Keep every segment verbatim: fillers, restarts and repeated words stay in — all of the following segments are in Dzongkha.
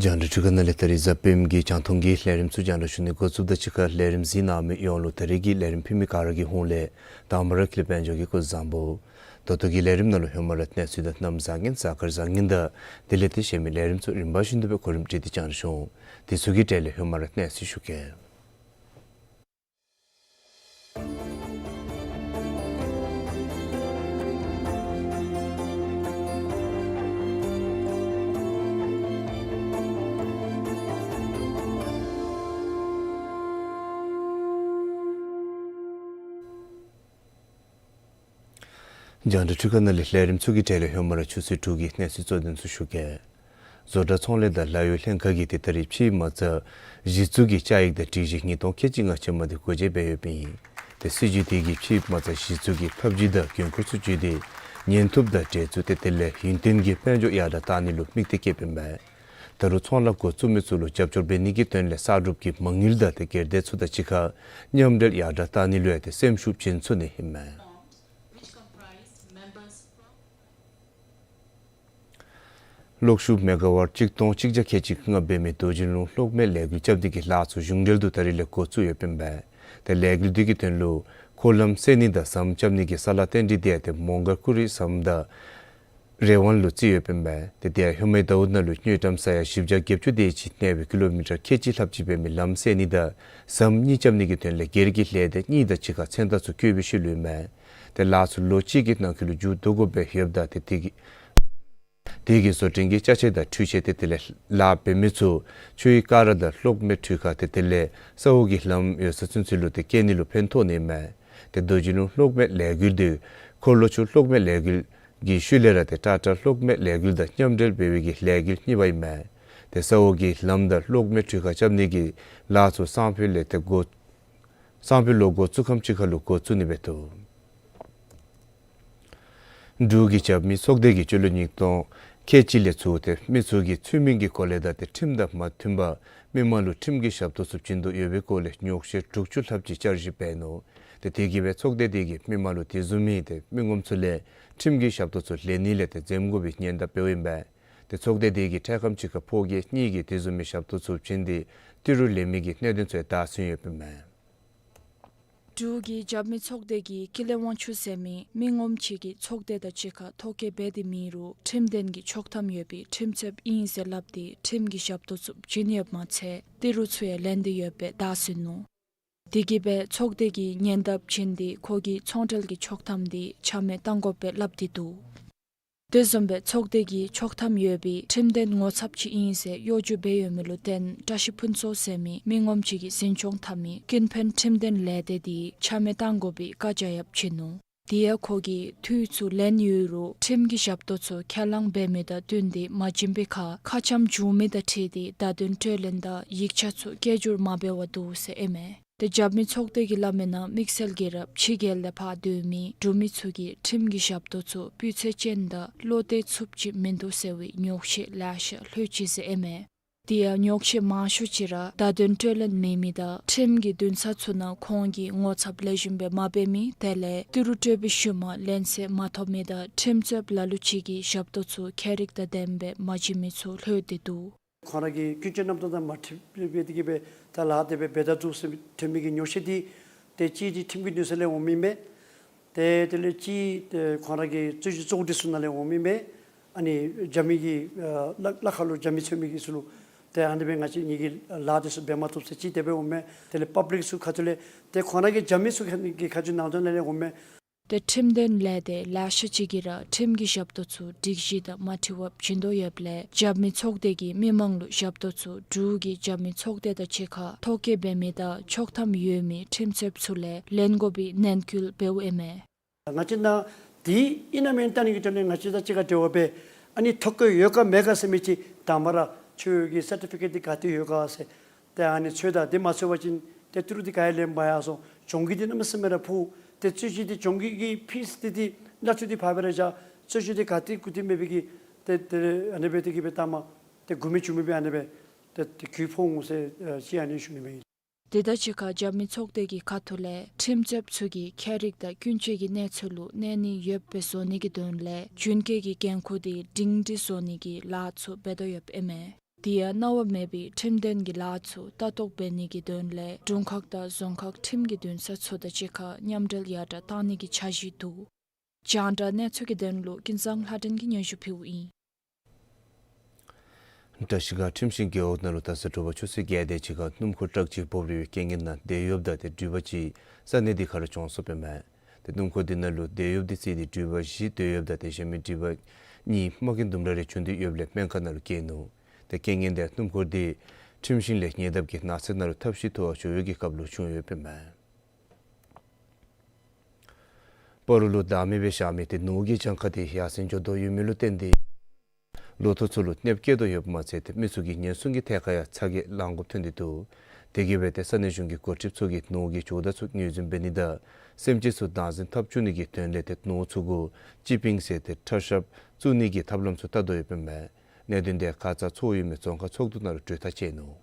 རྒྱང་བསྒྲགས་འཕྲུལ་ཁང་ནང་ལས་ད་རིས་གཟའ་སྤེནམ་གི་རྒྱང་མཐོང་གི་ལས་རིམ་ཚུ་རྒྱང་བསྒྲགས་ཞུ་ནི་འགོ་བཙུགསཔ་དང་གཅིག་ཁར་ལས་རིམ་གཟིགས་གནང་མི་ཡོངས་ལུ་ད་རིས་ཀྱི་ལས་རིམ་ཕུལ་མི་ག་ར་གི་ཧོངས་ལས་དང་པ་ར་ཀུན་ལེགས་དཔལ་འབྱོར་གྱིས་སྐུ་གཟུགས་བཟང་པོ། ད་ལྟོ་གི་ལས་རིམ་ནང་ལུ་ཧེ་མ་ར་གནས་ཚུལ་དང་གནམ་བཟང་ངན་གཟའ་སྐར་བཟང་ངན་དང་དེ་ལས་ཏེ་གཞན་མི་ལས་རིམ་ཚུ་རིམ་པ་བཞིན་དུ་སྦེ་གོ་རིམ་སྒྲིག་སྟེ་རྒྱང་བསྒྲགས་ཞུ་འོང་། དེ་ཚུ་གི་གྲས་ལས་ཧེ་མ་ར་གནས་ཚུལ་ཞུ་གེ། རྒྱང་བསྒྲགས་འཕྲུལ་ཁང་ནང་ལས་ལས་རིམ་ཚུ་གི་གྲས་ལས་ཧེ་མ་ར་ཆུ་ཚོད་དྲུག་གི་གནས་ཚུལ་གཙོ་དོན་ཚུ་ཞུ་གེ། བཟོ་གྲྭ་ཚོང་ལས་དང་ལཱ་གཡོག་ལྷན་ཁག་གིས་ཏེ་ད་རིས་ཕྱི་མ་རྩ་གཞི་བཙུགས་ཀྱི་བཅའ་ཡིག་དང་སྒྲིག་གཞི་ཉིས་སྟོང་ཁལ་གཅིག་ལྔ་ཅན་མ་དེ་འགོ་འབྱེད་འབད་ཡོདཔ་ཨིན། ཏེ་སྲིད་བྱུས་དེ་གིས་ཕྱི་མ་རྩ་གཞི་བཙུགས་ཀྱི་ཐབས་ཇུས་དང་འགན་ཁུར་ཚུ་བརྒྱུད་དེ་ཉེན་ཐུབ་དང་འདྲེས་ཚུལ་ཏེ་དེ་ལས་ཡུན་བརྟན་གྱི་དཔལ་འབྱོར་ཡར་དྲག་གཏང་ནི་ལུ་དམིགས་ཏེ་བསྐྱེདཔ་ཨིན་པས། ད་རུང་ཚོང་ལཱ་འགོ་བཙུགས་མི་ཚུ་ལུ་རྒྱབ་སྐྱོར་འབད་ནི་གི་དོན་ལས་གསར་སྒྲུབ་ཀྱི་མ་དངུལ་དང་ཏེ་སྒེར་སྡེ་ཚུ་དང་གཅིག་ཁར་མཉམ་འབྲེལ་ཡར་དྲག་གཏང་ནི་ལུ་ཡང་ཏེ་སེམས་ཤུགས་བྱིན་ཚུགས་ནི་ཨིན་མས། གློག་ཤུགས་མེ་ག་ཝཊ་གཅིག་སྟོང་གཅིག་བརྒྱ་ཁལ་གཅིག་ལྔ་འབད་མི་རྡོ་རྗེ་ལུང་གློག་མེ་ལས་འགུལ་རྐྱབ་ནི་གི་ལཱ་ཚུ་གཞུང་འབྲེལ་དུ་ད་རིས་ལས་འགོ་བཙུགས་ཡོདཔ་ཨིན་པས། ཏེ་ལས་འགུལ་འདི་གི་དོན་ལུ་འཁོར་ལམ་བསལ་ནི་དང་ཟམ་རྐྱབ་ནི་གི་ས་ལཱ་བཏོན་ཏེ་དེ་ཡང་ཏེ་མོང་སྒར་ཀུ་རི་ཟམ་དང་རི་ཝང་ལུ་བརྩིས་ཡོདཔ་ཨིན་པས། ཏེ་དེ་ཡང་ཧེ་མའི་ཟླཝ་ནང་ལུ་དངུལ་ཀྲམ་ས་ཡ་བཞི་བརྒྱ་བརྒྱད་ཅུ་དེ་ཅིག་གནས་པའི་ཀི་ལོ་མི་ཊར་ཁལ་གཅིག་ལྷགཔ་ཅིག་འབད་མི་ལམ་བསལ་ནི་དང་ཟམ་གཉིས་རྐྱབ་ནི་གི་དོན་ལས་སྒེར་གྱི་ལས་སྡེ་གཉིས་དང་གཅིག་ཁར་མཚན་རྟགས་ཚུ་བཀོད་པའི་ཤུལ་ལུ་ཨིན་མས། ཏེ་ལཱ་ཚུ་ལོ་གཅིག་གི་ནང་འཁོད་ལུ་མཇུག་བསྡུ་དགོཔ་སྦེ་ཡོདཔ་ད་ཏེ་དེ་གི་དེ་གི་བཟོ་སྐྲུན་གྱི་ཅ་ཆས་དང་འཕྲུལ་ཆས་ཏེ་དེ་ལས་ལཱ་འབད་མི་ཚུ་ཆུའི་ཀ་ར་དང་གློག་མེ་འཕྲུལ་ཁང་ཏེ་དེ་ལས་ས་འོག་གི་ལམ་ཡོད་ས་ཚུན་ཚོད་ལུ་ཏེ་བསྐྱལ་ནི་ལུ་ཕན་ཐོགས་ནི་ཨིན་མས། ཏེ་རྡོ་རྗེ་ལུང་གློག་མེ་ལས་འགུལ་འདི་འཁོར་ལོ་ཆུ་གློག་མེ་ལས་འགུལ་གྱི་ཤུལ་ལས་ར་ཏེ་ཊ་ཊ་གློག་མེ་ལས་འགུལ་དང་མཉམ་འབྲེལ་འབད་བའི་གི་ལས་འགུལ་གཉིས་པ་ཨིན་མས། ཏེ་ས་འོག་གི་ལམ་དང་གློག་མེ་འཕྲུལ་ཁང་རྐྱབ་ནི་གི་ལཱ་ཚུ་སང་ཕོད་ལས་ཏེ་འགོ་སང་ཕོད་ལོ་འགོ་བཙུགས་ཁམས་ཅིག་ཁར་ལུ་འགོ་བཙུགས་ནི་འབད་དོ། འབྲུག་གི་རྒྱབ་མི་ཚོགས་སྡེ་གིས་སྤྱི་ལོ་ཉིས་སྟོང་ཁལ་གཅིག་ལས་ཚུར་ཏེ་མི་ཚུ་གི་ཚུལ་མིན་གྱི་གོ་ལས་དང་ཏེ་ཁྲིམས་དང་མ་མཐུན་པར་མི་མང་ལུ་ཁྲིམས་ཀྱི་ཞབས་ཏོག་ཚུ་བྱིན་དོ་ཡོད་པའི་སྐོར་ལས་ཉོགས་བཤད་དྲུག་ཅུ་ལྷགཔ་ཅིག་བསྐྱར་ཞིབ་འབད་ནུག། ཏེ་དེ་གིས་སྦེ་ཚོགས་སྡེ་དེ་གིས་མི་མང་ལུ་དེ་བཟུམ་མའི་ཏེ་མི་ངོམ་ཚུ་ལས་ཁྲིམས་ཀྱི་ཞབས་ཏོག་ཚུ་ལེན་ནི་ལས་ཏེ་འཛེམ་དགོ་པའི་ཉེན་བརྡ་འབདཝ་ཨིན་པས། ཏེ་ཚོགས་སྡེ་དེ་གིས་འཕྲལ་ཁམས་ཅིག་ཁར་ཕོ་སྐྱེས་གཉིས་ཀྱིས་དེ་བཟུམ་མའི་ཞབས་ཏོག་ཚུ་བྱིན་ཏེ་ཏི་རུ་ལེན་མི་གི་གནད་དོན་ཚུ་ཡང་བདའ་ཟུན་ཡོདཔ་ཨིན་མས། འབྲུག་གི་རྒྱབ་མི་ཚོགས་སྡེ་གིས་ཀུན་ལེགས་དབང་ཕྱུག་ཟེར་མི་མི་ངོམ་ཅིག་གིས་ཚོགས་སྡེ་དང་གཅིག་ཁར་ཐོ་བཀོད་འབད་དེ་མེད་རུང་ཁྲིམས་དོན་གྱི་ཆོག་ཐམ་ཡོད་པའི་ཁྲིམས་རྩོདཔ་ཨིན་ཟེར་སླབ་སྟེ་ཁྲིམས་ཀྱི་ཞབས་ཏོག་ཚུ་བྱིན་ཡོདཔ་མ་ཚད་ཏི་རུ་ཚུ་ཡང་ལེན་ཏེ་ཡོདཔ་སྦེ་བདའ་ཟུན་ནུག། དེ་གིས་སྦེ་ཚོགས་སྡེ་གིས་ཉེན་བརྡ་བྱིན་ཏེ་ཁོ་གི་ཚོང་འབྲེལ་གྱི་ཆོག་ཐམ་དེ་ཆ་མེད་གཏང་དགོཔ་སྦེ་སླབ་སྟེ་འདུག། དེ་བཟུམ་སྦེ་ཚོགས་སྡེ་གིས་ཆོག་ཐམ་ཡོད་པའི་ཁྲིམས་དོན་ངོ་ཚབ་ཅིག་ཨིན་ཟེར་གཡོ་སྒྱུ་འབད་ཡོད་མི་ལུ་བརྟེན་བཀྲ་ཤིས་ཕུན་ཚོགས་ཟེར་མི་མི་ངོམ་ཅིག་གིས་འཛིན་སྐྱོང་འཐབ་མི་ཀུན་ཕན་ཁྲིམས་དོན་ལས་སྡེ་དེ་ཆ་མེད་གཏང་དགོ་པའི་བཀའ་རྒྱ་ཡང་བྱིན་ནུག། དེ་ཡང་ཁོ་གིས་འཐུས་ཚུ་ལེན་ཡོད་རུང་ཁྲིམས་ཀྱི་ཞབས་ཏོག་ཚུ་ཁས་བླངས་འབད་མི་དང་བསྟུན་ཏེ་མ་བྱིན་པའི་ཁར་ཁ་འཆམ་བྱུང་མི་དང་འཁྲིལ་ཏེ་བརྡ་དོན་སྤྲོད་ལེན་དང་ཡིག་ཆ་ཚུ་སྐད་སྒྱུར་མ་འབད་བར་འདུག་ཟེར་ཨིན་མས། ཏེ་རྒྱབ་མི་ཚོགས་སྡེ་གིས་སླབ་མིའི་ནང་དམིགས་བསལ་གྱིས་ར་ཕྱི་རྒྱལ་ལས་ཕར་སྡོད་མི་འབྲུག་མི་ཚུ་གིས་ཁྲིམས་ཀྱི་ཞབས་ཏོག་ཚུ་སྤུས་ཚད་ཅན་དང་བློ་གཏད་ཚུགསཔ་ཅིག་མིན་འདུག་ཟེར་བའི་ཉོགས་བཤད་ལེ་ཤ་ལྷོད་ཅི་ཟེར་ཨིན་མས། དེ་ཡང་ཉོགས་བཤད་མང་ཤོས་ཅིག་ར་བརྡ་དོན་སྤྲོད་ལེན་མེད་མི་དང་ཁྲིམས་ཀྱི་འདུན་ས་ཚུ་ནང་ཁོང་གིས་ངོ་ཚབ་ལེགས་ཤོམ་སྦེ་མ་འབད་མི་དེ་ལས་ཏི་རུ་སྤྲོད་པའི་ཤུལ་མ་ལན་གསལ་མ་ཐོབ་མི་དང་ཁྲིམས་རྩོདཔ་ལ་ལུ་ཅིག་གི་ཞབས་ཏོག་ཚུ་ཁྱད་རིག་དང་ལྡནམ་སྦེ་མ་བྱིན་མི་ཚུ་ལྷོད་དེ་འདུག། ཁོང་ར་གི་ཀུན་སྤྱོད་རྣམ་གྲངས་དང་མ་འཁྲིལ་བའི་དེ་གིས་སྦེ་ད་ལཱ་དེ་སྦེ་འབད་ད་འདུག་ཟེར་ཐོན་མི་གི་ཉོགས་བཤད་འདི་ཏེ་གཅིག་འདི་ཁྲིམས་ཀྱི་འདུན་ས་ལས་འོང་མི་མས། ཏེ་དེ་ལས་གཅིག་ཏེ་ཁོང་ར་གི་རྩོད་གཞི་བཙུགས་སྒྲིག་ཚུ་ནང་ལས་འོང་མི་མས། ཨ་ནི་རྒྱབ་མི་གི་ཨ་ལ་ལ་ཁ་ལུ་རྒྱབ་མི་འཚོལ་མི་གི་ཚུ་ལུ་ཏེ་ཨ་ནི་སྦེ་ང་བཅས་ངེ་གི་ལཱ་དེ་ཚུ་འབད་མ་བཏུབ་ཟེར་གཅིག་དེ་སྦེ་འོང་མས། དེ་ལས་པབ་ལིཀ་ཚུ་ཁ་ཐུག་ལས་ཏེ་ཁོང་ར་གི་རྒྱབ་མི་ཚུ་གི་ཁ་གི་ཁ་ཐུག་ནང་དོན་ལས་འོང་མས། ཏེ་ཁྲིམས་དོན་ལས་སྡེ་ལེ་ཤ་ཅིག་གིས་ར་ཁྲིམས་ཀྱི་ཞབས་ཏོག་ཚུ་སྒྲིག་གཞི་དང་མ་འཁྲིལ་བར་བྱིན་དོ་ཡོདཔ་ལས་རྒྱབ་མི་ཚོགས་སྡེ་གིས་མི་མང་ལུ་ཞབས་ཏོག་ཚུ་འབྲུག་གི་རྒྱབ་མི་ཚོགས་སྡེ་དང་གཅིག་ཁར་ཐོ་བཀོད་འབད་མི་དང་ཆོག་ཐམ་ཡོད་མི་ཁྲིམས་རྩོདཔ་ཚུ་ལས་ལེན་དགོ་པའི་ནན་སྐུལ་འབདཝ་ཨིན་མས། ང་བཅས་ནང་འདི་ཨིན་ན་མེན་ན་བལྟ་ནི་གི་དོན་ལས་ང་བཅས་དང་གཅིག་ཁར་འབྲེལ་བ་འབད། ཨ་ནི་ཐོ་བཀོད་ཡོད་ག་མེད་ག་ཟེར་མི་ཅིག་དང་པ་ར་ཁྱོད་ཀྱི་སར་ཊི་ཕི་ཀེཊ་འདི་ག་ཏེ་ཡོད་ག་ཟེར། ཏེ་ཨ་ནི་འཚོལ་ད་འདི་མ་འཚོལ་བ་ཅིན་ཏེ་ཏི་རུ་འདི་ག་ཡང་ལེན་མ་ཡར་སོང་། གྱོང་གུད་འདི་གནམ་མེད་ས་མེད་ར་ཕོག། ཏེ་རྩོད་གཞི་འདི་གྱོང་གུད་ཀྱི་ཕིས་འདི་ཏེ་གནས་ཚུལ་འདི་ཕར་སྦེ་ར་བཞག། རྩོད་གཞི་འདི་ག་ཏེ་གུ་ཏེ་མེད་པའི་གི་ཏེ་ཏེ་ཨ་ནི་སྦེ་ཏེ་གི་སྦེ་ལྟ་མ་ཏེ་མགུ་མི་འགྱུར་མི་སྦེ་ཨ་ནི་སྦེ་ཏེ་ཏེ་གྱོང་ཕོག་འོང་ཟེར་ཨ་ཅིག་ཨ་ནི་ཞུ་ནི་མས། དེ་དང་གཅིག་ཁར་རྒྱབ་མི་ཚོགས་སྡེ་གི་ཁ་ཐུག་ལས་ཁྲིམས་རྩོདཔ་ཚུ་གི་ཁྱད་རིག་དང་ཀུན་སྤྱོད་ཀྱི་གནས་ཚུལ་ལུ་གནས་ནི་ཡོདཔ་སྦེ་བཟོ་ནི་གི་དོན་ལས་རྒྱུན་སྐྱོང་གི་འགན་ཁུར་འདི་སྒྲིང་སྒྲི་བཟོ་ནི་གི་ལཱ་ཚུ་འབད་དོ་ཡོདཔ་ཨིན་མས། དེ་ཡང་གནང་བ་མེད་པའི་ཁྲིམས་དོན་གྱི་ལཱ་ཚུ་ལྟ་རྟོག་འབད་ནི་གི་དོན་ལས་དྲུང་ཁག་དང་རྫོང་ཁག་ཁྲིམས་ཀྱི་འདུན་ས་ཚུ་དང་གཅིག་ཁར་མཉམ་འབྲེལ་ཡར་དྲག་གཏང་ནི་གི་འཆར་གཞི་འདུག། རྒྱང་བསྒྲགས་གནས་ཚུལ་གྱི་དོན་ལུ་ཀུན་བཟང་ལྷ་སྒྲོན་གྱིས་སྙན་ཞུ་ཕུལཝ་ཨིན། བཀྲིས་སྒང་ཁྲིམས་ཤིང་རྒེད་འོག་ནང་ལུ་ད་ས་དྲོ་པ་ཆུ་ཚོད་བརྒྱད་དེ་ཅིག་ཁར་སྣུམ་འཁོར་ཊཱག་ཅིག་འབོ་རིལ་བའི་རྐྱེན་ངན་ནང་དེད་གཡོགཔ་དང་ཏེ་འགྲུལ་པ་ཅིག་ས་གནས་འདི་ཁར་གྱོངས་སོཔ་ཨིན་མས། ཏེ་སྣུམ་འཁོར་འདི་ནང་ལུ་དེད་གཡོགཔ་འདི་རྩིས་ཏེ་འགྲུལ་པ་བཞི་དེད་གཡོགཔ་དང་ཏེ་གཞན་མི་འགྲུལ་པ་གཉིས་རྨ་སྐྱོན་དུམ་གྲ་རེ་བྱུང་སྟེ་ཡོདཔ་ལས་སྨན་ཁང་ནང་ལུ་བསྐྱལ་ནུག། ཏེ་རྐྱེན་ངན་དེ་སྣུམ་འཁོར་འདི་ཁྲིམས་ཤིང་ལས་ཉེ་འདབས་ཀྱི་ནགས་ཚལ་ནང་ལུ་ཐབས་ཤེས་ཐོག་འགྱོ་བའི་སྐབས་ལུ་བྱུང་ཡོདཔ་ཨིན་མས། སྤ་རོ་ལུ་བདག་མེད་སྦེ་བཞག་མི་ཏེ་ནོར་གྱི་གྱངས་ཁ་དེ་ཡར་སེང་འགྱོ་དོ་ཡོད་མི་ལུ་བརྟེན་ཏེ་ལོ་ཐོག་ཚུ་ལུ་གནོདཔ་བཀལ་དོ་ཡོདཔ་མ་ཚད་ཏེ་མི་ཚུ་གི་ཉེན་སྲུང་གི་ཐད་ཁར་ཡང་ཚ་གྱང་ལང་དགོཔ་ཐོན་ཏེ་འདུག། དེ་གིས་སྦེ་ཏེ་ས་གནས་གཞུང་གི་འགོ་ཁྲིདཔ་ཚུ་གིས་ནོར་གྱི་ཇོ་བདག་ཚུ་ངོས་འཛིན་འབད་ནི་དང་སེམས་ཅན་ཚུ་བདག་འཛིན་འཐབ་བཅུག་ནི་གི་དོན་ལས་ཏེ་ནོར་ཚུ་གུ་ཅི་པིང་ཟེར་ཏེ་ཁྲལ་ཞབས་བཙུགས་ནི་གི་ཐབས་ལམ་ཚུ་བལྟ་དོ་ཡོདཔ་ཨིན་མས། གནད་དོན་དེ་ཁ་ཙ་ཚོགས་ཡོད་མི་རྫོང་ཁག་ཚོགས་འདུ་ནང་ལུ་གྲོས་ཐག་བཅད་ནུག།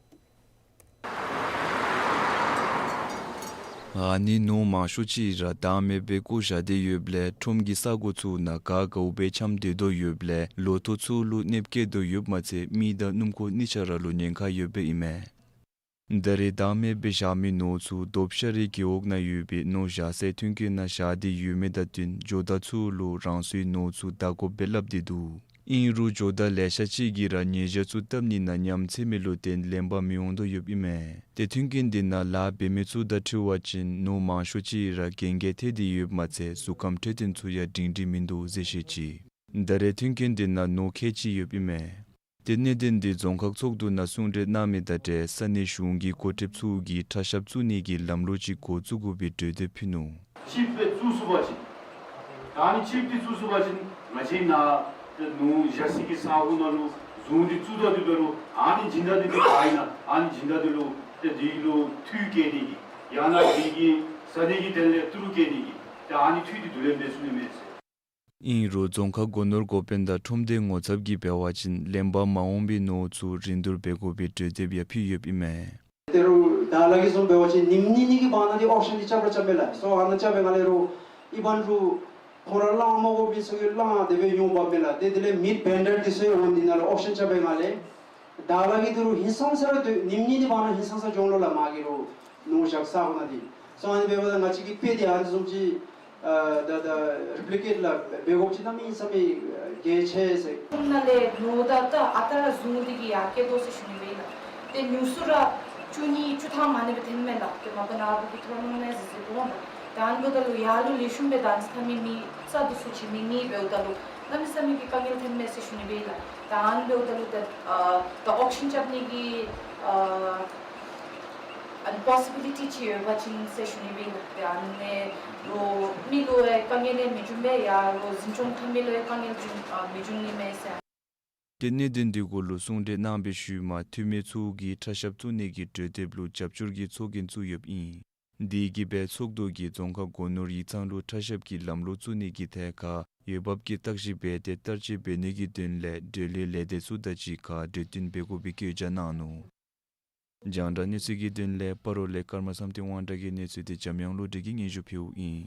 ཨ་ནི་ནོར་མང་ཤོས་ཅིག་ར་བདག་མེད་སྦེ་བཀོ་བཞག་སྟེ་ཡོདཔ་ལས་ཁྲོམ་གྱི་ས་གོ་ཚུ་ནང་ག་དགའཝ་སྦེ་འཁྱམས་སྡོད་དོ་ཡོདཔ་ལས་ལོ་ཐོག་ཚུ་ལུ་གནོདཔ་བཀལ་དོ་ཡོདཔ་མ་ཚད་མི་དང་སྣུམ་འཁོར་གཉིས་ཆ་ར་ལུ་ཉེན་ཁ་ཡོདཔ་ཨིན་མས། ད་རེས་བདག་མེད་སྦེ་བཞག་མི་ནོར་ཚུ་རྡོ་ཤ་རི་རྒེད་འོག་ནང་ཡོད་པའི་ནོར་བཞག་སའི་མཐུན་རྐྱེན་ནང་བཞག་སྟེ་ཡོད་མི་དང་བསྟུན་ཇོ་བདག་ཚུ་ལུ་རང་སོའི་ནོར་ཚུ་བདའ་དགོཔ་སྦེ་སླབ་སྟེ་འདུག། ཨིན་རུང་ཇོ་བདག་ལེ་ཤ་ཅིག་གིས་ར་ཉེས་བྱ་ཚུ་བཏབ་ནི་ནང་ཉམས་ཚད་མི་ལུ་བརྟེན་ལེན་པར་མི་འོང་དོ་ཡོདཔ་ཨིན་མས། ཏེ་མཐུན་རྐྱེན་འདི་ནང་ལཱ་འབད་མི་ཚུ་དང་འཁྲིལ་བ་ཅིན་ནོར་མང་ཤོས་ཅིག་ར་གན་རྐྱལ་ཐལ་ཏེ་ཡོདཔ་མ་ཚད་གཟུགས་ཁམས་འཕྲོད་བསྟེན་ཚུ་ཡང་སྒྲིང་སྒྲི་མིན་འདུག་ཟེར་བཤད་ཅི། ད་རེས་མཐུན་རྐྱེན་འདི་ནང་ནོར་ཁལ་གཅིག་ཡོདཔ་ཨིན་མས། ཏེ་གནད་དོན་འདི་རྫོང་ཁག་ཚོགས་འདུ་ནང་གསུང་གྲོས་གནང་མི་དང་འབྲེལ་ས་གནས་གཞུང་གི་འགོ་ཁྲིདཔ་ཚུ་གིས་ཁྲལ་ཞབས་བཙུགས་ནི་གི་ལམ་ལུགས་ཅིག་འགོ་བཙུགས་དགོ་པའི་གྲོས་འདེབས་ཕུལ་ནུག། ཅིབ་སྦེ་བཙུགས་ཚུགས་པ་ཅིན་ད་ཨ་ནི་ཅིབ་འདི་བཙུགས་ཚུགས་པ་ཅིན་ང་བཅས་ནཱ་ཏེ་ནོར་བཞག་ས་གི་ས་གོ་ནང་ལུ་རྫོང་འདི་བཙུགས་ད་འདི་འབད་རུང་ཨ་ནི་སྦྱིན་བདག་འདི་ཏེ་ག་ཨིན་ན་ཨ་ནི་སྦྱིན་བདག་འདི་ལུ་ཏེ་འདི་ལུ་འཐུས་བཀལ་ནི་གི་ཡང་ན་འདི་གི་ས་གནས་ཀྱི་དོན་ལས་ཏི་རུ་བཀལ་ནི་གི་ཏེ་ཨ་ནི་འཐུས་འདི་བསྡུ་ལེན་འབད་ཚུགས་ནི་མས་ཟེར། ཨིན་རུང་རྫོང་ཁག་སྒོ་ནོར་འགོ་དཔོན་དང་ཁྲོམ་སྡེའི་ངོ་ཚབ་ཀྱིས་འབད་བ་ཅིན་ལེན་པར་མ་འོང་པའི་ནོར་ཚུ་རིན་བསྡུར་འབད་དགོ་པའི་གྲོས་འདེབས་ཡང་ཕུལ་ཡོདཔ་ཨིན་མས། ད་རུང་ད་ལྟོ་གི་བཟུམ་འབད་བ་ཅིན་ཉིནམ་གཉིས་གཉིས་ཀྱི་བར་ན་འདི་ཨོག་ཤན་འདི་རྐྱབ་ར་རྐྱབ་མས་ལགས། སོ་ཨ་ནཱ་རྐྱབ་པའི་སྒང་ལས་རུང་ཨི་བན་རུང་ཁོང་ར་བླངས་མ་དགོ་པའི་ཚུ་གིས་བླངས་དེ་སྦེ་ཡོདཔ་མས་ལགས། ཏེ་དེ་ལས་མིཌ་བེན་ཌར་འདི་ཚུ་ཡང་འོང་འདི་ནང་ལུ་ཨོག་ཤན་རྐྱབ་པའི་སྒང་ལས་ད་ལྟོ་གི་འདི་རུང་ཧིང་སངས་ས་ར་སྡོད། ཉིནམ་གཉིས་གཉིས་བར་ན་ཧིང་སངས་ས་འགྱོ་འོང་ལོ་ལགས། མ་གི་རུང་ནོར་བཞག་ས་གོ་ནང་འདི་སོང་ཨ་ནི་འབདཝ་ད་ང་བཅས་ཀྱི་དཔེ་འདི་ཨ་ནི་བཟུམ་ཅིག་ཨ་ད་ད་རི་པི་ལི་ཀེཊ་ལགས་འབད་དགོཔ་ཅིག་གནམ་མེད་ས་མེད་གལ་ཆེ་ཟེར། ཁོང་ནང་ལས་ནོར་ད་ད་ཨ་རྟག་ར་བཟུང་སྟེ་གི་ཡར་བསྐྱལ་དོ་ཟེར་ཞུ་ནི་སྦེ་ཨིན་ལགས། ཏེ་ཉུང་སུ་ར་བཅུ་གཉིས་བཅུ་ཐམ་ཨ་ནི་སྦེ་ཐོནམ་མས་ལགས། ཏེ་མ་པ་ནཱ་བུ་གི་ཐོག་ལུ་ནང་ཟེར་ཟེར་འོང་ལགས། ད་ཨ་ནི་འབདཝ་ད་ལུ་ཡར་ལུ་ལེགས་ཤོམ་སྦེ་ད་ཨ་ནི་ཚུ་འཐབ་མི་མི་ས་འདི་ཚུ་བྱིན་མི་མེད། འབདཝ་ད་ལུ་གནམ་མེད་ས་མེད་ཀྱི་དཀའ་ངལ་ཐོནམ་མས་ཟེར་ཞུ་ནི་སྦེ་ཨིན་ལགས། ད་ཨ་ནི་འབདཝ་ད་ལུ་ད་ཨ་ད་ཨོག་ཤན་རྐྱབ་ནི་གི་ཨ་ཨ་ནི་པོ་སི་བི་ལི་ཊི་ཅིག་ཡོད་པ་ཅིན་ཟེར་ཞུ་ནི་སྦེ་ཨིན་ལགས། ཏེ་ཨ་ནི་ལུ་མི་ལུ་ཡང་དཀའ་ངལ་ཡང་མི་འབྱུང་པས། ཡར་ལུ་འཛིན་སྐྱོང་འཐབ་མི་ལུ་ཡང་དཀའ་ངལ་འབྱུང་ཨ་མི་འབྱུང་ནི་མས་ཟེར། ཏེ་གནད་དོན་འདི་གུ་ལུ་གསུང་གྲོས་གནང་བའི་ཤུལ་མ་འཐུས་མི་ཚུ་གིས་ཁྲལ་ཞབས་བཙུགས་ནི་གི་གྲོས་འདེབས་ལུ་རྒྱབ་སྐྱོར་གྱི་ཚོགས་རྒྱན་བཙུགས་ཡོདཔ་ཨིན། དེ་གིས་སྦེ་ཚོགས་འདུ་གིས་རྫོང་ཁག་སྒོ་ནོར་ཡིག་ཚང་ལུ་ཁྲ་ཞབས་ཀྱི་ལམ་ལུགས་བཙུགས་ནི་གི་ཐད་ཁར་འོས་འབབ་ཀྱི་བརྟག་ཞིབ་འབད་དེ་བསྟར་སྤྱོད་འབད་ནི་གི་དོན་ལས་འབྲེལ་ཡོད་ལས་སྡེ་ཚུ་དང་གཅིག་ཁར་གྲོས་བསྟུན་འབད་དགོ་པའི་བཀོད་རྒྱ་གནང་ནུག། རྒྱང་བསྒྲགས་གནས་ཚུལ་གྱི་དོན་ལས་སྤ་རོ་ལས་ཀརྨ་བསམ་གཏན་དབང་གྲགས་ཀྱི་གནས་ཚུལ་དེ་འཇམ་དབྱངས་བློ་གྲོས་ཀྱིས་སྙན་ཞུ་ཕུལཝ་ཨིན།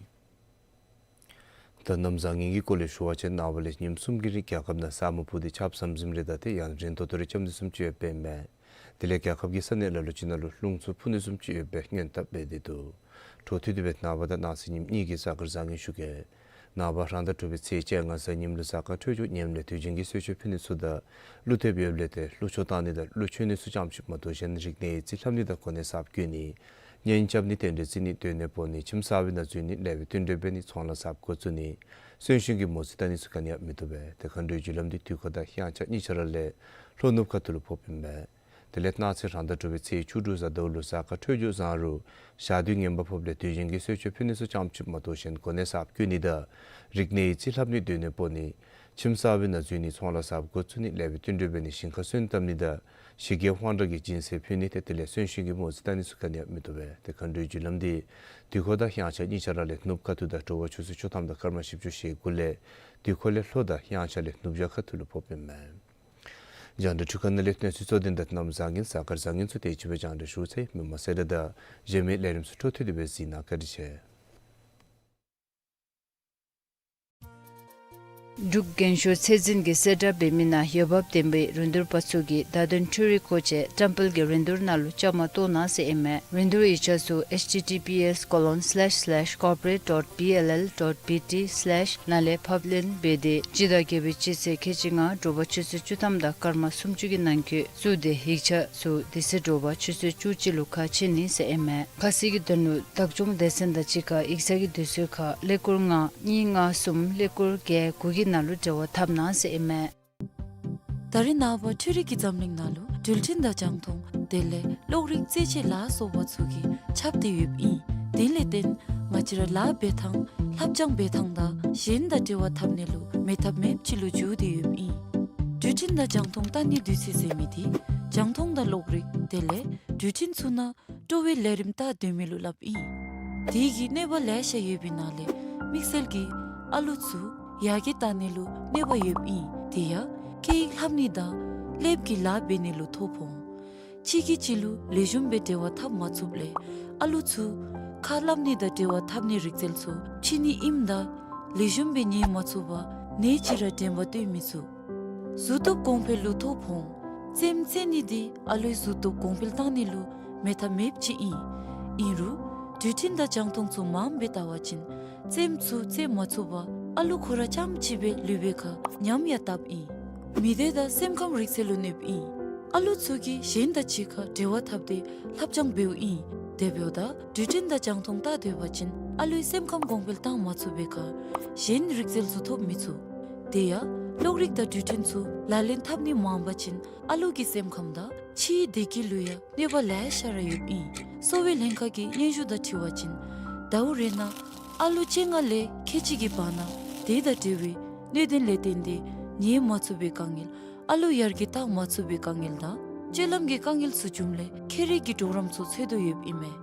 ད་གནམ་བཟང་ངན་གྱི་སྐོར་ལས་ཞུ་བ་ཅིན་ནངས་པ་ལས་ཉིནམ་གསུམ་གྱི་རིང་རྒྱལ་ཁབ་ནང་ས་སྨུག་ཕུབ་སྟེ་ཆརཔ་ཟམ་ཟིམ་རེ་དང་དེ་ཡང་རན་ཏོག་ཏོ་རེ་རྐྱབ་ནི་བཟུམ་ཅིག་ཡོདཔ་ཨིན་མས། དེ་ལས་རྒྱལ་ཁབ་ཀྱི་ས་གནས་ལ་ལུ་ཅིག་ནང་ལུ་རླུང་འཚུབ་འཕུ་ནི་བཟུམ་ཅིག་ཡོད་པའི་སྔོན་བརྡ་འབད་དེ་འདུག། འཕྲོ་མཐུད་དེ་སྦེ་ནངས་པ་དང་གནངས་ཚེ་ཉིནམ་གཉིས་ཀྱི་གཟའ་སྐར་བཟང་ངན་ཞུ་གེ། ནངས་པ་རང་ཟླ་དྲུག་པའི་ཚེས་བཅོ་ལྔ་གཟའ་ཉིམ་ལུ་གཟའ་སྐར་འཕྲོད་སྦྱོར་ངནམ་ལས་དུས་རྒྱུན་གྱི་གསོལ་མཆོད་ཕུལ་ནི་ཚུ་དང་ཀླུ་ཐེབས་ཡོདཔ་ལས་ཏེ་ཀླུ་མཆོག་བཏང་ནི་དང་ཀླུ་མཆོད་ནི་ཚུ་ཙམ་ཅིག་མ་གཏོགས་གཞན་རིག་གནས་ཡིག་རྩིས་ལྷབ་ནི་དང་གོ་གནས་གསརཔ་བསྐོ་ནི་གཉེན་རྐྱབ་ནི་རྟེན་འབྲེལ་བརྩི་ནི་སྡོད་གནས་སྤོ་ནི་ཁྱིམ་གསར་པའི་ནང་འཛུལ་ནི་ལེགས་པའི་བསྟུན་གྲོས་འབད་ནི་ཚོང་ལཱ་གསརཔ་འགོ་བཙུགས་ནི་གསོན་གཤིན་གྱི་མོ་རྩིས་བལྟ་ནི་ཚུ་ག་ནི་ཡང་མི་བཏུབ་པས། ཏེ་མཁའ་འགྲོའི་རྒྱུ་ལམ་འདི་དུས་འཁོར་དང་དབྱངས་འཆར་གཉིས་ཆ་ར་ལས་ལྷོ་ནུབ་ཁ་ཐུག་ལུ་ཕོགཔ་ཨིན་པས། དེ་ལས་གནངས་ཚེ་རང་ཟླ་དྲུག་པའི་ཚེས་བཅུ་དྲུག་གཟའ་ཟླཝ་ལུ་གཟའ་སྐར་འཕྲོད་སྦྱོར་བཟང་རུང་ཞག་དུས་ངན་པ་ཕོགཔ་ལས་དུས་རྒྱུན་གྱི་གསོལ་མཆོད་ཕུལ་ནི་ཚུ་ཙམ་ཅིག་མ་གཏོགས་གཞན་གོ་གནས་གསརཔ་བསྐོ་ནི་དང་རིག་གནས་ཡིག་རྩིས་ལྷབ་ནི་སྡོད་གནས་སྤོ་ནི་ཁྱིམ་གསར་པའི་ནང་འཛུལ་ནི་ཚོང་ལཱ་གསརཔ་འགོ་བཙུགས་ནི་ལེགས་པའི་བསྟུན་གྲོས་འབད་ནི་ཞིང་ཁ་སོན་བཏབ་ནི་དང་ཞི་རྒྱས་དབང་དྲག་གི་སྦྱིན་སྲེག་ཕུལ་ནི་ཏེ་དེ་ལས་གསོན་གཤིན་གྱི་མོ་རྩིས་བལྟ་ནི་ཚུ་ག་ནི་ཡང་མི་བཏུབ་པས། ཏེ་མཁའ་འགྲོའི་རྒྱུ་ལམ་འདི་དུས་འཁོར་དང་དབྱངས་འཆར་གཉིས་ཆ་ར་ལས་ནུབ་ཁ་ཐུག་དང་དྲོ་པ་ཆུ་ཚོད་བཅུ་ཐམ་དང་སྐར་མ་བཞི་བཅུ་ཞེ་དགུ་ལས་དུས་འཁོར་ལས་ལྷོ་དང་དབྱངས་འཆར་ལས་ནུབ་བྱང་ཁ་ཐུག་ལུ་ཕོགཔ་ཨིན་མས། རྒྱང་བསྒྲགས་འཕྲུལ་ཁང་ནང་ལས་གནས་ཚུལ་གཙོ་དོན་དང་གནམ་བཟང་ངན་གཟའ་སྐར་བཟང་ངན་ཚུ་དེ་ཅིག་སྦེ་རྒྱང་བསྒྲགས་ཞུ་ཚར་ཡི། མི་མང་གསལ་བསྒྲགས་དང་གཞན་མི་ལས་རིམ་ཚུ་འཕྲོ་མཐུད་དེ་སྦེ་གཟིགས་གནང། བཀའ་དྲིན་ཆེ། འབྲུག་རྒན་ཤོས་ཚད་འཛིན་གྱི་གསལ་བསྒྲགས་འབད་མི་ནང་འོས་འབབ་ལྡན་པའི་རིན་བསྡུར་པ་ཚུ་གིས་བརྡ་དོན་འཕྲུལ་རིག་མཁོ་ཆས་བཀྲམ་སྤེལ་གྱི་རིན་བསྡུར་ནང་ལུ་བཅའ་མར་གཏོགས་གནང་ཟེར་ཨིན་མས། རིན་བསྡུར་ཡིག་ཆ་ཚུ་H T T P S colon slash slash corporate dot B L L dot B T slash ནང་ལས་ཕབ་ལེན་འབད་དེ་སྤྱི་ཟླ་བརྒྱད་པའི་སྤྱི་ཚེས་ཁལ་གཅིག་ལྔ་དྲོ་པ་ཆུ་ཚོད་བཅུ་ཐམ་དང་སྐར་མ་སུམ་ཅུ་གི་ནང་འཁོད་བཙུགས་ཏེ་ཡིག་ཆ་ཚུ་དེ་ཚེ་དྲོ་པ་ཆུ་ཚོད་བཅུ་གཅིག་ལུ་ཁ་ཕྱེ་ནི་ཟེར་ཨིན་མས། ཁ་གསལ་གྱི་དོན་ལུ་བདག་སྐྱོང་སྡེ་ཚན་དང་གཅིག་ཁར་ཡིག་ཚང་གི་དུས་ཚོད་ཁར་ཀླད་ཀོར་ལྔ་གཉིས་ལྔ་གསུམ་ཀླད་ཀོར་བརྒྱད་དགུ་གི་ནང་ལུ་འབྲེལ་བ་འཐབ་གནང་ཟེར་ཨིན་མས། ད་རེས་ནངས་པ་འཕྲུལ་རིག་གི་འཛམ་གླིང་ནང་ལུ་འགྲུལ་འཕྲིན་དང་རྒྱང་མཐོང་དེ་ལས་གློག་རིག་རྩེད་ཆས་ལ་སོགས་པ་ཚུ་གིས་ཁྱབ་སྟེ་ཡོདཔ་ཨིན། དེ་ལས་བརྟེན་ང་བཅས་ར་ལཱ་འབད་ཐངས་ལྷབ་སྦྱང་འབད་ཐངས་དང་གཞན་དང་འབྲེལ་བ་འཐབ་ནི་ལུ་མེད་ཐབས་མེདཔ་ཅིག་ལུ་འགྱུར་ཏེ་ཡོདཔ་ཨིན། འགྲུལ་འཕྲིན་དང་རྒྱང་མཐོང་བལྟ་ནིའི་དུས་ཚོད་ཟེར་མི་འདི་རྒྱང་མཐོང་དང་གློག་རིག་དེ་ལས་འགྲུལ་འཕྲིན་ཚུ་ནང་སྤྲོ་བའི་ལས་རིམ་བལྟ་སྡོད་མི་ལུ་སླབ་ཨིན། དེ་གིས་གནོད་པ་ལེ་ཤ་ཡོད་པའི་ནང་ལས་དམིགས་བསལ་གྱིས་ཨ་ལུ་ཚུ་ཡར་རྒྱས་བཏང་ནི་ལུ་གནོད་པ་ཡོདཔ་ཨིན། དེ་ཡང་སྐད་ཡིག་ལྷབ་ནི་དང་ལེབ་ཀྱི་ལཱ་འབད་ནི་ལུ་ཐོ་ཕོག་འོང་། གཅིག་གིས་གཅིག་ལུ་ལེགས་ཤོམ་སྦེ་འབྲེལ་བ་འཐབ་མ་ཚུགསཔ་ལས་ཨ་ལུ་ཚུ་ཁ་སླབ་ནི་དང་འབྲེལ་བ་འཐབ་ནིའི་རིག་རྩལ་ཚུ་ཕྱིས་ནི་ཨིནམ་ད་ལེགས་ཤོམ་སྦེ་ཉན་མ་ཚུགས་པར་ནད་ཅིག་ར་དྲན་པ་བཏོན་མི་ཚུགས། གཟུགས་སྟོབས་གོང་འཕེལ་ལུ་ཐོ་ཕོག་འོང་། རྩེདམོ་རྩེ་ནི་འདི་ཨ་ལུའི་གཟུགས་སྟོབས་གོང་འཕེལ་བཏང་ནི་ལུ་མེད་ཐབས་མེདཔ་ཅིག་ཨིན། ཨིན་རུང་འགྲུལ་འཕྲིན་དང་རྒྱང་མཐོང་ཚུ་མངམ་སྦེ་བལྟ་བ་ཅིན་རྩེདམོ་ཚུ་རྩེ་མ་ཚུགས་པར་ཨ་ལུ་ཁོ་ར་རྐྱངམ་གཅིག་སྦེ་ལུས་པའི་ཁར་ཉམས་ཡང་བཏབ་ཨིན། མི་སྡེ་དང་སེམས་ཁམས་རིག་རྩལ་ལུ་གནོདཔ་ཨིན། ཨ་ལུ་ཚུ་གིས་གཞན་དང་གཅིག་ཁར་འབྲེལ་བ་འཐབ་སྟེ་ལྷབ་སྦྱང་འབདཝ་ཨིན། དེ་འབདཝ་ད་འགྲུལ་འཕྲིན་དང་རྒྱང་མཐོང་བལྟ་སྡོད་པ་ཅིན་ཨ་ལུའི་སེམས་ཁམས་གོང་འཕེལ་བཏང་མ་ཚུགས་པའི་ཁར་གཞན་རིག་རྩལ་ཚུ་ཐོབ་མི་ཚུགས། དེ་ཡང་གློག་རིག་དང་འགྲུལ་འཕྲིན་ཚུ་ལག་ལེན་འཐབ་ནི་མངམ་པ་ཅིན་ཨ་ལུ་གི་སེམས་ཁམས་དང་ཕྱིའི་བདེ་སྐྱིད་ལུ་ཡང་གནོད་པ་ལེ་ཤ་ར་ཡོདཔ་ཨིན། གསོ་བའི་ལྷན་ཁག་གི་སྙན་ཞུ་དང་འཁྲིལ་བ་ཅིན་ཟླཝ་རེ་ནང་ཨ་ལུ་བཅོ་ལྔ་ལས་ཁལ་གཅིག་གི་བར་ན་དེ་དང་འབྲེལ་བའི་གནད་དོན་ལས་བརྟེན་ཏེ་ཉལ་མ་ཚུགས་པའི་དཀའ་ངལ་ཨ་ལུ་ཡར་རྒྱས་བཏང་མ་ཚུགས་པའི་དཀའ་ངལ་དང་སྤྱོད་ལམ་གྱི་དཀའ་ངལ་ཚུ་བྱུངམ་ལས་ཁྱད་རིག་གི་གྲོགས་རམ་ཚུ་འཚོལ་དོ་ཡོདཔ་ཨིན་མས།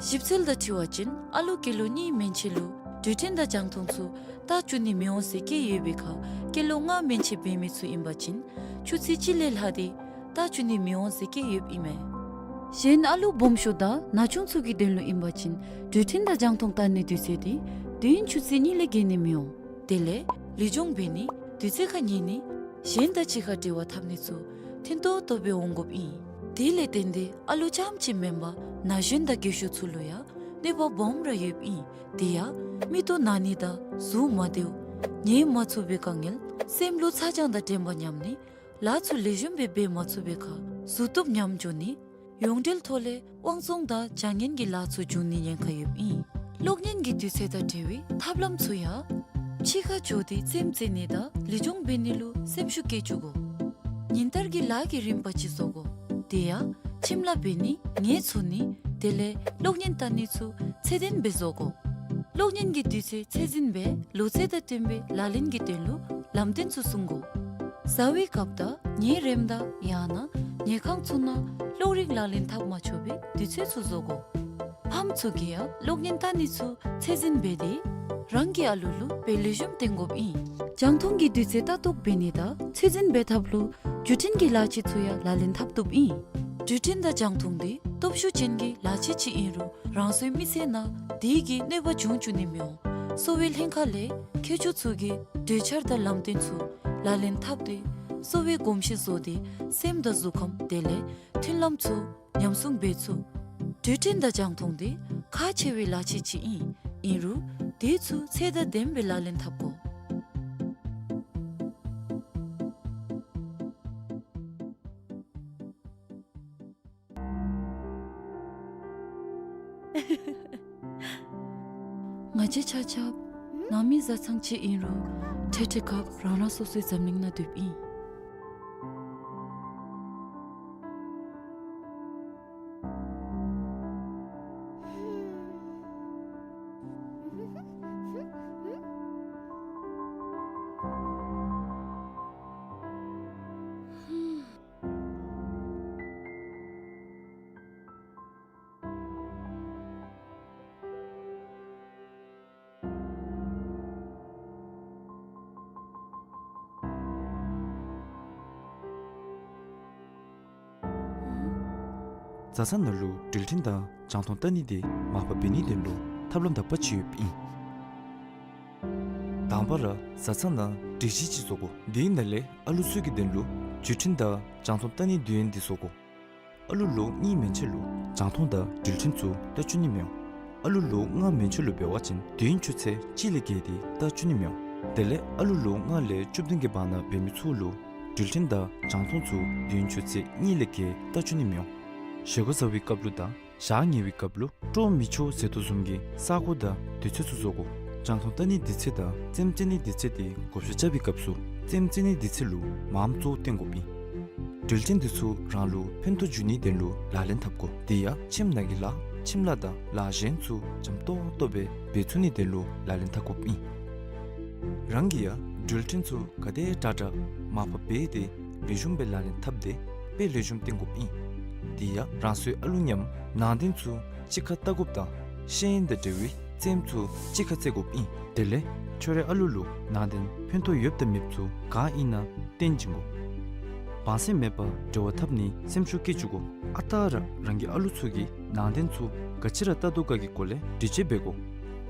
ཞིབ་འཚོལ་དང་འཁྲིལ་བ་ཅིན་ཨ་ལུ་སྐྱེས་ལོ་གཉིས་མན་ཆད་ལུ་འགྲུལ་འཕྲིན་དང་རྒྱང་མཐོང་ཚུ་བལྟ་བཅུག་ནི་མི་འོང་ཟེར་བཀོད་ཡོད་པའི་ཁར་སྐྱེས་ལོ་ལྔ་མན་ཆད་འབད་མི་ཚུ་ཨིན་པ་ཅིན་ཆུ་ཚོད་གཅིག་ལས་ལྷག་སྟེ་བལྟ་བཅུག་ནི་མི་འོང་ཟེར་བཀོད་ཡོདཔ་ཨིན་མས། གཞན་ཨ་ལུ་སྦོམ་ཤོས་དང་ན་ཆུང་ཚུ་གི་དོན་ལུ་ཨིན་པ་ཅིན་འགྲུལ་འཕྲིན་དང་རྒྱང་མཐོང་བལྟ་ནིའི་དུས་ཚོད་འདི་དུས་ཡུན་ཆུ་ཚོད་གཉིས་ལས་བརྒལ་ནི་མི་འོང་། དེ་ལས་ལུས་སྦྱོང་འབད་ནི་དུས་ཚོད་ཁར་ཉལ་ནི་གཞན་དང་གཅིག་ཁར་འབྲེལ་བ་འཐབ་ནི་ཚུ་ཐུན་ཏོག་ཏོ་སྦེ་འོང་དགོཔ་ཨིན། དེ་ལས་བརྟེན་ཏེ་ཨ་ལུ་རྐྱངམ་གཅིག་མེན་པར་ན་གཞོན་དང་རྒས་ཤོས་ཚུ་ལུ་ཡང་གནོད་པ་སྦོམ་ར་ཡོདཔ་ཨིན། དེ་ཡང་མིག་ཏོ་ན་ནི་དང་གཟུགས་མ་བདེཝ་ཉལ་མ་ཚུགས་པའི་དཀའ་ངལ་སེམས་ལུ་ཚ་གྱང་དང་དྲན་པ་ཉམས་ནི་ལཱ་ཚུ་ལེགས་ཤོམ་སྦེ་འབད་མ་ཚུགས་པའི་ཁར་གཟུགས་སྟོབས་ཉམས་འགྱོ་ནི་ཡོངས་འབྲེལ་ཐོག་ལས་དབང་བཙོང་དང་བྱ་ངན་གྱི་ལཱ་ཚུ་འབྱུང་ནིའི་ཉེན་ཁ་ཡོདཔ་ཨིན། གློག་བརྙན་གྱི་དུས་ཚོད་དང་འབྲེལ་བའི་ཐབས་ལམ་ཚུ་ཡང་ཕྱི་ཁར་འགྱོ་སྟེ་རྩེདམོ་རྩེ་ནི་དང་ལུས་སྦྱོང་འབད་ནི་ལུ་སེམས་ཤུགས་བསྐྱེད་བཅུག་དགོ། ཉིན་ལྟར་གྱི་ལཱ་གི་རིམ་པ་ཅིག་བཟོ་དགོ། དེ་ཡང་ཁྱིམ་ལཱ་འབད་ནི་ངལ་འཚོ་ནི་དེ་ལས་གློག་བརྙན་བལྟ་ནི་ཚུ་ཚད་ལྡན་སྦེ་བཟོ་དགོ། གློག་བརྙན་གྱི་དུས་ཚོད་ཚད་འཛིན་འབད་ལོ་ཚད་དང་བསྟུན་པའི་ལག་ལེན་གྱི་དོན་ལུ་ལམ་སྟོན་ཚུ་སྲུང་དགོ། བཟའ་བའི་སྐབས་དང་ཉལ་རནམ་དང་ཡང་ན་ཉལ་ཁང་ཚུ་ནང་གློག་རིག་ལག་ལེན་འཐབ་མ་ཆོག་པའི་དུས་ཚོད་ཚུ་བཟོ་དགོ། ཕམ་ཚུ་གིས་ཡང་གློག་བརྙན་བལྟ་ནི་ཚུ་ཚད་འཛིན་འབད་དེ་རང་གི་ཨ་ལུ་ལུ་དཔེ་ལེགས་ཤོམ་སྟོན་དགོཔ་ཨིན། རྒྱང་མཐོང་གི་དུས་ཚོད་ལྟ་རྟོག་འབད་ནི་དང་ཚད་འཛིན་འབད་ཐབས་ལུ་བརྒྱུད་འཕྲིན་གྱི་ལག་ཆས་ཚུ་ཡང་ལག་ལེན་འཐབ་བཏུབ་ཨིན། འགྲུལ་འཕྲིན་དང་རྒྱང་མཐོང་འདི་སྟོབས་ཤུགས་ཅན་གྱི་ལག་ཆས་ཅིག་ཨིན་རུང་རང་སོའི་མི་ཚེ་ནང་དེ་གིས་གནོད་པ་འབྱུང་བཅུག་ནི་མི་འོང་། གསོ་བའི་ལྷན་ཁག་ལས་མཁས་མཆོག་ཚུ་གིས་གྲོས་འཆར་དང་ལམ་སྟོན་ཚུ་ལག་ལེན་འཐབ་སྟེ་གསོ་བའི་གོམས་གཤིས་བཟོ་སྟེ་སེམས་དང་གཟུགས་ཁམས་དེ་ལས་མཐུན་ལམ་ཚུ་ཉམས་སྲུང་འབད་ཚུགས། འགྲུལ་འཕྲིན་དང་རྒྱང་མཐོང་འདི་ཁག་ཆེ་བའི་ལག་ཆས་ཅིག་ཨིན། ཨིན་རུང་དེ་ཚུ་ཚད་དང་ལྡནམ་སྦེ་ལག་ལེན་འཐབ་དགོ། ང་བཅས་ཆ་ཁྱབ་ནང་མི་བཟའ་ཚང་ཅིག་ཨིན་རུང་འཕྲལ་འཕྲལ་སྐབས་རང་རང་སོ་སོའི་འཛམ་གླིང་ནང་སྡོདཔ་ཨིན། བཟའ་ཚང་ནང་ལུ་འགྲུལ་འཕྲིན་དང་རྒྱང་མཐོང་བལྟ་ནི་འདི་མར་ཕབ་འབད་ནིའི་དོན་ལུ་ཐབས་ལམ་དག་པ་ཅིག་ཡོདཔ་ཨིན། དང་པ་ར་བཟའ་ཚང་ནང་སྒྲིག་གཞི་ཅིག་བཟོ་དགོ། དེའི་ནང་ལས་ཨ་ལུ་ཚུ་གི་དོན་ལུ་འགྲུལ་འཕྲིན་དང་རྒྱང་མཐོང་བལྟ་ནིའི་དུས་ཡུན་འདི་བཟོ་དགོ། ཨ་ལུ་ལོ་གཉིས་མན་ཆད་ལུ་རྒྱང་མཐོང་དང་འགྲུལ་འཕྲིན་ཚུ་བལྟ་བཅུག་ནི་མི་འོང་། ཨ་ལུ་ལོ་ལྔ་མན་ཆད་ལུ་འབད་བ་ཅིན་དུས་ཡུན་ཆུ་ཚོད་གཅིག་ལས་བརྒལ་ཏེ་བལྟ་བཅུག་ནི་མི་འོང་། དེ་ལས་ཨ་ལུ་ལོ་ལྔ་ལས་བཅུ་བདུན་གྱི་བར་ན་འབད་མི་ཚུ་ལུ་འགྲུལ་འཕྲིན་དང་རྒྱང་མཐོང་ཚུ་དུས་ཡུན་ཆུ་ཚོད་གཉིས་ལས་བརྒལ་བལྟ་བཅུག་ནི་མི་འོང་། བཞེས་སྒོ་བཟའ་བའི་སྐབས་ལུ་དང་ཞག་ཉལ་བའི་སྐབས་ལུ་སྤྲོ་མི་ཆོག་ཟེར་དོ་བཟུམ་གྱི་ས་གོ་དང་དུས་ཚོད་ཚུ་བཟོ་དགོ། རྒྱང་མཐོང་བལྟ་ནིའི་དུས་ཚོད་དང་རྩེདམོ་རྩེ་ནིའི་དུས་ཚོད་འདི་བགོ་བཤའ་རྐྱབ་པའི་སྐབས་སུ་རྩེདམོ་རྩེ་ནིའི་དུས་ཚོད་ལུ་མངམ་གཙོ་བོ་བཏོན་དགོཔ་ཨིན། འགྲུལ་འཕྲིན་འདི་ཚུ་རང་ལུ་ཕན་ཐོགས་འབྱུང་ནིའི་དོན་ལུ་ལག་ལེན་འཐབ་དགོ། དེ་ཡང་ཁྱིམ་ནང་གི་ལཱ་ཁྱིམ་ལཱ་དང་ལཱ་གཞན་ཚུ་འཇམ་ཏོག་ཏོ་སྦེ་འབད་ཚུགས་ནིའི་དོན་ལུ་ལག་ལེན་འཐབ་དགོཔ་ཨིན། རང་གིས་ཡང་འགྲུལ་འཕྲིན་ཚུ་ག་དེ་དྲག་དྲག་མར་ཕབ་འབད་དེ་ལེགས་ཤོམ་སྦེ་ལག་ལེན་འཐབ་སྟེ་དཔེ་ལེགས་ཤོམ་སྟོན་དགོཔ་ཨིན། དེ་ཡང་རང་སོའི་ཨ་ལུ་མཉམ་ནང་དོན་ཚུ་གཅིག་ཁར་བལྟ་དགོཔ་དང་ཤེས་ཡོན་དང་འབྲེལ་བའི་རྩེདམོ་ཚུ་གཅིག་ཁར་རྩེ་དགོཔ་ཨིན། དེ་ལས་ཁྱོད་རའི་ཨ་ལུ་ལུ་ནང་དོན་ཕན་ཐོགས་ཡོདཔ་དང་མེདཔ་ཚུ་ག་ཨིན་ན་སྟོན་བྱིན་དགོ། བང་སེམས་མེད་པར་འབྲེལ་བ་འཐབ་ནི་སེམས་ཤུགས་བསྐྱེད་བཅུག་དགོ། ཨ་རྟག་ར་རང་གི་ཨ་ལུ་ཚུ་གིས་ནང་དོན་ཚུ་ག་ཅི་ར་བལྟ་དོ་ག་གི་སྐོར་ལས་འདྲི་དཔྱད་འབད་དགོ།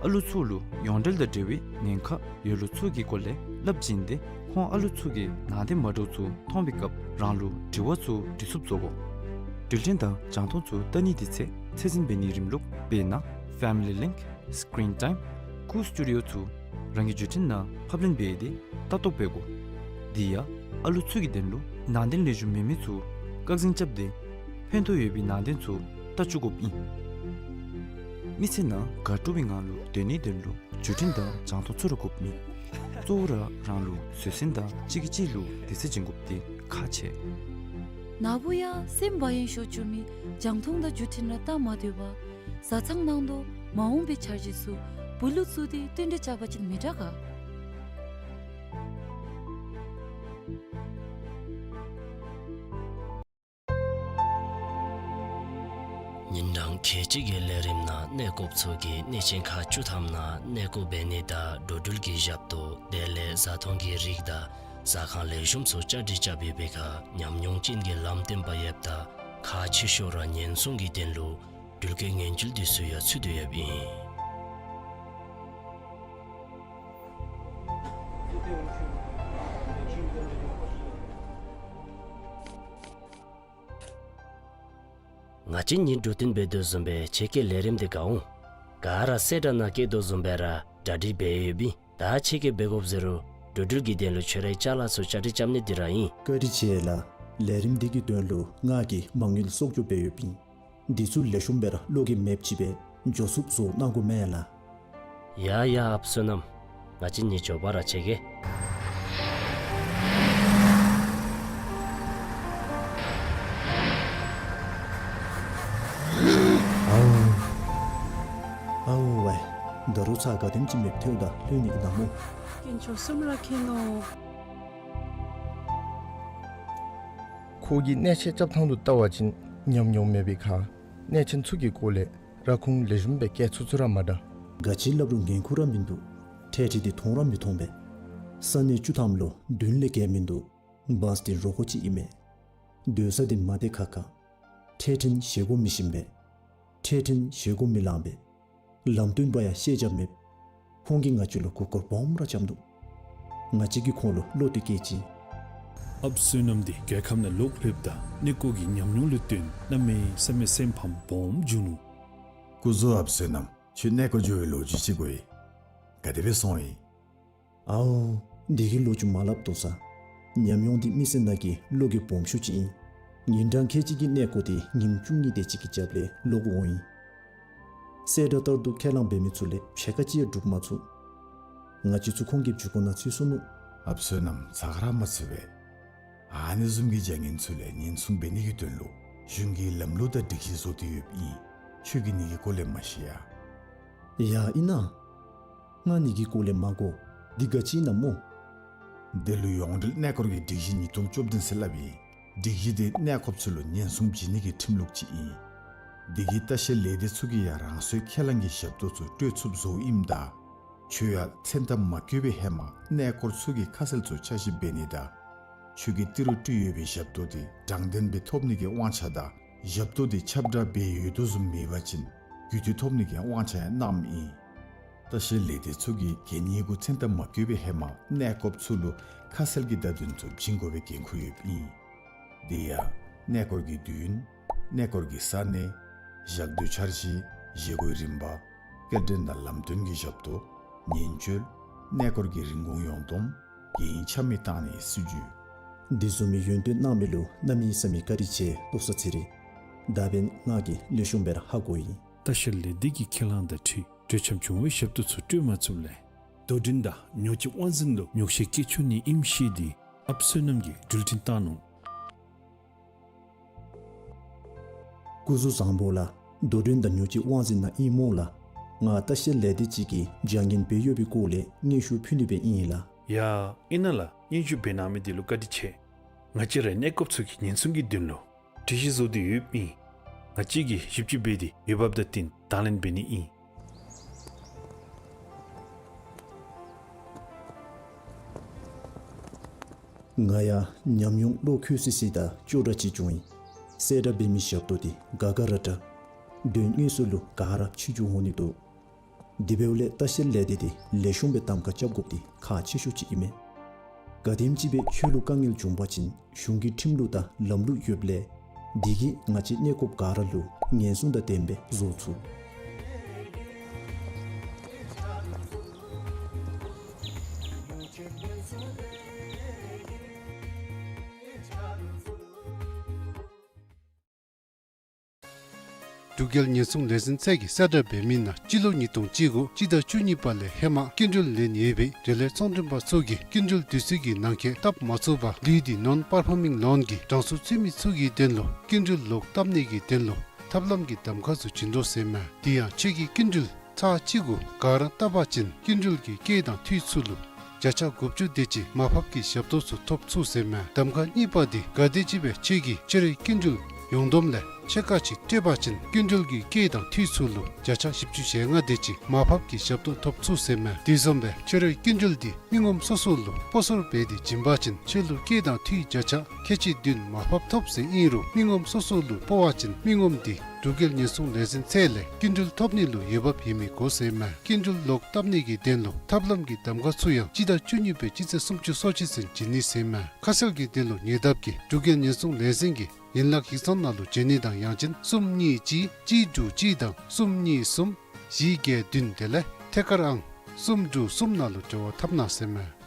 ཨ་ལུ་ཚུ་ལུ་ཡོངས་འབྲེལ་དང་འབྲེལ་བའི་ཉེན་ཁ་ཡོད་ལུགས་ཚུ་གི་སྐོར་ལས་སླབ་བྱིན་ཏེ་ཁོང་ཨ་ལུ་ཚུ་གིས་ནང་དོན་མ་འདྲཝ་ཚུ་མཐོང་བའི་སྐབས་རང་ལུ་དྲི་བ་ཚུ་འདྲི་ཚུགསཔ་བཟོ་དགོ། འགྲུལ་འཕྲིན་དང་རྒྱང་མཐོང་ཚུ་བལྟ་ནིའི་དུས་ཚོད་ཚད་འཛིན་འབད་ནིའི་རིམ་ལུགས་དཔེར་ན་Family Link, Screen Time, Cool Studio ཚུ་རང་གི་བརྒྱུད་འཕྲིན་ནང་ཕབ་ལེན་འབད་དེ་ལྟ་རྟོག་འབད་དགོ། དེ་ཡང་ཨ་ལུ་ཚུ་གི་དོན་ལུ་ནང་དོན་ལེགས་ཤོམ་མེད་མི་ཚུ་བཀག་འཛིན་རྐྱབ་སྟེ་ཕན་ཐོགས་ཡོད་པའི་ནང་དོན་ཚུ་བལྟ་བཅུག་དགོཔ་ཨིན། མི་ཚེ་ནང་དགའ་སྤྲོ་བའི་ངང་ལུ་སྡོད་ནིའི་དོན་ལུ་བརྒྱུད་འཕྲིན་དང་རྒྱང་མཐོང་ཚུ་ར་དགོཔ་མེད། གཙོ་བོ་ར་རང་ལུ་བཟོད་བསྲན་དང་གཅིག་གིས་གཅིག་ལུ་དད་བརྩེ་བྱིན་དགོཔ་འདི་ཁག་ཆེ། ནཱ་བུ་ཡང་སེམས་བག་ཡངས་ཤོར་བཅུག་མི་རྒྱང་མཐོང་དང་བརྒྱུད་འཕྲིན་ར་བལྟ་མ་སྡོད་པར་བཟའ་ཚང་ནང་དོག་མ་འོངས་པའི་འཆར་གཞི་ཚུ་བུ་ལུ་བཙུགས་ཏེ་བསྟུན་གྲོས་རྐྱབ་པ་ཅིན་མི་དྲག་ག། ཉིན་གྲངས་ཁལ་གཅིག་གི་ལས་རིམ་ནང་གནས་སྐོརཔ་ཚུ་གིས་གནས་ཆེན་ཁག་བཅུ་ཐམ་ནང་གནས་སྐོར་འབད་ནི་དང་འགྲོ་འགྲུལ་གྱི་ཞབས་ཏོག་དེ་ལས་བཟའ་འཐུང་གི་རིགས་དང་ཟ་ཁང་ལེགས་ཤོམ་ཚུ་བཅའ་སྒྲིག་རྐྱབ་ཡོད་པའི་ཁར་ཉམས་མྱོང་ཅན་གྱི་ལམ་སྟོན་པ་ཡོདཔ་ད་ཁག་ཆེ་ཤོས་ར་ཉེན་སྲུང་གི་དོན་ལུ་འགྲུལ་སྐྱེལ་མངོན་སྐྱེལ་འདི་ཚུ་ཡང་ཚུད་དེ་ཡོདཔ་ཨིན། ང་བཅས་གཉིས་འགྲོ་དོན་འབད་དོ་བཟུམ་སྦེ་ཁྱེད་ཀྱི་ལས་རིམ་འདི་ག་འོང་། ག་ར་གསལ་བསྒྲགས་ནང་བཀོད་དོ་བཟུམ་སྦེ་ར་གྲ་སྒྲིག་འབད་ཡོདཔ་ཨིན། ད་ཁྱེད་ཀྱིས་འབད་དགོཔ་ཟེར་རུང་འགྲོ་འགྲུལ་གྱི་དོན་ལུ་ཁྱོད་རའི་ཅ་ལ་ཚུ་བཅའ་སྒྲིག་རྐྱབ་ནི་འདི་ར་ཨིན། བཀའ་དྲིན་ཆེ་ལགས། ལས་རིམ་འདི་གི་དོན་ལུ་ང་གིས་མ་དངུལ་གསོག་འཇོག་འབད་ཡོདཔ་ཨིན། འདི་ཚུ་ལེགས་ཤོམ་སྦེ་ར་བློ་འགེལ་མེདཔ་ཅིག་སྦེ་འགྱོ་ཚུགསཔ་བཟོ་གནང་དགོ་མེན་ལགས། ཡ་ཡ་ཨཔ་བསོད་ནམས། ང་བཅས་གཉིས་མགྱོགས་པ་ར་ཁྱེད་ཀྱི། ཨའུ། ཨའུ་ཝའི། ད་རུང་ཚར་ག་དེམ་ཅིག་མེདཔ་ཐལཝ་ད་ལྷོད་ནི་གི་ནངས་མོ། དཀོན་མཆོག་གསུམ་ར་མཁྱེན་ནོ། ཁོ་གིས་གནས་ཆེན་རྐྱབ་ཐངས་ལུ་བལྟ་བ་ཅིན་ཉམས་མྱོང་མེད་པའི་ཁར་གནས་ཆེན་ཚུ་གི་སྐོར་ལས་ ར་ཁུངས་ལེགས་ཤོམ་སྦེ་བཀལ་ཚུགས་ཚུགས་ར་མ་འདྲ། ག་ཅི་སླབ་རུང་འགན་ཁུར་ར་མིན་འདུག། འཕྲལ་འཕྲལ་འདི་མཐོང་ར་མི་མཐོང་པས། ས་གནས་བཅུ་ཐམ་ལུ་བདུན་ལས་བརྒལ་མིན་འདུག། བཱས་འདི་རོགས་ཀྱི་ཅིག་ཨིན་མས། སྡོད་ས་འདི་མ་བདེ་ཁག་ཁ། འཕྲལ་འཕྲལ་བཞེས་སྒོ་མི་ཞིམ་པས། འཕྲལ་འཕྲལ་བཞེས་སྒོ་མི་ལང་པས། ལམ་སྟོན་པ་ཡང་ཤེས་རྒྱ་མེད། ཁོང་གིས་ང་བཅས་ལུ་མགུ་སྐོར་སྦོམ་ར་རྐྱབ་འདུག། ང་བཅས་ཀྱིས་ཁོང་ལུ་བློ་གཏད་གེ་ཅིག། ཨཔ་བསོད་ནམས་འདི་རྒྱལ་ཁབ་ནང་ལོག་ལྷོདཔ་ད་གནས་སྐོར་གྱི་ཉམས་མྱོང་ལུ་བརྟེན་གནམ་མེད་ས་མེད་སེམས་ཕམ་སྦོམ་བྱུང་ནུག། སྐུ་གཟུགས་ཨཔ་བསོད་ནམས། ཁྱོད་གནས་སྐོར་འགྱོ་བའི་ལོ་རྒྱུས་ཅིག་གོ་ཡི། ག་དེ་སྦེ་སོང་ཡི། ཨའོ། འདི་གི་ལོ་རྒྱུས་མ་སླབ་དོ་ཟེར། ཉམས་མྱོང་འདི་མི་སེར་ནང་གི་བློ་འགྱོད་སྦོམ་ཤོས་ཅིག་ཨིན། ཉིན་གྲངས་ཁལ་གཅིག་གི་གནས་སྐོར་འདི་ཉིནམ་བཅུ་གཉིས་དེ་ཅིག་གི་རྒྱབ་ལས་ལོག་འོང་ཡི། གསལ་བསྒྲགས་ལྟར་དུ་ཁས་བླངས་འབད་མི་ཚུ་ལས་ཕྱེད་ཀ་ཅིག་ཡང་འགྲུབ་མ་ཚུགས། ང་བཅས་ཚུ་ཁོང་གི་མཇུག་སྒོ་ནང་ཚུད་སོ་ནུག། ཨཔ་བསོད་ནམས་ཚ་ག་ར་མ་ཚུད་པས། ཨ་ནི་བཟུམ་གྱི་བྱ་ངན་ཚུ་ལས་ཉེན་སྲུང་འབད་ནི་གི་དོན་ལུ་གཞུང་གིས་ལམ་ལུགས་དང་སྒྲིག་གཞི་བཟོ་སྟེ་ཡོདཔ་ཨིན། ཁྱོད་ཀྱིས་ནི་གི་སྐོར་ལས་མ་ཤེས་ཡ། ཡ་ཨིན་ན། ང་ནི་གི་སྐོར་ལས་མ་གོ། འདི་ག་ཅི་ཨིན་ན་སྨོ། འདི་ལུ་ཡོངས་འབྲེལ་གནས་སྐོར་གྱི་སྒྲིག་གཞི་ཉིས་སྟོང་བཅུ་བདུན་ཟེར་སླབ་ཨིན། སྒྲིག་གཞི་འདི་གནས་སྐོརཔ་ཚུ་ལུ་ཉེན་སྲུང་བྱིན་ནི་གི་ཁྲིམས་ལུགས་ཅིག་ཨིན། འདི་གིས་ལྟ་བཤལ་ལས་སྡེ་ཚུ་གིས་ཡང་རང་སོའི་ཁས་བླངས་ཀྱི་ཞབས་ཏོག་ཚུ་སྤྲོད་ཚུགསཔ་བཟོཝ་ཨིནམ་ད་ཁྱོད་ཡང་མཚན་ཐོ་མ་བཀོད་པའི་ཧེ་མ་གནས་སྐོར་ཚུ་གི་ཁ་གསལ་ཚུ་ཆ་ཞིབ་འབད་ནི་དང་ཁྱོད་ཀྱིས་ཏི་རུ་སྤྲོད་ཡོད་པའི་ཞབས་ཏོག་འདི་དྲང་བདེན་སྦེ་ཐོབ་ནི་གི་དབང་ཆ་དང་ཞབས་ཏོག་འདི་ཁྱབ་བསྒྲགས་འབད་ཡོད་དོ་བཟུམ་མེད་པ་ཅིན་རྒུད་འཐུས་ཐོབ་ནི་གི་དབང་ཆ་ཡང་གནངམ་ཨིན། ལྟ་བཤལ་ལས་སྡེ་ཚུ་གིས་གན་ཡིག་གུ་མཚན་ཐོ་མ་བཀོད་པའི་ཧེ་མ་གནས་སྐོརཔ་ཚུ་ལུ་ཁ་གསལ་གྱི་བརྡ་དོན་ཚུ་བྱིན་དགོ་པའི་འགན་ཁུར་ཡོདཔ་ཨིན། དེ་ཡང་གནས་སྐོར་གྱི་དུས་ཡུན། གནས་སྐོར་གྱི་ས་གནས། ཞག་སྡོད་འཆར་གཞི། བཞེས་སྒོའི་རིམ་པ། སྐྱེལ་འདྲེན་དང་ལམ་སྟོན་གྱི་ཞབས་ཏོག། ཉེན་བཅོལ། གནས་སྐོར་གྱི་རིན་གོང་ཡོངས་བསྡོམས། གན་ཡིག་ཆ་མེད་བཏང་ནིའི་སྲིད་བྱུས། འདི་བཟུམ་མའི་ཡོན་ཏན་གནང་མི་ལུ་གནམ་མེད་ས་མེད་བཀའ་དྲིན་ཆེ། ཏོག་ས་ཚེ་རིང་། ད་འབདན་ང་གིས་ལེགས་ཤོམ་སྦེ་ར་ཧ་གོ་ཡི། ལྟ་བཤལ་ལས་སྡེ་གི་ཁས་བླངས་དང་འཁྲིལ་གྲོས་འཆམ་བྱུང་བའི་ཞབས་ཏོག་ཚུ་སྤྲོད་མ་ཚུགསཔ་ལས་དོ་འགྲན་དང་ཉོག་བྱེད་དབང་འཛིན་ལུ་ཉོག་བཤད་བཀལ་ཆོག་ནི་ཨིནམ་ཤེས་ཏེ་ཨཔ་བསོད་ནམས་ཀྱིས་འགྲུལ་འཕྲིན་བཏང་ནུག། སྐུ་གཟུགས་བཟང་པོ་ལགས། དོ་འགྲན་དང་ཉོག་བྱེད་དབང་འཛིན་ནང་ཨིན་སྨོ་ལགས། ང་ལྟ་བཤལ་ལས་སྡེ་ཅིག་གིས་བྱ་ངན་འབད་ཡོད་པའི་སྐོར་ལས་སྙན་ཞུ་ཕུལ་ནི་སྦེ་ཨིན་ལགས། ཡ་ཨིན་ན་ལགས། སྙན་ཞུ་འབད་གནང་མི་འདི་ལུ་བཀའ་དྲིན་ཆེ། ང་བཅས་རའི་གནས་སྐོརཔ་ཚུ་གི་ཉེན་སྲུང་གི་དོན་ལུ་སྒྲིག་གཞི་བཟོ་སྟེ་ཡོདཔ་ཨིན། ང་བཅས་ཀྱིས་ཞིབ་དཔྱད་འབད་དེ་འོས་འབབ་དང་བསྟུན་དང་ལེན་འབད་ནི་ཨིན། ང་ཡང་ཉམས་མྱོང་བློ་འཁོལ་སི་སི་དང་ཅོག་འཐདཔ་ཅིག་བྱུང་ཡི། གསལ་བསྒྲགས་འབད་མི་ཞབས་ཏོག་འདི་དགའ་དགའ་ར་དྲག། དོན་དངོས་སུ་ལུ་ག་ར་ཕྱི་འགྱུར་འོང་ནི་འདུག། དེ་འབདཝ་ལས་ལྟ་བཤལ་ལས་སྡེ་འདི་ལེགས་ཤོམ་སྦེ་གདམ་ཁ་རྐྱབ་དགོཔ་འདི་ཁག་ཆེ་ཤོས་ཅིག་ཨིན་མས། ག་དེམ་ཅིག་སྦེ་ཁྱོད་ལུ་དཀའ་ངལ་བྱུང་པ་ཅིན་གཞུང་གི་ཁྲིམས་ལུགས་དང་ལམ་ལུགས་ཡོདཔ་ལས་འདི་གིས་ང་བཅས་གནས་སྐོརཔ་ག་ར་ལུ་ཉེན་སྲུང་དང་ལྡནམ་སྦེ་བཟོ་ཚུགས། འབྲུག་རྒྱལ་ཉེན་སྲུང་ལས་འཛིན་ཚད་ཀྱིས་གསལ་བསྒྲགས་འབད་མི་ནང་སྤྱི་ལོ་ཉིས་སྟོང་བཅུ་དགུ་སྤྱི་ཟླ་བཅུ་གཉིས་པ་ལས་ཧེ་མ་སྐྱིན་འགྲུལ་ལེན་ཡོད་པའི་འབྲེལ་ཡོད་ཚོང་མགྲོན་པ་ཚུ་གིས་སྐྱིན་འགྲུལ་དུས་ཚོད་ཀྱི་ནང་འཁོད་བཏབ་མ་ཚུགས་པར་ལུས་ཏེ་ནོན་པར་ཕོ་མིང་ལོན་གྱི་གྲངས་སུ་ཚུད་མི་ཚུ་གི་དོན་ལུ་སྐྱིན་འགྲུལ་ལོག་བཏབ་ནི་གི་དོན་ལུ་ཐབས་ལམ་གྱི་གདམ་ཁ་ཚུ་བྱིན་དོ་ཟེར་མས། དེ་ཡང་ཁྱོད་ཀྱིས་སྐྱིན་འགྲུལ་ཚར་གཅིག་གུ་ག་ར་བཏབ་པ་ཅིན་སྐྱིན་འགྲུལ་གྱི་སྐྱེད་དང་འཐུས་ཚུ་ལུ་བརྒྱ་ཆ་དགུ་བཅུ་དེ་ཅིག་མར་ཕབ་ཀྱི་ཞབས་ཏོག་ཚུ་ཐོབ་ཚུགས་ཟེར་མས། གདམ་ཁ་གཉིས་པ་འདི་ག་དེམ་ཅིག་སྦེ་ཁྱོད་ཀྱིས་ཁྱོད་རའི་སྐྱིན་འགྲུལ་ཡོངས་བསྡོམས་ལས་ཕྱེད་ཀ་ཅིག་སྤྲོད་པ་ཅིན་སྐྱིན་འགྲུལ་གྱི་སྐྱེད་དང་འཐུས་ཚུ་ལུ་བརྒྱ་ཆ་བཞི་བཅུ་ཞེ་ལྔ་དེ་ཅིག་མར་ཕབ་ཀྱི་ཞབས་ཏོག་ཐོབ་ཚུགས་ཟེར་མས། དེ་བཟུམ་སྦེ་ཁྱོད་རའི་སྐྱིན་འགྲུལ་འདི་མི་ངོམ་སོ་སོ་ལུ་སྤོ་སོར་འབད་དེ་བྱིན་པ་ཅིན་ཁྱོད་ལུ་སྐྱེད་དང་འཐུས་བརྒྱ་ཆ་ཁལ་གཅིག་བདུན་མར་ཕབ་ཐོབ་ཟེར་ཨིན་རུང་མི་ངོམ་སོ་སོ་ལུ་སྤོ་བ་ཅིན་མི་ངོམ་འདི་འབྲུག་རྒྱལ་ཉེན་སྲུང་ལས་འཛིན་ཚད་ལས་སྐྱིན་འགྲུལ་ཐོབ་ནི་ལུ་འོས་འབབ་ཡོད་མི་དགོ་ཟེར་མས། སྐྱིན་འགྲུལ་ལོག་བཏབ་ནི་གི་དོན་ལུ་ཐབས་ལམ་གྱི་གདམ་ཁ་ཚུ་ཡང་སྤྱི་ཟླ་བཅུ་གཉིས་པའི་སྤྱི་ཚེས་སུམ་ཅུ་སོ་གཅིག་ཚུན་བྱིན་ནི་ཟེར་མས། ཁ་གསལ་གྱི་དོན་ལུ་ཉེ་འདབས་ཀྱི་འབྲུག་རྒྱལ་ཉེན་སྲུང་ལས་འཛིན་གྱི་ཡན་ལག་ཡིག་ཚང་ནང་ལུ་བྱོན་ནི་དང་ཡང་ཅིན་གསུམ་གཉིས་གཅིག་གཅིག་དྲུག་གཅིག་དང་གསུམ་གཉིས་གསུམ་བཞི་བརྒྱད་བདུན་དེ་ལས་ཐད་ཀར་ཨང་གསུམ་དྲུག་གསུམ་ནང་ལུ་འབྲེལ་བ་འཐབ་གནང་ཟེར་མས།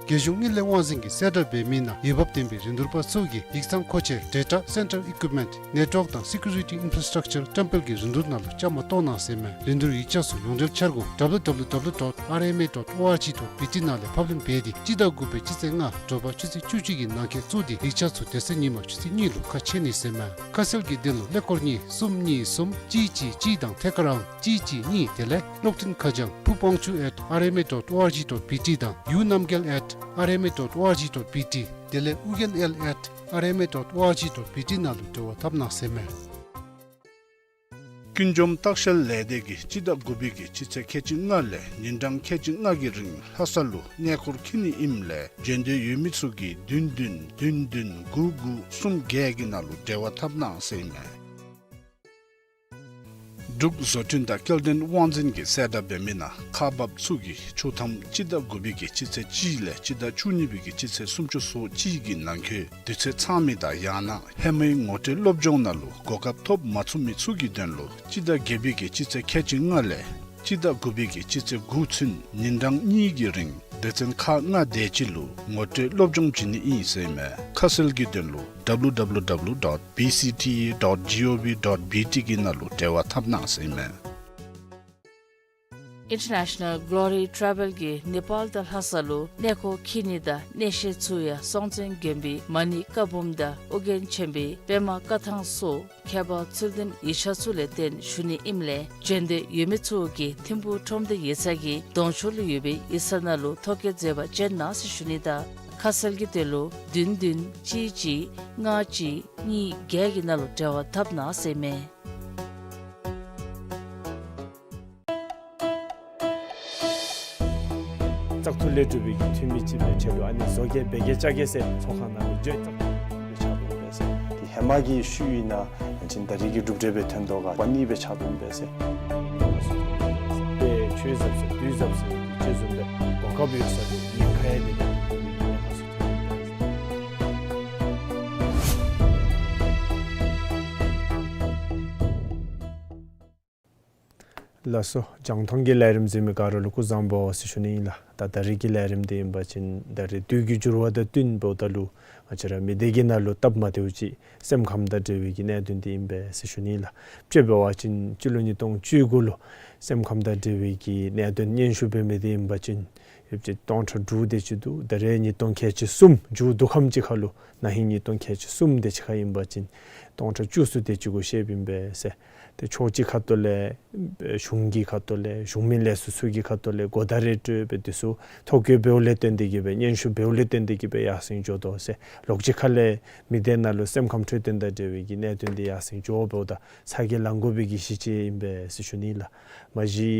རྒྱལ་གཞུང་དངུལ་ལས་དབང་འཛིན་གྱིས་གསལ་བསྒྲགས་འབད་མི་ནང་འོས་འབབ་ལྡན་པའི་རིན་བསྡུར་པ་ཚུ་གིས་ཡིག་ཚང་མཁོ་ཆས་data center equipment network དང་security infrastructure བཀྲམ་སྤེལ་གྱི་རིན་བསྡུར་ནང་ལུ་བཅའ་མར་གཏོགས་གནང་ཟེར་མས། རིན་བསྡུར་ཡིག་ཆ་ཚུ་ཡོངས་འབྲེལ་འཆར་སྒོ་W W W dot R M A dot O R G dot B T ནང་ལས་ཕབ་ལེན་འབད་དེ་སྤྱི་ཟླ་དགུ་པའི་སྤྱི་ཚེས་ལྔ་དྲོ་པ་ཆུ་ཚོད་བཅུ་གཅིག་གི་ནང་འཁོད་བཙུགས་ཏེ་ཡིག་ཆ་ཚུ་དེ་ཚེ་ཉིན་མ་ཆུ་ཚོད་གཉིས་ལུ་ཁ་ཕྱེ་ནི་ཟེར་མས། ཁ་གསལ་གྱི་དོན་ལུ་ཀླད་ཀོར་གཉིས་གསུམ་གཉིས་གསུམ་གཅིག་གཅིག་གཅིག་དང་ཐད་ཀར་ཨང་གཅིག་གཅིག་གཉིས་དེ་ལས་གློག་འཕྲིན་ཁ་བྱང་ཕུ་པང་ཆུ་at R M A dot O R G dot B T དང་ཡུ་རྣམ་རྒྱལ་at R M A dot O R G dot B T དེ་ལས་ཨུ་རྒྱན་ཨེལ་at R M A dot O R G dot B T ནང་ལུ་འབྲེལ་བ་འཐབ་གནང་ཟེར་མས། ཀུན་འཇོམས་ལྟ་བཤལ་ལས་སྡེ་གིས་སྤྱི་ཟླ་དགུ་པའི་གི་སྤྱི་ཚེས་ཁལ་གཅིག་ལྔ་ལས་ཉིན་གྲངས་ཁལ་གཅིག་ལྔ་གི་རིང་ལྷ་ས་ལུ་གནས་སྐོར་འཁྱིད་ནི་ཨིནམ་ལས་འབྱོན་འདོད་ཡོད་མི་ཚུ་གིས་བདུན་བདུན་བདུན་བདུན་དགུ་དགུ་གསུམ་བརྒྱད་ཀྱི་ནང་ལུ་འབྲེལ་བ་འཐབ་གནང་ཟེར་ཨིན་མས། འབྲུག་བཟོ་སྐྲུན་དང་སྐྱེལ་འདྲེན་དབང་འཛིན་གྱིས་གསལ་བསྒྲགས་འབད་མི་ནང་ཁག་འབགཔ་ཚུ་གིས་ཆུ་ཐམ་སྤྱི་ཟླ་དགུ་པའི་གི་སྤྱི་ཚེས་གཅིག་ལས་སྤྱི་ཟླ་བཅུ་གཉིས་པའི་གི་སྤྱི་ཚེས་སུམ་ཅུ་སོ་གཅིག་གི་ནང་འཁོད་དུས་ཚོད་ཚང་མི་དང་ཡང་ན་ཧེ་མའི་ངོ་སྤྲོད་སློབ་སྦྱོང་ནང་ལུ་གོ་སྐབས་ཐོབ་མ་ཚུགས་མི་ཚུ་གི་དོན་ལུ་སྤྱི་ཟླ་བརྒྱད་པའི་གི་སྤྱི་ཚེས་ཁལ་གཅིག་ལྔ་ལས་སྤྱི་ཟླ་དགུ་པའི་གི་སྤྱི་ཚེས་དགུ་ཚུན་ཉིན་གྲངས་གཉིས་ཀྱི་རིང་སྡེ་ཚན་ཁག་ལྔ་དེ་ཅིག་ལུ་ངོ་སྤྲོད་སློབ་སྦྱོང་བྱིན་ནི་ཨིན་ཟེར་ཨིན་མས། ཁ་གསལ་གྱི་དོན་ལུ་W W W dot B C T A dot gov dot B T གི་ནང་ལུ་འབྲེལ་བ་འཐབ་གནང་ཟེར་ཨིན་མས། International Glory Travel གིས་ནེ་པཱལ་དང་ལྷ་ས་ལུ་གནས་སྐོར་འཁྱིད་ནི་དང་གནས་བཤད་ཚུ་ཡང་སྲོང་བཙན་དགོན་པའི་མ་ཎི་བཀའ་འབུམ་དང་ཨོ་རྒྱན་ཆེན་པོའི་པདྨ་བཀའ་ཐང་སོགས་ཁྱད་པར་ཚུལ་ལྡན་ཡིག་ཆ་ཚུ་ལས་བརྟེན་ཞུ་ནི་ཨིནམ་ལས་འབྱོན་འདོད་ཡོད་མི་ཚུ་གིས་ཐིམ་ཕུག་ཁྲོམ་སྡེ་ཡིག་ཚང་གི་གདོང་ཕྱོགས་ལུ་ཡོད་པའི་ཡིག་ཚང་ནང་ལུ་ཐོ་བཀོད་མཛད་པར་བྱོན་གནང་ཟེར་ཞུ་ནི་དང་ཁ་གསལ་གྱི་དོན་ལུ་བདུན་བདུན་གཅིག་གཅིག་ལྔ་གཅིག་གཉིས་བརྒྱད་ཀྱི་ནང་ལུ་འབྲེལ་བ་འཐབ་གནང་ཟེར་ཨིན་མས། བཙག་འཐུ་ལས་གྲུབ་པའི་གི་འཐུས་མི་ཅིག་སྦེ་ཆེད་དུ་ཨ་ནི་བཟོ་བཀོད་འབད་གེ་བཅའ་གེ་ཟེར་ཚོགས་ཁང་ནང་ལུ་འགྱོ་བཙག་འཐུ་ལས་ཆགས་འདུག་པས་ཟེར། དེ་ཧེ་མ་གི་ཤུལ་ཨིན་ན་ཡང་ཅིན་ད་རེས་ཀྱི་གྲུབ་འབྲས་སྦེ་ཐོན་དོ་ག་པ་ནི་སྦེ་ཆགས་འདུག་པས་ཟེར། དེ་ཆོས་ཟབ་ཟེར་དུས་ཟབ་ཟེར་ཅིག་བཟུམ་སྦེ་གོ་སྐབས་ཡོད་ས་དེ་ཉེན་ཁ་ཡང་མེད་པའི་གནས་ཁ་སུ་ཐོན་ཡོད་པས་ཟེར། ལགས་སོ། རྒྱང་མཐོང་གི་ལས་རིམ་གཟིགས་མི་ག་ར་ལུ་སྐུ་གཟུགས་བཟང་པོ་ཟེར་ཞུ་ནི་ཨིན་ལགས། ད་ད་རེས་ཀྱི་ལས་རིམ་འདི་ཨིན་པ་ཅིན་ད་རེས་དུས་ཀྱི་འགྱུར་བ་དང་བསྟུན་འབདཝ་ད་ལུ་ང་བཅས་ར་མི་སྡེ་གི་ནང་ལུ་སྟབས་མ་བདེཝ་ཅིག་སེམས་ཁམས་དང་འབྲེལ་བའི་གི་གནད་དོན་འདི་ཨིན་པས་ཟེར་ཞུ་ནི་ཨིན་ལགས། དཔྱེ་འབད་བ་ཅིན་སྤྱི་ལོ་ཉིས་སྟོང་བཅུ་དགུ་ལུ་སེམས་ཁམས་དང་འབྲེལ་བའི་གི་གནད་དོན་སྙན་ཞུ་འབད་མི་འདི་ཨིན་པ་ཅིན་ཡོདཔ་ཅིག་སྟོང་ཕྲག་དྲུག་དེ་ཅིག་འདུག། ད་རེས་ཉིས་སྟོང་ཁལ་གཅིག་གསུམ་མཇུག་བསྡུ་ཁམས་ཅིག་ཁར་ལུ་ན་ཧིང་ཉིས་སྟོང་ཁལ་གཅིག་གསུམ་དེ་ཅིག་ཁར་ཨིན་པ་ཅིན་སྟོང་ཕྲག་བཅུ་ཙམ་དེ་ཅིག་གུ་བཤདཔ་ཨིན་པས་ཟེར། ཏེ་ཕྱོགས་གཅིག་ཁ་ཐུག་ལས་གཞུང་གི་ཁ་ཐུག་ལས་གཞུང་མིན་ལས་ཚོགས་ཚུ་གི་ཁ་ཐུག་ལས་གོ་བརྡ་རེ་སྤྲོད་སྦེ་དེ་ཚུ་ཐོ་བཀོད་འབདཝ་ལས་བརྟེན་ཏེ་གིས་སྦེ་སྙན་ཞུ་འབདཝ་ལས་བརྟེན་ཏེ་གིས་སྦེ་ཡར་སེང་འགྱོ་དོ་ཟེར། ལོགས་གཅིག་ཁ་ལས་མི་སྡེ་ནང་ལུ་སེམས་ཁམས་འཕྲོད་བསྟེན་དང་འབྲེལ་བའི་གི་གནད་དོན་འདི་ཡར་སེང་འགྱོ་འབདཝ་ད་ཚ་གྱང་ལང་དགོ་པའི་གི་གཞི་ཅིག་ཨིན་པས་ཟེར་ཞུ་ནི་ལགས། མ་གཞི་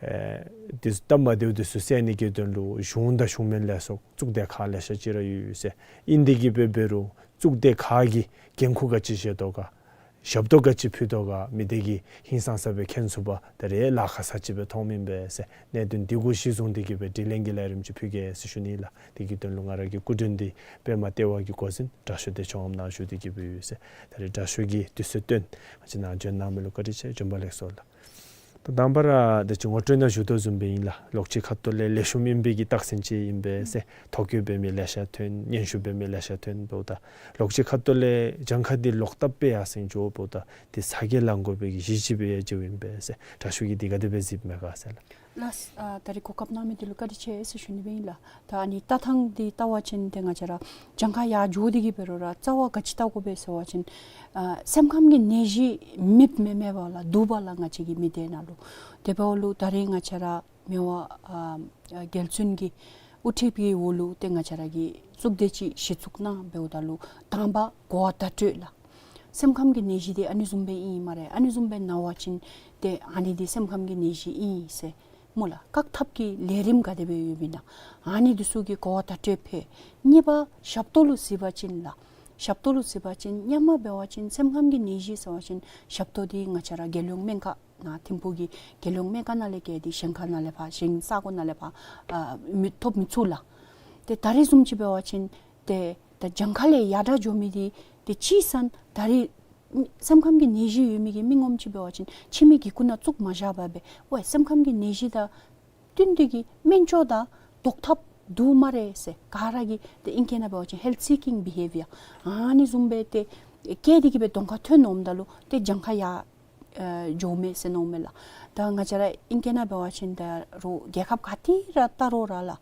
ཨེ་དེ་ཚུ་སྟབས་མ་བདེཝ་དེ་ཚུ་སེལ་ནི་གི་དོན་ལུ་གཞུང་དང་གཞུང་མིན་ལས་ཚོགས་གཙུག་སྡེ་ཁག་ལེ་ཤ་ཅིག་ར་ཡོད་ཟེར། ཨིན་ཏེ་གིས་སྦེ་འབད་རུང་གཙུག་སྡེ་ཁག་གིས་འགན་ཁུར་ག་ཅི་བཞེས་དོ་ག་ཞབས་ཏོག་ག་ཅི་ཕུལ་དོ་ག་མི་སྡེ་གིས་ཧིང་སངས་ས་སྦེ་མཁྱེན་ཚུགས་པར་ད་རེས་ལཱ་ཁག་ས་ཅིག་སྦེ་མཐོངམ་ཨིན་པས་ཟེར། གནད་དོན་འདི་གུ་གཞི་བཟུང་སྟེ་གིས་སྦེ་དྲི་ལན་གྱི་ལས་རིམ་ཅིག་ཕུལ་གེ་ཟེར་ཞུ་ནི་ལགས། དེ་གི་དོན་ལུ་ང་ར་གི་སྐུ་མགྲོན་འདི་པདྨ་ལྟེ་བ་གི་འགོ་འཛིན་དྲག་ཤོས་བདེ་མཆོག་ཨམ་ནཱ་བཞུགས་ཏེ་གིས་སྦེ་ཡོད་ཟེར། ད་རེས་དྲག་ཤོས་ཀྱིས་དུས་ཚོད་བཏོན་ང་བཅས་ནང་འབྱོན་གནང་མི་ལུ་བཀའ་དྲིན་ཆེ། བྱོན་པ་ལེགས་སོ་ལགས། ད་དང་པ་ར་ད་ཅི་ངོ་སྤྲོད་ནང་ཞུ་དོ་བཟུམ་སྦེ་ཨིན་ལགས། ལོགས་གཅིག་ཁ་ཐུག་ལས་ལེགས་ཤོམ་ཨིན་པའི་གི་རྟགས་མཚན་ཅིག་ཨིན་པས་ཟེར། ཐོ་བཀོད་འབད་མི་ལེ་ཤ་ཐོན། སྙན་ཞུ་འབད་མི་ལེ་ཤ་ཐོན་འབདཝ་ད་ལོགས་གཅིག་ཁ་ཐུག་ལས་གྱངས་ཁ་འདི་ལོག་བཏབ་སྦེ་ཡར་སེང་འགྱོ་འབདཝ་ད་འདི་ཚ་གྱང་ལང་དགོ་པའི་གི་གཞི་ཅིག་སྦེ་ཡང་མཇལཝ་ཨིན་པས་ཟེར། དྲག་ཤོས་ཀྱིས་འདི་ག་དེ་སྦེ་གཟིགསཔ་མས་ག་ཟེར་ལགས། ལགས། ཨ་ད་རེས་གོ་སྐབས་གནང་མི་འདི་ལུ་བཀའ་དྲིན་ཆེ་ཟེར་ཞུ་ནི་སྦེ་ཨིན་ལགས། ད་ཨ་ནི་ལྟ་སྟངས་འདི་བལྟ་བ་ཅིན་ཏེ་ང་བཅས་ར་གྱངས་ཁ་ཡར་འགྱོ་སྟེ་གིས་འབད་རུང་ར་རྩ་བ་ག་ཅི་བལྟ་དགོ་པས་ཟེར་བ་ཅིན་ཨ་སེམས་ཁམས་ཀྱི་ནད་གཞི་མེདཔ་མེན་མེདཔ་ལགས། འདུག་པ་ལགས། ང་བཅས་ཀྱི་མི་སྡེ་ནང་ལུ། དེ་འབདཝ་ལུ་ད་རེས་ང་བཅས་ར་མི་དབང་ཨ་རྒྱལ་བཙུན་གྱི་དབུ་ཁྲིད་ཀྱི་འོག་ལུ་ཏེ་ང་བཅས་ར་གི་གཙུག་སྡེ་ཅིག་གཞི་བཙུགས་གནང་འབདཝ་ད་ལུ་དང་པ་གོ་བ་བརྡ་སྤྲོད་ལགས། སེམས་ཁམས་ཀྱི་ནད་གཞི་འདི་ཨ་ནི་བཟུམ་སྦེ་ཨིན་སྨ་རེ། ཨ་ནི་བཟུམ་སྦེ་ན་བ་ཅིན་ཏེ་ཨ་ནི་འདི་སེམས་ཁམས་ཀྱི་ནད་གཞི་ཨིན་ཟེར་སྨོ་ལགས། བཀག་ཐབས་ཀྱི་ལས་རིམ་ག་དེ་སྦེ་ཡོདཔ་ཨིན་ན་ཨ་ནི་འདི་ཚུ་གི་གོ་བ་བརྡ་སྤྲོད་ཕུལ། གཉིས་པ་ཞབས་ཏོག་ལུ་གཟིགས་པ་ཅིན་ལགས། ཞབས་ཏོག་ལུ་གཟིགས་པ་ཅིན་སྔོན་མ་འབད་བ་ཅིན་སེམས་ཁམས་ཀྱི་ནད་གཞི་ཟེར་བ་ཅིན་ཞབས་ཏོག་འདི་ང་བཅས་ར་རྒྱལ་ཡོངས་སྨན་ཁང་ནང་ཐིམ་ཕུག་གི་རྒྱལ་ཡོངས་སྨན་ཁང་ནང་ལས་བརྒལ་ཏེ་གཞན་ཁ་ནང་ལས་ཕར་གཞན་ས་གོ་ནང་ལས་ཕར་ཨ་མི་ཐོབ་མི་ཚུགས་ལགས། ཏེ་ད་རེས་བཟུམ་ཅིག་འབད་བ་ཅིན་ཏེ་ད་གྱངས་ཁ་ལས་ཡར་དྲག་འགྱོ་མི་འདི་ཏེ་ཅིག་ཟེར་ན་ད་རེས་སེམས་ཁམས་ཀྱི་ནད་གཞི་ཡོད་མི་གི་མི་ངོམ་ཅིག་འབད་བ་ཅིན་ཁྱིམ་གྱི་སྒོ་ནང་བཙུགས་མ་བཞག་པར་སྦེ་ཝའི་སེམས་ཁམས་ཀྱི་ནད་གཞི་དང་བསྟུན་ཏེ་གིས་སྨན་བཅོས་དང་བཟློག་ཐབས་འདུག་སྨ་རེ་ཟེར། ག་ར་གིས་ཏེ་ཨིང་སྐད་ནང་འབད་བ་ཅིན་health seeking behaviour ཨ་ནི་བཟུམ་སྦེ་ཏེ་བསྐྱེད་དེ་གིས་སྦེ་གདོང་ཁར་ཐོན་འོངམ་ད་ལུ་ཏེ་གྱངས་ཁ་ཡར་ཨ་འགྱོཝ་མས་ཟེར་མནོཝ་མས་ལགས། ད་ང་བཅས་ར་ཨིང་སྐད་ནང་འབད་བ་ཅིན་ད་རུང་རྒྱལ་ཁབ་ག་ཏེ་ར་ལྟ་རུང་ར་ལགས།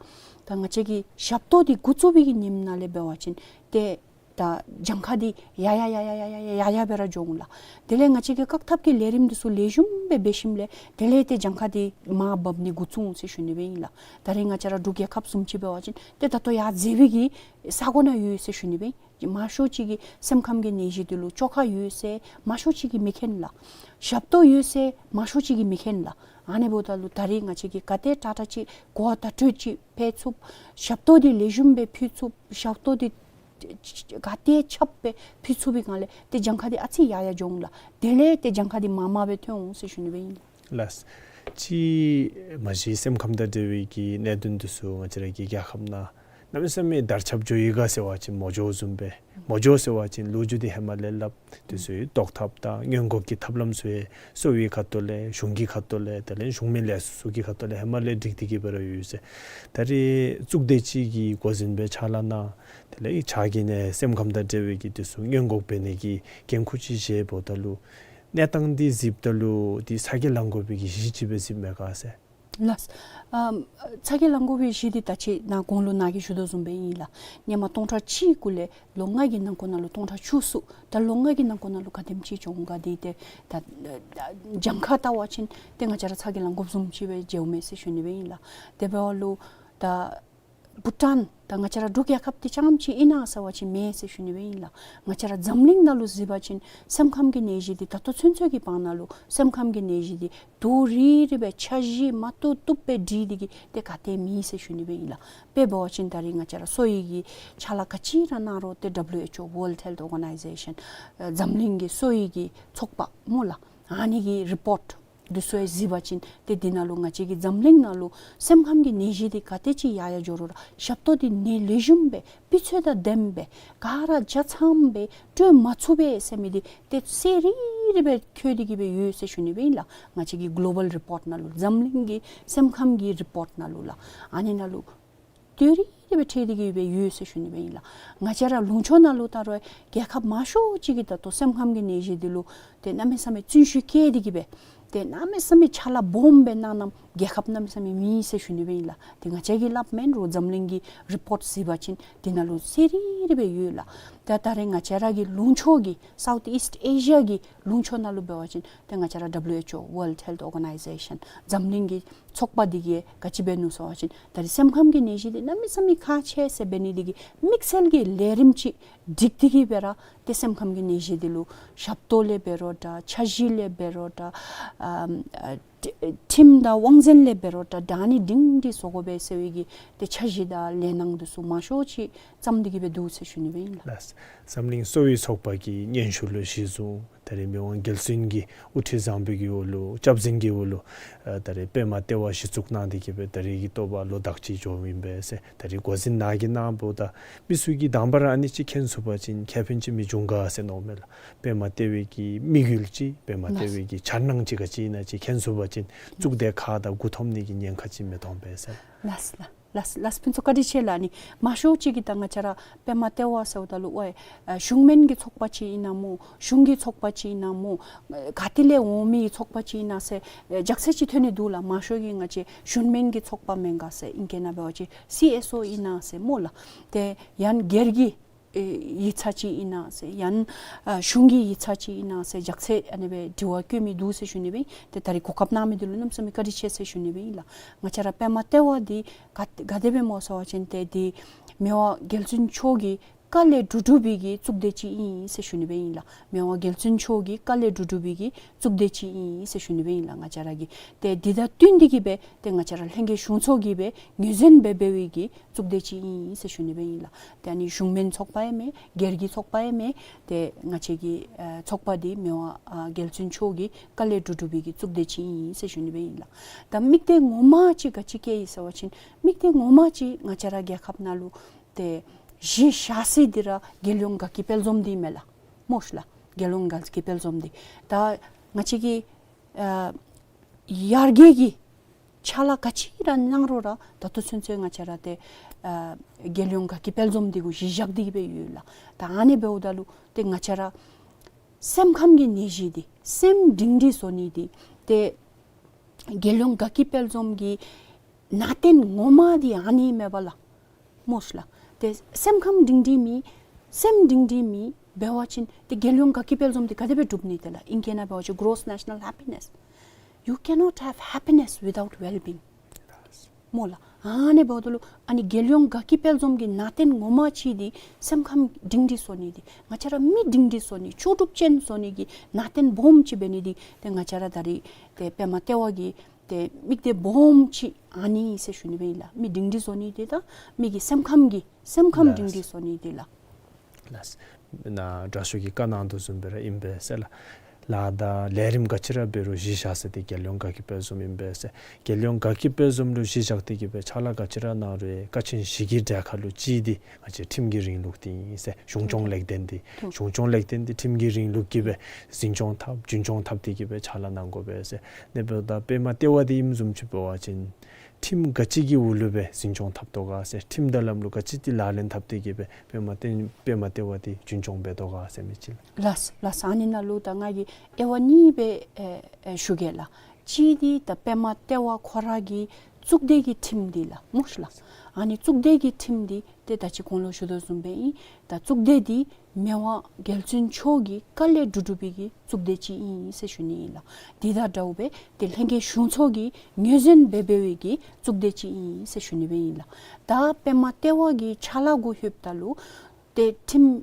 ད་ང་བཅས་ཀྱི་ཞབས་ཏོག་འདི་འགོ་བཙུགས་པའི་གི་ཉིནམ་ནང་ལས་འབད་བ་ཅིན་ཏེ་ ད་གྱངས་ཁ་འདི་ཡར་ཡར་ཡར་ཡར་སྦེ་ར་འགྱོ་འོང་ལགས། དེ་ལས་ང་བཅས་ཀྱིས་བཀག་ཐབས་ཀྱི་ལས་རིམ་འདི་ཚུ་ལེགས་ཤོམ་སྦེ་འབད་ཞིནམ་ལས་དེ་ལས་ཏེ་གྱངས་ཁ་འདི་མར་འབབ་ནི་འགོ་བཙུགས་འོང་ཟེར་ཞུ་ནི་སྦེ་ཨིན་ལགས། ད་རེས་ང་བཅས་ར་འབྲུག་རྒྱལ་ཁབ་བཟུམ་ཅིག་འབད་བ་ཅིན་ཏེ་ད་ལྟོ་ཡར་འཛེགས་པའི་གི་ས་གོ་ནང་ཡོད་ཟེར་ཞུ་ནི་སྦེ་ཨིན། མང་ཤོས་ཅིག་གིས་སེམས་ཁམས་ཀྱི་ནད་གཞི་འདི་ལུ་བཅོས་ཁ་ཡོད་ཟེར་མང་ཤོས་ཅིག་གིས་མི་མཁྱེན་ལགས། ཞབས་ཏོག་ཡོད་ཟེར་མང་ཤོས་ཅིག་གིས་མི་མཁྱེན་ལགས། ཨ་ནི་འབདཝ་ད་ལུ་ད་རེས་ང་བཅས་ཀྱིས་ག་དེ་དྲག་དྲག་ཅིག་གོ་བ་བརྡ་སྤྲོད་ཅིག་འབད་ཚུགས། ཞབས་ཏོག་འདི་ལེགས་ཤོམ་སྦེ་ཕུལ་ཚུགས། ཞབས་ཏོག་འདི་ག་དེ་ཁྱབ་སྦེ་ཕུལ་ཚུགས་པའི་སྒང་ལས་ཏེ་གྱངས་ཁ་འདི་ཨ་ཙི་ཡར་ཡར་འགྱོ་འོང་ལགས། དེ་ལས་ཏེ་གྱངས་ཁ་འདི་མར་མར་སྦེ་ཐོན་འོང་ཟེར་ཞུ་ནི་སྦེ་ཨིན་ལགས། ལགས། ཅིག་མ་གཞི་སེམས་ཁམས་དང་འབྲེལ་བའི་གི་གནད་དོན་འདི་ཚུ་ང་བཅས་ར་གི་རྒྱལ་ཁབ་ནང་གནམ་མེད་ས་མེད་དར་ཁྱབ་འགྱོ་ཡི་ག་ཟེར་བ་ཅིན་མ་འགྱོཝ་བཟུམ་སྦེ། མ་འགྱོ་ཟེར་བ་ཅིན་ལོ་རྒྱུས་འདི་ཧེ་མ་ལས་སླབ། འདི་ཚུ་ཟློག་ཐབས་དང་སྔོན་འགོག་གི་ཐབས་ལམ་ཚུ་ཡང་གསོ་བའི་ཁ་ཐུག་ལས་གཞུང་གི་ཁ་ཐུག་ལས་དེ་ལས་གཞུང་མིན་ལས་ཚོགས་ཚུ་གི་ཁ་ཐུག་ལས་ཧེ་མ་ལས་སྒྲིག་སྟེ་གི་སྦེ་ར་ཡོད་ཟེར། ད་རེས་གཙུག་སྡེ་ཅིག་གིས་འགོ་འཛིན་སྦེ་ཕྱག་ལཱ་གནང་། དེ་ལས་ཕྱག་གི་ནི་སེམས་ཁམས་དང་འབྲེལ་བའི་གི་འདི་ཚུ་སྔོན་འགོག་འབད་ནི་གི་འགན་ཁུར་ཅིག་བཞེས་འབདཝ་ད་ལུ་གནས་སྟངས་འདི་གཟིགསཔ་ད་ལུ་འདི་ཚ་གྱང་ལང་དགོ་པའི་གི་གཞི་ཅིག་སྦེ་གཟིགསཔ་མས་ག་ཟེར། ལགས། ཨམ་ཚ་གྱང་ལང་དགོ་པའི་གཞི་འདི་ད་ཅི་ནཱ་གོང་ལུ་ནཱ་གིས་ཞུ་དོ་བཟུམ་སྦེ་ཨིན་ལགས། ཧེ་མ་སྟོང་ཕྲག་གཅིག་གུ་ལས་ལོ་ལྔ་གི་ནང་འཁོད་ནང་ལུ་སྟོང་ཕྲག་བཅུ་གསུམ། ད་ལོ་ལྔ་གི་ནང་འཁོད་ནང་ལུ་ག་དེམ་ཅིག་བྱུང་ག་འདི་ཏེ་ད་གྱངས་ཁ་བལྟ་བ་ཅིན་ཏེ་ང་བཅས་ར་ཚ་གྱང་ལང་དགོཔ་བཟུམ་ཅིག་སྦེ་མཇལཝ་མས་ཟེར་ཞུ་ནི་སྦེ་ཨིན་ལགས། དེ་འབདཝ་ལུ་ད་བྷུ་ཊཱན་ད་ང་བཅས་ར་འབྲུག་རྒྱལ་ཁབ་འདི་རྐྱངམ་ཅིག་ཨིན་ན་ཟེར་བ་ཅིན་མེན་ཟེར་ཞུ་ནི་སྦེ་ཨིན་ལགས། ང་བཅས་ར་འཛམ་གླིང་ནང་ལུ་གཟིགས་པ་ཅིན་སེམས་ཁམས་ཀྱི་ནད་གཞི་འདི་ད་ལྟོ་ཚུན་ཚོད་ཀྱི་བར་ན་ལུ་སེམས་ཁམས་ཀྱི་ནད་གཞི་འདི་དུས་རིང་རིང་སྦེ་འཆར་གཞི་མ་བཏུབ་བཏུབ་སྦེ་སྒྲིག་སྟེ་གི་ཏེ་ག་ཏེ་མེད་ཟེར་ཞུ་ནི་སྦེ་ཨིན་ལགས། དཔེ་འབད་བ་ཅིན་ད་རེས་ང་བཅས་ར་གསོ་བའི་གི་ཕྱག་ལཱ་ག་ཅི་ར་གནང་རུང་ཏེ་ཌབ་ལུ་ཨེཆ་ཨོ་World Health Organization ཨ་འཛམ་གླིང་གི་གསོ་བའི་གི་ཚོགས་པ་སྨོ་ལགས། ཨ་ནི་གི་རི་པོརཊ་འདི་ཚུ་ཡང་གཟིགས་པ་ཅིན་ཏེ་འདི་ནང་ལུ་ང་བཅས་ཀྱི་འཛམ་གླིང་ནང་ལུ་སེམས་ཁམས་ཀྱི་ནད་གཞི་འདི་ག་དེ་ཅིག་ཡར་ཡར་འགྱོ་རུང་ར་ཞབས་ཏོག་འདི་ནི་ལེགས་ཤོམ་སྦེ་སྤུས་ཚད་དང་ལྡནམ་སྦེ་ག་ར་ཆ་ཚང་སྦེ་སྤྲོད་མ་ཚུགས་པས་ཟེར་མི་འདི་ཏེ་གསལ་རི་རི་སྦེ་འཁོད་དེ་གི་སྦེ་ཡོད་ཟེར་ཞུ་ནི་སྦེ་ཨིན་ལགས། ང་བཅས་ཀྱི་གོ་ལོ་བཱལ་རི་པོརཊ་ནང་ལུ་འཛམ་གླིང་གི་སེམས་ཁམས་ཀྱི་རི་པོརཊ་ནང་ལུ་ལགས། ཨ་ནི་ནང་ལུ་དོན་རེ་རེ་སྦེ་ཕྲད་དེ་གི་སྦེ་ཡོད་ཟེར་ཞུ་ནི་སྦེ་ཨིན་ལགས། ང་བཅས་ར་ལུང་ཕྱོགས་ནང་ལུ་ད་རུང་རྒྱལ་ཁབ་མང་ཤོས་ཅིག་གིས་ད་ལྟོ་སེམས་ཁམས་ཀྱི་ནད་གཞི་འདི་ལུ་ཏེ་གནམ་མེད་ས་མེད་བརྩོན་ཤུགས་བསྐྱེད་དེ་གི་སྦེ་ཏེ་གནམ་མེད་ས་མེད་ཕྱག་ལཱ་སྦོམ་སྦེ་གནང་གནངམ་རྒྱལ་ཁབ་གནམ་མེད་ས་མེད་མེད་ཟེར་ཞུ་ནི་སྦེ་ཨིན་ལགས། ཏེ་ང་བཅས་ཀྱིས་སླབ་མེན་རུང་འཛམ་གླིང་གི་རི་པོརཊ་གཟིགས་པ་ཅིན་འདི་ནང་ལུ་གསལ་རི་རི་སྦེ་ཡོད་ལགས། ད་ད་རེས་ང་བཅས་ར་གི་ལུང་ཕྱོགས་ཀྱི་South East Asia གི་ལུང་ཕྱོགས་ནང་ལུ་འབད་བ་ཅིན་ཏེ་ང་བཅས་ར་ཌབ་ལུ་ཨེཆ་ཨོ་World Health Organization འཛམ་གླིང་གི་ཚོགས་པ་འདི་གིས་ག་ཅི་འབད་ནུག་ཟེར་བ་ཅིན་ད་རེས་སེམས་ཁམས་ཀྱི་ནད་གཞི་འདི་གནམ་མེད་ས་མེད་ཁག་ཆེ་ཟེར་འབད་ནི་འདི་གིས་དམིགས་བསལ་གྱི་ལས་རིམ་ཅིག་སྒྲིག་སྟེ་གི་སྦེ་ར་ཏེ་སེམས་ཁམས་ཀྱི་ནད་གཞི་འདི་ལུ་ཞབས་ཏོག་ལས་འབད་རུང་འདྲ་འཆར་གཞི་ལས་འབད་རུང་འདྲ་ཨམ་ཨ་ཁྲིམས་དང་དབང་འཛིན་ལས་འབད་རུང་འདྲ་དྲག་ནི་སྒྲིང་སྒྲི་བཟོ་དགོ་པས་ཟེར་བའི་གི་ཏེ་འཆར་གཞི་དང་ལས་སྣང་འདི་ཚུ་མང་ཤོས་ཅིག་བརྩམས་ཏེ་གི་སྦེ་འདུག་ཟེར་ཞུ་ནི་སྦེ་ཨིན་ལགས། ལགས། འཛམ་གླིང་གསོ་བའི་ཚོགས་པ་གི་སྙན་ཞུ་ལུ་གཞི་བཟུང་ད་རེས་མི་དབང་རྒྱལ་བཙུན་གྱི་དབུ་ཁྲིད་བཟང་པོའི་གི་འོག་ལུ་སྐྱབས་འཛིན་གྱི་འོག་ལུ་ཨ་ད་རེས་པདྨ་ལྟེ་བ་གཞི་བཙུགས་གནང་སྟེ་གི་སྦེ་ད་རེས་ཀྱི་ཐོག་ལུ་ལོ་དག་ཅིག་འགྱོཝ་ཨིན་པས་ཟེར། ད་རེས་འགོ་འཛིན་ནཱ་གིས་གནངམ་ད་མི་ཚུ་གིས་དང་པ་ར་ཨ་ནི་ཅིག་མཁྱེན་ཚུགས་པ་ཅིན་ཁེ་ཕན་ཅིག་མི་འབྱུང་ག་ཟེར་མནོཝ་མས་ལགས། པདྨ་ལྟེ་བའི་གི་དམིགས་ཡུལ་ཅིག་པདྨ་ལྟེ་བའི་གི་འཆར་སྣང་ཅིག་ག་ཅི་ཨིན་ན་ཅིག་མཁྱེན་ཚུགས་པ་ཅིན་གཙུག་སྡེ་ཁག་དང་མགུ་འཐོམ་ནི་གི་ཉེན་ཁ་ཅིག་མི་ཐོན་པས་ཟེར། ལགས་ལགས། ལགས་ལགས། ཕུན་ཚོགས་བཀའ་དྲིན་ཆེ་ལགས། ཨ་ནི་མང་ཤོས་ཅིག་གིས་ད་ང་བཅས་ར་པདྨ་ལྟེ་བ་ཟེརཝ་ད་ལུ་ཝའི་ཨ་གཞུང་མིན་གྱི་ཚོགས་པ་ཅིག་ཨིན་ན་སྨོ་གཞུང་གི་ཚོགས་པ་ཅིག་ཨིན་ན་སྨོ་ག་ཏེ་ལས་འོང་མི་ཚོགས་པ་ཅིག་ཨིན་ན་ཟེར་ཨ་རྒྱགས་ཚད་ཅིག་ཐོན་ནི་འདུག་ལགས། མང་ཤོས་ཀྱིས་ང་བཅས་གཞུང་མིན་གྱི་ཚོགས་པ་མེན་ག་ཟེར་ཨིང་སྐད་ནང་འབད་བ་ཅིན་སི་ཨེས་ཨོ་ཨིན་ན་ཟེར་སྨོ་ལགས། ཏེ་ཡང་སྒེར་གྱི་ཨེ་ཡིག་ཚང་ཅིག་ཨིན་ན་ཟེར་ཡང་ཨ་གཞུང་གི་ཡིག་ཚང་ཅིག་ཨིན་ན་ཟེར་རྒྱགས་ཚད་ཨ་ནི་སྦེ་དྲི་བ་བཀོད་མི་འདུག་ཟེར་ཞུ་ནི་སྦེ་ཨིན། ཏེ་ད་རེས་གོ་སྐབས་གནང་མི་འདི་ལུ་གནམ་མེད་ས་མེད་བཀའ་དྲིན་ཆེ་ཟེར་ཞུ་ནི་སྦེ་ཨིན་ལགས། ང་བཅས་ར་པདྨ་ལྟེ་བ་འདི་ག་ག་དེ་སྦེ་སྨོ་ཟེར་བ་ཅིན་ཏེ་འདི་མི་དབང་རྒྱལ་བཙུན་མཆོག་གི་བཀའ་ལས་གྲུབ་གྲུབ་པའི་གི་གཙུག་སྡེ་ཅིག་ཨིན་ཟེར་ཞུ་ནི་སྦེ་ཨིན་ལགས། མི་དབང་རྒྱལ་བཙུན་མཆོག་གི་བཀའ་ལས་གྲུབ་གྲུབ་པའི་གི་གཙུག་སྡེ་ཅིག་ཨིན་ཟེར་ཞུ་ནི་སྦེ་ཨིན་ལགས། ང་བཅས་ར་གི་ཏེ་འདི་དང་བསྟུན་ཏེ་གི་སྦེ་ཏེ་ང་བཅས་ར་ལྷན་རྒྱས་གཞུང་ཚོགས་ཀྱིས་སྦེ་ངོས་འཛིན་འབད་འབད་བའི་གི་གཙུག་སྡེ་ཅིག་ཨིན་ཟེར་ཞུ་ནི་སྦེ་ཨིན་ལགས། ཏེ་ཨ་ནི་གཞུང་མིན་ཚོགས་པ་ཡང་མེན་སྒེར་གྱི་ཚོགས་པ་ཡང་མེན། ཏེ་ང་བཅས་ཀྱི་ཨ་ཚོགས་པ་འདི་མི་དབང་ཨ་རྒྱལ་བཙུན་མཆོག་གི་བཀའ་ལས་གྲུབ་གྲུབ་པའི་གི་གཙུག་སྡེ་ཅིག་ཨིན་ཟེར་ཞུ་ནི་སྦེ་ཨིན་ལགས། ད་དམིགས་གཏད་ངོ་མ་ཅིག་ག་ཅི་བསྐྱེད་ཡི་ཟེར་བ་ཅིན་དམིགས་གཏད་ངོ་མ་ཅིག་ང་བཅས་ར་རྒྱལ་ཁབ་ནང་ལུ་ཏེ་གཞི་བཞག་ས་འདི་ར་རྒྱལ་ཡོངས་དགའ་སྐྱིད་དཔལ་འཛོམས་འདི་མས་ལགས། སྨོ་ཤ་ལགས། རྒྱལ་ཡོངས་དགའ་སྐྱིད་དཔལ་འཛོམས་འདི་ད་ང་བཅས་ཀྱི་ཨ་ཡར་རྒྱས་ཀྱི་ཕྱག་ལཱ་ག་ཅི་ར་གནང་རུང་ར་ད་ལྟོ་ཚུན་ཚོད་ང་བཅས་ར་ཏེ་ཨ་རྒྱལ་ཡོངས་དགའ་སྐྱིད་དཔལ་འཛོམས་འདི་གུ་གཞི་བཞག་སྟེ་གི་སྦེ་ཡོད་ལགས། ད་ཨ་ནི་འབདཝ་ད་ལུ་ཏེ་ང་བཅས་ར་སེམས་ཁམས་ཀྱི་ནད་གཞི་འདི་སེམས་སྒྲིང་སྒྲི་བཟོ་ནི་འདི་ཏེ་རྒྱལ་ཡོངས་དགའ་སྐྱིད་དཔལ་འཛོམས་ཀྱི་ནང་རྟེན་ངོ་མ་འདི་ཨ་ནི་མས་པ་ལགས། སྨོ་ཤ་ལགས། ཏེ་སེམས་ཁམས་སྒྲིང་སྒྲི་མི་ སེམས་སྒྲིང་སྒྲིང་མེད་འབད་བ་ཅིན་ཏེ་རྒྱལ་ཡོངས་དགའ་སྐྱིད་དཔལ་འཛོམས་འདི་ག་དེ་སྦེ་འགྲུབ་ནི། དེ་ལགས་ཨིང་སྐད་ནང་འབད་བ་ཅིན་gross national happiness. You cannot have happiness without well-being. སྨོ་ལགས། ཨ་ནི་འབདཝ་ད་ལུ་ཨ་ནི་རྒྱལ་ཡོངས་དགའ་སྐྱིད་དཔལ་འཛོམས་ཀྱི་ནང་རྟེན་ངོ་མ་ཅིག་འདི་སེམས་ཁམས་སྒྲིང་སྒྲིང་བཟོ་ནི་འདི་ང་བཅས་ར་མི་སྒྲིང་སྒྲིང་བཟོ་ནི་ལྕོགས་གྲུབ་ཅན་བཟོ་ནི་གི་ནང་རྟེན་སྦོམ་ཅིག་འབད་ནི་འདི་ཏེ་ང་བཅས་ར་ད་རིས་ཏེ་པདྨ་ལྟེ་བ་གི་ཏེ་དམིགས་གཏད་སྦོམ་ཅིག་ཨ་ནི་ཨིན་ཟེར་ཞུ་ནི་སྦེ་ཨིན་ལགས། མི་སྒྲིང་སྒྲིང་བཟོ་ནི་འདི་དང་མི་གི་སེམས་ཁམས་ཀྱི་སེམས་ཁམས་ལགས། སྒྲིང་སྒྲིང་བཟོ་ནི་འདི་ལགས། ལགས། ནཱ་དྲག་ཤོས་ཀྱིས་བཀའ་གནང་དོ་བཟུམ་སྦེ་ར་ཨིན་པས་ཟེར་ལགས། ལཱ་དང་ལས་རིམ་ག་ཅི་ར་འབད་རུང་གཞི་བཞག་ས་འདི་རྒྱལ་ཡོངས་དགའ་སྐྱིད་དཔལ་འཛོམས་ཨིན་པས་ཟེར། རྒྱལ་ཡོངས་དགའ་སྐྱིད་དཔལ་འཛོམས་ལུ་གཞི་བཞག་སྟེ་གིས་སྦེ་ཕྱག་ལཱ་ག་ཅི་ར་གནང་རུང་ཀ་ཆེན་བཞི་གི་གྲལ་ཁར་ལུ་གཅིག་འདི་ང་བཅས་ཁྲིམས་ཀྱི་རིང་ལུགས་འདི་ཨིན་ཟེར། གཞུང་སྐྱོང་ལེགས་ལྡན་འདི་གཞུང་སྐྱོང་ལེགས་ལྡན་འདི་ཁྲིམས་ཀྱི་རིང་ལུགས་ཀྱིས་སྦེ་འཛིན་སྐྱོང་འཐབ་རྒྱུན་སྐྱོང་འཐབ་སྟེ་གིས་སྦེ་ཕྱག་ལཱ་གནང་དགོ་པས་ཟེར། ཨ་ནི་འབདཝ་ད་པདྨ་ལྟེ་བ་འདི་ཨིནམ་བཟུམ་ཅིག་འབད་བ་ཅིན་ཁྲིམས་ག་ཅི་གི་འོག་ལུ་སྦེ་འཛིན་སྐྱོང་འཐབ་དོ་ག་ཟེར། ཁྲིམས་དང་ལམ་ལུགས་ག་ཅི་འདི་ལག་ལེན་འཐབ་སྟེ་གིས་སྦེ་པདྨ་ལྟེ་པདྨ་ལྟེ་བ་འདི་རྒྱུན་སྐྱོང་འབད་དོ་ག་ཟེར་མི་ཅིག་ལགས། ལགས་ལགས། ཨ་ནི་ནང་ལུ་ད་ང་གིས་དབྱེ་བ་གཉིས་སྦེ་ཨེ་ཨེ་ཞུ་གེ་ལགས། གཅིག་འདི་ད་པདྨ་ལྟེ་བ་ཁོ་ར་གི་གཙུག་སྡེ་གི་ཁྲིམས་འདི་ལགས་སྨོ་ལགས། ཨ་ནི་གཙུག་སྡེ་གི་ཁྲིམས་འདི་ཏེ་ད་ཅི་གོང་ལུ་ཞུ་དོ་བཟུམ་སྦེ་ཨིན། ད་གཙུག་སྡེ་འདི་མི་དབང་རྒྱལ་བཙུན་མཆོག་གི་བཀའ་ལས་གྲུབ་གྲུབ་པའི་གི་གཙུག་སྡེ་ཅིག་ཨིན་ཟེར་ཞུ་ནི་ཨིན་ལགས། དེ་དང་འདྲཝ་སྦེ་ཏེ་ལྷན་རྒྱས་གཞུང་ཚོགས་ཀྱིས་ངོས་འཛིན་འབད་འབད་བའི་གི་གཙུག་སྡེ་ཅིག་ཨིན་ཟེར་ཞུ་ནི་སྦེ་ཨིན་ལགས། ད་པདྨ་ལྟེ་བ་གི་ཕྱག་ལཱ་གུ་ལྷོདཔ་ད་ལུ་ཏེ་ཁྲིམས་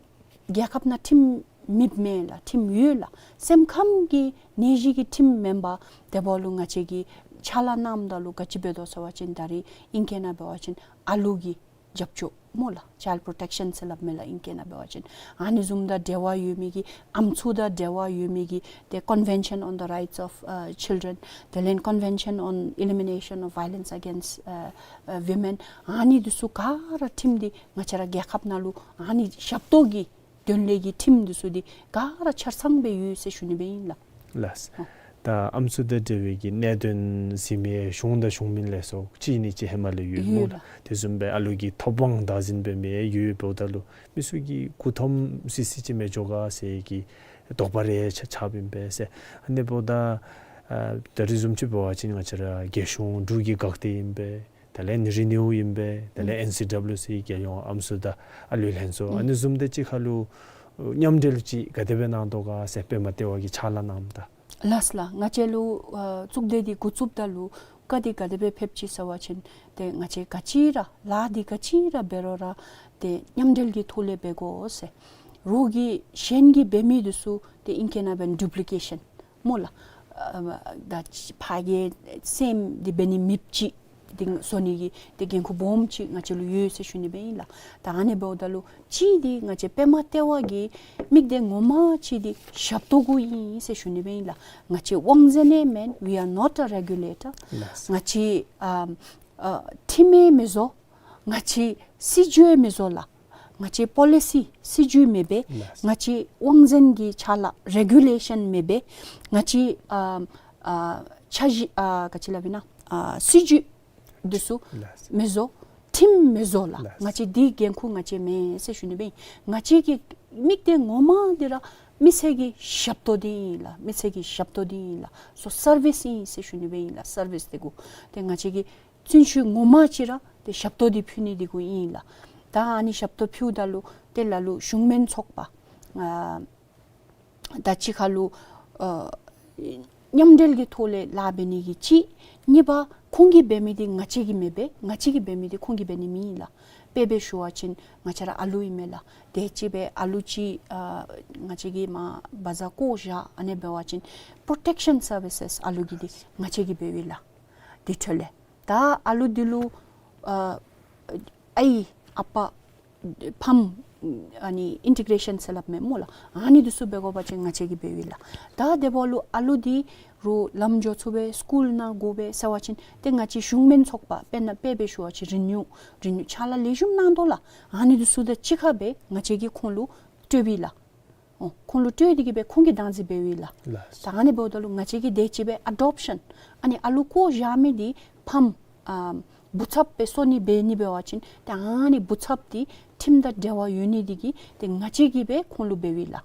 རྒྱལ་ཁབ་ནང་ཁྲིམས་མེདཔ་མེན་ལགས། ཁྲིམས་ཡོད་ལགས། སེམས་ཁམས་ཀྱི་ནད་གཞི་གི་ཁྲིམས་མེན་པར་དེ་འབདཝ་ལུ་ང་བཅས་ཀྱིས་ཕྱག་ལཱ་གནངམ་ད་ལུ་ག་ཅི་འབད་དོ་ཟེར་བ་ཅིན་ད་རིས་ཨིང་སྐད་ནང་འབད་བ་ཅིན་ཨ་ལུ་གི་རྒྱབ་སྐྱོར་སྨོ་ལགས། Child protection ཟེར་སླབ་མས་ལགས་ཨིང་སྐད་ནང་འབད་བ་ཅིན། ཨ་ནི་བཟུམ་དང་འབྲེལ་བ་ཡོད་མི་གི་ཨམ་སྲུ་དང་འབྲེལ་བ་ཡོད་མི་གི་ཏེ་Convention on the Rights of, uh, Children དེ་ལས་Convention on Elimination of Violence Against, uh, uh, Women ཨ་ནི་འདི་ཚུ་ག་ར་ཁྲིམས་འདི་ང་བཅས་ར་རྒྱལ་ཁབ་ནང་ལུ་ཨ་ནི་ཞབས་ཏོག་གི་དོན་ལས་ཀྱི་ཁྲིམས་འདི་ཚུ་འདི་ག་ར་ཆ་ཚང་སྦེ་ཡོད་ཟེར་ཞུ་ནི་སྦེ་ཨིན་ལགས། ལགས། ཨོ། ད་ཨམ་སྲུ་དང་འབྲེལ་བའི་གི་གནད་དོན་གཟིགས་མི་གཞུང་དང་གཞུང་མིན་ལས་ཚོགས་གཅིག་གཉིས་ཅིག་ཧེ་མ་ལས་ཡོད་ཡོད་སྨོ་ལགས། ལགས། དེ་བཟུམ་སྦེ་ཨ་ལུ་གི་ཐོབ་དབང་བདག་འཛིན་འབད་མི་ཡོད་འབདཝ་ད་ལུ་མི་ཚུ་གི་མགུ་འཐོམ་སི་སི་ཅིག་མི་འགྱོ་ག་ཟེར་གྱི་དོགས་པ་རེ་ཆགས་ཆགསཔ་ཨིན་པས་ཟེར། ཨ་ནི་འབདཝ་ད་ཨ་ད་རིས་བཟུམ་ཅིག་འབད་བ་ཅིན་ང་བཅས་ར་རྒྱལ་གཞུང་འབྲུག་གི་འགག་སྡེ་ཨིན་པས། དེ་ལས་ཨེན་རི་ནིའུ་ཨིན་པས། དེ་ལས་ཨེན་སི་ཌབ་ལིའུ་སི་རྒྱལ་ཡོངས་ཨམ་སྲུ་དང་ཨ་ལུའི་ལྷན་ཚོགས། ཨ་ནི་བཟུམ་དེ་ཅིག་ཁར་ལུ་མཉམ་འབྲེལ་ཅིག་ག་དེ་སྦེ་གནང་དོ་ག་ཟེར་པདྨ་ལྟེ་བ་གིས་ཕྱག་ལཱ་གནངམ་ད། ལགས་ལགས། ང་བཅས་ལུ་ཨ་གཙུག་སྡེ་འདི་འགོ་བཙུགསཔ་ད་ལུ་བཀའ་འདི་ག་དེ་སྦེ་ཕེབས་ཅི་ཟེར་བ་ཅིན་ཏེ་ང་བཅས་ག་ཅི་ར་ལཱ་འདི་ག་ཅི་ར་འབད་རུང་ར་ཏེ་མཉམ་འབྲེལ་གྱི་ཐོག་ལས་འབད་དགོ་ཟེར། རོགས་ཀྱིས་གཞན་གྱིས་འབད་མི་འདི་ཚུ་ཏེ་ཨིང་སྐད་ནང་འབད་བ་ཅིན་ཌུབ་ལི་ཀེ་ཤཱན་སྨོ་ལགས། ཨ་ད་ཕར་གྱི་སེམས་འདི་འབད་ནི་མེདཔ་ཅིག་འདི་བཟོ་ནི་གི་ཏེ་འགན་ཁུར་སྦོམ་ཅིག་ང་བཅས་ལུ་ཡོད་ཟེར་ཞུ་ནི་སྦེ་ཨིན་ལགས། ད་ཨ་ནི་འབདཝ་ད་ལུ་གཅིག་འདི་ང་བཅས་པདྨ་ལྟེ་བ་གི་དམིགས་གཏད་ངོ་མ་ཅིག་འདི་ཞབས་ཏོག་གུ་ཨིན་ཟེར་ཞུ་ནི་སྦེ་ཨིན་ལགས། ང་བཅས་དབང་འཛིན་ཨིན་མེན། We are not a regulator. ལགས། ང་བཅས་ཨ་ཨ་ཁྲིམས་ཡང་མི་བཟོ། ང་བཅས་སྲིད་བྱུས་ཡང་མི་བཟོ་ལགས། ང་བཅས་པོ་ལི་སི་སྲིད་བྱུས་མེད་པས། ལགས། ང་བཅས་དབང་འཛིན་གྱི་ཕྱག་ལཱ་རེ་གུ་ལེ་ཤཱན་མེད་པས། ང་བཅས་ཨ་ཨ་འཆར་གཞི་ཨ་ག་ཅི་སླབ་ཨིན་ན་ཨ་སྲིད་བྱུས་འདི་ཚུ་ལགས། མི་བཟོ། ཁྲིམས་མི་བཟོ་ལགས། ལགས། ང་བཅས་འདི་འགན་ཁུར་ང་བཅས་མེན་ཟེར་ཞུ་ནི་སྦེ་ཨིན། ང་བཅས་ཀྱི་དམིགས་གཏད་ངོ་མ་འདི་ར་མི་སེར་གྱི་ཞབས་ཏོག་འདི་ཨིན་ལགས། མི་སེར་གྱི་ཞབས་ཏོག་འདི་ཨིན་ལགས། སོ་སར་བིསི་ཨིན་ཟེར་ཞུ་ནི་སྦེ་ཨིན་ལགས། སར་བིསི་འདི་གུ་ཏེ་ང་བཅས་ཀྱི་བརྩོན་ཤུགས་ངོ་མ་ཅིག་ར་ཏེ་ཞབས་ཏོག་འདི་ཕུལ་ནི་འདི་གུ་ཨིན་ལགས། ད་ཨ་ནི་ཞབས་ཏོག་ཕུལཝ་ད་ལུ་ཏེ་ལ་ལུ་གཞུང་མིན་ཚོགས་པ་ཨ་ད་ཅི་ཁར་ལུ་ཨ་མཉམ་འབྲེལ་གྱི་ཐོག་ལས་ལཱ་འབད་ནི་གི་གཅིག། གཉིས་པ་ཁོང་གིས་འབད་མི་འདི་ང་བཅས་ཀྱིས་མི་འབད། ང་བཅས་ཀྱིས་འབད་མི་འདི་ཁོང་གིས་འབད་ནི་མེན་ལགས། དཔེ་སྦེ་ཞུ་བ་ཅིན་ང་བཅས་ར་ཨ་ལུ་ཨིན་མས་ལགས། དེ་ཅིག་སྦེ་ཨ་ལུ་ཅིག་ཨ་ང་བཅས་ཀྱིས་མར་བ་ཛ་བཀོ་བཞག་ཨ་ནི་འབད་བ་ཅིན་པྲོ་ཊེཀ་ཤཱན་སར་བི་སེས་ཨ་ལུ་གི་འདི་ང་བཅས་ཀྱིས་འབད་བས་ལགས། དེ་འཕྲོ་ལས་ད་ཨ་ལུ་འདི་ལུ་ཨ་ཨའི་ཨ་པ་ཕམ་ཨ་ནི་ཨིན་ཊི་གྲེ་ཤཱན་ཟེར་སླབ་མས་སྨོ་ལགས། ཨ་ནི་འདི་ཚུ་འབད་དགོ་པ་ཅིན་ང་བཅས་ཀྱིས་འབད་བས་ལགས། ད་དེ་འབདཝ་ལུ་ཨ་ལུ་འདི་རུང་ལམ་འགྱོ་ཚུགས་པས། སི་ཀུལ་ནང་དགོ་པས་ཟེར་བ་ཅིན་ཏེ་ང་བཅས་གཞུང་མིན་ཚོགས་པ་དཔེར་ན་དཔེ་སྦེ་ཞུ་བ་ཅིན་རི་ནིའུ་རི་ནིའུ་ཕྱག་ལཱ་ལེགས་ཤོམ་གནང་དོ་ལགས། ཨ་ནི་འདི་ཚུ་དང་གཅིག་ཁར་སྦེ་ང་བཅས་ཀྱིས་ཁོང་ལུ་སྤྲོད་བས་ལགས། ཨོ་ཁོང་ལུ་སྤྲོད་དེ་གིས་སྦེ་ཁོང་གིས་བདག་འཛིན་འབད་བས་ལགས། ལགས། ད་ཨ་ནི་འབདཝ་ད་ལུ་ང་བཅས་ཀྱིས་དེ་ཅིག་སྦེ་ཨ་ཌོབ་ཤཱན་ཨ་ནི་ཨ་ལུ་བཀོ་བཞག་མི་འདི་ཕམ་ཨ་བུ་ཚབ་སྦེ་བཟོ་ནི་འབད་ནི་འབད་བ་ཅིན་ཏེ་ཨ་ནི་བུ་ཚབ་འདི་ཁྲིམས་དང་འབྲེལ་བ་ཡོད་ནི་འདི་གིས་ཏེ་ང་བཅས་ཀྱིས་སྦེ་ཁོང་ལུ་འབད་བས་ལགས།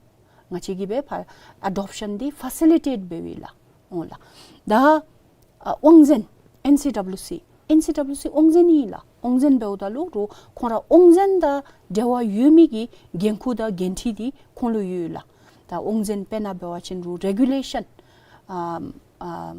ང་བཅས་ཀྱིས་སྦེ་ཕར་ཨ་ཌོབ་ཤཱན་འདི་ཕ་སི་ལི་ཊེཊ་འབད་བས་ལགས། ཨོ་ལགས། ད་ཨ་དབང་འཛིན་ཨེན་སི་ཌབ་ལིའུ་སི་ཨེན་སི་ཌབ་ལིའུ་སི་དབང་འཛིན་ཨིན་ལགས། དབང་འཛིན་འབདཝ་ད་ལུ་རུང་ཁོང་ར་དབང་འཛིན་དང་འབྲེལ་བ་ཡོད་མི་གི་འགན་ཁུར་དང་འགན་འཁྲི་འདི་ཁོང་ལུ་ཡོད་ལགས། ད་དབང་འཛིན་དཔེར་ན་འབད་བ་ཅིན་རུང་རེ་གུ་ལེ་ཤཱན་ཨམ་ཨམ་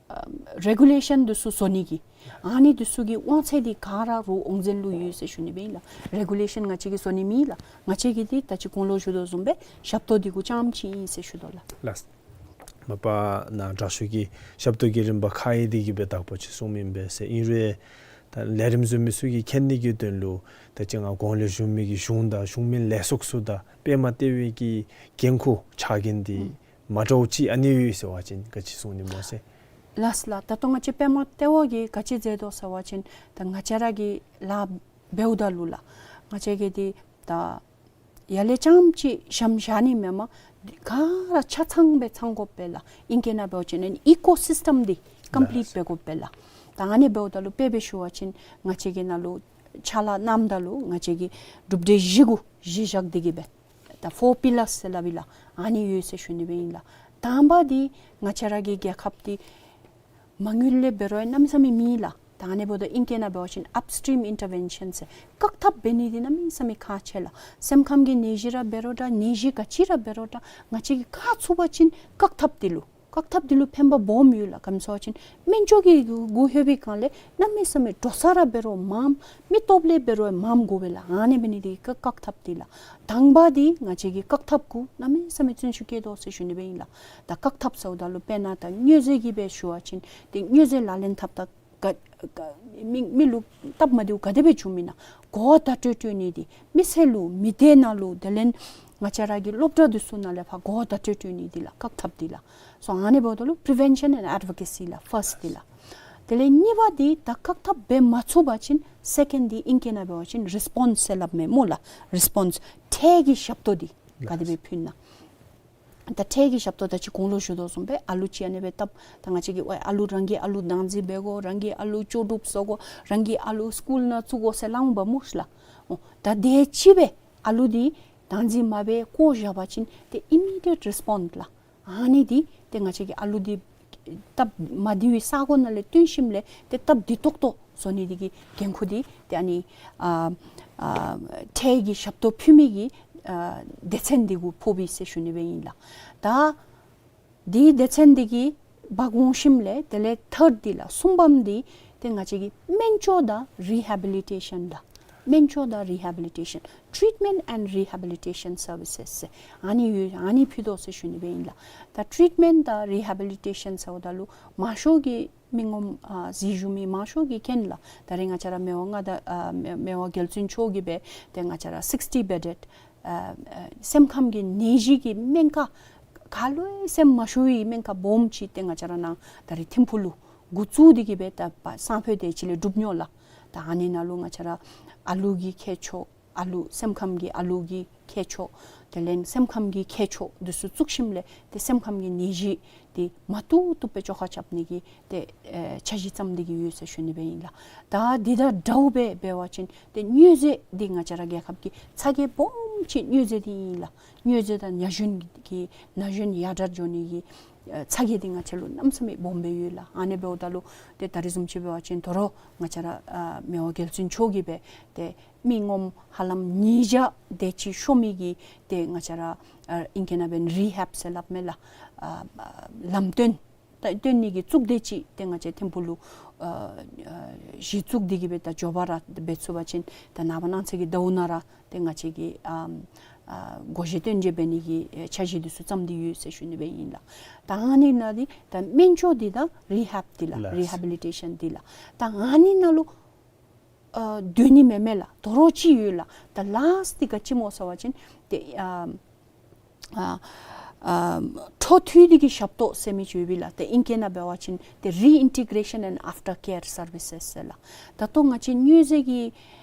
ཨམ་རེ་གུ་ལེ་ཤཱན་འདི་ཚུ་བཟོ་ནི་གི་ཨ་ནི་འདི་ཚུ་གི་དབང་ཚད་འདི་ག་ར་རུང་དབང་འཛིན་ལུ་ཡོད་ཟེར་ཞུ་ནི་སྦེ་ཨིན་ལགས། རེ་གུ་ལེ་ཤཱན་ང་བཅས་ཀྱིས་བཟོ་ནི་མེད་ལགས། ང་བཅས་ཀྱི་འདི་ད་ཅི་གོང་ལུ་ཞུ་དོ་བཟུམ་སྦེ་ཞབས་ཏོག་འདི་གུ་རྐྱངམ་ཅིག་ཨིན་ཟེར་ཞུ་དོ་ལགས། ལགས། མ་པ་ནཱ་དྲག་ཤོས་ཀྱིས་ཞབས་ཏོག་གི་རིམ་པ་ཁ་ཡི་འདི་གི་སྦེ་དག་པ་ཅིག་གསུངམ་ཨིན་པས་ཟེར། ཨིན་རུང་ད་ལས་རིམ་བཟོ་མི་ཚུ་གིས་མཁྱེན་ནི་གི་དོན་ལུ་ད་ཅི་ང་གོང་ལས་ཞུ་མི་གི་གཞུང་དང་གཞུང་མིན་ལས་ཚོགས་ཚུ་དང་པདྨ་ལྟེ་བའི་གི་འགན་ཁུར་ཕྱག་འགན་འདི་ཨུམ་མ་འདྲཝ་ཅིག་ཨ་ནི་ཡོད་ཟེར་བ་ཅིན་ག་ཅི་གསུང་ནི་སྨོ་ཟེར། ལགས་ལགས། ད་ལྟོ་ང་བཅས་པདྨ་ལྟེ་བ་གིས་ག་ཅི་མཛད་དོ་ཟེར་བ་ཅིན་ད་ང་བཅས་ར་གི་ལཱ་འབདཝ་ད་ལུ་ལགས། ང་བཅས་ཀྱི་འདི་ད་ཡར་ལས་རྐྱངམ་ཅིག་ཞྭམོ་བཞག་ནི་མེན་པར་ག་ར་ཆ་ཚང་སྦེ་ཚང་དགོ་པས་ལགས། ཨིང་སྐད་ནང་འབད་བ་ཅིན་ཨི་ཀོ་སིསི་ཊམ་འདི་ཀམ་པི་ལིཊ་ལགས་འབད་དགོ་པས་ལགས། ད་ཨ་ནི་འབདཝ་ད་ལུ་དཔེ་སྦེ་ཞུ་བ་ཅིན་ང་བཅས་ཀྱི་ནང་ལུ་ཕྱག་ལཱ་གནངམ་ད་ལུ་ང་བཅས་ཀྱིས་གྲུབ་འབྲས་བཞི་གུ་གཞི་བཞག་སྟེ་གི་སྦེ་ད་ཕོར་པི་ལརསི་ཟེར་སླབ་ཨིན་ལགས། ཨ་ནི་ཡོད་ཟེར་ཞུ་ནི་སྦེ་ཨིན་ལགས། དང་པ་འདི་ང་བཅས་ར་གི་རྒྱལ་ཁབ་འདི་མ་དངུལ་ལས་འབད་རུང་གནམ་མེད་ས་མེད་མེད་ལགས། ད་ཨ་ནི་འབདཝ་ད་ཨིང་སྐད་ནང་འབད་བ་ཅིན་ཨཔ་སི་ཊིམ་ཨིན་ཊར་བེན་ཤཱན་ཟེར་བཀག་ཐབས་འབད་ནི་འདི་གནམ་མེད་ས་མེད་ཁག་ཆེ་ལགས། སེམས་ཁམས་ཀྱི་ནད་གཞི་ར་འབད་རུང་འདྲ་ནད་གཞི་ག་ཅི་ར་འབད་རུང་འདྲ་ང་བཅས་ཀྱིས་ཁག་ཚུགས་པ་ཅིན་བཀག་ཐབས་འདི་ལུ་བཀག་ཐབས་འདི་ལུ་ཕན་པ་སྦོམ་ཡོད་ལགས། ག་ཅི་སྨོ་ཟེར་བ་ཅིན་སྨན་བཅོས་ཀྱི་གུ་ལྷོད་པའི་སྒང་ལས་གནམ་མེད་ས་མེད་འགྲོ་ས་ར་འབད་རུང་མངམ་མི་སྟོབས་ལས་འབད་རུང་མངམ་དགོ་པས་ལགས། ཨ་ནི་འབད་ནི་འདི་བཀག་བཀག་ཐབས་འདི་ལགས། དང་པ་འདི་ང་བཅས་ཀྱིས་བཀག་ཐབས་གུ་གནམ་མེད་ས་མེད་བརྩོན་ཤུགས་བསྐྱེད་དོ་ཟེར་ཞུ་ནི་སྦེ་ཨིན་ལགས། ད་བཀག་ཐབས་ཟེརཝ་ད་ལུ་དཔེར་ན་ད་སྨྱོ་རྫས་ཀྱི་སྦེ་ཞུ་བ་ཅིན་ཏེ་སྨྱོ་རྫས་ལག་ལེན་འཐབ་ད་ག་ག་མི་མི་ལུ་སྟབས་མ་བདེཝ་ག་དེ་སྦེ་བྱུངམ་ཨིན་ན་གོ་བརྡ་སྤྲོད་སྤྲོད་ནི་འདི་མི་སེར་ལུ་མི་སྡེ་ནང་ལུ་དེ་ལས་ང་བཅས་ར་གི་སློབ་གྲྭ་འདི་ཚུ་ནང་ལས་ཕར་གོ་བརྡ་སྤྲོད་སྤྲོད་ནི་འདི་ལགས་བཀག་ཐབས་འདི་ལགས། སོ་ཨ་ནི་འབདཝ་ད་ལུ་པི་རི་ཝེན་ཤཱན་ཨེནཌ་ཨེཌ་བོ་ཀེ་སི་ལགས་ཕརསཊ་འདི་ལགས། དེ་ལས་གཉིས་པ་འདི་ད་བཀག་ཐབས་འབད་མ་ཚུགས་པ་ཅིན་སེ་ཀེནཌ་འདི་ཨིང་སྐད་ནང་འབད་བ་ཅིན་རི་སི་པོནསི་ཟེར་སླབ་མས་སྨོ་ལགས། རི་སི་པོནསི་འཕྲལ་གྱི་ཞབས་ཏོག་འདི་ག་དེ་སྦེ་ཕུལ་ན། ད་འཕྲལ་གྱི་ཞབས་ཏོག་ད་ཅི་གོང་ལུ་ཞུ་དོ་བཟུམ་སྦེ་ཨ་ལུ་ཅིག་ཨ་ནི་སྦེ་བཏབ། ད་ང་བཅས་ཀྱིས་ཝའི་ཨ་ལུ་རང་གི་ཨ་ལུ་བདག་འཛིན་འབད་དགོ། རང་གི་ཨ་ལུ་ལྕོགས་གྲུབ་བཟོ་དགོ། རང་གི་ཨ་ལུ་སི་ཀུལ་ནང་བཙུགས་དགོ་ཟེར་སླབ་འོང་པ་སྨོ་ལགས། འོ་ད་དེ་ཅིག་སྦེ་ཨ་ལུ་འདི་བདག་འཛིན་མ་འབད་བཀོ་བཞག་པ་ཅིན་ཏེ་ཨི་མི་ཌི་ཡེཊ་རི་སི་པོནསི་ལགས། ཨ་ནི་འདི་ཏེ་ང་བཅས་ཀྱིས་ཨ་ལུ་འདི་སྟབས་མ་བདེ་བའི་ས་གོ་ནང་ལས་བཏོན་ཞིནམ་ལས་ཏེ་སྟབས་བདེ་ཏོག་ཏོ་བཟོ་ནི་འདི་གི་འགན་ཁུར་འདི་ཏེ་ཨ་ནི་ཨ་ཨ་འཕྲལ་གྱི་ཞབས་ཏོག་ཕུལ་མི་གི་ཨ་སྡེ་ཚན་འདི་གུ་ཕོགཔ་ཨིན་ཟེར་ཞུ་ནི་སྦེ་ཨིན་ལགས། ད་འདི་སྡེ་ཚན་འདི་གིས་འབག་འོང་ཞིནམ་ལས་དེ་ལས་ཐརཌ་འདི་ལགས་གསུམ་པམ་འདི་ཏེ་ང་བཅས་ཀྱི་སྨན་བཅོས་དང་རི་ཧེ་བི་ལི་ཊེ་ཤཱན་ལགས། སྨན་བཅོས་དང་རི་ཧེ་བི་ལི་ཊེ་ཤཱན། ཊི་རིཊ་མེནཊ་ཨེནཌ་རི་ཧེ་བི་ལི་ཊེ་ཤཱན་སར་བི་སེས་ཟེར་ཨ་ནི་ཡོད། ཨ་ནི་ཕུལ་དོ་ཟེར་ཞུ་ནི་སྦེ་ཨིན་ལགས། ད་ཊི་རིཊ་མེནཊ་དང་རི་ཧེ་བི་ལི་ཊེ་ཤཱན་ཟེརཝ་ད་ལུ་མང་ཤོས་ཀྱིས་མི་ངོམ་ཨ་གཟིགས་བཞུགས་མི་མང་ཤོས་ཀྱིས་མཁྱེན་ལགས། ད་རེས་ང་བཅས་ར་མི་དབང་མངའ་བདག་ཨ་མི་མི་དབང་རྒྱལ་བཙུན་མཆོག་གིས་སྦེ་ཏེ་ང་བཅས་ར་སིགསི་ཊི་བེ་ཌེཌ་ཨ་ཨ་སེམས་ཁམས་ཀྱི་ནད་གཞི་གི་སྨན་ཁང་ག་ལུ་ཡང་སེམས་མ་ཤོར་བའི་སྨན་ཁང་སྦོམ་ཅིག་ཏེ་ང་བཅས་ར་ནཱ་ད་རེས་ཐིམ་ཕུག་ལུ་འགོ་བཙུགས་ཏེ་གི་སྦེ་ད་པ་སང་ཕོད་དེ་ཅིག་ལས་སྒྲུབ་ནི་ལགས། ད་ཨ་ནི་ནང་ལུ་ང་བཅས་ར་ཨ་ལུ་གི་མཁས་མཆོག་ཨ་ལུ་སེམས་ཁམས་ཀྱི་ཨ་ལུ་གི་མཁས་མཆོག་དེ་ལས་སེམས་ཁམས་ཀྱི་མཁས་མཆོག་འདི་ཚུ་བཙུགས་ཞིནམ་ལས་ཏེ་སེམས་ཁམས་ཀྱི་ནད་གཞི་འདི་མ་བཏུབ་བཏུབ་སྦེ་བཅོ་ཁ་རྐྱབ་ནི་གི་ཏེ་ཨེ་འཆར་གཞི་བརྩམས་ཏེ་གི་ཡོད་ཟེར་ཞུ་ནི་སྦེ་ཨིན་ལགས། ད་འདི་དང་འདྲཝ་སྦེ་འབད་བ་ཅིན་ཏེ་སྨྱོ་རྫས་འདི་ང་བཅས་ར་རྒྱལ་ཁབ་ཀྱི་ཚ་གྱང་སྦོམ་ཅིག་སྨྱོ་རྫས་འདི་ཨིན་ལགས། སྨྱོ་རྫས་དང་ན་གཞོན་གྱི་ན་གཞོན་ཡར་དྲག་འགྱོ་ནི་གི་ཨེ་ཚ་གྱང་འདི་ང་བཅས་ལུ་གནམ་མེད་ས་མེད་སྦོམ་སྦེ་ཡོད་ལགས། ཨ་ནི་འབདཝ་ད་ལུ་ཏེ་ད་རེས་བཟུམ་ཅིག་འབད་བ་ཅིན་དོ་རུང་ང་བཅས་ར་ཨ་མི་དབང་རྒྱལ་བཙུན་མཆོག་གིས་སྦེ་ཏེ་མི་ངོམ་ཧ་ལམ་ཉིས་བརྒྱ་དེ་ཅིག་ཤོར་མི་གི་ཏེ་ང་བཅས་ར་ཨ་ཨིང་སྐད་ནང་འབད་བ་ཅིན་རི་ཧེབ་ཟེར་སླབ་མས་ལགས། ཨ་ཨ་ལམ་སྟོན་ད་སྟོན་ནི་གི་གཙུག་སྡེ་ཅིག་ཏེ་ང་བཅས་ཐིམ་ཕུག་ལུ་ཨ་ཨ་གཞི་བཙུགས་ཏེ་གི་སྦེ་ད་མགྱོགས་པ་ར་འབད་ཚུགས་པ་ཅིན་ད་ནངས་པ་གནངས་ཚེ་གི་ཟླཝ་ནང་ར་ཏེ་ང་བཅས་ཀྱིས་ཨམ་ཨ་སྒོ་འབྱེད་སྟོན་འབྱེད་འབད་ནི་གི་ཨེ་འཆར་གཞི་འདི་ཚུ་བརྩམས་ཏེ་ཡོད་ཟེར་ཞུ་ནི་སྦེ་ཨིན་ལགས། ད་ཨ་ནི་ནང་འདི་ད་སྨན་བཅོས་འདི་དང་རི་ཧེབ་འདི་ལགས། ལགས། རི་ཧེ་བི་ལི་ཊེ་ཤཱན་འདི་ལགས། ད་ཨ་ནི་ནང་ལུ་ཨ་སྡོད་ནི་མེན་མས་ལགས། དོ་རུང་ཅིག་ཡོད་ལགས། ད་ལཱསཊ་འདི་ག་ཅི་སྨོ་ཟེར་བ་ཅིན་ཏེ་ཨ་ཨ་ཨ་འཕྲོ་མཐུད་དེ་གི་ཞབས་ཏོག་ཟེར་མི་ཅིག་ཡོད་པས་ལགས། ཏེ་ཨིང་སྐད་ནང་འབད་བ་ཅིན་ཏེ་རི་ཨིན་ཊི་གེ་རེ་ཤཱན་ཨེནཌ་ཨབ་ཊར་ཀེར་སར་བི་སེས་ཟེར་ལགས། ད་ལྟོ་ང་བཅས་སྨྱོ་རྫས་ཀྱི་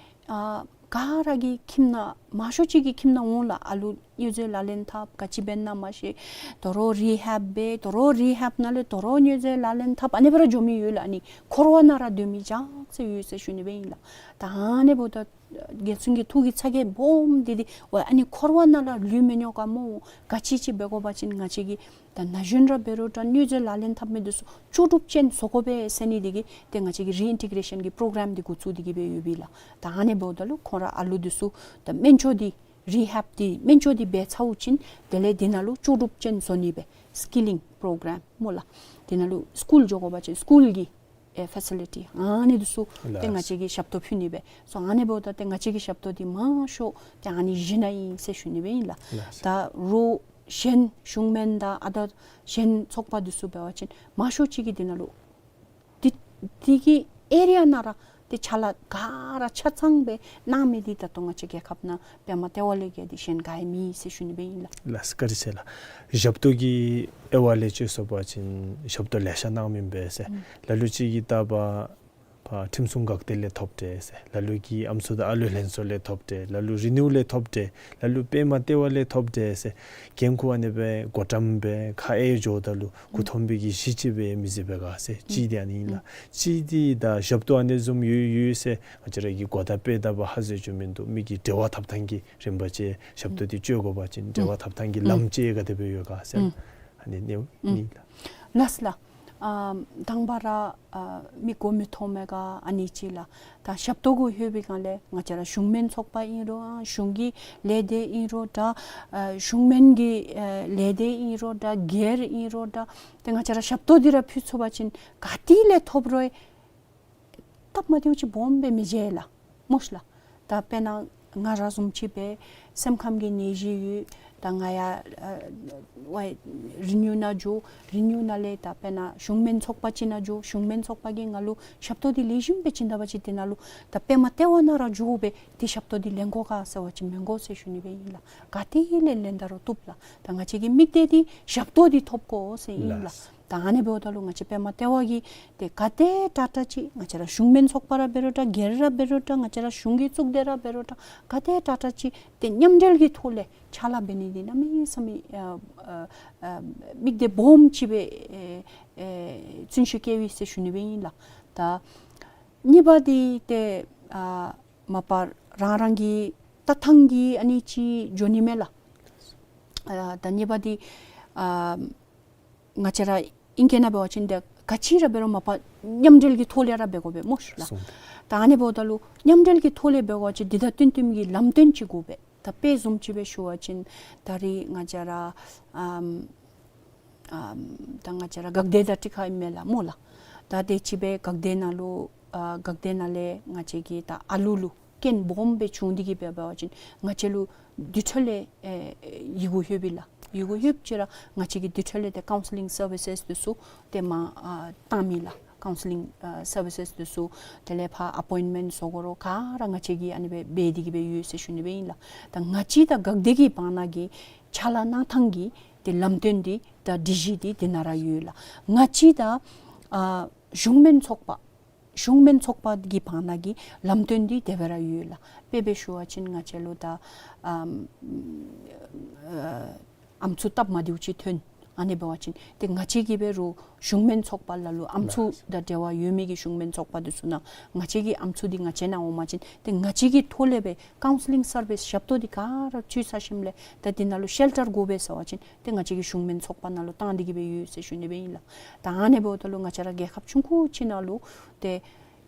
ཨ་ག་ར་གི་ཁྱིམ་ནང་ མང་ཤོས་ཅིག་གི་ཁྱིམ་ནང་འོང་ལགས། ཨ་ལུ་མྱོས་རྫས་ལག་ལེན་འཐབ་ག་ཅི་འབད་ན་མ་ཤེས། དོ་རུང་རི་ཧེབ་འབད། དོ་རུང་རི་ཧེབ་ནང་ལས་དོ་རུང་མྱོས་རྫས་ལག་ལེན་འཐབ། ཨ་ནི་སྦེ་ར་འགྱོ་མི་ཡོད་ལགས། ཨ་ནི་འཁོར་བ་ནང་ར་སྡོད་མི་ཅིག་ཡོད་ཟེར་ཞུ་ནི་སྦེ་ཨིན་ལགས། ད་ཨ་ནི་འབདཝ་ད་རྒྱལ་བཙུན་གྱི་ཐུགས་ཀྱི་ཚ་གྱང་སྦོམ་འདི་འདི་ཝའི་ཨ་ནི་འཁོར་བ་ནང་ལས་ལུས་མི་ཉོ་ག་སྨོ། ག་ཅི་ཅིག་འབད་དགོ་པ་ཅིན་ང་བཅས་ཀྱིས་ད་ན་གཞོན་ར་འབད་རུང་ད་མྱོས་རྫས་ལག་ལེན་འཐབ་མི་འདི་ཚུ་ལྕོགས་གྲུབ་ཅན་བཟོ་དགོ་པས་ཟེར་ནི་འདི་གིས་ཏེ་ང་བཅས་ཀྱིས་རི་ཨིན་ཊི་གེ་རེ་ཤཱན་གྱི་པྲོ་གྲམ་འདི་འགོ་བཙུགས་ཏེ་གི་སྦེ་ཡོདཔ་ཨིན་ལགས། ད་ཨ་ནི་འབདཝ་ད་ལུ་ཁོང་ར་ཨ་ལུ་འདི་ཚུ་ད་སྨན་བཅོས་འདི་རི་ཧེབ་འདི་སྨན་བཅོས་འདི་འབད་ཚརཝ་ཅིག་དེ་ལས་འདི་ནང་ལུ་ལྕོགས་གྲུབ་ཅན་བཟོ་ནི་སྦེ་སི་ཀི་ལིང་པྲོ་གྲམ་སྨོ་ལགས། འདི་ནང་ལུ་སི་ཀུལ་འགྱོ་དགོ་པ་ཅིན་སི་ཀུལ་གྱི་ཨེ་ཕེ་སི་ལི་ཊི་ཨ་ནི་འདི་ཚུ་ཏེ་ལགས། ང་བཅས་ཀྱིས་ཞབས་ཏོག་ཕུལ་ནི་སྦེ་སོང་། ཨ་ནི་འབདཝ་ད་ཏེ་ང་བཅས་ཀྱི་ཞབས་ཏོག་འདི་མང་ཤོས་ཏེ་ཨ་ནི་བཞི་ནང་ཨིན་ཟེར་ཞུ་ནི་སྦེ་ཨིན་ལགས། ལགས། ད་རོགས་གཞན་གཞུང་སྨན་དང་ཨ་ད་གཞན་ཚོགས་པ་འདི་ཚུ་འབད་བ་ཅིན་མང་ཤོས་ཅིག་གིས་འདི་ནང་ལུ་འདི་འདི་གི་ཨེ་རི་ཡ་ནང་ར་ཏེ་ཕྱག་ལཱ་ག་ར་ཆ་ཚང་སྦེ་གནང་མི་འདི་ད་ལྟོ་ང་བཅས་རྒྱལ་ཁབ་ནང་པདྨ་ལྟེ་བ་ལས་བརྒལ་ཏེ་གཞན་ག་ཡང་མེད་ཟེར་ཞུ་ནི་སྦེ་ཨིན་ལགས། ལགས་སོ། བཀའ་དྲིན་ཆེ་ལགས། ཞབས་ཏོག་གི་དབྱེ་བ་ལས་ཅིག་སོང་པ་ཅིན་ཞབས་ཏོག་ལེ་ཤ་གནང་མི་ཨིན་པས་ཟེར། ཨུམ། ལ་ལུ་ཅིག་གིས་ད་ཕར་ཁྲིམས་སྲུང་འགག་སྡེ་ལས་ཐོབ་སྟེ་ཟེར། ལ་ལུ་གིས་ཨམ་སྲུ་དང་ཨ་ལུ་ལྷན་ཚོགས་ལས་ཐོབ་སྟེ། ལ་ལུ་རི་ནིའུ་ལས་ཐོབ་སྟེ། ལ་ལུ་པདྨ་ལྟེ་བ་ལས་ཐོབ་སྟེ་ཟེར། འགན་ཁུར་ཨ་ནི་སྦེ་བགོ་བཀྲམ་སྦེ་ཁ་ཨེ་འགྱོཝ་ད་ལུ་མགུ་འཐོམ་པའི་གི་གཞི་ཅིག་སྦེ་མི་བཟོ་བས་ག་ཟེར། གཅིག་འདི་ཨ་ནི་ཨིན་ལགས། གཅིག་འདི་ད་ཞབས་ཏོག་ཨ་ནི་བཟུམ་ཡོད་ཡོད་ཟེར་ང་བཅས་ར་གིས་གོ་བརྡ་སྤེལ་ད་པ་ཧ་གོ་ཚུགས་མིན་འདུག། མི་གི་འབྲེལ་བ་འཐབ་ཐངས་ཀྱི་རིམ་པ་ཅིག་ཞབས་ཏོག་འདི་སྤྱོད་དགོ་པ་ཅིན་འབྲེལ་བ་འཐབ་ཐངས་ཀྱི་ལམ་ཅིག་ག་དེ་སྦེ་ཡོད་ག་ཟེར། ཨ་ནི་ཨ་ནི་ཨིན་ལགས། ལགས་ལགས། ཨ་དང་པ་ར་ཨ་མི་མགོ་མི་འཐོམ་མི་ག་ཨ་ནི་ཅིག་ལགས། ད་ཞབས་ཏོག་གུ་ལྷོད་པའི་སྒང་ལས་ང་བཅས་ར་གཞུང་སྨན་ཚོགས་པ་ཨིན་རུང་ཨ་གཞུང་གི་ལས་སྡེ་ཨིན་རུང་ད་ཨ་གཞུང་སྨན་གྱི་ཨ་ལས་སྡེ་ཨིན་རུང་ད་སྒེར་ཨིན་རུང་ད་ཏེ་ང་བཅས་ར་ཞབས་ཏོག་འདི་ར་ཕུལ་ཚུགས་པ་ཅིན་ག་ཏེ་ལས་ཐོབ་རུང་སྟབས་མ་བདེཝ་ཅིག་སྦོམ་སྦེ་མི་འབྱུང་ལགས། མོ་ཤིག་ལགས། ད་དཔེར་ན་ང་ར་བཟུམ་ཅིག་སྦེ་སེམས་ཁམས་ཀྱི་ནད་གཞི་ཡོད། ད་ང་ཡང་ཨ་ཝའི་རི་ནིའུ་ནང་འགྱོ། རི་ནིའུ་ནང་ལས་ད་དཔེར་ན་གཞུང་སྨན་ཚོགས་པ་ཅིག་ནང་འགྱོ། གཞུང་སྨན་ཚོགས་པ་གིས་ང་ལུ་ཞབས་ཏོག་འདི་ལེགས་ཤོམ་སྦེ་བྱིན་ད་པ་ཅིན་འདི་ནང་ལུ་ད་པདྨ་ལྟེ་བ་ནང་ར་འགྱོ་སྦེ་ཏེ་ཞབས་ཏོག་འདི་ལེན་དགོ་ག་ཟེར་བ་ཅིན་མི་དགོ་ཟེར་ཞུ་ནི་སྦེ་ཨིན་ལགས། ག་ཏེ་ལས་ལེན་ད་རུང་བཏུབ་ལགས། ད་ང་བཅས་ཀྱི་དམིགས་གཏད་འདི་ཞབས་ཏོག་འདི་ཐོབ་དགོ་ཟེར་ཨིན་ལགས། ལགས། ད་ཨ་ནི་འབདཝ་ད་ལུ་ང་བཅས་པདྨ་ལྟེ་བ་གིས་ཏེ་ག་དེ་དྲག་དྲག་ཅིག་ང་བཅས་ར་གཞུང་སྨན་ཚོགས་པ་ར་འབད་རུང་འདྲ་སྒེར་ར་འབད་རུང་འདྲ་ང་བཅས་ར་གཞུང་གི་གཙུག་སྡེ་ར་འབད་རུང་འདྲ་ག་དེ་དྲག་དྲག་ཅིག་ཏེ་མཉམ་འབྲེལ་གྱི་ཐོག་ལས་ཕྱག་ལཱ་འབད་ནི་འདི་གནམ་མེད་ས་མེད་ཨ་ཨ་ཨ་དམིགས་གཏད་སྦོམ་ཅིག་སྦེ་ཨེ་ཨེ་བརྩོན་ཤུགས་བསྐྱེདཔ་ཨིན་ཟེར་ཞུ་ནི་སྦེ་ཨིན་ལགས། ད་གཉིས་པ་འདི་ཏེ་ཨ་མ་པ་རང་རང་གི་ལྟ་ཐངས་ཀྱིས་ཨ་ནི་ཅིག་འགྱོ་ནི་མས་ལགས། ཨ་ད་གཉིས་པ་འདི་ཨ་ང་བཅས་ར་ཨིང་སྐད་ནང་འབད་བ་ཅིན་ཏེ་ག་ཅི་ར་འབད་རུང་མ་པ་མཉམ་འབྲེལ་གྱི་ཐོག་ལས་ར་འབད་དགོ་པས་མོ་ཤིག་ལགས། སོང་། ད་ཨ་ནི་འབདཝ་ད་ལུ་མཉམ་འབྲེལ་གྱི་ཐོག་ལས་འབད་དགོ་པ་ཅིན་འདི་དང་བསྟུན་བསྟུནམ་གྱི་ལམ་སྟོན་ཅིག་དགོ་པས། ད་དཔེ་བཟུམ་ཅིག་སྦེ་ཞུ་བ་ཅིན་ད་རེས་ང་བཅས་ར་ཨམ་ཨམ་ད་ང་བཅས་ར་འགག་སྡེ་དང་གཅིག་ཁར་ཨིན་མས་ལགས་མོ་ལགས། ད་དེ་ཅིག་སྦེ་འགག་སྡེ་ནང་ལུ་ཨ་འགག་སྡེ་ནང་ལས་ང་བཅས་ཀྱི་ད་ཨ་ལུ་ལུ་རྐྱེན་སྦོམ་སྦེ་བྱུང་སྟེ་གི་སྦེ་འབད་བ་ཅིན་ང་བཅས་ལུ་དེ་འཕྲོ་ལས་ཨེ་ཡི་གུ་ལྷོདཔ་ཨིན་ལགས། ཡི་གུ་ལྷོདཔ་ཅིག་ར་ང་བཅས་ཀྱིས་དེ་འཕྲོ་ལས་ཏེ་ཀའུན་སི་ལིང་སར་བི་སེས་འདི་ཚུ་ཏེ་མར་ཨ་བཏངམ་ཨིན་ལགས། ཀའུན་སི་ལིང་ཨ་སར་བི་སེས་འདི་ཚུ་དེ་ལས་ཕར་ཨ་པོའིནཊ་མེནཊ་བཟོ་དགོ་རུང་ག་ར་ང་བཅས་ཀྱིས་ཨ་ནི་སྦེ་འབད་དེ་གི་སྦེ་ཡོད་ཟེར་ཞུ་ནི་སྦེ་ཨིན་ལགས། ད་ང་བཅས་དང་འགག་སྡེ་གི་བར་ན་གི་ཕྱག་ལཱ་གནང་ཐངས་ཀྱི་ཏེ་ལམ་སྟོན་འདི་དང་སྒྲིག་གཞི་འདི་དེ་ནང་ར་ཡོད་ལགས། ང་བཅས་དང་ཨ་གཞུང་སྨན་ཚོགས་པ་གཞུང་སྨན་ཚོགས་པ་གི་བར་ན་གི་ལམ་སྟོན་འདི་དེ་སྦེ་ར་ཡོད་ལགས། དཔེ་སྦེ་ཞུ་བ་ཅིན་ང་བཅས་ལུ་ད་ཨམ་ཨ་ཨམ་སྲུ་སྟབས་མ་བདེཝ་ཅིག་ཐོན། ཨ་ནི་འབད་བ་ཅིན་ཏེ་ང་བཅས་ཀྱིས་འབད་རུང་གཞུང་སྨན་ཚོགས་པ་ལ་ལུ་ཨམ་སྲུ་དང་འབྲེལ་བ་ཡོད་མི་གི་གཞུང་སྨན་ཚོགས་པ་འདི་ཚུ་ནང་ང་བཅས་ཀྱི་ཨམ་སྲུ་འདི་ང་བཅས་ནང་འོང་པ་ཅིན་ཏེ་ང་བཅས་ཀྱི་ཐོག་ལས་སྦེ་ཀའུན་སི་ལིང་སར་བི་སེས་ཞབས་ཏོག་འདི་ག་ར་ཚུད་ཚར་ཞིནམ་ལས་ད་འདི་ནང་ལུ་ཤེལ་ཊར་དགོ་པས་ཟེར་བ་ཅིན་ཏེ་ང་བཅས་ཀྱི་གཞུང་སྨན་ཚོགས་པ་ནང་ལུ་བཏང་སྟེ་གི་སྦེ་ཡོད་ཟེར་ཞུ་ནི་སྦེ་ཨིན་ལགས། ད་ཨ་ནི་འབདཝ་ད་ལུ་ང་བཅས་ར་རྒྱལ་ཁབ་ཆུང་ཀུ་ཅིག་ནང་ལུ་ཏེ་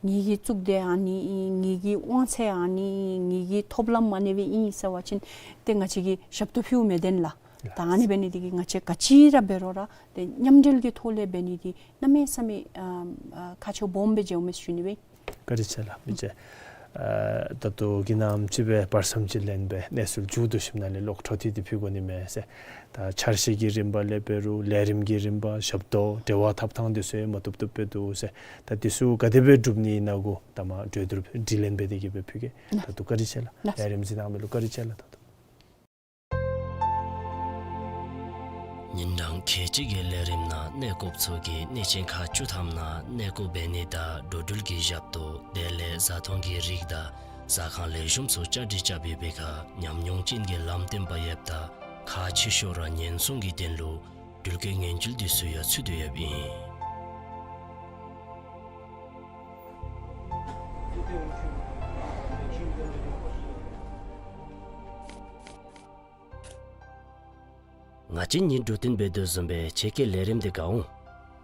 ངེ་གི་གཙུག་སྡེ་ཨ་ནི་ཨིན། ངེ་གི་དབང་ཚད་ཨ་ནི་ཨིན། ངེ་གི་ཐོབ་ལམ་ཨ་ནི་སྦེ་ཨིན་ཟེར་བ་ཅིན་ཏེ་ང་བཅས་ཀྱིས་ཞབས་ཏོག་ཕུལཝ་མི་བདེན་ལགས། ད་ཨ་ནི་འབད་ནི་འདི་གིས་ང་བཅས་ག་ཅི་ར་འབད་རུང་ར་ཏེ་མཉམ་འབྲེལ་གྱི་ཐོག་ལས་འབད་ནི་འདི་གནམ་མེད་ས་མེད་ཨ་ཨ་ཁག་ཆེཝ་སྦོམ་སྦེ་འགྱོཝ་མས་ཟེར་ཞུ་ནི་སྦེ། བཀའ་དྲིན་ཆེ་ལགས། མི་རྗེ་ཨ་ད་ལྟོ་གི་ནམ་ཅིག་སྦེ་བར་མཚམས་ཅིག་ལེན་སྦེ་གནས་ཚུལ་མཇུག་བསྡུ་ཞིནམ་ལས་ལོག་འཕྲོ་མཐུད་དེ་ཕུལ་དགོ་ནི་མས་ཟེར། ད་འཆར་གཞི་གི་རིམ་པ་ལས་འབད་རུང་ལས་རིམ་གྱི་རིམ་པ་ཞབས་ཏོག་འབྲེལ་བ་འཐབ་ཐངས་འདི་ཚུ་ཡང་མ་བཏུབ་བཏུབ་སྦེ་འདུག་ཟེར། ད་འདི་ཚུ་ག་དེ་སྦེ་སྒྲུབ་ནི་ཨིན་ན་གུ་ད་མ་གྲོས་བསྡུར་དྲི་ལན་འབད་དེ་གི་སྦེ་ཕུལ་གེ། ད་ལྟོ་བཀའ་དྲིན་ཆེ་ལགས། ལགས། ལས་རིམ་གཟིགས་གནང་མི་ལུ་བཀའ་དྲིན་ཆེ་ལགས། ད་ལྟོ། ཉིན་གྲངས་ཁལ་གཅིག་གི་ལས་རིམ་ནང་གནས་སྐོརཔ་ཚུ་གིས་གནས་ཆེན་ཁག་བཅུ་ཐམ་ནང་གནས་སྐོར་འབད་ནི་དང་འགྲོ་འགྲུལ་གྱི་ཞབས་ཏོག་དེ་ལས་བཟའ་འཐུང་གི་རིགས་དང་ ཟ་ཁང་ལེགས་ཤོམ་ཚུ་བཅའ་སྒྲིག་རྐྱབ་ཡོད་པའི་ཁར་ཉམས་མྱོང་ཅན་གྱི་ལམ་སྟོན་པ་ཡོདཔ་ད་ཁག་ཆེ་ཤོས་ར་ཉེན་སྲུང་གི་དོན་ལུ་འགྲུལ་སྐྱེལ་ངན་སྐྱུལ་སྡེ་ཚུ་ཡང་ཚུད་དེ་ཡོདཔ་ཨིན། ང་བཅས་གཉིས་འགྲོ་སྟོན་འབད་དོ་བཟུམ་སྦེ་ཁྱེད་ཀྱིས་ལས་རིམ་འདི་ག་འོང་།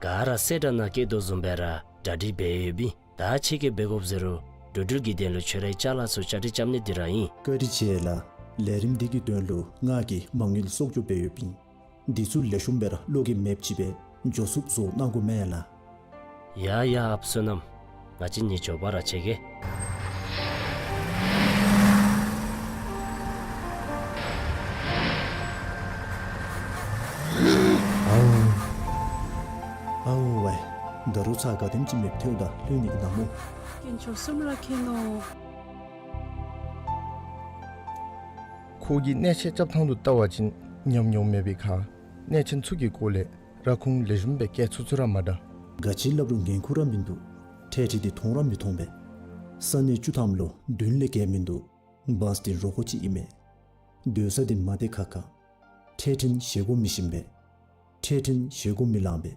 ག་ར་སེ་འདྲ་ནང་བསྐྱལ་དོ་བཟུམ་སྦེ་ར་གྲ་སྒྲིག་འབད་ཡོདཔ་ཨིན། ད་ཁྱེད་ཀྱིས་འབད་དགོཔ་ཟེར་རུང་འགྲོ་འགྲུལ་གྱི་དོན་ལུ་ཁྱོད་རའི་ཅ་ལ་ཚུ་བཅའ་སྒྲིག་རྐྱབ་ནི་འདི་ར་ཨིན། བཀའ་དྲིན་ཆེ་ལགས། ལས་རིམ་འདི་གི་དོན་ལུ་ང་གིས་མ་དངུལ་གསོག་འཇོག་འབད་ཡོདཔ་ཨིན། འདི་ཚུ་ལེགས་ཤོམ་སྦེ་ར་བློ་འགྱོད་མེདཔ་ཅིག་སྦེ་འགྱོ་ཚུགསཔ་བཟོ་གནང་དགོ་མེན་ལགས། ཡ་ཡ་ཨཔ་བསོད་ནམས། ང་བཅས་གཉིས་མགྱོགས་པ་ར་ཆས་གེ། ཨའུ། ཨའུ་ཝའི། ད་རུང་ཚར་ག་དེམ་ཅིག་མེདཔ་ཐལཝ་ད་ལྷོད་ནི་གི་ནམ་སྨོ། དཀོན་མཆོག་གསུམ་ར་མཁྱེན་ནོ། ཁོ་གིས་གནས་ཆེན་རྐྱབ་ཐངས་ལུ་བལྟ་བ་ཅིན་ཉམས་མྱོང་མེད་པའི་ཁར་གནས་ཆེན་ཚུ་གི་སྐོར་ལས་ར་ཁུངས་ལེགས་ཤོམ་སྦེ་བཀལ་ཚུགས་ཚུགས་ར་མ་འདྲ། ག་ཅི་སླབ་རུང་འགན་ཁུར་ར་མིན་འདུག། འཕྲལ་འཕྲལ་འདི་མཐོང་ར་མི་མཐོང་པས། ས་གནས་བཅུ་ཐམ་ལུ་བདུན་ལས་བརྒལ་མིན་འདུག། བཱས་འདི་རོ་ཁོག་ཅིག་ཨིན་མས། སྡོད་ས་འདི་མ་བདེ་ཁག་ཁ། འཕྲལ་འཕྲལ་བཞེས་སྒོ་མི་ཞིམ་པས། འཕྲལ་འཕྲལ་བཞེས་སྒོ་མི་ལང་པས།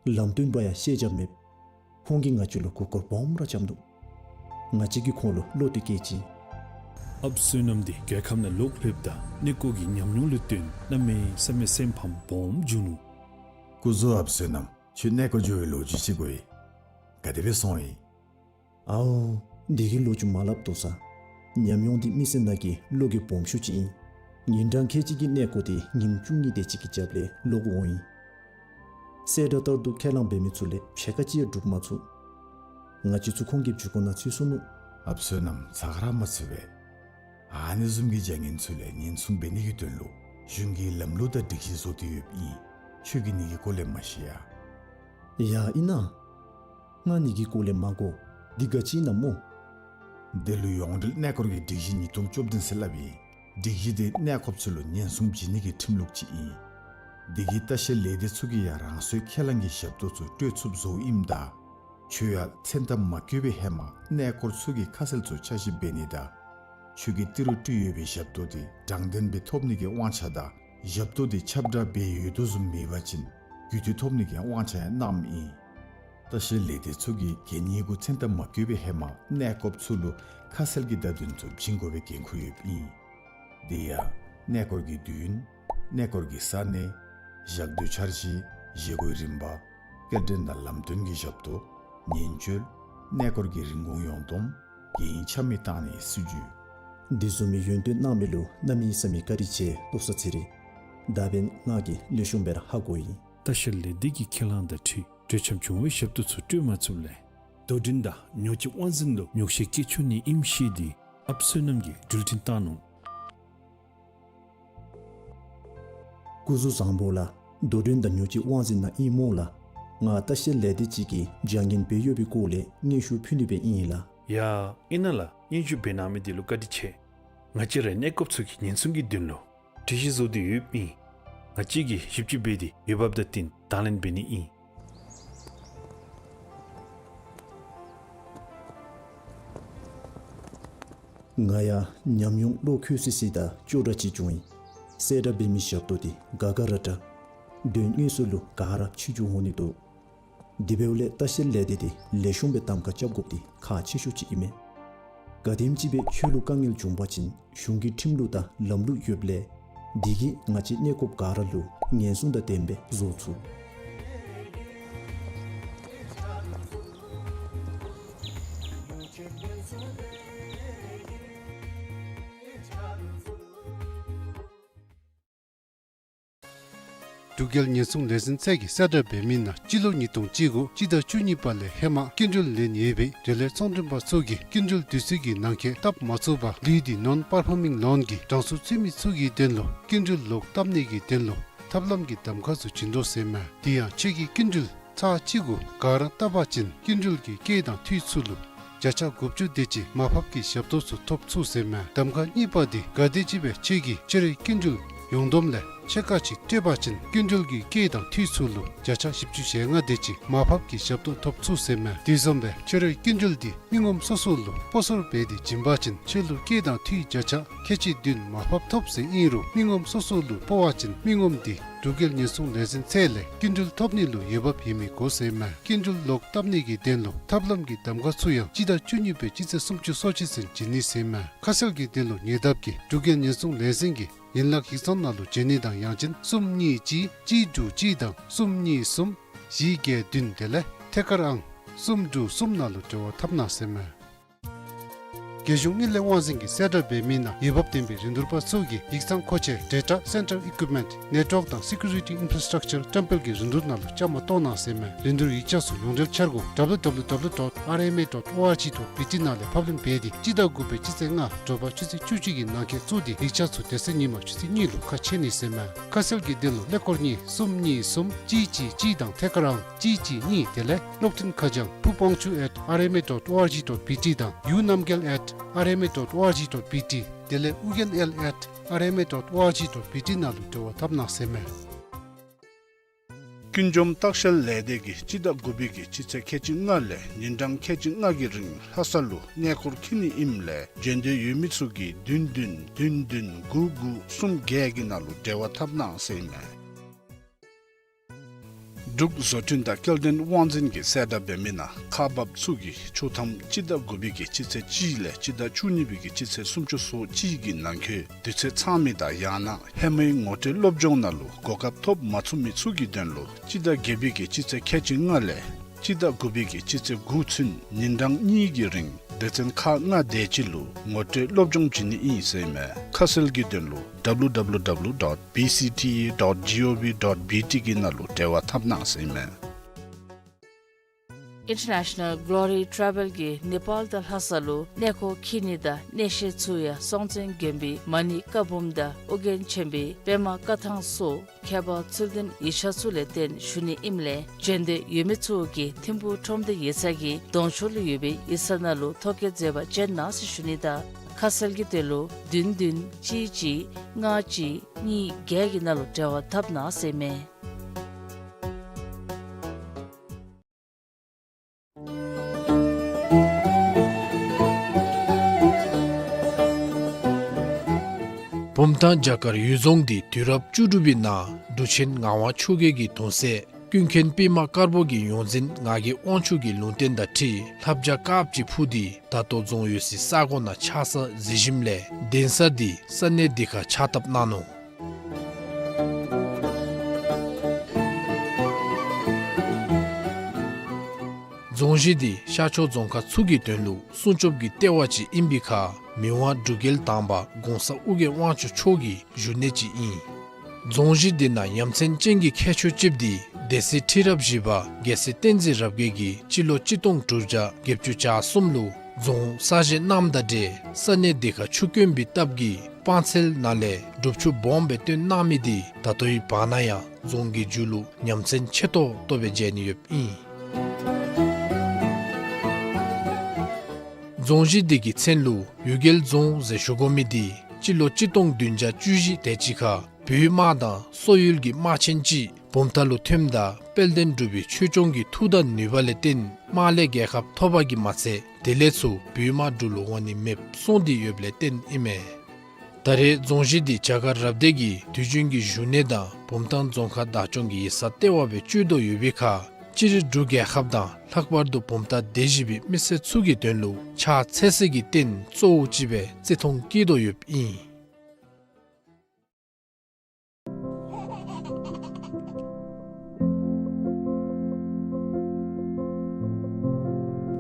ལམ་སྟོན་པ་ཡང་ཤེས་རྒྱ་མེད། ཁོང་གིས་ང་བཅས་ལུ་མགུ་སྐོར་སྦོམ་ར་རྐྱབ་ནུག། ང་བཅས་ཀྱིས་ཁོང་ལུ་བློ་གཏད་བསྐྱེད་ཅི། ཨཔ་བསོད་ནམས་འདི་རྒྱལ་ཁབ་ནང་ལོག་ལྷོདཔ་ད་གནས་སྐོར་གྱི་ཉམས་མྱོང་ལུ་བརྟེན་གནམ་མེད་ས་མེད་སེམས་ཕམ་སྦོམ་བྱུང་ནུག། སྐུ་གཟུགས་ཨཔ་བསོད་ནམས། ཁྱོད་གནས་སྐོར་འགྱོ་བའི་ལོ་རྒྱུས་ཅིག་གོ་ཡི། ག་དེ་སྦེ་སོང་ཡི། ཨའོ། འདི་གི་ལོ་རྒྱུས་མ་སླབ་དོ་ཟེར། ཉམས་མྱོང་འདི་མི་སེར་ནང་གི་བློ་འགྱོད་སྦོམ་ཤོས་ཅིག་ཨིན། ཉིན་གྲངས་ཁལ་གཅིག་གི་གནས་སྐོར་འདི་ཉིནམ་བཅུ་གཉིས་དེ་ཅིག་གི་རྒྱབ་ལས་ལོག་འོང་ཡི། གསལ་བསྒྲགས་ལྟར་དུ་ཁས་བླངས་འབད་མི་ཚུ་ལས་ཕྱེད་ཀ་ཅིག་ཡང་འགྲུབ་མ་ཚུགས། ང་བཅས་ཚུ་ཁོང་གི་བརྒྱུད་སྐུར་ནང་ཚུད་སོང་ནུག། ཨཔ་བསོད་ནམས་ཚ་ཁ་ར་མ་ཚུད་པས། ཨ་ནི་བཟུམ་གྱི་བྱ་ངན་ཚུ་ལས་ཉེན་སྲུང་འབད་ནི་གི་དོན་ལུ་གཞུང་གིས་ལམ་ལུགས་དང་སྒྲིག་གཞི་བཟོ་སྟེ་ཡོདཔ་ཨིན། ཁྱོད་ཀྱིས་འདི་གི་སྐོར་ལས་མ་ཤེས་ཡ། ཡ་ཨིན་ན། ང་འདི་གི་སྐོར་ལས་མ་གོ། འདི་ག་ཅི་ཨིན་ན་སྨོ། འདི་ལུ་ཡོངས་འབྲེལ་གནས་སྐོར་གྱི་སྒྲིག་གཞི་ཉིས་སྟོང་བཅུ་བདུན་ཟེར་སླབ་ཨིན། སྒྲིག་གཞི་འདི་གནས་སྐོརཔ་ཚུ་ལུ་ཉེན་སྲུང་བྱིན་ནི་གི་ཁྲིམས་ལུགས་ཅིག་ཨིན། འདི་གིས་ལྟ་བཤལ་ལས་སྡེ་ཚུ་གིས་ཡང་རང་སོའི་ཁས་བླངས་ཀྱི་ཞབས་ཏོག་ཚུ་སྤྲོད་ཚུགསཔ་བཟོཝ་ཨིནམ་ད། ཁྱོད་ཡང་མཚན་རྟགས་མ་བཀོད་པའི་ཧེ་མ་གནས་སྐོར་ཚུ་གི་ཁ་གསལ་ཚུ་ཆ་ཞིབ་འབད་ནི་དང་། ཁྱོད་ཀྱིས་ཏི་རུ་སྤྲོད་ཡོད་པའི་ཞབས་ཏོག་འདི་དྲང་བདེན་སྦེ་ཐོབ་ནི་གི་དབང་ཆ་དང་ཞབས་ཏོག་འདི་ཁྱབ་བསྒྲགས་འབད་ཡོད་དོ་བཟུམ་མེད་པ་ཅིན་རྒུད་འཐུས་ཐོབ་ནི་གི་དབང་ཆ་ཡང་གནངམ་ཨིན། ལྟ་བཤལ་ལས་སྡེ་ཚུ་གིས་གན་ཡིག་གུ་མཚན་རྟགས་མ་བཀོད་པའི་ཧེ་མ་གནས་སྐོརཔ་ཚུ་ལུ་ཁ་གསལ་གྱི་བརྡ་དོན་ཚུ་བྱིན་དགོ་པའི་འགན་ཁུར་ཡོདཔ་ཨིན། དེ་ཡང་གནས་སྐོར་གྱི་དུས་ཡུན། གནས་སྐོར་གྱི་ས་གནས། བཞག་སྡོད་འཆར་གཞི། བཞེས་སྒོའི་རིམ་པ། སྐྱེལ་འདྲེན་དང་ལམ་སྟོན་གྱི་ཞབས་ཏོག། ཉེན་བཅོལ། གནས་སྐོར་གྱི་རིན་གོང་ཡོངས་བསྡོམས། གན་ཡིག་ཆ་མེད་བཏང་ནིའི་སྲིད་བྱུས། འདི་བཟུམ་མའི་ཡོན་ཏན་གནང་མི་ལུ་གནམ་མེད་ས་མེད་བཀའ་དྲིན་ཆེ་ལྟོ་ཚང་ཚེ་རིང་། ད་འབདན་ང་གིས་ལེགས་ཤོམ་སྦེ་ར་ཧ་གོ་ཡི། ལྟ་བཤལ་ལས་སྡེ་གི་ཁས་བླངས་དང་འཁྲིལ་གྲོས་འཆམ་བྱུང་བའི་ཞབས་ཏོག་ཚུ་སྤྲོད་མ་ཚུགསཔ་ལས་རྡོ་འགྲེམས་དང་ཉོ་སྤྱོད་དབང་འཛིན་ལུ་ཉོགས་བཤད་བཀལ་ཆོག་ནི་ཨིནམ་ཤེས་ཏེ་ཨཔ་བསོད་ནམས་ཀྱིས་འགྲུལ་འཕྲིན་བཏང་ནུག། སྐུ་གཟུགས་བཟང་པོ་ལགས། རྡོ་འགྲེམས་དང་ཉོ་སྤྱོད་དབང་འཛིན་ནང་ཨིན་སྨོ་ལགས། ང་ལྟ་བཤལ་ལས་སྡེ་ཅིག་གིས་བྱ་ངན་འབད་ཡོད་པའི་སྐོར་ལས་སྙན་ཞུ་ཕུལ་ནི་སྦེ་ཨིན་ལགས། ཡ་ཨིན་ན་ལགས། སྙན་ཞུ་འབད་གནང་མི་འདི་ལུ་བཀའ་དྲིན་ཆེ། ང་བཅས་རའི་གནས་སྐོརཔ་ཚུ་གི་ཉེན་སྲུང་གི་དོན་ལུ་སྒྲིག་གཞི་བཟོ་སྟེ་ཡོདཔ་ཨིན། ང་བཅས་ཀྱིས་ཞིབ་དཔྱད་འབད་དེ་འོས་འབབ་དང་བསྟུན་དང་ལེན་འབད་ནི་ཨིན། ང་ཡང་ཉམས་མྱོང་བློ་འཁོལ་སི་སི་དང་ཅོག་འདྲ་ཅིག་བྱུང་ཡི། གསལ་བསྒྲགས་འབད་མི་ཞབས་ཏོག་འདི་དགའ་དགའ་ར་དྲག། དོན་དངོས་སུ་ལུ་ག་ར་ཕྱི་འགྱུར་འོང་ནི་འདུག། དེ་འབདཝ་ལས་ལྟ་བཤལ་ལས་སྡེ་འདི་ལེགས་ཤོམ་སྦེ་གདམ་ཁ་རྐྱབ་དགོཔ་འདི་ཁག་ཆེ་ཤོས་ཅིག་ཨིན་མས། ག་དེམ་ཅིག་སྦེ་ཁྱོད་ལུ་དཀའ་ངལ་བྱུང་བ་ཅིན་གཞུང་གི་ཁྲིམས་ལུགས་དང་ལམ་ལུགས་ཡོདཔ་ལས་འདི་གིས་ང་བཅས་གནས་སྐོརཔ་ག་ར་ལུ་ཉེན་སྲུང་དང་ལྡནམ་སྦེ་བཟོ་ཚུགས། འབྲུག་རྒྱལ་ཉེན་སྲུང་ལས་འཛིན་ཚད་ཀྱིས་གསལ་བསྒྲགས་འབད་མི་ནང་སྤྱི་ལོ་ཉིས་སྟོང་བཅུ་དགུ་སྤྱི་ཟླ་བཅུ་གཉིས་པ་ལས་ཧེ་མ་སྐྱིན་འགྲུལ་ལེན་ཡོད་པའི་འབྲེལ་ཡོད་ཚོང་མགྲོན་པ་ཚུ་གིས་སྐྱིན་འགྲུལ་དུས་ཚོད་ཀྱི་ནང་འཁོད་བཏབ་མ་ཚུགས་པར་ལུས་ཏེ་ནོན་པར་ཕོར་མིང་ལོན་གྱི་གྲངས་སུ་ཚུད་མི་ཚུ་གི་དོན་ལུ་སྐྱིན་འགྲུལ་ལོག་བཏབ་ནི་གི་དོན་ལུ་ཐབས་ལམ་གྱི་གདམ་ཁ་ཚུ་བྱིན་དོ་ཟེར་མས། དེ་ཡང་ཁྱོད་ཀྱིས་སྐྱིན་འགྲུལ་ཚར་གཅིག་གུ་ག་ར་བཏབ་པ་ཅིན་སྐྱིན་འགྲུལ་གྱི་སྐྱེད་དང་འཐུས་ཚུ་ལུ་བརྒྱ་ཆ་དགུ་བཅུ་དེ་ཅིག་མར་ཕབ་ཀྱི་ཞབས་ཏོག་ཚུ་ཐོབ་ཚུགས་ཟེར་མས། གདམ་ཁ་གཉིས་པ་འདི་ག་དེམ་ཅིག་སྦེ་ཁྱོད་ཀྱིས་ཁྱོད་རའི་སྐྱིན་འགྲུལ་ཡོངས་བསྡོམས་ལས་ ཕྱེད་ཀ་ཅིག་སྤྲོད་པ་ཅིན་སྐྱིན་འགྲུལ་གྱི་སྐྱེད་དང་འཐུས་ཚུ་ལུ་བརྒྱ་ཆ་བཞི་བཅུ་ཞེ་ལྔ་དེ་ཅིག་མར་ཕབ་ཀྱི་ཞབས་ཏོག་ཐོབ་ཚུགས་ཟེར་མས། དེ་བཟུམ་སྦེ་ཁྱོད་རའི་སྐྱིན་འགྲུལ་འདི་མི་ངོམ་སོ་སོ་ལུ་སྤོ་སོར་འབད་དེ་བྱིན་པ་ཅིན་ཁྱོད་ལུ་སྐྱེད་དང་འཐུས་བརྒྱ་ཆ་ཁལ་གཅིག་བདུན་མར་ཕབ་ཐོབ་ཟེར་ཨིན་རུང་མི་ངོམ་སོ་སོ་ལུ་སྤོ་བ་ཅིན་མི་ངོམ་འདི་འབྲུག་རྒྱལ་ཉེན་སྲུང་ལས་འཛིན་ཚད་ལས་སྐྱིན་འགྲུལ་ཐོབ་ནི་ལུ་འོས་འབབ་ཡོད་མི་དགོ་ཟེར་མས། སྐྱིན་འགྲུལ་ལོག་བཏབ་ནི་གི་དོན་ལུ་ཐབས་ལམ་གྱི་གདམ་ཁ་ཚུ་ཡང་སྤྱི་ཟླ་བཅུ་གཉིས་པའི་སྤྱི་ཚེས་སུམ་ཅུ་སོ་གཅིག་ཚུན་བྱིན་ནི་ཟེར་མས། ཁ་གསལ་གྱི་དོན་ལུ་ཉེ་འདབས་ཀྱི་འབྲུག་རྒྱལ་ཉེན་སྲུང་ལས་འཛིན་གྱི་ཡན་ལག་ཡིག་ཚང་ནང་ལུ་བྱོན་ནི་དང་ཡང་ཅིན་གསུམ་གཉིས་གཅིག་གཅིག་དྲུག་གཅིག་དང་གསུམ་གཉིས་གསུམ་བཞི་བརྒྱད་བདུན་དེ་ལས་ཐད་ཀར་ཨང་གསུམ་དྲུག་གསུམ་ནང་ལུ་འབྲེལ་བ་འཐབ་གནང་ཟེར་མས། རྒྱལ་གཞུང་དངུལ་ལས་དབང་འཛིན་གྱིས་གསལ་བསྒྲགས་འབད་མི་ནང་འོས་འབབ་ལྡན་པའི་རིན་བསྡུར་པ་ཚུ་གིས་ཡིག་ཚང་མཁོ་ཆས་Data Center Equipment Network དང་Security Infrastructure བཀྲམ་སྤེལ་གྱི་རིན་བསྡུར་ནང་ལུ་བཅའ་མར་གཏོགས་གནང་ཟེར་མས། རིན་བསྡུར་ཡིག་ཆ་ཚུ་ཡོངས་འབྲེལ་འཆར་སྒོ་W W W dot R M A dot O R G dot B T ནང་ལས་ཕབ་ལེན་འབད་དེ་སྤྱི་ཟླ་དགུ་པའི་སྤྱི་ཚེས་ལྔ་དྲོ་པ་ཆུ་ཚོད་བཅུ་གཅིག་གི་ནང་འཁོད་བཙུགས་ཏེ་ཡིག་ཆ་ཚུ་དེ་ཚེ་ཉིན་མ་ཆུ་ཚོད་གཉིས་ལུ་ཁ་ཕྱེ་ནི་ཟེར་མས། ཁ་གསལ་གྱི་དོན་ལུ་ཀླད་ཀོར་གཉིས་གསུམ་གཉིས་གསུམ་གཅིག་གཅིག་གཅིག་དང་ཐད་ཀར་ཨང་གཅིག་གཅིག་གཉིས་དེ་ལས་གློག་འཕྲིན་ཁ་བྱང་བུ་དབང་ཕྱུག་at R M A dot O R G dot B T དང་ཡུ་རྣམ་རྒྱལ་at R M A dot O R G dot B T དེ་ལས་ཨུ་རྒྱན་ཨེལ་at R M A dot O R G dot B T ནང་ལུ་འབྲེལ་བ་འཐབ་གནང་ཟེར་མས། ཀུན་འཇོམས་ལྟ་བཤལ་ལས་སྡེ་གིས་སྤྱི་ཟླ་དགུ་པའི་གི་སྤྱི་ཚེས་ཁལ་གཅིག་ལྔ་ལས་ཉིན་གྲངས་ཁལ་གཅིག་ལྔ་གི་རིང་ལྷ་ས་ལུ་གནས་སྐོར་འཁྱིད་ནི་ཨིནམ་ལས་འབྱོན་འདོད་ཡོད་མི་ཚུ་གིས་བདུན་བདུན་བདུན་བདུན་དགུ་དགུ་གསུམ་བརྒྱད་ཀྱི་ནང་ལུ་འབྲེལ་བ་འཐབ་གནང་ཟེར་ཨིན་མས། འབྲུག་བཟོ་སྐྲུན་དང་སྐྱེལ་འདྲེན་དབང་འཛིན་གྱིས་གསལ་བསྒྲགས་འབད་མི་ནང་ཁག་འབགཔ་ཚུ་གིས་ཆོག་ཐམ་སྤྱི་ཟླ་དགུ་པའི་གི་སྤྱི་ཚེས་གཅིག་ལས་སྤྱི་ཟླ་བཅུ་གཉིས་པའི་གི་སྤྱི་ཚེས་སུམ་ཅུ་སོ་གཅིག་གི་ནང་འཁོད་དུས་ཚོད་ཚང་མི་དང་ཡང་ན་ཧེ་མའི་ངོ་སྤྲོད་སློབ་སྦྱོང་ནང་ལུ་གོ་སྐབས་ཐོབ་མ་ཚུགས་མི་ཚུ་གི་དོན་ལུ་སྤྱི་ཟླ་བརྒྱད་པའི་གི་སྤྱི་ཚེས་ཁལ་གཅིག་ལྔ་ལས་སྤྱི་ཟླ་དགུ་པའི་གི་སྤྱི་ཚེས་དགུ་ཚུན་ཉིན་གྲངས་གཉིས་ཀྱི་རིང་སྡེ་ཚན་ཁག་ལྔ་དེ་ཅིག་ལུ་ངོ་སྤྲོད་སློབ་སྦྱོང་བྱིན་ནི་ཨིན་ཟེར་ཨིན་མས། ཁ་གསལ་གྱི་དོན་ལུ་W W W dot B C T A dot gov dot B T གི་ནང་ལུ་འབྲེལ་བ་འཐབ་གནང་ཟེར་ཨིན་མས། International Glory Travel གིས་ནེ་པཱལ་དང་ལྷ་ས་ལུ་གནས་སྐོར་འཁྱིད་ནི་དང་གནས་བཤད་ཚུ་ཡང་སྲོང་བཙན་དགོན་པའི་མ་ཎི་བཀའ་འབུམ་དང་ཨོ་རྒྱན་ཆེན་པོའི་པདྨ་བཀའ་ཐང་སོགས་ཁྱད་པར་ཚུལ་ལྡན་ཡིག་ཆ་ཚུ་ལས་བརྟེན་ཞུ་ནི་ཨིནམ་ལས་འབྱོན་འདོད་ཡོད་མི་ཚུ་གིས་ཐིམ་ཕུག་ཁྲོམ་སྡེ་ཡིག་ཚང་གི་གདོང་ཕྱོགས་ལུ་ཡོད་པའི་ཡིག་ཚང་ནང་ལུ་ཐོ་བཀོད་མཛད་པར་བྱོན་གནང་ཟེར་ཞུ་ནི་དང་ཁ་གསལ་གྱི་དོན་ལུ་བདུན་བདུན་གཅིག་གཅིག་ལྔ་གཅིག་གཉིས་བརྒྱད་ཀྱི་ནང་ལུ་འབྲེལ་བ་འཐབ་གནང་ཟེར་ཨིན་མས། བུམ་ཐང་བྱ་དཀར་གཡུལ་རྫོང་འདི་དུས་རབས་བཅུ་དྲུག་པའི་ནང་འབྲུག་ཆེན་ངག་དབང་ཆོས་རྒྱལ་གྱི་གདུང་སྲས་ཀུན་མཁྱེན་པདྨ་དཀར་པོ་གི་ཡོངས་འཛིན་ངག་གི་དབང་ཕྱུག་གི་ལུང་བསྟན་དང་འཁྲིལ་ལྷ་བྱ་དཀརཔོ་ཅིག་འཕུར་ཏེ་ད་ལྟོ་རྫོང་ཡོད་སའི་ས་གོ་ནང་ཆགས་ས་གཟིགས་ཞིནམ་ལས་གདན་ས་འདི་ས་གནས་འདི་ཁར་ཕྱག་བཏབ་གནང་ནུག། རྫོང་གཞི་འདི་ཤར་ཕྱོགས་རྫོང་ཁག་ཚུ་གི་དོན་ལུ་སྲུང་སྐྱོབ་ཀྱི་ལྟེ་བ་ཅིག་ཨིན་པའི་ཁར་མི་དབང་འབྲུག་རྒྱལ་དང་པ་གོང་ས་ཨོ་རྒྱན་དབང་ཕྱུག་མཆོག་གི་བཞུགས་གནས་ཅིག་ཨིན། རྫོང་གཞི་འདི་ནང་ཡ་མཚན་ཅན་གྱི་ཁྱད་ཆོས་ཅིག་འདི་སྡེ་སྲིད་ཁྲི་རབས་བཞི་པ་རྒྱལ་སྲས་བསྟན་འཛིན་རབ་རྒྱས་ཀྱིས་སྤྱི་ལོ་གཅིག་སྟོང་དྲུག་བརྒྱ་བརྒྱད་ཅུ་གྱ་གསུམ་ལུ་རྫོང་གསར་བཞེངས་གནངམ་དང་འབྲེལ་ས་གནས་འདི་ཁར་ཆུ་དཀོན་པའི་སྟབས་ཀྱིས་སྤང་ཚལ་ནང་ལས་སྒྲུབ་ཆུ་སྦོམ་སྦེ་བཏོན་གནང་མི་འདི་ད་ལྟོའི་བར་ན་ཡང་རྫོང་གི་མཇུག་ལུ་ཉམས་ཚན་ཆེ་ཏོག་ཏོ་སྦེ་མཇལ་ནི་ཡོདཔ་ཨིན། རྫོང་གཞི་འདི་གི་མཚན་ལུ་གཡུལ་རྒྱལ་རྫོང་ཟེར་ཞུ་དགོ་མི་འདི་སྤྱི་ལོ་གཅིག་སྟོང་བདུན་བརྒྱ་བཅུ་བཞི་དེ་ཅིག་ཁར་བོད་དམག་དང་སོག་ཡུལ་གྱི་དམག་ཆེན་ཅིག་བུམ་ཐང་ལུ་ཐོནམ་ད་དཔལ་ལྡན་འབྲུག་པའི་ཆོས་སྐྱོང་གི་མཐུ་དང་ནུས་པ་ལས་བརྟེན་དམག་ལས་རྒྱལ་ཁ་ཐོབ་པ་གིས་མ་ཚད་དེ་ལས་ཚུར་བོད་དམག་འབྲུག་ལུ་འོང་ནི་མེདཔ་སོང་སྟེ་ཡོདཔ་ལས་བརྟེན་ཨིན་མས། ད་རེས་རྫོང་གཞི་འདི་བྱ་དཀར་རབ་སྡེ་གི་དུས་རྒྱུན་གྱི་བཞུགས་གནས་དང་བུམ་ཐང་རྫོང་ཁག་བདག་སྐྱོང་གི་ཡིག་ཚང་ལྟེ་བ་སྦེ་སྤྱོད་དོ་ཡོད་པའི་ཁར་སྤྱིར་འབྲུག་རྒྱལ་ཁབ་དང་ལྷག་པར་དུ་བུམ་ཐང་སྡེ་བཞི་པའི་མི་སེར་ཚུ་གི་དོན་ལུ་ཕྱག་འཚལ་སའི་གི་རྟེན་གཙོ་བོ་ཅིག་སྦེ་བརྩི་མཐོང་བསྐྱེད་དོ་ཡོདཔ་ཨིན།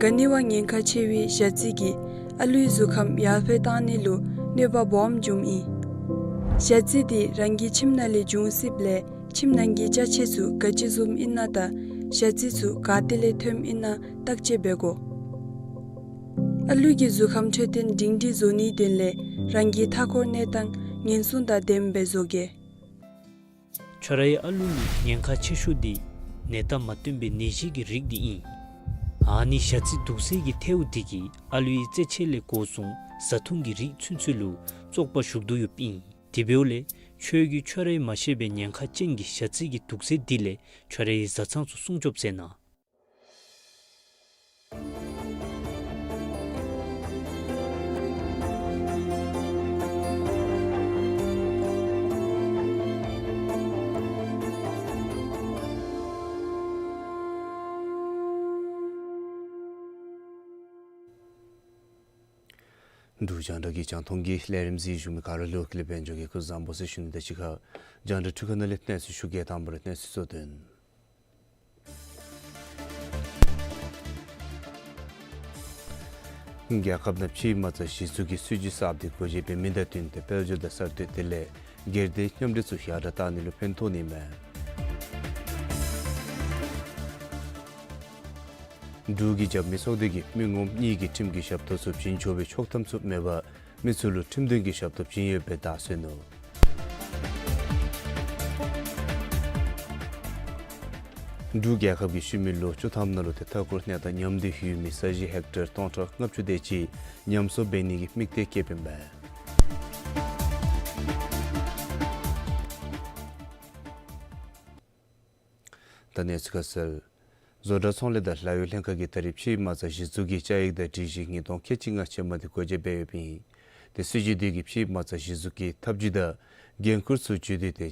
ག་ནི་བ་ཉེན་ཁ་ཆེ་བའི་ཞ་རྩི་གིས་ཨ་ལུའི་གཟུགས་ཁམས་ཡར་འཕེལ་གཏང་ནི་ལུ་གནོད་པ་སྦོམ་འབྱུངམ་ཨིན། ཞ་རྩི་འདི་རང་གི་ཁྱིམ་ནང་ལས་འབྱུང་སྲིདཔ་ལས་ཁྱིམ་ནང་གི་ཅ་ཆས་ཚུ་ག་ཅི་བཟུམ་ཨིན་ན་དང་ཞ་རྩི་ཚུ་ག་ཏེ་ལས་ཐོནམ་ཨིན་ན་བརྟག་དཔྱད་འབད་དགོ། ཨ་ལུ་གི་གཟུགས་ཁམས་འཕྲོད་བསྟེན་སྒྲིང་སྒྲིང་བཟོ་ནིའི་དོན་ལས་རང་གི་མཐའ་འཁོར་གནས་སྟངས་ཉེན་སྲུང་དང་ལྡནམ་སྦེ་བཟོ་གེ། ཁྱོད་རའི་ཨ་ལུ་ལུ་ཉེན་ཁ་ཆེ་ཤོས་འདི་ནད་རྟགས་མ་སྟོན་པའི་ནད་གཞི་གི་རིགས་འདི་ཨིན། ཨ་ནི་ཞ་རྩི་དུག་སེལ་གྱི་ཐལཝ་འདི་གིས་ཨ་ལུའི་རྩེད་ཆས་ལས་འགོ་བཟུང་བཟའ་འཐུང་གི་རིགས་ཚུན་ཚོད་ལུ་བཙོག་པ་ཞུགས་དོ་ཡོདཔ་ཨིན། དེ་འབདཝ་ལས་ ཁྱོད་ཀྱིས་ཁྱོད་རའི་མ་ཤེས་པའི་ཉེན་ཁ་ཅན་གྱི་ཞ་རྩི་གི་དུག་རྫས་འདི་ལས་ཁྱོད་རའི་བཟའ་ཚང་ཚུ་སྲུང་སྐྱོབ་མཛད་གནང་། འབྲུག་རྒྱང་བསྒྲགས་ཀྱི་རྒྱང་མཐོང་གི་ལས་རིམ་གཟིགས་བཞུགས་མི་ག་ར་ལུ་ཀུན་ལེགས་དཔལ་འབྱོར་གྱི་སྐུ་གཟུགས་བཟང་པོ་ཟེར་ཞུ་ནི་དང་གཅིག་ཁར་རྒྱང་བསྒྲགས་འཕྲུལ་ཁང་ནང་ལས་གནས་ཚུལ་ཞུ་གེ། དང་པ་ར་གནས་ཚུལ་གཙོ་དོན། རྒྱལ་ཁབ་ནང་ཕྱིའི་མ་རྩ་གཞི་བཙུགས་ཀྱི་སྲིད་བྱུས་གསརཔ་འདི་འགོ་འབྱེད་འབད་མི་དང་བསྟུན་ཏེ་དཔལ་འབྱོར་དང་གསར་གཏོད་དེ་ལས་སྒེར་སྡེ་མཉམ་འབྲེལ་ཚུ་ཡར་དྲག་བཏང་ནི་ལུ་ཕན་ཐོགས་ནི་མས། འབྲུག་གི་རྒྱབ་མི་ཚོགས་སྡེ་གིས་མི་ངོམ་གཉིས་ཀྱི་ཁྲིམས་ཀྱི་ཞབས་ཏོག་ཚུ་བྱིན་ཆོག་པའི་ཆོག་ཐམ་ཚུ་མེད་པར་མི་ཚུ་ལུ་ཁྲིམས་དོན་གྱི་ཞབས་ཏོག་བྱིན་ཡོདཔ་སྦེ་བརྡ་སོན་ནུག། འབྲུག་རྒྱལ་ཁབ་ཀྱིས་ཤུལ་མའི་ལོ་བཅུ་ཐམ་ནང་ལུ་ཏེ་མཐའ་འཁོར་གནས་སྟངས་ཉམས་བདེ་ཡོད་མི་ས་གཞི་ཧེཀ་ཊར་སྟོང་ཕྲག་ལྔ་བཅུ་དེ་ཅིག་ཉམས་གསོ་འབད་ནི་གི་དམིགས་གཏད་བསྐྱེདཔ་ཨིན་མས། ད་གནས་ཚུལ་ཁ་གསལ། བཟོ་གྲྭ་ཚོང་ལས་དང་ལཱ་གཡོག་ལྷན་ཁག་གིས་ད་རིས་ཕྱིའི་མ་རྩ་གཞི་བཙུགས་ཀྱི་བཅའ་ཡིག་དང་སྒྲིག་གཞི་ཉིས་སྟོང་ཁལ་གཅིག་ལྔ་ཅན་མ་འདི་འགོ་འབྱེད་འབད་ཡོདཔ་ཨིན། ཏེ་སྲིད་བྱུས་འདི་གིས་ཕྱིའི་མ་རྩ་གཞི་བཙུགས་ཀྱི་ཐབས་ཇུས་དང་འགན་ཁུར་ཚུ་བརྗོད་དེ་ཏེ་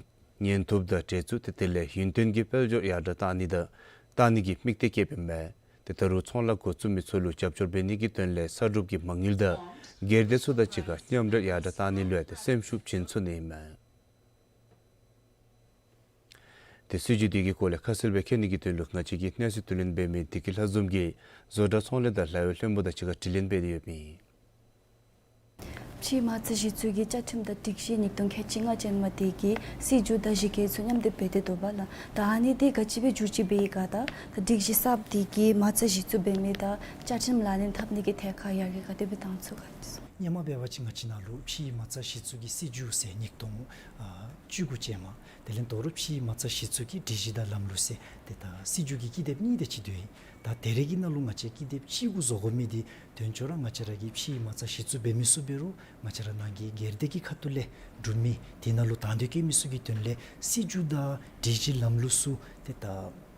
ཉན་ཐོབ་དང་གྲལ་ཚུད་དེ་དེ་ལས་ཡུན་བརྟན་གྱི་དཔལ་འབྱོར་ཡར་དྲག་བཏང་ནི་དང་བཏང་ནི་གི་དམིགས་གཏད་བསྐྱེདཔ་ཨིན་མས། ཏེ་ད་རུང་ཚོང་ལཱ་འགོ་བཙུགས་མི་ཚུ་ལུ་རྒྱབ་སྐྱོར་འབད་ནི་གི་དོན་ལས་གསར་སྒྲུབ་ཀྱི་མ་དངུལ་དང་སྒེར་སྡེ་ཚུ་དང་གཅིག་ཁར་མཉམ་འབྲེལ་ཡར་དྲག་བཏང་ནི་ལུ་ཡང་ཏེ་སེམས་ཤུགས་བྱིན་ཚུགས་ནི་ཨིན་མས། ཏེ་སྲིད་བྱུས་འདི་གི་སྐོར་ལས་ཁ་གསལ་སྦེ་མཁྱེན་ནི་གི་དོན་ལུ་ང་བཅས་ཀྱི་གནས་ཚུལ་བསྡུ་ལེན་འབད་མི་བདེ་སྐྱིད་ལྷ་འཛོམས་ཀྱིས་བཟོ་གྲྭ་ཚོང་ལས་དང་ལཱ་གཡོག་བློན་པོ་དང་གཅིག་ཁར་དྲི་ལན་འབད་དེ་ཡོདཔ་ཨིན། ཕྱིའི་མ་རྩ་གཞི་བཙུགས་ཀྱི་བཅའ་ཁྲིམས་དང་སྒྲིག་གཞི་ཉིས་སྟོང་ཁལ་གཅིག་ལྔ་ཅན་མ་འདི་གིས་སྲིད་བྱུས་དང་གཞི་བཀོད་ཚུ་མཉམ་སྡེབ་འབད་དེ་འདུག་པ་ལགས། ད་ཨ་ནི་འདི་ག་ཅི་སྦེ་བསྒྱུར་བཅོས་འབད་ཡི་ག་དང་ད་སྒྲིག་གཞི་གསརཔ་འདི་གིས་མ་རྩ་གཞི་བཙུགས་འབད་མི་དང་བཅའ་ཁྲིམས་ལག་ལེན་འཐབ་ནི་གི་ཐད་ཁར་ཡར་རྒྱས་ག་དེ་སྦེ་བཏང་ཚུགས་ག་ཅི་སོང་། སྔོན་མ་འབད་བ་ཅིན་ང་བཅས་ནང་ལུ་ཕྱིའི་མ་རྩ་གཞི་བཙུགས་ཀྱི་སྲིད་བྱུས་ཟེར་ཉིས་སྟོང་ཨ་བཅུ་དགུ་ཅན་མ། དེ་ལས་དོ་རུང་ཕྱིའི་མ་རྩ་གཞི་བཙུགས་ཀྱི་སྒྲིག་གཞི་དང་ལམ་ལུགས་ཟེར་ཏེ་ད་སྲིད་བྱུས་ཀྱི་ཀི་དེབ་གཉིས་དེ་ཅིག་འདུག་ཨིན། ད་དེ་རེ་གི་ནང་ལུ་ང་བཅས་ཀི་དེབ་གཅིག་གུ་བཟོ་དགོ་མི་འདི་དོན་གཙོ་ར་ང་བཅས་ར་གི་ཕྱིའི་མ་རྩ་གཞི་བཙུགས་འབད་མི་ཚུ་འབད་རུང་ང་བཅས་ར་ནང་གི་སྒེར་སྡེ་གི་ཁ་ཐུག་ལས་འབྲུག་མི་དེ་ནང་ལུ་དང་འདོད་བསྐྱེད་མི་ཚུ་གི་དོན་ལས་སྲིད་བྱུས་དང་སྒྲིག་གཞི་ལམ་ལུགས་ཚུ་ཏེ་ད་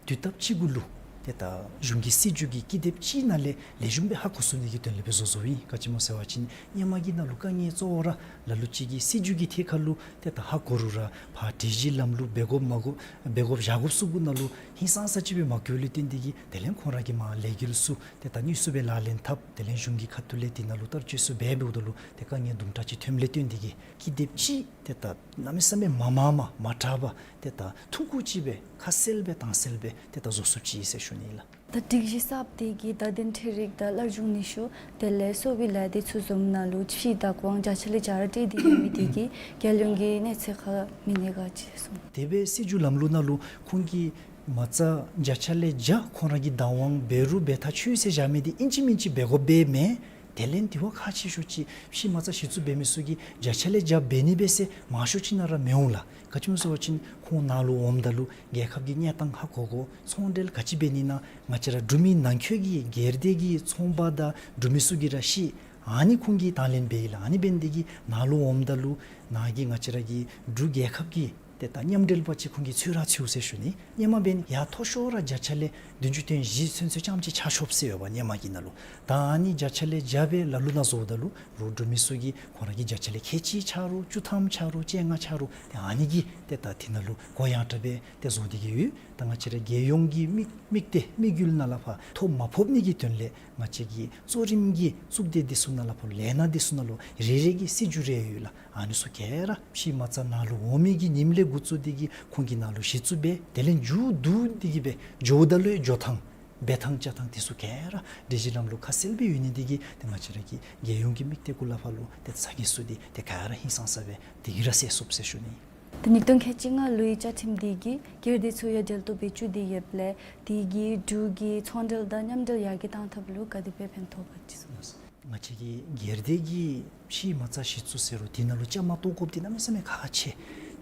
དུས་སྟབས་གཅིག་གུ་ལུ་ཏེ་ད་གཞུང་གི་སྲིད་བྱུས་ཀྱི་ཀི་དེབ་གཅིག་ནང་ལས་ལེགས་ཤོམ་སྦེ་ཧ་གོ་ཚུགས་ནི་གི་དོན་ལས་སྦེ་བཟོ་བཟོཝ་ཨིན། ག་ཅི་སྨོ་ཟེར་བ་ཅིན་སྔོན་མ་གི་ནང་ལུ་དཀའ་ངལ་གཙོ་བོ་ར་ལ་ལུ་ཅིག་གིས་སྲིད་བྱུས་ཀྱི་ཐད་ཁར་ལུ་ཏེ་ད་ཧ་གོ་རུང་ར་ཕར་སྒྲིག་གཞི་ལམ་ལུགས་འབད་དགོཔ་མ་དགོཔ་འབད་དགོཔ་བཞག་དགོཔ་ཚུ་གུ་ནང་ལུ་ཧིང་སངས་ས་ཅིག་སྦེ་མ་གོཝ་ལས་བརྟེན་ཏེ་གིས་དེ་ལས་ཁོང་ར་གིས་མར་ལས་འགུལ་ཚུ་ཏེ་ད་དངོས་སུ་སྦེ་ལག་ལེན་འཐབ་དེ་ལས་གཞུང་གི་ཁ་ཐུག་ལས་དེ་ནང་ལུ་བསྟར་སྤྱོད་ཚུ་འབད་འབདཝ་ད་ལུ་ཏེ་དཀའ་ངལ་དུམ་གྲ་ཅིག་ཐོནམ་ལས་བརྟེན་ཏེ་གིས་ཀི་དེབ་གཅིག་ཏེ་ད་གནམ་མེད་ས་མེད་མ་མང་མ་མ་དྲག་པར་ཏེ་ད་ཐུང་ཀུ་ཅིག་སྦེ་ཁ་གསལ་སྦེ་དྭངས་གསལ་སྦེ་ཏེ་ད་བཟོ་ཚུགསཔ་ཅིག་ཨིན་ཟེར་ཞུ་ནི་ལགས། ད་སྒྲིག་གཞི་གསརཔ་འདི་གིས་བརྡ་དོན་འཕྲུལ་རིག་དང་སླར་འབྱུང་ནུས་ཤུགས་དེ་ལས་གསོ་བའི་ལས་སྡེ་ཚུ་བཟུམ་ནང་ལུ་ཕྱིའི་བདག་དབང་བརྒྱ་ཆ་ལས་བརྒྱ་ར་སྤྲོད་དེ་ཡོད་མི་འདི་གིས་རྒྱལ་ཡོངས་ཀྱི་གནས་ཚད་ཁར་མི་གནས་ག་ཅི་སོང་། དེ་སྦེ་སྲིད་བྱུས་ལམ་ལུགས་ནང་ལུ་ཁོང་གིས་མ་རྩ་བརྒྱ་ཆ་ལས་བརྒྱ་ཁོང་ར་གིས་བདག་དབང་འབད་རུང་འབད་ཐག་ཆོད་ཟེར་བཞག་མི་འདི་ཨིན་ཅི་མིན་ཅི་འབད་དགོཔ་སྦེ་མེན། དེ་ལས་དེ་བ་ཁག་ཆེ་ཤོས་ཅིག་ཕྱིའི་མ་རྩ་གཞི་བཙུགས་འབད་མི་ཚུ་གིས་བརྒྱ་ཆ་ལས་བརྒྱ་འབད་ནི་སྦེ་ཟེར་མང་ཤོས་ཅིག་ནང་ར་མི་འོང་ལགས། ག་ཅི་སྨོ་ཟེར་བ་ཅིན་ཁོང་ནཱ་ལུ་འོངམ་ད་ལུ་རྒྱལ་ཁབ་ཀྱི་གནས་སྟངས་ཧ་གོ་དགོ། ཚོང་འབྲེལ་ག་ཅི་འབད་ནི་ན་ང་བཅས་ར་འབྲུག་མི་ནང་འཁོད་ཀྱི་སྒེར་སྡེ་གི་ཚོང་པ་དང་འབྲུག་མི་ཚུ་གིས་ར་ཤེས། ཨ་ནི་ཁོང་གིས་དང་ལེན་འབད་ཡི་ལགས། ཨ་ནི་འབད་ནི་དེ་གིས་ནཱ་ལུ་འོངམ་ད་ལུ་ནཱ་གི་ང་བཅས་ར་གི་འབྲུག་རྒྱལ་ཁབ་ཀྱི་ཏེ་ད་མཉམ་འབྲེལ་པ་ཅིག་ཁོང་གིས་ཚོད་ར་ཚོད་ཟེར་ཞུ་ནི། སྔོན་མ་འབདན་ཡར་མཐོ་ཤོས་ར་བརྒྱ་ཆ་ལས་བདུན་ཅུ་དོན་བཞི་ཚུན་ཚོད་རྐྱངམ་ཅིག་ཆགས་ཆོགཔ་ཟེར་ཡོདཔ་སྔོན་མ་གི་ནང་ལུ། ད་ཨ་ནི་བརྒྱ་ཆ་ལས་བརྒྱ་སྦེ་ལ་ལུ་ནང་བཟོཝ་ད་ལུ་རོགས་འབྲུག་མི་ཚུ་གིས་ཁོང་ར་གིས་བརྒྱ་ཆ་ལས་ཁལ་གཅིག་ཆགས་རུང་བཅུ་ཐམ་ཆགས་རུང་བཅོ་ལྔ་ཆགས་རུང་ཏེ་ཨ་ནི་གིས་ཏེ་ད་དེ་ནང་ལུ་གུ་ཡངས་དྲགས་སྦེ་ཏེ་བཟོ་སྟེ་གིས་ཡོད། ད་ང་བཅས་ར་རྒྱལ་ཡོངས་ཀྱི་དམིགས་དམིགས་གཏད་དམིགས་ཡུལ་ནང་ལས་ཕར་ཐོ་མ་ཕོག་ནི་གི་དོན་ལས་ང་བཅས་ཀྱི་གཙོ་རིམ་གྱི་གཙུག་སྡེ་འདི་ཚུ་ནང་ལས་ཕར་ལས་སྣ་འདི་ཚུ་ནང་ལུ་རེ་རེ་གི་སྲིད་བྱུས་རེ་ཡོད་ལགས། ཨ་ནི་ཚུ་ག་ར་ཕྱིའི་མ་རྩ་ནཱ་ལུ་འོང་མི་གི་ཉིནམ་ལས་འགོ་བཙུགས་ཏེ་གིས་ཁོང་གིས་ནཱ་ལུ་གཞི་བཙུགས་འབད་དེ་ལས་མཇུག་བསྡུ་སྟེ་གིས་སྦེ་འགྱོཝ་ད་ལུ་འགྱོ་ཐངས་འབད་ཐངས་བཅའ་ཐངས་འདི་ཚུ་ག་ར་སྒྲིག་གཞི་ལམ་ལུགས་ཁ་གསལ་སྦེ་ཡོད་ནི་འདི་གིས་ཏེ་ང་བཅས་ར་གི་རྒྱལ་ཡོངས་ཀྱི་དམིགས་གཏད་གུ་ལས་ཕར་ལུ་ཏེ་ཚ་གྱང་ཚུ་འདི་ཏེ་ག་ར་ཧིང་སངས་ས་སྦེ་དེ་གིས་ར་སེལ་ཚུགསཔ་ཟེར་ཞུ་ནི། ཏེ་ཉིས་སྟོང་ཁལ་གཅིག་ལྔ་ལོའི་བཅའ་ཁྲིམས་འདི་གིས་སྒེར་སྡེ་ཚུ་ཡང་འབྲེལ་གཏོགས་འབད་བཅུག་སྟེ་ཡོདཔ་ལས་དེ་གིས་འབྲུག་གི་ཚོང་འབྲེལ་དང་མཉམ་འབྲེལ་ཡར་རྒྱས་གཏང་ཐབས་ལུ་ག་དེ་སྦེ་ཕན་ཐོགས་ག་ཅི་སོང་། ང་བཅས་ཀྱི་སྒེར་སྡེ་གི་ཕྱིའི་མ་རྩ་གཞི་བཙུགས་ཟེར་རུང་དེ་ནང་ལུ་བཅའ་མར་གཏོགས་དགོཔ་འདི་གནམ་མེད་ས་མེད་ཁག་ཆེ།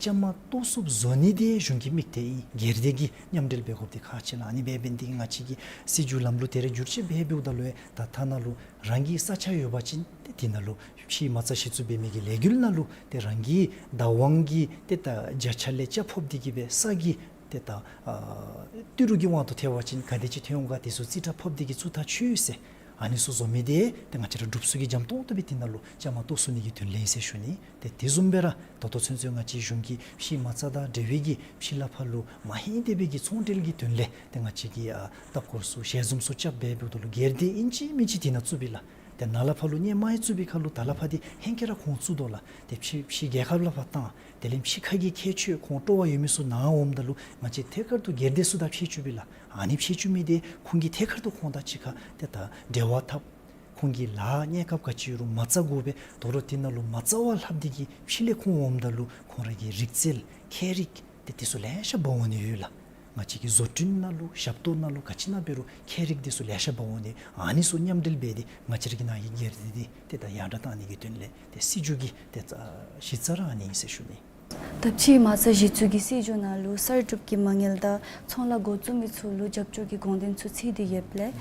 བཅའ་མར་གཏོགས་ཚུགསཔ་བཟོ་ནི་དེ་གཞུང་གི་དམིགས་གཏད་ཨིན། སྒེར་སྡེ་གི་མཉམ་འབྲེལ་འབད་དགོཔ་དེ་ཁག་ཆེ་ལགས། ཨ་ནི་འབད་འབདན་དེ་གིས་ང་བཅས་ཀྱི་སྲིད་བྱུས་ལམ་ལུགས་དེ་རེ་བསྒྱུར་བཅོས་འབད་འབདཝ་ད་ལུ་ཡང་ད་ཐ་ན་ལུ་རང་གི་ས་ཆ་ཡོད་པ་ཅིན་ཏེ་དེ་ནང་ལུ་ཕྱེ་མ་རྩ་གཞི་བཙུགས་འབད་མི་གི་ལས་འགུལ་ནང་ལུ་ཏེ་རང་གི་བདག་དབང་གི་ཏེ་ད་བརྒྱ་ཆ་ལས་ཆ་ཕོགཔ་དེ་གིས་སྦེ་ས་གི་ཏེ་ད་ཨ་ཏི་རུ་གི་དབང་དུ་ཐལ་བ་ཅིན་ག་དེ་ཅིག་ཐོན་འོང་ག་དེ་ཚུ་རྩིས་ཁྲ་ཕབ་སྟེ་གིས་བཙུགས་ཐག་ཆོད་ཟེར། ཨ་ནི་ཚུ་བཟོ་མི་དེ་ཏེ་ང་བཅས་ར་སྒྲུབ་ཚུགས་ཀྱི་འཇམ་ཏོང་ཏོ་སྦེ་དེ་ནང་ལུ་བཅའ་མར་གཏོགས་ཚུགས་ནི་གི་དོན་ལས་ཨིན་ཟེར་ཞུ་ནི། ཏེ་དེ་བཟུམ་སྦེ་ར་ད་ལྟོ་ཚུན་ཚོད་ང་བཅས་གཞུང་གིས་ཕྱེ་མ་རྩ་དང་འབྲེལ་བའི་གི་ཕྱི་ལས་ཕར་ལུ་མ་ཧེང་དེ་སྦེ་གི་ཚོང་འབྲེལ་གྱི་དོན་ལས་ཏེ་ང་བཅས་ཀྱིས་ཨ་ལྟ་སྐོར་ཚུ་ཞལ་འཛོམས་ཚུ་རྐྱབ་འབད་འབདཝ་ད་ལུ་སྒེར་སྡེ་ཨིན་ཅི་མིན་ཅི་དེ་ནང་བཙུགས་པས་ལགས། ཏེ་ནཱ་ལས་ཕར་ལུ་སྔོན་མ་ཡང་བཙུགས་པའི་ཁར་ལུ་ད་ལས་ཕར་ཏེ་ཧེང་སྐལ་ར་ཁོང་བཙུགས་དོ་ལགས། ཏེ་ཕྱི་ཕྱི་རྒྱལ་ཁབ་ལས་ཕར་བཏང་དེ་ལས་ཕྱི་ཁ་གི་ཁྱད་ཆོས་ཁོང་སྤྲོ་བ་ཡོད་མི་ཚུ་ནཱ་འོངམ་ད་ལུ་ང་བཅས་ཐད་ཀར་དུ་སྒེར་སྡེ་ཚུ་དང་ཕྱད་བཅུག་པས་ལགས། ཨ་ནི་ཕྱད་བཅུག་མི་དེ་ཁོང་གིས་ཐད་ཀར་དུ་ཁོང་དང་གཅིག་ཁར་ཏེ་ད་འབྲེལ་བ་འཐབ། ཁོང་གི་ལཱ་གནས་སྐབས་ག་ཅི་རུང་མ་རྩ་དགོ་པས། དོ་རུང་དེ་ནང་ལུ་མ་རྩ་བར་ལྷབ་སྟེ་གིས་ཕྱི་ལས་ཁོང་འོངམ་ད་ལུ་ཁོང་ར་གི་རིག་རྩལ་མཁས་རིག་ཏེ་དེ་ཚུ་ལེ་ཤ་འབག་འོང་ནི་ཡོད་ལགས། ང་བཅས་ཀྱི་བཟོ་སྐྲུན་ནང་ལུ་ཞབས་ཏོག་ནང་ལུ་ག་ཅི་ནང་འབད་རུང་མཁས་རིག་དེ་ཚུ་ལེ་ཤ་འབག་འོང་ནི། ཨ་ནི་ཚུ་མཉམ་འབྲེལ་འབད་དེ་ང་བཅས་ར་གི་ནཱ་གི་སྒེར་སྡེ་དེ་ཏེ་ད་ཡར་དྲག་བཏང་ནི་གི་དོན་ལས་ཏེ་སྲིད་བྱུས་ཀྱི་ཏེ་རྩ་གཞི་རྩ་ར་ཨ་ནི་ཨིན་ཟེར་ཞུ་ནི། ད་ཕྱེ་མ་རྩ་གཞི་བཙུགས་ཀྱི་སྲིད་བྱུས་ནང་ལུ་གསར་སྒྲུབ་ཀྱི་མ་དངུལ་དང་ཚོང་ལཱ་འགོ་བཙུགས་མི་ཚུ་ལུ་རྒྱབ་སྐྱོར་གྱི་དགོངས་དོན་ཚུ་ཚིག་སྟེ་ཡོདཔ་ལས་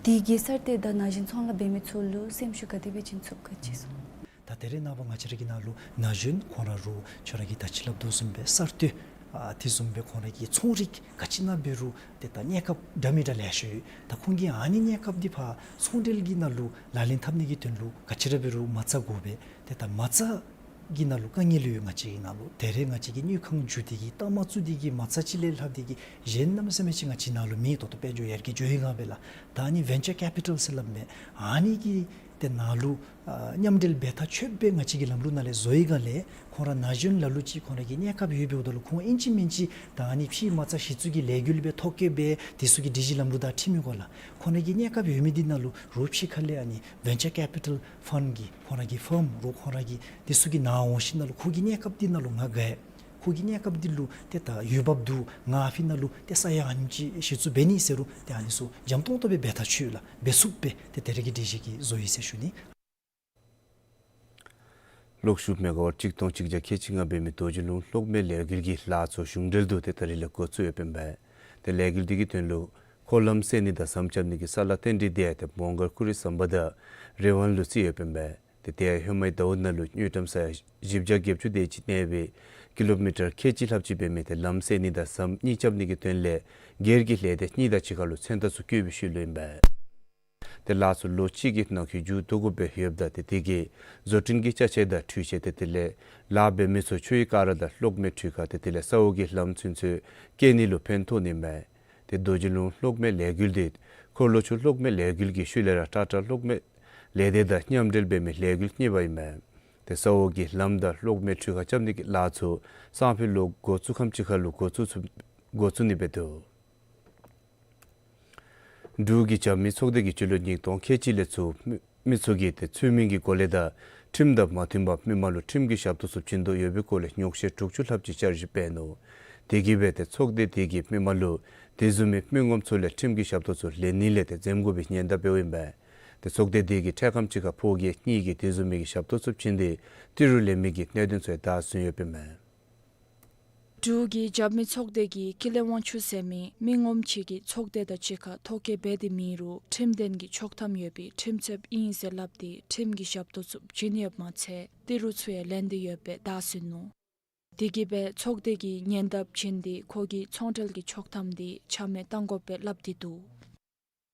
དེ་གིས་གསར་གཏོད་དང་ན་གཞོན་ཚོང་ལཱ་འབད་མི་ཚུ་ལུ་སེམས་ཤུགས་ག་དེ་སྦེ་བྱིན་ཚུགས་ག་ཅི་གསུང་། ད་ད་རེས་ནངས་པ་ང་བཅས་ར་གི་ནང་ལུ་ན་གཞོན་ཁོང་ར་རུང་ཁྱོད་ར་གིས་ད་ཅི་སླབ་དོ་བཟུམ་སྦེ་གསར་གཏོད་ཨ་དེ་བཟུམ་སྦེ་ཁོང་ར་གི་ཚོང་རིག་ག་ཅི་ནང་འབད་རུང་ཏེ་ད་གནས་སྐབས་འདྲ་མི་འདྲ་ལེ་ཤ་ཡོད། ད་ཁོང་གིས་ཨ་ནི་གནས་སྐབས་འདི་ཕར་ཚོང་འབྲེལ་གྱི་ནང་ལུ་ལག་ལེན་འཐབ་ནི་གི་དོན་ལུ་ག་ཅི་ར་འབད་རུང་མ་རྩ་དགོ་པས། ཏེ་ད་མ་རྩ་གི་ནང་ལུ་དཀའ་ངལ་ཡོད། ང་བཅས་ཀྱི་ནང་ལུ་ད་རེས་ང་བཅས་ཀྱི་དངུལ་ཁང་བཙུགས་ཏེ་གིས་ལྟ་མ་བཙུགས་ཏེ་གིས་མ་རྩ་ཅིག་ལས་ལྷག་སྟེ་གིས་གཞན་གནམ་མེད་ས་མེད་ཅིག་ང་བཅས་ནང་ལུ་མེད། ད་ལྟོ་དཔལ་འབྱོར་ཡར་རྒྱས་འགྱོ་བའི་སྒང་སྦེ་ལགས། ད་ཨ་ནི་venture capital ཟེར་སླབ་མས། ཨ་ནི་གི་ཏེ་ནང་ལུ་ཨ་མཉམ་འབྲེལ་འབད་ཐག་ཆོད་སྦེ་ང་བཅས་ཀྱི་ལམ་ལུགས་ནང་ལས་བཟོ་བའི་སྒང་ལས་ཁོང་ར་ན་གཞོན་ལ་ལུ་ཅིག་ཁོང་ར་གི་གནས་སྐབས་ཡོད་འབདཝ་ད་ལུ་ཁོང་ཨིན་ཅི་མིན་ཅི་ད་ཨ་ནི་ཕྱེ་མ་རྩ་གཞི་བཙུགས་ཀྱི་ལས་འགུལ་སྦེ་ཐོ་བཀོད་འབད་དེ་ཚུ་གི་སྒྲིག་གཞི་ལམ་ལུགས་དང་འཁྲིལ་མི་དགོ་ལགས། ཁོང་ར་གི་གནས་སྐབས་ཡོད་མི་འདི་ནང་ལུ་རོགས་ཕྱི་ཁ་ལས་ཨ་ནི་venture capital fund གི་ཁོང་ར་གི་ཕཱརམ་རོགས་ཁོང་ར་གི་དེ་ཚུ་གི་ནང་འོང་ཞིནམ་ལས་ཁོ་གི་གནས་སྐབས་འདི་ནང་ལུ་ང་དགའ་ཡི། ཁོ་གི་གནས་སྐབས་འདི་ལུ་ཏེ་ད་འོས་འབབ་འདུག། ང་ཨ་ཕི་ནང་ལུ་ཏེ་ས་ཡ་ཨ་ནེམ་ཅིག་གཞི་བཙུགས་འབད་ནི་ཟེར་རུང་ཏེ་ཨ་ནི་ཚུ་འཇམ་ཏོང་ཏོ་སྦེ་འབད་ཐག་ཆོད་ལགས། འབད་ཚུགསཔ་སྦེ་ཏེ་ད་རེས་ཀྱི་སྒྲིག་གཞི་གིས་བཟོ་ཡི་ཟེར་ཞུ་ནི། གློག་ཤུགས་མེ་ག་ཝཊ་གཅིག་སྟོང་གཅིག་བརྒྱ་ཁལ་གཅིག་ལྔ་འབད་མི་རྡོ་རྗེ་ལུང་གློག་མེ་ལས་འགུལ་གྱི་ལཱ་ཚུ་གཞུང་འབྲེལ་དུ་ཏེ་ད་རིས་ལས་འགོ་བཙུགས་ཡོདཔ་ཨིན་པས། ཏེ་ལས་འགུལ་འདི་གི་དོན་ལུ་འཁོར་ལམ་བསལ་ནི་དང་ཟམ་རྐྱབ་ནི་གི་ས་ལཱ་བཏོན་ཏེ་དེ་ཡང་ཏེ་མོང་སྒར་ཁོ་རི་ཟམ་པ་དང་རི་ཝང་ལུ་བརྩིས་ཡོདཔ་ཨིན་པས། ཏེ་དེ་ཡང་ཧེ་མའི་ཟླཝ་ནང་ལུ་དངུལ་ཀྲམ་ས་ཡ་བཞི་བརྒྱ་བརྒྱད་ཅུ་དེ་ཅིག་གནས་པའི་ཀི་ལོ་མི་ཊར་ཁལ་གཅིག་ལྷགཔ་ཅིག་འབད་མི་ཏེ་ལམ་བསལ་ནི་དང་ཟམ་གཉིས་རྐྱབ་ནི་གི་དོན་ལས་སྒེར་གྱི་ལས་སྡེ་གཉིས་དང་གཅིག་ཁར་ལུ་མཚན་རྟགས་ཚུ་བཀོད་པའི་ཤུལ་ལུ་ཨིན་པས། ཏེ་ལཱ་ཚུ་ལོ་གཅིག་གི་ནང་འཁོད་མཇུག་བསྡུ་དགོཔ་སྦེ་ཡོདཔ་ད་ཏེ་དེ་གིས་བཟོ་སྐྲུན་གྱི་ཅ་ཆས་དང་འཕྲུལ་ཆས་ཏེ་དེ་ལས་ལཱ་འབད་མི་ཚུ་ཆུའི་ཀ་ར་དང་གློག་མེ་འཕྲུལ་ཁང་ཏེ་དེ་ལས་ས་འོག་གི་ལམ་ཚུན་ཚོད་བསྐྱལ་ནི་ལུ་ཕན་ཐོགས་ནི་མས། ཏེ་རྡོ་རྗེ་ལུང་གློག་མེ་ལས་འགུལ་འདི་འཁོར་ལོ་ཆུ་གློག་མེ་ལས་འགུལ་གྱི་ཤུལ་ལས་ར་ཊ་ཊ་གློག་མེ་ལས་སྡེ་དང་མཉམ་འབྲེལ་འབད་མི་ལས་འགུལ་གཉིས་པ་ཨིན་མས། ཏེ་ས་འོག་གི་ལམ་དང་གློག་མེ་འཕྲུལ་ཁང་རྐྱབ་ནི་གི་ལཱ་ཚུ་སང་ཕོད་ལོ་འགོ་བཙུགས་ཁམས་ཅིག་ཁར་ལུ་འགོ་བཙུགས་ཚུགས་འགོ་བཙུགས་ནི་འབད་དོ། འབྲུག་གི་རྒྱབ་མི་ཚོགས་སྡེ་གིས་སྤྱི་ལོ་ཉིས་སྟོང་ཁལ་གཅིག་ལས་ཚུར་མི་མི་ཚུ་གིས་ཏེ་ཚུལ་མིན་གྱི་སྒོ་ལས་དང་ཁྲིམས་དང་མ་མཐུན་པར་མི་མང་ལུ་ཁྲིམས་ཀྱི་ཞབས་ཏོག་ཚུ་བྱིན་དོ་ཡོད་པའི་སྐོར་ལས་ཉོགས་བཤད་དྲུག་ཅུ་ལྷགཔ་ཅིག་བསྐྱར་ཞིབ་འབད་ནུག། དེ་གིས་འབད་ཏེ་ཚོགས་སྡེ་དེ་གིས་མི་མང་ལུ་དེ་བཟུམ་མའི་མི་ངོམ་ཚུ་ལས་ཁྲིམས་ཀྱི་ཞབས་ཏོག་ཚུ་ལེན་ནི་ལས་ཏེ་འཛེམ་དགོ་པའི་ཉེན་བརྡ་འབདཝ་ཨིན་པས། ཏེ་ཚོགས་སྡེ་དེ་གིས་འཕྲལ་ཁམས་ཅིག་ཁར་ཕོ་རྒྱས་གཉིས་ཀྱིས་དེ་བཟུམ་མའི་གི་ཞབས་ཏོག་ཚུ་བྱིན་ཏེ་ཏི་རུ་ལེན་མི་གི་གནད་དོན་ཚུ་ཡང་བདའ་ཟུན་ཡོདཔ་ཨིན་མས། འབྲུག་གི་རྒྱབ་མི་ཚོགས་སྡེ་གིས་ཀུན་ལེགས་དབང་ཕྱུག་ཟེར་མི་མི་ངོམ་ཅིག་གིས་ཚོགས་སྡེ་དང་གཅིག་ཁར་ཐོ་བཀོད་འབད་དེ་མེད་རུང་ཁྲིམས་དོན་གྱི་ཆོག་ཐམ་ཡོད་པའི་ཁྲིམས་རྩོདཔ་ཨིན་ཟེར་སླབ་སྟེ་ཁྲིམས་ཀྱི་ཞབས་ཏོག་ཚུ་བྱིན་ཡོདཔ་མ་ཚད་ཏི་རུ་ཚུ་ཡང་ལེན་ཏེ་ཡོདཔ་སྦེ་བདའ་ཟུན་ནུག། དེ་གིས་འབད་ཚོགས་སྡེ་གིས་ཉེན་བརྡ་བྱིན་ཏེ་ཁོ་གི་ཚོང་འབྲེལ་གྱི་ཆོག་ཐམ་དེ་ཆ་མེད་གཏང་དགོཔ་སྦེ་སླབ་སྟེ་འདུག།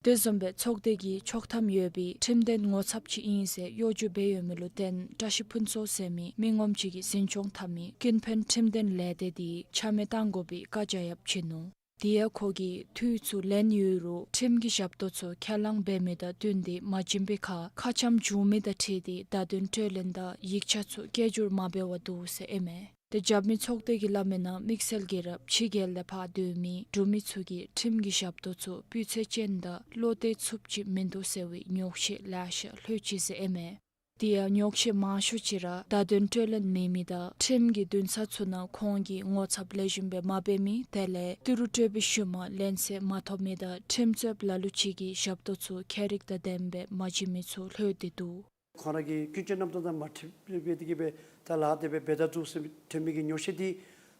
དེ་བཟུམ་སྦེ་ཚོགས་སྡེ་གིས་ཆོག་ཐམ་ཡོད་པའི་ཁྲིམས་དོན་ངོ་ཚབ་ཅིག་ཨིན་ཟེར་གཡོ་སྒྱུ་འབད་ཡོད་མི་ལུ་བརྟེན་བཀྲ་ཤིས་ཕུན་ཚོགས་ཟེར་མི་མི་ངོམ་ཅིག་གིས་འཛིན་སྐྱོང་འཐབ་མི་ཀུན་ཕན་ཁྲིམས་དོན་ལས་སྡེ་དེ་ཆ་མེད་གཏང་དགོ་པའི་བཀའ་རྒྱ་ཡང་བྱིན་ནུག། དེ་ཡང་ཁོ་གིས་འཐུས་ཚུ་ལེན་ཡོད་རུང་ཁྲིམས་ཀྱི་ཞབས་ཏོག་ཚུ་ཁས་བླངས་འབད་མི་དང་བསྟུན་ཏེ་མ་བྱིན་པའི་ཁར་ཁ་འཆམ་བྱུང་མི་དང་འཁྲིལ་ཏེ་བརྡ་དོན་སྤྲོད་ལེན་དང་ཡིག་ཆ་ཚུ་སྐད་སྒྱུར་མ་འབད་བར་འདུག་ཟེར་ཨིན་མས། ཏེ་རྒྱབ་མི་ཚོགས་སྡེ་གིས་སླབ་མིའི་ནང་དམིགས་བསལ་གྱིས་ར་ཕྱི་རྒྱལ་ལས་ཕར་སྡོད་མི་འབྲུག་མི་ཚུ་གིས་ཁྲིམས་ཀྱི་ཞབས་ཏོག་ཚུ་སྤུས་ཚད་ཅན་དང་བློ་གཏད་ཚུགསཔ་ཅིག་མིན་འདུག་ཟེར་བའི་ཉོགས་བཤད་ལེ་ཤ་ལྷོད་ཅི་ཟེར་ཨིན་མས། དེ་ཡང་ཉོགས་བཤད་མང་ཤོས་ཅིག་ར་བརྡ་དོན་སྤྲོད་ལེན་མེད་མི་དང་ཁྲིམས་ཀྱི་འདུན་ས་ཚུ་ནང་ཁོང་གི་ངོ་ཚབ་ལེགས་ཤོམ་སྦེ་མ་འབད་མི་དེ་ལས་ཏི་རུ་སྤྲོད་པའི་ཤུལ་མ་ལན་གསལ་མ་ཐོབ་མི་དང་ཁྲིམས་རྩོདཔ་ལ་ལུ་ཅིག་གིས་ཞབས་ཏོག་ཚུ་ཁྱད་རིག་དང་ལྡནམ་སྦེ་མ་བྱིན་མི་ཚུ་ལྷོད་དེ་འདུག། ཁོང་ར་གི་ཀུན་སྤྱོད་རྣམ་གྲངས་དང་མ་འཁྲིལ་བའི་དེ་གིས་སྦེ་ ད་ལཱ་དེ་སྦེ་འབད་ད་འདུག་ཟེར་ཐོན་མི་གི་ཉོགས་བཤད་འདི་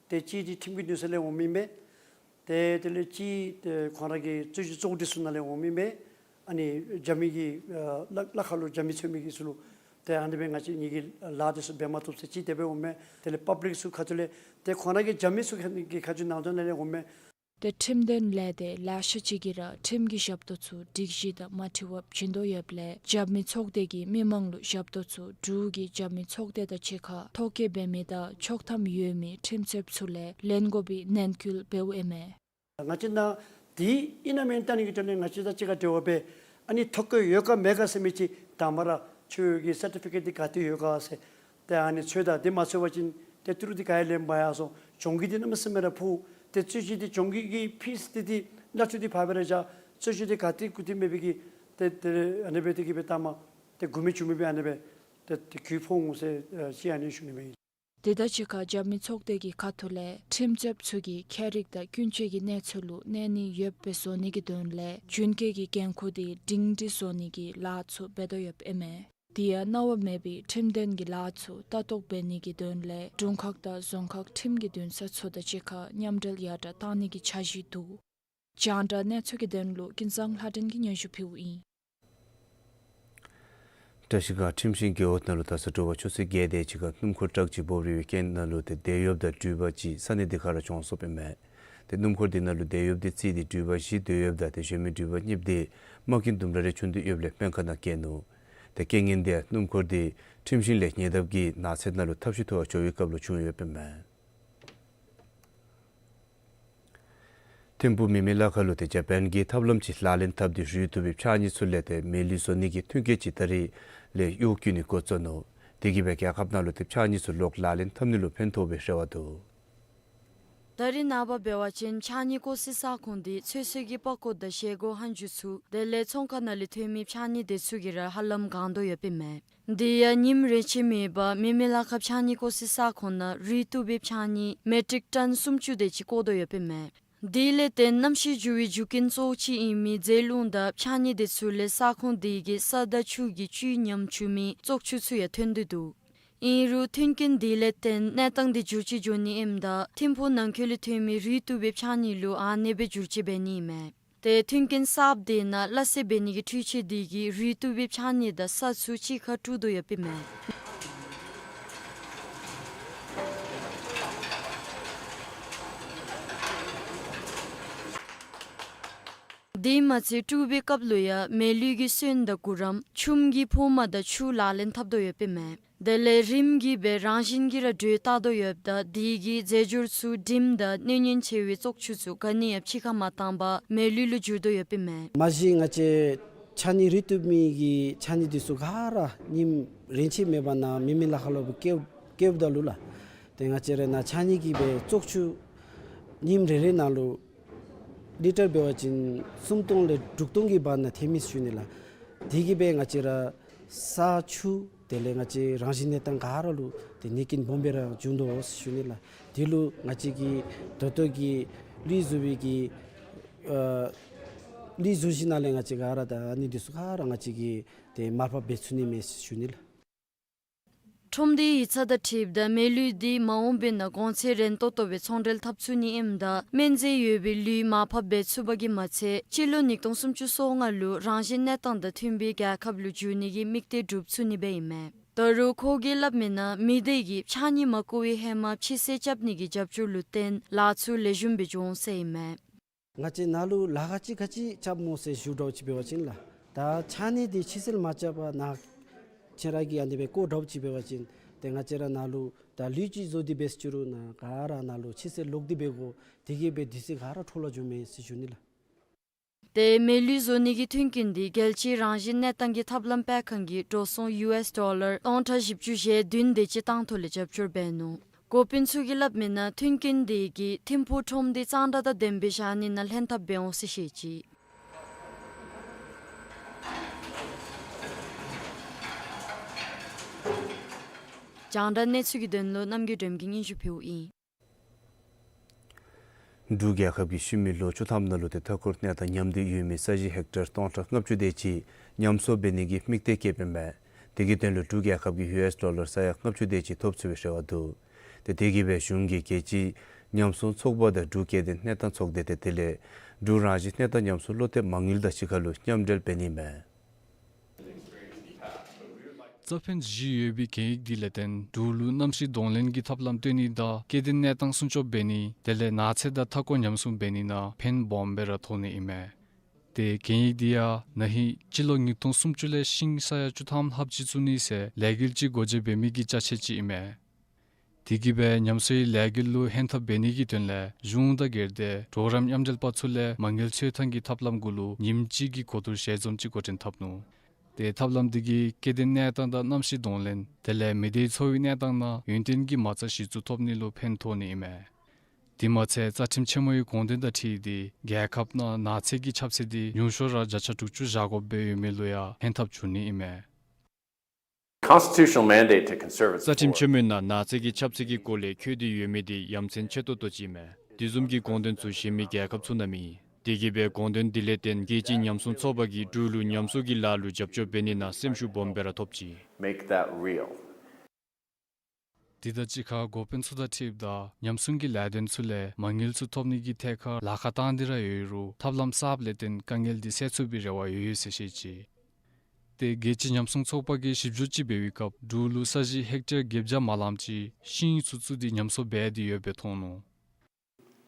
ཏེ་གཅིག་འདི་ཁྲིམས་ཀྱི་འདུན་ས་ལས་འོང་མི་མས། ཏེ་དེ་ལས་གཅིག་ཏེ་ཁོང་ར་གི་རྩོད་གཞི་བཙོག་སྒྲིག་ཚུ་ནང་ལས་འོང་མི་མས། ཨ་ནི་རྒྱབ་མི་གི་ཨ་ལ་ལ་ཁ་ལུ་རྒྱབ་མི་འཚོལ་མི་གི་ཚུ་ལུ་ཏེ་ཨ་ནི་སྦེ་ང་བཅས་ངེ་གི་ལཱ་དེ་ཚུ་འབད་མ་བཏུབ་ཟེར་གཅིག་དེ་སྦེ་འོང་མས། དེ་ལས་པབ་ལིཀ་ཚུ་ཁ་ཐུག་ལས་ཏེ་ཁོང་ར་གི་རྒྱབ་མི་ཚུ་གི་ཁ་ཐུག་ནང་དོན་ནང་ལས་འོང་མས། ཏེ་ཁྲིམས་དོན་ལས་སྡེ་ལེ་ཤ་ཅིག་གིས་ར་ཁྲིམས་ཀྱི་ཞབས་ཏོག་ཚུ་སྒྲིག་གཞི་དང་མ་འཁྲིལ་བར་བྱིན་དོ་ཡོདཔ་ལས་རྒྱབ་མི་ཚོགས་སྡེ་གིས་མི་མང་ལུ་ཞབས་ཏོག་ཚུ་འབྲུག་གི་རྒྱབ་མི་ཚོགས་སྡེ་དང་གཅིག་ཁར་ཐོ་བཀོད་འབད་མི་དང་ཆོག་ཐམ་ཡོད་མི་ཁྲིམས་རྩོདཔ་ཚུ་ལས་ལེན་དགོ་པའི་ནན་སྐུལ་འབདཝ་ཨིན་མས། ང་བཅས་ནང་འདི་ཨིན་ན་མེན་ན་ལྟ་ནི་གི་དོན་ལས་ང་བཅས་དང་གཅིག་ཁར་འབྲེལ་བ་འབད། ཨ་ནི་ཐོ་བཀོད་ཡོད་ག་མེད་ག་ཟེར་མི་ཅིག་དང་པ་ར་ཁྱོད་ཀྱི་སར་ཊི་ཕི་ཀེཊ་འདི་ག་ཏེ་ཡོད་ག་ཟེར། ཏེ་ཨ་ནི་འཚོལ་ད་འདི་མ་འཚོལ་བ་ཅིན་ཏེ་ཏི་རུ་འདི་ག་ཡང་ལེན་མ་ཡར་སོང་། གྱོང་གུད་འདི་གནམ་མེད་ས་མེད་ར་ཕོག། ཏེ་རྩོད་གཞི་འདི་གྱོང་གུད་ཀྱི་ཕིས་འདི་འདི་གླ་འཐུས་འདི་ཕར་སྦེ་ར་བཞག། རྩོད་གཞི་འདི་ག་ཏེ་གུ་ཏེ་མེད་པའི་གི་ཏེ་ཏེ་ཨ་ནི་སྦེ་ཏེ་གི་སྦེ་ལྟ་མ་ཏེ་མགུ་མེད་མཇུག་མེད་སྦེ་ཨ་ནི་སྦེ་ཏེ་ཏེ་གྱོང་ཕོག་འོང་ཟེར་ཅིག་ཨ་ནི་ཞུ་ནི་མས། དེ་དང་གཅིག་ཁར་རྒྱབ་མི་ཚོགས་སྡེ་གི་ཁ་ཐུག་ལས་ཁྲིམས་རྩོདཔ་ཚུ་གིས་ཁྱད་རིག་དང་ཀུན་སྤྱོད་ཀྱི་གནས་ཚུལ་ལུ་གནས་ནི་ཡོདཔ་སྦེ་བཟོ་ནི་གི་དོན་ལས་རྒྱུན་སྐྱོང་གི་འགན་ཁུར་འདི་སྒྲིང་སྒྲི་བཟོ་ནི་གི་ལཱ་ཚུ་འབད་དོ་ཡོདཔ་ཨིན་མས། དེ་ཡང་གནང་བ་མེད་པའི་ཁྲིམས་དོན་གྱི་ལཱ་ཚུ་ལྟ་རྟོག་འབད་ནི་གི་དོན་ལས་དྲུང་ཁག་དང་རྫོང་ཁག་ཁྲིམས་ཀྱི་འདུན་ས་ཚུ་དང་གཅིག་ཁར་མཉམ་འབྲེལ་ཡར་དྲག་གཏང་ནི་གི་འཆར་གཞི་འདུག། རྒྱང་བསྒྲགས་གནས་ཚུལ་གྱི་དོན་ལུ་ཀུན་བཟང་ལྷ་སྒྲོན་གྱིས་སྙན་ཞུ་ཕུལཝ་ཨིན། བཀྲ་ཤིས་སྒང་ཁྲིམས་ཤིང་རྒེད་འོག་ནང་ལུ་ད་ས་དྲོ་པ་ཆུ་ཚོད་བརྒྱད་དེ་ཅིག་ཁར་སྣུམ་འཁོར་ཊཱག་ཅིག་འབོ་རིལ་བའི་རྐྱེན་ནང་ལུ་ཏེ་དེད་གཡོགཔ་དང་འགྲུལ་པ་ཅིག་ས་གནས་དེ་ཁར་ར་གྱོངས་སོཔ་ཨིན་མས། ཏེ་སྣུམ་འཁོར་དེ་ནང་ལུ་དེད་གཡོགཔ་དེ་རྩིས་ཏེ་འགྲུལ་པ་བཞི་སྡོད་ཡོདཔ་ད་ཏེ་གཞན་མི་འགྲུལ་པ་གཉིས་དེ་རྨ་སྐྱོན་དུམ་གྲ་རེ་བྱུང་སྟེ་ཡོདཔ་ལས་སྨན་ཁང་ནང་བསྐྱལ་ནུག། ཏེ་རྐྱེན་ངན་དེ་སྣུམ་འཁོར་དེ་ཁྲིམས་ཤིང་ལས་ཉེ་འདབས་ཀྱི་ནགས་ཚལ་ནང་ལུ་ཐབས་ཤེས་འཐུ་བར་འགྱོ་བའི་སྐབས་ལུ་བྱུང་ཡོདཔ་ཨིན་མས། ཐིམ་ཕུག་མི་མེད་ལ་ཁ་ལུ་ཏེ་ཇ་པཱན་གྱི་ཐབས་ལམ་ཅིག་ལག་ལེན་འཐབ་སྟེ་རུལ་བཏུབ་པའི་ཕྱགས་སྙིགས་ཚུ་ལས་ཏེ་མེ་ལུད་བཟོ་ནི་གི་ཐོན་སྐྱེད་ཅིག་ད་རིས་ལས་གཡོག་བཀོལ་ནི་འགོ་བཙུགས་ནུག། དེ་གིས་སྦེ་རྒྱལ་ཁབ་ནང་ལུ་ཏེ་ཕྱགས་སྙིགས་ཚུ་ལོག་ལག་ལེན་འཐབ་ནི་ལུ་ཕན་ཐོགས་པའི་རེ་བ་འདུག། ད་རིས་ནངས་པ་འབད་བ་ཅིན་ཕྱགས་སྙིགས་བཀོག་སའི་ས་ཁོངས་འདི་ཚོད་བསྲེ་གི་པགས་ཀོ་དང་བཞེས་སྒོ་ཧན་ཇུ་ཚུ་དེ་ལས་ཚོང་ཁང་ནང་ལས་ཐོན་མི་ཕྱགས་སྙིགས་དེ་ཚུ་གིས་ར་ཧ་ལམ་གང་དོ་ཡོདཔ་ཨིན་མས། དེ་ཡང་ཉིནམ་རེ་ཆད་མེད་པར་མི་མེད་ལ་ཁ་ཕྱགས་སྙིགས་བཀོག་སའི་ས་ཁོངས་ནང་རུལ་བཏུབ་པའི་ཕྱགས་སྙིགས་མེ་ཊིག་ཊཱན་སུམ་ཅུ་དེ་ཅིག་བཀོག་དོ་ཡོདཔ་ཨིན་མས། དེ་ལས་ཏེ་གནམ་གཤིས་འགྱུར་བའི་རྒྱུ་རྐྱེན་གཙོ་བོ་ཅིག་ཨིན་མི་རྫས་རླུང་དང་ཕྱགས་སྙིགས་དེ་ཚུ་ལས་ས་ཁོངས་དེ་གི་ས་དང་ཆུ་གི་བཅུད་ཉམས་བཅུག་མི་བཙོག་ཆུ་ཚུ་ཡང་ཐོན་ཏེ་འདུག། ཨིན་རུང་མཐུན་རྐྱེན་དེ་ལས་བརྟེན་གནས་སྟངས་དེ་འགྱུར་བཅོས་འགྱོ་ནི་ཨིནམ་ད་ཐིམ་ཕུག་ནང་འཁོད་ལས་ཐོན་མི་རུལ་བཏུབ་པའི་ཕྱགས་སྙིགས་ལུ་ཨ་ནེ་སྦེ་འགྱུར་བཅོས་འབད་ནི་ཨིན་མས། ཏེ་མཐུན་རྐྱེན་གསརཔ་དེ་ནང་སླ་བསྲེ་འབད་ནི་གི་འཕྲུལ་ཆས་དེ་གིས་རུལ་བཏུབ་པའི་ཕྱགས་སྙིགས་དང་ས་ཚུ་གཅིག་ཁར་དཀྲུག་དོ་ཡོདཔ་ཨིན་མས། དེ་མ་ཚད་དཀྲུག་པའི་སྐབས་ལུ་ཡང་མེ་ལུད་ཀྱི་སོན་དང་གུ་རམ་ཆུམ་གྱི་ཕོ་མ་དང་ཆུ་ལག་ལེན་འཐབ་དོ་ཡོདཔ་ཨིན་མས། དེ་ལས་རིམ་གྱིས་སྦེ་རང་བཞིན་གྱིས་ར་དྲོད་བཏགས་དོ་ཡོདཔ་ད་དེ་གིས་རྫས་སྦྱོར་ཚུ་དྲིམ་དང་གནོད་ཉེན་ཆེ་བའི་བཙོག་ཆུ་ཚུ་ག་ནི་ཡང་ཕྱི་ཁར་མ་བཏང་པར་མེ་ལུད་ལུ་འགྱུར་དོ་ཡོདཔ་ཨིན་མས། མ་གཞི་ང་བཅས་ཕྱགས་སྙིགས་རུལ་བཏུབ་མི་གི་ཕྱགས་སྙིགས་དེ་ཚུ་ག་ར་ཉིནམ་རེ་ཆད་མེད་པར་ནཱ་མི་མེད་ལ་ཁ་ལུ་སྦེ་བཀལཝ་བཀལཝ་ད་ལུ་ལགས། ཏེ་ང་བཅས་ར་ནཱ་ཕྱགས་སྙིགས་ཀྱི་སྦེ་བཙོག་ཆུ་ཉིནམ་རེ་རེ་ནང་ལུ་ལི་ཊར་འབད་བ་ཅིན་སུམ་སྟོང་ལས་དྲུག་སྟོང་གི་བར་ན་ཐོན་མི་ཞུ་ནི་ལགས། དེ་གིས་སྦེ་ང་བཅས་ར་ས་ཆུ་དེ་ལས་ང་བཅས་རང་བཞིན་གནས་སྟངས་ག་ར་ལུ་ཏེ་གནོད་རྐྱེན་སྦོམ་སྦེ་ར་འབྱུང་དོ་ཟེར་ཞུ་ནི་ལགས། དེ་ལུ་ང་བཅས་ཀྱི་ད་ལྟོ་གི་ལུད་བཟོ་བའི་གི་ཨ་ལུད་བཟོ་གཞི་ནང་ལས་ང་བཅས་ག་ར་ད་ཨ་ནི་དེ་ཚུ་ག་ར་ང་བཅས་ཀྱིས་ཏེ་མར་ཕབ་འབད་ཚུགས་ནི་མས་ཟེར་ཞུ་ནི་ལགས། ཁྲོམ་སྡེའི་ཡིག་ཚང་དང་འཁྲིལཝ་ད་མེ་ལུད་འདི་མ་འོངས་པའི་ནང་གོང་ཚད་རན་ཏོག་ཏོ་སྦེ་ཚོང་འབྲེལ་འཐབ་ཚུགས་ནི་ཨིནམ་ད་སྨན་རྫས་ཡོད་པའི་ལུད་མར་ཕབ་འབད་ཚུགས་པ་གིས་མ་ཚད་སྤྱི་ལོ་ཉིས་སྟོང་སུམ་ཅུ་སོ་ལྔ་ལུ་རང་བཞིན་གནས་སྟངས་དང་མཐུན་པའི་རྒྱལ་ཁབ་ལུ་འགྱུར་ནི་གི་དམིགས་གཏད་གྲུབ་ཚུགས་ནི་སྦེ་ཨིན་མས། ད་རུང་ཁོ་གིས་སླབ་མིའི་ནང་མི་སྡེ་གིས་ཕྱགས་སྙིགས་མ་བཀོག་པའི་ཧེ་མ་ཕྱི་སེལ་རྐྱབ་ནི་གི་རྒྱབ་སྐྱོར་ལུ་བརྟེན་ལཱ་ཚུ་ལེགས་ཤོམ་སྦེ་འགྱོ་འོང་ཟེར་ཨིན་མས། ང་བཅས་ནཱ་ལུ་ལཱ་ཁག་ཅིག་ག་ཅི་རྐྱབ་སྨོ་ཟེར་ཞུ་དྲགས་ཅིག་འབད་བ་ཅིན་ལགས། ད་ཕྱགས་སྙིགས་འདི་ཕྱི་སེལ་མ་རྐྱབ་པར་ནཱ་ཁྱེད་ར་གིས་ཨ་ནི་སྦེ་བཀོག་དྲགས་ཅིག་འབད་བ་ཅིན་ཏེ་ང་བཅས་ར་ནཱ་ལུ་ད་ལུད་ཅིག་བཟོ་སྟེ་འབད་ཟེར་ཅི་རུང་ནཱ་ག་ར་ནཱ་ལུ་ཕྱི་སེལ་ལོག་སྟེ་འབད་དགོ། དེ་གིས་སྦེ་དུས་ཚོད་ག་ར་འཕྲོ་བརླག་འགྱོཝ་མས་ཟེར་ཞུ་ནི་ལགས། ཏེ་མེ་ལུད་བཟོ་ནི་གི་མཐུན་རྐྱེན་འདི་རྒྱལ་སྤྱིའི་རང་བཞིན་གནས་སྟངས་ཀྱི་ཐབས་ལམ་སྤེལ་ཁང་གིས་འགྲོ་སོང་ཡུ་ཨེསི་ཌོ་ལར་སྟོང་ཕྲག་བཞི་བཅུ་ཞེ་བདུན་དེ་ཅིག་བཏང་ཐོག་ལས་རྒྱབ་སྐྱོར་འབད་ནུག། འགོ་དཔོན་ཚུ་གིས་སླབ་མིའི་ནང་མཐུན་རྐྱེན་དེ་གིས་ཐིམ་ཕུག་ཁྲོམ་སྡེ་གཙང་སྦྲ་དང་ལྡནམ་སྦེ་བཞག་ནི་ནང་ལྷན་ཐབས་འབད་འོང་ཟེར་བཤད་ཅི། རྒྱང་བསྒྲགས་གནས་ཚུལ་གྱི་དོན་ལུ་རྣམ་རྒྱལ་སྒྲོལ་མ་གིས་སྙན་ཞུ་ཕུལཝ་ཨིན། འབྲུག་རྒྱལ་ཁབ་ཀྱིས་ཤུལ་མའི་ལོ་བཅུ་ཐམ་ནང་ལུ་ཏེ་མཐའ་འཁོར་གནས་སྟངས་ཉམས་དོད་ཡོད་མི་ས་གཞི་ཧེག་ཊར་སྟོང་ཕྲག་ལྔ་བཅུ་དེ་ཅིག་ཉམས་གསོ་འབད་ནི་གི་དམིགས་གཏད་བསྐྱེདཔ་ཨིན་མས། དེ་གི་དོན་ལུ་འབྲུག་རྒྱལ་ཁབ་ཀྱིས་ཡུ་ཨེསི་ཌོ་ལར་ས་ཡ་ལྔ་བཅུ་དེ་ཅིག་ཐོབ་ཚུགས་པའི་རེ་བ་འདུག། ཏེ་དེ་གིས་སྦེ་གཞུང་གིས་རྒྱལ་སྤྱིའི་ཉམས་སྲུང་ཚོགས་པ་དང་འབྲུག་སྐྱེ་ལྡན་གནས་སྟངས་ཚོགས་སྡེ་ཏེ་དེ་ལས་འབྲུག་རང་བཞིན་གནས་སྟངས་ཉམས་སྲུང་བློ་གཏད་མ་དངུལ་དང་གཅིག་ཁར་ལུ་མཉམ་འབྲེལ་འབད་ནི་མས། རྩ་ཕན་བཞི་ཡོད་པའི་གན་ཡིག་འདི་ལས་བརྟེན་འབྲུག་ལུ་གནམ་གཤིས་གདོང་ལེན་གྱི་ཐབས་ལམ་སྟོན་ནི་དང་སྐྱེ་ལྡན་གནས་སྟངས་སྲུང་སྐྱོབ་འབད་ནི་དེ་ལས་ནགས་ཚལ་དང་མཐའ་འཁོར་ཉམས་སྲུང་འབད་ནི་ནང་ཕན་སྦོམ་སྦེ་ར་ཐོགས་ནི་ཨིན་མས། ཏེ་གན་ཡིག་འདི་ཡང་ན་ཧིང་སྤྱི་ལོ་ཉིས་སྟོང་སུམ་ཅུ་ལས་ཤིང་ས་ཡ་བཅུ་ཐམ་ལྷགཔ་ཅིག་བཙུགས་ནི་ཟེར་ལས་འགུལ་ཅིག་སྒོ་འབྱེད་འབད་མི་གི་ཅ་ཆས་ཅིག་ཨིན་མས། དེ་གིས་སྦེ་ཉམས་གསོའི་ལས་འགུལ་ལུ་ཧན་ཐབས་འབད་ནི་གི་དོན་ལས་གཞུང་དང་སྒེར་སྡེ་གྲོགས་རམ་མཉམ་འབྲེལ་པ་ཚུ་ལས་མ་དངུལ་འཚོལ་ཐངས་ཀྱི་ཐབས་ལམ་གུ་ལུ་ཉིནམ་གཅིག་གི་གོ་བསྡུར་ཞལ་འཛོམས་ཅིག་འགོ་འདྲེན་འཐབ་ནུག། ཏེ་ཐབས་ལམ་འདི་གིས་སྐྱེ་ལྡན་གནས་སྟངས་དང་གནམ་གཤིས་གདོང་ལེན་དེ་ལས་མི་སྡེའི་འཚོ་བའི་གནས་སྟངས་ནང་ཡུན་བརྟན་གྱི་མ་རྩ་གཞི་བཙུགས་ཐོབ་ནི་ལུ་ཕན་ཐོགས་ནི་ཨིན་མས། དེ་མ་ཚད་རྩ་ཁྲིམས་ཆེན་མོའི་དགོངས་དོན་དང་འཁྲིལ་ཏེ་རྒྱལ་ཁབ་ནང་ནགས་ཚལ་གྱི་ཁྱབ་ཚད་འདི་ཉུང་ཤོས་ར་བརྒྱ་ཆ་དྲུག་ཅུ་བཞག་དགོཔ་སྦེ་ཡོད་མི་ལུ་ཡང་ཕན་ཐབས་འབྱུང་ནི་ཨིན་མས། Constitutional mandate to conserve its རྩ་ཁྲིམས་forest. ཆེན་མོའི་ནང་ནགས་ཚལ་གྱི་ཁྱབ་ཚད་ཀྱི་སྐོར་ལས་འཁོད་དེ་ཡོད་མི་འདི་ཡ་མཚན་ཆེ་ཏོག་ཏོ་ཅིག་ཨིན་མས། དེ་བཟུམ་གྱི་དགོངས་དོན་ཚུ་གཞན་མི་རྒྱལ་ཁབ་ཚུ་ནང་མེད། དེ་གིས་སྦེ་དགོངས་དོན་འདི་ལས་བརྟེན་རྒྱལ་སྤྱིའི་ཉམས་སྲུང་ཚོགས་པ་གིས་འབྲུག་ལུ་ཉམས་གསོ་གི་ལཱ་ལུ་རྒྱབ་སྐྱོར་འབད་ནི་ནང་སེམས་ཤུགས་སྦོམ་སྦེ་ར་ཐོབ་ཅི། Make that real. དེ་དང་གཅིག་ཁར་འགོ་དཔོན་ཚུ་དང་འཁྲིལཝ་ད་ཉམས་སྲུང་གི་ལས་དོན་ཚུ་ལས་མ་དངུལ་ཚུ་ཐོབ་ནི་གི་ཐད་ཁར་ལཱ་ཁག་བཏང་སྟེ་ར་ཡོད་རུང་ཐབས་ལམ་གསརཔ་ལས་བརྟེན་དཀའ་ངལ་འདི་སེལ་ཚུགས་པའི་རེ་བ་ཡོད་ཡོད་ཟེར་བཤད་ཅི། ཏེ་རྒྱལ་སྤྱིའི་ཉམས་སྲུང་ཚོགས་པ་གིས་ཞིབ་འཇུག་ཅིག་འབད་བའི་སྐབས་འབྲུག་ལུ་ས་གཞི་ཧེག་ཊར་བརྒྱད་བརྒྱ་མ་ལངམ་ཅིག་ཤིང་ཚུ་བཙུགས་ཏེ་ཉམས་གསོ་འབད་དེ་ཡོདཔ་སྦེ་མཐོང་ནུག།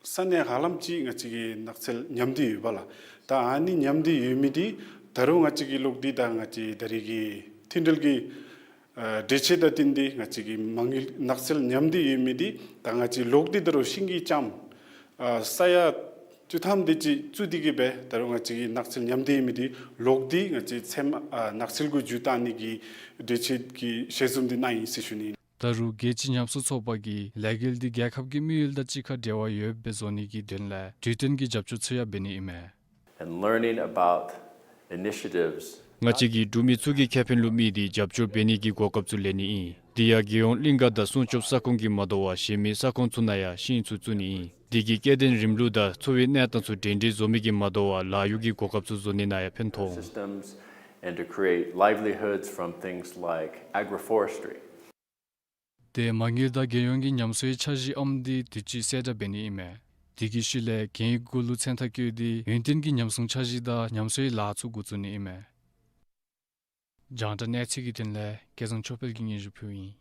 ས་གནས་ཧ་ལམ་ཅིག་ང་བཅས་ཀྱི་ནགས་ཚལ་ཉམས་ཏེ་ཡོདཔ་ལགས། ད་ཨ་ནི་ཉམས་ཏེ་ཡོད་མི་འདི་ད་རུང་ང་བཅས་ཀྱི་ལོག་སྟེ་ད་ང་བཅས་ད་རེས་ཀྱི་མཐུན་འབྲེལ་གྱི་ཨ་གྲོས་ཆོད་དང་བསྟུན་ཏེ་ང་བཅས་ཀྱི་མ་དངུལ་ནགས་ཚལ་ཉམས་ཏེ་ཡོད་མི་འདི་ད་ང་བཅས་ལོག་སྟེ་ད་རུང་ཤིང་གི་ལྕངམ་ཨ་ས་ཡ་བཅུ་ཐམ་དེ་ཅིག་བཙུགས་ཏེ་གིས་སྦེ་ད་རུང་ང་བཅས་ཀྱི་ནགས་ཚལ་ཉམས་ཏེ་ཡོད་མི་འདི་ལོག་སྟེ་ང་བཅས་ཚལ་མ་ཨ་ནགས་ཚལ་གུ་འགྱུར་བཏང་ནི་གི་གྲོས་ཆོད་ཀྱི་ཞལ་འཛོམས་འདི་གནང་ཡི་ཟེར་ཞུ་ནི་ཨིན། ད་རུང་རྒྱལ་སྤྱིའི་ཉམས་གསོ་ཚོགས་པ་གིས་ལས་འགུལ་འདི་རྒྱལ་ཁབ་ཀྱི་དམིགས་ཡུལ་དང་གཅིག་ཁར་འབྲེལ་བ་ཡོདཔ་སྦེ་བཟོ་ནི་གི་དོན་ལས་དུས་སྟོན་གྱི་རྒྱབ་སྐྱོར་ཚུ་ཡང་འབད་ནི་ཨིན་མས། And learning about initiatives. ང་བཅས་ཀྱིས་འབྲུག་མི་ཚུ་གི་ཁེ་ཕན་ལུ་དམིགས་ཏེ་རྒྱབ་སྐྱོར་འབད་ནི་གི་གོ་སྐབས་ཚུ་ལེན་ནི་ཨིན། དེ་ཡང་རྒྱལ་ཡོངས་གླིང་ག་དང་སྲུང་སྐྱོབ་ས་ཁོངས་ཀྱིས་མ་དོ་བར་གཞན་མི་ས་ཁོངས་ཚུ་ནང་ཡང་ཤིང་ཚུ་བཙུགས་ནི་ཨིན། དེ་གིས་སྐྱེ་ལྡན་རིམ་ལུགས་དང་འཚོ་བའི་གནས་སྟངས་ཚུ་འདྲེན་འདྲིས་བཟོ་མི་གིས་མ་དོ་བར་ལཱ་གཡོག་གི་གོ་སྐབས་ཚུ་བཟོ་ནི་ནང་ཡང་ཕན་ཐོགས་འོང་། Systems and to create livelihoods from things like agroforestry. ཏེ་མ་དངུལ་དང་རྒྱལ་ཡོངས་ཀྱི་ཉམས་གསོའི་འཆར་གཞི་ཨམ་འདི་དུས་ཅི་གསལ་བསྒྲགས་འབད་ནི་ཨིན་མས། དེ་གི་ཤུལ་ལས་གན་ཡིག་གུ་ལུ་མཚན་རྟགས་བཀོད་དེ་ཡུན་བརྟན་གྱི་ཉམས་སྲུང་འཆར་གཞི་དང་ཉམས་གསོའི་ལཱ་ཚུ་འགོ་བཙུགས་ནི་ཨིན་མས། རྒྱང་བསྒྲགས་གནས་ཚུལ་གྱི་དོན་ལས་སྐལ་བཟང་ཆོས་འཕེལ་གྱིས་སྙན་ཞུ་ཕུལཝ་ཨིན།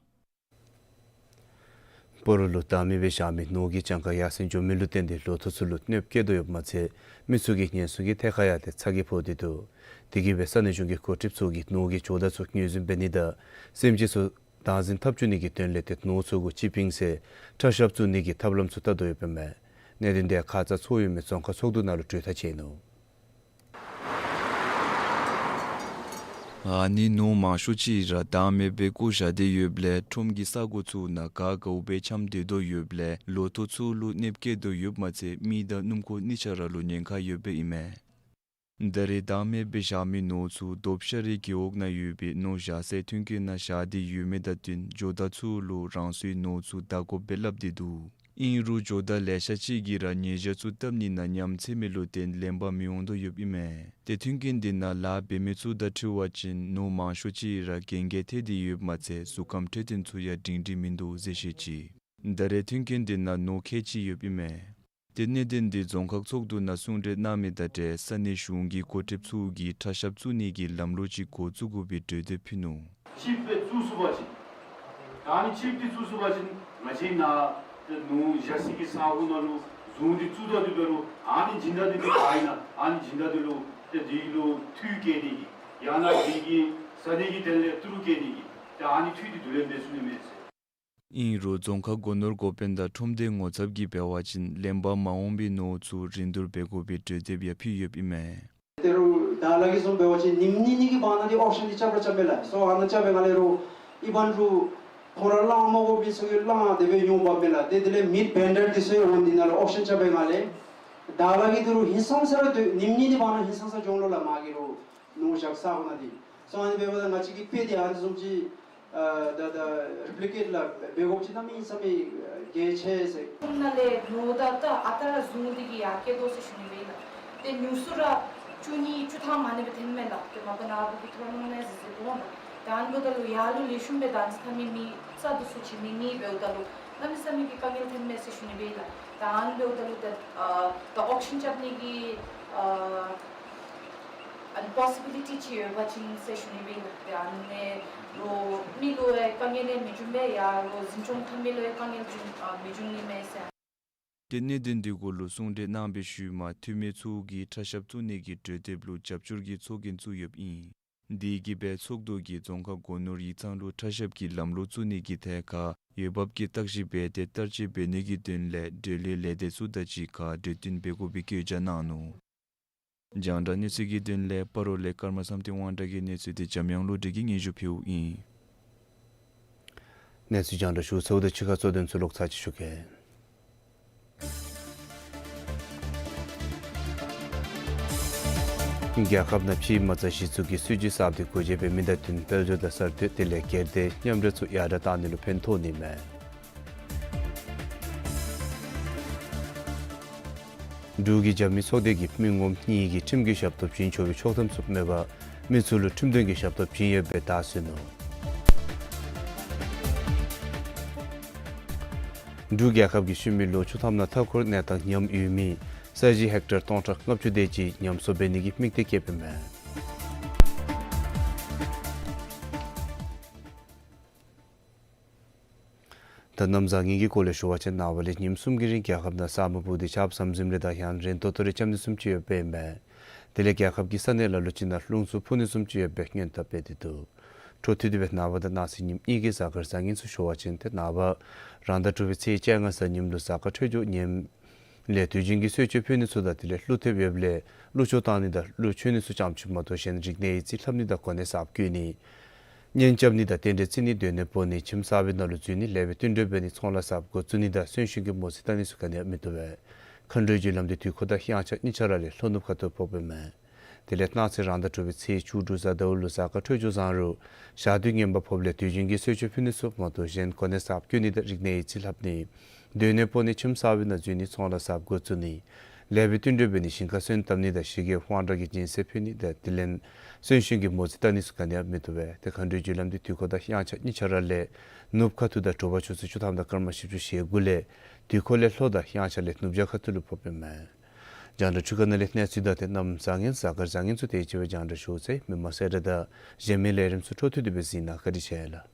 སྤ་རོ་ལུ་བདག་མེད་སྦེ་བཞག་མི་ནོར་གྱི་གྱངས་ཁ་ཡར་སེང་འགྱོ་མི་ལུ་བརྟེན་ཏེ་ལོ་ཐོག་ཚུ་ལུ་གནོདཔ་བཀལ་དོ་ཡོདཔ་མ་ཚད་མི་ཚུ་གི་ཉེན་སྲུང་གི་ཐད་ཁར་ཡང་ཏེ་ཚ་གྱང་ཕོག་སྟེ་འདུག། དེ་གིས་སྦེ་ས་གནས་གཞུང་གི་འགོ་ཁྲིདཔ་ཚུ་གིས་ནོར་གྱི་ཇོ་བདག་ཚུ་ངོས་འཛིན་འབད་ནི་དང་སེམས་ཅན་ཚུ་བདག་འཛིན་འཐབ་བཅུག་ནི་གི་དོན་ལས་ཏེ་ནོར་ཚུ་གུ་ཅི་ཕིང་ཟེར་ཁྲ་ཤབ་བཙུགས་ནི་གི་ཐབས་ལམ་ཚུ་བལྟ་དོ་ཡོདཔ་ཨིན་མས། གནད་དོན་དེ་ཁ་ཙ་ཚོགས་ཡོད་མི་རྫོང་ཁག་ཚོགས་འདུ་ནང་ལུ་གྲོས་ཐག་བཅད་ནུག། ཨ་ནི་ནོར་མང་ཤོས་ཅིག་ར་བདག་མེད་སྦེ་བཀོ་བཞག་སྟེ་ཡོདཔ་ལས་ཁྲོམ་གྱི་ས་གོ་ཚུ་ནང་ག་དགའཝ་སྦེ་འཁྱམས་སྡོད་དོ་ཡོདཔ་ལས་ལོ་ཐོག་ཚུ་ལུ་གནོདཔ་བཀལ་དོ་ཡོདཔ་མ་ཚད་མི་དང་སྣུམ་འཁོར་གཉིས་ཆ་ར་ལུ་ཉེན་ཁ་ཡོདཔ་ཨིན་མས། ད་རེས་བདག་མེད་སྦེ་བཞག་མི་ནོར་ཚུ་རྡོབ་ཤ་རའི་རྒེད་འོག་ནང་ཡོད་པའི་ནོར་བཞག་སའི་མཐུན་རྐྱེན་ནང་བཞག་སྟེ་ཡོད་མི་དང་བསྟུན་ཇོ་བདག་ཚུ་ལུ་རང་སོའི་ནོར་ཚུ་བདའ་དགོཔ་སྦེ་སླབ་སྟེ་འདུག། ཨིན་རུང་ཇོ་བདག་ལེ་ཤ་ཅིག་གིས་ར་ཉེས་བྱ་ཚུ་བཏབ་ནི་ནང་ཉམས་ཚད་མེད་ལུ་བརྟེན་ལེན་པར་མི་འོང་དོ་ཡོདཔ་ཨིན་མས། ཏེ་མཐུན་རྐྱེན་དེ་ནང་ལཱ་འབད་མི་ཚུ་དང་འཁྲིལ་བ་ཅིན་ནོར་མང་ཤོས་ཅིག་ར་གན་རྒྱ་ཐལ་ཏེ་ཡོདཔ་མ་ཚད་གཟུགས་ཁམས་འཕྲོད་བསྟེན་ཚུ་ཡང་སྒྲིང་སྒྲིང་མིན་འདུག་ཟེར་བཤད་ཅི། ད་རེས་མཐུན་རྐྱེན་དེ་ནང་ནོར་ཁལ་གཅིག་ཡོདཔ་ཨིན་མས། ཏེ་གནད་དོན་འདི་རྫོང་ཁག་ཚོགས་འདུ་ནང་གསུང་གྲོས་གནང་མི་དང་འབྲེལ་ས་གནས་གཞུང་གི་འགོ་ཁྲིདཔ་ཚུ་གིས་ཁྲ་ཤབ་བཙུགས་ནི་གི་ལམ་ལུགས་ཅིག་འགོ་བཙུགས་དགོ་པའི་གྲོས་འདེབས་ཕུལ་ནུག། ཆིབས་སྦེ་བཙུགས་ཚུགས་པ་ཅིན་ད་ཨ་ནི་ཆིབས་འདི་བཙུགས་ཚུགས་པ་ཅིན་ང་བཅས་ནཱ་ཏེ་ནོར་བཞག་སའི་གི་ས་གོ་ནང་ལུ་རྫོང་འདི་བཙུགས་ད་དེ་འབད་རུང་ཨ་ནི་སྦྱིན་བདག་འདི་ག་ཨིན་ན་ཨ་ནི་སྦྱིན་བདག་འདི་ལུ་ཏེ་འདི་ལུ་འཐུས་བཀལ་ནི་གི་ཡང་ན་འདི་གི་ས་གནས་ཀྱི་དོན་ལས་ཏི་རུ་བཀལ་ནི་གི་ཏེ་ཨ་ནི་འཐུས་འདི་བསྡུ་ལེན་འབད་ཚུགས་ནི་མས་ཟེར། ཨིན་རུང་རྫོང་ཁག་སྒོ་ནོར་འགོ་དཔོན་དང་ཁྲོམ་སྡེའི་ངོ་ཚབ་ཀྱིས་འབད་བ་ཅིན་ལེན་པར་མ་འོང་པའི་ནོར་ཚུ་རིན་བསྡུར་འབད་དགོ་པའི་གྲོས་འདེབས་ཡང་ཕུལ་ཡོདཔ་ཨིན་མས། ཏེ་རུང་ད་ལྟོ་གི་བཟུམ་འབད་བ་ཅིན་ཉིནམ་གཉིས་གཉིས་ཀྱི་བར་ན་འདི་ཨོག་ཤན་འདི་རྐྱབ་ར་རྐྱབ་མས་ལགས། སོ་ཨ་ནཱ་རྐྱབ་པའི་ངང་ལས་རུང་ཨི་བན་རུང་ཁོང་ར་བླང་མ་དགོ་པའི་ཚུ་གིས་བླང་དེ་སྦེ་ཉོ་འབག་མས་ལགས། ཏེ་དེ་ལས་མིཊ་བེན་ཌར་འདི་ཚུ་ཡང་འོང་འདི་ནང་ལུ་ཨོག་ཤན་རྐྱབ་པའི་ངང་ལས་ད་ལྟོ་གི་འདི་རུང་ཧིང་སངས་ས་ར་སྡོད་ཉིནམ་གཉིས་ཀྱི་བར་ན་ཧིང་སངས་ས་འགྱོ་འོང་ལོ་ལགས། མ་གི་རུང་ནོར་བཞག་ས་གོ་ནང་འདི་སོ་ཨ་ནི་འབདཝ་ད་ང་བཅས་ཀྱིས་དཔེ་འདི་ཨ་ནི་བཟུམ་ཅིག་ཨ་ད་ད་རི་པི་ལི་ཀེཊ་ལགས་འབད་དགོཔ་ཅིག་གནམ་མེད་ས་མེད་གལ་ཆེ་ཟེར། ཁོང་ནང་ལས་ནོར་ད་ད་ཨ་རྟག་ར་བཟུང་སྟེ་གིས་ཡར་བསྐྱལ་དོ་ཟེར་ཞུ་ནི་སྦེ་ལགས། ཏེ་ཉུང་སུ་ར་བཅུ་གཉིས་བཅུ་ཐམ་ཨ་ནི་སྦེ་ཐོནམ་མས་ལགས། ཏེ་མ་པ་ནཱ་བུ་གི་ཐོ་རངས་ནང་ཟེར་ཟེར་འོང་ལགས། ད་ཨ་ནི་འབདཝ་ད་ལུ་ཡར་ལུ་ལེགས་ཤོམ་སྦེ་ད་ཨ་ནི་ཚུ་འཐབ་མི་མི་རྩ་འདི་ཚུ་བྱིན་མི་མེད། འབདཝ་ད་ལུ་གནམ་མེད་ས་མེད་ཀྱི་དཀའ་ངལ་ཐོན་མས་ཟེར་ཞུ་ནི་སྦེ་ཨིན་ལགས། ད་ཨ་ནི་འབདཝ་ད་ལུ་ད་ཨ་ད་ཨོག་སིཇན་རྐྱབ་ནི་གི་ཨ་ཨ་ནི་པོ་སི་བི་ལི་ཊི་ཅིག་ཡོད་པ་ཅིན་ཟེར་ཞུ་ནི་སྦེ་ཨིན་ལགས། ཏེ་ཨ་ནི་ལུ་མི་ལུ་ཡང་དཀའ་ངལ་ཡང་མི་འབྱུང་པས། ཡར་ལུ་འཛིན་སྐྱོང་འཐབ་མི་ལུ་ཡང་དཀའ་ངལ་འབྱུང་ཨ་མི་འབྱུང་ནི་མས་ཟེར། ཏེ་གནད་དོན་འདི་གུ་ལུ་གསུང་གྲོས་གནང་བའི་ཤུལ་མ་འཐུས་མི་ཚུ་གིས་ཁྲ་ཞབས་བཙུགས་ནི་གི་གྲོས་འདེབས་ལུ་རྒྱབ་སྐྱོར་གྱི་ཚོགས་རྒྱན་བཙུགས་ཡོདཔ་ཨིན། དེ་གིས་སྦེ་ཚོགས་འདུ་གིས་རྫོང་ཁག་སྒོ་ནོར་ཡིག་ཚང་ལུ་ཁྲ་ཞབས་ཀྱི་ལམ་ལུགས་བཙུགས་ནི་གི་ཐད་ཁར་འོས་འབབ་ཀྱི་བརྟག་ཞིབ་འབད་དེ་བསྟར་སྤྱོད་འབད་ནི་གི་དོན་ལས་འབྲེལ་ཡོད་ལས་སྡེ་ཚུ་དང་གཅིག་ཁར་གྲོས་བསྟུན་འབད་དགོ་པའི་བཀོད་རྒྱ་གནང་ནུག། རྒྱང་བསྒྲགས་གནས་ཚུལ་གྱི་དོན་ལས་སྤ་རོ་ལས་ཀརྨ་བསམ་གཏན་དབང་གྲགས་ཀྱི་གནས་ཚུལ་འདི་འཇམ་དབྱངས་བློ་གྲོས་ཀྱིས་སྙན་ཞུ་ཕུལཝ་ཨིན། གནས་ཚུལ་རྒྱང་བསྒྲགས་ཞུ་ཚརཝ་དང་གཅིག་ཁར་གཙོ་དོན་ཚུ་ལོག་ཚར་ཅིག་ཞུ་གེ། རྒྱལ་ཁབ་ནང་ཕྱི་མི་མང་གཞི་བཙུགས་ཀྱི་སྲིད་བྱུས་གསརཔ་འདི་འགོ་འབྱེད་འབད་མི་དང་བསྟུན་དཔལ་འབྱོར་དང་གསར་གཏོད་དེ་ལས་སྒེར་སྡེ་མཉམ་འབྲེལ་ཚུ་ཡར་དྲག་གཏང་ནི་ལུ་ཕན་ཐོགས་ནི་མས། འབྲུག་གི་རྒྱབ་མི་ཚོགས་སྡེ་གིས་མི་ངོམ་གཉིས་ཀྱིས་ཁྲིམས་ཀྱི་ཞབས་ཏོག་བྱིན་ཆོག་པའི་ཆོག་ཐམ་ཚུ་མེད་པར་མི་ཚུ་ལུ་ཁྲིམས་དོན་གྱི་ཞབས་ཏོག་བྱིན་ཡོདཔ་སྦེ་བརྡ་སོན་ནུག། འབྲུག་རྒྱལ་ཁབ་ཀྱིས་ཤུལ་མའི་ལོ་བཅུ་ཐམ་ནང་མཐའ་འཁོར་གནས་སྟངས་ཉམས་ཡོད་མི་ས་གཞི་ཧེག་ཊར་སྟོང་ཕྲག་ལྔ་བཅུ་དེ་ཅིག་ཉམས་གསོ་འབད་ནི་གི་དམིགས་གཏད་བསྐྱེདཔ་ཨིན་མས། ད་གནམ་བཟང་ངན་གྱི་སྐོར་ལས་ཞུ་བ་ཅིན་ནངས་པ་ལས་ཉིནམ་གསུམ་གྱི་རིང་རྒྱལ་ཁབ་ནང་ས་སྨུག་སྤུབས་ཏེ་ཆརཔ་ཟམ་ཟིམ་རེ་དང་ཡང་རན་ཏོག་ཏོ་རེ་རྐྱབ་ནི་བཟུམ་ཅིག་ཡོདཔ་ཨིན་མས། དེ་ལས་རྒྱལ་ཁབ་ཀྱི་ས་གནས་ལ་ལུ་ཅིག་ནང་རླུང་འཚུབ་འཕུ་ནི་བཟུམ་ཅིག་ཡོདཔ་སྦེ་སྔོན་བརྡ་སྤེལ་ཏེ་འདུག། འཕྲོ་མཐུད་དེ་སྦེ་ནངས་པ་དང་གནངས་ཚེ་ཉིནམ་གཉིས་ཀྱི་གཟའ་སྐར་བཟང་ངན་ཚུ་ཞུ་བ་ཅིན་ཏེ་ནངས་པ་རང་ཟླ་དྲུག་པའི་ཚེས་བཅོ་ལྔ་གཟའ་ཉིམ་ལུ་གཟའ་སྐར་འཕྲོད་སྦྱོར་ངནམ་ལས་དུས་རྒྱུན་གྱི་གསོལ་མཆོད་ཕུལ་ནི་ཚུ་དང་དེ་ལས་ཀླུ་ཐེབས་ཡོདཔ་ལས་ཀླུ་མཆོད་བཏང་ནི་དང་ཀླུ་མཆོད་ནི་ཚུ་ཙམ་ཅིག་མ་གཏོགས་གཞན་རིག་གནས་ཡིག་རྩིས་ལྷབ་ནི་དང་གོ་གནས་གསརཔ་བསྐོ་ནི། གཉེན་རྐྱབ་ནི་དང་རྟེན་འབྲེལ་བརྩི་ནི། སྡོད་གནས་སྤོ་ནི། ཁྱིམ་གསར་པའི་ནང་ལུ་འཛུལ་ནི། ལེགས་པའི་བསྟུན་གྲོས་འབད་ནི། ཚོང་ལཱ་གསརཔ་འགོ་བཙུགས་ནི་དང་གསོན་གཤིན་གྱི་མོ་རྩིས་བལྟ་ནི་ཚུ་ག་ནི་ཡང་མི་བཏུབ་པས། མཁའ་འགྲོའི་རྒྱུ་ལམ་འདི་དུས་འཁོར་དང་དབྱངས་འཆར་གཉིས་ཆ་ར་ལས་ལྷོ་ནུབ་ཁ་ཐུག་ཕོགཔ་ཨིན་མས། དེ་ལས་གནངས་ཚེ་རང་ཟླ་དྲུག་པའི་ཚེས་བཅུ་དྲུག་གཟའ་ཟླཝ་ལུ་གཟའ་སྐར་འཕྲོད་སྦྱོར་བཟང་རུང་ཞག་དུས་ངན་པ་ཕོགཔ་ལས་དུས་རྒྱུན་གྱི་གསོལ་མཆོད་ཕུལ་ནི་ཚུ་མ་གཏོགས་གཞན་གོ་གནས་གསརཔ་བསྐོ་ནི་དང་རིག་གནས་ཡིག་རྩིས་ལྷབ་ནི། སྡོད་གནས་སྤོ་ནི། ཁྱིམ་གསར་པའི་ནང་འཛུལ་ནི། ཚོང་ལཱ་གསརཔ་འགོ་བཙུགས་ནི། ལེགས་པའི་བསྟུན་གྲོས་འབད་ནི། ཞིང་ཁར་སོན་བཏབ་ནི་དང་ཞི་རྒོལ་དབང་དྲག་གི་སྦྱིན་སྲེག་ཕུལ་ནི་དང་དེ་ལས་གསོན་གཤིན་གྱི་མོ་རྩིས་བལྟ་ནི་ཚུ་ག་ནི་ཡང་མི་བཏུབ་པས། ཏེ་མཁའ་འགྲོའི་རྒྱུ་ལམ་འདི་དུས་འཁོར་དང་དབྱངས་འཆར་གཉིས་ཆ་ར་ལས་ནུབ་ཁ་ཐུག་དང་དྲོ་པ་ཆུ་ཚོད་བཅུ་ཐམ་དང་སྐར་མ་བཞི་བཅུ་ཞེ་དགུ་ལས་དུས་འཁོར་ལས་ལྷོ་དང་དབྱངས་འཆར་ལས་ནུབ་བྱང་ཁ་ཐུག་ལུ་ཕོགཔ་ཨིན་མས། རྒྱང་བསྒྲགས་འཕྲུལ་ཁང་ནང་ལས་གནས་ཚུལ་དང་ཏེ་གནམ་བཟང་ངན་གཟའ་སྐར་བཟང་ངན་ཚུ་དེ་ཅིག་སྦེ་རྒྱང་བསྒྲགས་ཞུ་ཚར་ཡི། མི་མང་གསལ་བསྒྲགས་དང་གཞན་མི་ལས་རིམ་ཚུ་འཕྲོ་མཐུད་དེ་སྦེ་གཟིགས་གནང་། བཀའ་དྲིན་ཆེ་ལགས།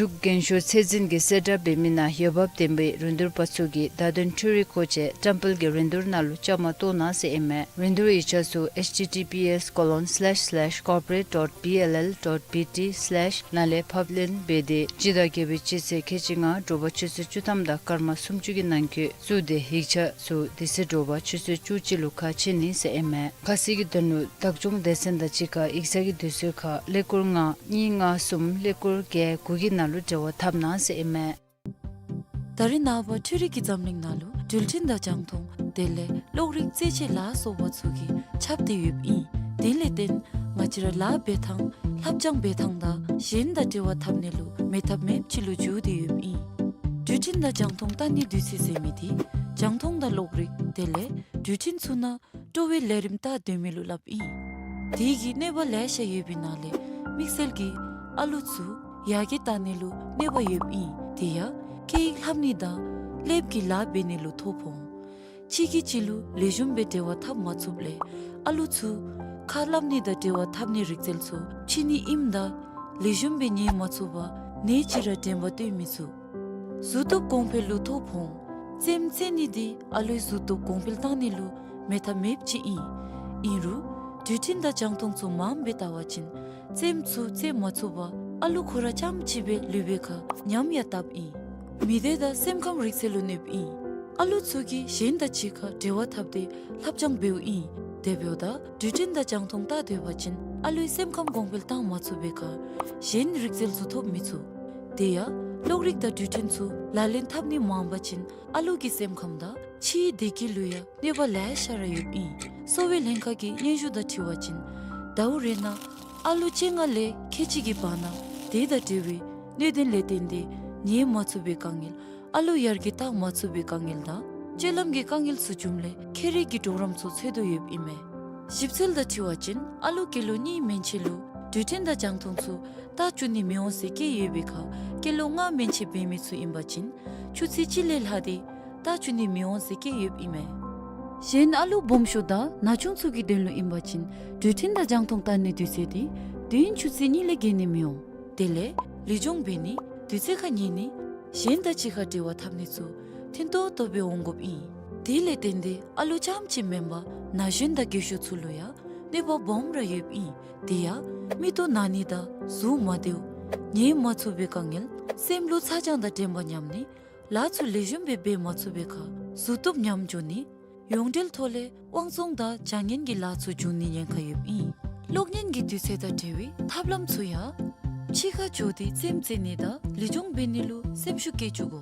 འབྲུག་རྒན་ཤོས་ཚད་འཛིན་གྱི་གསལ་བསྒྲགས་འབད་མི་ནང་འོས་འབབ་ལྡན་པའི་རིན་བསྡུར་པ་ཚུ་གིས་བརྡ་དོན་འཕྲུལ་རིག་སྐོར་གྱི་བཀྲམ་སྤེལ་གྱི་རིན་བསྡུར་ནང་ལུ་བཅའ་མར་གཏོགས་གནང་ཟེར་ཨིན་མས། རིན་བསྡུར་ཡིག་ཆ་ཚུ་H T T P S colon slash slash corporate dot B L L dot B T slash ནང་ལས་ཕབ་ལེན་འབད་དེ་སྤྱི་ཟླ་བརྒྱད་པའི་སྤྱི་ཚེས་ཁལ་གཅིག་ལྔ་དྲོ་པ་ཆུ་ཚོད་བཅུ་ཐམ་དང་སྐར་མ་སུམ་ཅུ་གི་ནང་འཁོད་བཙུགས་ཏེ་ཡིག་ཆ་ཚུ་དེ་ཚེ་དྲོ་པ་ཆུ་ཚོད་བཅུ་གཅིག་ལུ་ཁ་ཕྱེ་ནི་ཟེར་ཨིན་མས། ཁ་གསལ་གྱི་དོན་ལུ་བདག་སྐྱོང་སྡེ་ཚན་དང་གཅིག་ཁར་ཡིག་ཚང་གི་དུས་ཚོད་ཁར་ཀླད་ཀོར་ལྔ་གཉིས་ལྔ་གསུམ་ཀླད་ཀོར་བརྒྱད་དགུ་གི་ནང་ལུ་འབྲེལ་བ་འཐབ་གནང་ཟེར་ཨིན་མས། ད་རེས་ནངས་པ་འཕྲུལ་རིག་གི་འཛམ་གླིང་ནང་ལུ་འགྲུལ་འཕྲིན་དང་རྒྱང་མཐོང་དེ་ལས་གློག་རིག་རྩེད་ཆས་ལ་སོགས་པ་ཚུ་གིས་ཁྱབ་སྟེ་ཡོདཔ་ཨིན། དེ་ལས་བརྟེན་ང་བཅས་ར་ལཱ་འབད་ཐངས་ལྷབ་སྦྱང་འབད་ཐངས་དང་གཞན་དང་འབྲེལ་བ་འཐབ་ནི་ལུ་མེད་ཐབས་མེདཔ་ཅིག་ལུ་འགྱུར་ཏེ་ཡོདཔ་ཨིན། འགྲུལ་འཕྲིན་དང་རྒྱང་མཐོང་ལྟ་ནིའི་དུས་ཚོད་ཟེར་མི་འདི་རྒྱང་མཐོང་དང་གློག་རིག་དེ་ལས་འགྲུལ་འཕྲིན་ཚུ་ནང་སྤྲོ་བའི་ལས་རིམ་ལྟ་སྡོད་མི་ལུ་སླབ་ཨིན། དེ་གི་གནོད་པ་ལེ་ཤ་ཡོད་པའི་ནང་ལས་དམིགས་བསལ་གྱིས་ཨ་ལུ་ཚུ་ཡར་རྒྱས་བཏང་ནི་ལུ་གནོད་པ་ཡོདཔ་ཨིན། དེ་ཡང་སྐད་ཡིག་ལྷབ་ནི་དང་ ཀླདཔ་གི་ལཱ་འབད་ནི་ལུ་ཐོ་ཕོག་འོང་། གཅིག་གིས་གཅིག་ལུ་ལེགས་ཤོམ་སྦེ་འབྲེལ་བ་འཐབ་མ་ཚུགསཔ་ལས་ཨ་ལུ་ཚུ་ཁ་སླབ་ནི་དང་འབྲེལ་བ་འཐབ་ནི་རིག་རྩལ་ཚུ་ཕྱིས་ནི་ཨིནམ་ད་ལེགས་ཤོམ་སྦེ་ཉལ་མ་ཚུགས་པར་ནད་ཅིག་ར་དྲན་པ་བཏོན་མི་ཚུགས། གཟུགས་སྟོབས་གོང་འཕེལ་ལུ་ཐོ་ཕོག་འོང་། རྩེདམོ་རྩེ་ནི་འདི་ཨ་ལུའི་གཟུགས་སྟོབས་གོང་འཕེལ་བཏང་ནི་ལུ་མེད་ཐབས་མེདཔ་ཅིག་ཨིན། ཨིན་རུང་དུས་མཐུན་དང་རྒྱང་མཐོང་ཚུ་མངམ་སྦེ་བལྟ་བ་ཅིན་རྩེདམོ་ཚུ་རྩེ་མ་ཚུགས་པར་ཨ་ལུ་ཁོ་ར་རྐྱངམ་ཅིག་སྦེ་ལུས་པའི་ཁར་ཉམས་ཡང་བཏབ་ཨིན། མི་སྡེ་དང་སེམས་ཁམས་རིག་རྩལ་ལུ་གནོདཔ་ཨིན། ཨ་ལུ་ཚུ་གིས་གཞན་དང་གཅིག་ཁར་འབྲེལ་བ་འཐབ་སྟེ་ལྷབ་སྦྱང་འབདཝ་ཨིན། དེ་འབདཝ་ད་དུས་མཐུན་དང་རྒྱང་མཐོང་བལྟ་སྡོད་པ་ཅིན་ཨ་ལུའི་སེམས་ཁམས་གོང་འཕེལ་བཏང་མ་ཚུགས་པའི་ཁར་གཞན་རིག་རྩལ་ཚུ་ཐོབ་མི་ཚུགས། དེ་ཡང་གློག་རིག་དང་དུས་མཐུན་ཚུ་ལག་ལེན་འཐབ་ནི་མངམ་པ་ཅིན་ཨ་ལུ་གི་སེམས་ཁམས་དང་ཕྱིའི་བདེ་སྐྱིད་ལུ་ཡང་གནོད་པ་ལེ་ཤ་ར་ཡོདཔ་ཨིན། གསོ་བའི་ལྷན་ཁག་གི་སྙན་ཞུ་དང་འཁྲིལ་བ་ཅིན་ཟླཝ་རེ་ནང་ཨ་ལུ་བཅོ་ལྔ་ལས་ཁལ་གཅིག་གི་བར་ན་དེ་དང་འབྲེལ་བའི་གནད་དོན་ལས་བརྟེན་ཏེ་ཉལ་མ་ཚུགས་པའི་དཀའ་ངལ་ཨ་ལུ་ཡར་རྒྱས་བཏང་མ་ཚུགས་པའི་དཀའ་ངལ་དང་སྤྱོད་ལམ་གྱི་དཀའ་ངལ་ཚུ་བྱུངམ་ལས་ཁྱད་རིག་གི་གྲོགས་རམ་ཚུ་འཚོལ་དོ་ཡོདཔ་ཨིན་མས། ཞིབ་འཚོལ་དང་འཁྲིལ་བ་ཅིན་ཨ་ལུ་སྐྱེས་ལོ་གཉིས་མན་ཆད་ལུ་དུས་མཐུན་དང་རྒྱང་མཐོང་ཚུ་བལྟ་བཅུག་ནི་མི་འོང་ཟེར་བཀོད་ཡོད་པའི་ཁར་སྐྱེས་ལོ་ལྔ་མན་ཆད་འབད་མི་ཚུ་ཨིན་པ་ཅིན་ཆུ་ཚོད་གཅིག་ལས་ལྷག་སྟེ་བལྟ་བཅུག་ནི་མི་འོང་ཟེར་བཀོད་ཡོདཔ་ཨིན་མས། གཞན་ཨ་ལུ་སྦོམ་ཤོས་དང་ན་ཆུང་ཚུ་གི་དོན་ལུ་ཨིན་པ་ཅིན་དུས་མཐུན་དང་རྒྱང་མཐོང་བལྟ་ནིའི་དུས་ཚོད་འདི་དུས་ཡུན་ཆུ་ཚོད་གཉིས་ལས་བརྒལ་ནི་མི་འོང་། དེ་ལས་ལུས་སྦྱོང་འབད་ནི་དུས་ཚོད་ཁར་ཉལ་ནི་གཞན་དང་གཅིག་ཁར་འབྲེལ་བ་འཐབ་ནི་ཚུ་ཐོན་ཏོག་ཏོ་སྦེ་འོང་དགོཔ་ཨིན། དེ་ལས་བརྟེན་ཏེ་ཨ་ལུ་རྐྱངམ་ཅིག་མེན་པར་ན་གཞོན་དང་རྒས་ཤོས་ཚུ་ལུ་ཡང་གནོད་པ་སྦོམ་ར་ཡོདཔ་ཨིན། དེ་ཡང་མིག་ཏོ་ན་ནི་དང་གཟུགས་མ་བདེཝ་ཉལ་མ་ཚུགས་པའི་དཀའ་ངལ་སེམས་ལུ་ཚ་གྱང་དང་དྲན་པ་ཉམས་ནི་ལཱ་ཚུ་ལེགས་ཤོམ་སྦེ་འབད་མ་ཚུགས་པའི་ཁར་གཟུགས་སྟོབས་ཉམས་འགྱོ་ནི་ཡོངས་འབྲེལ་ཐོག་ལས་དབང་བཙོང་དང་བྱ་ངན་གྱི་ལཱ་ཚུ་འབྱུང་ནིའི་ཉེན་ཁ་ཡོདཔ་ཨིན། གློག་བརྙན་གྱི་དུས་ཚོད་དང་འབྲེལ་བའི་ཐབས་ལམ་ཚུ་ཡང་ཕྱི་ཁར་འགྱོ་སྟེ་རྩེདམོ་རྩེ་ནི་དང་ལུས་སྦྱོང་འབད་ནི་ལུ་སེམས་ཤུགས་བསྐྱེད་བཅུག་དགོ།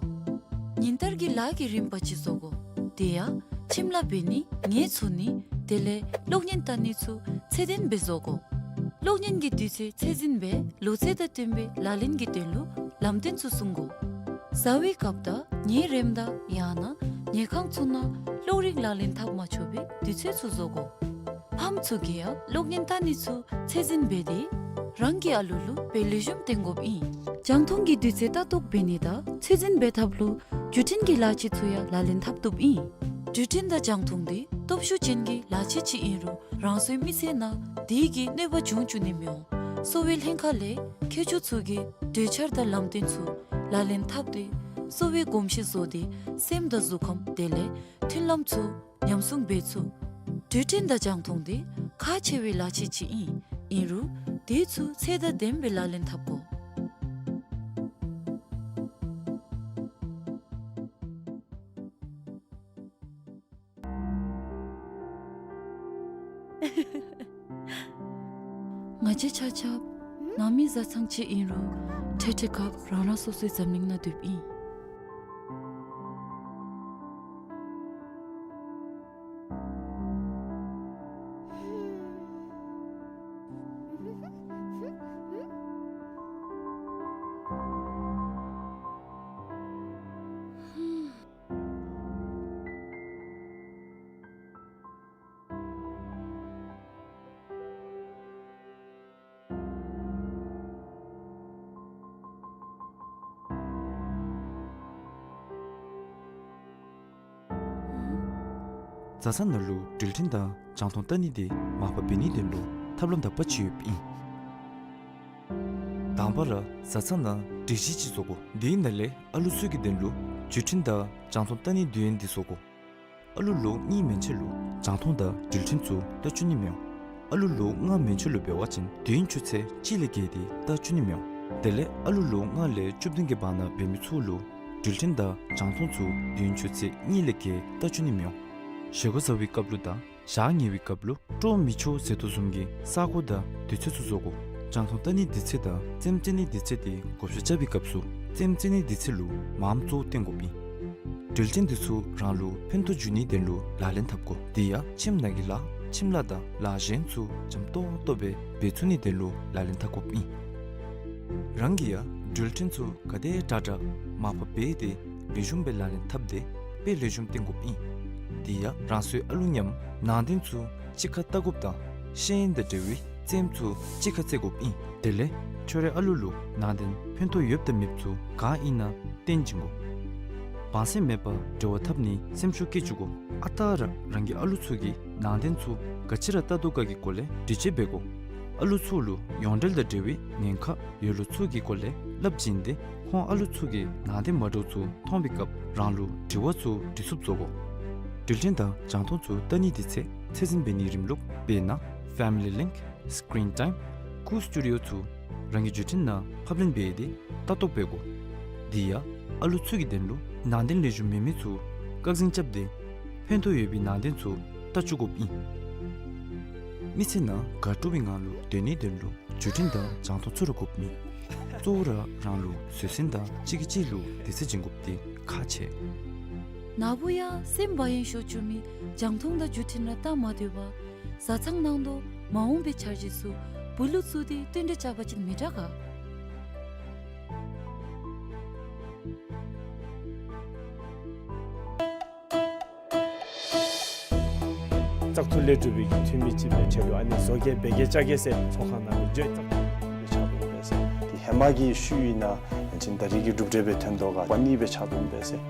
ཉིན་ལྟར་གྱི་ལཱ་གི་རིམ་པ་ཅིག་བཟོ་དགོ། དེ་ཡང་ཁྱིམ་ལཱ་འབད་ནི་ངལ་འཚོ་ནི་དེ་ལས་གློག་བརྙན་བལྟ་ནི་ཚུ་ཚད་ལྡན་སྦེ་བཟོ་དགོ། གློག་བརྙན་གྱི་དུས་ཚོད་ཚད་འཛིན་སྦེ་ལོ་ཚད་དང་བསྟུན་པའི་ལག་ལེན་གྱི་དོན་ལུ་ལམ་སྟོན་ཚུ་སྲུང་དགོ། བཟའ་བའི་སྐབས་དང་ཉལ་རནམ་ད་ཡང་ན་ཉལ་ཁང་ཚུ་ནང་གློག་རིག་ལག་ལེན་འཐབ་མ་ཆོག་པའི་དུས་ཚོད་ཚུ་བཟོ་དགོ། ཕམ་ཚུ་གིས་ཡང་གློག་བརྙན་བལྟ་ནི་ཚུ་ཚད་འཛིན་འབད་དེ་རང་གི་ཨ་ལུ་ལུ་དཔེ་ལེགས་ཤོམ་སྟོན་དགོཔ་ཨིན། རྒྱང་མཐོང་གི་དུས་ཚོད་ལྟ་རྟོག་འབད་ནི་དང་ཚད་འཛིན་འབད་ཐབས་ལུ་འགྲུལ་འཕྲིན་གྱི་ལག་ཆས་ཚུ་ཡང་ལག་ལེན་འཐབ་བཏུབ་ཨིན། འགྲུལ་འཕྲིན་དང་རྒྱང་མཐོང་འདི་སྟོབས་ཤུགས་ཅན་གྱི་ལག་ཆས་ཅིག་ཨིན་རུང་རང་སོའི་མི་ཚེ་ནང་དེ་གིས་གནོད་པ་འབྱུང་བཅུག་ནི་མི་འོང་། གསོ་བའི་ལྷན་ཁག་ལས་མཁས་མཆོག་ཚུ་གིས་གྲོས་འཆར་དང་ལམ་སྟོན་ཚུ་ལག་ལེན་འཐབ་སྟེ་གསོ་བའི་གོམས་གཤིས་བཟོ་སྟེ་སེམས་དང་གཟུགས་ཁམས་དེ་ལས་མཐུན་ལམ་ཚུ་ཉམས་སྲུང་འབད་ཚུགས། འགྲུལ་འཕྲིན་དང་རྒྱང་མཐོང་འདི་ཁག་ཆེ་བའི་ལག་ཆས་ཅིག་ཨིན། ཨིན་རུང་དེ་ཚུ་ཚད་དང་ལྡནམ་སྦེ་ལག་ལེན་འཐབ་དགོ། ང་བཅས་ཆ་ཁྱབ་ནང་མི་བཟའ་ཚང་ཅིག་ཨིན་རུང་འཕྲལ་འཕྲལ་སྐབས་རང་རང་སོ་སོའི་འཛམ་གླིང་ནང་སྡོདཔ་ཨིན། བཟའ་ཚང་ནང་ལུ་འགྲུལ་འཕྲིན་དང་རྒྱང་མཐོང་བལྟ་ནི་འདི་མར་ཕབ་འབད་ནིའི་དོན་ལུ་ཐབས་ལམ་དག་པ་ཅིག་ཡོདཔ་ཨིན། དང་པ་ར་བཟའ་ཚང་ནང་སྒྲིག་གཞི་ཅིག་བཟོ་དགོ། དེའི་ནང་ལས་ཨ་ལུ་ཚུ་གི་དོན་ལུ་འགྲུལ་འཕྲིན་དང་རྒྱང་མཐོང་བལྟ་ནིའི་དུས་ཡུན་འདི་བཟོ་དགོ། ཨ་ལུ་ལོ་གཉིས་མན་ཆད་ལུ་རྒྱང་མཐོང་དང་འགྲུལ་འཕྲིན་ཚུ་བལྟ་བཅུག་ནི་མི་འོང་། ཨ་ལུ་ལོ་ལྔ་མན་ཆད་ལུ་འབད་བ་ཅིན་དུས་ཡུན་ཆུ་ཚོད་གཅིག་ལས་བརྒལ་ཏེ་བལྟ་བཅུག་ནི་མི་འོང་། དེ་ལས་ཨ་ལུ་ལོ་ལྔ་ལས་བཅུ་བདུན་གྱི་བར་ན་འབད་མི་ཚུ་ལུ་འགྲུལ་འཕྲིན་དང་རྒྱང་མཐོང་ཚུ་དུས་ཡུན་ཆུ་ཚོད་གཉིས་ལས་བརྒལ་བལྟ་བཅུག་ནི་མི་འོང་། བཞེས་སྒོ་བཟའ་བའི་སྐབས་ལུ་དང་ཞག་ཉལ་བའི་སྐབས་ལུ་སྤྲོ་མི་ཆོག་ཟེར་དོ་བཟུམ་གྱི་ས་གོ་དང་དུས་ཚོད་ཚུ་བཟོ་དགོ། རྒྱང་མཐོང་བལྟ་ནིའི་དུས་ཚོད་དང་རྩེདམོ་རྩེ་ནིའི་དུས་ཚོད་འདི་བགོ་བཤའ་རྐྱབ་པའི་སྐབས་སུ་རྩེདམོ་རྩེ་ནིའི་དུས་ཚོད་ལུ་མངམ་གཙོ་བོ་བཏོན་དགོཔ་ཨིན། འགྲུལ་འཕྲིན་འདི་ཚུ་རང་ལུ་ཕན་ཐོགས་འབྱུང་ནིའི་དོན་ལུ་ལག་ལེན་འཐབ་དགོ། དེ་ཡང་ཁྱིམ་ནང་གི་ལཱ་ཁྱིམ་ལཱ་དང་ལཱ་གཞན་ཚུ་འཇམ་ཏོང་ཏོ་སྦེ་འབད་ཚུགས་ནིའི་དོན་ལུ་ལག་ལེན་འཐབ་དགོཔ་ཨིན། རང་གིས་ཡང་འགྲུལ་འཕྲིན་ཚུ་ག་དེ་དྲག་དྲག་མར་ཕབ་འབད་དེ་ལེགས་ཤོམ་སྦེ་ལག་ལེན་འཐབ་སྟེ་དཔེ་ལེགས་ཤོམ་སྟོན་དགོཔ་ཨིན། དེ་ཡང་རང་སོའི་ཨ་ལུ་མཉམ་ནང་རྟེན་ཚུ་གཅིག་ཁར་བལྟ་དགོཔ་དང་ཤེས་ཡོན་དང་འབྲེལ་བའི་རྩེདམོ་ཚུ་གཅིག་ཁར་རྩེ་དགོཔ་ཨིན། དེ་ལས་ཁྱོད་རའི་ཨ་ལུ་ལུ་ནང་རྟེན་ཕན་ཐོགས་ཡོདཔ་དང་མེདཔ་ཚུ་ག་ཨིན་ན་སྟོན་བྱིན་དགོ། བང་སེམས་མེད་པར་འབྲེལ་བ་འཐབ་ནིའི་སེམས་ཤུགས་བསྐྱེད་བཅུག་དགོ། ཨ་རྟག་ར་རང་གི་ཨ་ལུ་ཚུ་གིས་ནང་རྟེན་ཚུ་ག་ཅི་ར་བལྟ་དོ་ག་གི་སྐོར་ལས་འདྲི་དཔྱད་འབད་དགོ། ཨ་ལུ་ཚུ་ལུ་ཡོངས་འབྲེལ་དང་འབྲེལ་བའི་ཉེན་ཁ་ཡོད་ལུགས་ཚུ་གི་སྐོར་ལས་སླབ་བྱིན་ཏེ་ཁོང་ཨ་ལུ་ཚུ་གིས་ནང་རྟེན་མ་འདྲཝ་ཚུ་མཐོང་བའི་སྐབས་རང་ལུ་དྲི་བ་ཚུ་དྲི་ཚུགསཔ་བཟོ་དགོ། འགྲུལ་འཕྲིན་དང་རྒྱང་མཐོང་ཚུ་བལྟ་ནི་དེ་ཚེ་ཚད་འཛིན་འབད་ནིའི་རིམ་ལུགས་དཔེར་ན་Family Link, Screen Time, Cool Studio ཚུ་རང་གི་བརྒྱུད་འཕྲིན་ནང་ཕབ་ལེན་འབད་དེ་ལྟ་རྟོག་འབད་དགོ། དེ་ཡང་ཨ་ལུ་ཚུ་གི་དོན་ལུ་ནང་རྟེན་ལེགས་ཤོམ་མེད་མི་ཚུ་བཀག་འཛིན་རྐྱབ་སྟེ་ཕན་ཐོགས་ཡོད་པའི་ནང་རྟེན་ཚུ་བལྟ་བཅུག་དགོཔ་ཨིན། མི་ཚེ་ནང་དགའ་སྤྲོ་བའི་ངང་ལུ་སྡོད་ནིའི་དོན་ལུ་བརྒྱུད་འཕྲིན་དང་རྒྱང་མཐོང་ཚུ་ར་དགོཔ་མས། གཙོ་བོ་ར་རང་ལུ་བཟོད་བསྲན་དང་གཅིག་གིས་གཅིག་ལུ་དད་ཚད་སྦྱིན་དགོཔ་དེ་ཁག་ཆེ། ནཱ་བུ་ཡང་སེམས་བག་ཡངས་ཤོར་བཅུག་མི་རྒྱང་མཐོང་དང་བརྒྱུད་འཕྲིན་ར་བལྟ་མ་སྡོད་པར་བཟའ་ཚང་ནང་དུ་མ་འོངས་པའི་འཆར་གཞི་ཚུ་བུ་ལུ་བཙུགས་ཏེ་བསྟུན་གྲོས་རྐྱབ་པ་ཅིན་མི་དྲག་ག། བཙག་འཐུ་ལས་གྲུབ་པའི་གི་འཐུས་མི་ཅིག་སྦེ་ཆ་ལུ་ཨ་ནི་བཟོ་གེ་འབད་གེ་བཅའ་གེ་ཟེར་ཚོགས་ཁང་ནང་ལུ་བརྗོད་བཙག་འཐུ་ལས་ཆགས་འདུག་པས་ཟེར། དེ་ཧེ་མ་གི་ཤུལ་ཨིན་ན་ཅིན་ད་རེས་ཀྱི་གྲུབ་འབྲས་སྦེ་ཐོན་དོ་ག་པ་ནི་སྦེ་ཆགས་འདུག་པས་ཟེར།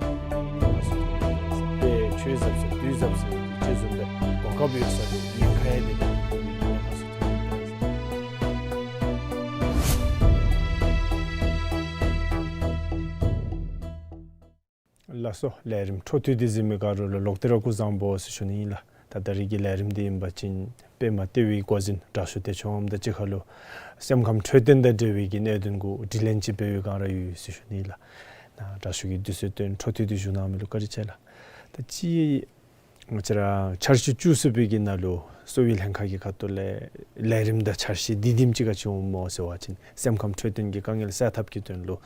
དཔེ་ཆོས་ཟབ་ཟེར་དུས་ཟབ་ཟེར་དེ་ཅིག་བཟུམ་སྦེ་གོ་སྐབས་ཡོད་ས་ལུ་ཉེན་ཁ་ཡང་དེ་དེ་ཉེན་ཁ་ཚུ་ཐོན་འདུག་པས་ཟེར། ལགས་སོ། ལས་རིམ་འཕྲོ་མཐུད་དེ་གཟིགས་མི་ག་ར་ལུ་ལོག་སྟེ་ར་སྐུ་གཟུགས་བཟང་པོ་ཟེར་ཞུ་ནི་ཨིན་ལགས། ད་ད་རེས་ཀྱི་ལས་རིམ་འདི་ཨིན་པ་ཅིན་པདྨ་ལྟེ་བའི་འགོ་འཛིན་དྲག་ཤོས་བདེ་མཆོག་དབངམོ་དང་གཅིག་ཁར་ལུ་སེམས་ཁམས་འཕྲོད་བསྟེན་དང་འབྲེལ་བའི་གི་གནད་དོན་གུ་དྲི་ལན་ཅིག་འབད་བའི་སྒང་ར་ཡོད་ཟེར་ཞུ་ནི་ཨིན་ལགས། ད་དྲག་ཤོས་ཀྱིས་དུས་ཚོད་བཏོན་འཕྲོ་མཐུད་དེ་བཞུགས་གནང་མི་ལུ་བཀའ་དྲིན་ཆེ་ལགས། ད་ཅི་ང་བཅས་ར་འཆར་གཞི་བཅུ་གསུམ་པའི་གི་ནང་ལུ་གསོ་བའི་ལྷན་ཁག་གི་ཁ་ཐུག་ལས་ལས་རིམ་དང་འཆར་གཞི་འདི་དེམ་ཅིག་ག་ཅི་འོང་སྨོ་ཟེར་བ་ཅིན་སེམས་ཁམས་འཕྲོད་བསྟེན་གྱི་དཀའ་ངལ་སེལ་ཐབས་ཀྱི་དོན་ལུ་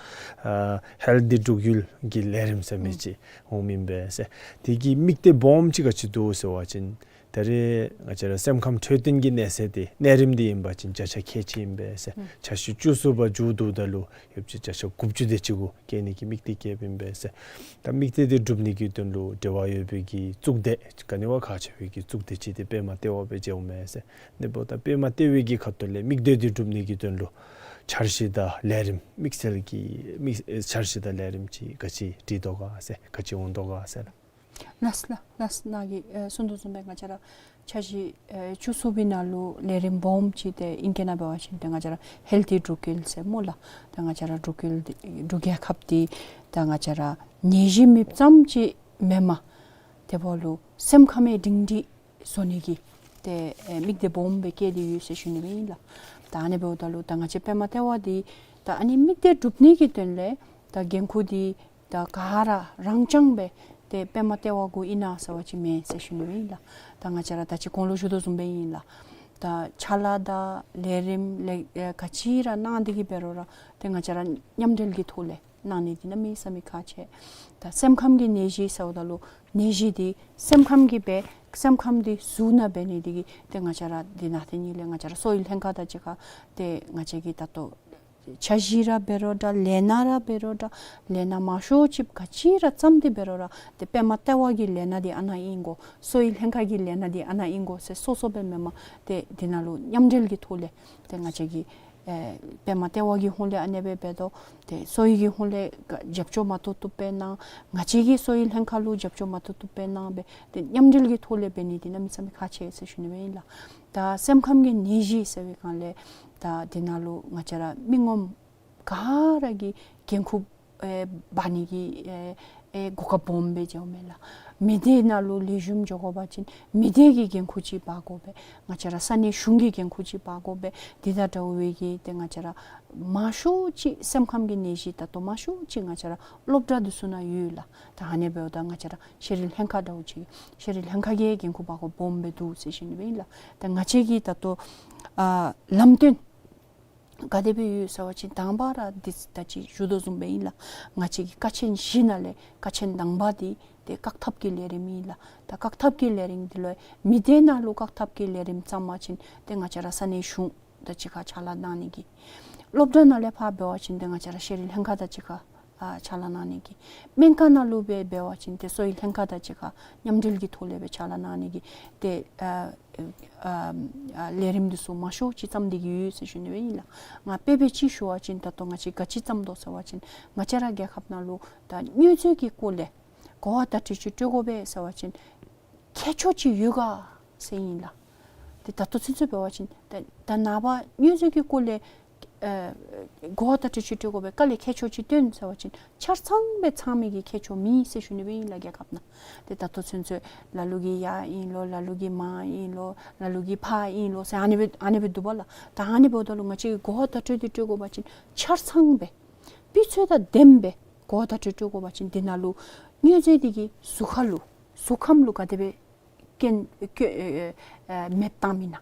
ཨ་ཧེལ་ཐི་འབྲུག་ཡུལ་གྱི་ལས་རིམ་ཟེར་མི་ཅིག་འོང་མི་ཨིན་པས་ཟེར། དེ་གི་དམིགས་གཏད་སྦོམ་ཅིག་ག་ཅི་འདུག་ཟེར་བ་ཅིན་ད་རེས་ང་བཅས་ར་སེམས་ཁམས་འཕྲོད་བསྟེན་གྱི་གནས་ཚད་དེ་གནས་རིམ་འདི་ཨིན་པ་ཅིན་བརྒྱ་ཆ་ཁལ་གཅིག་ཨིན་པས་ཟེར། འཆར་གཞི་བཅུ་གསུམ་པ་མཇུག་བསྡུཝ་ད་ལུ་ཡོདཔ་ཅིག་བརྒྱ་ཆ་དགུ་བཅུ་དེ་ཅིག་གུ་བསྐྱལ་ནི་གི་དམིགས་གཏད་བསྐྱེདཔ་ཨིན་པས་ཟེར། ད་དམིགས་གཏད་དེ་སྒྲུབ་ནི་གི་དོན་ལུ་འབྲེལ་བ་ཡོད་པའི་གི་གཙུག་སྡེ་ག་ནི་བ་ཁག་ཆེ་བའི་གི་གཙུག་སྡེ་ཅིག་དེ་པདྨ་ལྟེ་བ་སྦེ་མཇལཝ་མས་ཟེར། ཨ་ནི་འབདཝ་ད་པདྨ་ལྟེ་བའི་གི་ཁ་ཐུག་ལས་དམིགས་གཏད་དེ་སྒྲུབ་ནི་གི་དོན་ལུ་འཆར་གཞི་དང་ལས་རིམ་དམིགས་བསལ་གྱི་དམིགས་འཆར་གཞི་དང་ལས་རིམ་ཅིག་ག་ཅི་སྒྲིག་དོ་ག་ཟེར་ག་ཅི་འོང་དོ་ག་ཟེར་ལགས། ལགས་ལགས་ལགས། ནཱ་གིས་ཨེ་གསུངས་དོ་བཟུམ་སྦེ་ང་བཅས་ར་འཆར་གཞི་ཨེ་བཅུ་གསུམ་པའི་ནང་ལུ་ལས་རིམ་སྦོམ་ཅིག་དེ་ཨིང་སྐད་ནང་འབད་བ་ཅིན་ཏེ་ང་བཅས་ར་ཧེལ་ཐི་འབྲུག་ཡུལ་ཟེར་སྨོ་ལགས། ཏེ་ང་བཅས་ར་འབྲུག་ཡུལ་འདི་འབྲུག་རྒྱལ་ཁབ་འདི་ད་ང་བཅས་ར་ནད་གཞི་མེདཔ་ཙམ་ཅིག་མེན་པར་དེ་འབདཝ་ལུ་སེམས་ཁམས་སྒྲིང་སྒྲིང་བཟོ་ནི་གི་ཏེ་ཨེ་དམིགས་གཏད་སྦོམ་སྦེ་བསྐྱེད་དེ་ཡོད་ཟེར་ཞུ་ནི་ཨིན་ལགས། ད་ཨ་ནི་འབདཝ་ད་ལུ་ད་ང་བཅས་པདྨ་ལྟེ་བ་འདི་ད་ཨ་ནི་དམིགས་གཏད་སྒྲུབ་ནི་གི་དོན་ལས་ད་འགན་ཁུར་འདི་ད་ག་ར་རང་རྐྱང་སྦེ་ཏེ་པདྨ་ལྟེ་བ་གུ་ཨིན་ན་ཟེར་བ་ཅིན་མེན་ཟེར་ཞུ་ནི་ཨིན་ལགས། ད་ང་བཅས་ར་ད་ཅི་གོང་ལུ་ཞུ་དོ་བཟུམ་སྦེ་ཨིན་ལགས། ད་ཕྱག་ལཱ་དང་ལས་རིམ་ལས་ཨེ་ག་ཅི་ར་གནང་སྟེ་གི་འབད་རུང་ར་ཏེ་ང་བཅས་ར་མཉམ་འབྲེལ་གྱི་ཐོག་ལས་གནང་ནི་འདི་གནམ་མེད་ས་མེད་ཁག་ཆེ། ད་སེམས་ཁམས་ཀྱི་ནད་གཞི་ཟེརཝ་ད་ལུ་ནད་གཞི་འདི་སེམས་ཁམས་ཀྱིས་འབད་སེམས་ཁམས་འདི་གཟུགས་ནང་འབད་ནི་འདི་གིས་ཏེ་ང་བཅས་ར་འདི་ནང་ཏེ་ནི་ལས་ང་བཅས་ར་གསོ་བའི་ལྷན་ཁག་དང་གཅིག་ཁར་ཏེ་ང་བཅས་ཀྱིས་ད་ལྟོ་འཆར་གཞི་ར་འབད་རུང་འདྲ་ལས་སྣ་ར་འབད་རུང་འདྲ་ལས་སྣ་མང་ཤོས་ཅིག་ག་ཅི་ར་བརྩམས་ཏེ་འབད་རུང་ར་ཏེ་པདྨ་ལྟེ་བ་གི་ལས་སྣ་འདི་ཨ་ནཱ་ཨིན་དགོ་གསོ་བའི་ལྷན་ཁག་གི་ལས་སྣ་འདི་ཨ་ནཱ་ཨིན་དགོ་ཟེར་སོ་སོ་སྦེ་མེན་པར་ཏེ་འདི་ནང་ལུ་མཉམ་འབྲེལ་གྱི་ཐོག་ལས་ཏེ་ང་བཅས་ཀྱིས་ཨེ་པདྨ་ལྟེ་བ་གི་ཧོངས་ལས་ཨ་ནེ་སྦེ་འབད་དོ། ཏེ་གསོ་བའི་གི་ཧོངས་ལས་རྒྱབ་སྐྱོར་མ་བཏུབ་བཏུབ་སྦེ་གནང་། ང་བཅས་ཀྱི་གསོ་བའི་ལྷན་ཁག་ལུ་རྒྱབ་སྐྱོར་མ་བཏུབ་བཏུབ་སྦེ་གནང་སྦེ་ཏེ་མཉམ་འབྲེལ་གྱི་ཐོག་ལས་འབད་ནི་འདི་གནམ་མེད་ས་མེད་ཁག་ཆེ་ཟེར་ཞུ་ནི་སྦེ་ཨིན་ལགས། ད་སེམས་ཁམས་ཀྱི་ནད་གཞི་ཟེར་བའི་སྒང་ལས་ད་འདི་ནང་ལུ་ང་བཅས་ར་མི་ངོམ་ག་ར་གིས་འགན་ཁུར་ཨེ་འབག་ནི་གི་ཨེ་ཨེ་གོ་སྐབས་སྦོམ་སྦེ་མཇལཝ་མས་ལགས། མི་སྡེ་ནང་ལུ་ལེགས་ཤོམ་འགྱོ་དགོ་པ་ཅིན་མི་སྡེ་གི་འགན་ཁུར་ཅིག་འབག་དགོ་པས། ང་བཅས་ར་ས་གནས་གཞུང་གི་འགན་ཁུར་ཅིག་འབག་དགོ་པས། འདི་དང་འདྲཝ་སྦེ་གི་ཏེ་ང་བཅས་ར་མང་ཤོས་ཅིག་སེམས་ཁམས་ཀྱི་ནད་གཞི་ད་ལྟོ་མང་ཤོས་ཅིག་ང་བཅས་ར་སློབ་གྲྭ་འདི་ཚུ་ནང་ཡོད་ལགས། ད་ཨ་ནེ་འབདཝ་ད་ང་བཅས་ར་ཤེས་རིག་ལྷན་ཁག་འདྲཝ་ཅིག་ཤེས་རིག་ལྷན་ཁག་གི་འགན་ཁུར་འབག་དགོཔ་སྦོམ་སྦེ་འདུག་ཟེར་ཞུ་ནི་སྦེ་ཨིན་ལགས། ད་ང་བཅས་ཀྱི་ད་ལྟོ་ཨ་ལམ་སྟོན་ག་དེ་སྦེ་ཡོད་ཟེར་བ་ཅིན་དང་པ་ར་འདི་ད་ཅི་ཞུ་དོ་བཟུམ་སྦེ་ཨིན་ལགས། ང་བཅས་ཀྱི་ཀ་ཆེན་བཞི་ནང་ལས་ཀ་ཆེན་དང་པ་འདི་ཏེ་བཀག་ཐབས་ཀྱི་ལས་རིམ་ཨིན་ལགས། ད་བཀག་ཐབས་ཀྱི་ལས་རིམ་འདི་ལུ་མི་སྡེ་ནང་ལུ་བཀག་ཐབས་ཀྱི་ལས་རིམ་བརྩམ་པ་ཅིན་ཏེ་ང་བཅས་ར་ས་གནས་གཞུང་དང་གཅིག་ཁར་ཕྱག་ལཱ་གནང་ནི་གི། སློབ་གྲྭ་ནང་ལས་ཕར་འབད་བ་ཅིན་ཏེ་ང་བཅས་ར་ཤེས་རིག་ལྷན་ཁག་དང་གཅིག་ཁར་ཨ་ཕྱག་ལཱ་གནང་ནི་གི། སྨན་ཁང་ནང་ལུ་སྦེ་འབད་བ་ཅིན་ཏེ་གསོ་བའི་ལྷན་ཁག་དང་གཅིག་ཁར་མཉམ་འབྲེལ་གྱི་ཐོག་ལས་སྦེ་ཕྱག་ལཱ་གནང་ནི་གི་ཏེ་ཨ་ཨ་ལས་རིམ་འདི་ཚུ་མང་ཤོས་ཅིག་བརྩམས་ཏེ་གི་ཡོད་ཟེར་ཞུ་ནི་སྦེ་ཨིན་ལགས། ང་དཔེ་འབད་ཅིག་ཞུ་བ་ཅིན་ད་ལྟོ་ང་བཅས་ག་ཅི་བརྩམས་དོ་ཟེར་བ་ཅིན་ང་བཅས་ར་རྒྱལ་ཁབ་ནང་ལུ་ད་མྱོས་རྫས་ཀྱི་སྐོར་ལས་ གོ་བ་བརྡ་སྤྲོད་ཅིག་སྤྲོད་དགོ་པས་ཟེར་བ་ཅིན་ཁྱད་ཆོས་ཅིག་ཡོད་ག་ཟེར་ཨིན་ལགས། ཏེ་ད་ལྟོ་ཚུན་ཚོད་འབད་བ་ཅིན་ད་ད་ནངས་པ་མྱོས་རྫས་ཀྱི་སྐོར་ལས་ཨ་གོ་བ་བརྡ་སྤྲོད་ཅིག་སྤྲོད་དགོ་པས། ག་ལས་ཁྱད་ཆོས་ཅིག་སྟོན་ཟེར་བ་ཅིན་ཆ་ཚང་སྦེ་ཚང་མི་གི་ཁྱད་ཆོས་མེད་ཟེར་ཞུ་ནི་སྦེ་ཨིན་ལགས་རྒྱལ་ཁབ་ནང་། ཏེ་ད་ལྟོ་ཚུན་ཚོད་ལ་ལུ་གིས་ཡར་ཨིན་ལོ་ལ་ལུ་གིས་མར་ཨིན་ལོ་ལ་ལུ་གིས་ཕར་ཨིན་ལོ་ཟེར་ཨ་ནི་སྦེ་ཨ་ནི་སྦེ་འདུག་པ་ལགས། ད་ཨ་ནི་འབདཝ་ད་ལུ་ང་བཅས་ཀྱིས་གོ་བ་བརྡ་སྤྲོད་འདི་སྤྲོད་དགོ་པ་ཅིན་ཆ་ཚང་སྦེ་སྤུས་ཚད་དང་ལྡནམ་སྦེ་གོ་བ་བརྡ་སྤྲོད་སྤྲོད་དགོ་པ་ཅིན་འདི་ནང་ལུ་མྱོས་རྫས་འདི་གིས་གཟུགས་ཁ་ལུ་གཟུགས་ཁམས་ལུ་ག་དེ་སྦེ་སྐྱོན་སྐྱོན་ཨེ་ཨེ་མེདཔ་བཏངམ་ཨིན་ན།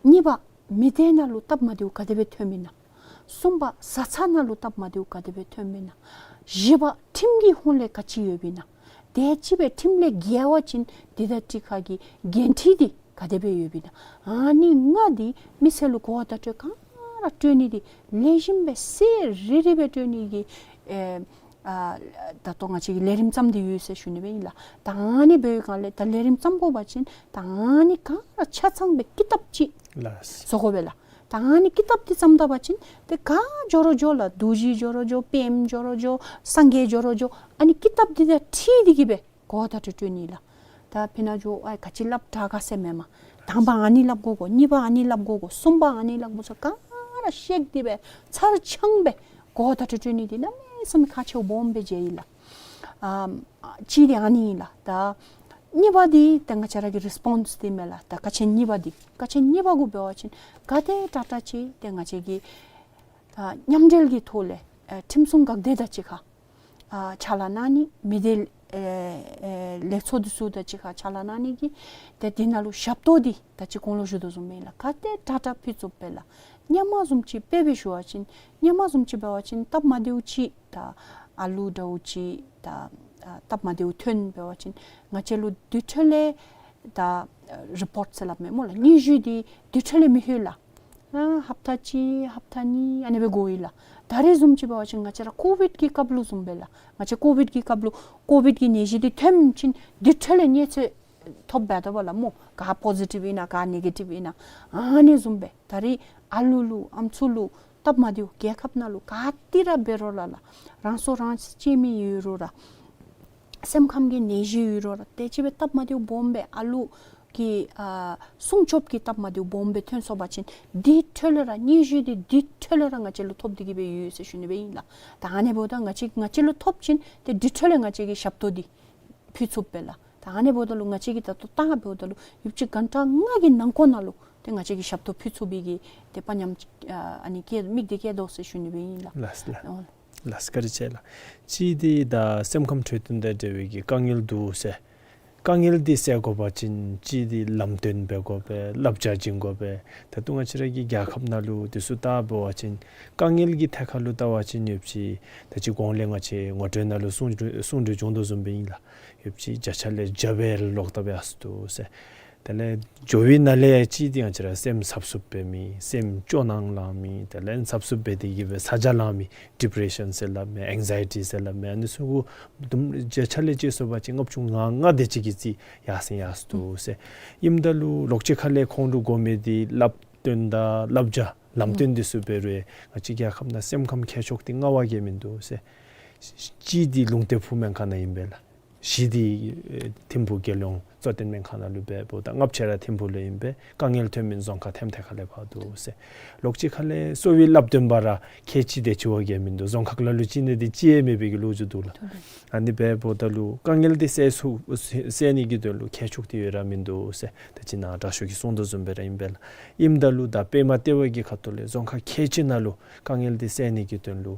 གཉིས་པ་མི་སྡེ་ནང་ལུ་སྟབས་མ་བདེཝ་ག་དེ་སྦེ་ཐོནམ་ཨིན་ན། གསུམ་པ་བཟའ་ཚང་ནང་ལུ་སྟབས་མ་བདེཝ་ག་དེ་སྦེ་ཐོནམ་ཨིན་ན། བཞི་པ་ཁྲིམས་ཀྱི་ཧོང་ལས་ག་ཅི་ཡོདཔ་ཨིན་ན། དེ་ཅིག་སྦེ་ཁྲིམས་ལས་འགལ་བ་ཅིན་འདི་དང་འདི་ཁར་གྱི་འགན་འཁྲི་འདི་ག་དེ་སྦེ་ཡོདཔ་ཨིན་ན། ཨ་ནི་ལྔ་འདི་མི་སེར་ལུ་གོ་བ་བརྡ་སྤྲོད་ག་ར་སྤྲོད་ནི་འདི་ལེགས་ཤོམ་སྦེ་གསལ་རི་རི་སྦེ་སྤྲོད་ནི་གི་ཨེ་ཨ་ད་ལྟོ་ང་བཅས་ཀྱིས་ལས་རིམ་བརྩམས་ཏེ་ཡོད་ཟེར་ཞུ་ནི་སྦེ་ཨིན་ལགས། ད་ཨ་ནི་འབད་བའི་སྒང་ལས་ད་ལས་རིམ་བརྩམ་དགོ་པ་ཅིན་ད་ཨ་ནི་ག་ར་ཆ་ཚང་སྦེ་ཀི་དེབ་ཅིག་ལགས། བཟོ་དགོ་པས་ལགས། ད་ཨ་ནི་ཀི་དེབ་འདི་བརྩམ་ད་པ་ཅིན་ཏེ་ག་འགྱོ་རུང་འགྱོ་ལགས། རྡོ་རྗེ་འགྱོ་རུང་འགྱོ་པདྨ་འགྱོ་རུང་འགྱོ་སངས་རྒྱས་འགྱོ་རུང་འགྱོ་ཨ་ནི་ཀི་དེབ་འདི་དང་འཁྲིལ་ཏེ་གིས་སྦེ་གོ་བ་བརྡ་སྤྲོད་སྤྲོད་ནི་ལགས། ད་ཕི་ནཱ་འགྱོ་ཨའི་ག་ཅི་སླབ་དྲག་ག་ཟེར་མེན་མས། དང་པ་ཨ་ནི་སླབ་དགོ་གོ། གཉིས་པ་ཨ་ནི་སླབ་དགོ་གོ། གསུམ་པ་ཨ་ནི་སླབ་དགོ་ཟེར་ག་ར་བཤད་དེ་སྦེ་ཚར་ཚང་སྦེ་གོ་བ་བརྡ་སྤྲོད་སྤྲོད་ནི་འདི་གནམ་མེད་ས་མེད་ཁག་ཆེཝ་སྦོམ་སྦེ་མཇལ་ཡི་ལགས། ཨམ་གཅིག་འདི་ཨ་ནི་ཨིན་ལགས། ད་གཉིས་པ་འདི་ད་ང་བཅས་ར་གི་རི་སི་པོནསི་འདི་མས་ལགས། ད་ཀ་ཆེན་གཉིས་པ་འདི་ཀ་ཆེན་གཉིས་པ་གུ་འབད་བ་ཅིན་ག་དེ་དྲག་དྲག་ཅིག་ཏེ་ང་བཅས་ཀྱིས་ཨ་མཉམ་འབྲེལ་གྱི་ཐོག་ལས་ཨེ་ཁྲིམས་སྲུང་འགག་སྡེ་དང་གཅིག་ཁར་ཨ་ཕྱག་ལཱ་གནང་ནི། མི་སྡེ་ཨེ་ཨེ་ལས་ཚོགས་འདི་ཚུ་དང་གཅིག་ཁར་ཕྱག་ལཱ་གནང་ནི་གི་ཏེ་འདི་ནང་ལུ་ཞབས་ཏོག་འདི་ད་ཅི་གོང་ལུ་ཞུ་དོ་བཟུམ་སྦེ་ལགས། ག་དེ་དྲག་དྲག་ཕུལ་ཚུགས་པས་ལགས། སྔོན་མ་བཟུམ་ཅིག་དཔེ་སྦེ་ཞུ་བ་ཅིན་སྔོན་མ་བཟུམ་ཅིག་འབད་བ་ཅིན་སྟབས་མ་བདེཝ་ཅིག་ད་ཨ་ལུ་འདྲཝ་ཅིག་ད་ཨ་སྟབས་མ་བདེཝ་ཐོན་འབད་བ་ཅིན་ང་བཅས་ལུ་དེ་འཕྲོ་ལས་ད་ཨ་རི་པོཊ་ཟེར་སླབ་མས་སྨོ་ལགས། སྙན་ཞུ་འདི་དེ་འཕྲོ་ལས་མི་ལྷོད་ལགས། ཨ་ཧབ་ཏ་གཅིག་ཧབ་ཏ་གཉིས་ཨ་ནི་སྦེ་འགོར་ཡི་ལགས། ད་རེས་བཟུམ་ཅིག་འབད་བ་ཅིན་ང་བཅས་ར་ཀོ་ཝིཌ་ཀྱི་སྐབས་ལུ་བཟུམ་སྦེ་ལགས། ང་བཅས་ཀོ་ཝིཌ་ཀྱི་སྐབས་ལུ་ཀོ་ཝིཌ་ཀྱི་ནད་གཞི་འདི་ཐོན་ཞིནམ་དེ་འཕྲོ་ལས་གནས་ཚུལ་ཐོབ་འབད་དོ་བ་ལགས་སྨོ། ག་པོ་ཟི་ཊིབ་ཨིན་ན་ག་ནེ་གེ་ཊིབ་ཨིན་ན་ཨ་ནི་བཟུམ་སྦེ་ད་རེས་ཨ་ལུ་ལུ་ཨམ་སྲུ་ལུ་སྟབས་མ་བདེཝ་རྒྱལ་ཁབ་ནང་ལུ་ག་ཏེ་ར་འབད་རུང་ར་ལགས། རང་སྲོག་རང་གཅོད་མི་ཡོད་རུང་ར་སེམས་ཁམས་ཀྱི་ནད་གཞི་ཡོད་རུང་ར་དེ་ཅིག་སྦེ་སྟབས་མ་བདེཝ་སྦོམ་སྦེ་ཨ་ལུ་གི་ཨ་སྲུང་སྐྱོབ་ཀྱི་སྟབས་མ་བདེཝ་སྦོམ་སྦེ་ཐོན་སོང་པ་ཅིན་དེ་འཕྲོ་ལས་ར་སྙན་ཞུ་འདི་དེ་འཕྲོ་ལས་ར་ང་བཅས་ལུ་ཐོབ་སྟེ་གིས་སྦེ་ཡོད་ཟེར་ཞུ་ནི་སྦེ་ཨིན་ལགས། ད་ཨ་ནི་འབདཝ་ད་ང་བཅས་ང་བཅས་ལུ་ཐོབ་ཞིནམ་ཏེ་དེ་འཕྲོ་ལས་ང་བཅས་ཀྱིས་ཞབས་ཏོག་འདི་ཕུལ་ཚུགས་པས་ལགས། ད་ཨ་ནི་འབདཝ་ད་ལུ་ང་བཅས་ཀྱིས་ད་ལྟོ་ད་འབདཝ་ད་ལུ་ཡུདཔ་ཅིག་གྷན་ཊ་ལྔ་གི་ནང་འཁོད་ནང་ལུ་ཏེ་ང་བཅས་ཀྱིས་ཞབས་ཏོག་ཕུལ་ཚུགས་པའི་གི་ཏེ་དཔའ་ཉམས་ཨ་ཨ་ནི་བསྐྱེད་དམིགས་འདི་བསྐྱེད་དོ་ཟེར་ཞུ་ནི་སྦེ་ཨིན་ལགས། ལགས་ལགས། ཨོ་ལགས་བཀའ་དྲིན་ཆེ་ལགས། གཅིག་འདི་ད་སེམས་ཁམས་འཕྲོད་བསྟེན་དང་འབྲེལ་བའི་གི་དཀའ་ངལ་འདུག་ཟེར། དཀའ་ངལ་འདི་སེལ་དགོ་པ་ཅིན་གཅིག་འདི་ལམ་སྟོན་འབད་དགོ་པས། བསླབ་བྱ་བྱིན་དགོ་པས། ད་ལྟོ་ང་བཅས་ར་གི་རྒྱལ་ཁབ་ནང་ལུ་འདི་ཚུ་ད་འབད་བ་ཅིན་དཀའ་ངལ་གྱི་ཐད་ཁར་ལུ་བལྟ་བ་ཅིན་ཡོདཔ་ཅིག་ད་ཅི་གོང་ལས་ང་བཅས་ངོ་སྤྲོད་ནང་ལུ་གསུང་གྲོས་གསུང་གྲོས་བྱུང་དོ་བཟུམ་སྦེ་ཨིན་ལགས། ཡོདཔ་ཅིག་བརྒྱ་ཆ་ལས་བརྒྱ་སྦེ་ལོག་ལྟ་སྦེ་ཡར་སོ་འདུག་ཟེར། དེ་ལས་འགྱོ་བའི་ནང་ལས་གཅིག་འདི་ང་བཅས་ར་སེམས་འཚབ་འཚུབ་འབད་མི་སེམས་སྐྱོ་སྣང་ལང་མི་དེ་ལས་འཚབ་འཚུབ་འབད་དེ་གིས་སྦེ་ཚ་གྱང་ལང་མི་ཌི་པི་རེ་ཤཱན་ཟེར་སླབ་མི་ཨེང་ཛའི་ཊི་ཟེར་སླབ་མི་ཨ་ནི་ཚུ་གུ་དུམ་བརྒྱ་ཆ་ལས་བཅད་སོང་པ་ཅིན་ལྔ་བཅུ་ང་ལྔ་དེ་ཅིག་གི་རྩིས་ཡར་སེང་ཡར་སོ་འདུག་ཟེར། ཨིནམ་ད་ལུ་ལོགས་ཅིག་ཁ་ལས་ཁོང་ལུ་དགོ་མི་འདི་བསླབ་སྟོན་དང་བསླབ་བྱ་ལམ་སྟོན་འདི་ཚུ་འབད་རུང་ང་བཅས་རྒྱལ་ཁབ་ནང་སེམས་ཁམས་ཁྱད་ཆོས་འདི་མངའ་བ་གིས་མིན་འདུག་ཟེར། གཅིག་འདི་ལུང་སྟེང་ཕུག་སྨན་ཁང་ནང་ཨིན་པས་ལགས། བཞི་འདི་ཨེ་ཐིམ་ཕུག་རྒྱལ་ཡོངས་གཙོ་བསྟེན་སྨན་ཁང་ནང་ལུ་འབད་འབདཝ་ད་ལྔ་བཅུ་ར་ཐིམ་ཕུག་ལུ་ཨིན་པས། དཀའ་ངལ་ཐོན་མི་རྫོང་ཁག་ཐེམ་ཐེ་ཁ་ལས་ཕར་འདུག་ཟེར། ལོགས་ཅིག་ཁ་ལས་གསོ་བའི་བསླབ་སྟོན་པ་ར་ཁལ་གཅིག་དེ་ཅིག་བ་གིས་མིན་འདུག། རྫོང་ཁག་ལ་ལུ་གཅིག་ནི་དེ་ཅིག་ཡང་མེད་པའི་གི་ལོ་རྒྱུས་འདུག་ལགས། ཨ་ནི་འབད་འབདཝ་ད་ལུ་དཀའ་ངལ་འདི་སེལ་ཚུགས་སེལ་ནི་གི་དོན་ལུ་ཁྱད་ཆོས་འདི་ཡོད་ར་མིན་འདུག་ཟེར། ད་ཅི་ནཱ་དྲག་ཤོས་ཀྱིས་གསུངས་དོ་བཟུམ་སྦེ་ར་ཨིན་པས་ལགས། ཨིནམ་ད་ལུ་ད་པདྨ་ལྟེ་བ་གི་ཁ་ཐུག་ལས་རྫོང་ཁག་ཁལ་གཅིག་ནང་ལུ་དཀའ་ངལ་འདི་སེལ་ནི་གི་དོན་ལུ་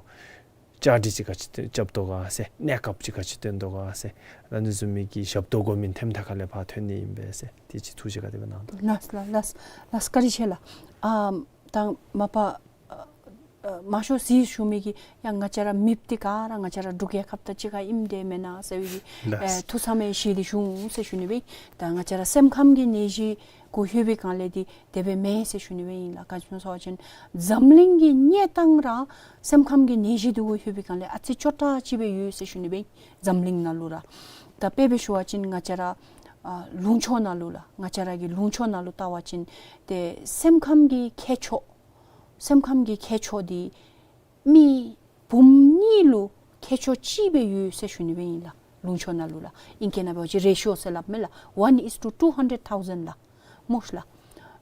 བཅའ་སྒྲིག་ཅིག་ག་ཅི་རྐྱབ་དོ་ག་ཟེར། གནས་སྐབས་ཅིག་ག་ཅི་སྟོན་དོ་ག་ཟེར། ཨ་ནི་བཟུམ་མའི་གི་ཞབས་ཏོག་དགོ་མི་ཐེམ་ཐེ་ཁ་ལས་ཕར་ཐོན་ནི་ཨིན་པས་ཟེར། དེ་ཅིག་ཐུགས་བཞེད་ག་དེ་སྦེ་གནང་དོ། ལགས་ལགས་ལགས་ལགས། བཀའ་དྲིན་ཆེ་ལགས། ཨ་ད་མ་པ་ཨ་ཨ་མང་ཤོས་ཅིག་ཞུ་མི་གི་ཡ་ང་བཅས་ར་མེདཔ་འདི་ག་ར་ང་བཅས་ར་འབྲུག་རྒྱལ་ཁབ་དང་གཅིག་ཁར་ཨིནམ་འདི་མེན་ན་ཟེར་བའི་གི་ལགས། ཨེ་ཐུགས་བསམ་ཡང་བཞེས་ཏེ་བྱུང་ཟེར་ཞུ་ནི་སྦེ། ད་ང་བཅས་ར་སེམས་ཁམས་ཀྱི་ནད་གཞི་གུ་ལྷོད་པའི་སྒང་ལས་འདི་དེ་སྦེ་མེན་ཟེར་ཞུ་ནི་སྦེ་ཨིན་ལགས། ག་ཅི་སྨོ་ཟེར་བ་ཅིན་འཛམ་གླིང་གི་གནས་སྟངས་ར་སེམས་ཁམས་ཀྱི་ནད་གཞི་འདི་གུ་ལྷོད་པའི་སྒང་ལས་ཨ་ཙི་སྐྱོ་དྲགས་ཅིག་སྦེ་ཡོད་ཟེར་ཞུ་ནི་སྦེ་ཨིན། འཛམ་གླིང་ནང་ལུ་ར། ད་དཔེ་སྦེ་ཞུ་བ་ཅིན་ང་བཅས་ར་ཨ་ལུང་ཕྱོགས་ནང་ལུ་ལགས། ང་བཅས་ར་གི་ལུང་ཕྱོགས་ནང་ལུ་བལྟ་བ་ཅིན་ཏེ་སེམས་ཁམས་ཀྱི་ཁྱད་ཆོས་སེམས་ཁམས་ཀྱི་ཁྱད་ཆོས་འདི་མི་འབུམ་གཉིས་ལུ་ཁྱད་ཆོས་གཅིག་སྦེ་ཡོད་ཟེར་ཞུ་ནི་སྦེ་ཨིན་ལགས། ལུང་ཕྱོགས་ནང་ལུ་ལགས། ཨིང་སྐད་ནང་འབད་བ་ཅིན་རེ་ཤི་ཡོ་ཟེར་སླབ་མས་ལགས། One is to two hundred thousand ལགས། སྨོ་ཤ་ལགས།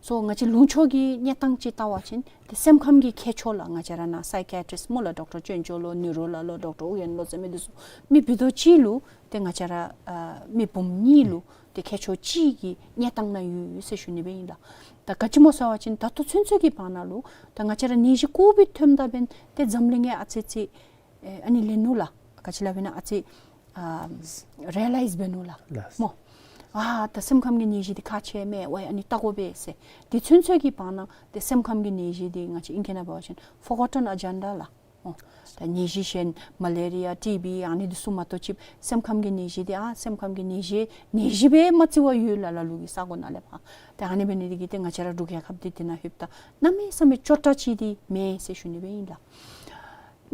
སོ་ང་བཅས་ལུང་ཕྱོགས་ཀྱི་གནས་སྟངས་ཅིག་བལྟ་བ་ཅིན་ཏེ་སེམས་ཁམས་ཀྱི་མཁས་མཆོག་ལགས། ང་བཅས་ར་ནཱ་སའི་ཀི་ཡ་ཊིསཊ་སྨོ་ལགས། ཌོག་ཊར་ཅོན་ཅོ་ལོ་ནིའུ་རོ་ལགས་ལོ་ཌོག་ཊར་ཨུ་ཡོན་ལོ་ཟེར་མི་འདི་ཚུ་མི་བུ་དོ་གཅིག་ལུ་ཏེ་ང་བཅས་ར་ཨ་མི་འབུམ་གཉིས་ལུ་ཏེ་མཁས་མཆོག་གཅིག་གི་གནས་སྟངས་ནང་ཡོད་ཟེར་ཞུ་ནི་སྦེ་ཨིན་ལགས། ད་ག་ཅི་སྨོ་ཟེར་བ་ཅིན་ད་ལྟོ་ཚུན་ཚོད་ཀྱི་བར་ན་ལུ་ད་ང་བཅས་ར་ནད་གཞི་ཀོ་བིཌ་ཐོནམ་ད་འབདན་ཏེ་འཛམ་གླིང་ཡང་ཨ་ཙི་ཅིག་ཨེ་ཨ་ནི་ལེན་ནུག་ལགས། ག་ཅི་སླབ་ཨིན་ན་ཨ་ཙི་ཨ་རི་ཡེ་ལའིཛ་འབད་ནུག་ལགས། ལགས། སྨོ། ཨ་ད་སེམས་ཁམས་ཀྱི་ནད་གཞི་འདི་ཁག་ཆེ་མས། ཝའི་ཨ་ནི་བལྟ་དགོ་པས་ཟེར། དེ་ཚུན་ཚོད་ཀྱི་བར་ན་ཏེ་སེམས་ཁམས་ཀྱི་ནད་གཞི་འདི་ང་བཅས་ཨིང་སྐད་ནང་འབད་བ་ཅིན་ཕོར་གོ་ཊོན་ཨེ་ཇེན་ཌ་ལགས། ཨོ། ད་ནད་གཞི་གཞན་མ་ལེ་རི་ཡ་ཊི་བི་ཨ་ནི་འདི་ཚུ་མ་གཏོགས་ཅིག་སེམས་ཁམས་ཀྱི་ནད་གཞི་འདི་ཨ་སེམས་ཁམས་ཀྱི་ནད་གཞི་ནད་གཞི་སྦེ་མ་བརྩི་བར་ཡོད་ལགས། ལ་ལུ་གི་ས་གོ་ནང་ལས་ཕར། ཏེ་ཨ་ནི་འབད་ནི་འདི་གིས་ཏེ་ང་བཅས་ར་འབྲུག་རྒྱལ་ཁབ་འདི་འདི་ནང་ལྷོདཔ་ད་གནམ་མེད་ས་མེད་སྐྱོ་དྲགས་ཅིག་འདི་མེད་ཟེར་ཞུ་ནི་སྦེ་ཨིན་ལགས།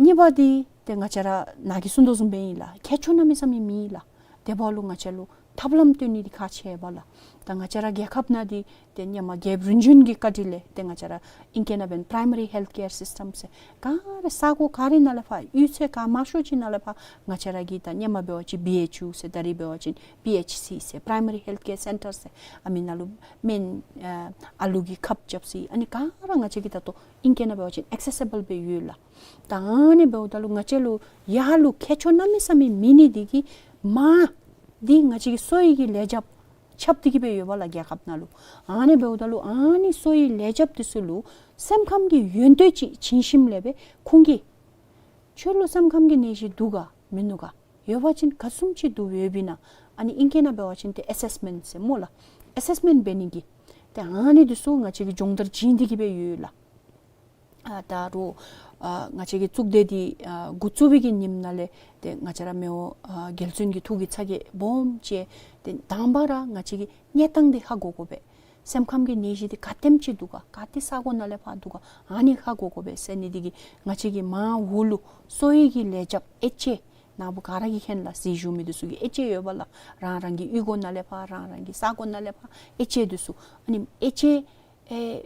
གཉིས་པ་འདི་ཏེ་ང་བཅས་ར་ནཱ་གིས་གསུང་དོ་བཟུམ་སྦེ་ཨིན་ལགས། མཁས་མཆོག་གནམ་མེད་ས་མེད་མེད་ལགས། དེ་འབདཝ་ལུ་ང་བཅས་ལུ་ཐབས་ལམ་སྟོན་ནི་འདི་ཁག་ཆེ་བས་ལགས། ད་ང་བཅས་ར་རྒྱལ་ཁབ་ནང་འདི་ཏེ་ཧེ་མ་རྒྱལཔོ་རིམ་བྱོན་གྱི་བཀའ་དྲིན་ལས་ཏེ་ང་བཅས་ར་ཨིང་སྐད་ནང་འབདན་པ་རའི་མ་རི་ཧེལཐ་ཀེར་སིསི་ཊམ་ཟེར་ག་ར་ས་གོ་ག་ར་ནང་ལས་ཕར་གཡུས་ཚན་ག་མང་ཤོས་ཅིག་ནང་ལས་ཕར་ང་བཅས་ར་གི་ད་ཧེ་མ་འབད་བ་ཅིན་བི་ཨེཆ་ཡུ་ཟེར་ད་རིས་འབད་བ་ཅིན་པི་ཨེཆ་སི་ཟེར་པ་རའི་མ་རི་ཧེལཐ་ཀེར་སེན་ཊར་ཟེར་ཨ་མི་ནང་ལུ་སྨན་ཨ་ཨ་ལུ་གི་ཁབ་རྐྱབ་ས་ཨ་ནི་ག་ར་ང་བཅས་ཀྱི་ད་ལྟོ་ཨིང་སྐད་ནང་འབད་བ་ཅིན་ཨེག་སེ་སི་བཱལ་སྦེ་ཡོད་ལགས། ད་ཨ་ནི་འབདཝ་ད་ལུ་ང་བཅས་ལུ་ཡར་ལུ་མཁས་མཆོག་གནམ་མེད་ས་མེད་མེད་ནི་འདི་གིས་མར་འདི་ང་བཅས་ཀྱི་གསོ་བའི་གི་ལས་བྱེདཔ་ཁྱབ་སྟེ་གི་སྦེ་ཡོད་པས་ལགས་རྒྱལ་ཁབ་ནང་ལུ། ཨ་ནི་འབདཝ་ད་ལུ་ཨ་ནི་གསོ་བའི་ལས་བྱེདཔ་འདི་ཚུ་ལུ་སེམས་ཁམས་ཀྱི་ཡོན་ཏན་ཅིག་བྱིན་ཞིནམ་ལས་སྦེ་ཁོང་གིས་ཁྱོད་ལུ་སེམས་ཁམས་ཀྱི་ནད་གཞི་འདུག་ག་མིན་ནུག་ག། ཡོད་པ་ཅིན་ག་བཟུམ་ཅིག་འདུག་ཡོདཔ་ཨིན་ན། ཨ་ནི་ཨིང་སྐད་ནང་འབད་བ་ཅིན་ཏེ་ཨེ་སེསི་མེནཊ་ཟེར་སྨོ་ལགས། ཨེ་སེསི་མེནཊ་འབད་ནི་གི་ཏེ་ཨ་ནི་འདི་ཚུ་ང་བཅས་ཀྱིས་སྦྱོང་བརྡར་བྱིན་ཏེ་གི་སྦེ་ཡོད་ལགས། ཨ་ད་རུང་ཨ་ང་བཅས་ཀྱི་གཙུག་སྡེ་འདི་ཨ་འགོ་བཙུགས་པའི་གི་ཉིནམ་ནང་ལས་ཏེ་ང་བཅས་ར་མི་དབང་ཨ་རྒྱལ་བཙུན་གྱི་ཐུགས་ཀྱི་ཚ་གྱང་སྦོམ་བཅས་ཏེ་དང་པ་ར་ང་བཅས་ཀྱིས་གནས་སྟངས་འདི་ཧ་གོ་དགོ་པས། སེམས་ཁམས་ཀྱི་ནད་གཞི་འདི་ག་དེམ་ཅིག་འདུག་ག། ག་ཏེ་ས་གོ་ནང་ལས་ཕར་འདུག་ག། ཨ་ནི་ཧ་གོ་དགོ་པས་ཟེར་ནི་འདི་གིས་ང་བཅས་ཀྱི་མར་འོག་ལུ་གསོ་བའི་གི་ལས་བྱེདཔ་ཨེ་ཅེ་ནཱ་བུ་ག་ར་གིས་མཁྱེན་ལགས། གཟིགས་བཞུགས་མི་འདི་ཚུ་གིས་ཨེ་ཅེ་ཡོད་པས་ལགས། རང་རང་གི་གཡུས་སྒོ་ནང་ལས་ཕར་རང་རང་གི་ས་གོ་ནང་ལས་ཕར་ཨེ་ཅེ་འདི་ཚུ་ཨ་ནི་ཨེ་ཅེ་ཨེ་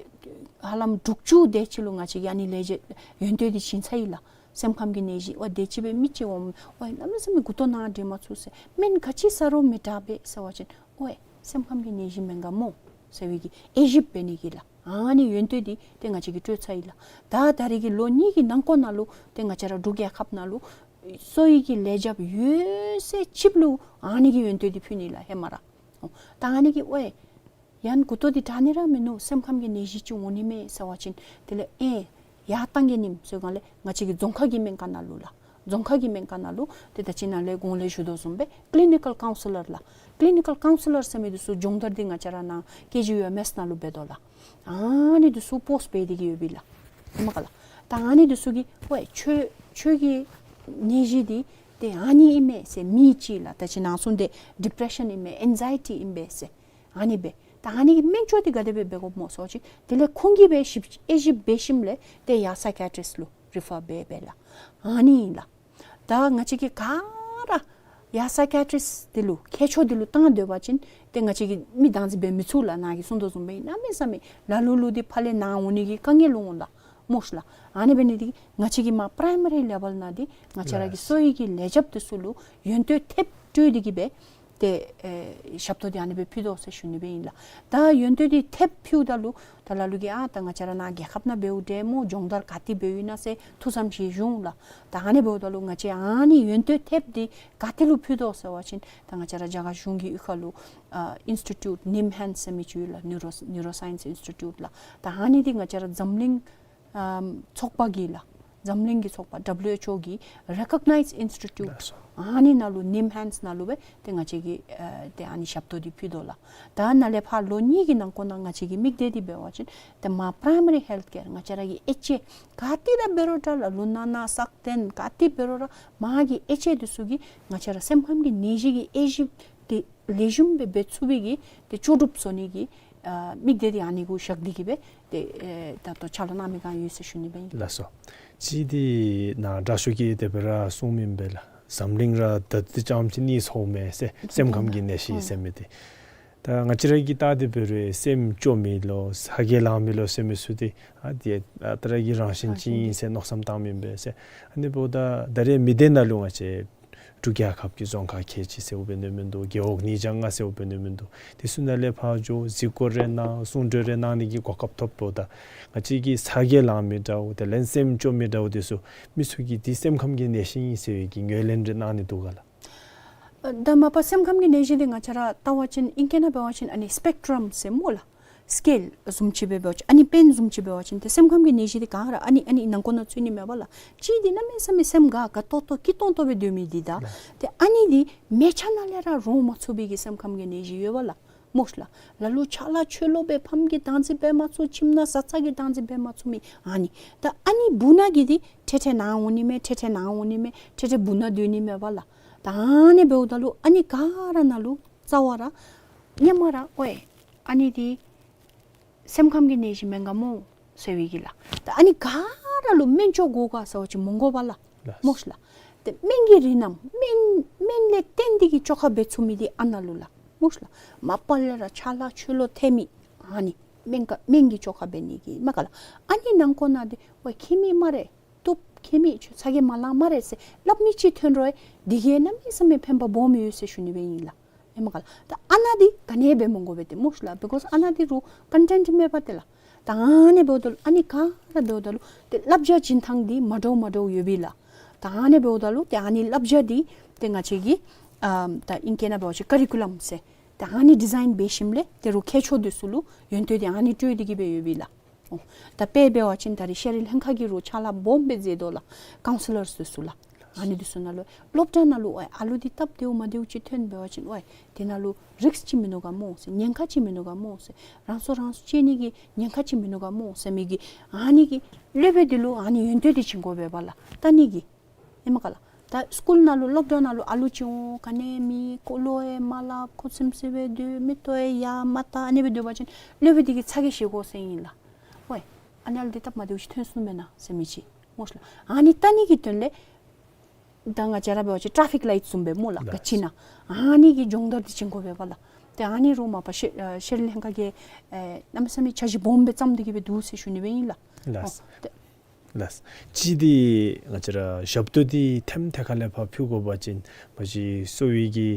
ཧ་ལམ་དྲུག་ཅུ་དེ་ཅིག་ལུ་ང་བཅས་ཀྱིས་ཨ་ནི་ལས་བྱེད་ཡོན་ཏན་འདི་བྱིན་ཚར་ཡི་ལགས། སེམས་ཁམས་ཀྱི་ནད་གཞི་ཝའི་དེ་ཅིག་སྦེ་མི་ཅིག་འོངམ་ཝའི་གནམ་མེད་ས་མེད་མགུ་ཏོ་ནཱ་འདྲེན་མ་ཚུགས་ཟེར། སྨན་ག་ཅི་ཟ་རུང་མི་དྲག་པས་ཟེར་བ་ཅིན་ཝའི་སེམས་ཁམས་ཀྱི་ནད་གཞི་མེན་ག་སྨོ་ཟེར་བའི་གི་དབྱེ་ཞིབ་འབད་ནི་གི་ལགས། ཨ་ནི་ཡོན་ཏན་འདི་ཏེ་ང་བཅས་ཀྱིས་སྤྲོད་ཚར་ཡི་ལགས། ད་ད་རིས་ཀྱི་ལོ་གཉིས་ཀྱི་ནང་འཁོད་ནང་ལུ་ཏེ་ང་བཅས་ར་འབྲུག་རྒྱལ་ཁབ་ནང་ལུ་གསོ་བའི་གི་ལས་བྱེདཔ་ཡོད་ཚད་ཅིག་ལུ་ཨ་ནི་གི་ཡོན་ཏན་འདི་ཕུལ་ནི་ལགས་ཧེ་མ་ར། ཨོ་ད་ཨ་ནི་གིས་ཝའི་ཡང་མགུ་ཏོ་འདི་དྲག་ནི་ར་མིན་ནུག། སེམས་ཁམས་ཀྱི་ནད་གཞི་ཅིག་འོང་ནི་མས་ཟེར་བ་ཅིན་དེ་ལས་ཨེ་ཡར་བཏང་གེ་ནིམ་ཟེར་སྒང་ལས་ང་བཅས་ཀྱི་རྫོང་ཁ་གི་སྨན་ཁང་ནང་ལུ་ལགས། རྫོང་ཁ་གི་སྨན་ཁང་ནང་ལུ་ཏེ་ད་ཅི་ནཱ་ལས་གོང་ལས་ཞུ་དོ་བཟུམ་སྦེ་ཀི་ལི་ནི་ཀཱལ་ཀའུན་སི་ལར་ལགས། ཀི་ལི་ནི་ཀཱལ་ཀའུན་སི་ལར་ཟེར་མི་འདི་ཚུ་སྦྱོང་བརྡར་འདི་ང་བཅས་ར་ནཱ་ཀེ་ཇི་ཡུ་ཨེམ་ཨེསི་ནང་ལུ་འབད་དོ་ལགས། ཨ་ནི་འདི་ཚུ་པོསཊ་འབད་དེ་གི་ཡོད་པས་ལགས། ཧེ་མ་ཁ་ལགས། ད་ཨ་ནི་འདི་ཚུ་གིས་ཝའི་ཁྱོད་ཁྱོད་ཀྱི་ནད་གཞི་འདི་ཏེ་ཨ་ནི་ཨིན་མས་ཟེར། མི་ཅིག་ལགས་ད་ཅི་ནཱ་གསུངས་ཏེ་ཌི་པི་རེ་ཤཱན་ཨིན་མས། ཨེང་ཛའི་ཊི་ཨིན་པས་ཟེར། ཨ་ནི་སྦེ་ད་ཨ་ནི་གི་སྨན་བཅོས་འདི་ག་དེ་སྦེ་འབད་དགོཔ་སྨོ་ཟེར་བ་ཅིན་དེ་ལས་ཁོང་གིས་སྦེ་ཞིབ་དབྱེ་ཞིབ་འབད་ཞིནམ་ལས་ཏེ་ཡར་སའི་ཀི་ཡ་ཊིསཊ་ལུ་རི་ཕར་འབད་འབདཝ་ལགས། ཨ་ནི་ཨིན་ལགས། ད་ང་བཅས་ཀྱིས་ག་ར་ཡར་སའི་ཀི་ཡ་ཊིསཊ་འདི་ལུ་མཁས་མཆོག་འདི་ལུ་བཏང་སྡོད་པ་ཅིན་ཏེ་ང་བཅས་ཀྱིས་མི་བདག་འཛིན་འབད་མི་ཚུགས་ལགས། ནཱ་གིས་གསུངས་དོ་བཟུམ་སྦེ་གནམ་མེད་ས་མེད་ལ་ལུ་ལུ་འདི་ཕར་ལས་ནཱ་འོང་ནི་གི་དཀའ་ངལ་འོང་ལགས་སྨོ་ཤ་ལགས། ཨ་ནི་འབད་ནི་འདི་གིས་ང་བཅས་ཀྱིས་མར་པ་རའི་མ་རི་ལེ་བཱལ་ནང་འདི་ང་བཅས་ར་གི་གསོ་བའི་གི་ལས་བྱེདཔ་འདི་ཚུ་ལུ་ཡོན་ཏན་ཐེབས་སྤྲོད་དེ་གི་སྦེ་ཏེ་ཨེ་ཞབས་ཏོག་འདི་ཨ་ནི་སྦེ་ཕུལ་དོ་ཟེར་ཞུ་ནི་སྦེ་ཨིན་ལགས། ད་ཡོན་ཏན་འདི་ཐེབས་ཕུལཝ་ད་ལུ་ད་ལ་ལུ་གིས་ཨ་ད་ང་བཅས་ར་ནཱ་རྒྱལ་ཁབ་ནང་འབདཝ་འདྲས་སྨོ། སྦྱོང་བརྡར་ག་ཏེ་འབདཝ་ཨིན་ན་ཟེར་ཐུགས་བསམ་བཞེས་བཞུགས་ལགས། ད་ཨ་ནི་འབདཝ་ད་ལུ་ང་བཅས་ཨ་ནི་ཡོན་ཏན་ཐེབས་འདི་ག་ཏེ་ལུ་ཕུལ་དོ་ཟེར་བ་ཅིན་ད་ང་བཅས་ར་རྒྱ་གར་གཞུང་གི་གཡུས་ཁ་ལུ་ཨ་ཨིནསི་ཊི་ཊིའུཊ་ནིམ་ཧེནཌསི་ཟེར་མི་ཅིག་ཡོད་ལགས། ནིའུ་རོ་ནིའུ་རོ་སའིནསི་ཨིནསི་ཊི་ཊིའུཊ་ལགས། ད་ཨ་ནི་འདི་ང་བཅས་ར་འཛམ་གླིང་ཨམ་ཚོགས་པ་གིས་ལགས། འཛམ་གླིང་གི་ཚོགས་པ་ཌབ་ལུ་ཨེཆ་ཨོ་གིས་རེ་ཀོག་ནའིཛ་ཨིནསི་ཊི་ཊིའུཊ་ལགས་སོ། ཨ་ནི་ནང་ལུ་ནིམ་ཧེནཌསི་ནང་ལུ་སྦེ་ཏེ་ང་བཅས་ཀྱིས་ཨ་ཏེ་ཨ་ནི་ཞབས་ཏོག་འདི་ཕུལ་དོ་ལགས། ད་ནཱ་ལས་ཕར་ལོ་གཉིས་ཀྱི་ནང་འཁོད་ནང་ང་བཅས་ཀྱི་དམིགས་གཏད་འདི་འབད་བ་ཅིན་ཏེ་མར་པ་རའི་མ་རི་ཧེལཐ་ཀེར་ང་བཅས་ར་གི་ཨེ་ཅེ་ག་ཏེ་ར་འབད་རུང་འདྲ་ལགས། ལུང་ནག་ནང་སག་སྟེང་ག་ཏེ་འབད་རུང་ར་མར་གྱི་ཨེ་ཅེ་འདི་ཚུ་གིས་ང་བཅས་ར་སེམས་ཁམས་ཀྱི་ནད་གཞི་གི་དབྱེ་ཞིབ་འདི་ལེགས་ཤོམ་སྦེ་འབད་ཚུགས་པའི་གི་ཏེ་ལྕོགས་གྲུབ་བཟོ་ནི་གི་ཨ་དམིགས་གཏད་འདི་ཨ་ནི་གུ་བཞག་སྟེ་གི་སྦེ་ཏེ་ཨེ་ད་ལྟོ་ཕྱག་ལཱ་གནང་མི་གང་ཡོད་ཟེར་ཞུ་ནི་སྦེ་ཨིན། ལགས་སོ། ཅིག་འདི་ནཱ་དྲག་ཤོས་ཀྱིས་དེ་སྦེ་ར་གསུངམ་ཨིན་པས་ལགས། འཛམ་གླིང་ར་ད་ལྟོ་ཙམ་ཅིག་གནས་ཚུགས་མས་ཟེར། སེམས་ཁམས་ཀྱི་ནད་གཞི་ཟེར་མི་འདི། ད་ང་བཅས་ར་གིས་བལྟ་སྟེ་འབད་རུང་སེམས་སྐྱོ་མི་ལོ་ཚ་གྱང་ལང་མི་ལོ་ཟེར་མི་ཚུ་འདི་ཨ་འདི་ཨ་རྟག་ར་གི་རང་བཞིན་ཅིག་ཨིན་ཟེར་མནོ་བསམ་བཏངམ་ཨིན་པས་ཟེར། ཨ་ནི་འབདཝ་ད་ད་རེས་མི་སྡེ་ནང་ལུ་ང་བཅས་ འབྲུག་རྒྱལ་ཁབ་ཀྱི་རྫོང་ཁག་ཁལ་གཅིག་ཟེརཝ་འབད་ནི་མིན་འདུག། རྒེད་འོག་ཉིས་བརྒྱ་ལྔ་ཟེརཝ་འབད་ནི་མིན་འདུག། དེ་ཚུ་ནང་ལས་ཕར་འགྱོ་གཟིགས་སྐོར་རེ་གནང་གསུང་གྲོས་རེ་གནང་ནི་གི་གོ་སྐབས་ཐོབ་འདུག། ད་ང་བཅས་ཀྱི་ས་དགེ་ལང་མི་འདྲཝ་དེ་ལས་སེམས་སྐྱོ་མི་འདྲཝ་དེ་ཚུ་མི་ཚུ་གིས་འདི་སེམས་ཁམས་ཀྱི་ནད་གཞི་ཨིན་ཟེར་བའི་གི་ངོས་ལེན་རེ་གནང་ནི་འདུག་ག་ལགས། ཨ་ད་མ་པ་སེམས་ཁམས་ཀྱི་ནད་གཞི་འདི་ང་བཅས་ར་བལྟ་བ་ཅིན་ཨིང་སྐད་ནང་འབད་བ་ཅིན་ཨ་ནི་སི་པེག་ཊྲམ་ཟེར་སྨོ་ལགས། སི་ཀེལ་བཟུམ་ཅིག་སྦེ་འབད་བ་ཅིན་ཨ་ནི་པེན་བཟུམ་ཅིག་འབད་བ་ཅིན་ཏེ་སེམས་ཁམས་ཀྱི་ནད་གཞི་འདི་ག་ར་ཨ་ནི་ཨ་ནི་ནང་འཁོད་ནང་ཚུད་ནི་མས་པ་ལགས། གཅིག་འདི་གནམ་མེད་ས་མེད་སེམས་དགའ་དགའ་ཏོག་ཏོ་སྐྱིད་ཏོང་ཏོ་སྦེ་སྡོད་མི་འདི་ད། ལགས། ཏེ་ཨ་ནི་འདི་མལ་ཆ་ནང་ལས་ར་རོ་མ་ཚུགས་པའི་གི་སེམས་ཁམས་ཀྱི་ནད་གཞི་ཡོད་པ་ལགས། སྨོ་ལགས། ལ་ལུ་ཆ་ལ་ཆོས་ལོག་སྦེ་ཕམ་གྱི་བདག་འཛིན་འབད་མ་ཚུགས། ཁྱིམ་ནང་བཟའ་ཚང་གི་བདག་འཛིན་འབད་མ་ཚུགས་མི་ཨ་ནི། ད་ཨ་ནི་སྦུག་ནང་གི་འདི་ཐེ་ཐེ་ནང་འོང་ནི་མས། ཐེ་ཐེ་ནང་འོང་ནི་མས། ཐེ་ཐེ་སྦུག་ནང་སྡོད་ནི་མས་པ་ལགས། ད་ཨ་ནི་འབདཝ་ད་ལུ་ཨ་ནི་ག་ར་ནང་ལུ་རྩ་བ་ར་སྔོན་མ་ར་ཨོའི་ཨ་ནི་འདི་སེམས་ཁམས་ཀྱི་ནད་གཞི་མེན་ག་སྨོ་ཟེར་བའི་གི་ལགས། ད་ཨ་ནི་ག་ར་ལུ་སྨན་བཅོས་དགོ་ག་ཟེར་བ་ཅིན་མི་དགོ་པ་ལགས། ལགས། སྨོ་ལགས། ཏེ་སྨན་གྱི་རིགས་རྣམས་སྨན་སྨན་ལས་བརྟེན་ཏེ་གི་བཅོས་ཁ་འབད་ཚུགས་མི་འདི་ཨ་ནཱ་ལུ་ལགས། སྨོ་ལགས། མ་པ་ལས་ར་ཆ་ལ་ཆོས་ལོག་ཐལ་མི་ཨ་ནི་སྨན་ག་སྨན་གྱི་བཅོས་ཁ་འབད་ནི་གི་མས་ག་ལགས། ཨ་ནི་ནང་འཁོད་ནང་འདི་ཝའི་མཁྱེན་མི་སྨ་རེ། བཏུབ་མཁྱེན་མི་ཆོས་ཚ་གྱང་མ་ལང་སྨ་རེ་ཟེར་སླབ་མི་ཅིག་ཐོན་རུང་འདི་གིས་གནམ་མེད་ས་མེད་ཕན་པ་སྦོམ་ཡོད་ཟེར་ཞུ་ནི་སྦེ་ཨིན་ལགས། ཨེ་མས་ག་ལགས། ད་ཨ་ནཱ་འདི་ག་ནི་སྦེ་མི་དགོ་པས་ཏེ་སྨོ་ལགས། བི་ཀོསི་ཨ་ནཱ་འདི་རུང་ཀོན་ཊེནཊི་མེད་པ་ཏེ་ལགས། ད་ཨ་ནི་འབདཝ་ད་ལུ་ཨ་ནི་ག་ར་འབདཝ་ད་ལུ་ཏེ་བསླབ་བྱ་བྱིན་ཐངས་འདི་མ་འདྲཝ་མ་འདྲཝ་ཡོད་པས་ལགས། ད་ཨ་ནི་འབདཝ་ད་ལུ་ཏེ་ཨ་ནི་བསླབ་བྱ་འདི་ཏེ་ང་བཅས་ཀྱི་ཨ་ད་ཨིང་སྐད་ནང་འབད་བ་ཅིན་ཀ་རི་ཀུ་ལམ་ཟེར་ད་ཨ་ནི་ཌི་ཛའིན་འབད་ཞིནམ་ལས་ཏེ་རུང་མཁས་མཆོག་འདི་ཚུ་ལུ་ཡོན་ཏན་འདི་ཨ་ནི་སྤྲོད་དེ་གི་སྦེ་ཡོད་པས་ལགས། ཨོ། ད་དཔེ་འབད་བ་ཅིན་ད་རེས་ཤེས་རིག་ལྷན་ཁག་གིས་རུང་ཕྱག་ལཱ་སྦོམ་སྦེ་མཛད་དོ་ལགས། ཀའུན་སི་ལར་འདི་ཚུ་ལགས། ཨ་ནི་འདི་ཚུ་ནང་ལུ་སློབ་གྲྭ་ནང་ལུ་ཨ་ཨ་ལུ་འདི་སྟབས་བདེཝ་མ་བདེཝ་ཅིག་ཐོན་འབད་བ་ཅིན་ཝའི་འདི་ནང་ལུ་རིསཀ་ཅིག་མིན་ནུག་ག་སྨོ་ཟེར། ཉེན་ཁ་ཅིག་མིན་ནུག་ག་སྨོ་ཟེར། རང་སྲོག་རང་སྲོག་གཅད་ནི་གི་ཉེན་ཁ་ཅིག་མིན་ནུག་ག་སྨོ་ཟེར་མི་གི་ཨ་ནི་གི་སློབ་དཔོན་འདི་ལུ་ཨ་ནི་ཡོན་ཏན་འདི་བྱིན་དགོ་པས་པ་ལགས། ད་ཨ་ནི་གི་ཨེ་མས་ག་ལགས། ད་སི་ཀུལ་ནང་ལུ་སློབ་གྲྭ་ནང་ལུ་ཨ་ལུ་ཅིག་འོང་ག་ནི་མེད། ཁོ་ལུ་ཡང་མ་སླབ། ཁོ་ཚིམ་ཚིམ་སྦེ་སྡོད། མིག་ཏོ་ཡང་ཡར་མ་བལྟ། ཨ་ནི་སྦེ་སྡོད་པ་ཅིན་སློབ་དཔོན་འདི་གིས་ཚ་གྱང་བཞེས་དགོ་ཟེར་ཨིན་ལགས། ཝའི་ཨ་ནཱ་ལུ་འདི་སྟབས་མ་བདེཝ་ཅིག་ཐོན་སོང་མེན་ན་ཟེར་མི་ཅིག་སྨོ་ལགས། ཨ་ནི་བལྟ་ནི་གི་དོན་ལས་ད་ང་བཅས་ར་འབད་བ་ཅིན་ཊ་ཕིག་ལའིཊ་བཟུམ་སྦེ་སྨོ་ལགས། ལགས། ག་ཅི་ཨིན་ན་ཨ་ནི་གི་སྦྱོང་བརྡར་འདི་བྱིན་དགོ་པས་པ་ལགས། ཏེ་ཨ་ནི་རུང་མ་པ་ཤེས་ཨ་ཤེས་རིག་ལྷན་ཁག་གིས་ཨེ་གནམ་མེད་ས་མེད་འཆར་གཞི་སྦོམ་སྦེ་བརྩམས་ཏེ་གི་སྦེ་འདུག་ཟེར་ཞུ་ནི་སྦེ་ཨིན་ལགས། ལགས། ཨོ་ཏེ་ལགས། གཅིག་འདི་ང་བཅས་ར་ཞབས་ཏོག་འདི་ཐེམ་ཐེ་ཁ་ལས་ཕར་ཕུལ་དགོ་པ་ཅིན་མ་གཞི་གསོ་བའི་གི་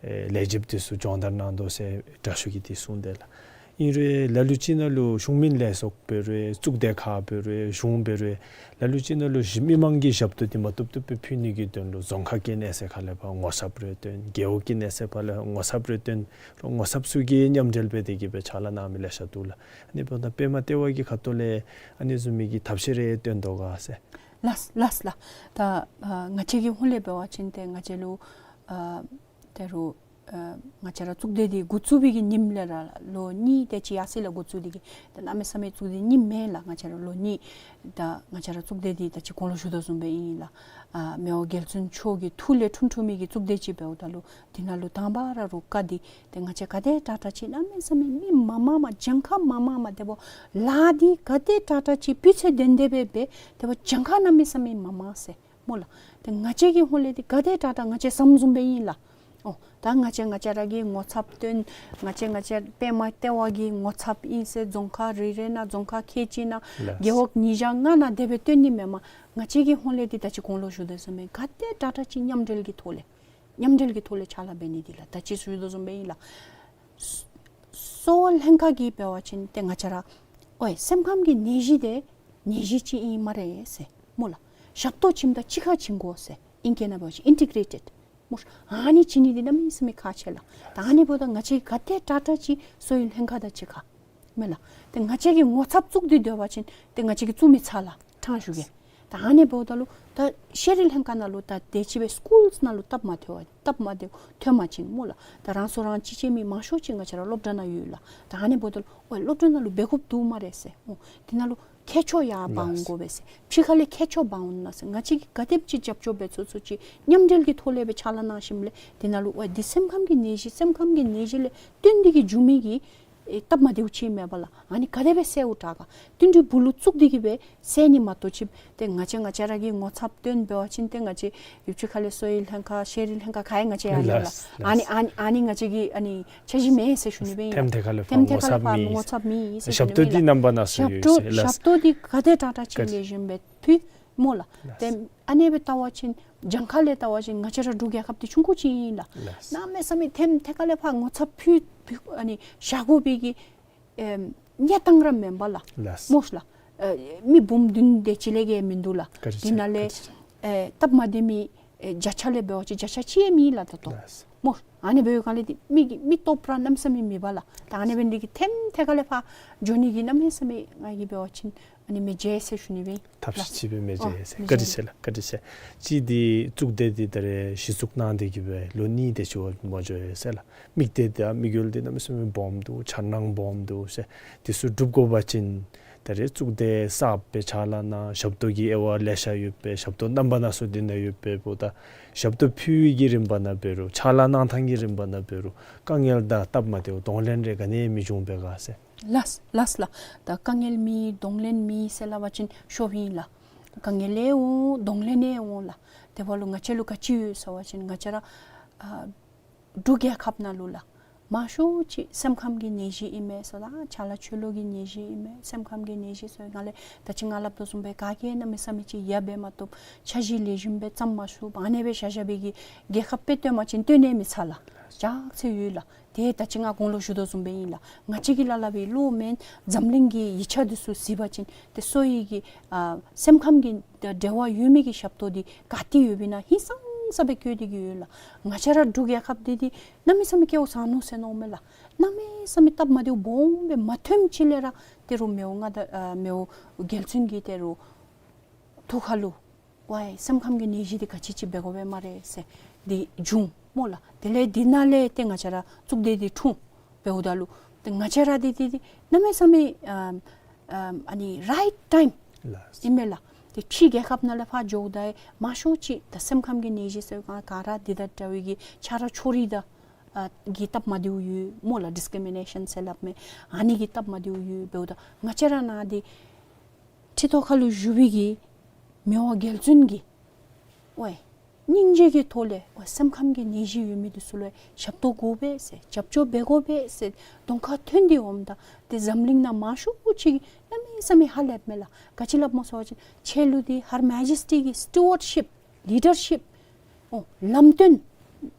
ཨེ་ལས་བྱེདཔ་འདི་ཚུ་སྦྱོང་བརྡར་གནང་དོ་ཟེར་དྲག་ཤོས་ཀྱིས་འདི་གསུངས་དེས་ལགས། ཨིན་རུང་ལ་ལུ་ཅིག་ནང་ལུ་གཞུང་མིན་ལས་ཚོགས་འབད་རུང་གཙུག་སྡེ་ཁག་འབད་རུང་གཞུང་འབད་རུང་ལ་ལུ་ཅིག་ནང་ལུ་མི་མང་གི་ཞབས་ཏོག་འདི་མ་བཏུབ་བཏུབ་སྦེ་ཕུལ་ནི་གི་དོན་ལུ་རྫོང་ཁག་གི་གནས་ཚད་ཁ་ལས་ཕར་ངོ་ཚབ་རེ་བཏོན། རྒེད་འོག་གི་གནས་ཚད་ཕར་ལས་ངོ་ཚབ་རེ་བཏོན། ངོ་ཚབ་ཚུ་གིས་མཉམ་འབྲེལ་འབད་དེ་གི་སྦེ་ཕྱག་ལཱ་གནང་མི་ལེ་ཤ་འདུག་ལགས། ཨ་ནི་འབདཝ་ད་པདྨ་ལྟེ་བ་གི་ཁ་ཐུག་ལས་ཨ་ནི་བཟུམ་མའི་གི་ཐབས་ཤེས་རེ་བཏོན་དོ་ག་ཟེར། ལགས་ལགས་ལགས། ད་ཨ་ང་བཅས་ཀྱི་ཧོངས་ལས་འབད་བ་ཅིན་ཏེ་ང་བཅས་ལུ་ཨ་ད་རུང་ཨ་ང་བཅས་ར་གཙུག་སྡེ་འདི་འགོ་བཙུགས་པའི་གི་ཉིནམ་ལས་ར་ལོ་གཉིས་དེ་ཅིག་ཡར་སོང་ཡི་ལགས། འགོ་བཙུགས་ཏེ་གི་ད་གནམ་མེད་ས་མེད་གཙུག་སྡེ་གཉིས་མེན་ལགས། ང་བཅས་ར་ལོ་གཉིས་ད་ང་བཅས་ར་གཙུག་སྡེ་འདི་ད་ཅི་གོང་ལུ་ཞུ་དོ་བཟུམ་སྦེ་ཨིན་ལགས། ཨ་མི་དབང་རྒྱལ་བཙུན་མཆོག་གི་ཐུགས་ལས་འཁྲུངས་འཁྲུངས་མི་གི་གཙུག་སྡེ་ཅིག་འབདཝ་ད་ལུ་འདི་ནང་ལུ་དང་པ་ར་རུང་བཀའ་འདི་ཏེ་ང་བཅས་ག་དེ་དྲག་དྲག་ཅིག་གནམ་མེད་ས་མེད་མི་མང་མང་མ་གྱངས་ཁ་མང་མང་མ་དེ་འབདཝ་ལཱ་འདི་ག་དེ་དྲག་དྲག་ཅིག་སྤུས་ཚད་ལྡན་ཏེ་སྦེ་འབད་དེ་འབདཝ་གྱངས་ཁ་གནམ་མེད་ས་མེད་མང་མང་ཟེར་སྨོ་ལགས། ཏེ་ང་བཅས་ཀྱི་ཧོངས་ལས་འདི་ག་དེ་དྲག་དྲག་ང་བཅས་བསམ་བཟུམ་སྦེ་ཨིན་ལགས། ཨོ་ད་ང་བཅས་ང་བཅས་ར་གིས་ངོ་ཚབ་བཏོན། ང་བཅས་ང་བཅས་པདྨ་ལྟེ་བ་གི་ངོ་ཚབ་ཨིན་ཟེར་རྫོང་ཁག་རེ་རེ་ནང་རྫོང་ཁག་ཁལ་གཅིག་ནང་ལགས། རྒེད་འོག་ཉིས་བརྒྱ་ལྔ་ནང་དེ་སྦེ་བཏོན་ནི་མེན་པར་ང་བཅས་ཀྱི་ཧོངས་ལས་འདི་ད་ཅི་གོང་ལུ་ཞུ་དོ་བཟུམ་སྦེ་ག་དེ་དྲག་དྲག་ཅིག་མཉམ་འབྲེལ་གྱི་ཐོག་ལས་མཉམ་འབྲེལ་གྱི་ཐོག་ལས་ཕྱག་ལཱ་འབད་ནི་འདི་ལགས། ད་ཅི་ཞུ་དོ་བཟུམ་སྦེ་ཨིན་ལགས། གསོ་བ་ལྷན་ཁག་གིས་འབད་བ་ཅིན་ཏེ་ང་བཅས་ར་ཨོའི་སེམས་ཁམས་ཀྱི་ནད་གཞི་དེ་ནད་གཞི་ཅིག་ཨིན་སྨ་རེ་ཟེར་སྨོ་ལགས། ཞབས་ཏོག་བྱིནམ་ད་གཅིག་ཁར་བྱིན་དགོ་ཟེར་ཨིང་སྐད་ནང་འབད་བ་ཅིན་ཨིན་ཊི་གྲེ་ཊེཌ་སྨོ། ཨ་ནི་བྱིན་ནི་འདི་གནམ་མེད་ས་མེད་ཁག་ཆེ་ལགས། ད་ཨ་ནི་འབདཝ་ད་ང་བཅས་ག་དེ་དྲག་དྲག་ཅིག་གསོ་བའི་ལྷན་ཁག་དང་གཅིག་ཁར་མེན་ལགས། ཏེ་ང་བཅས་ཀྱིས་ངོ་ཚབ་བཙུགས་ཏེ་སྡོད་པ་ཅིན་ཏེ་ང་བཅས་ཀྱིས་བཙུགས་མི་ཚར་ལགས་ཕྲང་ཞུ་གེ། ད་ཨ་ནི་འབདཝ་ད་ལུ་ད་ཤེས་རིག་ལྷན་ཁག་ནང་ལུ་ད་དེ་ཅིག་སྦེ་སི་ཀུལསི་ནང་ལུ་སྟབས་མ་བདེཝ་སྟབས་མ་བདེཝ་ཐོན་པ་ཅིན་སྨོ་ལགས། ད་རང་སྲོག་རང་གཅོད་བྱིན་མི་མང་ཤོས་ཅིག་ང་བཅས་ར་སློབ་གྲྭ་ནང་ཡོད་ལགས། ད་ཨ་ནི་འབདཝ་ད་ལུ་ཨོའི་སློབ་གྲྭ་ནང་ལུ་འབད་དགོཔ་འདུག་སྨ་རེ་ཟེར། ཨོ་དེ་ནང་ལུ་མཁས་མཆོག་ཡར་འབག་འོང་དགོ་པས་ཟེར། ཕྱི་ཁ་ལས་མཁས་མཆོག་འབག་འོང་ན་ཟེར། ང་བཅས་ཀྱིས་ག་དེམ་ཅིག་རྒྱབ་སྐྱོར་འབད་ཚུགས་ཚུགས་ཅིག་མཉམ་འབྲེལ་གྱི་ཐོག་ལས་སྦེ་ཕྱག་ལཱ་གནང་ཞིནམ་ལས་དེ་ནང་ལུ་ཨོའི་འདི་སེམས་ཁམས་ཀྱི་ནད་གཞི་སེམས་ཁམས་ཀྱི་ནད་གཞི་ལས་བརྟེན་ཏེ་གི་འབྱུང་མི་གི་ཨེ་སྟབས་མ་བདེཝ་ཅིག་མེན་པ་ལགས། ཨ་ནི་ག་དེ་སྦེ་སེལཝ་དྲག་ག་བསྟུན་གྲོས་ཕུལ་ལུ་བཙུགས་ཏེ་གི་སྦེ་སེལ་ནི་མ་གཏོགས་ཅིག་ཏེ་ང་བཅས་ང་བཅས་ར་གིས་ངོ་ཚབ་བཏོན་འབད་བ་ཅིན་ཏེ་ང་བཅས་ཡུལ་ཕྱོགས་ཁ་ལས་གསོ་བའི་ལྷན་ཁག་ཤེས་རིག་ལྷན་ཁག་ག་ཡང་ང་བཅས་ཡང་ཡོད་ལགས། ལགས། ཨ་ནི་ཨ་ནི་ཨ་ནི་ང་བཅས་ཀྱི་ཨ་ནི་འཆར་གཞི་མེད་ཟེར་ཞུ་ནི་སྦེ་ཨིན་ལགས། ཐེམ་ཐེ་ཁ་ལས་ཕར་ངོ་ཚབ་མེད་ཟེར་ཞུ་ནི་སྦེ་ཨིན་ལགས། ཞབས་ཏོག་འདི་རྣམ་པ་སྣ་ཚོགས་ཡོད་ཟེར་ལགས། ཞབས་ཏོག་འདི་ག་དེ་དྲག་དྲག་ཅིག་ལེགས་ཤོམ་སྦེ་ཕུལ། སྨོ་ལགས། ལགས། ཏེ་ཨ་ནི་སྦེ་བལྟ་བ་ཅིན་གྱངས་ཁ་ལས་བལྟ་བ་ཅིན་ང་བཅས་ར་འབྲུག་རྒྱལ་ཁབ་འདི་ཆུང་ཀུ་ཅིག་ཨིན་ལགས། ལགས། གནམ་མེད་ས་མེད་ཐེམ་ཐེ་ཀ་ལས་ཕར་ངོ་ཚབ་ཕུལ་ཕུལ་ཨ་ནི་བཞག་དགོ་པའི་གི་ཨེམ་གནས་སྟངས་ར་མེན་པ་ལགས། ལགས། སྨོ་ལགས། ཨེ་མི་འབུམ་བདུན་དེ་ཅིག་ལས་བརྒལ་མིན་འདུག་ལགས། བཀའ་དྲིན་ཆེ། དེ་ནང་ལས་བཀའ་དྲིན་ཆེ། ཨེ་སྟབས་མ་བདེ་མི་ཨེ་བརྒྱ་ཆ་ལས་འབད་བ་ཅིན་བརྒྱ་ཆ་གཅིག་ཡང་མེད་ལགས་ད་ལྟོ། ལགས། སྨོ། ཨ་ནི་འབདཝ་ལས་ཏེ་མི་གི་མི་སྟོབས་ར་གནམ་མེད་ས་མེད་མེད་པ་ལགས། ད་ཨ་ནི་འབད་ནི་དེ་གིས་ཐེམ་ཐེ་ཀ་ལས་ཕར་འགྱོ་ནི་གི་གནམ་མེད་ས་མེད་ང་གིས་འབད་བ་ཅིན་ཨ་ནི་མི་མཇལ་ཟེར་ཞུ་ནི་སྦེ་ཨིན། ཐབས་ཤེས་ཅིག་སྦེ་མི་མཇལ་ཟེར། ཨོ་མི་མཇལ། བཀའ་དྲིན་ཆེ་ལགས། བཀའ་དྲིན་ཆེ། གཅིག་འདི་གཙུག་སྡེ་འདི་ད་རེས་གཞི་བཙུགས་གནང་སྟེ་གི་སྦེ་ལོ་གཉིས་དེ་ཅིག་འབད་འགྱོ་ཡི་ཟེར་ལགས། དམིགས་གཏད་དང་དམིགས་ཡུལ་འདི་གནམ་མེད་ས་མེད་སྦོམ་འདུག། འཆར་སྣང་སྦོམ་འདུག་ཟེར། དེ་ཚུ་འགྲུབ་དགོ་པ་ཅིན་ད་རེས་གཙུག་སྡེ་གསརཔ་སྦེ་ཕྱག་ལཱ་གནང་ཞབས་ཏོག་གི་དབྱེ་བ་ལེ་ཤ་ཡོད་པས། ཞབས་ཏོག་རྣམ་པ་སྣ་ཚོགས་འདི་ནང་ཡོད་པས། འབདཝ་ད་ཞབས་ཏོག་ཕུལ་བའི་གི་རིམ་པ་ནང་འབད་རུང་ཕྱག་ལཱ་གནང་ཐངས་ཀྱི་རིམ་པ་ནང་འབད་རུང་དཀའ་ངལ་དང་སྟབས་མ་བདེཝ་གདོང་ལེན་རེ་ག་ནི་ཡང་མི་འབྱུང་པས་ག་ཟེར། ལགས་ལགས་ལགས། ད་དཀའ་ངལ་མེད་གདོང་ལེན་མེད་ཟེར་སླབ་པ་ཅིན་ཤོབ་ཨིན་ལགས། དཀའ་ངལ་ཡང་འོང་གདོང་ལེན་ཡང་འོང་ལགས། དེ་འབདཝ་ལུ་ང་བཅས་ལུ་ག་ཅི་ཡོད་ཟེར་བ་ཅིན་ང་བཅས་ར་ཨ་འབྲུག་རྒྱལ་ཁབ་ནང་ལུ་ལགས་མང་ཤོས་ཅིག་སེམས་ཁམས་ཀྱི་ནད་གཞི་ཨིན་མས་ཟེར་དང་ཆ་ལ་ཆོས་ལུགས་ཀྱི་ནད་གཞི་ཨིན་མས། སེམས་ཁམས་ཀྱི་ནད་གཞི་ཟེར་ང་ལས་ད་ཅི་ང་སླབ་དོ་བཟུམ་སྦེ་ག་གིས་གནམ་མེད་ས་མེད་ཅིག་ཡ་འབད་མ་བཏུབ། འཆར་གཞི་ལེགས་ཤོམ་སྦེ་བརྩམ་མ་ཚུགས། ཨ་ནི་སྦེ་བཞག་བཞག་པའི་གི་རྒྱལ་ཁབ་དཔེ་སྟོན་པ་ཅིན་སྟོན་ནི་མི་ཚར་ལགས། ཅག་ཚེ་ཡོད་ལགས། ཏེ་ད་ཅི་ང་གོང་ལུ་ཞུ་དོ་བཟུམ་སྦེ་ཨིན་ལགས། ང་བཅས་ཀྱིས་སླབ་སླབ་པའི་བློ་མེན་འཛམ་གླིང་གི་ཡིག་ཆ་འདི་ཚུ་གཟིགས་པ་ཅིན་ཏེ་སོ་ཡི་གི་ཨ་སེམས་ཁམས་ཀྱི་འབྲེལ་བ་ཡོད་མི་གི་ཞབས་ཏོག་འདི་ག་ཏེ་ཡོདཔ་ཨིན་ན་ཧིང་སངས་ས་སྦེ་བཀོད་དེ་གི་ཡོད་ལགས། ང་བཅས་ར་འབྲུག་རྒྱལ་ཁབ་འདི་འདི་གནམ་མེད་ས་མེད་སྐལཝ་བཟང་ནུག་ཟེར་མནོཝ་མས་ལགས། གནམ་མེད་ས་མེད་སྟབས་མ་བདེཝ་སྦོམ་སྦེ་མ་ཐོནམ་ཅིག་ལས་ར་ཏེ་རུང་མི་དབང་མངའ་བདག་ཨ་མི་དབང་རྒྱལ་བཙུན་གྱིས་ཏེ་རུང་ཐུགས་ཁ་ལུ་ཝའི་སེམས་ཁམས་ཀྱི་ནད་གཞི་འདི་ག་ཅི་ཅིག་འབད་དགོ་པས་སྨ་རེ་ཟེར་འདི་བྱུང་སྨོ་ལགས། དེ་ལས་འདི་ནང་ལས་ཏེ་ང་བཅས་ར་གཙུག་སྡེ་འདི་འཁྲུངས། འབདཝ་ད་ལུ་ཏེ་ང་བཅས་ར་འདི་འདི་འདི་གནམ་མེད་ས་མེད་ཨམ་ཨམ་ཨ་ནི་རའིཊ་ཊའིམ་ལགས། ཨིན་མས་ལགས། ཏེ་ཕྱི་རྒྱལ་ཁབ་ནང་ལས་ཕར་འགྱོཝ་ད་མང་ཤོས་ཅིག་ད་སེམས་ཁམས་ཀྱི་ནད་གཞི་ཟེར་ག་ག་ར་འདི་དང་འདྲ་བའི་གི་ཆ་ར་ཕྱོགས་རིས་དང་ཨ་གི་སྟབས་མ་བདེཝ་ཡོད་སྨོ་ལགས། ཌིསི་ཀི་རི་མི་ནེ་ཤཱན་ཟེར་སླབ་མི་ཨ་ནི་གི་སྟབས་མ་བདེཝ་ཡོད། འབདཝ་ད་ང་བཅས་ར་ནང་འདི་ཁྲི་ཐོག་ཁ་ལུ་བཞུགས་པའི་གི་མི་དབང་རྒྱལ་བཙུན་གྱིས་ཝའི་སྙིང་རྗེ་གི་ཐོག་ལས་ཝའི་སེམས་ཁམས་ཀྱི་ནད་གཞི་ཡོད་མི་འདི་ཚུ་ལུ་ཞབས་ཏོག་དགོ་པས་ཟེར་རྒྱབ་སྐྱོར་འབད་དགོ་པས་ཟེར་གདོང་ཁར་ཐོན་ཏེ་འོངམ་ད་ཏེ་འཛམ་གླིང་ནང་མང་ཤོས་ཅིག་གནམ་མེད་ས་མེད་ཧ་ལས་མས་ལགས། ག་ཅི་སླབ་སྨོ་ཟེར་བ་ཅིན་ཁྱེད་ལུ་འདི་ཧར་མེ་ཇེསི་ཊི་གི་སི་ཊུ་ཝཊ་ཤིཔ་ལི་ཌར་ཤིཔ་ཨོ་ལམ་སྟོན་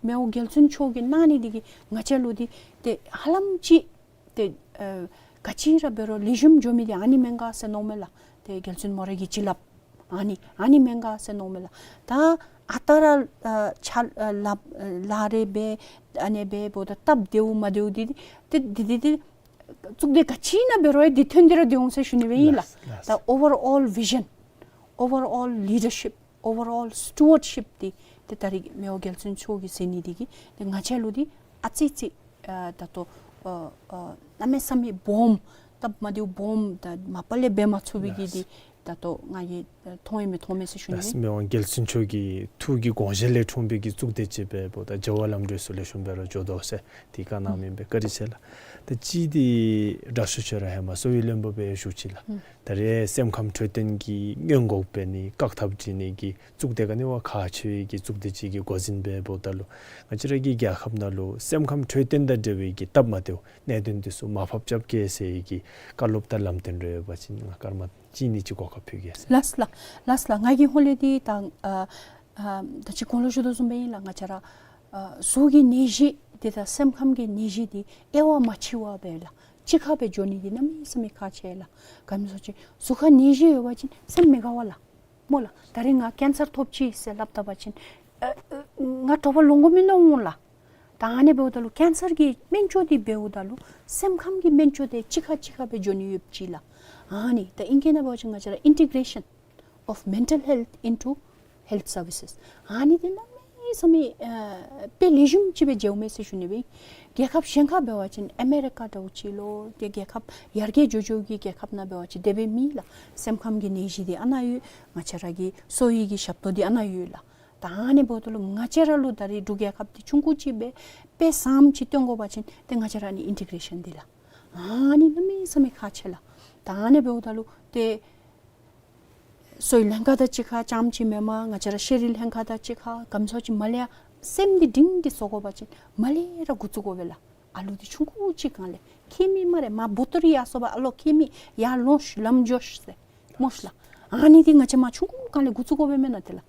མི་དབང་རྒྱལ་བཙུན་མཆོག་གིས་གནང་ནི་འདི་གིས་ང་བཅས་ལུ་འདི་ཏེ་ཧ་ལམ་ཅིག་ཏེ་ཨ་ག་ཅི་ར་འབད་རུང་ལེགས་ཤོམ་འགྱོ་མི་འདི་ཨ་ནི་མེན་ག་ཟེར་མནོཝ་མས་ལགས། ཏེ་རྒྱལ་བཙུན་མོ་རའི་གི་བྱིན་རླབས་ཨ་ནི་ཨ་ནི་མེན་ག་ཟེར་མནོཝ་མས་ལགས། ད་ཨ་རྟག་ར་ཨ་ཆ་ཨ་ལགཔ་ཨ་ལག་རེ་འབད་ཨ་ནི་འབད་འབདཝ་ད་སྟབས་བདེཝ་མ་བདེཝ་འདི་ཏེ་འདི་འདི་འདི་གཙུག་སྡེ་ག་ཅི་ནང་འབད་རུང་འདི་ཐོན་ཏེ་ར་སྡོད་འོང་ཟེར་ཞུ་ནི་སྦེ་ཨིན་ལགས། ལགས་ལགས། ད་ཨོ་ཝར་ཨོལ་བི་ཞཱན་ཨོ་ཝར་ཨོལ་ལི་ཌར་ཤིཔ་ཨོ་ཝར་ཨོལ་སི་ཊུ་ཝཊ་ཤིཔ་འདི་ཏེ་ད་རེས་མི་དབང་རྒྱལ་བཙུན་མཆོག་གིས་མཛད་ནི་འདི་གིས་ཏེ་ང་བཅས་ལུ་འདི་ཨ་ཙི་ཙི་ཨ་ད་ལྟོ་ཨ་ཨ་གནམ་མེད་ས་མེད་སྦོམ་སྟབས་མ་བདེཝ་སྦོམ་ད་མ་པ་ལས་འབད་མ་ཚུགས་པའི་གི་ལགས། འདི་ད་ལྟོ་ང་གིས་མཐོང་ཡི་མི་མཐོང་མས་ཟེར་ཞུ་ནི། ལགས། མི་དབང་རྒྱལ་བཙུན་མཆོག་གི་ཐུགས་ཀྱི་དགོངས་བཞེད་ལས་འཁྲུངས་པའི་གི་གཙུག་སྡེ་ཅིག་འབདཝ་ད་རྒྱལ་བ་ལམ་འགྲོ་ཚུ་ལེགས་ཤོམ་སྦེ་ར་འགྱོ་དོ་ཟེར་འདི་བཀའ་གནང་མི་ཨིན་པས། བཀའ་དྲིན་ཆེ་ལགས། ད་ཅི་འདི་དྲག་ཤོས་ཁྱོད་ར་ཧེ་མ་གསོ་བའི་བློན་པོ་སྦེ་བཞུགས་ཅི་ལགས། ཨུམ། ད་རེས་སེམས་ཁམས་འཕྲོད་བསྟེན་གྱི་སྔོན་འགོག་འབད་ནི་བཀག་ཐབས་འབད་ནི་གི་གཙུག་སྡེ་ག་ནི་བ་ཁག་ཆེ་བའི་གི་གཙུག་སྡེ་ཅིག་གི་འགོ་འཛིན་འབདཝ་ད་ལུ་ང་བཅས་ར་གི་རྒྱལ་ཁབ་ནང་ལུ་སེམས་ཁམས་འཕྲོད་བསྟེན་དང་འབྲེལ་བའི་གི་སྟབས་མ་བདེཝ་གནད་དོན་འདི་ཚུ་མར་ཕབ་རྐྱབ་གེ་ཟེར་བའི་གི་བཀའ་སློབ་དང་ལམ་སྟོན་རེ་ཡོད་པ་ཅིན་ང་སྐར་མ་གཅིག་གཉིས་ཅིག་གོ་སྐབས་ཕུལ་གེ་ཟེར། ལགས་ལགས། ལགས་ལགས། ང་གི་ཧོང་ལས་འདི་ད་ཨ་ཨ་ད་ཅི་གོང་ལུ་ཞུ་དོ་བཟུམ་སྦེ་ཨིན་ལགས། ང་བཅས་ར་ཨ་གཟུགས་ཀྱི་ནད་གཞི་འདི་དང་སེམས་ཁམས་ཀྱི་ནད་གཞི་འདི་དབྱེ་བ་མ་ཕྱེ་བར་སྦེ་ལགས་གཅིག་ཁར་སྦེ་འགྱོ་ནི་འདི་གནམ་མེད་ས་མེད་ཁག་ཆེ་ལགས། ག་ཅི་སྨོ་ཟེར་བ་ཅིན་གཟུགས་ཁར་ནད་གཞི་ཡོད་པ་ཅིན་སེམས་མི་དགའ་བས་ལགས། སྨོ་ལགས། ད་རེས་ང་ཀེན་སར་ཐོབ་ཅི་ཟེར་སླབ་ད་པ་ཅིན་ཨ་ཨ་ང་དྲོ་པ་ལོང་དགོ་མི་མནོ་འོང་ལགས། ད་ཨ་ནི་འབདཝ་ད་ལུ་ཀེན་སར་གྱི་སྨན་བཅོས་འདི་འབདཝ་ད་ལུ་སེམས་ཁམས་ཀྱི་སྨན་བཅོས་འདི་གཅིག་ཁར་གཅིག་ཁར་སྦེ་འགྱོ་ནི་ཡོདཔ་ཅིག་ལགས། ཨ་ནི་ད་ཨིང་སྐད་ནང་འབད་བ་ཅིན་ང་བཅས་ར་ཨིན་ཊི་གེ་རེ་ཤཱན་ཨོཕ་མེན་ཊལ་ཧེལཐ་ཨིན་ཊུ་ཧེལཐ་སར་བི་སེས། ཨ་ནི་འདི་གནམ་མེད་ས་མེད་ཨ་དཔེ་ལེགས་ཤོམ་ཅིག་སྦེ་མཇལཝ་མས་ཟེར་ཞུ་ནི་སྦེ། རྒྱལ་ཁབ་གཞན་ཁར་འབད་བ་ཅིན་ཨ་མེ་རི་ཀ་འདྲཝ་ཅིག་ལོ་ཏེ་རྒྱལ་ཁབ་ཡར་རྒྱས་འགྱོ་འགྱོ་གི་རྒྱལ་ཁབ་ནང་འབད་བ་ཅིན་དེ་སྦེ་མེད་ལགས། སེམས་ཁམས་ཀྱི་ནད་གཞི་འདི་ཨ་ནཱ་ཡོད། ང་བཅས་ར་གི་གསོ་བའི་གི་ཞབས་ཏོག་འདི་ཨ་ནཱ་ཡོད་ལགས། ད་ཨ་ནི་འབདཝ་ད་ལུ་ང་བཅས་ར་ལུ་ད་རེས་འབྲུག་རྒྱལ་ཁབ་འདི་ཆུང་ཀུ་ཅིག་སྦེ་དཔེ་བཟངམ་ཅིག་སྟོན་དགོ་པ་ཅིན་ཏེ་ང་བཅས་ར་ནི་ཨིན་ཊི་གེ་རེ་ཤཱན་འདི་ལགས། ཨ་ནི་གནམ་མེད་ས་མེད་ཁག་ཆེ་ལགས། ད་ཨ་ནི་འབདཝ་ད་ལུ་ཏེ་གསོ་བའི་ལྷན་ཁག་དང་གཅིག་ཁར་རྐྱངམ་ཅིག་མེན་པར་ང་བཅས་ར་ཤེས་རིག་ལྷན་ཁག་དང་གཅིག་ཁར་ག་ཅི་སྨོ་ཟེར་བ་ཅིན་མར་ལས་ཡར་སེམས་འདི་འདྲིང་སྟེ་བཟོ་དགོ་པ་ཅིན་མར་ལས་ར་འགོ་བཙུགས་དགོ་པས་ལགས། ཨ་ལུ་འདི་ཆུང་ཀུ་ཅིག་སྒང་ལས་ཁྱད་མེད་སྨ་རེ་མར་བུ་ཏོ་རེ་ཡར་སོང་པ་ཨ་ལོ་ཁྱད་མེད་ཡར་ལོངས་ཤིག་ལམ་འགྱོ་ཤིག་ཟེར་སྨོ་ལགས། ཨ་ནི་འདི་ང་བཅས་མ་ཆུང་ཀུ་སྒང་ལས་འགོ་བཙུགས་དགོ་པས་མེན་ན་དེ་ལགས།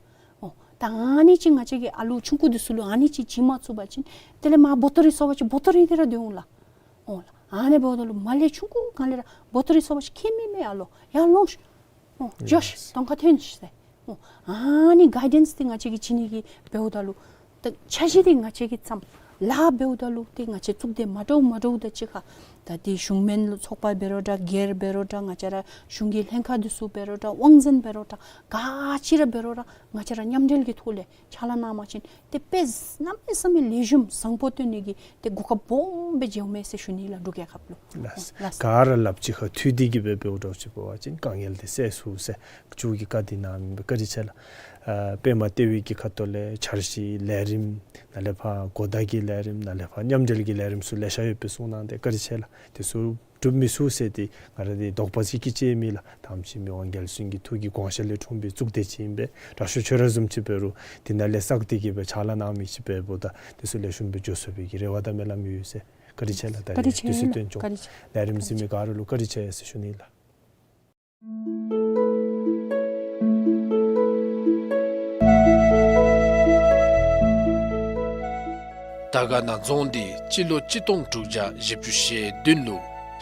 འོ་ད་ཨ་ནི་ཅིག་ང་བཅས་ཀྱིས་ཨ་ལུ་ཆུང་ཀུ་འདི་ཚུ་ལུ་ཨ་ནི་ཅིག་བྱིན་མ་ཚུགས་པ་ཅིན་དེ་ལས་མ་བོ་ཏོ་རི་སོང་པ་ཅིན་བོ་ཏོ་རི་འདི་ར་སྡོད་འོང་ལགས། འོ་ལགས། ཨ་ནི་འབདཝ་ད་ལུ་མ་ལས་ཆུང་ཀུ་སྒང་ལས་ར་བོ་ཏོ་རི་སོང་པ་ཅིན་ཁྱད་མེད་མེན་ཨ་ལོ། ཡར་ལོངས་ཤིག། འོ་འགྱོ་ཤིག། གདོང་ཁར་ཐོན་ཤིག་ཟེར། འོ་ཨ་ནི་གའི་ཌེནསི་འདི་ང་བཅས་ཀྱིས་བྱིན་ནི་གི་འབདཝ་ད་ལུ་ད་འཆར་གཞི་འདི་ང་བཅས་ཀྱིས་བརྩམས། ལཱ་འབདཝ་ད་ལུ་འདི་ང་བཅས་གཙུག་སྡེ་མ་འདྲཝ་མ་འདྲཝ་དང་གཅིག་ཁར་ད་འདི་གཞུང་མིན་ལུ་ཚོགས་པ་འབད་རུང་འདྲ་སྒེར་འབད་རུང་འདྲ་ང་བཅས་ར་གཞུང་གི་ལྷན་ཁག་འདི་ཚུ་འབད་རུང་འདྲ་དབང་འཛིན་འབད་རུང་འདྲ་ག་ཅི་ར་འབད་རུང་འདྲ་ང་བཅས་ར་མཉམ་འབྲེལ་གྱི་ཐོག་ལས་ཕྱག་ལཱ་གནང་པ་ཅིན་ཏེ་དཔེ་གནམ་མེད་ས་མེད་ལེགས་ཤོམ་བཟང་པོ་སྟོན་ནི་གི་ཏེ་གོ་སྐབས་སྦོམ་སྦེ་འབྱུངམ་མས་ཟེར་ཞུ་ནི་ལགས། འབྲུག་རྒྱལ་ཁབ་ལུ། ལགས། ལགས། ག་ར་སླབ་ཅིག་ཁར་མཐུད་དེ་གི་སྦེ་འབདཝ་འདྲཝ་ཅིག་འབད་བ་ཅིན་དཀའ་ངལ་འདི་སེལ་ཚུགས་ཟེར་མཆོག་གིས་བཀའ་འདི་གནང་མི་སྦེ་བཀའ་དྲིན་ཆེ་ལགས། ཨ་པདྨ་ལྟེ་བའི་གི་ཁ་ཐུག་ལས་འཆར་གཞི་ལས་རིམ་ནཱ་ལས་ཕར་གོ་བརྡ་གི་ལས་རིམ་ནཱ་ལས་ཕར་མཉམ་འབྲེལ་གྱི་ལས་རིམ་ཚུ་ལེ་ཤ་ཡོད་པའི་གསུང་གནང་སྟེ་བཀའ་དྲིན་ཆེ་ལགས། དེ་ཚུ་འགྲུབ་མི་ཚུགས་ཟེར་ཏེ་ང་ར་འདི་དོགས་པ་ཅིག་གིས་ཅིག་མེད་ལགས། དམ་ཅིག་མི་དབང་རྒྱལ་བཙུན་གྱི་ཐུགས་ཀྱི་དགོངས་ཞལ་ལས་འཁྲུངས་པའི་གཙུག་སྡེ་ཅིག་ཨིན་པས། དྲག་ཤོས་ཁྱོད་ར་བཟུམ་ཅིག་འབད་རུང་འདི་ནང་ལས་བསགས་ཏེ་གི་སྦེ་ཕྱག་ལཱ་གནང་མི་ཅིག་འབདཝ་ད་དེ་ཚུ་ལེགས་ཤོམ་སྦེ་འགྱོ་ཚུགས་པའི་གི་རེ་བ་དང་སྨོན་ལམ་ཡོད་ཟེར། བཀའ་དྲིན་ཆེ་ལགས། ད་བཀའ་དྲིན་རེས་ཆེ། དུས་ཚོད་བཏོན་ཆོག། བཀའ་དྲིན་ཆེ། ལས་རིམ་གཟིགས་མི་ག་ར་ལུ་བཀའ་དྲིན་ཆེ་ཟེར་ཞུ་ནི་ལགས། དར་དཀར་ན་རྫོང་འདི་སྤྱི་ལོ་གཅིག་སྟོང་དྲུག་བརྒྱ་བཞི་བཅུ་ཞེ་བདུན་ལུ་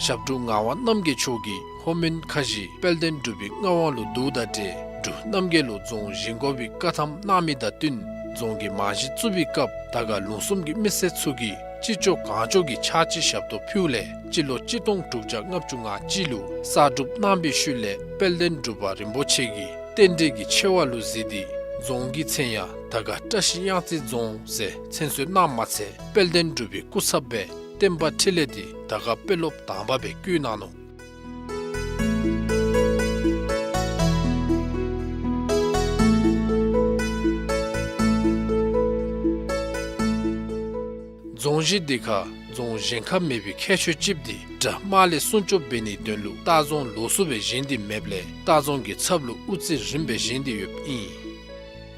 ཞབས་དྲུང་ངག་དབང་རྣམ་རྒྱལ་མཆོག་གིས་ལྷོ་མོན་ཁ་བཞི་དཔལ་ལྡན་འབྲུག་པའི་མངའ་དབང་ལུ་བསྡུཝ་དང་འབྲེལ་འབྲུག་རྣམ་རྒྱལ་ལུ་རྫོང་བཞེངས་དགོ་པའི་བཀའ་ཐམ་གནང་མི་དང་བསྟུན་རྫོང་གི་རྨང་གཞི་བཙུགས་པའི་སྐབས་དར་དཀར་ལུང་གསུམ་གྱི་མི་སེར་ཚུ་གིས་ཅི་ལྕོགས་གང་ལྕོགས་ཀྱི་ཕྱག་ཕྱི་ཞབས་ཏོག་ཕུལཝ་ལས་སྤྱི་ལོ་གཅིག་སྟོང་དྲུག་བརྒྱ་ལྔ་བཅུ་ང་གཅིག་ལུ་གསར་སྒྲུབ་གནང་བའི་ཤུལ་ལས་དཔལ་ལྡན་འབྲུག་པ་རིན་པོ་ཆེ་གིས་རྟེན་འབྲེལ་གྱི་ཆེ་བ་ལུ་གཟིགས་ཏེ་རྫོང་གི་མཚན་ཡང་དར་དཀར་བཀྲ་ཤིས་གཡང་རྩེ་རྫོང་ཟེར་མཚན་གསོལ་གནངམ་མ་ཚད་དཔལ་ལྡན་འབྲུག་པའི་སྐུ་ཚབ་སྦེ་བསྟན་པ་འཕྲིན་ལས་འདི་དར་དཀར་དཔོན་སློབ་དང་པ་སྦེ་བསྐོས་གནང་ནུག། རྫོང་གཞི་འདི་ཁར་རྫོང་གཞན་ཁར་མེད་པའི་ཁྱད་ཆོས་ཅིག་འདི་དགྲ་དམག་ལས་སྲུང་སྐྱོབ་འབད་ནིའི་དོན་ལུ་ལྟ་རྫོང་ལོགས་སུ་སྦེ་བཞེངས་ཏེ་མེདཔ་ལས་ལྟ་རྫོང་གི་ཚབ་ལུ་དབུ་རྩེ་རིངམ་སྦེ་བཞེངས་ཏེ་ཡོདཔ་ཨིན།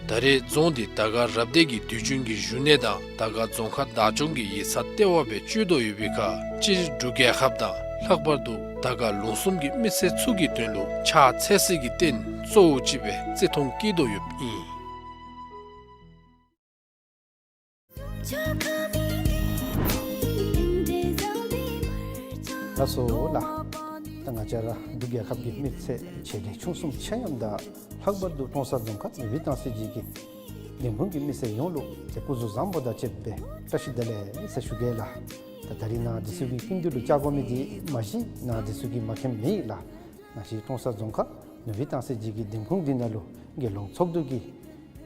ད་རེས་རྫོང་འདི་དར་དཀར་རབ་སྡེ་གི་དུས་རྒྱུན་གྱི་བཞུགས་གནས་དང་དར་དཀར་རྫོང་ཁག་བདག་སྐྱོང་གི་ཡིག་ཚང་ལྟེ་བ་སྦེ་སྤྱོད་དོ་ཡོད་པའི་ཁར་སྤྱིར་འབྲུག་རྒྱལ་ཁབ་དང་ལྷག་པར་དུ་དར་དཀར་ལུང་གསུམ་གྱི་མི་སེར་ཚུ་གི་དོན་ལུ་ཕྱག་འཚལ་སྲིད་ཀྱི་རྟེན་གཙོ་བོ་ཅིག་སྦེ་བརྩི་མཐོང་བསྐྱེད་དོ་ཡོདཔ་ཨིན། ལགས་སོ་ལགས། ད་ང་བཅས་ར་འབྲུག་རྒྱལ་ཁབ་ཀྱི་མི་སེར་ཆེ་འབྲིང་ཆུང་གསུམ་ཆ་མཉམ་དང་ལྷག་པར་དུ་ཀྲོང་གསར་རྫོང་ཁག་ནུབ་སྦིས་སྟང་རྩེ་གཞིས་ཀྱི་འདེམས་ཁོངས་ཀྱི་མི་སེར་ཡོངས་ལུ་ཏེ་སྐུ་གཟུགས་བཟང་པོ་དང་བཅསཔ་སྦེ་བཀྲ་ཤིས་བདེ་ལེགས་ཟེར་ཞུ་གེ་ལགས། ད་ད་རིས་ནཱ་འདི་ཚུ་གི་སྐུ་མདུན་ལུ་བཅར་དགོ་མི་འདི་མ་གཞི་ནཱ་འདི་ཚུ་གིས་མ་མཁྱེནམ་མེད་ལགས། ང་བཅས་ཀྲོང་གསར་རྫོང་ཁག་ནུབ་སྦིས་སྟང་རྩེ་གཞིས་ཀྱི་འདེམས་ཁོངས་འདི་ནང་ལུ་རྒྱལ་ཡོངས་ཚོགས་འདུ་གི་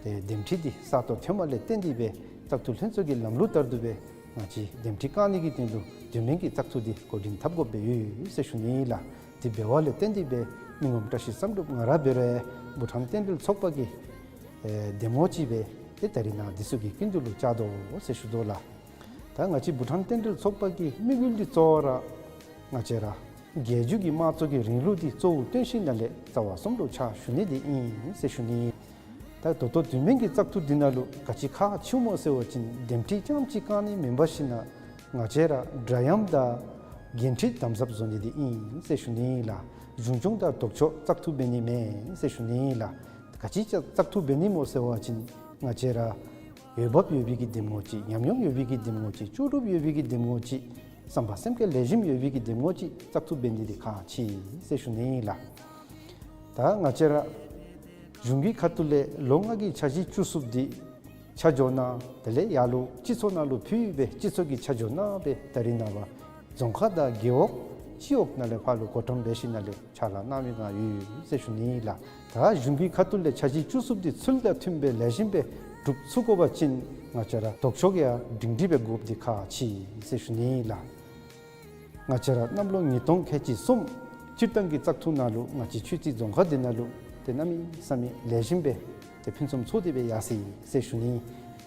ཏེ་འདེམས་ཁྲི་འདི་གསར་གཏོད་ཐོནམ་ལས་བརྟེན་ཏེ་སྦེ་བཙག་འཐུ་ལྷན་ཚོགས་ཀྱི་ལམ་ལུགས་ལྟར་དུ་སྦེ་ང་བཅས་འདེམས་ཁྲི་བཀང་ནི་གི་དོན་ལུ་དུས་མིན་གྱི་བཙག་འཐུ་འདི་འགོ་འདྲེན་འཐབ་དགོཔ་སྦེ་ཡོད་ཟེར་ཞུ་ནི་ལགས། དེ་འབདཝ་ལས་བརྟེན་ཏེ་སྦེ་མི་ངོམ་བཀྲ་ཤིས་བསམ་གྲུབ་ང་ར་འབད་རུང་བྷུ་ཊཱན་རྟེན་འབྲེལ་ཚོགས་པ་གི་ཨེ་འདེམས་ངོ་ཅིག་སྦེ་ཏེ་ད་རིས་ནཱ་འདི་ཚུ་གི་སྐུ་མདུན་ལུ་བཅར་དོ་ཟེར་ཞུ་དོ་ལགས། ད་ང་བཅས་བྷུ་ཊཱན་རྟེན་འབྲེལ་ཚོགས་པ་གི་དམིགས་ཡུལ་འདི་གཙོ་བོ་ར་ང་བཅས་ར་རྒྱལ་བརྒྱུད་ཀྱི་དམངས་གཙོ་གི་རིང་ལུགས་འདི་གཙོ་བོ་བཏོན་ཞིནམ་ལས་རྩ་བ་གསུམ་ལུ་ཕྱག་ཞུ་ནི་འདི་ཨིན་ཟེར་ཞུ་ནི། ད་ད་ལྟོ་དུས་མིན་གྱི་བཙག་འཐུ་འདི་ནང་ལུ་ག་ཅི་ཁག་ཆེཝ་སྨོ་ཟེར་བ་ཅིན་འདེམས་ཁྲི་རྐྱངམ་ཅིག་བཀང་ནི་མེན་པར་ཞིནམ་ལས་ང་བཅས་ར་འདྲ་མཉམ་དང་འགན་འཁྲི་དམ་ཟབ་བཟོ་ནི་འདི་ཨིན་ཟེར་ཞུ་ནི་ལགས། གཞུང་སྐྱོང་དང་ལྡོག་ཕྱོགས་བཙག་འཐུ་འབད་ནི་མེན་ཟེར་ཞུ་ནི་ལགས། ག་ཅི་བཙག་འཐུ་འབད་ནི་སྨོ་ཟེར་བ་ཅིན་ང་བཅས་ར་འོས་འབབ་ཡོད་པའི་གི་འདེམས་ངོ་ཅིག་ཉམས་མྱོང་ཡོད་པའི་གི་འདེམས་ངོ་ཅིག་ལྕོགས་གྲུབ་ཡོད་པའི་གི་འདེམས་ངོ་ཅིག་བསམ་པ་སེམས་ཁར་ལེགས་ཤོམ་ཡོད་པའི་གི་འདེམས་ངོ་ཅིག་བཙག་འཐུ་འབད་ནི་འདི་ཁག་ཆེ་ཟེར་ཞུ་ནི་ལགས། ད་ང་བཅས་ར་གཞུང་གི་ཁ་ཐུག་ལས་ལོ་ལྔ་གི་འཆར་གཞི་བཅུ་གསུམ་འདི་ཆ་འཇོག་གནང་། དེ་ལས་ཡར་ལུ་སྤྱི་ཚོགས་ནང་ལུ་ཕུལ་སྦེ་སྤྱི་ཚོགས་ཀྱིས་ཆ་འཇོག་གནང་སྦེ་ད་རིས་ནངས་པ་རྫོང་ཁག་དང་རྒེད་འོག་སྤྱི་འོག་ནང་ལས་ཕར་ལུ་བགོ་བཀྲམ་འབད་ཞིནམ་ལས་ཕྱག་ལཱ་གནང་མི་ག་ཡོད་ཟེར་ཞུ་ནི་ལགས། ད་གཞུང་གི་ཁ་ཐུག་ལས་འཆར་གཞི་བཅུ་གསུམ་འདི་ཚུལ་དང་མཐུནམ་སྦེ་ལེགས་ཤོམ་སྦེ་འགྲུབ་ཚུགས་དགོ་པ་ཅིན་ང་བཅས་ར་ལྡོག་ཕྱོགས་ཡང་སྒྲིང་སྒྲི་སྦེ་དགོཔ་འདི་ཁག་ཆེ་ཟེར་ཞུ་ནི་ལགས། ང་བཅས་ར་གནམ་ལོ་ཉིས་སྟོང་ཁལ་གཅིག་གསུམ་སྤྱིར་བཏང་གི་བཙག་འཐུ་ནང་ལུ་ང་བཅས་ཆོས་རྩེ་རྫོང་ཁག་འདི་ནང་ལུ་ཏེ་གནམ་མེད་ས་མེད་ལེགས་ཤོམ་སྦེ་ཏེ་ཕུན་སུམ་ཚོགས་ཏེ་སྦེ་ཡར་སོ་ཡི་ཟེར་ཞུ་ནི།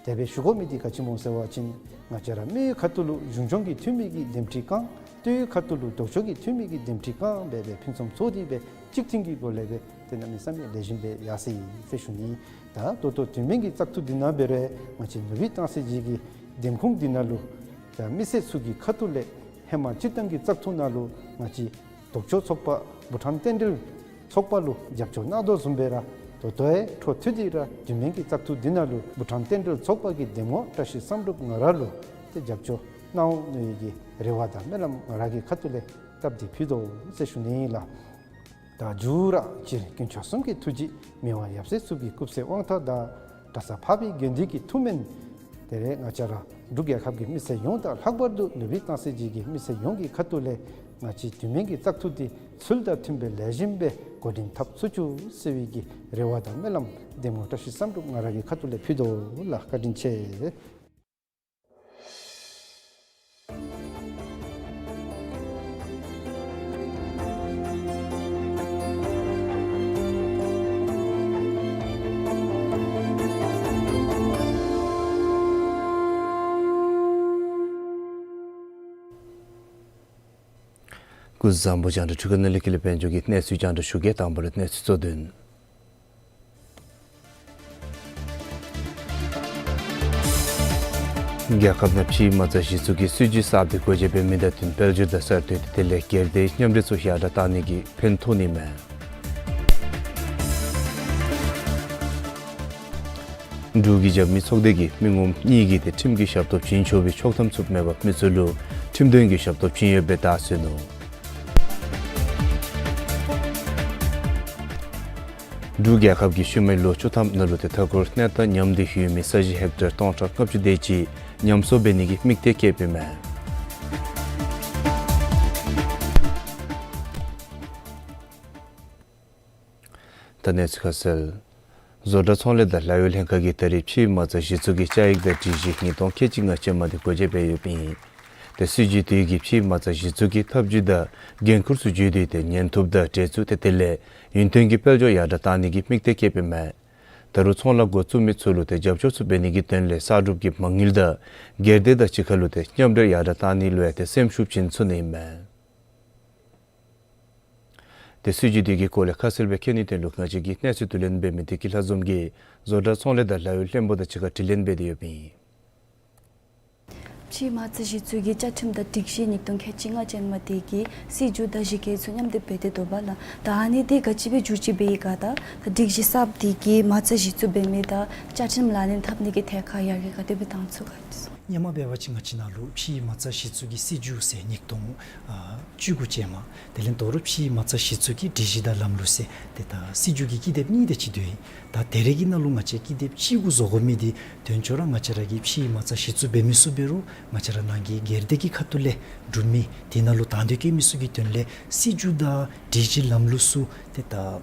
དེ་སྦེ་ཞུ་དགོ་མི་འདི་ག་ཅི་སྨོ་ཟེར་བ་ཅིན་ང་བཅས་ར་མི་ཡུལ་ཁ་ཐུག་ལུ་གཞུང་སྐྱོང་གི་འཐུས་མི་གི་འདེམས་ཁྲི་བཀང་། སྟོད་ཡུལ་ཁ་ཐུག་ལུ་ལྡོག་ཕྱོགས་ཀྱི་འཐུས་མི་གི་འདེམས་ཁྲི་བཀང་སྦེ་སྦེ་ཕུན་སུམ་ཚོགས་ཏེ་སྦེ་གཅིག་མཐུན་གྱི་སྒོ་ལས་སྦེ་ཏེ་གནམ་མེད་ས་མེད་ལེགས་ཤོམ་སྦེ་ཡར་སོ་ཡི་ཟེར་ཞུ་ནི། ད་ད་ལྟོ་དུས་མིན་གྱི་བཙག་འཐུ་འདི་ནང་འབད་རུང་ང་བཅས་ནུབ་སྦིས་སྟང་རྩེ་གཞིས་ཀྱི་འདེམས་ཁོངས་འདི་ནང་ལུ་ད་མི་སེར་ཚུ་གི་ཁ་ཐུག་ལས་ཧེ་མ་སྤྱིར་བཏང་གི་བཙག་འཐུ་ནང་ལུ་ང་བཅས་ལྡོག་ཕྱོགས་ཚོགས་པ་བྷུ་ཊཱན་རྟེན་འབྲེལ་ ཚོགས་པ་ལུ་རྒྱབ་སྐྱོར་གནང་དོ་བཟུམ་སྦེ་ར་ད་ལྟོ་ཡང་འཕྲོ་མཐུད་དེ་ར་དུས་མིན་གྱི་བཙག་འཐུ་འདི་ནང་ལུ་བྷུ་ཊཱན་བསྟན་འགྲོའི་ཚོགས་པ་གི་འདེམས་ངོ་བཀྲ་ཤིས་བསམ་གྲུབ་ང་ར་ལུ་ཏེ་རྒྱབ་སྐྱོར་གནང་འོང་མནོ་བའི་གི་རེ་བ་དང་སྨོན་ལམ་ང་ར་གི་ཁ་ཐུག་ལས་བཏབ་སྟེ་ཕུལ་དོ་ཟེར་ཞུ་ནི་ལགས། ད་མཇུག་ར་སྤྱིར་དཀོན་མཆོག་གསུམ་གྱི་ཐུགས་རྗེ་མི་དབང་ཡབ་སྲས་གཙུག་གི་སྐུ་བསོད་དབང་ཐང་དང་གྲྭ་ས་འཕགས་པའི་དགེ་འདུན་གྱི་ཐུགས་སྨོན། དེ་ལས་ང་བཅས་ར་འབྲུག་རྒྱལ་ཁབ་ཀྱི་མི་སེར་ཡོངས་དང་ལྷག་པར་དུ་ནུབ་སྦིས་སྟག་གཟིག་གི་མི་སེར་ཡོངས་ཀྱི་ཁ་ཐུག་ལས་ང་བཅས་དུས་མིན་གྱི་བཙག་འཐུ་འདི་ཚུལ་དང་མཐུན་པའི་ལེགས་ཤོམ་སྦེ་འགོ་འདྲེན་འཐབ་ཚུགས་བཅུག་ཟེར་བའི་གི་རེ་བ་དང་སྨོན་ལམ་འདེམས་ངོ་བཀྲ་ཤིས་བསམ་གྲུབ་ང་ར་གི་ཁ་ཐུག་ལས་ཕུལ་དོ་ལགས། བཀའ་དྲིན་ཆེ། སྐུ་གཟུགས་བཟང་པོ། རྒྱང་བསྒྲགས་འཕྲུལ་ཁང་ནང་ལས་ཀུན་ལེགས་དཔལ་འབྱོར་གྱི་གནས་ཚུལ་རྒྱང་བསྒྲགས་ཞུ་གེ། དང་པ་ར་གནས་ཚུལ་གཙོ་དོན། རྒྱལ་ཁབ་ནང་ཕྱིའི་མ་རྩ་གཞི་བཙུགས་ཀྱི་སྲིད་བྱུས་གསརཔ་དེ་འགོ་འབྱེད་འབད་མི་དང་བསྟུན་དཔལ་འབྱོར་དང་གསར་གཏོད་དེ་ལས་སྒེར་སྡེའི་མཉམ་འབྲེལ་ཚུ་ཡར་དྲགས་གཏང་ནི་གི་ཕན་ཐོགས་ནི་མས། འབྲུག་གི་རྒྱབ་མི་ཚོགས་སྡེ་གིས་མི་ངོམ་གཉིས་ཀྱིས་ཏེ་ཁྲིམས་ཀྱི་ཞབས་ཏོག་བྱིན་ཆོག་པའི་ཆོག་ཐམ་ཚུ་མེད་པར་མི་ཚུ་ལུ་ཁྲིམས་དོན་གྱི་ཞབས་ཏོག་བྱིན་ཡོདཔ་སྦེ་བརྡ་སོན་ནུག། འབྲུག་རྒྱལ་ཁབ་ཀྱིས་ཤུལ་མའི་ལོ་བཅུ་ཐམ་ནང་ལུ་ཏེ་མཐའ་འཁོར་གནས་སྟངས་ཉམས་བདེ་ཡོད་མི་ས་གཞི་ཧེཀ་ཊར་སྟོང་ཕྲག་ལྔ་བཅུ་དེ་ཅིག་ཉམས་གསོ་འབད་ནི་གི་དམིགས་གཏད་བསྐྱེདཔ་ཨིན་མས། ད་གནས་ཚུལ་ཁ་གསལ། བཟོ་གྲྭ་ཚོང་ལས་དང་ལཱ་གཡོག་ལྷན་ཁག་གིས་ད་རེས་ཕྱིའི་མ་རྩ་གཞི་བཙུགས་ཀྱི་བཅའ་ཡིག་དང་སྒྲིག་གཞི་ཉིས་སྟོང་ཁལ་གཅིག་ལྔ་ཅན་མ་དེ་འགོ་འབྱེད་འབད་ཡོདཔ་ཨིན། ཏེ་སྲིད་བྱུས་དེ་གིས་ཕྱིའི་མ་རྩ་གཞི་བཙུགས་ཀྱི་ཐབས་བྱུས་དང་འགན་ཁུར་ཚུ་བརྗོད་དེ་ཏེ་ཉན་ཐོབ་དང་གྲལ་ཚུད་དེ་དེ་ལས་ཡུན་བརྟན་གྱི་དཔལ་འབྱོར་ཡར་དྲགས་གཏང་ནི་གི་དམིགས་གཏད་བསྐྱེདཔ་ཨིན་མས། ད་རུང་ཚོང་ལཱ་འགོ་བཙུགས་མི་ཚུ་ལུ་ཏེ་རྒྱབ་སྐྱོར་ཚུ་འབད་ནི་གི་དོན་ལས་གསར་སྒྲུབ་ཀྱི་མ་དངུལ་དང་སྒེར་སྡེ་དང་གཅིག་ཁར་ལུ་ཏེ་མཉམ་འབྲེལ་ཡར་དྲགས་གཏང་ནི་ལུ་ཡང་ཏེ་སེམས་ཤུགས་བྱིན་ཚུགས་ནི་ཨིན་མས། ཏེ་སྲིད་བྱུས་དེ་གི་སྐོར་ལས་ཁ་གསལ་སྦེ་མཁྱེན་ནིའི་དོན་ལུ་ང་བཅས་ཀྱི་གནས་ཚུལ་བསྡུ་ལེན་འབད་མི་བདེ་སྐྱིད་ལྷ་འཛོམས་ཀྱིས་བཟོ་གྲྭ་ཚོང་ལས་དང་ལཱ་གཡོག་ལྷན་པ་དང་གཅིག་ཁར་དྲི་ལན་འབད་དེ་ཡོདཔ་ཨིན། ཕྱིའི་མ་རྩ་གཞི་བཙུགས་ཀྱི་བཅའ་ཁྲིམས་དང་སྒྲིག་གཞི་ཉིས་སྟོང་ཁལ་གཅིག་ལྔ་ཅན་མ་དེ་གིས་སྲིད་བྱུས་དང་གཞི་བཀོད་ཚུ་མཉམ་སྡེབ་འབད་དེ་འདུག་པ་ལགས། ད་ཨ་ནི་དེ་ག་ཅི་སྦེ་བསྒྱུར་བཅོས་འབད་ཡི་ག་དང་ད་སྒྲིག་གཞི་གསརཔ་དེ་གིས་མ་རྩ་གཞི་བཙུགས་འབད་མི་དང་བཅའ་ཁྲིམས་ལག་ལེན་འཐབ་ནི་གི་ཐད་ཁར་ཡར་རྒྱས་ག་དེ་སྦེ་བཏང་ཚུགས་ག་ཅི་གསུངས། སྔོན་མ་འབད་བ་ཅིན་ང་བཅས་ནང་ལུ་ཕྱིའི་མ་རྩ་གཞི་བཙུགས་ཀྱི་སྲིད་བྱུས་ཟེར་ཉིས་སྟོང་ཨ་བཅུ་དགུ་ཅན་མ། དེ་ལས་དོ་རུང་ཕྱིའི་མ་རྩ་གཞི་བཙུགས་ཀྱི་སྒྲིག་གཞི་དང་ལམ་ལུགས་ཟེར་ཏེ་ད་སྲིད་བྱུས་ཀྱི་ཀི་དེབ་གཉིས་དེ་ཅིག་འདུག་ཨིན། ད་དེ་རེ་གི་ནང་ལུ་ང་བཅས་ཀི་དེབ་གཅིག་གུ་བཟོ་དགོ་མི་དེ་དོན་གཙོ་ར་ང་བཅས་ར་གི་ཕྱིའི་མ་རྩ་གཞི་བཙུགས་འབད་མི་ཚུ་འབད་རུང་ང་བཅས་ར་ནང་གི་སྒེར་སྡེ་གི་ཁ་ཐུག་ལས་འབྲུག་མི་དེ་ནང་ལུ་དང་འདོད་བསྐྱེད་མི་ཚུ་གི་དོན་ལས་སྲིད་བྱུས་དང་སྒྲིག་གཞི་ལམ་ལུགས་ཚུ་ཏེ་ད་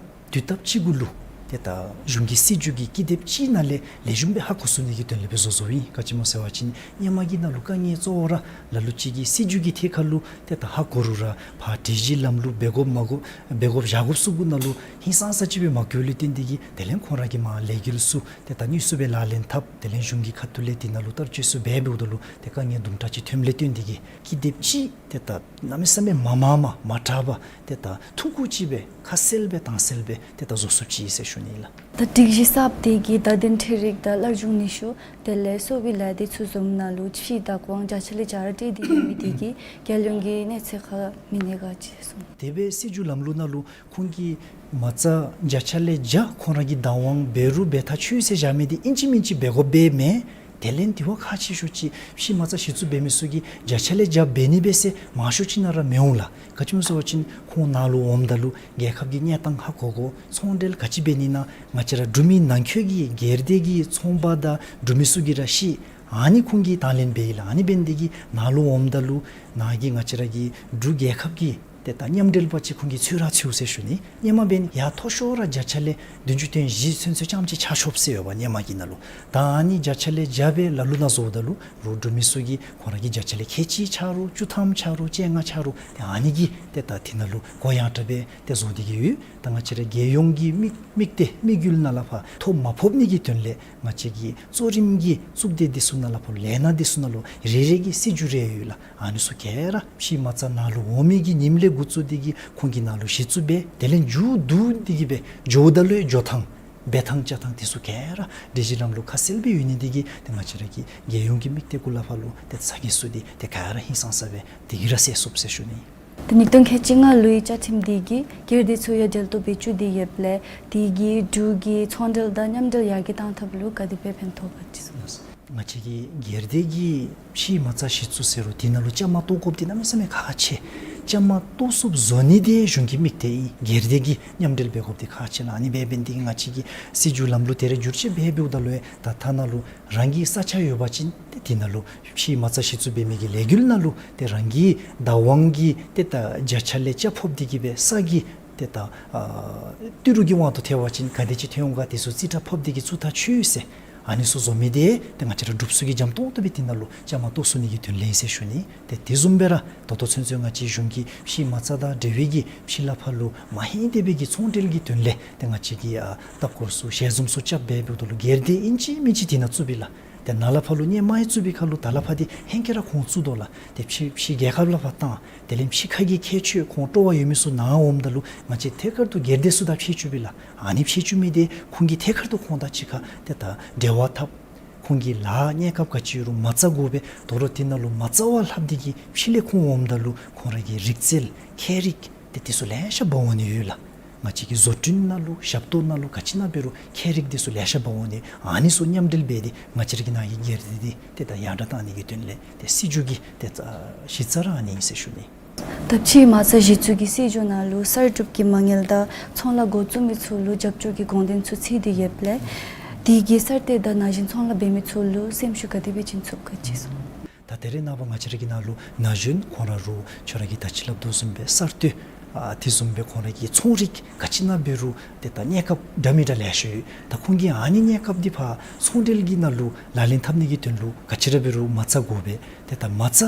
དུས་སྟབས་གཅིག་གུ་ལུ་ཏེ་ད་གཞུང་གི་སྲིད་བྱུས་ཀྱི་ཀི་དེབ་གཅིག་ནང་ལས་ལེགས་ཤོམ་སྦེ་ཧ་གོ་ཚུགས་ནི་གི་དོན་ལས་སྦེ་བཟོ་བཟོཝ་ཨིན། ག་ཅི་སྨོ་ཟེར་བ་ཅིན་སྔོན་མ་གི་ནང་ལུ་དཀའ་ངལ་གཙོ་བོ་ར་ལ་ལུ་ཅིག་གིས་སྲིད་བྱུས་ཀྱི་ཐད་ཁར་ལུ་ཏེ་ད་ཧ་གོ་རུང་ར་ཕར་སྒྲིག་གཞི་ལམ་ལུགས་འབད་དགོཔ་མ་དགོཔ་འབད་དགོཔ་བཞག་དགོཔ་ཚུ་གུ་ནང་ལུ་ཧིང་སངས་ས་ཅིག་སྦེ་མ་གོ་ལུ་བརྟེན་ཏེ་གིས་དེ་ལས་ཁོང་ར་གིས་མར་ལས་འགུལ་ཚུ་ཏེ་ད་དངོས་སུ་སྦེ་ལག་ལེན་འཐབ་དེ་ལས་གཞུང་གི་ཁ་ཐུག་ལས་དེ་ནང་ལུ་བསྟར་སྤྱོད་ཚུ་འབད་འབདཝ་ད་ལུ་ཏེ་དཀའ་ངལ་དུམ་གྲ་ཅིག་ཐོནམ་ལས་བརྟེན་ཏེ་གིས་ཀི་དེབ་གཅིག་ཏེ་ད་གནམ་མེད་ས་མེད་མ་མང་མ་མ་དྲགས་པར་ཏེ་ད་ཐུང་ཀུ་ཅིག་སྦེ་ཁ་གསལ་སྦེ་དྭངས་གསལ་སྦེ་ཏེ་ད་བཟོ་ཚུགསཔ་ཅིག་ཨིན་ཟེར་ཞུ་ནི་ལགས། ད་སྒྲིག་གཞི་གསརཔ་དེ་གིས་ད་དེ་འཕྲུལ་རིག་དང་སླར་འབྱུང་ནུས་ཤུགས་དེ་ལས་གསོ་བའི་ལས་སྡེ་ཚུ་བཟུམ་ནང་ལུ་ཕྱིའི་བདག་དབང་བརྒྱ་ཆ་ལས་བརྒྱ་ར་སྤྲོད་དེ་ཡོད་མི་དེ་གིས་རྒྱལ་ཡོངས་ཀྱི་གནས་ཚད་ཁར་མི་གནས་ག་ཅི་གསུངས། དེ་སྦེ་སྲིད་བྱུས་ལམ་ལུགས་ནང་ལུ་ཁོང་གིས་མ་རྩ་བརྒྱ་ཆ་ལས་བརྒྱ་ཁོང་ར་གི་བདག་དབང་འབད་རུང་འབད་ཐག་ཆོད་ཟེར་བཞག་མི་དེ་ཨིན་ཅི་མིན་ཅི་འབད་དགོཔ་སྦེ་མེན། དེ་ལས་དེ་བ་ཁག་ཆེ་ཤོས་ཅིག་ཕྱིའི་མ་རྩ་གཞི་བཙུགས་འབད་མི་ཚུ་གིས་བརྒྱ་ཆ་ལས་བརྒྱ་འབད་ནི་སྦེ་ཟེར་མང་ཤོས་ཅིག་ནང་ར་མི་འོང་ལགས། ག་ཅི་སྨོ་ཟེར་བ་ཅིན་ཁོང་ནཱ་ལུ་འོངམ་ད་ལུ་རྒྱལ་ཁབ་ཀྱི་གནས་སྟངས་ཧ་གོ་དགོ། ཚོང་འབྲེལ་ག་ཅི་འབད་ནི་ཨིན་ན་ང་བཅས་ར་འབྲུག་མི་ནང་འཁོད་ཀྱི་སྒེར་སྡེ་གི་ཚོང་པ་དང་འབྲུག་མི་ཚུ་གིས་ར་ཤེས། ཨ་ནི་ཁོང་གིས་དང་ལེན་འབད་ཡི་ལགས། ཨ་ནི་འབད་ནི་དེ་གིས་ནཱ་ལུ་འོངམ་ད་ལུ་ནཱ་གི་ང་བཅས་ར་གི་འབྲུག་རྒྱལ་ཁབ་ཀྱི་ཏེ་ད་མཉམ་འབྲེལ་པ་ཅིག་ཁོང་གིས་ཚུད་ར་ཚུདཔ་ཟེར་ཞུ་ནི། སྔོན་མ་འབདན་ཡར་མཐོ་ཤོས་ར་བརྒྱ་ཆ་ལས་བདུན་ཅུ་དོན་བཞི་ཚུན་ཚོད་རྐྱངམ་ཅིག་ཆགས་ཆོགཔ་ཟེར་ཡོདཔ་སྔོན་མ་གི་ནང་ལུ། ད་ཨ་ནི་བརྒྱ་ཆ་ལས་བརྒྱ་སྦེ་ལ་ལུ་ནང་བཟོཝ་ད་ལུ་རོགས་འབྲུག་མི་ཚུ་གིས་ཁོང་ར་གིས་བརྒྱ་ཆ་ལས་ཁལ་གཅིག་ཆགས་རུང་བཅུ་ཐམ་ཆགས་རུང་བཅོ་ལྔ་ཆགས་རུང་ཏེ་ཨ་ནི་གིས་ཏེ་ད་དེ་ནང་ལུ་གོ་ཡངས་དྲགས་སྦེ་ཏེ་བཟོ་སྟེ་གི་ཡོད། ད་ང་བཅས་ར་རྒྱལ་ཡོངས་ཀྱི་དམིགས་དམིགས་གཏད་དམིགས་ཡུལ་ནང་ལས་ཕར་ཐོ་མ་ཕོག་ནི་གི་དོན་ལས་ང་བཅས་ཀྱི་གཙོ་རིམ་གྱི་གཙུག་སྡེ་འདི་ཚུ་ནང་ལས་ཕར་ལས་སྣ་འདི་ཚུ་ནང་ལུ་རེ་རེ་གི་སྲིད་བྱུས་རེ་ཡོད་ལགས། ཨ་ནི་ཚུ་ག་ར་ཕྱིའི་མ་རྩ་ནཱ་ལུ་འོང་མི་གི་ཉིནམ་ལས་འགོ་བཙུགས་ཏེ་གིས་ཁོང་གིས་ནཱ་ལུ་གཞི་བཙུགས་འབད་དེ་ལས་མཇུག་བསྡུ་སྟེ་གིས་སྦེ་འགྱོཝ་ད་ལུ་འགྱོ་ཐངས་འབད་ཐངས་བཅའ་ཐངས་འདི་ཚུ་ག་ར་སྒྲིག་གཞི་ལམ་ལུགས་ཁ་གསལ་སྦེ་ཡོད་ནི་དེ་གིས་ཏེ་ང་བཅས་ར་གི་རྒྱལ་ཡོངས་ཀྱི་དམིགས་གཏད་གུ་ལས་ཕར་ལུ་ཏེ་ཚ་གྱང་ཚུ་འདི་ཏེ་ག་ར་ཧིང་སངས་ས་སྦེ་དེ་གིས་ར་སེལ་ཚུགསཔ་ཟེར་ཞུ་ནི། ཏེ་ཉིས་སྟོང་ཁལ་གཅིག་ལྔ་ལོའི་བཅའ་ཁྲིམས་འདི་གིས་སྒེར་སྡེ་ཚུ་ཡང་འབྲེལ་གཏོགས་འབད་བཅུག་སྟེ་ཡོདཔ་ལས་དེ་གིས་འབྲུག་གི་ཚོང་འབྲེལ་དང་མཉམ་འབྲེལ་ཡར་རྒྱས་གཏང་ཐབས་ལུ་ག་དེ་སྦེ་ཕན་ཐོགས་ག་ཅི་གསུང་གནང་། ང་བཅས་ཀྱི་སྒེར་སྡེ་གི་ཕྱེ་མ་རྩ་གཞི་བཙུགས་ཟེར་རུང་དེ་ནང་ལུ་བཅའ་མར་གཏོགས་དགོཔ་འདི་གནམ་མེད་ས་མེད་ཁག་ཆེ། བཅའ་མར་གཏོགས་ཚུགསཔ་བཟོ་ནི་འདི་གཞུང་གི་དམིགས་གཏད་ཨིན། སྒེར་སྡེ་གི་མཉམ་འབྲེལ་འབད་དགོཔ་འདི་ཁག་ཆེ་ལགས། ཨ་ནི་འབད་འབདན་འདི་གིས་ང་བཅས་ཀྱི་སྲིད་བྱུས་ལམ་ལུགས་དེ་རེ་བསྒྱུར་བཅོས་འབད་འབདཝ་ད་ལུ་ཡང་ད་ཐ་ན་ལུ་རང་གི་ས་ཆ་ཡོད་པ་ཅིན་ཏེ་དེ་ནང་ལུ་ཕྱེ་མ་རྩ་གཞི་བཙུགས་འབད་མི་གི་ལས་འགུལ་ནང་ལུ་ཏེ་རང་གི་བདག་དབང་གི་ཏེ་ད་བརྒྱ་ཆ་ལས་ཆ་ཕབ་འདི་གིས་སྦེ་ས་གི་ཏེ་ད་ཨ་ཏི་རུ་གི་དབང་དུ་ཐལ་བ་ཅིན་ག་དེ་ཅིག་ཐོན་འོང་ག་དེ་ཚུ་རྩིས་ཁྲ་ཕབ་འདི་གིས་ཚུར་ཐག་ཆོད་ཟེར། ཨ་ནི་ཚུ་བཟོ་མི་འདི་ཏེ་ང་བཅས་ར་འབྲུགཔ་ཚུ་གིས་འཇམ་ཏོང་ཏོ་སྦེ་དེ་ནང་ལུ་བཅའ་མར་གཏོགས་ཚུགས་ནི་གི་དོན་ལས་ཨིན་ཟེར་ཞུ་ནི། ཏེ་དེ་བཟུམ་སྦེ་ར་ད་ལྟོ་ཚུན་ཚོད་ང་བཅས་གཞུང་གིས་ཕྱེ་མ་རྩ་དང་འབྲེལ་བའི་གི་ཕྱི་ལས་ཕར་ལུ་མ་ཧེང་དེ་སྦེ་གི་ཚོང་འབྲེལ་གྱི་དོན་ལས་ཏེ་ང་བཅས་ཀྱིས་ཨ་ལྟ་སྐོར་ཚུ་ཞལ་འཛོམས་ཚུ་རྐྱབ་འབད་འབདཝ་ད་ལུ་སྒེར་སྡེ་ཨིན་ཅི་མིན་ཅི་དེ་ནང་བཙུགས་པས་ལགས། ཏེ་ནཱ་ལས་ཕར་ལུ་ནི་མ་ཡང་བཙུགས་པའི་ཁར་ལུ་ད་ལས་ཕར་འདི་ཧེང་སྐལ་ར་ཁོང་བཙུགས་དོ་ལགས། ཏེ་ཕྱི་ཕྱི་རྒྱལ་ཁབ་ལས་ཕར་བཏང་། དེ་ལས་ཕྱི་ཁ་གི་ཁྱད་ཆོས་ཁོང་སྤྲོ་བ་ཡོད་མི་ཚུ་ནཱ་འོངམ་ད་ལུ་ང་བཅས་ཐད་ཀར་དུ་སྒེར་སྡེ་ཚུ་དང་ཕྱད་བཅུག་པས་ལགས། ཨ་ནི་ཕྱད་བཅུག་མི་འདི་ཁོང་གིས་ཐད་ཀར་དུ་ཁོང་དང་གཅིག་ཁར་ཏེ་ད་འབྲེལ་བ་འཐབ། ཁོང་གི་ལཱ་གནས་སྐབས་ག་ཅི་རུང་མ་རྩ་དགོ་པས། དོ་རུང་དེ་ནང་ལུ་མ་རྩ་བར་ལྷབ་འདི་གིས་ཕྱི་ལས་ཁོང་འོངམ་ད་ལུ་ཁོང་ར་གི་རིག་རྩལ་མཁས་རིག་ཏེ་དེ་ཚུ་ལེ་ཤ་འབག་འོང་ནི་ཡོད་ལགས། ང་བཅས་ཀྱི་བཟོ་སྐྲུན་ནང་ལུ་ཞབས་ཏོག་ནང་ལུ་ག་ཅི་ནང་འབད་རུང་མཁས་རིག་དེ་ཚུ་ལེ་ཤ་འབག་འོང་ནི། ཨ་ནི་ཚུ་མཉམ་འབྲེལ་འབད་དེ་ང་བཅས་ར་གི་ནཱ་གི་སྒེར་སྡེ་འདི་ཏེ་ད་ཡར་དྲག་གཏང་ནི་གི་དོན་ལས་ཏེ་སྲིད་བྱུས་ཀྱི་ཏེ་ད་གཞི་རྩ་ར་ཨ་ནི་ཨིན་ཟེར་ཞུ་ནི། ད་ཕྱེ་མ་རྩ་གཞི་བཙུགས་ཀྱི་སྲིད་བྱུས་ནང་ལུ་གསར་སྒྲུབ་ཀྱི་མ་དངུལ་དང་ཚོང་ལཱ་འགོ་བཙུགས་མི་ཚུ་ལུ་རྒྱབ་སྐྱོར་གྱི་དགོངས་དོན་ཚུ་ཚིག་སྟེ་ཡོདཔ་ལས་དེ་གིས་གསར་གཏོད་དང་ན་གཞོན་ཚོང་ལཱ་འབད་མི་ཚུ་ལུ་སེམས་ཤུགས་ག་དེ་སྦེ་བྱིན་ཚུགས་ག་ཅི་གསུང་། ད་དེ་རེ་ནངས་པ་ང་བཅས་ར་གི་ནང་ལུ་ན་གཞོན་ཁོང་ར་རུང་ཁྱོད་ར་གིས་ད་ཅི་སླབ་དོ་བཟུམ་སྦེ་གསར་གཏོད་ཨ་དེ་བཟུམ་སྦེ་ཁོང་ར་གི་ཚོང་རིག་ག་ཅི་ནང་འབད་རུང་ཏེ་ད་གནས་སྐབས་འདྲ་མི་འདྲ་ལེ་ཤ་ཡོད། ད་ཁོང་གིས་ཨ་ནི་གནས་སྐབས་འདི་ཕར་ཚོང་འབྲེལ་གྱི་ནང་ལུ་ལག་ལེན་འཐབ་ནི་གི་དོན་ལུ་ག་ཅི་ར་འབད་རུང་མ་རྩ་དགོ་པས། ཏེ་ད་མ་རྩ་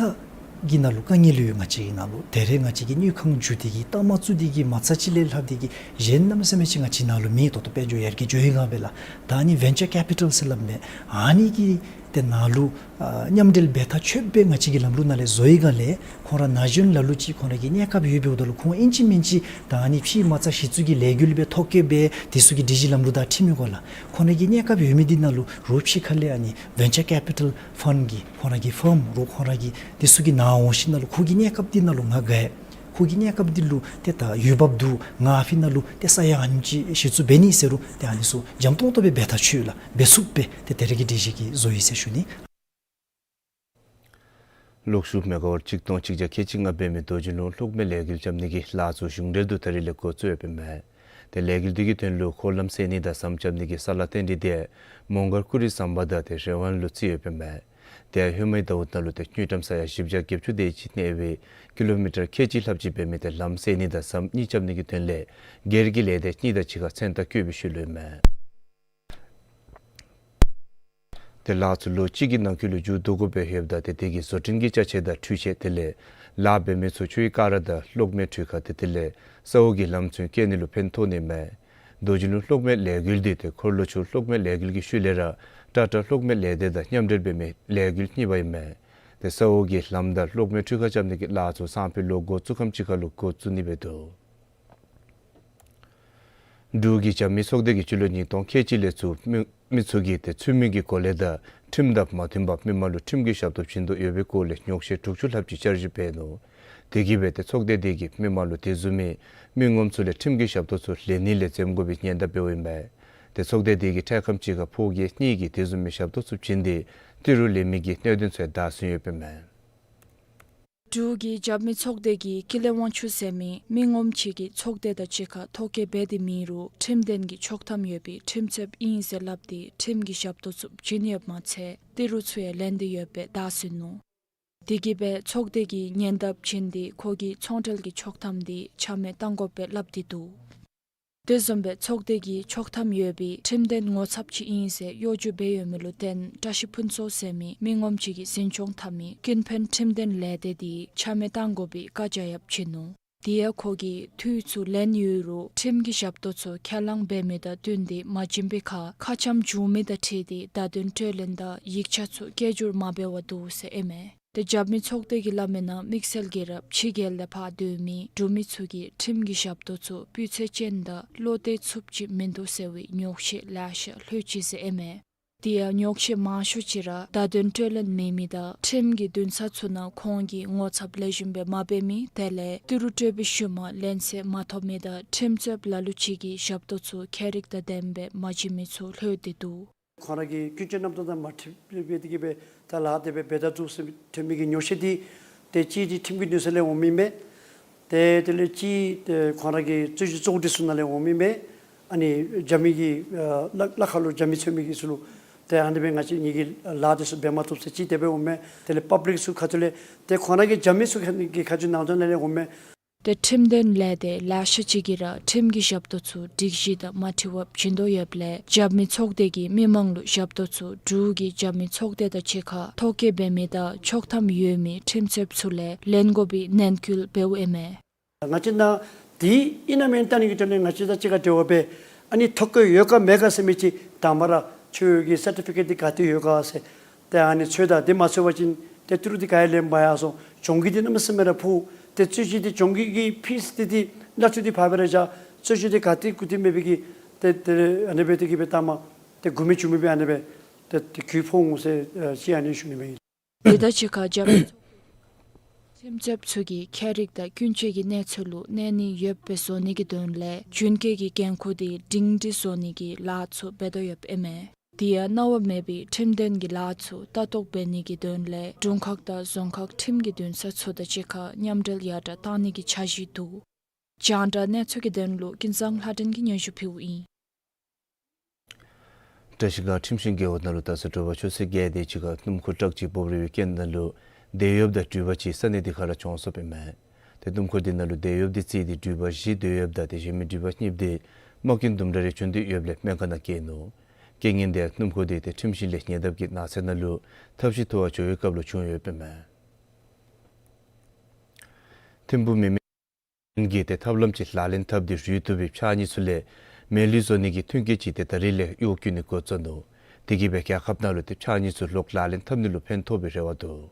གི་ནང་ལུ་དཀའ་ངལ་ཡོད། ང་བཅས་ཀྱི་ནང་ལུ་ད་རེས་ང་བཅས་ཀྱི་དངུལ་ཁང་བཙུགས་འདི་གིས་རྟགས་མ་བཙུགས་འདི་གིས་མ་རྩ་ཅིག་ལས་ལྷག་འདི་གིས་གཞན་གནམ་མེད་ས་མེད་ཅིག་ང་བཅས་ནང་ལུ་མེད། ད་ལྟོ་དཔལ་འབྱོར་ཡར་རྒྱས་འགྱོ་ཡི་ག་སྦེ་ལགས། ད་ཨ་ནི་venture capital ཟེར་སླབ་མས། ཨ་ནི་གི་ཏེ་ནང་ལུ་ཨ་མཉམ་འབྲེལ་འབད་ཐག་ཆོད་པའི་ང་བཅས་ཀྱི་ལམ་ལུགས་ནང་ལས་བཟོ་ཡི་ག་ལས་ཁོང་ར་ན་གཞོན་ལ་ལུ་ཅིག་ཁོང་ར་གི་གནས་སྐབས་ཡོདཔ་འབདཝ་ད་ལུ་ཁོང་ཨིན་ཅི་མིན་ཅི་ད་ཨ་ནི་ཕྱེ་མ་རྩ་གཞི་བཙུགས་ཀྱི་ལས་འགུལ་སྦེ་ཐོ་བཀོད་འབད་དེ་ཚུ་གི་སྒྲིག་གཞི་ལམ་ལུགས་དང་འཁྲིལ་མི་གོ་ལགས། ཁོང་ར་གི་གནས་སྐབས་ཡོད་མི་འདི་ནང་ལུ་རོགས་ཕྱི་ཁ་ལས་ཨ་ནི་venture capital fund གི་ཁོང་ར་གི་firm རོགས་ཁོང་ར་གི་དེ་ཚུ་གི་ནང་འོང་ཞིནམ་ལས་ཁོང་གི་གནས་སྐབས་འདི་ནང་ལུ་ང་དགའ། ཁོང་གི་གནས་སྐབས་འདི་ལུ་ཏེ་ད་འོས་འབབ་འདུག། ང་ཨ་ཕི་ནང་ལུ་ཏེ་ས་ཡ་ཨ་ནེམ་ཅིག་གཞི་བཙུགས་འབད་ནི་ཟེར་རུང་ཏེ་ཨ་ནི་ཚུ་འཇམ་ཏོང་ཏོ་སྦེ་འབད་ཐག་ཆོད་ལགས། འབད་ཚུགསཔ་སྦེ་ཏེ་དེ་རེ་གི་སྒྲིག་གཞི་གིས་བཟོ་ཡི་ཟེར་ཞུ་ནི། གློག་ཤུགས་མེ་ག་ཝཊ་ཆིག་སྟོང་ཆིག་བརྒྱ་ཁལ་གཅིག་ལྔ་འབད་མི་རྡོ་རྗེ་ལུང་གློག་མེ་ལས་འགུལ་རྐྱབ་ནི་གི་ལཱ་ཚུ་གཞུང་འབྲེལ་དུ་ད་རིས་ལས་འགོ་བཙུགས་ཡོདཔ་ཨིན་མས། ཏེ་ལས་འགུལ་འདི་གི་དོན་ལུ་འཁོར་ལམ་སེལ་ནི་དང་ཟམ་རྐྱབ་ནི་གི་ས་ལཱ་བཏོན་ཏེ་ཏེ་མོང་སྒར་ཀུ་རི་ཟམ་པ་དང་ཏེ་རི་ཝང་ལུ་བརྩིས་ཡོདཔ་ཨིན་མས། ཏེ་ཧེ་མའི་ཟླཝ་ནང་ལུ་ཏེ་དངུལ་ཀྲམ་ས་ཡ་བཞི་བརྒྱ་བརྒྱད་ཅུ་དེ་ཅིག་གནས་པའི་ཀི་ལོ་མི་ཊར་ཁལ་གཅིག་ལྷགཔ་ཅིག་འབད་མི་ཏེ་ལམ་སེལ་ནི་དང་ཟམ་གཉིས་རྐྱབ་ནི་གི་དོན་ལས་སྒེར་གྱི་ལས་སྡེ་གཉིས་དང་གཅིག་ཁར་མཚན་རྟགས་བཀོད་པའི་ཤུལ་ལུ་ཨིན་མས། ཏེ་ལཱ་ཚུ་ལོ་གཅིག་གི་ནང་འཁོད་ལུ་མཇུག་བསྡུ་དགོཔ་སྦེ་ཡོདཔ་ད་ཏེ་དེ་གི་བཟོ་སྐྲུན་གྱི་ཅ་ཆས་དང་འཕྲུལ་ཆས་དེ་ལས་ལཱ་འབད་མི་ཚུ་ཆུའི་ཀ་ར་དང་གློག་མེ་འཕྲུལ་ཁང་དེ་དེ་ལས་ས་འོག་གི་ལམ་ཚུ་བཀལ་ནི་ལུ་ཕན་ཐོགས་ནི་ཨིན་མས། རྡོ་རྗེ་ལུང་གློག་མེ་ལས་འགུལ་འདི་ཏེ་འཁོར་ལོ་ཆུ་གློག་མེ་ལས་འགུལ་གྱི་ཤུལ་ལས་ར་ཊ་ཊ་གློག་མེ་ལས་སྡེ་དང་མཉམ་འབྲེལ་འབད་མི་ལས་འགུལ་གཉིས་པ་ཨིན་མས། ཏེ་ས་འོག་གི་ལམ་དང་གློག་མེ་འཕྲུལ་ཁང་རྐྱབ་ནི་གི་ལཱ་ཚུ་སང་ཕོད་ལོ་འགོ་བཙུགས་ཁམས་ཅིག་ཁར་ལུ་འགོ་བཙུགས་ནི་འབད་དོ། འབྲུག་གི་རྒྱབ་མི་ཚོགས་སྡེ་གིས་སྤྱི་ལོ་ཉིས་སྟོང་ཁལ་གཅིག་ལས་ཚུར་མི་མི་ཚུ་གིས་ཏེ་ཚུལ་མིན་གྱི་གོ་ལས་དང་ཁྲིམས་དང་མ་མཐུན་པར་མི་མང་ལུ་ཁྲིམས་ཀྱི་ཞབས་ཏོག་བྱིན་དོ་ཡོད་པའི་སྐོར་ལས་ཉོགས་བཤད་དྲུག་ཅུ་ལྷགཔ་ཅིག་བསྐྱར་ཞིབ་འབད་ནུག། དེ་གིས་འབད་ཏེ་ཚོགས་སྡེ་དེ་གིས་མི་མང་ལུ་དེ་བཟུམ་མའི་མི་ངོམ་ཚུ་ལས་ཁྲིམས་ཀྱི་ཞབས་ཏོག་ཚུ་ལེན་ནི་ལས་འཛེམ་དགོ་པའི་ཉེན་བརྡ་འབདཝ་ཨིན་པས། ཏེ་ཚོགས་སྡེ་དེ་གིས་འཕྲལ་ཁམས་ཅིག་ཁར་ཕོ་རྒྱས་གཉིས་ཀྱིས་དེ་བཟུམ་མའི་ཞབས་ཏོག་ཚུ་བྱིན་ཏེ་ཏི་རུ་ལེན་མི་གི་གནད་དོན་ཚུ་ཡང་བདའ་ཟུན་ཡོདཔ་ཨིན་མས། འབྲུག་གི་རྒྱབ་མི་ཚོགས་སྡེ་གིས་ཀི་ལེ་དབང་ཕྱུག་ཟེར་མི་མི་ངོམ་ཅིག་གིས་ཚོགས་སྡེ་དང་གཅིག་ཁར་ཐོ་བཀོད་འབད་དེ་མེད་རུང་ཁྲིམས་དོན་གྱི་ཆོག་ཐམ་ཡོད་པའི་ཁྲིམས་རྩོདཔ་ཨིན་ཟེར་སླབ་སྟེ་ཁྲིམས་ཀྱི་ཞབས་ཏོག་ཚུ་བྱིན་ཡོདཔ་མ་ཚད་ཏི་རུ་ཚུ་ཡང་ལེན་ཏེ་ཡོདཔ་སྦེ་བདའ་ཟུན་ནུག། དེ་གིས་འབད་ཚོགས་སྡེ་གིས་ཉེན་བརྡ་བྱིན་ཏེ་ཁོ་གི་ཚོང་འབྲེལ་གྱི་ཆོག་ཐམ་དེ་ཆ་མེད་གཏང་དགོཔ་སྦེ་སླབ་སྟེ་འདུག། དེ་བཟུམ་སྦེ་ཚོགས་སྡེ་གིས་ཆོག་ཐམ་ཡོད་པའི་ཁྲིམས་དོན་ངོ་ཚབ་ཅིག་ཨིན་ཟེར་གཡོ་སྒྱུ་འབད་ཡོད་མི་ལུ་བརྟེན་བཀྲ་ཤིས་ཕུན་ཚོགས་ཟེར་མི་མི་ངོམ་ཅིག་གིས་འཛིན་སྐྱོང་འཐབ་མི་ཀུན་ཕན་ཁྲིམས་དོན་ལས་སྡེ་དེ་ཆ་མེད་གཏང་དགོ་པའི་བཀའ་རྒྱ་ཡང་བྱིན་ནུག། དེ་ཡང་ཁོ་གིས་འཐུས་ཚུ་ལེན་ཡོད་རུང་ཁྲིམས་ཀྱི་ཞབས་ཏོག་ཚུ་ཁས་བླངས་འབད་མི་དང་བསྟུན་ཏེ་མ་བྱིན་པའི་ཁར་ཁ་འཆམ་བྱུང་མི་དང་འཁྲིལ་ཏེ་བརྡ་དོན་སྤྲོད་ལེན་དང་ཡིག་ཆ་ཚུ་སྐད་སྒྱུར་མ་འབད་བར་འདུག་ཟེར་ཨིན་མས། ཏེ་རྒྱབ་མི་ཚོགས་སྡེ་གིས་སླབ་མིའི་ནང་དམིགས་བསལ་གྱིས་ར་ཕྱི་རྒྱལ་ལས་ཕར་སྡོད་མི་འབྲུག་མི་ཚུ་གིས་ཁྲིམས་ཀྱི་ཞབས་ཏོག་ཚུ་སྤུས་ཚད་ཅན་དང་བློ་གཏད་ཚུགསཔ་ཅིག་མིན་འདུག་ཟེར་བའི་ཉོགས་བཤད་ལེ་ཤ་ལྷོད་ཅི་ཟེར་ཨིན་མས། དེ་ཡང་ཉོགས་བཤད་མང་ཤོས་ཅིག་ར་བརྡ་དོན་སྤྲོད་ལེན་མེད་མི་དང་ཁྲིམས་ཀྱི་འདུན་ས་ཚུ་ནང་ཁོང་གི་ངོ་ཚབ་ལེགས་ཤོམ་སྦེ་མ་འབད་མི་དེ་ལས་ཏི་རུ་སྤྲོད་པའི་ཤུལ་མ་ལེན་ཚད་མ་ཐོབ་མི་དང་ཁྲིམས་རྩོདཔ་ལ་ལུ་ཅིག་གི་ཞབས་ཏོག་ཚུ་ཁྱད་རིག་དང་ལྡནམ་སྦེ་མ་བྱིན་མི་ཚུ་ལྷོད་དེ་འདུག། ཁོང་ར་གི་ཀུན་སྤྱོད་རྣམ་གྲོལ་དང་མ་འཁྲིལ་བའི་དེ་གིས་སྦེ་ད་ལཱ་དེ་སྦེ་འབད་ད་འདུག་ཟེར་ཐོན་མི་གི་ཉོགས་བཤད་འདི་ཏེ་གཅིག་འདི་ཁྲིམས་ཀྱི་འདུན་ས་ལས་འོང་མི་མས། ཏེ་དེ་ལས་གཅིག་ཏེ་ཁོང་ར་གི་རྩོད་གཞི་བཙོག་སྒྲིག་ཚུ་ནང་ལས་འོང་མི་མས། ཨ་ནི་རྒྱབ་མི་གི་ཨ་ལ་ལ་ཁ་ལུ་རྒྱབ་མི་འཚོལ་མི་གི་ཚུ་ལུ་ཏེ་ཨ་ནི་སྦེ་ང་བཅས་ངེ་གི་ལཱ་དེ་ཚུ་འབད་མ་བཏུབ་ཟེར་གཅིག་དེ་སྦེ་འོང་མས། དེ་ལས་པབ་ལིཀ་ཚུ་ཁ་ཐུག་ལས་ཏེ་ཁོང་ར་གི་རྒྱབ་མི་ཚུ་ཁ་གི་ཁ་ཐུག་ནང་དོན་ནང་ལས་འོང་མས། ཏེ་ཁྲིམས་དོན་ལས་སྡེ་ལེ་ཤ་ཅིག་གིས་ར་ཁྲིམས་ཀྱི་ཞབས་ཏོག་ཚུ་སྒྲིག་གཞི་དང་མ་འཁྲིལ་བར་བྱིན་དོ་ཡོདཔ་ལས་རྒྱབ་མི་ཚོགས་སྡེ་གིས་མི་མང་ལུ་ཞབས་ཏོག་ཚུ་འབྲུག་གི་རྒྱབ་མི་ཚོགས་སྡེ་དང་གཅིག་ཁར་ཐོ་བཀོད་འབད་མི་དང་ཆོག་ཐམ་ཡོད་མི་ཁྲིམས་རྩོདཔ་ཚུ་ལས་ལེན་དགོ་པའི་ནན་སྐུལ་འབདཝ་ཨིན་མས། ང་བཅས་ནཱ་འདི་ཨིན་ན་མེན་ན་བལྟ་ནི་གི་དོན་ལས་ང་བཅས་དང་གཅིག་ཁར་འབྲེལ་བ་འབད། ཨ་ནི་ཐོ་བཀོད་ཡོད་ག་མེད་ག་ཟེར་མི་ཅིག་དང་པ་ར་ཁྱོད་ཀྱི་སར་ཊི་ཕི་ཀེཊ་འདི་ག་ཏེ་ཡོད་ག་ཟེར། ཏེ་ཨ་ནི་འཚོལ་ད་འདི་མ་འཚོལ་བ་ཅིན་ཏེ་ཏི་རུ་འདི་ག་ཡང་ལེན་མ་ཡར་སོང་། གྱོང་གུད་འདི་གནམ་མེད་ས་མེད་ར་ཕོག། ཏེ་རྩོད་གཞི་འདི་གྱོང་གུད་ཀྱི་ཕིས་འདི་འདི་གནས་ཚུལ་འདི་ཕར་སྦེ་ར་བཞག། རྩོད་གཞི་འདི་ག་ཏེ་གུ་ཏེ་མེད་པའི་གི་ཏེ་ཏེ་ཨ་ནི་སྦེ་ཏེ་གི་སྦེ་ལྟ་མ་ཏེ་མགུ་མེད་མཇུག་མེད་སྦེ་ཨ་ནི་སྦེ་ཏེ་ཏེ་གྱོང་ཕོག་འོང་ཟེར་ཨ་ཅིག་ཨ་ནི་ཞུ་ནི་མས། དེ་དང་གཅིག་ཁར་རྒྱབ་ཁྲིམས་རྩོདཔ་ཚུ་གི་ཁྱད་རིག་དང་ཀུན་སྤྱོད་ཀྱི་གནས་ཚུལ་ལུ་གནས་ནི་ཡོདཔ་སྦེ་བཟོ་ནི་གི་དོན་ལས་རྒྱུན་སྐྱོང་གི་འགན་ཁུར་འདི་སྒྲིང་སྒྲི་བཟོ་ནི་གི་ལཱ་ཚུ་འབད་དོ་ཡོདཔ་ཨིན་མས། དེ་ཡང་གནང་བ་མེད་པའི་ཁྲིམས་དོན་གྱི་ལཱ་ཚུ་ལྟ་རྟོག་འབད་ནི་གི་དོན་ལས་དྲུང་ཁག་དང་རྫོང་ཁག་ཁྲིམས་ཀྱི་འདུན་ས་ཚུ་དང་གཅིག་ཁར་མཉམ་འབྲེལ་ཡར་དྲག་གཏང་ནི་གི་འཆར་གཞི་འདུག། རྒྱང་བསྒྲགས་གནས་ཚུལ་གྱི་དོན་ལུ་ཀུན་བཟང་ལྷ་སྒྲོན་གྱིས་སྙན་ཞུ་ཕུལཝ་ཨིན། བཀྲ་ཤིས་སྒང་ཁྲིམས་ཤིང་རྒེད་འོག་ནང་ལུ་ད་ས་དྲོ་པ་ཆུ་ཚོད་བརྒྱད་དེ་ཅིག་ཁར་སྣུམ་འཁོར་ཊཱག་ཅིག་འབོབ་རིལ་བའི་རྐྱེན་ནང་ལུ་དེད་གཡོགཔ་དང་འགྲུལ་པ་གཅིག་ས་གནས་འདི་ཁར་ར་གྱོངས་སོཔ་ཨིན་མས། ཏེ་སྣུམ་འཁོར་འདི་ནང་ལུ་དེད་གཡོགཔ་འདི་རྩིས་ཏེ་འགྲུལ་པ་བཞི་དེད་གཡོགཔ་དང་དེ་བཞིན་མི་འགྲུལ་པ་གཉིས་འདི་རྨ་སྐྱོན་དུམ་གྲ་རེ་བྱུང་སྟེ་ཡོདཔ་ལས་སྨན་ཁང་ནང་བསྐྱལ་ནུག། རྐྱེན་ངན་འདི་སྣུམ་འཁོར་འདི་ཏེ་ཁྲིམས་ཤིང་ལས་ཉེ་འདབས་ཀྱི་ནགས་ཚལ་ནང་ལུ་ཐབས་ཤེས་འཐུ་བར་འགྱོ་བའི་སྐབས་ལུ་བྱུང་ཡོདཔ་ཨིན་མས། ཐིམ་ཕུག་མི་མེ་གིས་ཏེ་ཐབས་ལམ་ཅིག་ལག་ལེན་འཐབ་སྟེ་རུལ་བཏུབ་པའི་ཕྱགས་སྙིགས་ཚུ་ལས་མེ་ལུད་བཟོ་ནི་གི་མཐུན་རྐྱེན་ཅིག་ཏེ་ད་རིས་ལས་གཡོག་བཀོལ་ནི་འགོ་བཙུགས་ནུག། དེ་གིས་སྦེ་རྒྱལ་ཁབ་ནང་ལུ་ཏེ་ཕྱགས་སྙིགས་ཚུ་ལོག་ལག་ལེན་འཐབ་ནི་ལུ་ཕན་ཐོགས་པའི་རེ་བ་འདུག།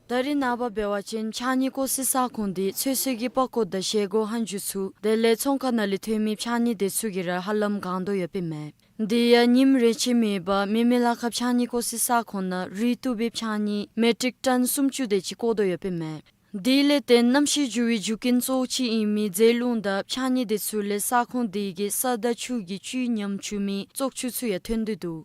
ད་རིས་ནངས་པ་འབད་བ་ཅིན་ཕྱགས་སྙིགས་བཀོག་སའི་ས་ཁོངས་འདི་ཚོད་བསྲེ་གི་པགས་ཀོ་དང་བཞེས་སྒོ་ཧན་ཇུ་ཚུ་དེ་ལས་ཚོང་ཁང་ནང་ལས་ཐོན་མི་ཕྱགས་སྙིགས་དེ་ཚུ་གིས་ར་ཧ་ལམ་གང་དོ་ཡོདཔ་ཨིན་མས། དེ་ཡང་ཉིནམ་རེ་ཆད་མེད་པར་མེ་མེ་ལ་ཁ་ཕྱགས་སྙིགས་བཀོག་སའི་ས་ཁོངས་ནང་རུལ་བཏུབ་པའི་ཕྱགས་སྙིགས་མེ་ཊིག་ཊཱན་སུམ་ཅུ་དེ་ཅིག་བཀོག་དོ་ཡོདཔ་ཨིན་མས། དེ་ལས་བརྟེན་གནམ་གཤིས་འགྱུར་བའི་རྒྱུ་རྐྱེན་གཙོ་བོ་ཅིག་ཨིན་མི་རྫས་ལུང་དང་ཕྱགས་སྙིགས་དེ་ཚུ་ལས་ས་ཁོངས་དེ་གི་ས་དང་ཆུ་གི་བཅུད་ཉམས་བཅུག་མི་བཙོག་ཆུ་ཚུ་ཡང་ཐོན་ཏེ་འདུག།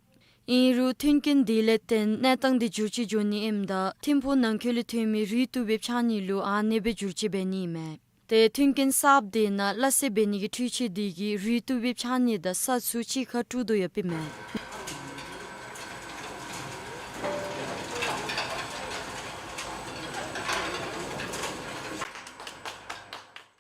ཨིན་རུང་མཐུན་རྐྱེན་དེ་ལས་བརྟེན་གནས་སྟངས་དེ་འགྱུར་བཅོས་འགྱོ་ནི་ཨིནམ་ད་ཐིམ་ཕུག་ནང་འཁོད་ལས་ཐོན་མི་རུལ་བཏུབ་པའི་ཕྱགས་སྙིགས་ལུ་ཨ་ནེ་སྦེ་འགྱུར་བཅོས་འབད་ནི་ཨིན་མས། ཏེ་མཐུན་རྐྱེན་གསརཔ་དེ་ནང་སླ་བསྲེ་འབད་ནི་གི་འཕྲུལ་ཆས་དེ་གིས་རུལ་བཏུབ་པའི་ཕྱགས་སྙིགས་དང་ས་ཚུ་གཅིག་ཁར་དཀྲུག་དོ་ཡོདཔ་ཨིན་མས།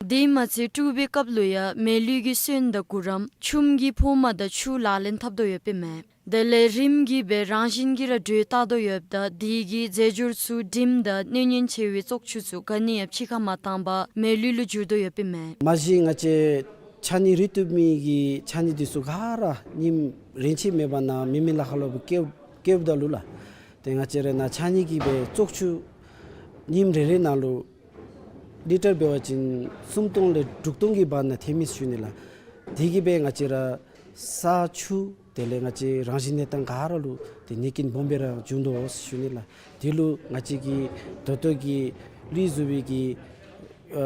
དེ་མ་ཚད་དཀྲུག་པའི་སྐབས་ལུ་ཡང་མེ་ལུད་ཀྱི་སོན་དང་གུ་རམ་ཆུམ་གྱི་ཕོ་མ་དང་ཆུ་ལག་ལེན་འཐབ་དོ་ཡོདཔ་ཨིན་མས། དེ་ལས་རིམ་གྱིས་སྦེ་རང་བཞིན་གྱིས་ར་དྲོད་བཏགས་དོ་ཡོདཔ་ད་དེ་གིས་རྫས་སྦྱོར་ཚུ་དྲིམ་དང་གནོད་ཉེན་ཆེ་བའི་བཙོག་ཆུ་ཚུ་ག་ནི་ཡང་ཕྱི་ཁར་མ་བཏང་པར་མེ་ལུད་ལུ་འགྱུར་དོ་ཡོདཔ་ཨིན་མས། མ་གཞི་ང་བཅས་ཕྱགས་སྙིགས་རུལ་བཏུབ་མི་གི་ཕྱགས་སྙིགས་དེ་ཚུ་ག་ར་ཉིནམ་རེ་ཆད་མེད་པར་ནཱ་མེ་མེ་ལ་ཁ་ལུ་སྦེ་བཀལཝ་བཀལཝ་ད་ལུ་ལགས། ཏེ་ང་བཅས་ར་ནཱ་ཕྱགས་སྙིགས་ཀྱི་སྦེ་བཙོག་ཆུ་ཉིནམ་རེ་རེ་ནང་ལུ་ལི་ཊར་འབད་བ་ཅིན་སུམ་སྟོང་ལས་དྲུག་སྟོང་གི་བར་ན་ཐོན་མི་ཞུ་ནི་ལགས། དེ་གིས་སྦེ་ང་བཅས་ར་ས་ཆུ་དེ་ལས་ང་བཅས་རང་བཞིན་གནས་སྟངས་ག་ར་ལུ་ཏེ་གནོད་རྐྱེན་སྦོམ་སྦེ་ར་འབྱུང་དོ་ཟེར་ཞུ་ནི་ལགས། དེ་ལུ་ང་བཅས་ཀྱིས་ད་ལྟོ་གི་ལུད་བཟོ་བའི་གི་ཨ་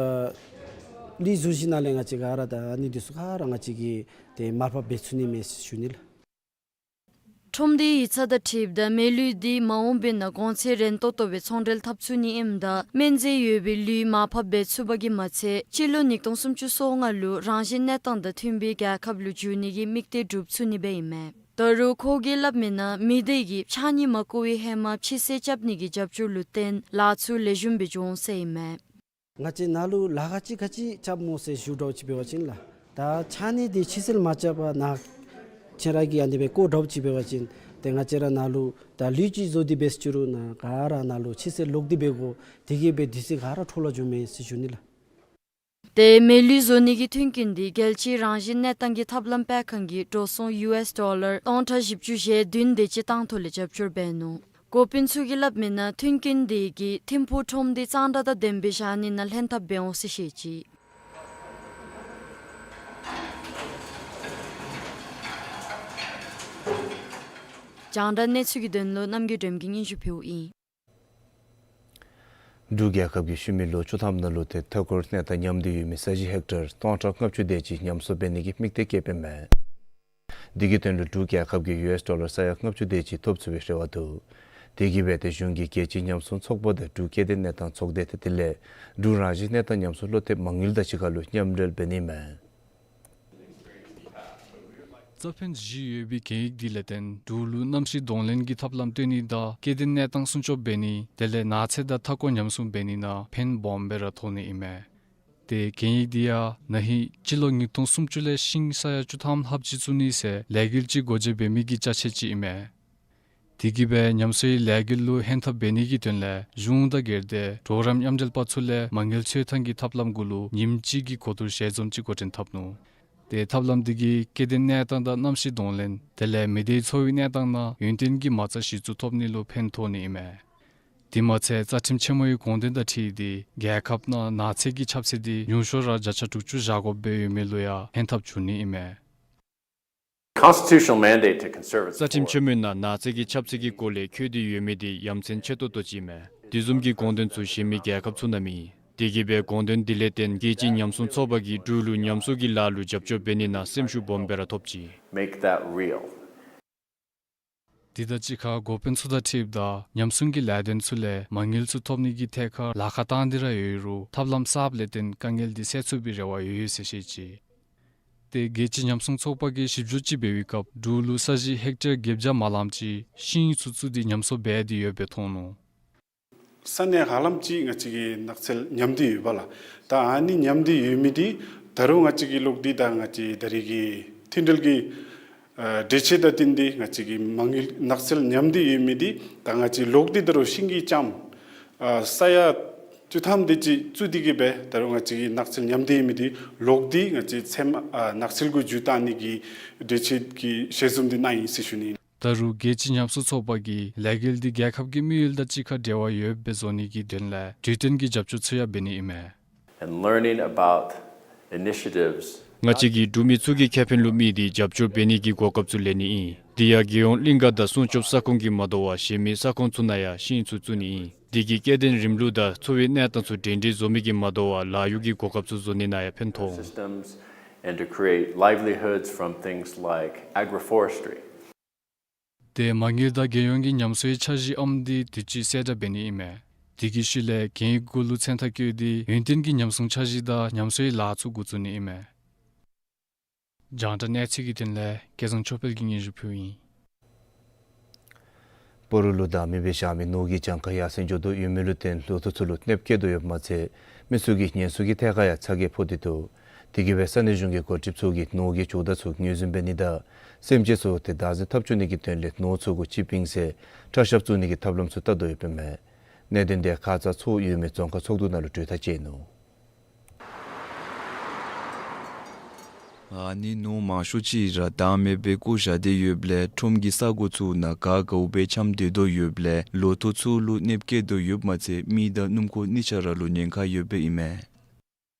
ལུད་བཟོ་གཞི་ནང་ལས་ང་བཅས་ག་ར་ད་ཨ་ནི་དེ་ཚུ་ག་ར་ང་བཅས་ཀྱིས་ཏེ་མར་ཕབ་འབད་ཚུགས་ནི་མས་ཟེར་ཞུ་ནི་ལགས། ཁྲོམ་སྡེའི་ཡིག་ཚང་དང་འཁྲིལཝ་ད་མེ་ལུད་འདི་མ་འོངས་པའི་ནང་གོང་ཚད་རན་ཏོག་ཏོ་སྦེ་ཚོང་འབྲེལ་འཐབ་ཚུགས་ནི་ཨིནམ་ད་སྨན་རྫས་ཡོད་པའི་ལུད་མར་ཕབ་འབད་ཚུགས་པ་གིས་མ་ཚད་སྤྱི་ལོ་ཉིས་སྟོང་སུམ་ཅུ་སོ་ལྔ་ལུ་རང་བཞིན་གནས་སྟངས་དང་མཐུན་པའི་རྒྱལ་ཁབ་ལུ་འགྱུར་ནི་གི་དམིགས་གཏད་སྒྲུབ་ཚུགས་ནི་སྦེ་ཨིན་མས། ད་རུང་ཁོ་གིས་སླབ་མིའི་ནང་མི་སྡེ་གིས་ཕྱགས་སྙིགས་མ་བཀོག་པའི་ཧེ་མ་ཕྱི་སེལ་རྐྱབ་ནི་གི་རྒྱབ་སྐྱོར་ལུ་བརྟེན་ལཱ་ཚུ་ལེགས་ཤོམ་སྦེ་འགྱོ་འོང་ཟེར་ཨིན་མས། ང་བཅས་ནཱ་ལུ་ལཱ་ཁག་ཅིག་ག་ཅི་རྐྱབ་སྨོ་ཟེར་ཞུ་དྲགས་ཅིག་འབད་བ་ཅིན་ལགས། ད་ཕྱགས་སྙིགས་འདི་ཕྱི་སེལ་མ་རྐྱབ་པར་ནཱ་ཁྱེད་ར་གིས་ཨ་ནི་སྦེ་བཀོག་དྲགས་ཅིག་འབད་བ་ཅིན་ཏེ་ང་བཅས་ར་ནཱ་ལུ་ད་ལུད་ཅིག་བཟོ་སྟེ་འབད་ཟེར་ཅི་རུང་ནཱ་ག་ར་ནཱ་ལུ་ཕྱི་སེལ་ལོག་སྟེ་འབད་དགོ། དེ་གིས་སྦེ་དུས་ཚོད་ག་ར་འཕྲོ་བརླག་འགྱོཝ་མས་ཟེར་ཞུ་ནི་ལགས། ཏེ་མེ་ལུད་བཟོ་ནི་གི་མཐུན་རྐྱེན་འདི་རྒྱལ་སྤྱིའི་རང་བཞིན་གནས་སྟངས་ཀྱི་ཐབས་ལམ་སྤེལ་ཁང་གིས་འགྲོ་སོང་ཡུ་ཨེསི་ཌོ་ལར་སྟོང་ཕྲག་བཞི་བཅུ་ཞེ་བདུན་དེ་ཅིག་བཏང་ཐོག་ལས་རྒྱབ་སྐྱོར་འབད་ནུག། འགོ་དཔོན་ཚུ་གིས་སླབ་མིའི་ནང་མཐུན་རྐྱེན་འདི་གིས་ཐིམ་ཕུག་ཁྲོམ་སྡེ་གཙང་སྦྲ་དང་ལྡནམ་སྦེ་བཞག་ནི་ནང་ལྷན་ཐབས་འབད་འོང་ཟེར་བཤད་ཅི། རྒྱང་བསྒྲགས་གནས་ཚུལ་གྱི་དོན་ལུ་རྣམ་རྒྱལ་སྒྲོལམ་གྱིས་སྙན་ཞུ་ཕུལཝ་ཨིན། འབྲུག་རྒྱལ་ཁབ་ཀྱིས་ཤུལ་མའི་ལོ་བཅུ་ཐམ་ནང་ལུ་ཏེ་མཐའ་འཁོར་གནས་སྟངས་ཉམས་ཏེ་ཡོད་མི་ས་གཞི་ཧེཀ་ཊར་སྟོང་ཕྲག་ལྔ་བཅུ་དེ་ཅིག་ཉམས་གསོ་འབད་ནི་གི་དམིགས་གཏད་བསྐྱེདཔ་ཨིན་མས། དེ་གི་དོན་ལུ་འབྲུག་རྒྱལ་ཁབ་ཀྱིས་ཡུ་ཨེསི་ཌོ་ལར་ས་ཡ་ལྔ་བཅུ་དེ་ཅིག་ཐོབ་ཚུགས་པའི་རེ་བ་འདུག། དེ་གིས་འབད་དེ་གཞུང་གིས་རྒྱལ་སྤྱིའི་ཉམས་སྲུང་ཚོགས་པ་དང་འབྲུག་སྐྱེ་ལྡན་གནས་སྟངས་ཚོགས་སྡེ་ཏེ་དེ་ལས་འབྲུག་རང་བཞིན་གནས་སྟངས་ཉམས་སྲུང་བློ་འཐབ་མ་དངུལ་དང་གཅིག་ཁར་ལུ་མཉམ་འབྲེལ་འབད་ནི་ཨིན་མས། རྩ་ཕན་བཞི་ཡོད་པའི་གན་ཡིག་འདི་ལས་བརྟེན་འབྲུག་ལུ་གནམ་གཤིས་གདོང་ལེན་གྱི་ཐབས་ལམ་སྟོན་ནི་དང་སྐྱེ་ལྡན་གནས་སྟངས་སྲུང་སྐྱོབ་འབད་ནི་དེ་ལས་ནགས་ཚལ་དང་མཐའ་འཁོར་ཉམས་སྲུང་འབད་ནི་ནང་ཕན་སྦོམ་སྦེ་ར་ཐོགས་ནི་ཨིན་མས། ཏེ་གན་ཡིག་འདི་ཡང་ན་ཧིང་སྤྱི་ལོ་ཉིས་སྟོང་སུམ་ཅུ་ལས་ཤིང་ས་ཡ་བཅུ་ཐམ་ལྷགཔ་ཅིག་བཙུགས་ནི་ཟེར་ལས་འགུལ་ཅིག་སྒོ་འབྱེད་འབད་མི་གི་ཅ་ཆས་ཅིག་ཨིན་མས། དེ་གིས་འབད་ཉམས་གསོའི་ལས་འགུལ་ལུ་ཧན་ཐབས་འབད་ནི་གི་དོན་ལས་གཞུང་དང་སྒེར་སྡེ་གྲོགས་རམ་མཉམ་འབྲེལ་པ་ཚུ་ལས་མ་དངུལ་འཚོལ་ཐངས་ཀྱི་ཐབས་ལམ་གུ་ལུ་ཉིནམ་གཅིག་གི་གོ་བསྡུར་ཞལ་འཛོམས་ཅིག་འགོ་འདྲེན་འཐབ་ནུག། ཏེ་ཐབས་ལམ་འདི་གིས་སྐྱེ་ལྡན་གནས་སྟངས་དང་གནམ་གཤིས་གདོང་ལེན་དེ་ལས་མི་སྡེའི་འཚོ་བའི་གནས་སྟངས་ནང་ཡུན་བརྟན་གྱི་མ་རྩ་གཞི་བཙུགས་ཐོབ་ནི་ལུ་ཕན་ཐོགས་ནི་ཨིན་མས། དེ་མ་ཚད་རྩ་ཁྲིམས་ཆེན་མོའི་དགོངས་དོན་དང་འཁྲིལ་ཏེ་རྒྱལ་ཁབ་ནང་ནགས་ཚལ་གྱི་ཁྱབ་ཚད་འདི་ཉུང་ཤོས་ར་བརྒྱ་ཆ་དྲུག་ཅུ་བཞག་དགོཔ་སྦེ་ཡོད་མི་ལུ་ཡང་ཕན་ཐབས་འབྱུང་ནི་ཨིན་མས། Constitutional mandate to conserve its རྩ་ཁྲིམས་ཆེན་མོའི་ནང་ནགས་ཚལ་གྱི་ཁྱབ་ཚད་ཀྱི་སྐོར་ལས་འཁོད་དེ་ཡོད་མི་འདི་ཡ་མཚན་ཆེ་ཏོག་ཏོ་ཅིག་ཨིན་མས། དེ་བཟུམ་གྱི་དགོངས་དོན་ཚུ་གཞན་མི་རྒྱལ་ཁབ་ཚུ་ནང་མེད། དེ་གིས་འབད་དགོངས་དོན་འདི་ལས་བརྟེན་རྒྱལ་སྤྱིའི་ཉམས་སྲུང་ཚོགས་པ་གིས་འབྲུག་ལུ་ཉམས་གསོ་གི་ལཱ་ལུ་རྒྱབ་སྐྱོར་འབད་ནི་ནང་སེམས་ཤུགས་སྦོམ་སྦེ་ར་ཐོབ་ཅི། Make that real. དེ་དང་གཅིག་ཁར་འགོ་དཔོན་ཚུ་དང་འཁྲིལཝ་ད་ཉམས་སྲུང་གི་ལས་དོན་ཚུ་ལས་མ་དངུལ་ཚུ་ཐོབ་ནི་གི་ཐད་ཁར་ལཱ་ཁག་བཏང་སྟེ་ར་ཡོད་རུང་ཐབས་ལམ་གསརཔ་ལས་བརྟེན་དཀའ་ངལ་འདི་སེལ་ཚུགས་པའི་རེ་བ་ཡོད་ཡོད་ཟེར་བཤད་ཅི། ཏེ་རྒྱལ་སྤྱིའི་ཉམས་སྲུང་ཚོགས་པ་གིས་ཞིབ་འཇུག་ཅིག་འབད་བའི་སྐབས་འབྲུག་ལུ་ས་གཞི་ཧེཀ་ཊར་བརྒྱད་བརྒྱ་མ་ལངམ་ཅིག་ཤིང་ཚུ་བཙུགས་ཏེ་ཉམས་གསོ་འབད་དེ་ཡོདཔ་སྦེ་མཐོང་ནུག། ས་གནས་ཧ་ལམ་ཅིག་ང་བཅས་ཀྱི་ནགས་ཚལ་ཉམས་ཏེ་ཡོད་པ་ལགས། ད་ཨ་ནི་ཉམས་ཏེ་ཡོད་མི་འདི་ད་རུང་ང་བཅས་ཀྱི་ལོག་སྟེ་ད་ང་བཅས་ད་རེས་ཀྱི་མཐུན་འབྲེལ་གྱི་ཨ་འགྲེལ་བཤད་དང་བསྟུན་ཏེ་ང་བཅས་ཀྱི་མ་དངུལ་ནགས་ཚལ་ཉམས་ཏེ་ཡོད་མི་འདི་ད་ང་བཅས་ལོག་སྟེ་ད་རུང་ཤིང་གི་ལྕངམ་ཨ་ས་ཡ་བཅུ་ཐམ་དེ་ཅིག་བཙུགས་ཏེ་གིས་སྦེ་ད་རུང་ང་བཅས་ཀྱི་ནགས་ཚལ་ཉམས་ཏེ་ཡོད་མི་འདི་ལོག་སྟེ་ང་བཅས་ཚལ་མ་ཨ་ནགས་ཚལ་གུ་འགྱུར་བཏང་ནི་གི་འགྲེལ་བཤད་ཀྱི་ཞལ་འཛོམས་འདི་གནང་ཡི་ཟེར་ཞུ་ནི། ད་རུང་རྒྱལ་སྤྱིའི་ཉམས་གསོ་ཚོགས་པ་གིས་ལས་འགུལ་འདི་རྒྱལ་ཁབ་ཀྱི་དམིགས་ཡུལ་དང་གཅིག་ཁར་འབྲེལ་བ་ཡོདཔ་སྦེ་བཟོ་ནི་གི་དོན་ལས་དུས་སྟོན་གྱི་རྒྱབ་སྐྱོར་ཚུ་ཡང་འབད་ནི་ཨིན་མས། And learning about initiatives. ང་བཅས་ཀྱིས་འབྲུག་མི་ཚུ་གི་ཁེ་ཕན་ལུ་དམིགས་ཏེ་རྒྱབ་སྐྱོར་འབད་ནི་གི་གོ་སྐབས་ཚུ་ལེན་ནི་ཨིན། དེ་ཡང་རྒྱལ་ཡོངས་གླིང་ག་དང་སྲུང་སྐྱོབ་ས་ཁོངས་ཀྱིས་མ་དོ་བར་གཞན་མི་ས་ཁོངས་ཚུ་ནང་ཡང་ཤིང་ཚུ་བཙུགས་ནི་ཨིན། དེ་གིས་སྐྱེ་ལྡན་རིམ་ལུགས་དང་འཚོ་བའི་གནས་སྟངས་ཚུ་འདྲན་འདྲ་བཟོ་མི་གིས་མ་དོ་བར་ལཱ་གཡོག་གི་གོ་སྐབས་ཚུ་བཟོ་ནི་ནང་ཡང་ཕན་ཐོགས་འོང་། Systems and to create livelihoods from things like agroforestry. ཏེ་མ་དངུལ་དང་རྒྱལ་ཡོངས་ཀྱི་ཉམས་གསོའི་འཆར་གཞིའམ་འདི་དུས་ཅི་གསལ་བསྒྲགས་འབད་ནི་ཨིན་མས། དེ་གི་ཤུལ་ལས་གན་ཡིག་གུ་ལུ་མཚན་རྟགས་བཀོད་དེ་ཡུན་བརྟན་གྱི་ཉམས་སྲུང་འཆར་གཞི་དང་ཉམས་གསོའི་ལཱ་ཚུ་འགོ་བཙུགས་ནི་ཨིན་མས། རྒྱང་བསྒྲགས་གནས་ཚུལ་གྱི་དོན་ལས་སྐལ་བཟང་ཆོས་འཕེལ་གྱིས་སྙན་ཞུ་ཕུལཝ་ཨིན། སྤ་རོ་ལུ་བདག་མེད་སྦེ་བཞག་མི་ནོར་གྱི་གྱངས་ཁ་ཡར་སེང་འགྱོ་དོ་ཡོད་མི་ལུ་བརྟེན་ལོ་ཐོག་ཚུ་ལུ་གནོདཔ་བཀལ་དོ་ཡོདཔ་མ་ཚད་མི་ཚུ་གི་ཉེན་སྲུང་གི་ཐད་ཁར་ཡང་ཚ་གྱང་ཕོག་སྟེ་འདུག། དེ་གིས་འབད་ས་གནས་གཞུང་གི་འགོ་ཁྲིདཔ་ཚུ་གིས་ནོར་གྱི་ཇོ་བདག་ཚུ་ངོས་འཛིན་འབད་ནི་དང་སེམས་ཅན་ཚུ་ཏེ་བདག་འཛིན་འཐབ་བཅུག་ནི་གི་དོན་ལས་ནོར་ཚུ་གུ་ཅིག་བིང་སྟེ་ཁྲ་ཤབ་བཙུགས་ནི་གི་ཐབས་ལམ་ཚུ་བལྟ་དོ་ཡོདཔ་ཨིན་མས། གནད་དོན་འདི་ཁ་ཙ་ཚོགས་ཡོད་མི་རྫོང་ཁག་ཚོགས་འདུ་ནང་ལུ་གྲོས་ཐག་བཅད་ནུག། ཨ་ནི་ནོར་མང་ཤོས་ཅིག་ར་བདག་མེད་སྦེ་བཀོ་བཞག་སྟེ་ཡོདཔ་ལས་ཁྲོམ་གྱི་ས་གོ་ཚུ་ནང་ག་གའུ་སྦེ་འཁྱམས་སྡོད་དོ་ཡོདཔ་ལས་ལོ་ཐོག་ཚུ་ལུ་གནོདཔ་བཀལ་དོ་ཡོདཔ་མ་ཚད་མི་དང་སྣུམ་འཁོར་གཉིས་ཆ་ར་ལུ་ཉེན་ཁ་ཡོདཔ་ཨིན་མས།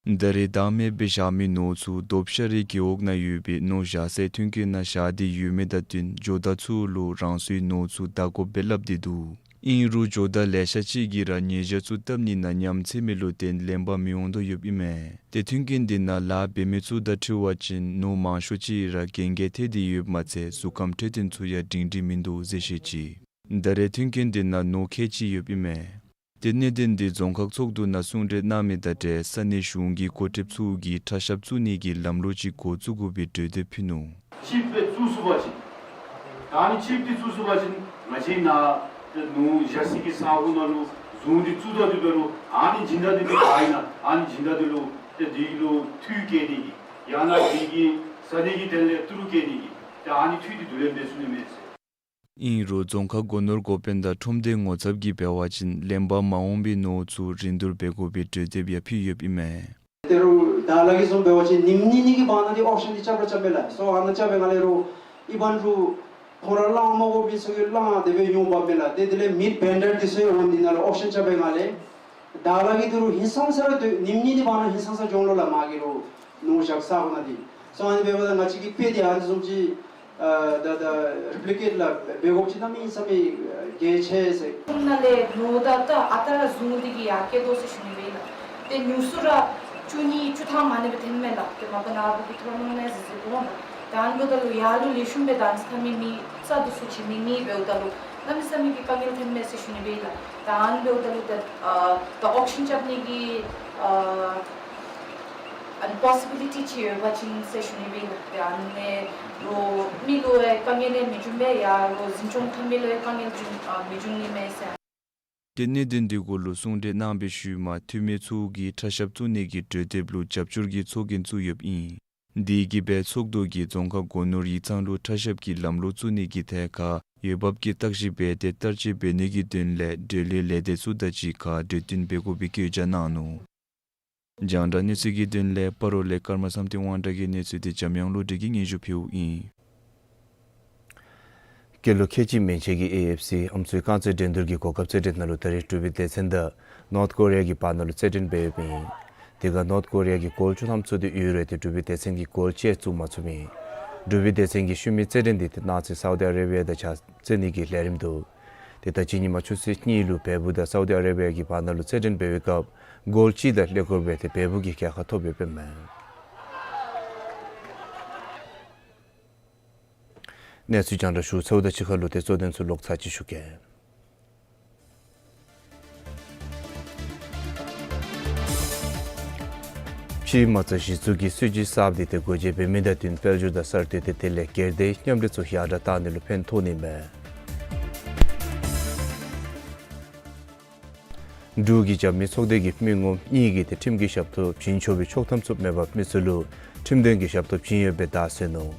ད་རེས་བདག་མེད་སྦེ་བཞག་མི་ནོར་ཚུ་རྡོབ་ཤ་རའི་རྒེད་འོག་ནང་ཡོད་པའི་ནོར་བཞག་སའི་མཐུན་རྐྱེན་ནང་བཞག་སྟེ་ཡོད་མི་དང་བསྟུན་ཇོ་བདག་ཚུ་ལུ་རང་སོའི་ནོར་ཚུ་བདའ་དགོཔ་སྦེ་སླབ་སྟེ་འདུག། ཨིན་རུང་ཇོ་བདག་ལེ་ཤ་ཅིག་གིས་ར་ཉེས་བྱ་ཚུ་བཏབ་ནི་ནང་ཉམས་ཚད་མི་ལུ་བརྟེན་ལེན་པར་མི་འོང་དོ་ཡོདཔ་ཨིན་མས། ཏེ་མཐུན་རྐྱེན་འདི་ནང་ལཱ་འབད་མི་ཚུ་དང་འཁྲིལ་བ་ཅིན་ནོར་མང་ཤོས་ཅིག་ར་གན་རྐྱལ་ཐལ་ཏེ་ཡོདཔ་མ་ཚད་གཟུགས་ཁམས་འཕྲོད་བསྟེན་ཚུ་ཡང་སྒྲིང་སྒྲིང་མིན་འདུག་ཟེར་བཤད་ཅི། ད་རེས་མཐུན་རྐྱེན་འདི་ནང་ནོར་ཁལ་གཅིག་ཡོདཔ་ཨིན་མས། ཏེ་གནད་དོན་འདི་རྫོང་ཁག་ཚོགས་འདུ་ནང་གསུང་གྲོས་གནང་མི་དང་འབྲེལ་ས་གནས་གཞུང་གི་འགོ་ཁྲིདཔ་ཚུ་གིས་ཁྲ་ཤབ་བཙུགས་ནི་གི་ལམ་ལུགས་ཅིག་འགོ་བཙུགས་དགོ་པའི་གྲོས་འདེབས་ཕུལ་ནུག། ཆིབས་སྦེ་བཙུགས་ཚུགས་པ་ཅིན་ད་ཨ་ནི་ཆིབས་འདི་བཙུགས་ཚུགས་པ་ཅིན་ང་བཅས་ནཱ་ཏེ་ནོར་བཞག་སའི་གི་ས་གོ་ནང་ལུ་རྫོང་འདི་བཙུགས་ད་དེ་འབད་རུང་ཨ་ནི་སྦྱིན་བདག་འདི་གིས་ག་ཨིན་ན་ཨ་ནི་སྦྱིན་བདག་འདི་ལུ་ཏེ་འདི་ལུ་འཐུས་བཀལ་ནི་གི་ཡང་ན་འདི་གི་ས་གནས་ཀྱི་དོན་ལས་ཏི་རུ་བཀལ་ནི་གི་ཏེ་ཨ་ནི་འཐུས་འདི་བསྡུ་ལེན་འབད་ཚུགས་ནི་མས་ཟེར། ཨིན་རུང་རྫོང་ཁག་སྒོ་ནོར་འགོ་དཔོན་དང་ཁྲོམ་སྡེའི་ངོ་ཚབ་ཀྱིས་འབད་བ་ཅིན་ལེན་པར་མ་འོང་པའི་ནོར་ཚུ་རིན་བསྡུར་འབད་དགོ་པའི་གྲོས་འདེབས་ཡང་ཕུལ་ཡོདཔ་ཨིན་མས། ད་རུང་དྭགས་ལ་གི་བཟུམ་འབད་བ་ཅིན་ཉིནམ་གཉིས་གཉིས་ཀྱི་བར་ན་འདི་ཨོག་ཤན་འདི་རྐྱབ་ར་རྐྱབ་མས་ལགས། སོ་ཨ་ནཱ་རྐྱབ་པའི་སྒང་ལས་རུང་ཨི་བན་རུང་ཁོང་ར་བླང་མ་དགོ་པའི་ཚུ་གིས་བླང་དེ་སྦེ་ཉོ་འབག་མས་ལགས། ཏེ་དེ་ལས་མིཊ་བེན་ཌར་འདི་ཚུ་ཡང་འོང་འདི་ནང་ལུ་ཨོག་ཤན་རྐྱབ་པའི་སྒང་ལས་དྭགས་ལ་གི་ད་རུང་ཧིང་སངས་ས་ར་སྡོད་ཉིནམ་གཉིས་གཉིས་ཀྱི་བར་ན་ཧིང་སངས་ས་འགྱོ་འོང་ལོ་ལགས། མ་གི་རུང་ནོར་བཞག་ས་གོ་ནང་འདི་སོ་ཨ་ནི་འབདཝ་ད་ང་བཅས་ཀྱི་དཔེ་འདི་ཨ་ནི་བཟུམ་ཅིག་ ཨ་ད་ད་རི་པི་ལི་ཀེཊ་ལགས་འབད་དགོཔ་ཅིག་གནམ་མེད་ས་མེད་གལ་ཆེ་ཟེར། ཁོང་ནཱ་ལས་ནོར་ད་ད་ཨ་རྟག་ར་བཟུང་སྟེ་གིས་ཡར་བསྐྱལ་དོ་ཟེར་ཞུ་ནི་སྦེ་ལགས། ཏེ་ཉུང་སུ་ར་བཅུ་གཉིས་བཅུ་ཐམ་ཨ་ནི་སྦེ་ཐོནམ་མས་ལགས། ཏེ་མ་པ་ནཱ་བུ་གི་ཐོ་རངས་ནང་ཟེར་ཟེར་དགོ་ལགས། ད་ཨ་ནི་འབདཝ་ད་ལུ་ཡར་ལུ་ལེགས་ཤོམ་སྦེ་ད་ཨ་ནི་ཚུ་འཐབ་མི་མི་རྩ་འདི་ཚུ་བྱིན་མི་མེད། འབདཝ་ད་ལུ་གནམ་མེད་ས་མེད་ཀྱི་དཀའ་ངལ་ཐོནམ་མས་ཟེར་ཞུ་ནི་སྦེ་ལགས། ད་ཨ་ནི་འབདཝ་ད་ལུ་ད་ཨ་ད་ཨོག་ཤན་རྐྱབ་ནི་གི་ཨ་ཨ་ནི་པོ་སི་བི་ལི་ཊི་ཅིག་ཡོདཔ་ཅིན་ཟེར་ཞུ་ནི་སྦེ་ལགས། ཏེ་ཨ་ནི་རོགས་མི་ལུ་ཡང་དཀའ་ངལ་ཡང་མི་འབྱུང་པས། ཡར་རོགས་འཛིན་སྐྱོང་འཐབ་མི་ལུ་ཡང་དཀའ་ངལ་འབྱུང་ཨ་མི་འབྱུང་ནི་མས་ཟེར། ཏེ་གནད་དོན་འདི་གུ་ལུ་གསུང་གྲོས་གནང་བའི་ཤུལ་མ་འཐུས་མི་ཚུ་གིས་ཁྲ་ཤབ་བཙུགས་ནི་གི་གྲོས་འདེབས་ལུ་རྒྱབ་སྐྱོར་གྱི་ཚོགས་རྒྱན་བཙུགས་ཡོདཔ་ཨིན། དེ་གིས་སྦེ་ཚོགས་འདུ་གིས་རྫོང་ཁག་སྒོ་ནོར་ཡིག་ཚང་ལུ་ཁྲ་ཤབ་ཀྱི་ལམ་ལུགས་བཙུགས་ནི་གི་ཐད་ཁར་འོས་འབབ་ཀྱི་བརྟག་ཞིབ་འབད་དེ་བསྟར་སྤྱོད་འབད་ནི་གི་དོན་ལས་འབྲེལ་ཡོད་ལས་སྡེ་ཚུ་དང་གཅིག་ཁར་གྲོས་བསྟུན་འབད་དགོ་པའི་བཀོད་རྒྱ་གནང་ནུག། རྒྱང་བསྒྲགས་གནས་ཚུལ་གྱི་དོན་ལས་སྤ་རོ་ལས་ཀརྨ་བསམ་གཏན་དབང་གྲགས་ཀྱི་གནས་ཚུལ་འདི་འཇམ་དབྱངས་བློ་གྲོས་ཀྱིས་སྙན་ཞུ་ཕུལཝ་ཨིན། སྐྱེས་ལོ་ཁལ་གཅིག་མན་ཆད་ཀྱི་ཨེ་ཨེཕ་སི་ཨམ་སྲུའི་རྐང་རྩེད་འགྲན་བསྡུར་གྱི་གོ་སྐབས་རྩེད་འགྲན་ནང་ལུ་ད་རིས་འབྲུག་པའི་སྡེ་ཚན་དང་ནོརཐ་ཀོ་རི་ཡ་གི་བར་ན་ལུ་རྩེད་འགྲན་འབད་ཡོདཔ་ཨིན། དེ་ཁར་ནོརཐ་ཀོ་རི་ཡ་གིས་གོལ་བཅུ་ཐམ་བཙུགས་ཏེ་ཡོད་རུང་ཏེ་འབྲུག་པའི་སྡེ་ཚན་གྱིས་གོལ་གཅིག་བཙུགས་མ་ཚུགསཔ་ཨིན། འབྲུག་པའི་སྡེ་ཚན་གྱི་ཤུལ་མའི་རྩེད་འགྲན་འདི་ཏེ་གནངས་ཚེ་སའུ་དི་ཨ་རེ་བི་ཡ་དང་ཕྱག་རྩེ་ནི་གི་ལས་རིམ་འདུག། ཏེ་ད་ཅི་ཉིན་མ་ཆུ་ཚོད་གཉིས་ལུ་བལ་པོ་དང་སའུ་དི་ཨ་རེ་བི་ཡ་གི་བར་ན་ལུ་རྩེད་འགྲན་འབད་བའི་སྐབས་གོལ་གཅིག་དང་ཀླད་ཀོར་འབད་དེ་བལ་པོ་གིས་རྒྱལ་ཁ་ཐོབ་ཡོདཔ་ཨིན་མས། གནས་ཚུལ་རྒྱང་བསྒྲགས་ཞུ་ཚརཝ་དང་གཅིག་ཁར་ལུ་ཏེ་གཙོ་དོན་ཚུ་ལོག་ཚར་གཅིག་ཞུ་གེ། ཕྱིའི་མ་རྩ་གཞི་བཙུགས་ཀྱི་སྲིད་བྱུས་གསརཔ་འདི་ཏེ་སྒོ་འབྱེད་འབད་མི་དང་བསྟུན་དཔལ་འབྱོར་དང་གསར་གཏོད་དེ་དེ་ལས་སྒེར་སྡེའི་མཉམ་འབྲེལ་ཚུ་ཡར་དྲག་གཏང་ནི་ལུ་ཕན་ཐོགས་ནི་མས། འབྲུག་གི་རྒྱབ་མི་ཚོགས་སྡེ་གི་མི་ངོམ་གཉིས་ཀྱིས་ཏེ་ཁྲིམས་ཀྱི་ཞབས་ཏོག་བྱིན་ཆོག་པའི་ཆོག་ཐམ་ཚུ་མེད་པར་མི་ཚུ་ལུ་ཁྲིམས་དོན་གྱི་ཞབས་ཏོག་བྱིན་ཡོདཔ་སྦེ་བརྡ་སོན་ནུག།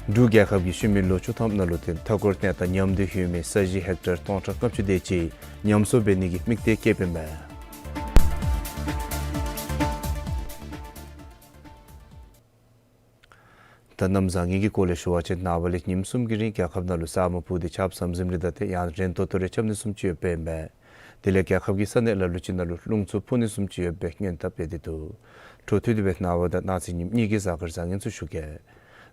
འབྲུག་རྒྱལ་ཁབ་ཀྱིས་ཤུལ་མའི་ལོ་བཅུ་ཐམ་ནང་ལུ་ཏེ་མཐའ་འཁོར་གནས་སྟངས་ཉམས་བདེ་ཡོད་མི་ས་གཞི་ཧེག་ཊར་སྟོང་ཕྲག་ལྔ་བཅུ་དེ་ཅིག་ཉམས་གསོ་འབད་ནི་གི་དམིགས་གཏད་བསྐྱེདཔ་ཨིན་མས། ད་གནམ་བཟང་ངན་གྱི་སྐོར་ལས་ཞུ་བ་ཅིན་ནངས་པ་ལས་ཉིནམ་གསུམ་གྱི་རིང་རྒྱལ་ཁབ་ནང་ལུ་ས་སྨུག་ཕུབ་སྟེ་ཆརཔ་ཟམ་ཟིམ་རེ་དང་ཏེ་ཡང་རན་ཏོག་ཏོ་རེ་རྐྱབ་ནི་བཟུམ་ཅིག་ཡོདཔ་ཨིན་པས། དེ་ལས་རྒྱལ་ཁབ་ཀྱི་ས་གནས་ལ་ལུ་ཅིག་ནང་ལུ་རླུང་འཚུབ་འཕུ་ནི་བཟུམ་ཅིག་ཡོདཔ་སྦེ་སྔོན་དཔག་འབད་དེ་འདུག། འཕྲོ་མཐུད་དེ་སྦེ་ནངས་པ་དང་གནངས་ཚེ་ཉིནམ་གཉིས་ཀྱི་གཟའ་སྐར་བཟང་ངན་ཚུ་ཞུ་གེ།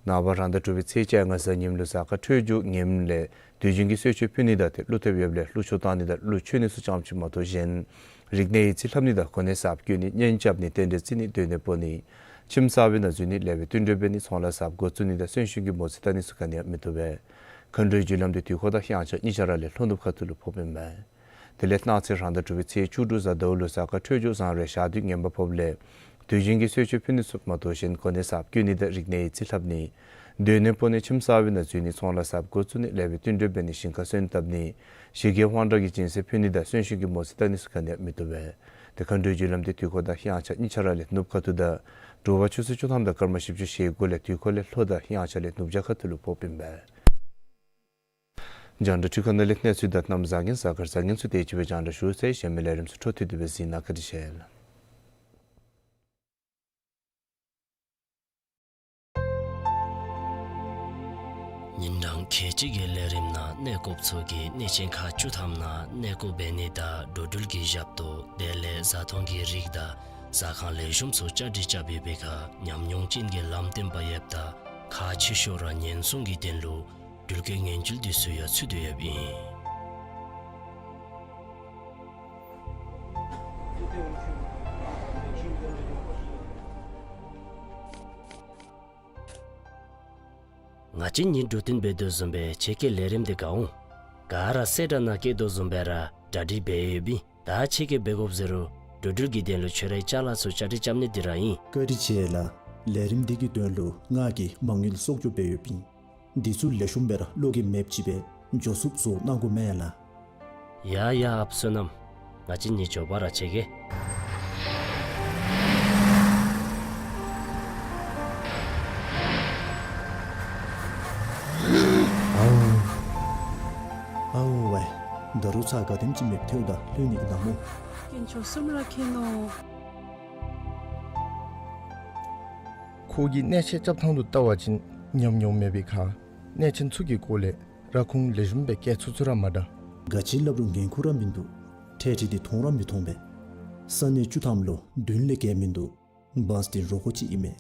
ནངས་པ་རང་ཟླ་དྲུག་པའི་ཚེས་བཅོ་ལྔ་གཟའ་ཉིམ་ལུ་གཟའ་སྐར་འཕྲོད་སྦྱོར་ངནམ་ལས་དུས་རྒྱུན་གྱི་གསོལ་མཆོད་ཕུལ་ནི་དང་ཏེ་ཀླུ་ཐེབས་ཡོདཔ་ལས་ཀླུ་མཆོད་བཏང་ནི་དང་ཀླུ་མཆོད་ནི་ཚུ་ཙམ་ཅིག་མ་གཏོགས་གཞན་རིག་གནས་ཡིག་རྩིས་ལྷབ་ནི་དང་གོ་གནས་གསརཔ་བསྐོ་ནི་གཉེན་རྐྱབ་ནི་རྟེན་འབྲེལ་བརྩི་ནི་སྡོད་གནས་སྤོ་ནི་ཁྱིམ་གསར་པའི་ནང་འཛུལ་ནི་ལེགས་པའི་བསྟུན་གྲོས་འབད་ནི་ཚོང་ལཱ་གསརཔ་འགོ་བཙུགས་ནི་དང་གསོན་གཤིན་གྱི་མོ་རྩིས་བལྟ་ནི་ཚུ་ག་ནི་ཡང་མི་བཏུབ་པས། མཁའ་འགྲོའི་རྒྱུ་ལམ་འདི་དུས་འཁོར་དང་དབྱངས་འཆར་གཉིས་ཆ་ར་ལས་ལྷོ་ནུབ་ཁ་ཐུག་ལུ་ཕོགཔ་ཨིན་མས། དེ་ལས་གནངས་ཚེ་རང་ཟླ་དྲུག་པའི་ཚེས་བཅུ་དྲུག་གཟའ་ཟླཝ་ལུ་གཟའ་སྐར་འཕྲོད་སྦྱོར་བཟང་རུང་ཞག་དུས་ངན་པ་ཕོགཔ་ལས་དུས་རྒྱུན་གྱི་གསོལ་མཆོད་ཕུལ་ནི་ཚུ་མ་གཏོགས་གཞན་གོ་གནས་གསརཔ་བསྐོ་ནི་དང་རིག་གནས་ཡིག་རྩིས་ལྷབ་ནི་སྡོད་གནས་སྤོ་ནི་ཁྱིམ་གསར་པའི་ནང་འཛུལ་ནི་ཚོང་ལཱ་གསརཔ་འགོ་བཙུགས་ནི་ལེགས་པའི་བསྟུན་གྲོས་འབད་ནི་ཞིང་ཁ་སོན་བཏབ་ནི་ཞི་རྒོལ་དབང་དྲག་གི་སྦྱིན་སྲེག་ཕུལ་ནི་དང་གསོན་གཤིན་གྱི་མོ་རྩིས་བལྟ་ནི་ཚུ་ག་ནི་ཡང་མི་བཏུབ་པས། ཏེ་མཁའ་འགྲོའི་རྒྱུ་ལམ་འདི་དུས་འཁོར་དང་དབྱངས་འཆར་གཉིས་ཆ་ར་ལས་ནུབ་ཁ་ཐུག་དང་དྲོ་པ་ཆུ་ཚོད་བཅུ་ཐམ་དང་སྐར་མ་བཞི་བཅུ་ཞེ་དགུ་ལས་དུས་འཁོར་ལས་ལྷོ་དང་དབྱངས་འཆར་ལས་ནུབ་བྱང་ཁ་ཐུག་ལུ་ཕོགཔ་ཨིན་པས། རྒྱང་བསྒྲགས་འཕྲུལ་ཁང་ནང་ལས་གནས་ཚུལ་དང་གནམ་བཟང་ངན་གཟའ་སྐར་བཟང་ངན་ཚུ་དེ་ཅིག་སྦེ་རྒྱང་བསྒྲགས་ཞུ་ཚར་ཡི། གཞན་མི་ལས་རིམ་ཚུ་འཕྲོ་མཐུད་དེ་སྦེ་གཟིགས་གནང། བཀའ་དྲིན་ཆེ། ཉིན་གྲངས་ཁལ་གཅིག་གི་ལས་རིམ་ནང་གནས་སྐོརཔ་ཚུ་གིས་གནས་ཆེན་ཁག་བཅུ་ཐམ་ནང་གནས་སྐོར་འབད་ནི་དང་འགྲོ་འགྲུལ་གྱི་ཞབས་ཏོག་དེ་ལས་བཟའ་འཐུང་གི་རིགས་དང་ཟ་ཁང་ལེགས་ཤོམ་ཚུ་བཅའ་སྒྲིག་རྐྱབ་ཡོད་པའི་ཁར་ཉམས་མྱོང་ཅན་གྱི་ལམ་སྟོན་པ་ཡོདཔ་ད་ཁག་ཆེ་ཤོས་ར་ཉེན་སྲུང་གི་དོན་ལུ་འགྲུལ་སྐྱེལ་ངན་སྐྱུལ་འདི་ཚུ་ཡང་ཚུད་དེ་ཡོདཔ་ཨིན། ང་བཅས་གཉིས་འགྲོ་དོན་འབད་དོ་བཟུམ་སྦེ་ཁྱེད་ཀྱིས་ལས་རིམ་འདི་དགའ་འོང་། ག་ར་གསལ་བསྒྲགས་ནང་བཀོད་དོ་བཟུམ་སྦེ་ར་གྲ་སྒྲིག་འབད་ཡོདཔ་ཨིན། ད་ཁྱེད་ཀྱིས་འབད་དགོཔ་ཟེར་རུང་འགྲོ་འགྲུལ་གྱི་དོན་ལུ་ཁྱོད་རའི་ཅ་ལ་ཚུ་བཅའ་སྒྲིག་རྐྱབ་ནི་འདི་ར་ཨིན། བཀའ་དྲིན་ཆེ་ལགས། ལས་རིམ་འདི་གི་དོན་ལུ་ང་གིས་མ་དངུལ་གསོག་འཇོག་འབད་ཡོདཔ་ཨིན། འདི་ཚུ་ལེགས་ཤོམ་སྦེ་ར་བློ་འགེལ་མེདཔ་ཅིག་སྦེ་མགྱོགས་སུ་བཟོ་གནང་དགོ་མེན་ལགས། ཡ་ཡ་ཨཔ་བསོད་ནམས། ང་བཅས་གཉིས་མགྱོགས་པ་ར་ཕྱད་གེ། ཨའུ་ཝའི། ད་རུང་ཚར་ག་དེམ་ཅིག་མེདཔ་ཐལཝ་ད་ལྷོད་ནི་གི་ནམ་སྨོ། དཀོན་མཆོག་གསུམ་ར་མཁྱེན་ནོ། ཁོ་གིས་གནས་ཆེན་རྐྱབ་ཐངས་ལུ་བལྟ་བ་ཅིན་ཉམས་མྱོང་མེད་པའི་ཁར་གནས་ཆེན་ཚུ་གི་སྐོར་ལས་ར་ཁུངས་ལེགས་ཤོམ་སྦེ་བཀལ་ཚུགས་ཚུགས་ར་མ་དྲག། ག་ཅི་སླབ་རུང་འགན་ཁུར་ར་མིན་འདུག། འཕྲལ་འཕྲལ་འདི་མཐོང་ར་མི་མཐོང་པས། ས་གནས་བཅུ་ཐམ་ལུ་བདུན་ལས་བརྒལ་མིན་འདུག། བཱས་འདི་རོ་ཁོག་ཅིག་ཨིན་མས།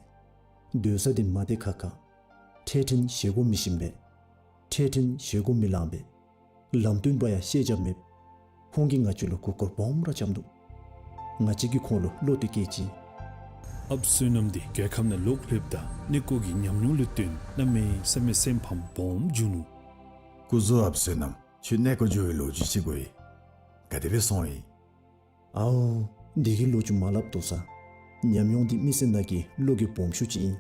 སྡོད་ས་འདི་མ་བདེ་ཁག་ཁ། འཕྲལ་འཕྲལ་བཞེས་སྒོ་མི་ཞིམ་པས། འཕྲལ་འཕྲལ་བཞེས་སྒོ་མི་ལང་པས། ལམ་སྟོན་པ་ཡང་ཤེས་རྒྱ་མེད། ཁོང་གིས་ང་བཅས་ལུ་མགུ་སྐོར་སྦོམ་ར་རྐྱབ་ནུག། ང་བཅས་ཀྱིས་ཁོང་ལུ་བློ་གཏད་བསྐྱེད་ཅི། ཨཔ་བསོད་ནམས་འདི་རྒྱལ་ཁབ་ནང་ལོག་སླེབས་ད་གནས་སྐོར་གྱི་ཉམས་མྱོང་ལུ་བརྟེན་གནམ་མེད་ས་མེད་སེམས་ཕམ་སྦོམ་བྱུང་ནུག། སྐུ་གཟུགས་ཨཔ་བསོད་ནམས། ཁྱོད་གནས་སྐོར་འགྱོ་བའི་ལོ་རྒྱུས་ཅིག་གོ་ཡི། ག་དེ་སྦེ་སོང་ཡི། ཨའོ། འདི་གི་ལོ་རྒྱུས་མ་སླབ་དོ་ཟེར། ཉམས་མྱོང་འདི་མི་སེར་ནང་གི་བློ་འགྱོད་སྦོམ་ཤོས་ཅིག་ཨིན།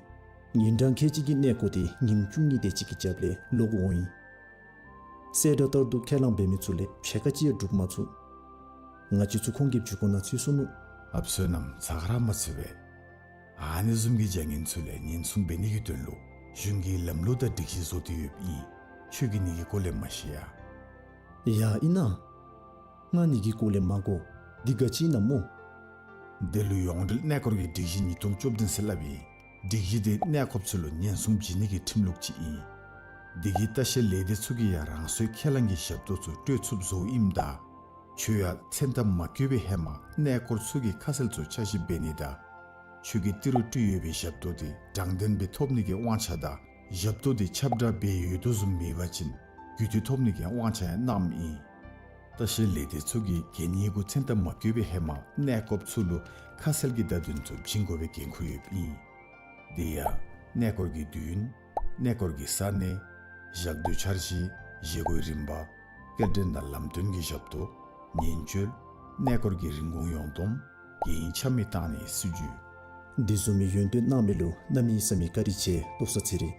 ཉིན་གྲངས་ཁལ་གཅིག་གི་གནས་སྐོར་འདི་ཉིནམ་བཅུ་གཉིས་དེ་ཅིག་གི་རྒྱབ་ལས་ལོག་འོང་ཡི། གསལ་བསྒྲགས་ལྟར་དུ་ཁས་བླངས་འབད་མི་ཚུ་ལས་ཕྱེད་ཀ་ཅིག་ཡང་སྒྲུབ་མ་ཚུགས། ང་བཅས་ཚུ་ཁོང་གི་མཇུག་སྐོར་ནང་ཚུད་སོ་ནུག། ཨཔ་བསོད་ནམས་ཚ་ག་ར་མ་ཚུད་པས། ཨ་ནི་བཟུམ་གྱི་བྱ་ངན་ཚུ་ལས་ཉེན་སྲུང་འབད་ནི་གི་དོན་ལུ་གཞུང་གིས་ལམ་ལུགས་དང་སྒྲིག་གཞི་བཟོ་སྟེ་ཡོདཔ་ཨིན། ཁྱོད་ཀྱིས་ནི་གི་སྐོར་ལས་མ་ཤེས་ཡ། ཡ་ཨིན་ན། ང་ནི་གི་སྐོར་ལས་མ་གོ། འདི་ག་ཅི་ཨིན་ན་སྨོ། དེ་ལུ་ཡོངས་འབྲེལ་གནས་སྐོར་གྱི་སྒྲིག་གཞི་ཉིས་སྟོང་བཅུ་བདུན་ཟེར་སླབ་ཨིན། སྒྲིག་གཞི་དེ་གནས་སྐོརཔ་ཚུ་ལུ་ཉེན་སྲུང་བྱིན་ནི་གི་ཁྲིམས་ལུགས་ཅིག་ཨིན། དེ་གིས་ལྟ་བཤལ་ལས་སྡེ་ཚུ་གིས་ཡང་རང་སོའི་ཁས་བླངས་ཀྱི་ཞབས་ཏོག་ཚུ་སྤྲོད་ཚུགསཔ་བཟོཝ་ཨིནམ་ད་ཁྱོད་ཡང་མཚན་མཐའ་མ་འཁྱོལ་བའི་ཧེ་མ་གནས་སྐོར་ཚུ་གི་ཁ་གསལ་ཚུ་ཆ་ཞིབ་འབད་ནི་དང་ཁྱོད་ཀྱིས་ཏི་རུ་སྤྲོད་ཡོད་པའི་ཞབས་ཏོག་དེ་དྲང་བདེན་སྦེ་ཐོབ་ནི་གི་དབང་ཆ་དང་ཞབས་ཏོག་དེ་ཁྱབ་བསྒྲགས་འབད་ཡོད་དོ་བཟུམ་མེད་པ་ཅིན་རྒུད་འཐུས་ཐོབ་ནི་གི་དབང་ཆ་ཡང་གནངམ་ཨིན། ལྟ་བཤལ་ལས་སྡེ་ཚུ་གིས་གན་ཡིག་གུ་མཚན་མཐའ་མ་འཁྱོལ་བའི་ཧེ་མ་གནས་སྐོརཔ་ཚུ་ལུ་ཁ་གསལ་གྱི་བརྡ་དོན་ཚུ་བྱིན་དགོ་པའི་འགན་ཁུར་ཡོདཔ་ཨིན། དེ་ཡང་གནས་སྐོར་གྱི་དུས་ཡུན། གནས་སྐོར་གྱི་ས་གནས། བཞག་སྡོད་འཆར་གཞི། བཞེས་སྒོའི་རིམ་པ། སྐྱེལ་འདྲེན་དང་ལམ་སྟོན་གྱི་ཞབས་ཏོག། ཉེན་བཅོལ། གནས་སྐོར་གྱི་རིན་གོང་ཡོངས་བསྡོམས། གན་ཡིག་ཆ་མེད་བཏང་ནིའི་སྲིད་བྱུས། འདི་བཟུམ་མའི་ཡོན་ཏན་གནང་མི་ལུ་གནམ་མེད་ས་མེད་བཀའ་དྲིན་ཆེ། ཏོག་ས་ཚེ་རིང་།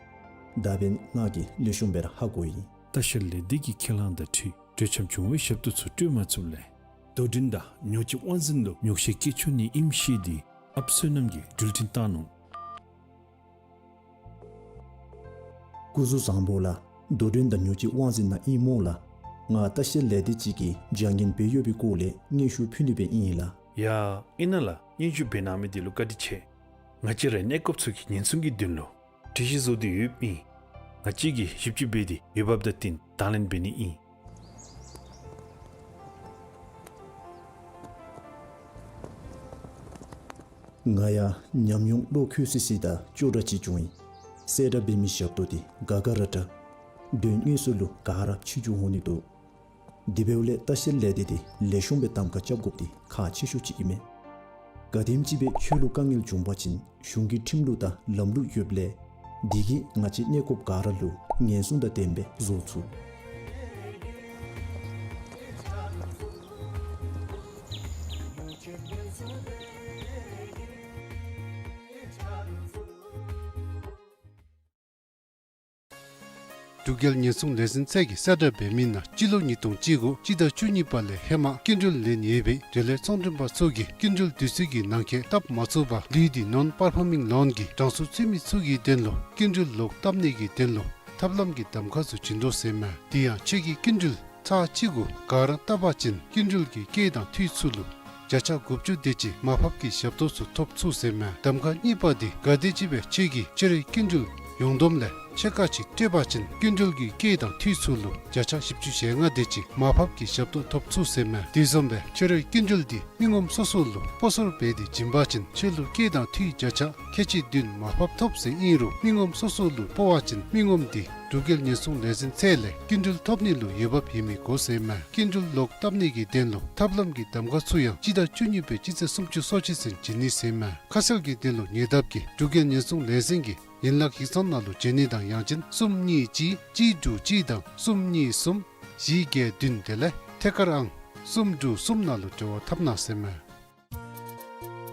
ད་འབདན་ང་གིས་ལེགས་ཤོམ་སྦེ་ར་ཧ་གོ་ཡི། ལྟ་བཤལ་ལས་སྡེ་གི་ཁས་བླངས་དང་འཁྲིལ་གྲོས་འཆམ་བྱུང་བའི་ཞབས་ཏོག་ཚུ་སྤྲོད་མ་ཚུགསཔ་ལས་རྡོ་འགྲེམས་དང་ཉོ་སྤྱོད་དབང་འཛིན་ལུ་ཉོགས་བཤད་བཀོད་ཆོག་ནི་ཨིནམ་ཤེས་ཏེ་ཨཔ་བསོད་ནམས་ཀྱིས་འགྲུལ་འཕྲིན་བཏང་ནུག། སྐུ་གཟུགས་བཟང་པོ་ལགས། རྡོ་འགྲེམས་དང་ཉོ་སྤྱོད་དབང་འཛིན་ནང་ཨིན་མོ་ལགས། ང་ལྟ་བཤལ་ལས་སྡེ་ཅིག་གི་བྱ་ངན་འབད་ཡོད་པའི་སྐོར་ལས་སྙན་ཞུ་ཕུལ་ནི་སྦེ་ཨིན་ལགས། ཡ་ཨིན་ན་ལགས། སྙན་ཞུ་འབད་གནང་མི་དེ་ལུ་བཀའ་དྲིན་ཆེ། ང་བཅས་རའི་གནས་སྐོརཔ་ཚུ་གི་ཉེན་སྲུང་གི་དོན་ལུ་སྒྲིག་གཞི་བཟོ་སྟེ་ཡོདཔ་ཨིན། ང་བཅས་ཀྱིས་ཞིབ་དཔྱད་འབད་དེ་འོས་འབབ་དང་བསྟུན་དང་ལེན་འབད་ནི་ཨིན། ང་ཡང་ཉམས་མྱོང་བློ་འཁོལ་སི་སི་དང་ཅོག་འདྲ་ཅིག་བྱུང་ཡི། གསལ་བསྒྲགས་འབད་མི་ཞབས་ཏོག་དེ་དགའ་དགའ་ར་དྲག། དོན་དངོས་སུ་ལུ་ག་ར་ཕྱི་འགྱུར་འོང་ནི་འདུག། དེ་འབདཝ་ལས་ལྟ་བཤལ་ལས་སྡེ་དེ་ལེགས་ཤོམ་སྦེ་གདམ་ཁ་རྐྱབ་དགོཔ་དེ་ཁག་ཆེ་ཤོས་ཅིག་ཨིན་མས། ག་དེམ་ཅིག་སྦེ་ཁྱོད་ལུ་དཀའ་ངལ་བྱུང་པ་ཅིན་གཞུང་གི་ཁྲིམས་ལུགས་དང་ལམ་ལུགས་ཡོདཔ་ལས་དེ་གིས་ང་བཅས་གནས་སྐོརཔ་ག་ར་ལུ་ཉེན་སྲུང་དང་ལྡནམ་སྦེ་བཟོ་ཚུགས། འབྲུག་རྒྱལ་ཉེན་སྲུང་ལས་འཛིན་ཚད་ཀྱིས་གསལ་བསྒྲགས་འབད་མི་ནང་སྤྱི་ལོ་ཉིས་སྟོང་བཅུ་དགུ་སྤྱི་ཟླ་བཅུ་གཉིས་པ་ལས་ཧེ་མ་སྐྱིན་འགྲུལ་ལེན་ཡོད་པའི་འབྲེལ་ཡོད་ཚོང་མགྲོན་པ་ཚུ་གིས་སྐྱིན་འགྲུལ་དུས་ཚོད་ཀྱི་ནང་འཁོད་བཏབ་མ་ཚུགས་པར་ལུས་ཏེ་ནོན་པར་ཕོར་མིང་ལོན་གྱི་གྲངས་སུ་ཚུད་མི་ཚུ་གི་དོན་ལུ་སྐྱིན་འགྲུལ་ལོག་བཏབ་ནི་གི་དོན་ལུ་ཐབས་ལམ་གྱི་གདམ་ཁ་ཚུ་བྱིན་དོ་ཟེར་མས། དེ་ཡང་ཁྱོད་ཀྱིས་སྐྱིན་འགྲུལ་ཚར་གཅིག་གུ་ག་ར་བཏབ་པ་ཅིན་སྐྱིན་འགྲུལ་གྱི་སྐྱེད་དང་འཐུས་ཚུ་ལུ་བརྒྱ་ཆ་དགུ་བཅུ་དེ་ཅིག་མར་ཕབ་ཀྱི་ཞབས་ཏོག་ཚུ་ཐོབ་ཚུགས་ཟེར་མས། གདམ་ཁ་གཉིས་པ་དེ་གལ་ཏེ་ཅིག་སྦེ་ཁྱོད་ཀྱིས་ཕྱི་རོལ་སྐྱིན་འགྲུལ་ཡོངས་བསྡོམས་ལས་ཕྱེད་ཀ་ཅིག་སྤྲོད་པ་ཅིན་སྐྱིན་འགྲུལ་གྱི་སྐྱེད་དང་འཐུས་ཚུ་ལུ་བརྒྱ་ཆ་བཞི་བཅུ་ཞེ་ལྔ་དེ་ཅིག་མར་ཕབ་ཀྱི་ཞབས་ཏོག་ཐོབ་ཚུགས་ཟེར་མས། དེ་བཟུམ་སྦེ་ཕྱི་རོལ་སྐྱིན་འགྲུལ་དེ་མི་ངོམ་སོ་སོ་ལུ་སྤོ་སོར་འབད་དེ་བྱིན་པ་ཅིན་ཁྱོད་ལུ་སྐྱེད་དང་འཐུས་བརྒྱ་ཆ་ཁལ་གཅིག་བདུན་མར་ཕབ་ཐོབ་ཟེར་ཨིན་རུང་མི་ངོམ་སོ་སོ་ལུ་སྤོ་བ་ཅིན་མི་ངོམ་དེ་འབྲུག་རྒྱལ་ཉེན་སྲུང་ལས་འཛིན་ཚད་ལས་སྐྱིན་འགྲུལ་ཐོབ་ནི་ལུ་འོས་འབབ་ཡོད་མི་དགོ་ཟེར་མས། སྐྱིན་འགྲུལ་ལོག་བཏབ་ནི་གི་དོན་ལུ་ཐབས་ལམ་གྱི་གདམ་ཁ་ཚུ་ཡང་སྤྱི་ཟླ་བཅུ་གཉིས་པའི་སྤྱི་ཚེས་སུམ་ཅུ་སོ་གཅིག་ཚུན་བྱིན་ནི་ཟེར་མས། ཁ་གསལ་གྱི་དོན་ལུ་ཉེ་འདབས་ཀྱི་འབྲུག་རྒྱལ་ཉེན་སྲུང་ལས་འཛིན་གྱི་ཡན་ལག་ཡིག་ཚང་ནང་ལུ་བྱོན་ནི་དང་ཡང་ཅིན་གསུམ་གཉིས་གཅིག་གཅིག་དྲུག་གཅིག་དང་གསུམ་གཉིས་གསུམ་བཞི་བརྒྱད་བདུན་དེ་ལས་ཐད་ཀར་ཨང་གསུམ་དྲུག་གསུམ་ནང་ལུ་འབྲེལ་བ་འཐབ་གནང་ཟེར་མས།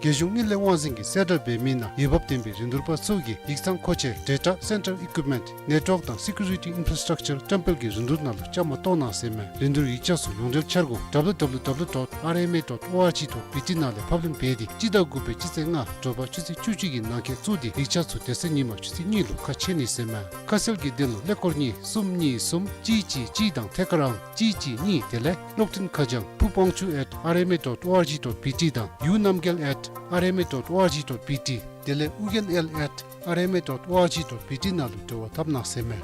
རྒྱལ་གཞུང་དངུལ་ལས་དབང་འཛིན་གྱིས་གསལ་བསྒྲགས་འབད་མི་ནང་འོས་འབབ་ལྡན་པའི་རིན་བསྡུར་པ་ཚུ་གིས་ཡིག་ཚང་མཁོ་ཆས་Data Center Equipment, Network དང་Security Infrastructure བཀྲམ་སྤེལ་གྱི་རིན་བསྡུར་ནང་ལུ་བཅའ་མར་གཏོགས་གནང་ཟེར་མས། རིན་བསྡུར་ཡིག་ཆ་ཚུ་ཡོངས་འབྲེལ་འཆར་སྒོ་W W W dot R M A dot O R G dot B T ནང་ལས་ཕབ་ལེན་འབད་དེ་སྤྱི་ཟླ་དགུ་པའི་སྤྱི་ཚེས་ལྔ་དྲོ་པ་ཆུ་ཚོད་བཅུ་གཅིག་གི་ནང་འཁོད་བཙུགས་ཏེ་ཡིག་ཆ་ཚུ་དེ་ཚེ་ཉིན་མ་ཆུ་ཚོད་གཉིས་ལུ་ཁ་ཕྱེ་ནི་ཟེར་མས། ཁ་གསལ་གྱི་དོན་ལུ་ཀླད་ཀོར་གཉིས་གསུམ་གཉིས་གསུམ་གཅིག་གཅིག་གཅིག་དང་ཐད་ཀར་ཨང་གཅིག་གཅིག་གཉིས་དེ་ལས་གློག་འཕྲིན་ཁ་བྱང་ཕུ་དབང་ཕྱུག་at R M A dot O R G dot B T དང་ཡུ་རྣམ་རྒྱལ་at R M A dot O R G dot B T དེ་ལས་ཨུ་རྒྱན་ཨེལ་at R M A dot O R G dot B T ནང་ལུ་འབྲེལ་བ་འཐབ་གནང་ཟེར་མས།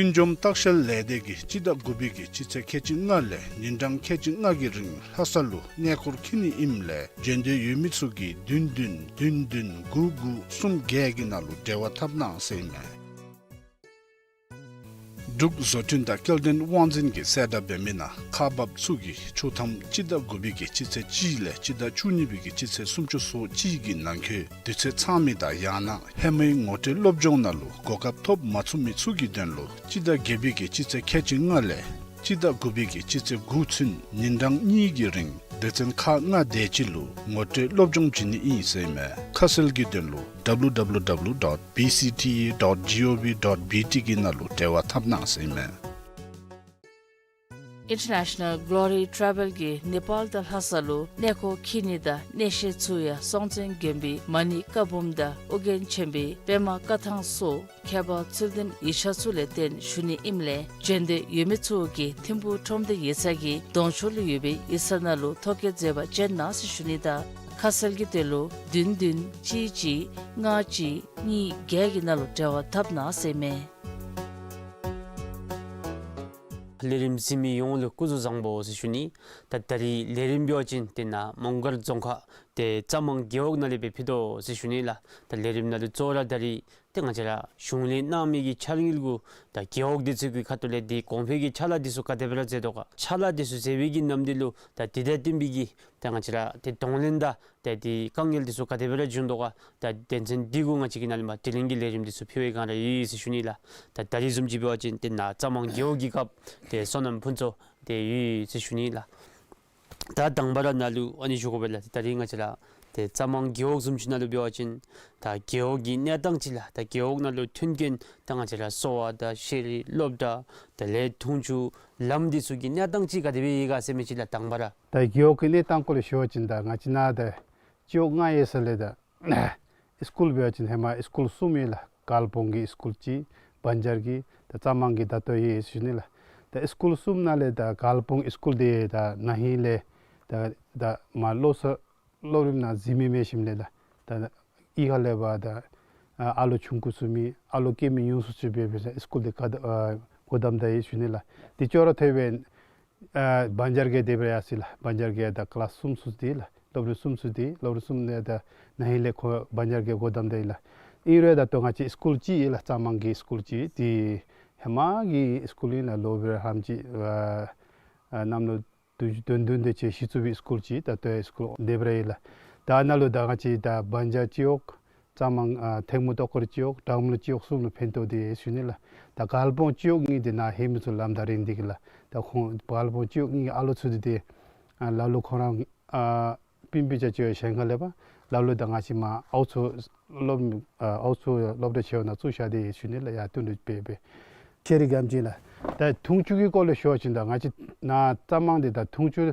ཀུན་འཇོམས་ལྟ་བཤལ་ལས་སྡེ་གིས་སྤྱི་ཟླ་དགུ་པའི་གི་སྤྱི་ཚེས་ཁལ་གཅིག་ལྔ་ལས་ཉིན་གྲངས་ཁལ་གཅིག་ལྔ་གི་རིང་ལྷ་ས་ལུ་གནས་སྐོར་འཁྱིད་ནི་ཨིནམ་ལས་འབྱོན་འདོད་ཡོད་མི་ཚུ་གིས་བདུན་བདུན་བདུན་བདུན་དགུ་དགུ་གསུམ་བརྒྱད་ཀྱི་ནང་ལུ་འབྲེལ་བ་འཐབ་གནང་ཟེར་ཨིན་མས། འབྲུག་བཟོ་སྐྲུན་དང་སྐྱེལ་འདྲེན་དབང་འཛིན་གྱིས་གསལ་བསྒྲགས་འབད་མི་ནང་ཁག་འབགཔ་ཚུ་གིས་ཆོག་ཐམ་སྤྱི་ཟླ་དགུ་པའི་གི་སྤྱི་ཚེས་གཅིག་ལས་སྤྱི་ཟླ་བཅུ་གཉིས་པའི་གི་སྤྱི་ཚེས་སུམ་ཅུ་སོ་གཅིག་གི་ནང་འཁོད་དུས་ཚོད་ཚང་མི་དང་ཡང་ན་ཧེ་མའི་ངོ་སྤྲོད་སློབ་སྦྱོང་ནང་ལུ་གོ་སྐབས་ཐོབ་མ་ཚུགས་མི་ཚུ་གི་དོན་ལུ་སྤྱི་ཟླ་བརྒྱད་པའི་གི་སྤྱི་ཚེས་ཁལ་གཅིག་ལྔ་ལས་སྤྱི་ཟླ་དགུ་པའི་གི་སྤྱི་ཚེས་དགུ་ཚུན་ཉིན་གྲངས་གཉིས་ཀྱི་རིང་སྡེ་ཚན་ཁག་ལྔ་དེ་ཅིག་ལུ་ངོ་སྤྲོད་སློབ་སྦྱོང་བྱིན་ནི་ཨིན་ཟེར་ཨིན་མས། ཁ་གསལ་གྱི་དོན་ལུ་W W W dot B C T A dot gov dot B T གི་ནང་ལུ་འབྲེལ་བ་འཐབ་གནང་ཟེར་ཨིན་མས། International Glory Travel གིས་ནེ་པཱལ་དང་ལྷ་ས་ལུ་གནས་སྐོར་འཁྱིད་ནི་དང་གནས་བཤད་ཚུ་ཡང་སྲོང་བཙན་དགོན་པའི་མ་ཎི་བཀའ་འབུམ་དང་ཨོ་རྒྱན་ཆེན་པོའི་པདྨ་བཀའ་ཐང་སོགས་མཁས་པ་ཚུལ་ལྡན་ཡིག་ཆ་ཚུ་ལས་བརྟེན་ཞུ་ནི་ཨིནམ་ལས་འབྱོན་འདོད་ཡོད་མི་ཚུ་གིས་ཐིམ་ཕུག་ཁྲོམ་སྡེ་ཡིག་ཚང་གི་གདོང་ཕྱོགས་ལུ་ཡོད་པའི་ཡིག་ཚང་ནང་ལུ་ཐོ་བཀོད་མཛད་པར་བྱོན་གནང་ཟེར་ཞུ་ནི་དང་ཁ་གསལ་གྱི་དོན་ལུ་བདུན་བདུན་གཅིག་གཅིག་ལྔ་གཅིག་གཉིས་བརྒྱད་ཀྱི་ནང་ལུ་འབྲེལ་བ་འཐབ་གནང་ཟེར་ཨིན་མས། ལས་རིམ་གཟིགས་མི་ཡོངས་ལུ་སྐུ་གཟུགས་བཟང་པོ་ཟེར་ཞུ་ནི། ད་ད་རིས་ལས་རིམ་འབད་བ་ཅིན་དེ་ནཱ་མོང་སྒར་རྫོང་ཁག་ཏེ་རྩ་མང་རྒེད་འོག་ནང་ལས་སྦེ་ཕུལ་དོ་ཟེར་ཞུ་ནི་ལགས། ད་ལས་རིམ་ནང་ལུ་གཙོ་བོ་ར་ད་རིས་ཏེ་ང་བཅས་ར་གཞུང་ལས་གནང་མི་གི་འཆར་དངུལ་གུ་ད་རྒེད་འོག་དེ་ཚུ་གི་ཁ་ཐུག་ལས་ཏེ་གོང་འཕེལ་གྱི་ཕྱག་ལཱ་དེ་ཚུ་ག་དེ་སྦེ་ར་མཛད་དོ་ག། ཕྱག་ལཱ་དེ་ཚུ་མཛད་པའི་གི་ནམ་དུས་ལུ་ད་དེ་དང་བསྟུན་པའི་གི་ད་ང་བཅས་ར་ཏེ་གདོང་ལེན་དང་ཏེ་དེ་དཀའ་ངལ་དེ་ཚུ་ག་དེ་སྦེ་ར་བྱུང་དོ་ག། ད་དོན་ཚན་འདི་གུ་ང་བཅས་ཀྱིས་ནཱ་ལས་མར་དྲི་ལན་གྱི་ལས་རིམ་དེ་ཚུ་ཕུལ་བའི་སྒང་ར་ཡོད་ཟེར་ཞུ་ནི་ལགས། ད་ད་རིས་བཟུམ་ཅིག་འབད་བ་ཅིན་དེ་ནཱ་རྩ་མང་རྒེད་འོག་གི་སྐབས་ཏེ་སོ་ནམ་ཕུན་ཚོགས་དེ་ཡོད་ཟེར་ཞུ་ནི་ལགས། ད་དང་པ་ར་ནཱ་ལུ་ཨ་ནི་ཞུ་དགོ་པས་ལགས། ད་རིས་ང་བཅས་ར་ཏེ་རྩ་མང་རྒེད་འོག་བཟུམ་ཅིག་ནང་ལུ་འབད་བ་ཅིན་ད་རྒེད་འོག་གི་གནས་སྟངས་ཅིག་ལགས། ད་རྒེད་འོག་ནང་ལུ་མཐུན་རྐྱེན་ད་ང་བཅས་ར་གསོ་བ་དང་ཤེས་རིག་སློབ་གྲྭ་དེ་ལས་འཐུང་ཆུ་ལམ་དེ་ཚུ་གི་གནས་སྟངས་ཅིག་ག་དེ་སྦེ་ཡོད་ག་ཟེར་མི་ཅིག་ལགས། དང་པ་ར་ད་རྒེད་འོག་གི་གནས་སྟངས་སྐོར་ལས་ཞུ་བ་ཅིན་ད་ང་བཅས་ནཱ་ད་སྤྱི་འོག་ལྔ་ཡོད་ས་ལས་ད་སི་ཀུལ་འབད་བ་ཅིན་ཧེ་མ་སི་ཀུལ་གསུམ་ཡོད་ལགས། དཀར་སྤུངས་ཀྱི་སི་ཀུལ་གཅིག་བན་ཇར་གྱི་ད་རྩ་མང་གི་ད་ལྟོ་ཡོད་ཟེར་ཞུ་ནི་ལགས། ད་སི་ཀུལ་གསུམ་ནང་ལས་ད་དཀར་སྤུངས་སི་ཀུལ་དེ་ད་ན་ཧིང་ལས་ད་ད་མར་སློབ་གསོ་སློབ་རིམ་ནང་འཛུལ་མི་མེད་ཞིནམ་ལས་ད་ད་གཡུས་ཁ་ལས་ཕར་ད་ཨ་ལོ་ཆུང་ཀུ་ཚུ་མེད་ཨ་ལོ་སྐྱེས་མི་ཉུང་སུ་ཚུ་འབད་འབད་ས་སི་ཀུལ་དེ་ག་ད་ཨ་སྒོ་བསྡམས་ད་ཡོད་ཟེར་ཞུ་ནི་ལགས། དེ་ཅོག་ར་འཐདཔ་སྦེ་ཨ་བན་ཇར་གྱི་དེ་སྦེ་ར་ཡར་སོ་ཡི་ལགས། བན་ཇར་གྱི་ད་ཀི་ལཱསི་གསུམ་ཚུ་དེ་ལགས། སློབ་རིམ་གསུམ་ཚུ་དེ་སློབ་རིམ་གསུམ་ནང་ད་ན་ཧིང་ལས་ཁོ་བན་ཇར་གྱི་སྒོ་བསྡམས་ད་ཡི་ལགས། ཨིན་རུང་ད་ལྟོ་ང་བཅས་སི་ཀུལ་གཅིག་ཡོད་ལགས། རྩ་མང་གི་སི་ཀུལ་གཅིག་དེ་ཧེ་མ་གི་སི་ཀུལ་ཨིན་ལགས། ལོ་སྦེ་ར་ཧ་ལམ་ཅིག་ཨ་ཨ་གནམ་ལོ་བདུན་ཅུ་དོན་བདུན་དེ་ཅིག་གཞི་བཙུགས་པའི་སི་ཀུལ་ཅིག་ད་ལྟོ་ཡང་སི་ཀུལ་དེ་སྦེ་ར་ཡོད་ལགས། ད་ནཱ་ལུ་ད་ང་བཅས་ད་བན་ཇར་སྤྱི་འོག་རྩ་མང་ཨ་ཐེངས་མ་ཏོག་དཀར་སྤྱི་འོག་དྲག་མོ་ལུང་སྤྱི་འོག་གསུམ་ལུ་ཕན་ཐོགས་ཏེ་ཡོད་ཟེར་ཞུ་ནི་ལགས། ད་དཀར་སྤུངས་སྤྱི་འོག་གཉིས་དེ་ནཱ་ཧེ་མ་ཚུ་ལམ་ད་རིང་འདི་གི་ལགས། ད་ཁོང་དཀར་སྤུངས་སྤྱི་འོག་གཉིས་ཀྱི་ཨ་ལོ་ཚུ་དེ་དེ་ཨ་ལ་ལུ་ཁོང་ར་ཨ་སྤུན་སྤུན་ཆ་ཅིག་ཡོད་གཞན་ཁ་ལས་ཕར་ལ་ལུ་ད་ང་བཅས་མར་ཨའུ་མཚོ་སློབ་ཨ་ཨའུ་མཚོ་སློབ་གྲྭ་ཆེ་བ་ནང་བཙུགས་བཞག་སྟེ་ཡོད་ཟེར་ཞུ་ནི་ལགས། ཡར་བསྟུན་གྲོས་འབད་འབད་ཤེས་རིག་སྒམ་ཅིག་ལགས། ད་འཐུང་ཆུ་གི་སྐོར་ལས་ཞུ་བ་ཅིན་ད་ང་བཅས་ནཱ་རྩ་མང་འདི་ད་འཐུང་ཆུ་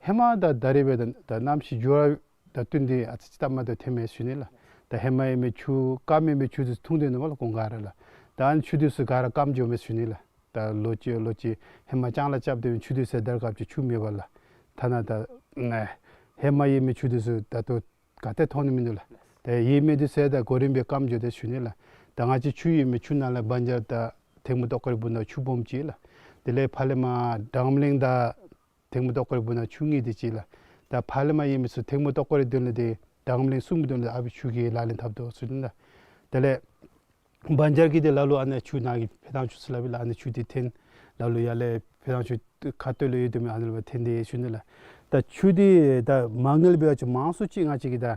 ཧེ་མ་ད་ད་རིས་སྦེ་ད་ད་གནམ་གཤིས་འགྱུར་བ་དང་བསྟུན་ཏེ་ཨ་ཙི་ཙི་སྟབས་མ་བདེཝ་ཐོནམ་མས་ཟེར་ཞུ་ནི་ལགས། ད་ཧེ་མ་ཡོད་མི་ཆུ་སྐམ་ཡོད་མི་ཆུ་དེ་འཐུང་སྡོད་ནུག་པ་ལགས་གོང་ཁར་ལགས། ད་ཨ་ནི་ཆུ་དེ་ཚུ་ག་ར་སྐམ་འགྱོཝ་མས་ཟེར་ཞུ་ནི་ལགས། ད་ལོ་གཅིག་ལོ་གཅིག་ཧེ་མ་ལྕང་ལཱ་རྐྱབ་སྡོད་མི་ཆུ་དེ་ཚུ་དར་སྐབས་ཅིག་ཆུ་མེད་པས་ལགས། ཐ་ན་ད་ཨེ་ཧེ་མ་ཡོད་མི་ཆུ་དེ་ཚུ་ད་ལྟོ་ག་ཏེ་ཐོན་ནི་མིན་འདུག་ལགས། ད་ཡོད་མི་དེ་ཚུ་ད་གོ་རིམ་སྦེ་སྐམ་འགྱོ་དེས་ཟེར་ཞུ་ནི་ལགས། ད་ང་བཅས་ཆུ་ཡོད་མི་ཆུ་ནང་ལས་བན་ཇར་དང་ཐེངས་མ་ཏོག་དཀར་སྦུག་ན་ཆུ་སྦོམ་ཅིག་ལགས། དེ་ལས་ཕར་ལས་མར་གྲངས་མེད་གླིང་དང་ཐེངས་མ་ཏོག་དཀར་སྦུག་ན་ཆུ་ལྔ་དེ་ཅིག་ལགས། ད་ཕར་ལས་མར་ཡོད་མི་ཚུ་ཐེངས་མ་ཏོག་དཀར་དོན་ལས་དེ་གྲངས་མེད་གླིང་གསུམ་གྱི་དོན་ལས་ཨ་ཕི་ཆུ་གིས་ལག་ལེན་འཐབ་དོ་ཟེར་ཞུ་ནི་ལགས། དེ་ལས་བན་ཇར་གྱི་དེ་ལ་ལུ་ཨ་ནི་ཆུ་ནང་གི་ཕོ་ཐང་ཆུ་ཟེར་སླབ་ཨིན་ལགས། ཨ་ནི་ཆུ་དེ་འཐོན་ལ་ལུ་ཡར་ལས་ཕོ་ཐང་ཆུ་ཁ་སྟོད་ལུ་ཡོད་དེ་མི་ཨ་ནི་ལུ་འཐོན་དེས་ཟེར་ཞུ་ནི་ལགས། ད་ཆུ་དེ་ད་མ་དངུལ་འབད་བ་ཅིན་མང་སུ་ཅིག་ང་བཅས་ཀྱིས་ད་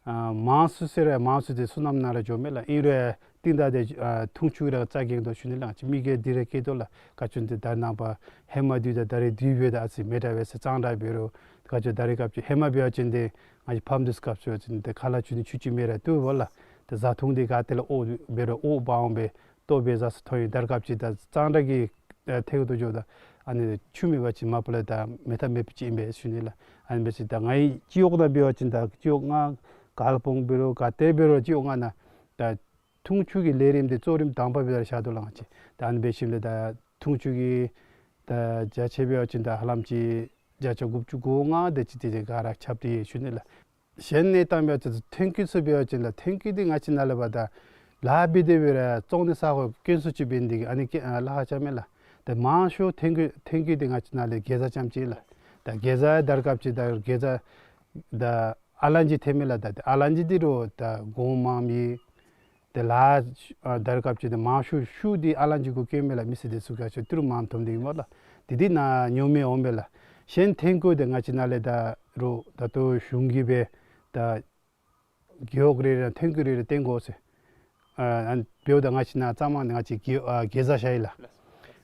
ཨ་མང་སུ་ཟེར་རུང་མང་སུ་དེ་སོ་ནམ་ནང་ར་འགྱོཝ་མས་ལགས། ཨིན་རུང་ཏིང་ད་དེ་ཨ་འཐུང་ཆུ་ར་རྩ་འགེངས་དོ་ཟེར་ཞུ་ནི་ལགས། ང་བཅས་མི་སྒེར་དེ་ར་བཀལ་དོ་ལགས། ག་ཅི་འདི་ད་ནངས་པ་ཧེ་མ་དུས་དང་ད་རེས་དུས་འབདཝ་ད་ཨ་ཙི་མེ་དྲག་པས་ཟེར་གཙང་སྦྲ་འབད་རུང་ག་ཅི་ད་རེས་སྐབས་ཅིག་ཧེ་མ་འབད་བ་ཅིན་དེ་ང་བཅས་ཕམ་དུས་སྐབས་སུ་འབད་བ་ཅིན་དེ་ཁ་ལས་ཆུ་ནི་ཆུ་ཅིག་མེད་རུང་བཏུབ་པས་ལགས། དེ་བཟའ་འཐུང་དེ་ག་ཏེ་ལས་འོ་འབད་རུང་འོ་འབག་འོང་སྦེ་ལྟོ་འབད་བཟའ་ས་ཐོབ་ཡི། དར་སྐབས་ཅིག་ད་གཙང་སྦྲ་གི་ཨ་ཐད་ཁར་དུ་འགྱོཝ་ད་ཨ་ནི་ཆུ་མེད་པ་ཅིན་མ་པ་ལས་ད་མེད་ཐབས་མེདཔ་ཅིག་ཨིན་པས་ཟེར་ཞུ་ནི་ལགས། ཨ་ནི་འབད་ཞིནམ་ད་ང་བཅས་སྤྱི་འོག་ནང་འབད་བ་ཅིན་ད་སྤྱི་འོག་ལྔ་དཀར་སྤུངས་འབད་རུང་ག་ཏེ་འབད་རུང་སྤྱི་འོག་ལྔ་ནང་ད་འཐུང་ཆུ་གི་ལས་རིམ་དེ་གཙོ་རིམ་དང་པ་སྦེ་ར་བཞག་དོ་ལགས་ང་བཅས། ད་ཨ་ནི་འབད་ཞིནམ་ད་ད་འཐུང་ཆུ་གི་ད་བརྒྱ་ཆ་འབད་བ་ཅིན་ད་ཧ་ལམ་ཅིག་བརྒྱ་ཆ་དགུ་བཅུ་གོ་ལྔ་དེ་ཅིག་དེ་ཅིག་ག་ར་ཁྱབ་སྟེ་ཡོད་ཟེར་ཞུ་ནི་ལགས། གཞན་གནས་སྟངས་འབད་བ་ཅིན་ཐོན་སྐྱེད་ཚུ་འབད་བ་ཅིན་ལགས་ཐོན་སྐྱེད་དེ་ང་བཅས་ནཱ་ལས་ཕར་ད་ ལཱ་འབད་དེ་འབད་རུང་བཙོང་ནི་ས་གོ་དཀོན་སུ་ཅིག་འབད་ནི་དེ་གིས་ཨ་ནི་ཀེ་ཨ་ལཱ་ཁག་རྐྱབ་མས་ལགས། ཏེ་མང་ཤོས་ཐོན་སྐྱེད་ཐོན་སྐྱེད་འདི་ང་བཅས་ནང་ལས་གེ་ཛ་རྐྱངམ་ཅིག་ལགས། ད་གེ་ཛ་དར་སྐབས་ཅིག་ད་གེ་ཛ་ད་ཨ་ལང་ཅིག་ཐོན་མས་ལགས། ད་ཨ་ལང་ཅིག་འདི་རུང་ད་གོང་མངམ་ཨིན། ཏེ་ལཱ་ཨ་དར་སྐབས་ཅིག་ཏེ་མང་ཤོས་ཤུགས་འདི་ཨ་ལང་ཅིག་གུ་བཀལ་མས་ལགས། མི་སེར་འདི་ཚུ་ག་ཅི་ཏི་རུ་མངམ་ཐོནམ་འདི་ཨིན་མས་ལགས། དེ་འདི་ནང་ཉོ་མི་འོང་པས་ལགས། གཞན་ཐོན་སྐྱེད་འདི་ང་བཅས་ནང་ལས་ད་རུང་ད་ལྟོ་གཞུང་གིས་སྦེ་ད་རྒེད་འོག་རེ་རེ་ཐོན་སྐྱེད་རེ་རེ་བཏོན་དགོ་ཟེར། ཨ་ཨ་འབདཝ་ད་ང་བཅས་ནང་རྩ་མང་ང་བཅས་གེ་ཨ་གེ་ཛ་བཞག་ཡི་ལགས།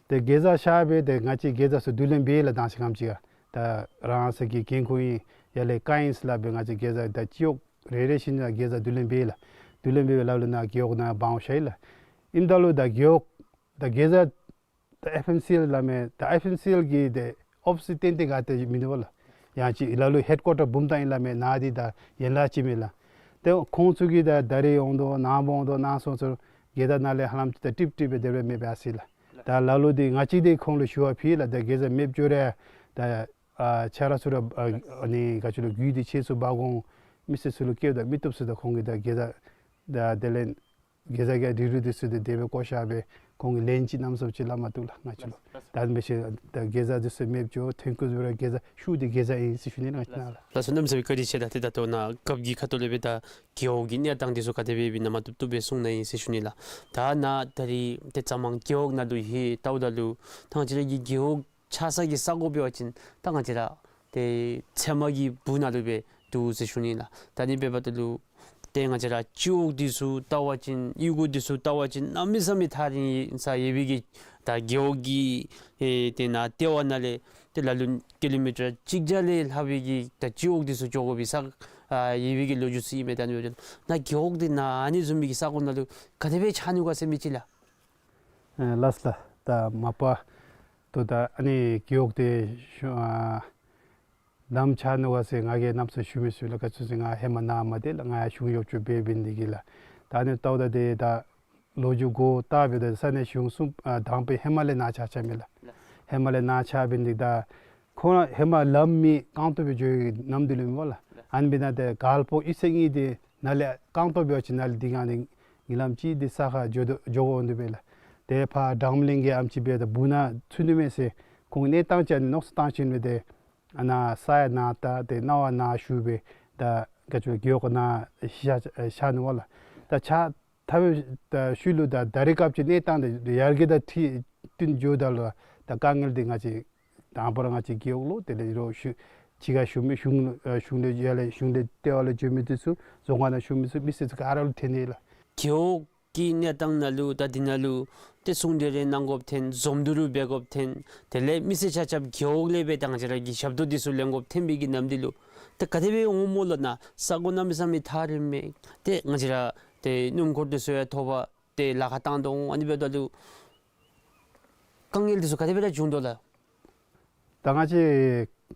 ཏེ་གེ་ཛ་བཞག་སྦེ་ཏེ་ང་བཅས་གེ་ཛ་ཚུ་བསྡུ་ལེན་འབད་ཡི་ལགས། དང་ཞག་གམ་ཅིག་ཁར་ད་རང་སོའི་གི་འགན་ཁུར་ཨིན། ཡར་ལས་བཀའ་ཨིན་ཟེར་སླབ་སྦེ་ང་བཅས་གེ་ཛ་ད་སྤྱི་འོག་རེ་རེ་བཞིན་ལགས་གེ་ཛ་བསྡུ་ལེན་འབད་ཡི་ལགས། བསྡུ་ལེན་འབད་སྦེ་ལ་ལུ་ནཱ་རྒེད་འོག་ནང་འབག་འོང་བཞག་ཡི་ལགས། ཨིནམ་ད་ལུ་ད་རྒེད་འོག་ད་གེ་ཛ་ད་ཨེཕ་ཨེམ་སི་ཨེལ་སླབ་མི་ད་ཨེཕ་ཨེམ་སི་ཨེལ་གྱི་ཏེ་ཨོ་ཕིསི་ཏན་ཏན་ག་ཏེ་མིན་འདུག་པ་ལགས། ཡང་ཅིན་ལ་ལུ་ཧེཌ་ཀོར་ཊར་བུམ་ཐང་ཨིན་སླབ་མས། ནཱ་འདི་ད་ཡན་ལག་ཅིག་མས་ལགས། ཏེ་ཁོང་ཚུ་གིས་ད་ད་རིས་འོང་དོ་ནངས་པ་འོང་དོ་ནངས་སོང་ཚུ་གེ་ཛ་ནང་ལས་ཧ་ལམ་ཅིག་ད་ཀྲིག་ཀྲི་སྦེ་དེ་སྦེ་མེདཔ་ཨ་སི་ལགས། ད་ལ་ལུ་འདི་ང་བཅས་འདི་ཁོང་ལུ་ཞུ་བ་ཕུལ་ལགས། ད་གེ་ཛ་མེདཔ་འགྱོ་རུང་ད་ཨ་ཆ་རོགས་ཚུ་ར་ཨ་ཨ་ནི་ག་ཅི་ལོ་རྒུད་འདི་ཆེ་སུ་འབག་འོང་མི་སེར་ཚུ་ལུ་བསྐྱལཝ་ད་མི་བཏུབ་ཟེར། ད་ཁོང་གིས་ད་གེ་ཛ་ད་དེ་ལས་གེ་ཛ་གི་རིལ་རུ་འདི་ཚུ་འདི་དེ་སྦེ་བཀོ་བཞག་སྦེ་ཁོང་གིས་ལན་ཅིག་གནམ་མེད་ས་མེད་ཅིག་སླབ་མ་བཏུབ་ལགས་ང་བཅས་ལུ། ད་འབད་ཞིནམ་ད་གེ་ཛ་འདི་ཚུ་མེདཔ་འགྱོ། ཐོན་སྐྱེད་འབད་རུང་གེ་ཛ་ཤུགས་འདི་གེ་ཛ་ཨིན་ཟེར་ཞུ་ནི་ལགས་ང་བཅས་ནང་ལགས། ལགས་སོ། གནམ་མེད་ས་མེད་བཀའ་དྲིན་ཆེ་ལགས། ཏེ་ད་ལྟོ་ནཱ་རྒཔོ་གི་ཁ་ཐུག་ལས་སྦེ་ད་རྒེད་འོག་གི་གནས་སྟངས་འདི་ཚུ་ག་དེ་སྦེ་ཨིན་ན་མ་བཏུབ་བཏུབ་སྦེ་གསུང་གནང་ཡི་ཟེར་ཞུ་ནི་ལགས། ད་ནཱ་ད་རིས་ཏེ་རྩ་མང་རྒེད་འོག་ནང་ལུ་ཧེ་བལྟཝ་ད་ལུ་ད་ང་བཅས་ར་གི་རྒེད་འོག་ཆགས་ས་གི་ས་གོ་འབད་བ་ཅིན་ད་ང་བཅས་ར་ཏེ་ཚལ་མ་གི་སྦུག་ནང་ལུ་སྦེ་འདུག་ཟེར་ཞུ་ནི་ལགས། ད་ཨ་ནི་འབདཝ་ད་ལུ་ཏེ་ང་བཅས་ར་སྤྱི་འོག་འདི་ཚུ་བལྟ་བ་ཅིན་གཡུས་སྒོ་འདི་ཚུ་བལྟ་བ་ཅིན་གནམ་མེད་ས་མེད་ཐག་རིང་ས་ཡོད་པའི་གི་ད་རྒེད་འོག་གི་ཨེ་ཏེ་ནཱ་ལྟེ་བ་ནང་ལས་ཏེ་ལ་ལུ་ཀི་ལོ་མི་ཊར་གཅིག་བརྒྱ་ལས་ལྷག་པའི་གི་ད་སྤྱི་འོག་འདི་ཚུ་འགྱོ་དགོ་པའི་ས་ཨ་ཡོད་པའི་གི་ལོ་རྒྱུས་ཚུ་ཨིན་མས། ད་ཨ་ནི་འབདཝ་ད་ནཱ་རྒེད་འོག་འདི་ནཱ་ཨ་ནི་བཟུམ་མའི་གི་ས་གོ་ནང་ལུ་ག་དེ་སྦེ་ཆགས་ནུག་ག་ཟེར་མི་ཅིག་ལགས། ཨེ་ལགས་ལགས། ད་མ་པ་ཏེ་ད་ཨ་ནི་རྒེད་འོག་འདི་ཤུ་ཨ་ནམ་ཆགས་ནུག་ག་ཟེར་ང་གིས་གནམ་མེད་ས་མེད་ཞུ་མི་ཚུགས་ལགས། ག་ཅི་ཟེར་ང་ཧེ་མ་ནཱ་མ་སྡོད་ལགས། ང་ཡང་གཞུང་གཡོགཔ་ཅིག་འབད་འབད་ནི་དེ་གིས་ལགས། ད་ཨ་ནི་བལྟཝ་ད་ཏེ་ད་ལོ་རྒྱུས་གོ་བལྟ་འབདཝ་ད་ས་གནས་གཞུང་གསུམ་ཨ་དང་པའི་ཧེ་མ་ལས་ནཱ་ཆགས་ཆགསཔ་མས་ལགས། ཧེ་མ་ལས་ནཱ་ཆགས་འབད་ནི་དེ་ད་ཁོང་ཧེ་མ་ལམ་མེད་རྐང་སྟོང་སྦེ་འགྱོ་བའི་གནམ་དུས་ལུ་ཨིན་པས་ལགས། ཨ་ནི་འབདཝ་ད་ཏེ་དཀར་སྤང་གཡུས་ཚན་གཉིས་འདི་ནཱ་ལས་རྐང་སྟོང་འབད་བ་ཅིན་ནཱ་ལས་འདི་ག་ནི་ཉིན་ལམ་ཅིག་འདི་ས་ཁར་འགྱོ་དོ་འགྱོ་དགོཔ་འདུག་པས་ལགས། ཏེ་ཕར་གྲངས་མི་གླིང་གི་ཨེམ་ཆི་འབདཝ་ད་སྦུག་ནང་ཚུད་ནི་མས་ཟེར་ཁོང་གིས་གནས་སྟངས་ཅིག་ཨ་ནི་མནོ་བསམ་བཏང་ཞིནམ་ལས་ཏེ་ཨ་ནཱ་ས་ཡང་ནཱ་བལྟ་ཏེ་གནང་བ་ནཱ་ཞུ་སྦེ་ད་ག་ཅི་རྒེད་འོག་ནཱ་ཤར་ཤར་ནུག་པ་ལགས། ད་ཆགས་ཐབས་ད་ཤུལ་ལུ་ད་ད་རེས་སྐབས་ཅིག་གནས་སྟངས་འདི་ཡར་རྒྱས་དང་འཁྲིལ་བསྟུན་འགྱོཝ་ད་ལུ་ད་དཀའ་ངལ་འདི་ང་བཅས་དང་པ་ར་ང་བཅས་རྒེད་འོག་ལུ་དེ་ལས་རོགས་ཞུ་ཕྱི་ཁར་བཞུགས་མི་གཞུང་ཨ་གཞུང་ལས་ཡར་ལས་གཞུང་ལས་ལྟེ་བ་ལས་འགྱོ་མི་འདི་ཚུ་རྫོང་ཁག་ནང་བཞུགས་མི་ཚུ་མི་སེར་ཚུ་ག་ར་ལུ་ཐོན་ནི་ལགས། རྒེད་འོག་གི་གནས་སྟངས་ནང་ལུ་ད་འདི་ནང་ལུ་ཏེ་གསུང་གྲོས་རེ་གནང་དགོཔ་ཐོན། འཛོམས་འདུ་རེ་འབད་དགོཔ་ཐོན། དེ་ལས་མི་སེར་ཆ་ཁྱབ་རྒེད་འོག་ལས་སྦེ་ད་ང་བཅས་ར་གི་ཞབས་ཏོག་འདི་ཚུ་ལེན་དགོཔ་ཐོན་པའི་གི་ནམ་འདི་ལུ་ཏེ་ག་དེ་སྦེ་འོང་སྨོ་ལགས། ནཱ་ས་གོ་གནམ་མེད་ས་མེད་ཐག་རིངམ་མས། ཏེ་ང་བཅས་ར་ཏེ་སྣུམ་འཁོར་འདི་ཚུ་ཡང་ཐོབ་པ་ཏེ་ལཱ་ཁག་བཏང་དོ་འོང་། ཨ་ནི་འབདཝ་ད་ལུ་དཀའ་ངལ་འདི་ཚུ་ག་དེ་སྦེ་ར་བྱུང་དོ་ལགས། ད་ང་བཅས་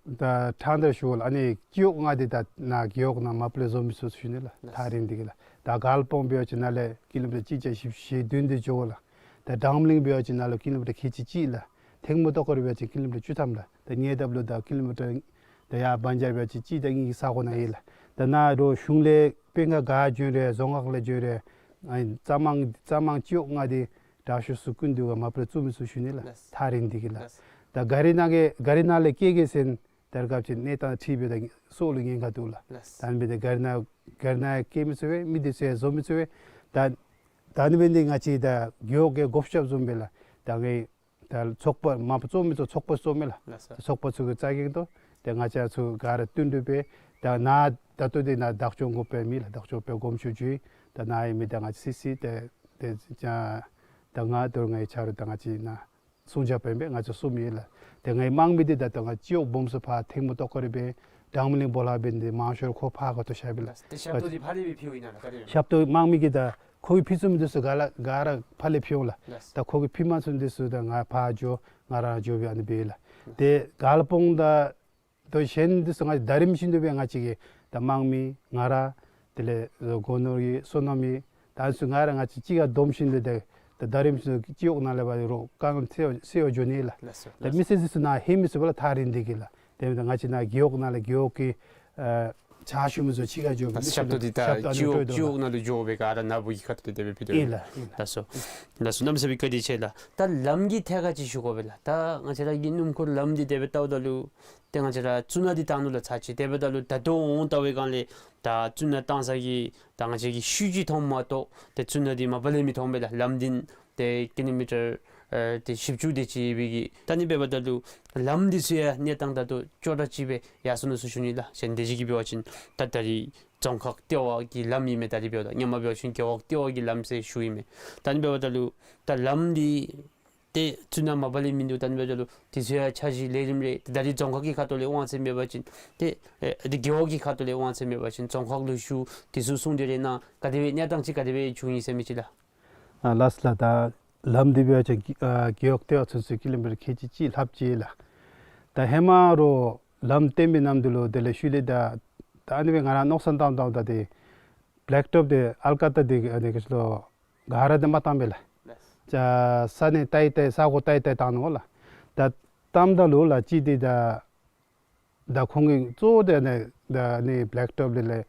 ད་ཕྲང་སྟེ་ཞུཝ་ལགས། ཨ་ནི་སྤྱི་འོག་ལྔ་འདི་ད་ནཱ་རྒེད་འོག་ནང་མ་པ་ལས་འཛོམས་མི་ཚུགས་ཞུ་ནི་ལགས། ཐག་རིང་འདི་གིས་ལགས། ད་དཀར་སྤང་འབད་བ་ཅིན་ནཱ་ལས་ཀི་ལོ་མི་ཊར་གཅིག་བརྒྱ་བཞི་བཅུ་ཞེ་བདུན་འདི་འགྱོ་དགོ་ལགས། ད་གྲངས་མི་གླིང་འབད་བ་ཅིན་ནཱ་ལུ་ཀི་ལོ་མི་ཊར་ཁལ་གཅིག་གཅིག་ལགས། ཐེངས་མ་ཏོག་ཁ་རུ་འབད་བ་ཅིན་ཀི་ལོ་མི་ཊར་བཅུ་ཐམ་ལགས། ད་ཉེ་འདབས་ལུ་ད་ཀི་ལོ་མི་ཊར་ད་ཡར་བན་ཇར་འབད་བ་ཅིན་གཅིག་དང་གཉིས་ཀྱི་ས་གོ་ནང་ཨིན་ལགས། ད་ནཱ་རོགས་གཞུང་ལས་དཔོན་ཁག་ག་བྱོན་རུང་རྫོང་ཁག་ལས་བྱོན་རུང་ཨ་ནི་རྩ་མང་རྩ་མང་སྤྱི་འོག་ལྔ་འདི་དྲག་ཤོས་ཚུ་ཀུན་འདུས་ག་མ་པ་ལས་བཙུགས་མི་ཚུགས་ཞུ་ནི་ལགས། ཐག་རིང་འདི་གིས་ལགས། ད་གཱ་རི་ནང་གི་གཱ་རི་ནང་ལས་བསྐྱལ་གེ་ཟེར་ད་རེས་སྐབས་ཅིག་གནས་སྟངས་འཁྲིལ་འབདཝ་ད་སྲོག་ལུ་ཉེན་ཁ་འདུག་ལགས། ད་ཨ་ནི་འབདཝ་ད་གཱ་རི་ནང་གཱ་རི་ནང་བསྐྱལ་མི་ཚུགས་པས། མི་འདི་ཚུ་ཡང་འཛོམས་མི་ཚུགས་པས། ད་ད་ཨ་ནི་འབདཝ་ད་ང་བཅས་ད་རྒེད་འོག་གི་བགོ་བཤའ་བཟུམ་སྦེ་ལགས། ད་ངེ་ད་ཚོགས་པ་མ་པ་བཙུགས་མི་ཚུ་ཚོགས་པ་བཙུགས་མས་ལགས། ལགས་སོ། ཚོགས་པ་ཚུ་གི་རྩ་འགེངས་དོ། ཏེ་ང་བཅས་ཚུ་ག་ར་བསྟུན་གྲོས་འབད། ད་ནཱ་ད་ལྟོ་འདི་ནཱ་བདག་སྐྱོང་དགོ་པའི་མི་ལགས། བདག་སྐྱོང་འབད་དགོཔ་ཞུ་ཞུ་ཡི། ད་ནཱ་ཨིན་མི་ད་ང་བཅས་སི་སི་ཏེ་ཏེ་ཅ་ད་ང་དོ་རུང་ངེའི་ཆ་རོགས་ད་ང་བཅས་ནཱ་སྲུང་སྐྱོབ་འབད་མི་ང་བཅས་གསུམ་ཨིན་ལགས། ཏེ་ངེའི་དམངས་མི་འདི་ད་ལྟོ་ང་སྤྱི་འོག་སྦོམ་ཚུ་ཕར་ཐེངས་མ་ཏོག་ཁ་རུ་འབད་གྲངས་མི་གླིང་སྦོ་ལོགས་འབད་ནི་འདི་མང་ཤོས་ཁོ་ཕར་ག་ཏོ་བཞག་པས་ལགས། ཏེ་ཞབས་ཏོག་འདི་ཕར་ལས་སྦེ་ཕུལཝ་ཨིན་ན་ལགས། ག་དེ་ཞབས་ཏོག་དམངས་མི་གིས་ད་ཁོ་གིས་ཕུལ་ཚུགས་མི་འདི་ཚུ་ག་ལ་ག་ར་ཕར་ལས་ཕུལ་འོང་ལགས། ད་ཁོ་གིས་ཕུལ་མ་ཚུགས་མི་འདི་ཚུ་ད་ང་ཕར་འགྱོ་ང་ར་འགྱོ་སྦེ་ཨ་ནི་འབད་ལགས། ཏེ་དཀར་སྤང་དང་དོ་གཞན་འདི་ཚུ་ང་བཅས་ད་རིམ་བཞིན་དུ་སྦེ་ང་བཅས་ཀྱི་ད་དམངས་མི་ང་ར་དེ་ལས་སྒོ་ནོར་གྱི་སོ་ནམ་གྱི་ད་ཚུ་ང་ར་ང་བཅས་གཅིག་ཁར་བསྡོམས་ཞིནམ་ལས་ད་ད་རིམ་བཞིན་དུ་སྤྱི་འོག་ནང་ལས་འབད་རུང་དཀའ་ངལ་སེལ་སེལ་བར་འགྱོ་ནི་ལགས། ལགས་སོ། ད་མི་སེར་འདི་ཚུ་ནཱ་ལྷོད་མི་ཚུགས་པས་ལགས། ཐག་རིང་འདི་གིས་ལགས། དེ་འབདཝ་ད་ང་བཅས་ནཱ་རྒེད་འོག་ནང་ལས་རྒེད་འོག་གི་ཨ་ ཇ་ཞུ་མི་ཚུ་ཕྱི་ཁར་འགྱོ་སྦེ་ད་ཞབས་ཏོག་འདི་ད་ཞབས་ཏོག་སྤྱི་འོག་སྤྱི་འོག་ནང་ལུ་འགྱོ་སྦེ་ག་ར་ནཱ་བུ་གི་ཁ་ཐུག་ལས་དེ་སྦེ་ཕུལ་དོ་ཨིན་ལགས། ཨིན་ལགས། ལགས་སོ། ལགས་སོ། གནམ་མེད་ས་མེད་བཀའ་དྲིན་ཆེ་ལགས། ད་ལམ་གྱི་ཐད་ཁར་ཅིག་ཞུ་དགོ་པས་ལགས། ད་ང་བཅས་ར་གི་སྣུམ་འཁོར་ལམ་འདི་དེ་སྦེ་བལྟཝ་ད་ལུ་ཏེ་ང་བཅས་ར་ཙུ་ན་འདི་བཏང་ནུག་ལགས་ཚར་ཅིག། དེ་འབདཝ་ད་ལུ་ད་ལྟོ་འོང་བལྟ་བའི་སྒང་ལས་ད་ཙུ་ན་བཏང་ས་གི་ད་ང་བཅས་ཀྱིས་ཤུལ་ཅིག་མཐོངམ་མ་གཏོགས་ཏེ་ཙུ་ན་འདི་མ་པ་ལས་མི་མཐོང་པས་ལགས། ལམ་འདི་ཏེ་ཀི་ལོ་མི་ཊར་ཨེ་ཏེ་བཞི་བཅུ་དེ་ཅིག་ཡོད་པའི་གི། ད་ཨ་ནི་འབདཝ་ད་ལུ་ལམ་འདི་ཚུ་ཡང་གནས་སྟངས་ད་ལྟོ་ཅོག་འཐདཔ་ཅིག་སྦེ་ཡར་སོ་ནུག་ཟེར་ཞུ་ནི་ལགས། གཞན་དེ་ཅིག་གིས་འབད་བ་ཅིན་ད་ད་རིས་རྫོང་ཁག་ལྟེ་བ་གི་ལམ་ཨིན་མས། ད་རིས་འབདཝ་ད་སྔོན་མ་འབད་བ་ཅིན་རྒེད་འོག་ལྟེ་བ་གི་ལམ་ཟེར་ཞུཝ་ཨིན་མས། ད་ཨ་ནི་འབདཝ་ད་ལུ་ད་ལམ་འདི་ཏེ་ཙུ་ན་མ་པ་ལས་མིན་འདུག། ད་ཨ་ནི་འབདཝ་ད་ལུ་དེ་ཚུ་ཡང་འཆར་གཞི་ལས་རིམ་རེ་ད་རིས་རྫོང་ཁག་གི་ཁ་ཐུག་ལས་དབང་ཚད་མེད་པ་ཅིན་ཏེ་ཨེ་ཏེ་རྒེད་འོག་གི་ཁ་ཐུག་ལས་དབང་ཚད་མེད་པ་ཅིན་རྫོང་ཁག་ལུ་ཞུ། དེ་ཚུ་གསུང་གྲོས་རེ་གནང་ག་དེ་སྦེ་གནས་སྟངས་ཅིག་ག་དེ་སྦེ་བྱུང་ཡི་ཟེར་མི་ཅིག་ལགས། ཨ་ལགས་ལགས། ད་ལམ་འདི་འབད་བ་ཅིན་ཨ་རྒེད་འོག་ལྟེ་བ་ཚུན་ཚོད་ཀི་ལོ་མི་ཊར་ཁལ་གཅིག་གཅིག་ལྷགཔ་ཅིག་ལགས། ད་ཧེ་མ་རོགས་ལམ་བཏོན་པའི་ནམ་དུས་ལུ་དེ་ལས་ཤུལ་ལས་ད་ད་ཨ་ནི་སྦེ་ང་ར་མནོ་བསམ་བཏངམ་ད་ད་ཏེ་བེ་ལེཀ་ཊོབ་དེ་ཨལ་ཀ་ཏ་དེ་ཨ་ནི་ག་ཅི་ལོ་ག་ར་དེ་མ་བཏང་པས་ལགས། ལགས། ཅ་ས་གནས་བལྟ་བལྟ་ས་གོ་བལྟ་བལྟ་བཏང་ནུག་ལགས། ད་བཏངམ་ད་ལུ་ལགས་ཅིག་དེ་ད་ད་ཁོང་གིས་གཙོ་བོ་དེ་ནི་ད་ནི་བེ་ལེཀ་ཊོབ་དེ་ལས་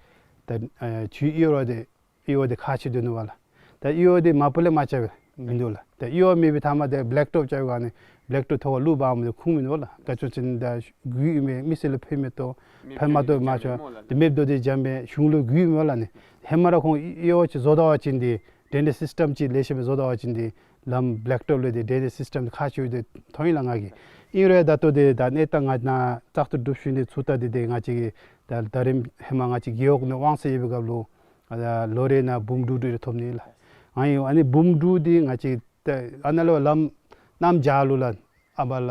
ད་ཨེ་ཆུའི་གཡུར་བ་དེ་གཡུར་བ་དེ་ཁག་ཆེ་དོ་ནུག་པ་ལགས། ད་གཡུར་བ་དེ་མ་པ་ལས་མ་རྐྱབ་པས་མིན་འདུག་ལགས། ད་གཡུར་བ་མེད་པའི་མཐའ་མ་དེ་བེ་ལེཀ་ཊོབ་རྐྱབ་པའི་སྒང་ནི་བེ་ལེཀ་ཊོབ་ཐོག་ཁར་བླུག་འབག་མི་འདི་ཁུངས་མིན་འདུག་ལགས། ག་ཅི་ཟེར་ན་ད་གུ་ཡི་མི་མི་སེར་ལུ་ཕན་མི་ཐོགས་ཕན་མ་ཐོགས་མ་ཤེས་པ་དེ་མེདཔ་དོ་དེ་འཇམ་པའི་གཞུང་ལུ་གུ་ཡི་མི་འབག་ལགས་ནི། ཧེ་མ་ར་ཁོང་གཡུར་བ་ཅིག་བཟོ་ད་པ་ཅིན་དེ་ཌྲེ་ནེཇ་སིསི་ཊམ་ཅིག་ལེགས་ཤོམ་སྦེ་བཟོ་ད་པ་ཅིན་དེ་ལམ་བེ་ལེཀ་ཊོབ་ལས་དེ་ཌྲེ་ནེཇ་སིསི་ཊམ་ཁག་ཆེ་བའི་དེ་མཐོང་ཡི་ལགས་ང་གིས། ཨིན་རུང་ད་ལྟོ་དེ་ད་གནས་སྟངས་ང་ནཱ་བཙག་འཐུ་གྲུབ་ཞིནམ་དེ་ཚུར་ད་དེ་དེ་ང་བཅས་ཀྱིས་ད་ད་རིས་ཧེ་མ་ང་བཅས་རྒེད་འོག་ནང་དབང་ཚད་ཡོད་པའི་སྐབས་ལུ་ཨ་ལོ་རེ་ནང་འབུམ་དྲུག་དྲུག་རེ་ཐོབ་ནི་ལགས། ཨ་ནི་ཨ་ནི་འབུམ་དྲུག་དེ་ང་བཅས་ད་ཨ་ནཱ་ལུ་ལམ་གནམ་བྱཱར་ལུ་ལགས་ཨ་བ་ལ་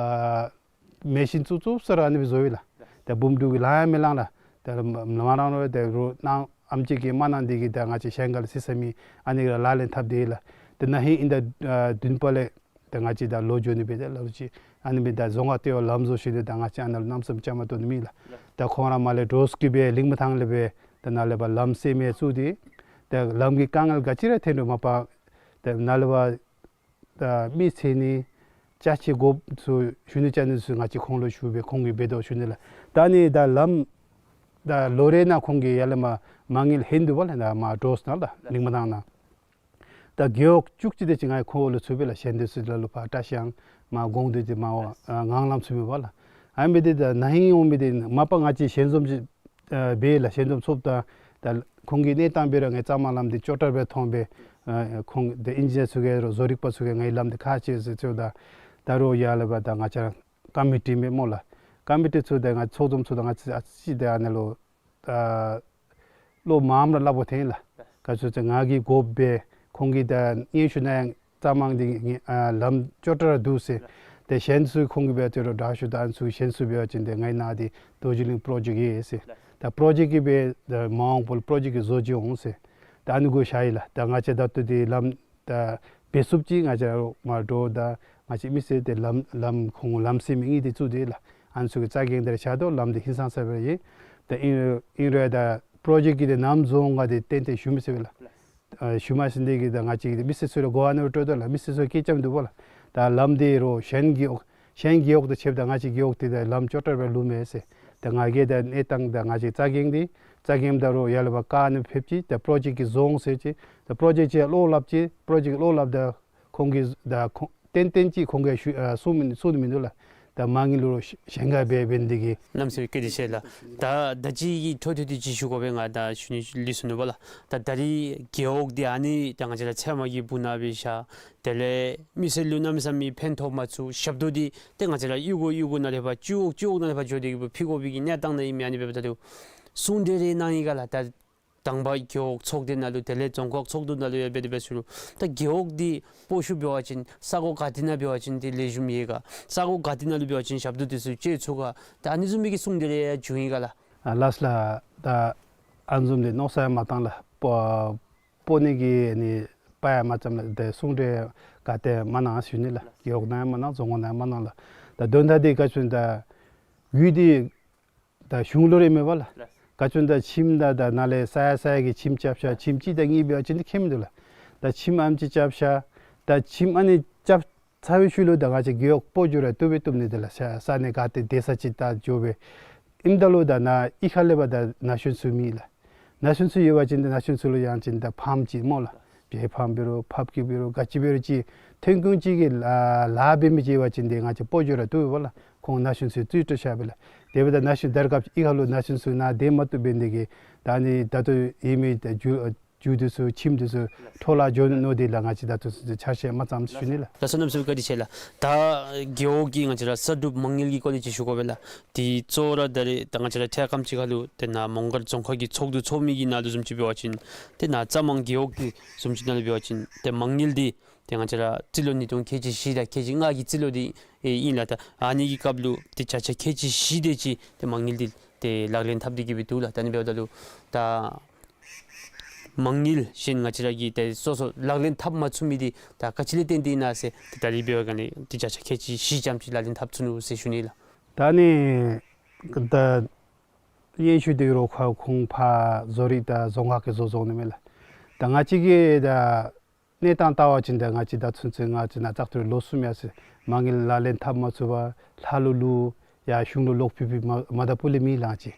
མེ་ཤིན་བཙུགས་བཙུགས་ས་ར་ཨ་ནི་སྦེ་བཟོ་ཡི་ལགས། ད་འབུམ་དྲུག་གིས་ལང་ཡང་མི་ལང་ལགས། ད་མ་རང་རོགས་ད་རོགས་གནང་ཨམ་ཅིག་གིས་མ་གནང་དེ་གིས་ད་ང་བཅས་གཞན་ཁར་ལས་བསུ་ས་མེད། ཨ་ནི་ར་ལག་ལེན་འཐབ་དེས་ལགས། ད་ན་ཧིང་ཨིན་ད་ཨ་བདུན་པ་ལས་ད་ང་བཅས་ད་ལོག་འགྱོ་ནི་སྦེ་ད་ལགས་ཅིག་ཨ་ནི་སྦེ་ད་རྫོང་ཁག་ལྟེ་བ་ལམ་བཟོ་ཞིནམ་དེ་ད་ང་བཅས་ཨ་ནཱ་ལུ་གནམ་མེད་ས་མེད་བཅའ་མར་གཏོགས་ནི་མེད་ལགས། ད་ཁོང་ར་མར་ལས་འདྲོག་སྐྱིད་སྦེ་ལིང་མི་ཐང་ལས་སྦེ་ད་ནཱ་ལས་ཕར་ལམ་སེལ་མི་བཙུགས་དེས། ད་ལམ་གྱི་དཀའ་ངལ་ག་ཅི་ར་ཐོན་རུང་མ་པ་ད་ནཱ་ལས་ཕར་ད་མི་འཚོལ་ནི་ཅ་ཆས་དགོཔ་ཚུ་ཞུ་ནི་བཅར་ནི་ཚུ་ང་བཅས་ཁོང་ལུ་ཞུ་སྦེ་ཁོང་གིས་འབད་དོ་ཞུ་ནི་ལགས། ད་ཨ་ནི་ད་ལམ་ད་ལོ་རེ་ནང་ཁོང་གིས་ཡར་ལས་མར་མ་དངུལ་ལྷོད་དོ་བ་ལགས། ནཱ་མར་འདྲོག་ནང་ལགས་ལིང་མི་ཐང་ནང་། ད་རྒེད་འོག་བཅུ་གཅིག་དེ་ཅིག་ང་ཁོང་ལུ་ཚུད་པས་ལགས། གཞན་དེ་ཚུ་ལ་ལུ་ཕར་བཀྲིས་ཤང་མར་དགོངས་འདུས་དེ་མར་ཨ་ངང་ལམ་ཚུད་མི་བ་ལགས། ཨ་མི་དེ་ད་ན་ཧིང་འོང་མི་དེ་མ་པ་ང་བཅས་ཞལ་འཛོམས་ཅིག་ཨ་འབད་ལགས། ཞལ་འཛོམས་ཚོགསཔ་ད་ད་ཁོང་གི་གནས་སྟངས་འབད་རུང་ངེའི་གཙང་མ་ལམ་འདི་ཅོག་འཐདཔ་སྦེ་མཐོང་སྦེ་ཨ་ཁོང་ད་ཨིན་ཇི་ནིར་ཚུ་གིས་རོགས་བཟོ་རིག་པ་ཚུ་གིས་ངེའི་ལམ་འདི་ཁག་ཆེ་ཟེར་ཟེརཝ་ད་ད་རོགས་ཡར་ལས་ཕར་ད་ང་བཅས་ཀ་མི་ཊི་མས་སྨོ་ལགས། ཀ་མི་ཊི་ཚུ་ད་ང་ཚོགས་འཛོམས་ཚུ་ད་ང་བཅས་ཨ་ཙི་ཅིག་ད་ཨ་ནཱ་ལུ་ད་བློ་མངམ་ར་སླབ་དགོཔ་ཐོན་ལགས། ག་ཅི་ཟེར་ང་གིས་དགོཔ་སྦེ་ཁོང་གིས་ད་སྙན་ཞུ་གནང་ཡང་གཙང་མ་འདི་ཨ་ལམ་ཅོག་འཐདཔ་ར་འདུག་ཟེར། ཏེ་གཞན་ཚུ་ཁོང་གིས་འབད་དེ་རོགས་དྲག་ཤོས་ད་ཨ་ནི་ཚུ་གཞན་ཚུ་འབད་བ་ཅིན་ཏེ་ངེའི་ནཱ་འདི་རྡོ་རྗེ་གླིང་པྲོ་ཇེཀཊ་ཡོད་ཟེར། ད་པྲོ་ཇེཀཊ་གི་སྦེ་ད་མ་འོངས་པ་ལུ་པྲོ་ཇེཀཊ་གི་བཟོ་བཅོས་འོང་ཟེར། ད་ཨ་ནི་གུ་བཞག་ཡི་ལགས། ད་ང་བཅས་ད་ལྟོ་འདི་ལམ་ད་འབད་ཚུགསཔ་ཅིག་ང་བཅས་ར་མར་འདྲོག་ད་ང་བཅས་མི་སེར་དེ་ལམ་ལམ་ཁོང་ལམ་སེལ་མི་གཉིས་དེ་བཙུགས་ཏེ་ལགས། ཨ་ནི་ཚུ་གི་རྩ་འགེངས་དེ་ར་བཞག་དོ། ལམ་འདི་ཧིང་སངས་ས་སྦེ་ཡོད། ད་ཨིན་ཨིན་རུང་ད་པྲོ་ཇེཀཊ་གི་དེ་ནམ་བཟོ་འོང་ག་དེ་ཏན་ཏན་ཞུ་མི་ཚུགས་པས་ལགས། ཨ་ཞུ་མ་ཚུགས་དེ་གིས་ད་ང་བཅས་ཀྱིས་མི་སེར་ཚུ་ལུ་གོ་བ་ནོར་སྤྲོད་དོ་ལགས། མི་སེར་ཚུ་སྐད་རྐྱབ་འདུག་པ་ལགས། ད་ལམ་འདི་རོགས་གཞན་རྒེད་འོག་གཞན་རྒེད་འོག་དང་ཕྱདཔ་ད་ང་བཅས་རྒེད་འོག་འདི་ད་ལམ་ཅོག་འཐདཔ་སྦེ་ལུས་མས་ཟེར། ད་ང་གིས་ད་གནས་སྟངས་ད་ང་བཅས་རྩ་འགེངས་ཏེ་རྩ་འགེངསམ་ད་རོགས་ཡར་ལས་ཕར་བཀག་ནི་ཕེབས་ཅི། ད་པྲོ་ཇེཀཊ་གི་བཟོ་འོང་ཟེར་ཅི། ད་པྲོ་ཇེཀཊ་ཅིག་བློ་སླབ་ཅི། པྲོ་ཇེཀཊ་གི་བློ་སླབ་ད་ཁོང་གིས་ད་ཁོང་ཏན་ཏན་ཅིག་ཁོང་གིས་ཞུ་ཨ་གསུང་མི་གསུང་ནི་མིན་འདུག་ལགས། ད་མ་དངུལ་ལུ་གཞན་ཁར་འབད་འབད་ནི་དེ་གིས། གནམ་མེད་ས་མེད་བཀའ་དྲིན་ཆེ་ལགས། ད་ད་ཅི་གི་འཕྲོ་མཐུད་དེ་ཅིག་ཞུ་དགོ་པས། ང་ད་ཞུ་ནི་ལུས་སོ་ནུག་པ་ལགས། ད་ད་རིས་རྒེད་འོག་འདི་ཨ་ནི་ད་ང་བཅས་ར་ཚལ་མ་གི་སྦུག་ནང་སྦེ་བཞག། དེ་ལས་མི་སེར་ལུ་གནམ་མེད་ས་མེད་ཕན་ཐོགས་མ་ཚུགས། ཞབས་ཏོག་འདི་ཏེ་ང་བཅས་ར་གཡུས་སྒོ་གཡུས་སྒོ་ནང་ལས་ཕར་སྤྱི་འོག་སྤྱི་འོག་ནང་ལས་ཕར་འགྱོ་སྟེ་གི་ཕུལ་དགོ་པའི་གི་གནས་སྟངས་ནང་ཨིན་མས། ཨ་ནི་འབདཝ་ད་ལུ་གསུང་གྲོས་རེ་གནང་ཡི་ག་ལགས། ད་དང་པ་རྒེད་འོག་ཚོགས་སྡེ་ནང་ལུ་དེ་ལས་རྫོང་ཁག་ཚོགས་འདུ་ནང་ལུ་ཡང་འབད་དེ་འབད་ཚུགས་རུང་ད་རྒེད་འོག་འདི་སྤོ་བཤུད་འབད་བ་ཅིན་ས་གོ་ག་ཏེ་ནང་འབད་བ་ཅིན་ཏེ་ལེགས་ཤོམ་ཡོད་ག། ས་གོ་ག་ཏེ་ནང་ལུ་འབད་བ་ཅིན་ཞབས་ཏོག་འདི་ཚུ་སྤྱོད་ཚུགས་ག། ད་ཨ་ནི་བཟུམ་མའི་གི་གསུང་གྲོས་རེ་ཡང་བྱུང་ཡི་ག་ལགས། ཨ་ལགས་ལགས། ད་ཨ་ནི་བཟུམ་འདི་མནོ་བསམ་ཡང་མ་བཏང་ལགས། སྤོ་སྤོ་ནི་གི་ཨ་ནི་དཔའ་ཡང་མ་བཅམ་ལགས། ད་གསུང་གྲོས་ག་ཏེ་མ་གནང་ཞུ་ནི་ལགས། རྒེད་འོག་ནང་ཡང་མ་གནང་། རྫོང་ཁག་ནང་ཡང་མ་གནང་ལགས། ད་དོན་དག་འདི་ག་ཅི་ད་ཡུལ་འདི་ད་གཞུང་ལུ་རེ་མེད་པ་ལགས། ལགས། ག་ཅི་ད་ཁྱིམ་ད་ད་ནཱ་ལས་ས་ཡ་ས་ཡ་གི་ཁྱིམ་རྐྱབ་ཤ་ཁྱིམ་གཅིག་དང་གཉིས་འབད་བ་ཅིན་འདི་ཁྱད་མིན་འདུག་ལགས། ད་ཁྱིམ་ཨ་ནེམ་ཅིག་རྐྱབ་ཤ་ད་ཁྱིམ་ཨ་ནི་རྐྱབ་ཚར་བའི་ཤུལ་ལུ་ད་ང་བཅས་རྒེད་འོག་སྤོ་འགྱོ་ར་བཏུབ་པས་བཏུབ་ནི་དེ་ལགས། ས་ས་གནས་ག་ཏེ་སྡོད་ས་ཅིག་ད་འགྱོ་སྦེ་ ཨིནམ་ད་ལུ་ད་ནཱ་གཡུས་ཁ་ལས་ཕར་ད་ན་གཞོན་ཚུ་མེད་ལགས། ན་གཞོན་ཚུ་ཡོད་པ་ཅིན་ད་ན་གཞོན་ཚུ་ལུ་ཡང་ཅིན་ད་ཕཱམ་ཅིག་སྨོ་ལགས། བྱེ་ཕཱམ་འབད་རུང་ཕགཔ་སྐྱེ་འབད་རུང་ག་ཅི་འབད་རུང་ཅིག་ཐོན་ཁུངས་ཅིག་གི་ལཱ་ལཱ་འབད་མི་ཅིག་ཡོད་པ་ཅིན་ཏེ་ང་བཅས་སྤོ་འགྱོ་ར་བཏུབ་པས་ལགས། ཁོང་ན་གཞོན་ཚུ་རྩིས་སྤྲོད་བཞག་པས་ལགས། དེ་འབདཝ་ད་ན་གཞོན་ད་རེས་སྐབས་གཡུས་ཁ་ལུ་ན་གཞོན་ཚུ་ནཱ་སྡོད་མ་བཏུབ་པས་འདི་གིས་ད་ནི་ད་ལྟོ་ཡོད་མི་ད་རྒྱུ་རྒྱུ་འདི་ཚུ་ཁྱིམ་འདི་ཚུ་འཕྲོ་བརླག་འགྱོ་ནི་འདི་ལགས། ང་བཅས་ད་ལྟོ་འཆར་གཞི་མ་བརྩམས་ཞུ་ནི་ལགས། ལགས་སོ། གནམ་མེད་ས་མེད་བཀའ་དྲིན་ཆེ་ལགས། ད་རྒེད་འོག་གི་ང་བཅས་ར་གསར་སྒྲུབ་མ་དངུལ་གྱི་སྐོར་ལས་ཅིག་ཞུ་དགོ་པས་ལགས། དེ་གཙོ་བོ་ར་ད་རེས་ད་ང་བཅས་ར་ཐད་རི་ཁ་ཅིག་ཁ་ལུ་ཏེ་ནཱ་མོང་སྒར་རྫོང་ཁག་གི་ཚོགས་འདུ་ཚོགས་མི་གི་ནང་ལུ་བཟུམ་ཅིག་འབད་བ་ཅིན་ཏེ་ནཱ་རྩ་མང་རྒེད་འོག་གི་བཟུམ་ཅིག་ནང་ལུ་འབད་བ་ཅིན་ཏེ་མ་དངུལ་འདི་ཏེ་ང་བཅས་ར་རྩིས་ལོ་ཉིས་སྟོང་ཁལ་གཅིག་བཞི་དང་ཁལ་གཅིག་ལྔ་གི་རྩིས་ལོ་འདི་ཨེ་ཨིན་ལགས། ད་ཨ་ནི་གི་སྐབས་ལུ་ཏེ་བརྒྱ་ཆ་ཁལ་གཅིག་བཞི་དེ་ཅིག་ཏེ་མ་དངུལ་འདི་ཏེ་ལག་ལེན་འཐབ་སྟེ་གི་སྦེ་འདུག་ལགས། ད་ནི་འབདཝ་ད་ལུ་ད་མ་དངུལ་གཞན་ང་བཅས་ར་གིས་ཏེ་སོ་སོ་ལག་ལེན་འཐབ་མ་ཚུགས་མི་འདི་ད་ག་ཅི་ལས་བརྟེན་ཏེ་ཨིན་ན་ཟེར་ཏེ་ད་རིས་འབད་བའི་སྒང་ལས་ཏེ་བརྒྱ་ཆ་ཁལ་གཅིག་བཞི་ཙམ་ཅིག་ལག་ལེན་འཐབ་ཚུགས་ནུག་ཟེར་ཞུ་ནི་ལགས། ད་ནི་ད་སྙན་ཞུ་འདི་རོགས་ཁ་ཁོང་ཕར་བཟོ་རིག་དང་རྫོང་ཁག་གིས་བཟོ་བཟོཝ་ཨིན་མས་ལགས། ད་ང་བཅས་ཀྱིས་ད་གནས་སྟངས་བལྟ་བ་ཅིན་ད་ང་བཅས་ད་ཚུན་ཚོད་ང་བཅས་ནཱ་བཙག་འཐུ་ལོག་གསུམ་ཡར་སོང་། མ་དངུལ་ལག་ལེན་འཐབ་མ་ཚུགས་པར་ལྷ་ལུ་ལུ་ཡར་གཞུང་ལུ་ལོག་ཕུལ་ཕུལ་མ་མ་ད་པུ་ལས་མེད་ལགས། ང་བཅས་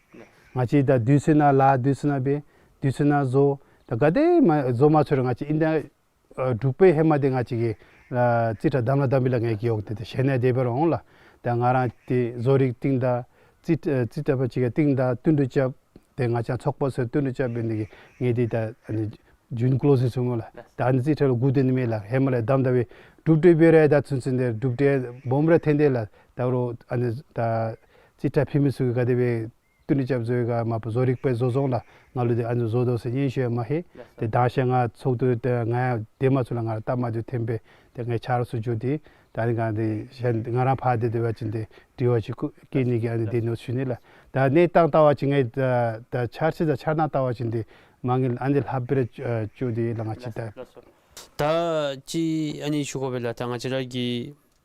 ང་བཅས་ད་དུས་ཚོད་ནང་ལཱ་དུས་ཚོད་ནང་འབད། དུས་ཚོད་ནང་བཟོ། ད་ག་དེ་མ་བཟོ་མ་ཚུགས་རུང་ང་བཅས་ཨིན་ད་ཨ་འབྲུག་པའི་ཧེ་མ་འདི་ང་བཅས་ཀྱིས་ཨ་རྩིས་ཁྲ་བདམས་ར་བདམས་པས་ལགས། ངེའི་རྒེད་འོག་འདི་ཏེ་གཞན་ནཱ་དེ་སྦེ་ར་འོང་ལགས། ད་ང་ར་ཏེ་བཟོ་རིག་སྟེང་དང་རྩིས་ཨ་རྩིས་ཁྲ་པ་ཅིག་གི་སྟེང་དང་བསྟུན་གྲོས་རྐྱབ། ཏེ་ང་བཅས་ཚོགས་པ་ཚུ་བསྟུན་གྲོས་རྐྱབ་འབད་ནི་དེ་གིས་ངེའི་འདི་ད་ཨ་ནི་ཇུན་ཀློ་ཟིང་སོང་སྨོ་ལགས། ད་ཨ་ནི་རྩིས་ཁྲ་ལུ་སྒུག་སྡོད་ནི་མས་ལགས། ཧེ་མ་ལས་བདམས་ད་སྦེ་གྲུབ་འབྲས་འབད་རུང་ད་ཚུན་ཚོད་འདི་གྲུབ་འབྲས་སྦོམ་ར་ཐོན་ཏེ་ལགས། ད་རུང་ཨ་ནི་ད་རྩིས་ཁྲ་ཕུལ་མི་ཚུ་གིས་ག་དེ་སྦེ་བསྟུན་གྲོས་རྐྱབ་བཟོ་ཡི་ག་མ་པ་བཟོ་རིག་པས་བཟོ་བཟོཝ་ལགས། ང་ལུ་འདི་ཨ་ནི་བཟོ་དོ་ཟེར་སྙན་ཞུ་ཡང་མ་ལྷོད། ཏེ་དང་ཤེས་ང་ཚོགས་འདུ་ཏེ་ང་ཡང་སྡོད་མ་ཚུགས་ལགས། ང་ར་སྟབས་མ་བདེཝ་ཐོན་པས། ཏེ་ངེའི་ཆ་རོགས་ཚུ་འགྱོ་སྟེ་ད་ཨ་ནི་ག་འདི་གཞན་ང་ར་ཕར་སྡོད་སྡོད་པ་ཅིན་ཏེ་དྲི་བ་ཅིག་བཀོད་བཀོད་ནི་གི་ཨ་ནི་འདི་ནོ་ཞུ་ནི་ལགས། ད་གནས་སྟངས་བལྟ་བ་ཅིན་ངེའི་ད་ད་འཆར་གཞི་དང་འཆར་སྣང་བལྟ་བ་ཅིན་ཏེ་མ་དངུལ་ཨ་ནི་ལྷག་པར་ཨ་བཅུག་སྟེ་ལགས། ང་བཅས་ད་ད་ཅི་ཨ་ནི་ཞུ་དགོ་པས་ལགས། ད་ང་བཅས་ར་གི་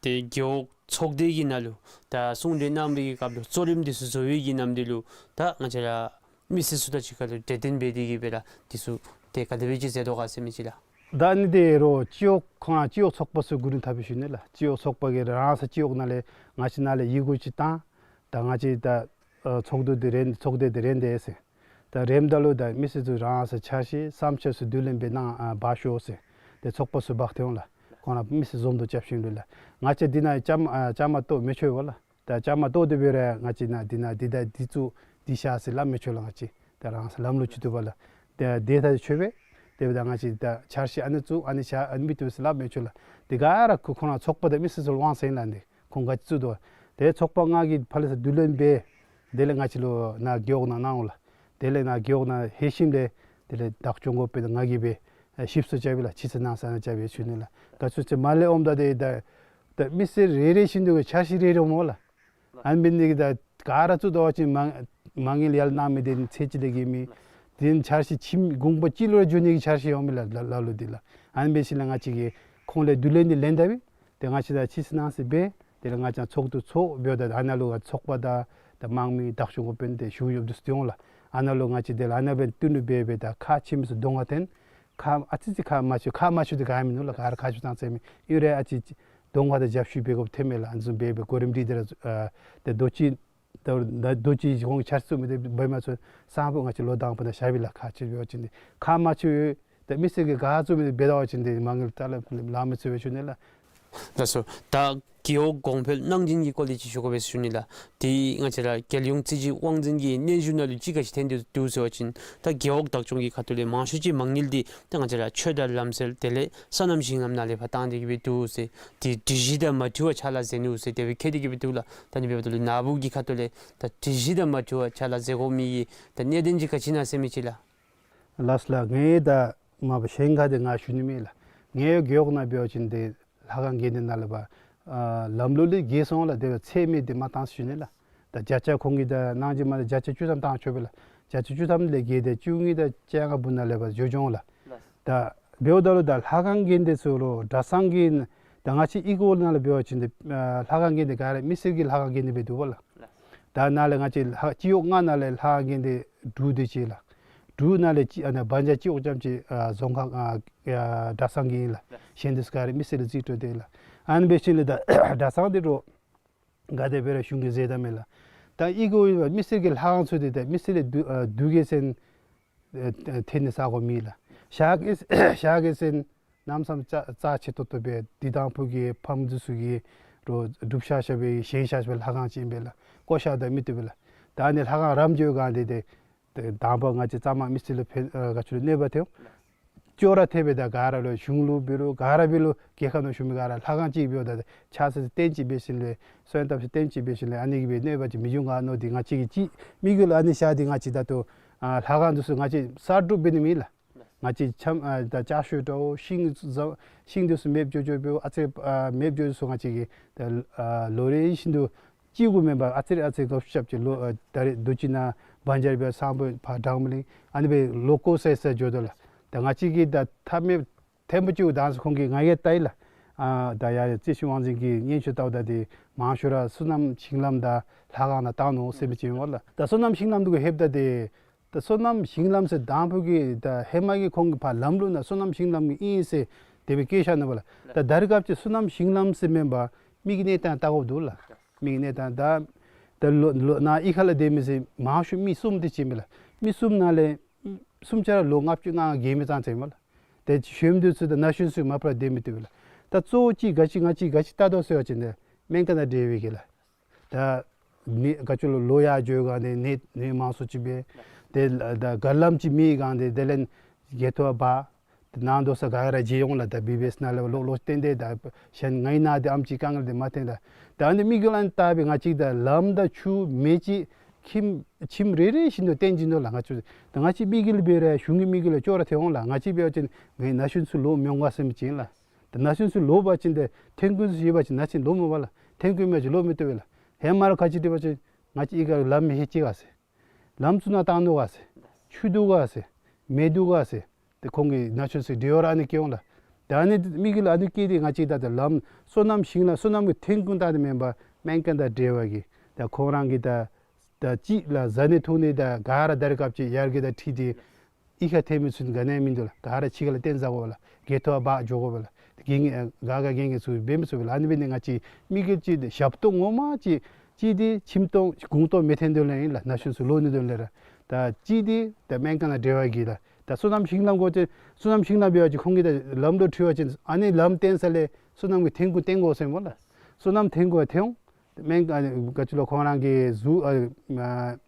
ཏེ་རྒེད་འོག་ཚོགས་སྡེ་གི་ནང་ལུ་ད་གསུང་གྲོས་གནང་བའི་སྐབས་ལུ་གཙོ་རིམ་འདི་ཚུ་བཟོ་བའི་གི་ནམ་དུས་ལུ་ད་ང་བཅས་ར་མི་སེར་ཚུ་དང་གཅིག་ཁར་ལུ་གྲོས་བསྟུན་འབད་དེ་གི་སྦེ་ར་འདི་ཚུ་ཏེ་ག་དེ་སྦེ་ཅིག་མཛད་དོ་ག་ཟེར་མི་ཅིག་ལགས། ད་ཨ་ནི་འདི་རོགས་སྤྱི་འོག་ཁོང་ར་སྤྱི་འོག་ཚོགས་པ་ཚུ་མགུ་ནི་འཐབ་པའི་ཞུ་ནི་ལགས། སྤྱི་འོག་ཚོགས་པ་གིས་རང་སོ་སྤྱི་འོག་ནང་ལས་ང་བཅས་ནང་ལས་ཡི་གུ་ཅིག་བཏང་། ད་ང་བཅས་ད་ཨ་ཚོགས་འདུ་འདི་རན་ཚོགས་སྡེ་འདི་རན་དེས་ཟེར། ད་རནམ་ད་ལུ་ད་མི་སེར་ཚུ་རང་སོ་འཆར་གཞི་བསམ་འཆར་ཚུ་བསྡུ་ལེན་འབད་གནང་ཨ་འབག་ཤོག་ཟེར། ཏེ་ཚོགས་པ་ཚུ་འབག་སྟེ་འོང་ལགས། ཁོང་ར་མི་སེར་འཛོམས་འདུ་རྐྱབ་ཞིནམ་ལས་ལགས། ང་བཅས་འདི་ནང་བཅའ་མར་ཨ་བཅའ་མར་གཏོགས་མི་ཆོག་པས་ལགས། ད་བཅའ་མར་གཏོགས་ཏེ་འབད་རུང་ང་བཅས་ནཱ་འདི་ནང་འདི་ད་འདི་བཙུགས་འདི་བཞག་ཟེར་སླབ་མི་ཆོག་ལགས། ང་བཅས་ད་རང་སོ་ལམ་ལུགས་ཅིག་འདུག་པས་ལགས། ད་དེ་ད་ཆོག་པས། དེ་འབདཝ་ད་ང་བཅས་ད་འཆར་གཞི་ཨ་ནི་བཙུགས་ཨ་ནི་བཞག་ཨ་ནི་མི་བཏུབ་ཟེར་སླབ་མི་ཆོག་ལགས། དེ་ག་ར་ཁོ་ཁོང་ར་ཚོགས་པ་དང་མི་སེར་ཚུ་ལུ་དབང་ཚད་ཨིན་ལགས། འདི་ཁོང་ག་ཅི་བཙུགས་དོ། ཏེ་ཚོགས་པ་ལྔ་གིས་ཕར་ལས་ཚུར་བསྡུ་ལེན་འབད། དེ་ལས་ང་བཅས་ལུ་ནཱ་རྒེད་འོག་ནང་གནང་འོང་ལགས། དེ་ལས་ནཱ་རྒེད་འོག་ནང་ལྷོད་ཞིནམ་ལས་དེ་ལས་བདག་སྐྱོང་འགོ་དཔོན་དང་ང་གིས་སྦེ་ཨ་ཞིབ་འཚོལ་རྐྱབ་ཨིན་ལགས། ཕྱི་ཚུ་ནང་ས་ནང་རྐྱབ་ཨིན་ཞུ་ནི་ལགས། ག་ཚོད་ཚོད་མ་ལས་འོངམ་ད་དེ་ད་ད་མི་སེར་རེ་རེ་བཞིན་དུ་གི་འཆར་གཞི་རེ་རེ་འོང་སྨོ་ལགས། ཨ་ནི་འབད་ནི་དེ་གིས་ད་ག་ར་བཙུགས་ད་པ་ཅིན་མ་མ་དངུལ་ཡར་གནང་མི་དེ་ཚད་ཅིག་ལས་བརྒལ་མེད། དེ་འཆར་གཞི་ཁྱིམ་གུང་པ་གཅིག་ལུ་ར་འགྱོ་ནི་གི་འཆར་གཞི་ཡོད་མི་ལགས་ལ་ལ་ལུ་འདི་ལགས། ཨ་ནི་འབད་ཞིནམ་ལས་ང་བཅས་ཀྱིས་ཁོང་ལས་བསྡུ་ལེན་འདི་ལེན་ད་པས། ཏེ་ང་བཅས་ད་ཕྱི་སོ་ནང་སོ་འབད། དེ་ལས་ང་བཅས་ཚོགས་འདུ་ཚོགས་འབདཝ་ད་ཨ་ནཱ་ལུ་ཚོགས་པ་དང་ད་དམངས་མི་བདག་སྐྱོང་འགོ་དཔོན་དེ་ཞུ་ཡོདཔ་འདི་ཚུ་ཏེ་འོང་ལགས། ཨ་ནཱ་ལུ་ང་བཅས་དེ་ལས་ཨ་ནཱ་འབད་བསྟུན་གྲོས་འབད་འབད་ད་ཁག་ཆེ་མི་ཚུ་གདོང་ཁར་འཐོན། ཁག་ཨ་ཙི་ཙི་ཁག་མ་ཆེ་ཁག་མ་ཆེ་འདི་ག་ཡང་མིན་ནུག་ལགས། ག་ར་ཁག་ཆེཝ་ཙང་ཟེར་མི་ཨིན་རུང་ཨ་ཙི་ཅིག་གདོང་ཁར་ད་རྒྱབ་བཤུད་འབད་དགོཔ་ཐོན་མས་ལགས། ཨ་ནི་བཟུམ་འབད་འབད་གོ་རིམ་སྒྲིག་སྟེ་ར་ཨ་ཏེ་རྡོ་གཅིག་ད་ད་རྡོ་གཅིག་ཁོང་འཆར་གཞི་བཙུགས་མི་དེ་འབད་མ་ཚུགས་སང་ཕོད་ང་བཅས་ལོ་དང་པ་ནང་བཞག་པས་ལགས། ཁག་ཆེ་བའི་ཅིག་འདི་ཁག་མ་ཆེ་བའི་ད་མི་སེར་གྱིས་ག་བཙུགས་མི་དེ་འབད་ད་པ་ཅིན་འདི་མ་དངུལ་ད་ལ་ལང་མི་ཚུགས་པས་ཞུ་ནི་ལགས། ལགས་སོ། ད་རྒེད་འོག་གོང་འཕེལ་གནང་སྦྱིན་གྱི་སྐོར་ལས་ཅིག་ཞུ་དགོ་པས་ཞུ་ནི་ལགས། དེ་ང་བཅས་ར་རྒྱལ་ཡོངས་རྩིས་ཞིབ་དབང་འཛིན་གྱི་སྙན་ཞུ་ནང་ལུ་ཅིག་ག་ཅི་ཐོན་ཏེ་འདུག་ཟེར་བ་ཅིན་ད་རྒེད་འོག་བདག་སྐྱོང་གི་ཁ་ཐུག་ལས་མང་ཤོས་ཅིག་མ་དངུལ་འདི་ད་ང་བཅས་ར་ཆོས་དང་ལམ་སྲོལ་དེ་ལས་སོ་ནམ་ཞིང་ལམ་ནང་ལས་ཕར་བཏང་སྟེ་གི་སྦེ་འདུག་ཟེར། དེ་སྒྲིག་གཞི་དང་མ་འཁྲིལ་བར་ཕྱག་ལཱ་མཛད་ནུག་ཟེར་དེ་སྦེ་བཀོད་དེ་གི་སྦེ་འདུག་ལགས། ད་ནི་འབདཝ་ད་ལུ་ནཱ་བུ་གི་ཁ་ཐུག་ལས་ད་སྒྲིག་གཞི་དང་མ་འཁྲིལ་བར་ཕྱག་ལཱ་མཛད་དགོ་མི་གི་ད་གནད་དོན་ཅིག་ག་ཅི་ཨིན་ན་ཟེར་མི་ཅིག་ལགས། ལགས་སོ་ལགས། ངེའི་ད་མ་པ་གཞན་ཁར་དེ་ང་ཞུ་ནི་མེད་ལགས། ངེའི་རྒེད་འོག་ནང་འབད་བ་ཅིན་དེ་ལྷ་ཁང་དགོན་སྡེ་ནང་ལས་ཕར་ཨ་ལམ་ལུགས་ལས་བརྒལ་སོང་ལགས། དེ་སྦེ་ཚད་མེད་དེ་མ་བཏང་ཞུ་ནི་ལགས། ད་བརྒྱ་ཆ་ཁོང་གིས་ད་གནང་སྦྱིན་མ་ད་བརྒྱ་ཆ་བཅུ་ཐམ་བཏང་ཆོག་པས་ལགས། བརྒྱ་ཆ་བཅུ་ཐམ་ལས་བརྒལ་ཏེ་བཅུ་གཉིས་དང་བཅོ་ལྔ་བར་ན་ལས་ཕར་འགྱོ་འགྱོཝ་ལགས། ད་འབདཝ་ད་ལུ་ད་ལྷ་ཁང་དགོན་སྡེ་ཚུ་ལུ་གྲྭ་ཚང་གི་ད་ང་བཅས་གཡུས་སྒོ་ནང་ལུ་འབད་བ་ཅིན་ཏེ་ཨ་ལྷ་ཁང་དགོན་སྡེ་ག་ར་མི་སེར་གྱི་ལྷ་ཁང་དགོན་སྡེ་སྦེ་འདུག་པ་ལགས། ད་ནཱ་ལས་ང་བཅས་ལྷ་སྤྱི་འོག་ལྔ་ནང་ལས་ལྷ་ཁང་དགོན་སྡེ་དྲུག་དེ་ཅིག་ལགས། དྲུག་ནང་ལས་གཅིག་ཨ་ནཱ་བན་ཇ་སྤྱི་འོག་རྐྱངམ་ཅིག་ཨ་རྫོང་ཁག་ཨ་ཨ་གྲྭ་ཚང་གི་ཨིན་ལགས། གཞན་དེ་ཚུ་ག་ར་མི་སེར་ལས་རྩིས་སྤྲོད་དེ་ལགས། ཨ་ནི་འབད་ཞིནམ་ལས་ད་གྲྭ་ཚང་དེ་ལུ་ག་དེ་སྦེ་ར་གཞུང་གིས་མཛད་ད་མས་ལགས། ད་ཨི་གོ་མི་སེར་གྱི་ལྷ་ཁང་ཚུ་འདི་ད་མི་སེར་ལས་དུ་ཨ་དུ་གེ་ཟེར་ཨ་ཨ་ཐེ་ནི་ས་གོ་མི་ལགས། ཞག་གི་ཞག་གི་ཟེར་གནམ་མེད་ས་མེད་རྩ་ཆེ་ཏོག་ཏོ་སྦེ་འདི་དང་ཕུ་གི་ཕམ་འདི་ཚུ་གི་རོ་སྒྲུབ་ཤ་ཤ་སྦེ་བཞེངས་ཤ་ཤ་སྦེ་ལྷ་ཁང་ཅིག་ཨིན་པས་ལགས། བཀོ་བཞག་ད་མི་བཏུབ་པས་ལགས། ད་ཨ་ནི་ལྷ་ཁང་རམ་འགྱོ་གང་འདི་ཏེ་ཏེ་དང་པ་ང་བཅས་གཙང་མ་མི་སེར་ལུ་ཕན་ཨ་ག་ཅི་ལུ་གནོད་པ་ཐེབས། ཅོག་ར་འཐདཔ་སྦེ་ད་ག་ར་ལུ་གཞུང་ལུ་འབད་རུང་ག་ར་འབད་རུང་རྒྱལ་ཁབ་ནང་བཞུགས་མི་ག་ར་ལྷ་ཁང་ཅིག་འབདཝ་ད་ཕྱག་འཚལ་རྟེན་ཅིག་འབད་ཞིནམ་ལས་སོན་བཏབ་ས་རྟེན་ཅིག་འབད་ཞིནམ་ལས་ཨ་ནི་གིས་སྦེ་གནོད་པ་ཅིག་མི་འབྱུང་ག་མནོ་སྟེ་ང་བཅས་ཀྱིས་ཅིག་དམིགས་ཡུལ་ཨ་ནི་བཞག་སྟེ་ང་བཅས་ད་ལྟོ་ཨ་ལྷ་ཁང་འདི་ཚུ་ང་བཅས་གསར་སྒྲུབ་འབད་ནི་མེད་ལགས། ང་བཅས་ཆམ་ཨ་ད་ལྕགས་ཤོག་འདྲཝ་ཤིང་ཟ་ཤིང་འདི་ཚུ་མེདཔ་འགྱོ་འགྱོཝ་འབདཝ་ཨ་ཙི་ཨ་མེདཔ་འགྱོ་ཚུ་ང་བཅས་ཀྱིས་ད་ཨ་ལོ་རེ་བཞིན་དུ་གཅིག་གུ་མེན་པར་ཨ་ཙི་རེ་ཨ་ཙི་རེ་ག་ཤབ་ཅིག་ལོ་ཨ་ད་རེས་དུས་ཅི་ནང་བན་ཇར་སྦེ་སམ་བྷོ་ཊ་ཕར་འབྲང་མི་གླིང་ཨ་ནི་སྦེ་ལོག་བཀོ་ས་ས་འགྱོ་དོ་ལགས། ད་ང་བཅས་ཀྱིས་ད་ཐབས་མེད་ཐེམ་པོ་ཅིག་དང་ཁོང་གིས་ང་གིས་བལྟ་ཡི་ལགས། ཨ་ད་ཡ་ཡ་རྩིས་ཞིབ་དབང་འཛིན་གྱིས་སྙན་ཞུ་བལྟཝ་ད་འདི་མང་ཤོས་ར་སོ་ནམ་ཞིང་ལམ་དང་ལྷ་ཁང་ནང་བཏང་ནུག་ཟེར་མི་ཅིག་ཨིན་པས་ལགས། ད་སོ་ནམ་ཞིང་ལམ་འདི་གུ་ལྷོདཔ་ད་འདི་ད་སོ་ནམ་ཞིང་ལམ་ཟེར་དང་ཕུ་གི་ད་ཧེ་མ་གི་ཁོང་གི་ཕར་ལམ་ལུགས་ནང་སོ་ནམ་ཞིང་ལམ་གྱི་ཨིན་ཟེར་དེ་སྦེ་བཀོད་བཞག་ནུག་པ་ལགས། ད་ད་རེས་སྐབས་ཅིག་སོ་ནམ་ཞིང་ལམ་ཟེར་མེན་པར་མི་གི་གནས་སྟངས་བལྟ་དགོཔ་འདུག་ལགས། མི་གི་གནས་སྟངས་ད་ད་ལོ་ལོ་ནཱ་གཡུས་ཁ་ལུ་སྡོད་མི་ཟེར་མང་ཤོས་མི་གསུམ་དེ་ཅིག་ཨིན་པས་ལགས། མི་གསུམ་ནང་ལས་གསུམ་ཆ་ར་ལོ་ལྔ་བཅུ་ང་ལྔ་བརྒལ་མི་ཙང་ཙ་ཨིན་པས་ལགས། ཏེ་གཞོནམ་འདི་ཚུ་དང་ན་གཞོན་ཚུ་མ་པ་ར་སྡོད་མི་བཏུབ་པས་ལགས། ད་གཙོ་བོ་ཅིག་ག་ཅི་ང་བཅས་ག་ཅི་བལྟ་དོ་ཟེར་བ་ཅིན་ཏེ་སྨན་ཁང་དང་འབྲེལ་བའི་གི་ལགས། ད་ནད་ག་ཅི་ལོ་ལོག་ཡར་འགྱོ་གང་འདི་ནད་ནད་མང་སུ་ཅིག་འབད། ཏེ་ད་ག་ལམ་ཅིག་མེད་གང་འདི་དེ་ལས་གྱལ་ཐོ་བ་འབག། ཏེ་ནང་དོ་ས་ག་ར་མཇལ་འོང་ལགས། ད་བི་བི་ཨེསི་ནང་ལས་ལོག་ལོག་སྟོན་ཏེ་ད་གཞན་ང་གིས་ནཱ་འདི་ཨམ་ཅིག་དཀའ་ངལ་འདི་མ་ཐོན་ད། ད་ཨ་ནི་དམིགས་ཡུལ་ཨ་ནི་བལྟ་སྦེ་ང་བཅས་ད་ལམ་དང་ཆུ་མེ་ཅིག་ཁྱིམ་ཁྱིམ་རེ་རེ་བཞིན་དུ་བཏོན་བྱིན་དོ་ལགས། ང་བཅས་ད་ང་བཅས་དམིགས་ཡུལ་འབད་རུང་གཞུང་གི་དམིགས་ཡུལ་ལས་ཅོག་ར་འཐད་འོང་ལགས། ང་བཅས་འབད་བ་ཅིན་ངེའི་ན་གཞོན་ཚུ་ལོག་མི་འོང་ག་ཟེར་མི་ཅིག་ཨིན་ལགས། ད་ན་གཞོན་ཚུ་ལོག་པ་ཅིན་ཏེ་ཐོན་ཁུངས་ཚུ་ཡོད་པ་ཅིན་ན་གཞོན་ལོག་མི་འོང་པ་ལགས། ཐོན་ཁུངས་མེད་ཅིན་ལོག་མི་བཏུབ་པས་ལགས། ཧེ་མ་ར་ག་ཅི་འདྲ་བ་ཅིན་ང་བཅས་གཡུས་ཁར་ལམ་མེད་ཧེ་ཅི་ག་ཟེར། ལམ་ཚུ་ནང་བཏང་ནུག་ག་ཟེར། ཆུ་འདུག་ག་ཟེར། མེ་འདུག་ག་ཟེར། ཏེ་ཁོང་གི་ན་གཞོན་ཚུ་འདྲི་བ་ར་ཨ་ནི་བསྐྱེད་འོང་ལགས། ད་ཨ་ནི་དམིགས་ཡུལ་ཨ་ནི་བསྐྱེད་དེ་ང་བཅས་ད་ད་ལམ་སོ་ནམ་ཞིང་ལམ་སོ་ནམ་གྱི་ཐོན་ཁུངས་བལྟ་སྟེ་མེན་པར་སྨན་ཁང་དང་འབྲེལ་བ་གི་ད་ཁོང་རང་གི་ད་ད་ཅིག་ལགས་བཟའ་ནི་འཐུང་ནི་ད་ག་ར་ད་རེས་སྐབས་ཅིག་ཡར་རྒྱས་དང་འཁྲིལ་ཏེ་གཡུས་ཁར་ཐོན་མི་ཚུ་ག་ནི་ཡང་མིན་འདུག་ལགས། ག་ར་ཕྱི་ཁ་ལུ་བཏོན་ཟ་དགོ་པས་ལགས། གྱལ་ཐོ་བ་འབག་འགྱོ་དགོ་པས་ལགས། དེ་གི་ངེ་ག་ག་གི་ངེ་ཚུ་འབད་མི་ཚུགས་པས་ལགས། ཨ་ནི་འབད་ནི་ང་བཅས་དམིགས་ཡུལ་ཅིག་ཏེ་ཞབས་ཏོག་ངོ་མ་ཅིག་ཅིག་འདི་ཁྱིམ་སྟོང་གུང་སྟོང་མི་ཐོན་དོན་ལས་ཨིན་ལགས། ན་གཞོན་ཚུ་ལོག་ནི་དོན་ལས་ར། ད་ཅིག་འདི་ད་སྨན་ཁང་དང་འབྲེལ་བ་གི་ལགས། ད་སོ་ནམ་ཞིང་ལམ་དགོ་ཅིན་སོ་ནམ་ཞིང་ལམ་འབད་བ་ཅིན་ཁོང་གིས་ད་ལམ་ལུ་འཁྲིལ་བ་ཅིན་ཨ་ནི་ལམ་བཏོན་ས་ལས་སོ་ནམ་གྱི་ཐོན་ཁུངས་བཏོན་དགོ་ཟེར་སྨོ་ལགས། སོ་ནམ་ཐོན་ཁུངས་ཐོན་འོང་། སྨན་ཁང་ག་ཅི་ལོ་ཁོང་རང་གི་གཟུགས་ཨ་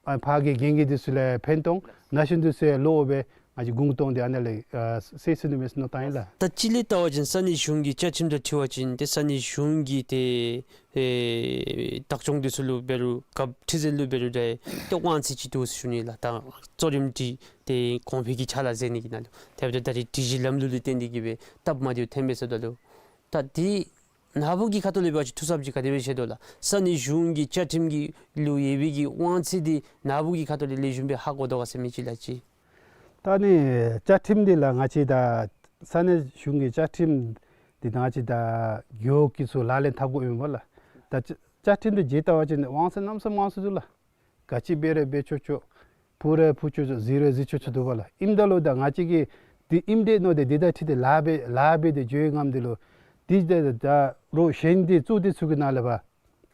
ཨ་ཕར་གྱི་རྒན་རྒོན་འདི་ཚུ་ལུ་ཕན་ཐོགས། ན་གཞོན་འདི་ཚུ་ལོག་འབད་ང་བཅས་གུང་སྟོང་འདི་ཨ་ནཱ་ལས་ཨ་སེལ་ཚུགས་ནི་མས་ཟེར་མནོ་བསམ་ཨིན་ལགས། ད་སྤྱིར་ལས་བལྟ་བ་ཅིན་ས་གནས་གཞུང་གི་བཅའ་ཁྲིམས་དང་འཁྲིལ་བ་ཅིན་ཏེ་ས་གནས་གཞུང་གི་ཏེ་ཨེ་བདག་སྐྱོང་འདི་ཚུ་ལུ་འབད་རུང་རྒཔོ་ཁྲི་འཛིན་ལུ་འབད་རུང་འདྲ་ཏེ་དབང་ཚད་ཅིག་འདུག་ཟེར་ཞུ་ནི་ལགས། ད་གཙོ་རིམ་འདི་ཏེ་གོང་འཕེལ་གྱི་ཕྱག་ལཱ་མཛད་ནི་གི་ནང་ལུ་དེ་འབདཝ་ད་ད་རེས་སྒྲིག་གཞི་ལམ་ལུགས་ལུ་བརྟེན་ཏེ་གིས་སྦེ་སྟབས་མ་བདེཝ་ཐོན་མས་ཟེརཝ་ད་ལུ་ད་འདི་ནཱ་བུ་གི་ཁ་ཐུག་ལས་འབད་བ་ཅིན་ཐུགས་འཚབ་ཅིག་ག་དེ་སྦེ་བཞེས་དོ་ལགས། ས་གནས་གཞུང་གི་བཅའ་ཁྲིམས་ཀྱི་ལུ་ཡོད་པའི་གི་དབང་ཚད་འདི་ནཱ་བུ་གི་ཁ་ཐུག་ལས་ལེགས་ཤོམ་སྦེ་ཧ་གོ་དོ་ག་ཟེར་མི་ཅིག་ལགས་ཅིག། ད་ཨ་ནི་བཅའ་ཁྲིམས་འདི་ལགས་ང་བཅས་ད་ས་གནས་གཞུང་གི་བཅའ་ཁྲིམས་འདི་ད་ང་བཅས་ད་རྒེད་འོག་གི་ཚུ་ལག་ལེན་འཐབ་དགོཔ་ཨིན་པས་ལགས། ད་བཅའ་བཅའ་ཁྲིམས་འདི་མཇལ་བལྟ་བ་ཅིན་དབང་ཚད་གནམ་མེད་ས་མེད་མང་སུ་འདུག་ལགས། ག་ཅི་འབད་རུང་འབད་ཆོག་ཆོག། ཕུ་རུང་ཕུ་ཆོག་ཆོག། བཟི་རུང་བཟི་ཆོག་ཆོག་འདུག་པ་ལགས། ཨིནམ་ད་ལུ་ད་ང་བཅས་ཀྱིས་འདི་ཨིནམ་འདྲས་མནོ་སྟེ་འདི་དང་འཁྲིལ་ཏེ་ལཱ་འབད་ལཱ་འབད་དེ་འགྱོ་བའི་ངམ་འདི་ལུ་འདི་ད་ད་རོགས་གཞན་འདི་གཙུག་སྡེ་ཚུ་གི་ནང་ལས་ཕར་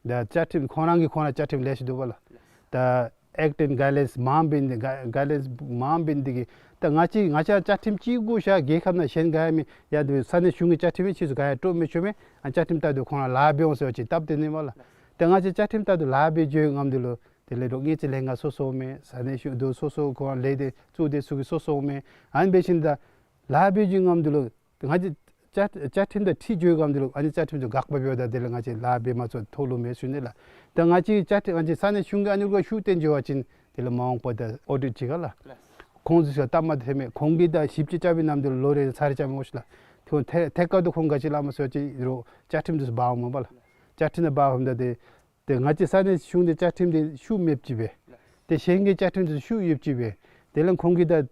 ད་བཅའ་ཁྲིམས་ཁོང་རང་གིས་ཁོང་ར་བཅའ་ཁྲིམས་ལེ་ཤ་འདུག་པ་ལགས། ད་ཨེཀཊ་ཨེནཌ་གའིཌ་ལའིནསི་མངམ་འབད་ནི་ག་གའིཌ་ལའིནསི་མངམ་འབད་ནི་འདི་གིས་ད་ང་བཅས་ང་བཅས་བཅའ་ཁྲིམས་གཅིག་གུ་བཞག་རྒྱལ་ཁབ་ནང་གཞན་ག་ཡང་མེད། ཡ་འདི་ས་གནས་གཞུང་གི་བཅའ་ཁྲིམས་ཨིན། ཕྱིས་སུ་ག་ཡང་དཀྲོག་མི་ཆོག་མས། ཨ་བཅའ་ཁྲིམས་ལྟར་དུ་ཁོང་ར་ལཱ་འབད་འོང་ཟེར་བ་ཅིན་སྟབས་བདེ་ནི་མས་ལགས། ད་ང་བཅས་བཅའ་ཁྲིམས་ལྟར་དུ་ལཱ་འབད་འགྱོ་བའི་ངམ་འདི་ལུ་དེ་ལས་རོགས་དངུལ་རྩིས་ལྷན་ཁག་སོ་སོ་མས། ས་གནས་གཞུང་འདི་སོ་སོ་ཁོང་ལས་སྡེ་གཙུག་སྡེ་ཚུ་གི་སོ་སོ་མས། ཨ་ནི་འབད་ཞིནམ་ད་ལཱ་འབད་འགྱོ་བའི་ངམ་འདི་ལུ་ང་བཅས་བཅའ་བཅའ་ཁྲིམས་དང་འཁྲིལ་འགྱོ་བའི་ངམ་འདི་ལུ་ཨ་ནི་བཅའ་ཁྲིམས་ཚུ་དགག་པ་འབདཝ་ད་དེ་ལས་ང་བཅས་ལཱ་འབད་མ་ཚུགས་ཐོགས་ལོང་མས་ཟེར་ཞུ་ནི་ལགས། ད་ང་བཅས་བཅའ་ཁྲིམས་ང་བཅས་ས་གནས་གཞུང་གིས་ཨ་ནི་ལུ་ཤུགས་བཏོན་འགྱོ་བ་ཅིན་དེ་ལས་མ་འོངས་པ་ད་ཨོ་ཌིཊ་ཅིག་ག་ལགས། ཁོང་ཚུ་ཞུ་སྟབས་མ་བདེ་མས། ཁོང་གིས་ད་ཞིབ་དཔྱད་རྐྱབ་པའི་ངམ་འདི་ལུ་ལོ་རེ་ཚར་རེ་རྐྱབ་མི་དགོ་ཤེས་ལགས། ཁོང་ཐད་ཐད་ཀར་དུ་ཁོང་ག་ཅི་སླབ་མས་ཟེར་བ་ཅིན་རོགས་བཅའ་ཁྲིམས་འདི་ཚུ་འབག་འོང་མས་པ་ལགས། བཅའ་ཁྲིམས་འདི་འབག་འོངམ་ད་དེ་ཏེ་ང་བཅས་ས་གནས་གཞུང་འདི་བཅའ་ཁྲིམས་འདི་ཤུགས་མེདཔ་ཅིག་སྦེ། ཏེ་གཞན་གྱི་བཅའ་ཁྲིམས་འདི་ཤུགས་ཡོདཔ་ཅིག་སྦེ། དེ་ལས་ཁོང་གིས་ད་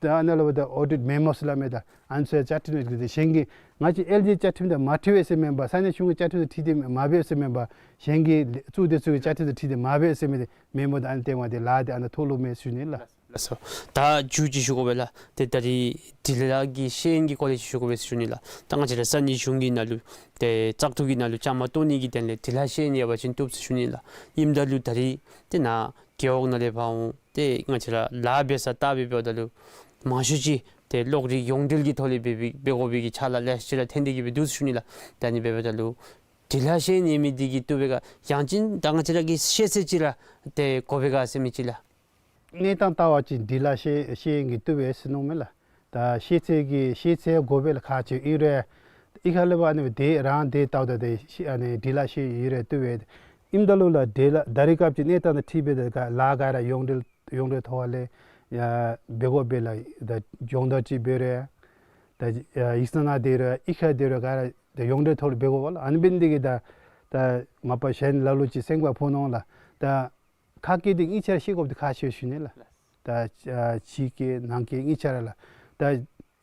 ད་ཨ་ནཱ་ལུ་ད་ཨོ་ཌིཊ་མེ་མོ་ཟེར་སླབ་མས། ད་ཨ་ནི་ཚུ་བཅའ་ཁྲིམས་འདི་གཞན་གྱི་ང་བཅས་ཨེལ་ཇི་བཅའ་ཁྲིམས་དང་མ་འཁྲིལ་བས་ཟེར་མེན་པར་ས་གནས་གཞུང་གི་བཅའ་ཁྲིམས་དང་འཁྲིལ་ཏེ་མ་འབད་ཟེར་མེན་པར་གཞན་གྱི་གཙུག་སྡེ་ཚུ་གི་བཅའ་ཁྲིམས་དང་འཁྲིལ་ཏེ་མ་འབད་ཟེར་མི་འདི་མེ་མོ་ད་ཨ་ནི་སྟེང་བ་འདི་ལཱ་འདི་ཨ་ནཱ་ཐོགས་ལོང་མས་ཟེར་ཞུ་ནི་ལགས། ལགས་སོ། ད་མཇུག་ཅིག་ཞུ་དགོ་པས་ལགས། ཏེ་ད་རིས་འབྲི་ལྷག་གི་ཤེས་ཡོན་གྱི་སྐོར་ལས་ཅིག་ཞུ་དགོ་པས་ཟེར་ཞུ་ནི་ལགས། ད་ང་བཅས་ར་ས་གནས་གཞུང་གི་ནང་ལུ་ཏེ་བཙག་འཐུ་གི་ནང་ལུ་བཅའ་མར་གཏོགས་ནི་གི་དོན་ལས་འབྲི་ལྷག་ཤེས་ཡོན་ཡོད་པ་ཅིན་བཏུབ་ཟེར་ཞུ་ནི་ལགས། ཨིནམ་ད་ལུ་ད་རིས་ཏེ་ནཱ་རྒེད་འོག་ནང་ལས་ཕར་འོང་སྟེ་ང་བཅས་ར་ལཱ་འབད་ས་ལྟ་བའི་འབདཝ་ད་ལུ་མང་ཤོས་ཅིག་ཏེ་གློག་རིག་ཡོངས་འབྲེལ་གྱི་ཐོག་ལས་འབད་འབད་འབད་དགོ་པའི་གི་ཕྱག་ལཱ་ལེ་ཤ་ཅིག་ར་འཐོན་ཏེ་གི་སྦེ་འདུག་ཟེར་ཞུ་ནི་ལགས། ད་ཨ་ནི་འབདཝ་ད་ལུ་འབྲི་ལྷག་ཤེས་ཡོན་ཡོད་མི་འདི་གིས་བཏུབ་པས་ག་ཡང་ཅིན་ད་ང་བཅས་ར་གི་ཤེས་ཚད་ཅིག་ར་ཏེ་དགོ་པས་ག་ཟེར་མི་ཅིག་ལགས། གནས་སྟངས་བལྟ་བ་ཅིན་འབྲི་ལྷག་ཤེས་ཤེས་ཡོན་གྱིས་བཏུབ་པས་ཟེར་མནོཝ་མས་ལགས། ད་ཤེས་ཚད་ཀྱི་ཤེས་ཚད་དགོ་པས་ལགས། ཁག་ཆེ་ཨིན་རུང་ཡང་གཡུས་ཁ་ལས་ཕར་ཨ་ནི་སྦེ་དེ་རང་དེ་བལྟཝ་ད་ཏེ་ཤེས་ཨ་ནི་འབྲི་ལྷག་ཤེས་ཡོན་ཡོད་རུང་བཏུབ་པས། ཨིནམ་ད་ལུ་ལགས་འབྲི་ལྷག་ད་རེས་སྐབས་ཀྱི་གནས་སྟངས་དང་འཁྲིལ་སྦེ་ད་ག་ལཱ་ག་ར་ཡོངས་འབྲེལ་ཡོངས་འབྲེལ་ཐོག་ལས་ཡང་འབད་དགོ་པས་ལགས། ད་སྦྱོང་བརྡར་ཅིག་འབད་རུང་ཡང་ད་ཡང་ཡིག་ཚང་ནང་སྡོད་རུང་ཡང་གཡུས་ཁར་སྡོད་རུང་ག་ར་ད་ཡོངས་འབྲེལ་ཐོག་ལས་འབད་དགོ་པས་ལགས། ཨ་ནི་འབད་ནི་འདི་གིས་ད་ད་མ་པ་གཞན་ལ་ལུ་ཅིག་སེམས་ཁར་ཕོག་ནི་འོང་ལགས། ད་ཁ་སྐད་འདི་གཉིས་ཆ་ར་ཤེས་དགོཔ་འདི་ཁག་ཆེ་ཟེར་ཞུ་ནི་ལགས། ད་ཨ་ཕྱི་སྐད་ནང་སྐད་གཉིས་ཆ་ར་ལགས། ད་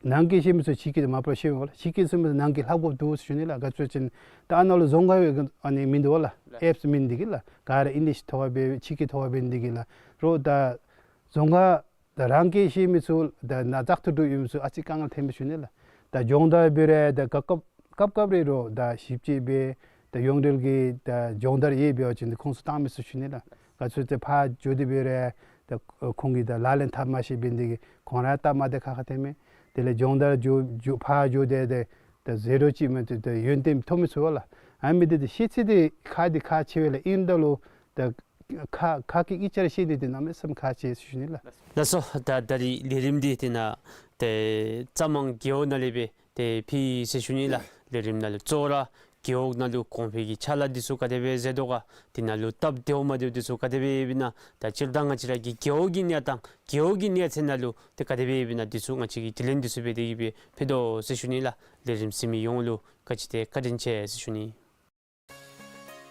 ནང་སྐད་ཤེས་མི་ཚུ་ཕྱི་སྐད་འདི་མ་པ་ར་ཤེས་འོང་ལགས། ཕྱི་སྐད་ཤེས་མི་ཚུ་ནང་སྐད་ལྷག་དགོཔ་འདུག་ཟེར་ཞུ་ནི་ལགས། ག་ཅི་ཟེར་བ་ཅིན་ད་ཨ་ནཱ་ལུ་རྫོང་ཁ་ཡོད་ཨ་ནི་མིན་འདུག་པ་ལགས། ལགས། ཨེཔསི་མེད་ནི་འདི་གིས་ལགས། ག་ར་ཨིང་ལིཤ་ཐོག་ཁར་འབད་ཕྱི་སྐད་ཐོག་ཁར་འབད་ནི་འདི་གིས་ལགས། རོགས་ད་རྫོང་ཁ་ད་རང་སྐད་ཤེས་མི་ཚུ་ད་ནཱ་བཙག་འཐུ་གྲུབ་ཡོད་མི་ཚུ་ཨ་ཙི་དཀའ་ངལ་ཐོན་པས་ཟེར་ཞུ་ནི་ལགས། ད་སྦྱོང་བརྡར་འབད་རུང་ད་སྐབས་སྐབས་སྐབས་སྐབས་རེ་རོགས་ད་ཞིབ་དཔྱད་འབད་ད་ཡོངས་འབྲེལ་གྱི་ད་སྦྱོང་བརྡར་ཡོད་པ་ཅིན་ད་ཁོང་ཚུ་བཏང་མི་ཚུགས་ཟེར་ཞུ་ནི་ལགས། ག་ཅི་ཟེར་ཕར་འགྱོ་སྟེ་འབད་རུང་ད་ཁོང་གིས་ད་ལག་ལེན་འཐབ་མ་ཤེས་པའི་འདི་གིས་ཁོང་ར་སྟབས་མ་བདེ་ཁག་ཁ་ཐོན་མས། དེ་ལས་སྦྱོང་བརྡར་འགྱོ་འགྱོ་ཕར་འགྱོ་སྟེ་ད་ད་ཟེར་རོགས་ཅིག་མེད་དེ་ད་ཡོན་ཏན་ཐོབ་མི་ཚུགས་པས་ལགས། ཨ་མི་འདི་ད་ཤེས་ཚད་འདི་ཁག་འདི་ཁག་ཆེ་བས་ལགས། ཨིནམ་ད་ལུ་ད་ཁ་ཁ་སྐད་གཉིས་ཆ་ར་ཤེས་ནི་འདི་གནམ་མེད་ས་མེད་ཁག་ཆེ་ཟེར་ཞུ་ནི་ལགས། ལགས་སོ། ད་ད་རིས་ལས་རིམ་འདི་དེ་ནང་ཏེ་རྩ་དམངས་རྒེད་འོག་ནང་ལས་སྦེ་ཏེ་ཕུལ་ཡི་ཟེར་ཞུ་ནི་ལགས། ལས་རིམ་ནང་ལུ་གཙོ་བོ་ར་རྒེད་འོག་ནང་ལུ་གོང་འཕེལ་གྱི་ཕྱག་ལཱ་འདི་ཚུ་ག་དེ་སྦེ་མཛད་དོ་ག། དེ་ནང་ལུ་སྟབས་བདེཝ་མ་བདེཝ་འདི་ཚུ་ག་དེ་སྦེ་ཡོདཔ་ཨིན་ན། ད་སྤྱིར་བཏང་ང་བཅས་ར་གི་རྒེད་འོག་གི་གནས་སྟངས་རྒེད་འོག་གི་གནས་ཚད་ནང་ལུ་ཏེ་ག་དེ་སྦེ་ཡོདཔ་ཨིན་ན་འདི་ཚུ་ང་བཅས་ཀྱིས་དྲི་ལན་འདི་ཚུ་འབད་དེ་གི་སྦེ་ཕུལ་དོ་ཟེར་ཞུ་ནི་ལགས། ལས་རིམ་གཟིགས་མི་ཡོངས་ལུ་བཀའ་དྲིན་ཆེ་བཀའ་དྲིན་ཆེ་ཟེར་ཞུ་ནི།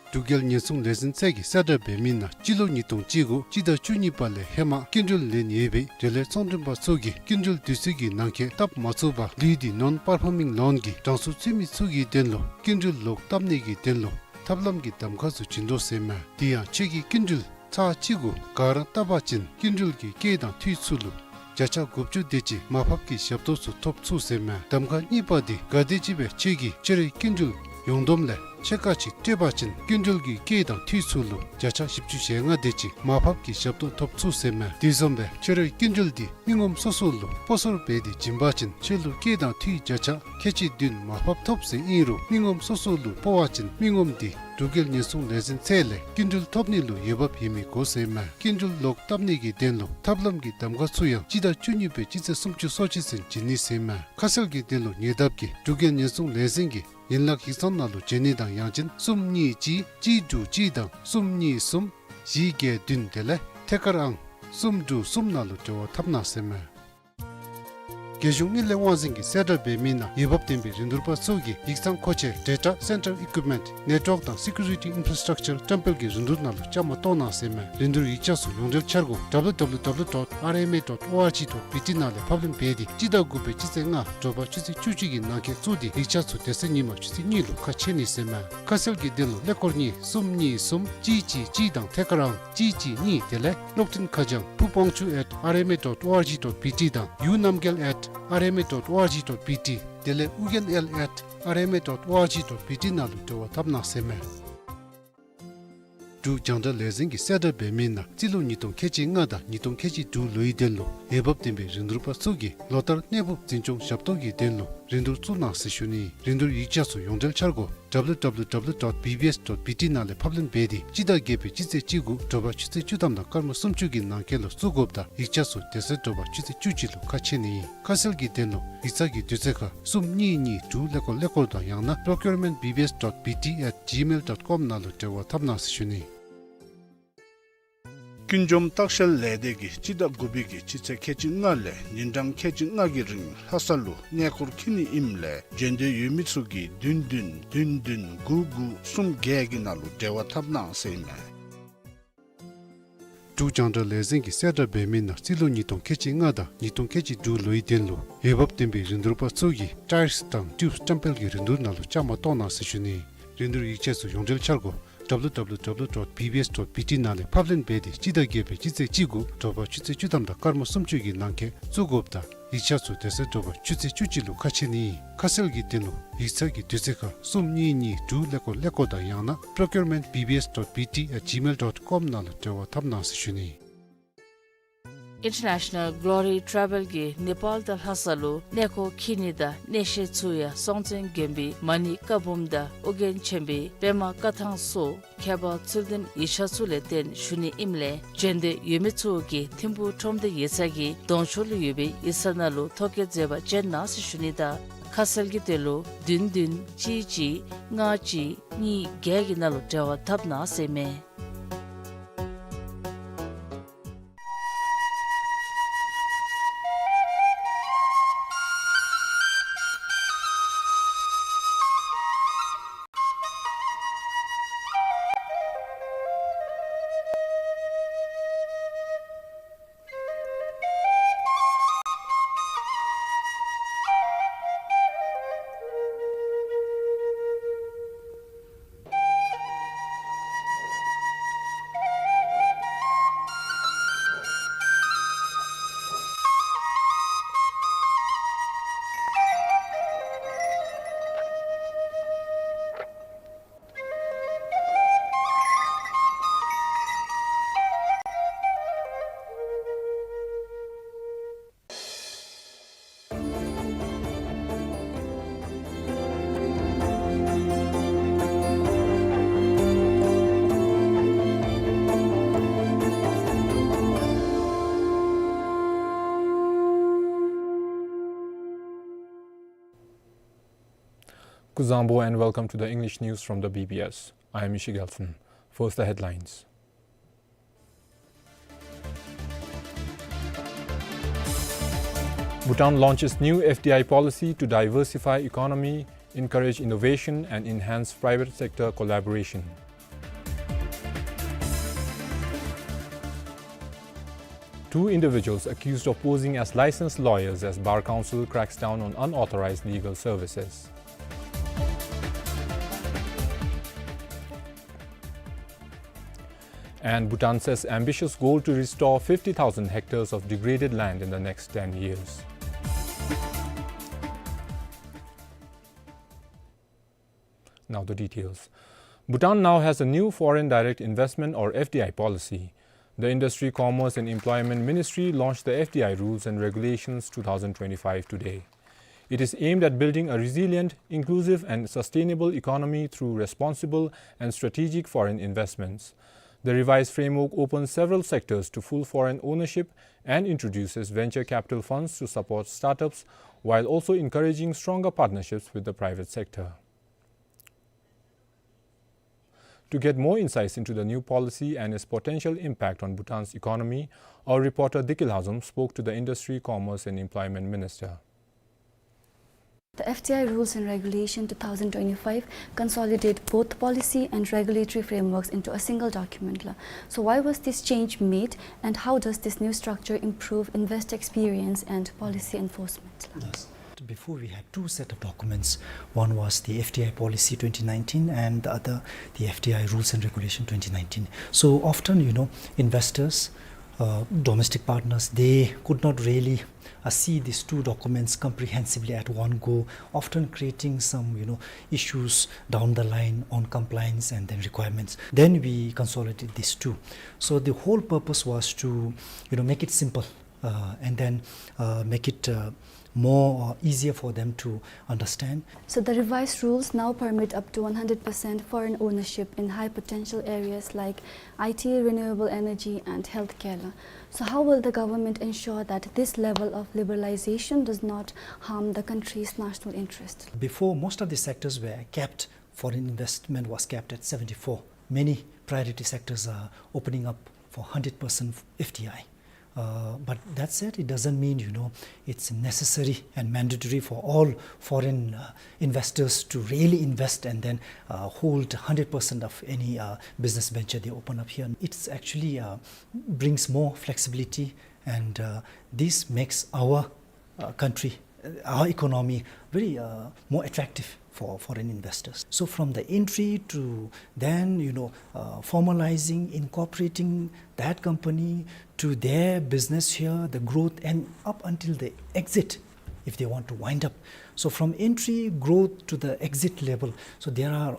འབྲུག་རྒྱལ་ཉེན་སྲུང་ལས་འཛིན་ཚད་ཀྱིས་གསལ་བསྒྲགས་འབད་མི་ནང་སྤྱི་ལོ་ཉིས་སྟོང་བཅུ་དགུ་སྤྱི་ཟླ་བཅུ་གཉིས་པ་ལས་ཧེ་མ་སྐྱིན་འགྲུལ་ལེན་ཡོད་པའི་འབྲེལ་ཡོད་ཚོང་མགྲོན་པ་ཚུ་གིས་སྐྱིན་འགྲུལ་དུས་ཚོད་ཀྱི་ནང་འཁོད་བཏབ་མ་ཚུགས་པར་ལུད་འདི་ནོན་པར་ཕབ་མི་ལོན་གྱི་གྲངས་སུ་ཚུད་མི་ཚུ་གི་དོན་ལུ་སྐྱིན་འགྲུལ་ལོག་བཏབ་ནི་གི་དོན་ལུ་ཐབས་ལམ་གྱི་གདམ་ཁ་ཚུ་བྱིན་དོ་ཟེར་མས། དེ་ཡང་ཁྱོད་ཀྱིས་སྐྱིན་འགྲུལ་ཚར་གཅིག་གུ་ག་ར་བཏབ་པ་ཅིན་སྐྱིན་འགྲུལ་གྱི་སྐྱེད་དང་འཐུས་ཚུ་ལུ་བརྒྱ་ཆ་དགུ་བཅུ་དེ་ཅིག་མར་ཕབ་ཀྱི་ཞབས་ཏོག་ཚུ་ཐོབ་ཚུགས་ཟེར་མས། གདམ་ཁ་གཉིས་པ་འདི་ག་དེམ་ཅིག་སྦེ་ཁྱོད་ཀྱིས་ཁྱོད་རའི་སྐྱིན་འགྲུལ་ཡོངས་བསྡོམས་ལས་ཕྱེད་ཀ་ཅིག་སྤྲོད་པ་ཅིན་སྐྱིན་འགྲུལ་གྱི་སྐྱེད་དང་འཐུས་ཚུ་ལུ་བརྒྱ་ཆ་བཞི་བཅུ་ཞེ་ལྔ་དེ་ཅིག་མར་ཕབ་ཀྱི་ཞབས་ཏོག་ཐོབ་ཚུགས་ཟེར་མས། དེ་བཟུམ་སྦེ་ཁྱོད་རའི་སྐྱིན་འགྲུལ་འདི་མི་ངོམ་སོ་སོ་ལུ་སྤོ་སོར་འབད་དེ་བྱིན་པ་ཅིན་ཁྱོད་ལུ་སྐྱེད་དང་འཐུས་བརྒྱ་ཆ་ཁལ་གཅིག་བདུན་མར་ཕབ་ཐོབ་ཟེར་ཨིན་རུང་མི་ངོམ་སོ་སོ་ལུ་སྤོ་བ་ཅིན་མི་ངོམ་འདི་འབྲུག་རྒྱལ་ཉེན་སྲུང་ལས་འཛིན་ཚད་ལས་སྐྱིན་འགྲུལ་ཐོབ་ནི་ལུ་འོས་འབབ་ཡོད་མི་དགོ་ཟེར་མས། སྐྱིན་འགྲུལ་ལོག་བཏབ་ནི་གི་དོན་ལུ་ཐབས་ལམ་གྱི་གདམ་ཁ་ཚུ་ཡང་སྤྱི་ཟླ་བཅུ་གཉིས་པའི་སྤྱི་ཚེས་སུམ་ཅུ་སོ་གཅིག་ཚུན་བྱིན་ནི་ཟེར་མས། ཁ་གསལ་གྱི་དོན་ལུ་ཉེ་འདབས་ཀྱི་འབྲུག་རྒྱལ་ཉེན་སྲུང་ལས་འཛིན་གྱི་ཡན་ལག་ཡིག་ཚང་ནང་ལུ་བྱོན་ནི་དང་ཡང་ཅིན་གསུམ་གཉིས་གཅིག་གཅིག་དྲུག་གཅིག་དང་གསུམ་གཉིས་གསུམ་བཞི་བརྒྱད་བདུན་དེ་ལས་ཐད་ཀར་ཨང་གསུམ་དྲུག་གསུམ་ནང་ལུ་འབྲེལ་བ་འཐབ་གནང་ཟེར་མས། རྒྱལ་གཞུང་དངུལ་ལས་དབང་འཛིན་གྱིས་གསལ་བསྒྲགས་འབད་མི་ནང་འོས་འབབ་ལྡན་པའི་རིན་བསྡུར་པ་ཚུ་གིས་ཡིག་ཚང་མཁོ་ཆས་Data Center Equipment Network དང་Security Infrastructure བཀྲམ་སྤེལ་གྱི་རིན་བསྡུར་ནང་ལུ་བཅའ་མར་གཏོགས་གནང་ཟེར་མས། རིན་བསྡུར་ཡིག་ཆ་ཚུ་ཡོངས་འབྲེལ་འཆར་སྒོ་W W W dot R M A dot O R G dot B T ནང་ལས་ཕབ་ལེན་འབད་དེ་སྤྱི་ཟླ་དགུ་པའི་སྤྱི་ཚེས་ལྔ་དྲོ་པ་ཆུ་ཚོད་བཅུ་གཅིག་གི་ནང་འཁོད་བཙུགས་ཏེ་ཡིག་ཆ་ཚུ་དེ་ཚེ་ཉིན་མ་ཆུ་ཚོད་གཉིས་ལུ་ཁ་ཕྱེ་ནི་ཟེར་མས། ཁ་གསལ་གྱི་དོན་ལུ་ཀླད་ཀོར་གཉིས་གསུམ་གཉིས་གསུམ་གཅིག་གཅིག་གཅིག་དང་ཐད་ཀར་ཨང་གཅིག་གཅིག་གཉིས་དེ་ལས་གློག་འཕྲིན་ཁ་བྱང་ཕུ་དབང་ཕྱུག་at R M A dot O R G dot B T དང་ཡུ་རྣམ་རྒྱལ་at R M A dot O R G dot B T དེ་ལས་ཨུ་རྒྱན་ཨེལ་at R M A dot O R G dot B T ནང་ལུ་འབྲེལ་བ་འཐབ་གནང་ཟེར་མས། འབྲུག་རྒྱང་བསྒྲགས་ལས་འཛིན་གྱིས་གསལ་བསྒྲགས་འབད་མི་ནང་རྩིས་ལོ་ཉིས་སྟོང་ཁལ་གཅིག་ལྔ་དང་ཉིས་སྟོང་ཁལ་གཅིག་དྲུག་ལོའི་དོན་ལུ་འོས་འབབ་ལྡན་པའི་རིན་བསྡུར་པ་ཚུ་གིས་ལོ་ལྟར་གནས་སྤོ་འཛིན་སྐྱོང་ཞབས་ཏོག་གི་དོན་ལུ་རིན་བསྡུར་བཙུགས་གནང་ཟེར་ཞུ་ནི། རིན་བསྡུར་ཡིག་ཆ་ཚུ་ཡོངས་འབྲེལ་འཆར་སྒོ་W W W dot B B S dot B T ནང་ལས་ཕབ་ལེན་འབད་དེ་སྤྱི་ཟླ་བརྒྱད་པའི་སྤྱི་ཚེས་གཅིག་དགུ་དྲོ་པ་ཆུ་ཚོད་བཅུ་ཐམ་དང་སྐར་མ་སུམ་ཅུ་གི་ནང་འཁོད་ལུ་བཙུགས་དགོཔ་དང་ཡིག་ཆ་ཚུ་དེ་ཚེ་དྲོ་པ་ཆུ་ཚོད་བཅུ་གཅིག་ལུ་ཁ་ཕྱེ་ནི་ཨིན། ཁ་གསལ་གྱི་དོན་ལུ་ཡིག་ཚང་གི་དུས་ཚོད་ཁར་གསུམ་གཉིས་གཉིས་དྲུག་ཀླད་ཀོར་ཀླད་ཀོར་དང་ཡང་ན་procurement B B S dot B T at gmail dot com ནང་ལུ་འབྲེལ་བ་འཐབ་གནང་ཟེར་ཞུ་ནི། ཀུན་འཇོམས་ལྟ་བཤལ་ལས་སྡེ་གིས་སྤྱི་ཟླ་དགུ་པའི་གི་སྤྱི་ཚེས་ཁལ་གཅིག་ལྔ་ལས་ཉིན་གྲངས་ཁལ་གཅིག་ལྔ་གི་རིང་ལྷ་ས་ལུ་གནས་སྐོར་འཁྱིད་ནི་ཨིནམ་ལས་འབྱོན་འདོད་ཡོད་མི་ཚུ་གིས་བདུན་བདུན་བདུན་བདུན་དགུ་དགུ་གསུམ་བརྒྱད་ཀྱི་ནང་ལུ་འབྲེལ་བ་འཐབ་གནང་ཟེར་ཨིན་མས། འབྲུག་རྒྱང་བསྒྲགས་ལས་འཛིན་གྱིས་གསལ་བསྒྲགས་འབད་མི་ནང་རྩིས་ལོ་ཉིས་སྟོང་ཁལ་གཅིག་ལྔ་དང་ཉིས་སྟོང་ཁལ་གཅིག་དྲུག་ལོའི་དོན་ལུ་འོས་འབབ་ལྡན་པའི་རིན་བསྡུར་པ་ཚུ་གིས་Tires དང་Tubes བཀྲམ་སྤེལ་གྱི་རིན་བསྡུར་ནང་ལུ་བཅའ་མར་གཏོགས་གནང་ཟེར་ཞུ་ནི། རིན་བསྡུར་ཡིག་ཆ་ཚུ་ཡོངས་འབྲེལ་འཆར་སྒོ་ W W W dot B B S dot B T ནང་ལས་ཕབ་ལེན་འབད་དེ་སྤྱི་ཟླ་བརྒྱད་པའི་སྤྱི་ཚེས་གཅིག་དགུ་དྲོ་པ་ཆུ་ཚོད་བཅུ་ཐམ་དང་སྐར་མ་སུམ་ཅུ་གི་ནང་འཁོད་བཙུགས་དགོཔ་དང་ཡིག་ཆ་ཚུ་དེ་ཚེ་དྲོ་པ་ཆུ་ཚོད་བཅུ་གཅིག་ལུ་ཁ་ཕྱེ་ནི། ཁ་གསལ་གྱི་དོན་ལུ་ཡིག་ཚང་གི་དུས་ཚོད་ཁར་གསུམ་གཉིས་གཉིས་དྲུག་ཀླད་ཀོར་ཀླད་ཀོར་དང་ཡང་ན་procurement B B S dot B T at gmail dot com ནང་ལུ་འབྲེལ་བ་འཐབ་གནང་ཟེར་ཞུ་ནི། International Glory Travel གིས་ནེ་པཱལ་དང་ལྷ་ས་ལུ་གནས་སྐོར་འཁྱིད་ནི་དང་གནས་བཤད་ཚུ་ཡང་སྲོང་བཙན་དགོན་པའི་མ་ཎི་བཀའ་འབུམ་དང་ཨོ་རྒྱན་ཆེན་པོའི་པདྨ་བཀའ་ཐང་སོགས་ཁྱད་པར་ཚུལ་ལྡན་ཡིག་ཆ་ཚུ་ལས་བརྟེན་ཞུ་ནི་ཨིནམ་ལས་འབྱོན་འདོད་ཡོད་མི་ཚུ་གིས་ཐིམ་ཕུག་ཁྲོམ་སྡེ་ཡིག་ཚང་གི་གདོང་ཕྱོགས་ལུ་ཡོད་པའི་ཡིག་ཚང་ནང་ལུ་ཐོ་བཀོད་མཛད་པར་བྱོན་གནང་ཟེར་ཞུ་ནི་དང་ཁ་གསལ་གྱི་དོན་ལུ་བདུན་བདུན་གཅིག་གཅིག་ལྔ་གཅིག་གཉིས་བརྒྱད་ཀྱི་ནང་ལུ་འབྲེལ་བ་འཐབ་གནང་ཟེར་ཨིན་མས། Kuzuzangpo and welcome to the English news from the B B S. I am Ishi Gelson. First, the headlines. Bhutan launches new F D I policy to diversify economy, encourage innovation and enhance private sector collaboration. Two individuals accused of posing as licensed lawyers as Bar Council cracks down on unauthorized legal services. And Bhutan sets ambitious goal to restore fifty thousand hectares of degraded land in the next ten years. Now the details. Bhutan now has a new foreign direct investment or F D I policy. The Industry, Commerce and Employment Ministry launched the F D I Rules and Regulations two thousand twenty-five today. It is aimed at building a resilient, inclusive and sustainable economy through responsible and strategic foreign investments. The revised framework opens several sectors to full foreign ownership and introduces venture capital funds to support startups, while also encouraging stronger partnerships with the private sector. To get more insights into the new policy and its potential impact on Bhutan's economy, our reporter Diki Lhazom spoke to the Industry, Commerce and Employment Minister. The F D I Rules and Regulation two thousand twenty-five consolidate both policy and regulatory frameworks into a single document la. So why was this change made, and how does this new structure improve investor experience and policy enforcement la? Yes. Before, we had two set of documents. One was the F D I Policy twenty nineteen and the other, the F D I Rules and Regulation twenty nineteen. So often, you know, investors, uh, domestic partners, they could not really, uh, see these two documents comprehensively at one go, often creating some, you know, issues down the line on compliance and then requirements. Then we consolidated these two. So the whole purpose was to, you know, make it simple, uh, and then, uh, make it, uh, more, uh, easier for them to understand. So the revised rules now permit up to one hundred percent foreign ownership in high potential areas like I T, renewable energy and healthcare la. So how will the government ensure that this level of liberalization does not harm the country's national interest? Before, most of the sectors were capped, foreign investment was capped at seventy-four. Many priority sectors are opening up for hundred percent F D I. Uh, but that said, it doesn't mean, you know, it's necessary and mandatory for all foreign, uh, investors to really invest and then, uh, hold hundred percent of any, uh, business venture they open up here. It's actually, uh, brings more flexibility, and, uh, this makes our, uh, country, uh, our economy very, uh, more attractive for foreign investors. So from the entry to then, you know, uh, formalizing, incorporating that company, to their business here, the growth, and up until the exit, if they want to wind up. So from entry, growth to the exit level, so there are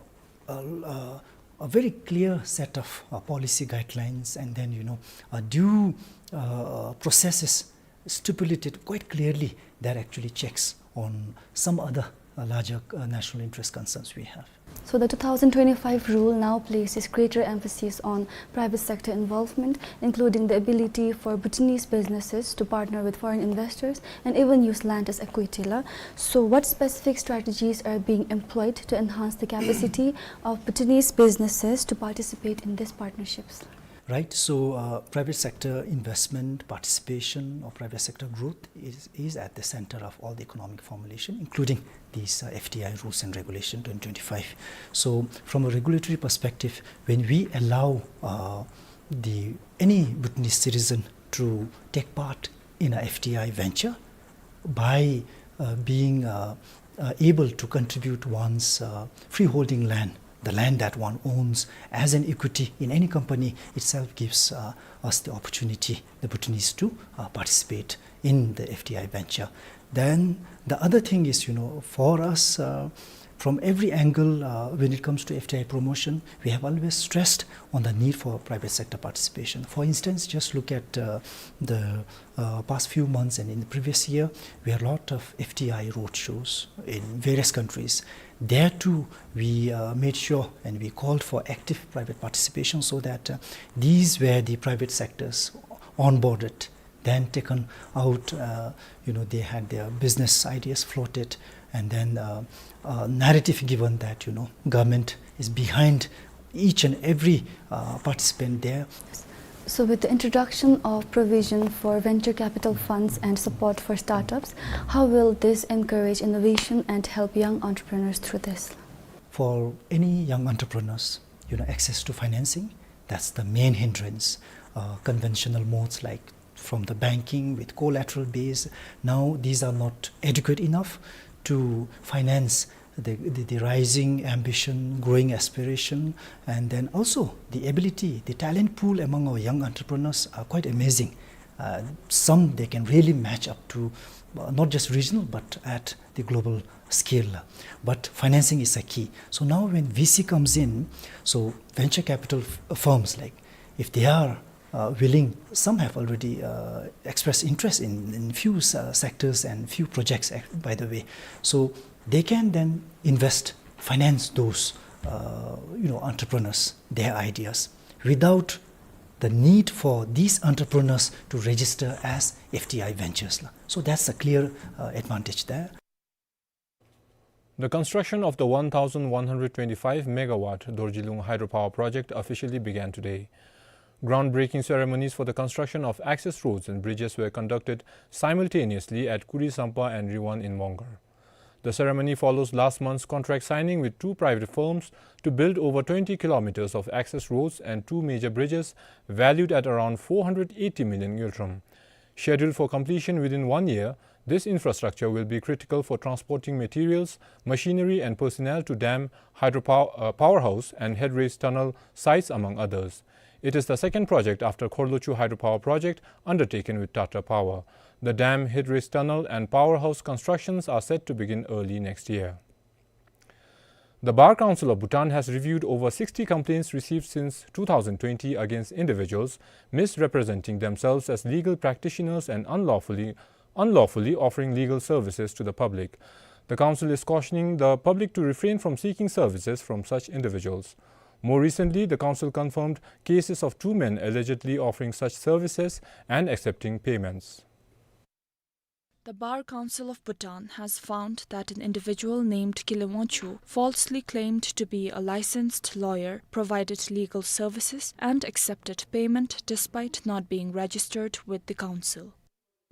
a, a, a very clear set of, uh, policy guidelines, and then, you know, uh, due, uh, processes stipulated quite clearly that actually checks on some other, uh, larger, uh, national interest concerns we have. So the two thousand twenty-five rule now places greater emphasis on private sector involvement, including the ability for Bhutanese businesses to partner with foreign investors and even use land as equity la. So what specific strategies are being employed to enhance the capacity of Bhutanese businesses to participate in these partnerships? Right. So, uh, private sector investment, participation, or private sector growth is, is at the center of all the economic formulation, including these, uh, F D I rules and regulation twenty twenty-five. So, from a regulatory perspective, when we allow, uh, the, any Bhutanese citizen to take part in a F D I venture, by, uh, being, uh, uh, able to contribute one's, uh, freeholding land, the land that one owns, as an equity in any company itself gives, uh, us the opportunity, the Bhutanese, to, uh, participate in the F D I venture. Then the other thing is, you know, for us, uh, from every angle, uh, when it comes to F D I promotion, we have always stressed on the need for private sector participation. For instance, just look at, uh, the, uh, past few months and in the previous year, we had a lot of F D I roadshows in various countries. There too, we, uh, made sure and we called for active private participation so that, uh, these were the private sectors onboarded, then taken out, uh, you know, they had their business ideas floated, and then, uh, uh, narrative given that, you know, government is behind each and every, uh, participant there. So with the introduction of provision for venture capital funds and support for startups, how will this encourage innovation and help young entrepreneurs through this? For any young entrepreneurs, you know, access to financing, that's the main hindrance. Uh, conventional modes like from the banking with collateral base, now these are not adequate enough to finance the, the, the rising ambition, growing aspiration, and then also the ability, the talent pool among our young entrepreneurs are quite amazing. Uh, some they can really match up to, uh, not just regional but at the global scale. But financing is a key. So now when V C comes in, so venture capital f-, firms, like, if they are, uh, willing, some have already, uh, expressed interest in, in few, uh, sectors and few projects, uh, by the way. So they can then invest, finance those, uh, you know, entrepreneurs, their ideas, without the need for these entrepreneurs to register as F D I ventures la. So that's a clear, uh, advantage there. The construction of the one thousand one hundred twenty-five megawatt Dorjilung hydropower project officially began today. Groundbreaking ceremonies for the construction of access roads and bridges were conducted simultaneously at Kurisampa and Riwan in Mongar. The ceremony follows last month's contract signing with two private firms to build over twenty kilometers of access roads and two major bridges valued at around four hundred eighty million ngultrum. Scheduled for completion within one year, this infrastructure will be critical for transporting materials, machinery and personnel to dam, hydropow-, uh, powerhouse and headrace tunnel sites, among others. It is the second project after Khorlochu hydropower project undertaken with Tata Power. The dam, headrace tunnel and powerhouse constructions are set to begin early next year. The Bar Council of Bhutan has reviewed over sixty complaints received since two thousand twenty against individuals misrepresenting themselves as legal practitioners and unlawfully, unlawfully offering legal services to the public. The council is cautioning the public to refrain from seeking services from such individuals. More recently, the council confirmed cases of two men allegedly offering such services and accepting payments. The Bar Council of Bhutan has found that an individual named Kile Wangchuk falsely claimed to be a licensed lawyer, provided legal services, and accepted payment despite not being registered with the council.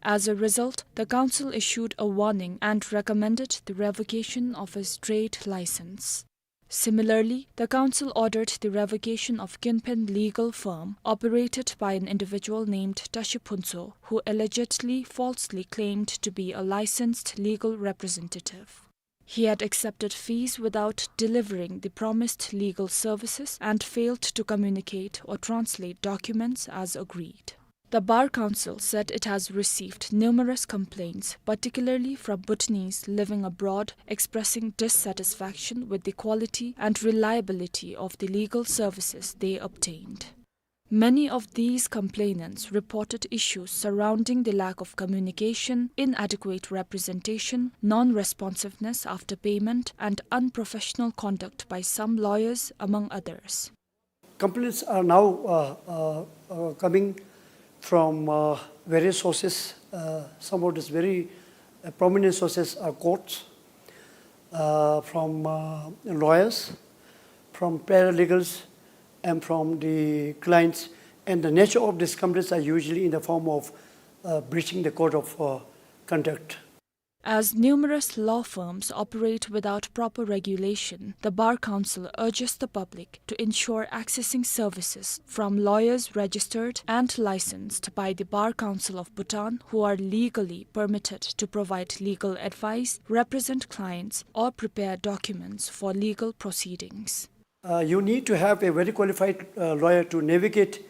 As a result, the council issued a warning and recommended the revocation of his trade license. Similarly, the council ordered the revocation of Kinpen legal firm operated by an individual named Tashi Phuntsho, who allegedly falsely claimed to be a licensed legal representative. He had accepted fees without delivering the promised legal services and failed to communicate or translate documents as agreed. The Bar Council said it has received numerous complaints, particularly from Bhutanese living abroad, expressing dissatisfaction with the quality and reliability of the legal services they obtained. Many of these complainants reported issues surrounding the lack of communication, inadequate representation, non-responsiveness after payment, and unprofessional conduct by some lawyers, among others. Complaints are now, uh, uh, uh, coming from, uh, various sources. Uh, some of these very, uh, prominent sources are courts, uh, from, uh, lawyers, from paralegals, and from the clients. And the nature of these complaints are usually in the form of, uh, breaching the code of, uh, conduct. As numerous law firms operate without proper regulation, the Bar Council urges the public to ensure accessing services from lawyers registered and licensed by the Bar Council of Bhutan, who are legally permitted to provide legal advice, represent clients, or prepare documents for legal proceedings. Uh, you need to have a very qualified, uh, lawyer to navigate,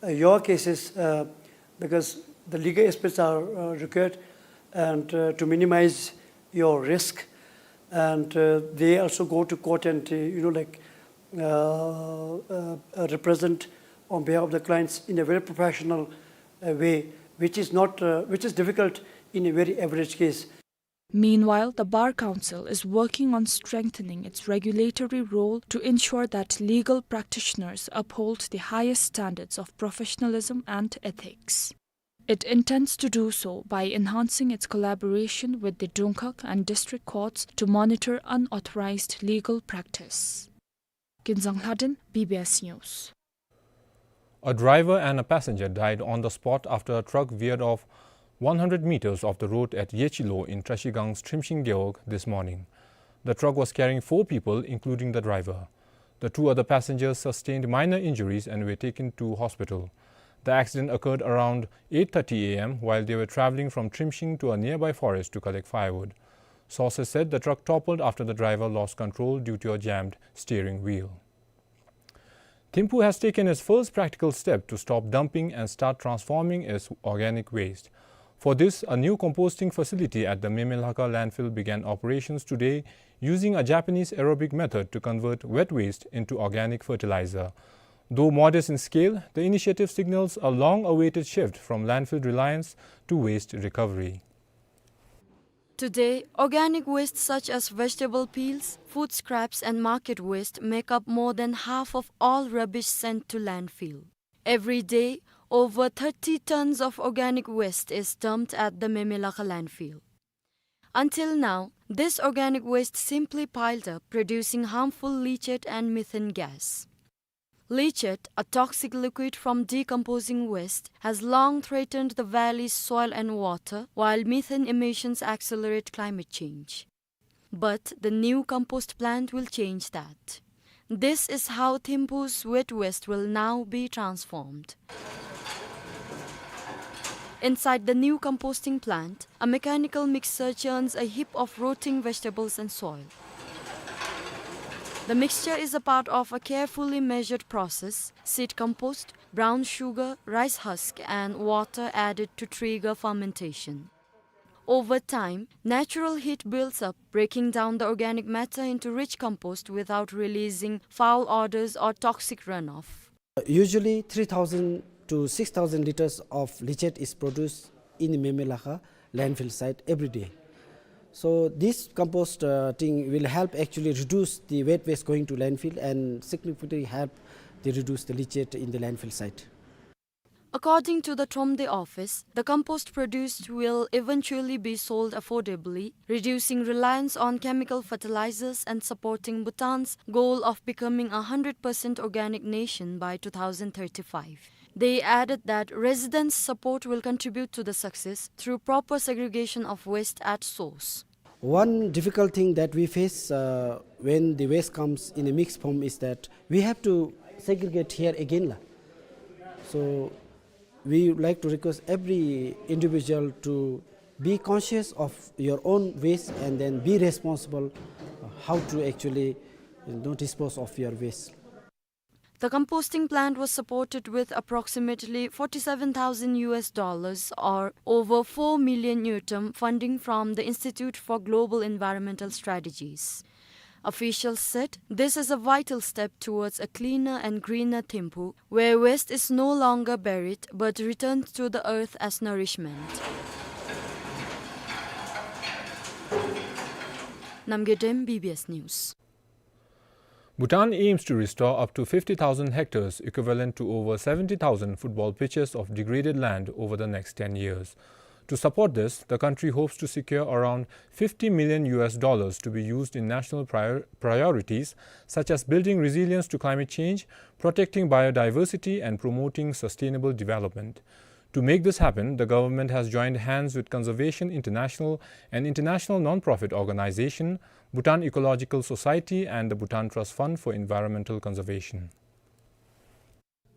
uh, your cases, uh, because the legal experts are, uh, required and, uh, to minimize your risk. And, uh, they also go to court and, uh, you know, like, uh, uh, uh, represent on behalf of the clients in a very professional, uh, way, which is not, uh, which is difficult in a very average case. Meanwhile, the Bar Council is working on strengthening its regulatory role to ensure that legal practitioners uphold the highest standards of professionalism and ethics. It intends to do so by enhancing its collaboration with the Dungkhag and district courts to monitor unauthorized legal practice. Kinzang Lhaden, B B S News. A driver and a passenger died on the spot after a truck veered off one hundred meters of the road at Yechilo in Trashigang's Trimshing Gewog this morning. The truck was carrying four people, including the driver. The two other passengers sustained minor injuries and were taken to hospital. The accident occurred around eight thirty A M while they were traveling from Trimshing to a nearby forest to collect firewood. Sources said the truck toppled after the driver lost control due to a jammed steering wheel. Thimphu has taken its first practical step to stop dumping and start transforming its organic waste. For this, a new composting facility at the Memelhakha landfill began operations today, using a Japanese aerobic method to convert wet waste into organic fertilizer. Though modest in scale, the initiative signals a long-awaited shift from landfill reliance to waste recovery. Today, organic waste such as vegetable peels, food scraps, and market waste make up more than half of all rubbish sent to landfill. Every day, over thirty tons of organic waste is dumped at the Memelhakha landfill. Until now, this organic waste simply piled up, producing harmful leachate and methane gas. Leachate, a toxic liquid from decomposing waste, has long threatened the valley's soil and water, while methane emissions accelerate climate change. But the new compost plant will change that. This is how Thimphu's wet waste will now be transformed. Inside the new composting plant, a mechanical mixer churns a heap of rotting vegetables and soil. The mixture is a part of a carefully measured process: seed compost, brown sugar, rice husk, and water added to trigger fermentation. Over time, natural heat builds up, breaking down the organic matter into rich compost without releasing foul odors or toxic runoff. Usually, three thousand to six thousand liters of leachate is produced in Memelhakha landfill site every day. So this compost, uh, thing will help actually reduce the wet waste going to landfill and significantly help the reduce the leachate in the landfill site. According to the Thromde office, the compost produced will eventually be sold affordably, reducing reliance on chemical fertilizers and supporting Bhutan's goal of becoming a hundred percent organic nation by two thousand thirty-five. They added that residents' support will contribute to the success through proper segregation of waste at source. One difficult thing that we face, uh, when the waste comes in a mixed form is that we have to segregate here again, la. So we would like to request every individual to Be conscious of your own waste and then be responsible, uh, how to actually, you know, dispose of your waste. The composting plant was supported with approximately forty-seven thousand U S dollars, or over four million ngultrum, funding from the Institute for Global Environmental Strategies. Officials said this is a vital step towards a cleaner and greener Thimphu, where waste is no longer buried but returns to the earth as nourishment. Namgay Dem, B B S News. Bhutan aims to restore up to fifty thousand hectares, equivalent to over seventy thousand football pitches, of degraded land over the next ten years. To support this, the country hopes to secure around fifty million U S dollars to be used in national prior-, priorities such as building resilience to climate change, protecting biodiversity, and promoting sustainable development. To make this happen, the government has joined hands with Conservation International, an international non-profit organization, Bhutan Ecological Society, and the Bhutan Trust Fund for Environmental Conservation.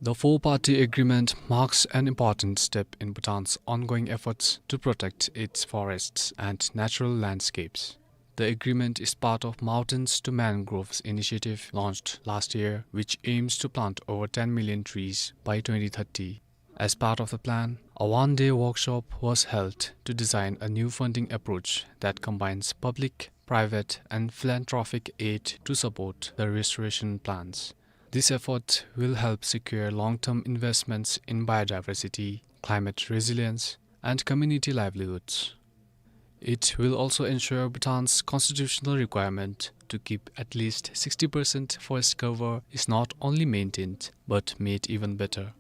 The four-party agreement marks an important step in Bhutan's ongoing efforts to protect its forests and natural landscapes. The agreement is part of Mountains to Mangroves initiative launched last year, which aims to plant over ten million trees by twenty thirty. As part of the plan, a one-day workshop was held to design a new funding approach that combines public, private, and philanthropic aid to support the restoration plans. This effort will help secure long-term investments in biodiversity, climate resilience, and community livelihoods. It will also ensure Bhutan's constitutional requirement to keep at least sixty percent forest cover is not only maintained, but made even better.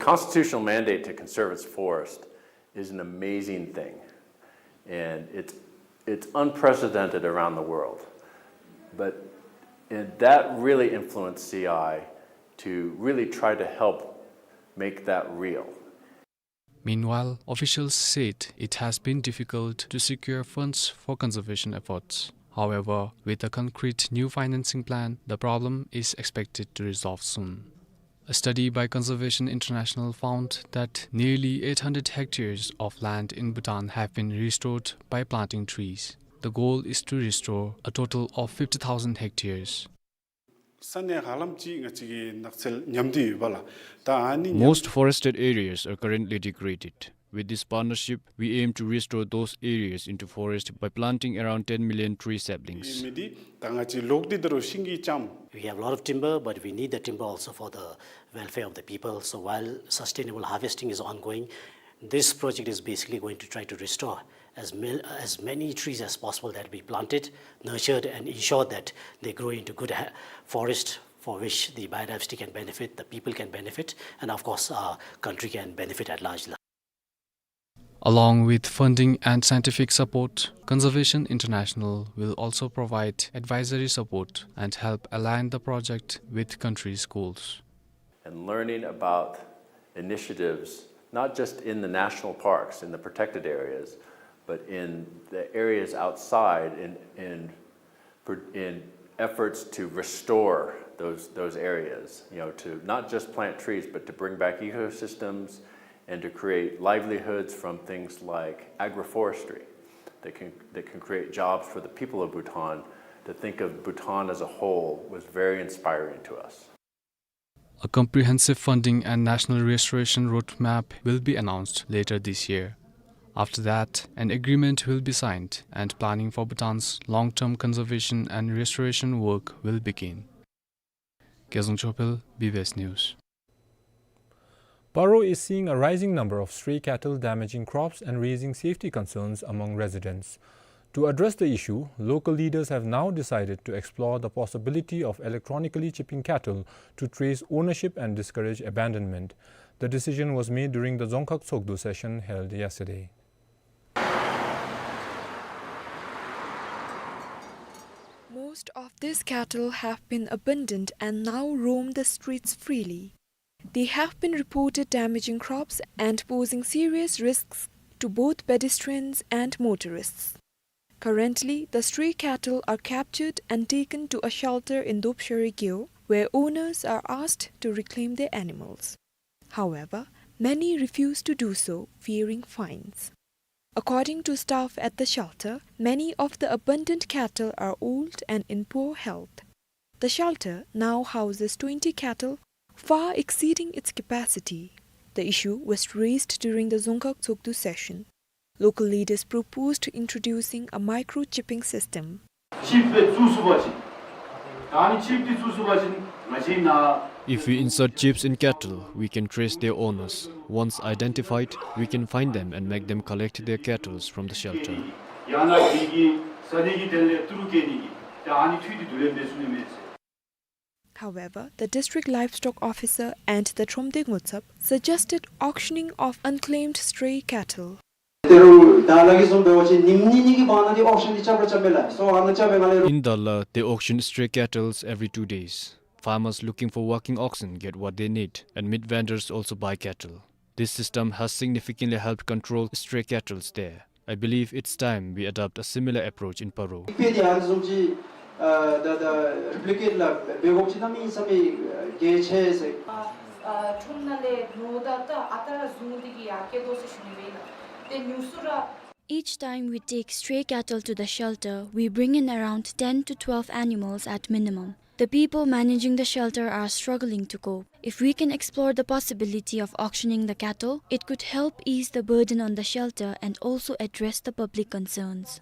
Constitutional mandate to conserve its forest is an amazing thing, and it's, it's unprecedented around the world. But, and that really influenced C I to really try to help make that real. Meanwhile, officials said it has been difficult to secure funds for conservation efforts. However, with a concrete new financing plan, the problem is expected to resolve soon. A study by Conservation International found that nearly eight hundred hectares of land in Bhutan have been restored by planting trees. The goal is to restore a total of fifty thousand hectares. ས་གནས་ཧ་ལམ་ཅིག་ང་བཅས་ཀྱི་ནགས་ཚལ་ཉམས་ཏེ་ཡོད་པ་ལགས། ད་ཨ་ནི་ཉམས། Most forested areas are currently degraded. With this partnership, we aim to restore those areas into forest by planting around ten million tree saplings. མི་འདི་ད་ང་བཅས་ལོག་སྟེ་ད་རུང་ཤིང་གི་ལྕངམ། We have a lot of timber, but we need the timber also for the welfare of the people. So while sustainable harvesting is ongoing, this project is basically going to try to restore as mil-, as many trees as possible that we planted, nurtured, and ensured that they grow into good ha-, forest for which the biodiversity can benefit, the people can benefit, and of course, our country can benefit at large. Along with funding and scientific support, Conservation International will also provide advisory support and help align the project with country's goals. And learning about initiatives, not just in the national parks, in the protected areas, but in the areas outside, in, in, in efforts to restore those, those areas, you know, to not just plant trees, but to bring back ecosystems and to create livelihoods from things like agroforestry that can, that can create jobs for the people of Bhutan. To think of Bhutan as a whole was very inspiring to us. A comprehensive funding and national restoration roadmap will be announced later this year. After that, an agreement will be signed and planning for Bhutan's long-term conservation and restoration work will begin. Gezang Chopel, B B S News. Paro is seeing a rising number of stray cattle damaging crops and raising safety concerns among residents. To address the issue, local leaders have now decided to explore the possibility of electronically chipping cattle to trace ownership and discourage abandonment. The decision was made during the Dzongkhag Tshogdu session held yesterday. Most of these cattle have been abandoned and now roam the streets freely. They have been reported damaging crops and posing serious risks to both pedestrians and motorists. Currently, the stray cattle are captured and taken to a shelter in Dopshari Gyo, where owners are asked to reclaim their animals. However, many refuse to do so, fearing fines. According to staff at the shelter, many of the abandoned cattle are old and in poor health. The shelter now houses twenty cattle, far exceeding its capacity. The issue was raised during the Dzongkhag Tshogdu session. Local leaders proposed introducing a microchipping system. Chip སྦེ་བཙུགས་ཚུགས་པ་ཅིན་ད་ཨ་ནི་ཅིབ་འདི་བཙུགས་ཚུགས་པ་ཅིན་ང་བཅས་ནཱ If we insert chips in cattle, we can trace their owners. Once identified, we can find them and make them collect their cattles from the shelter. ཡང་ན་དེ་གི་ས་གནས་ཀྱི་དེ་ལས་ཏི་རུ་སྐྱེལ་ནི་གི་ད་ཨ་ནི་འཐུས་འདི་བསྡུ་ལེན་འབད་ཚུགས་ནི་མས་ཟེར། However, the district livestock officer and the Thromde Ngutsap suggested auctioning of unclaimed stray cattle. ཏེ་རུང་ད་ལྟོ་གི་བཟུམ་འབད་བ་ཅིན་ཉིནམ་གཉིས་གཉིས་ཀྱི་བར་ན་འདི་ཨོག་ཤན་འདི་རྐྱབ་ར་རྐྱབ་མས་ལགས། སོ་ཨ་ནཱ་རྐྱབ་པའི་སྒང་ལས་རུང་In Dalla, they auction stray cattles every two days. Farmers looking for working oxen get what they need, and meat vendors also buy cattle. This system has significantly helped control stray cattles there. I believe it's time we adopt a similar approach in Paro. དཔེ་འདི་ཨ་ནི་བཟུམ་ཅིག་ཨ་ད་ད་རི་པི་ལི་ཀེཊ་ལགས་འབད་དགོཔ་ཅིག་གནམ་མེད་ས་མེད་གལ་ཆེ་ཟེར། ཨ་ཨ་ཁྲོམ་ནང་ལས་ཉོཝ་ད་ད་ཨ་རྟག་ར་བཟུང་སྟེ་གི་ཡར་སྐྱེལ་དོ་ཟེར་ཞུ་ནི་སྦེ་ཨིན་ལགས། ཏེ་ཉུང་སུ་ར། Each time we take stray cattle to the shelter, we bring in around ten to twelve animals at minimum. The people managing the shelter are struggling to cope. If we can explore the possibility of auctioning the cattle, it could help ease the burden on the shelter and also address the public concerns.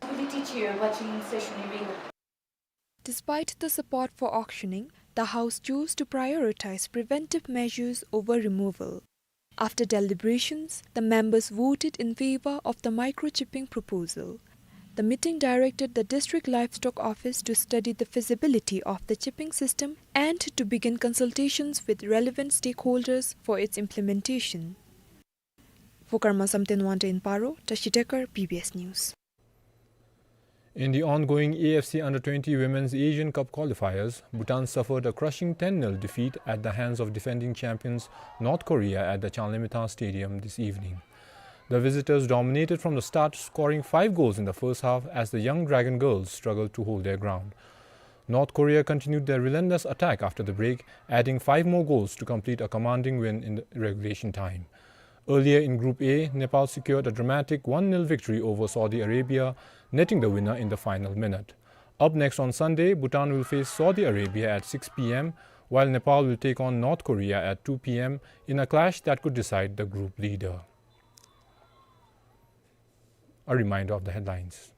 Despite the support for auctioning, the house chose to prioritize preventive measures over removal. After deliberations, the members voted in favor of the microchipping proposal. The meeting directed the District Livestock Office to study the feasibility of the chipping system and to begin consultations with relevant stakeholders for its implementation. For Karma Samten Wangta in Paro, Tashi Tekar, B B S News. In the ongoing A F C Under twenty Women's Asian Cup qualifiers, Bhutan suffered a crushing ten nil defeat at the hands of defending champions North Korea at the Changlimithang Stadium this evening. The visitors dominated from the start, scoring five goals in the first half as the Young Dragon Girls struggled to hold their ground. North Korea continued their relentless attack after the break, adding five more goals to complete a commanding win in the regulation time. Earlier in Group A, Nepal secured a dramatic one nil victory over Saudi Arabia, netting the winner in the final minute. Up next on Sunday, Bhutan will face Saudi Arabia at six p m, while Nepal will take on North Korea at two p m in a clash that could decide the group leader. A reminder of the headlines.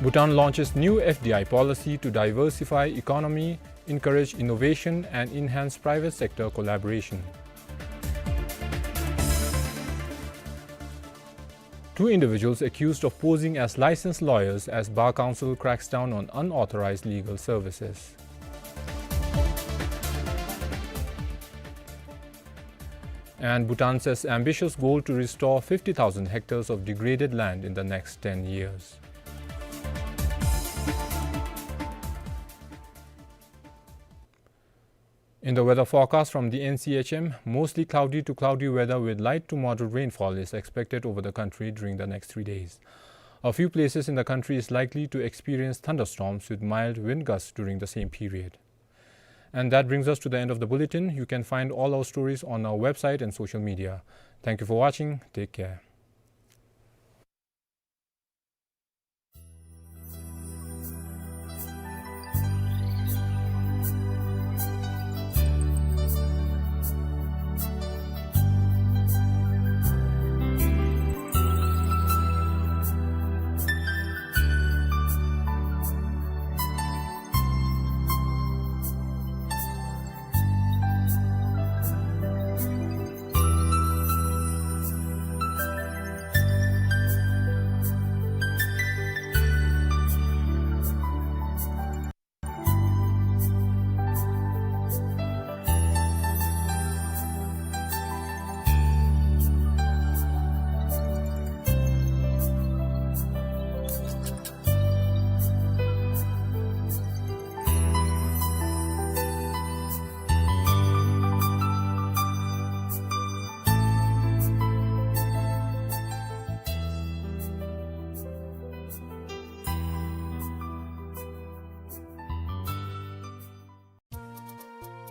Bhutan launches new F D I policy to diversify economy, encourage innovation and enhance private sector collaboration. Two individuals accused of posing as licensed lawyers as Bar Council cracks down on unauthorized legal services. And Bhutan sets ambitious goal to restore fifty thousand hectares of degraded land in the next ten years. In the weather forecast from the N C H M, mostly cloudy to cloudy weather with light to moderate rainfall is expected over the country during the next three days. A few places in the country is likely to experience thunderstorms with mild wind gusts during the same period. And that brings us to the end of the bulletin. You can find all our stories on our website and social media. Thank you for watching. Take care.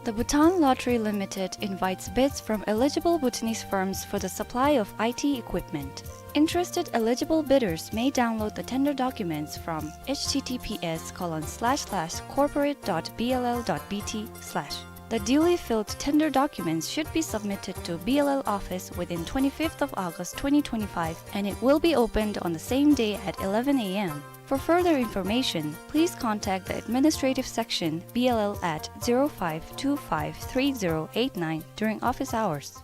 The Bhutan Lottery Limited invites bids from eligible Bhutanese firms for the supply of I T equipment. Interested eligible bidders may download the tender documents from H T T P S colon slash slash corporate dot B L L dot B T slash. The duly filled tender documents should be submitted to B L L office within twenty-fifth of August twenty twenty-five, and it will be opened on the same day at eleven A M. For further information, please contact the administrative section, B L L, at zero five two five three zero eight nine during office hours.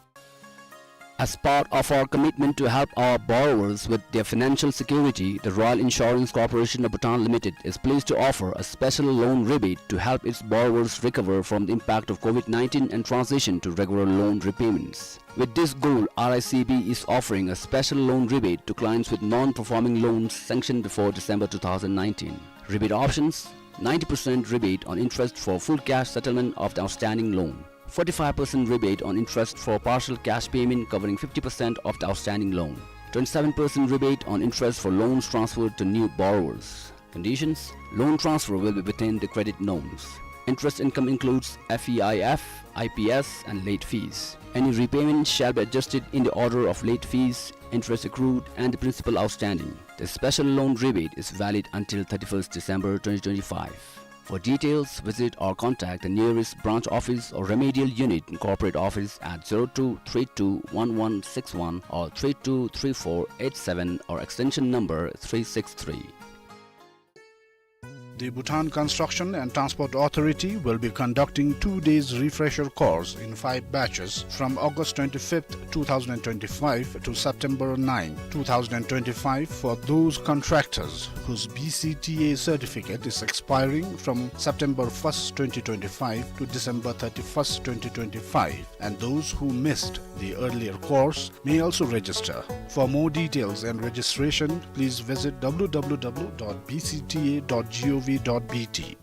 As part of our commitment to help our borrowers with their financial security, the Royal Insurance Corporation of Bhutan Limited is pleased to offer a special loan rebate to help its borrowers recover from the impact of COVID nineteen and transition to regular loan repayments. With this goal, R I C B is offering a special loan rebate to clients with non-performing loans sanctioned before December two thousand nineteen. Rebate options: ninety percent rebate on interest for full cash settlement of the outstanding loan, forty-five percent rebate on interest for partial cash payment covering fifty percent of the outstanding loan, twenty-seven percent rebate on interest for loans transferred to new borrowers. Conditions: loan transfer will be within the credit norms. Interest income includes F E I F, I P S, and late fees. Any repayment shall be adjusted in the order of late fees, interest accrued, and the principal outstanding. The special loan rebate is valid until thirty-first December twenty twenty-five. For details, visit or contact the nearest branch office or remedial unit in corporate office at zero two three two one one six one or three two three four eight seven or extension number three six three. The Bhutan Construction and Transport Authority will be conducting two days refresher course in five batches from August twenty-fifth, two thousand twenty-five to September ninth, two thousand twenty-five for those contractors whose B C T A certificate is expiring from September first, twenty twenty-five to December thirty-first, twenty twenty-five, and those who missed the earlier course may also register. For more details and registration, please visit W W W dot B C T A dot gov dot B T.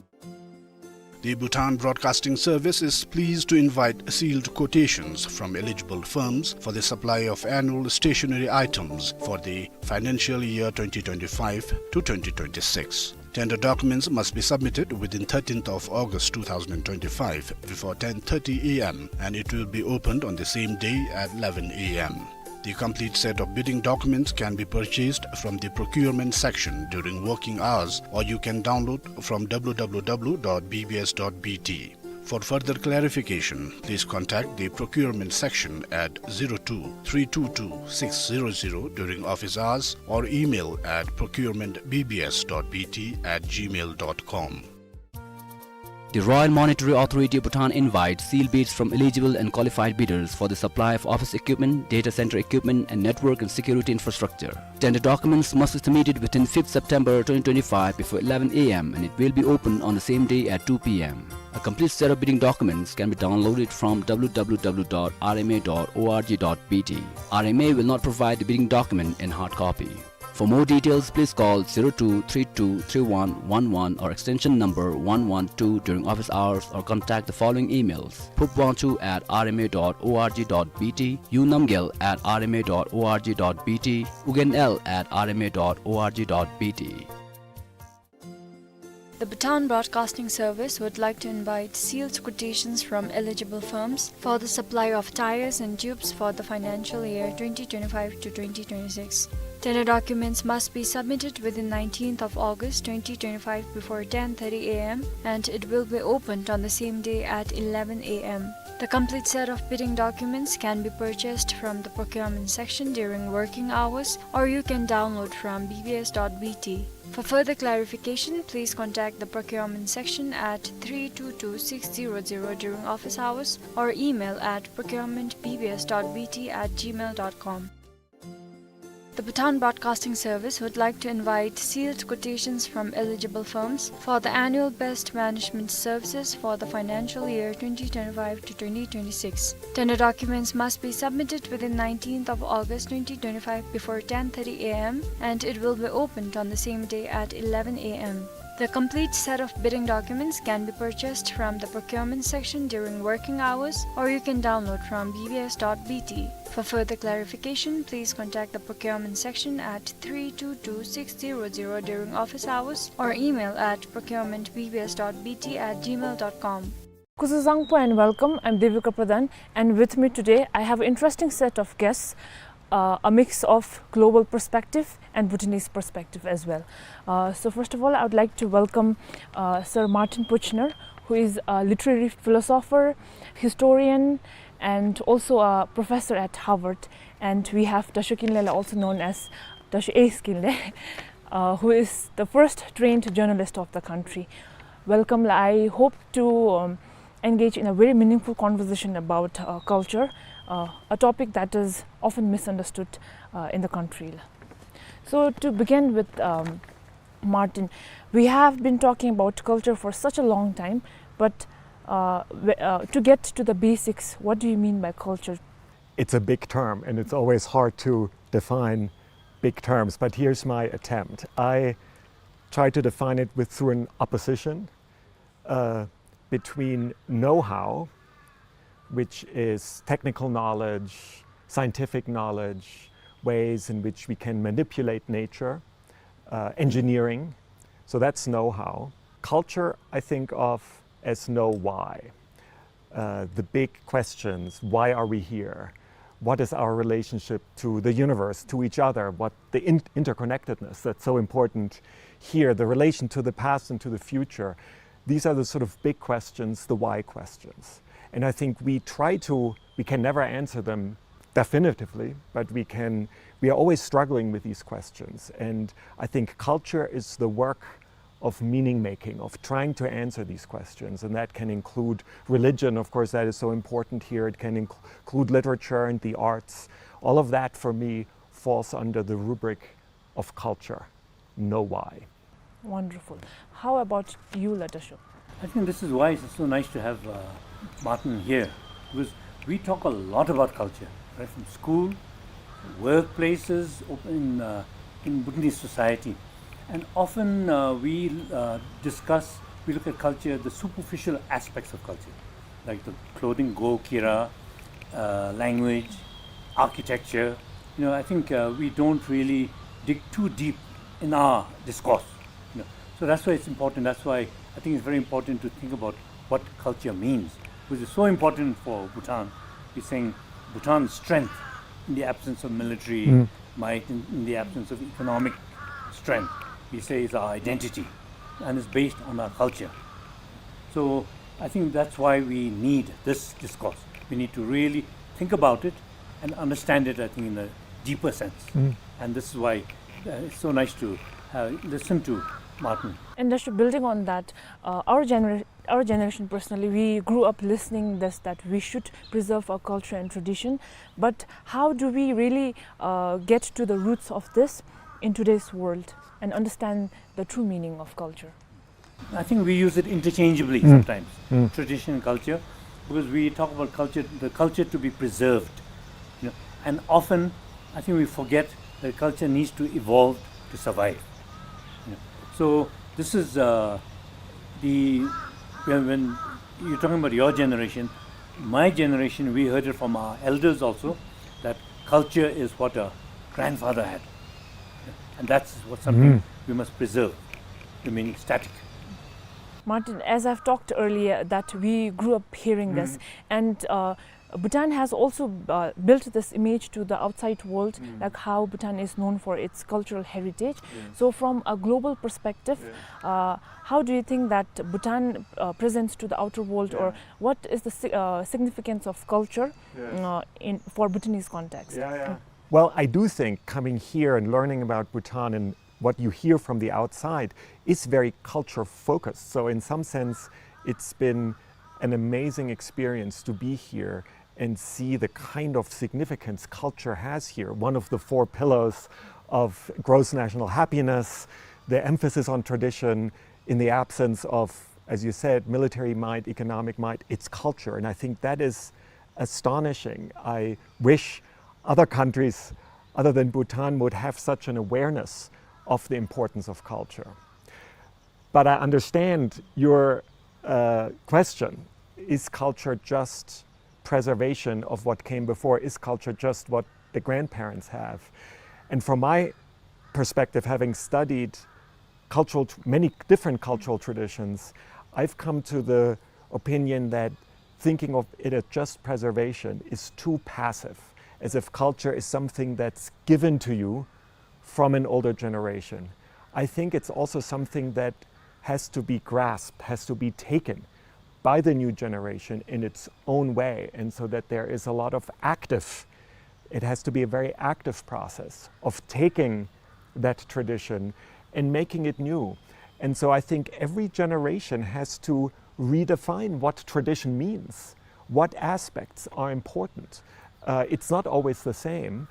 The Bhutan Broadcasting Service is pleased to invite sealed quotations from eligible firms for the supply of annual stationery items for the financial year twenty twenty-five to twenty twenty-six. Tender documents must be submitted within thirteenth of August two thousand twenty-five before ten thirty A M, and it will be opened on the same day at eleven A M. The complete set of bidding documents can be purchased from the procurement section during working hours, or you can download from W W W dot B B S dot B T. For further clarification, please contact the procurement section at zero two three two two six zero zero during office hours or email at procurement B B S dot B T at gmail dot com. The Royal Monetary Authority of Bhutan invites sealed bids from eligible and qualified bidders for the supply of office equipment, data center equipment, and network and security infrastructure. Tender documents must be submitted within fifth September twenty twenty-five before eleven A M, and it will be open on the same day at two P M. A complete set of bidding documents can be downloaded from W W W dot R M A dot org dot B T. R M A will not provide the bidding document in hard copy. For more details, please call zero two three two three one one one or extension number one one two during office hours, or contact the following emails: phubwangchu at R M A dot org dot B T, unamgyel at R M A dot org dot B T, ugenl at R M A dot org dot B T. The Bhutan Broadcasting Service would like to invite sealed quotations from eligible firms for the supply of tyres and tubes for the financial year twenty twenty-five to twenty twenty-six. Tender documents must be submitted within nineteenth of August twenty twenty-five before ten thirty A M, and it will be opened on the same day at eleven A M. The complete set of bidding documents can be purchased from the procurement section during working hours, or you can download from B B S dot B T. For further clarification, please contact the procurement section at three two two six zero zero during office hours or email at procurement B B S dot B T at gmail dot com. The Bhutan Broadcasting Service would like to invite sealed quotations from eligible firms for the annual best management services for the financial year twenty twenty-five to twenty twenty-six. Tender documents must be submitted within nineteenth of August twenty twenty-five before ten thirty A M, and it will be opened on the same day at eleven A M. The complete set of bidding documents can be purchased from the procurement section during working hours, or you can download from B B S dot B T. For further clarification, please contact the procurement section at three two two six zero zero during office hours or email at procurement B B S dot B T at gmail dot com. Kuzuzangpo and welcome. I'm Devika Pradhan, and with me today I have an interesting set of guests, uh, a mix of global perspective and Bhutanese perspective as well. Uh, so first of all, I would like to welcome, uh, Sir Martin Puchner, who is a literary philosopher, historian, and also a professor at Harvard. And we have Dasho Kinley, also known as Dasho Ace Kinley, uh, who is the first trained journalist of the country. Welcome. I hope to, um, engage in a very meaningful conversation about, uh, culture, uh, a topic that is often misunderstood, uh, in the country. So to begin with, um, Martin, we have been talking about culture for such a long time, but, uh, w-, uh, to get to the basics, what do you mean by culture? It's a big term, and it's always hard to define big terms, but here's my attempt. I try to define it with, through an opposition, uh, between know-how, which is technical knowledge, scientific knowledge, ways in which we can manipulate nature, uh, engineering. So that's know-how. Culture, I think of as know-why. Uh, the big questions, why are we here? What is our relationship to the universe, to each other? What the in-, interconnectedness that's so important here, the relation to the past and to the future. These are the sort of big questions, the why questions. And I think we try to, we can never answer them definitively, but we can, we are always struggling with these questions. And I think culture is the work of meaning making, of trying to answer these questions. And that can include religion, of course, that is so important here. It can inc-, include literature and the arts. All of that, for me, falls under the rubric of culture. Know why. Wonderful. How about you, Ladasho? I think this is why it's so nice to have, uh, Martin here, because we talk a lot about culture, right from school, workplaces, op-, in, uh, in Bhutanese society. And often, uh, we, uh, discuss, we look at culture, the superficial aspects of culture, like the clothing, go kira, uh, language, architecture. You know, I think, uh, we don't really dig too deep in our discourse. You know, so that's why it's important. That's why I think it's very important to think about what culture means, which is so important for Bhutan. We're saying Bhutan's strength in the absence of military might, in, in the absence of economic strength, we say, is our identity, and it's based on our culture. So I think that's why we need this discourse. We need to really think about it and understand it, I think, in a deeper sense. And this is why, uh, it's so nice to, uh, listen to Martin. And just building on that, uh, our genera-, our generation personally, we grew up listening this, that we should preserve our culture and tradition. But how do we really, uh, get to the roots of this in today's world and understand the true meaning of culture? I think we use it interchangeably sometimes, tradition and culture, because we talk about culture, the culture to be preserved. You know, and often, I think we forget that culture needs to evolve to survive. You know, so this is, uh, the, when, when you're talking about your generation, my generation, we heard it from our elders also, that culture is what a grandfather had. And that's what something we must preserve, remaining static. Martin, as I've talked earlier, that we grew up hearing this, and, uh, Bhutan has also, uh, built this image to the outside world, like how Bhutan is known for its cultural heritage. So from a global perspective, uh, how do you think that Bhutan, uh, presents to the outer world, or what is the si-, uh, significance of culture, uh, in, for Bhutanese context? Well, I do think coming here and learning about Bhutan and what you hear from the outside is very culture focused. So in some sense, it's been an amazing experience to be here and see the kind of significance culture has here. One of the four pillars of gross national happiness, the emphasis on tradition in the absence of, as you said, military might, economic might, it's culture. And I think that is astonishing. I wish other countries other than Bhutan would have such an awareness of the importance of culture. But I understand your, uh, question. Is culture just preservation of what came before? Is culture just what the grandparents have? And from my perspective, having studied cultural tr-, many different cultural traditions, I've come to the opinion that thinking of it as just preservation is too passive, as if culture is something that's given to you from an older generation. I think it's also something that has to be grasped, has to be taken by the new generation in its own way, and so that there is a lot of active, it has to be a very active process of taking that tradition and making it new. And so I think every generation has to redefine what tradition means, what aspects are important. Uh, it's not always the same,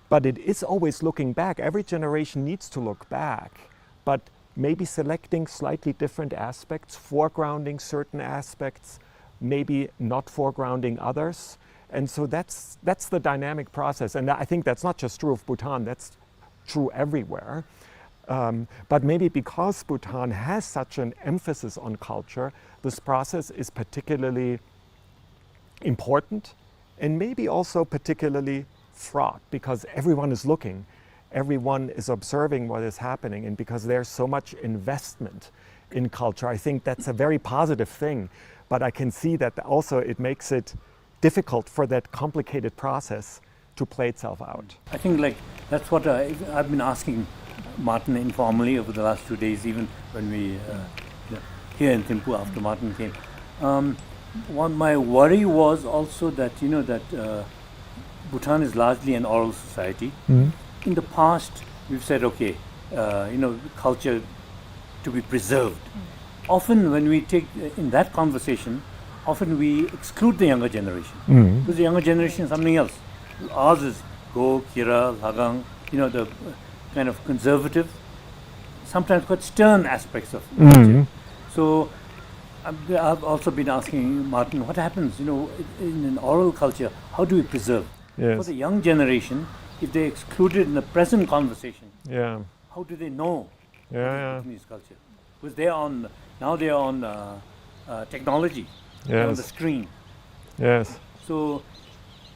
but it is always looking back. Every generation needs to look back, but maybe selecting slightly different aspects, foregrounding certain aspects, maybe not foregrounding others. And so that's, that's the dynamic process. And I think that's not just true of Bhutan, that's true everywhere. Um, but maybe because Bhutan has such an emphasis on culture, this process is particularly important and maybe also particularly fraught because everyone is looking, everyone is observing what is happening, and because there's so much investment in culture, I think that's a very positive thing. But I can see that also it makes it difficult for that complicated process to play itself out. I think, like, that's what I, I've been asking Martin informally over the last two days, even when we, uh, you know, here in Thimphu after Martin came. Um, one, my worry was also that, you know, that, uh, Bhutan is largely an oral society. In the past, we've said, okay, uh, you know, culture to be preserved. Often when we take, uh, in that conversation, often we exclude the younger generation. Because the younger generation is something else. Ours is Go, Kira, Lhagang, you know, the, uh, kind of conservative, sometimes quite stern aspects of culture. So, I've, I've also been asking Martin, what happens, you know, in an oral culture, how do we preserve? For the young generation, if they're excluded in the present conversation, how do they know Bhutanese culture? Because they are on, now they are on, uh, uh, technology, they're on the screen. So,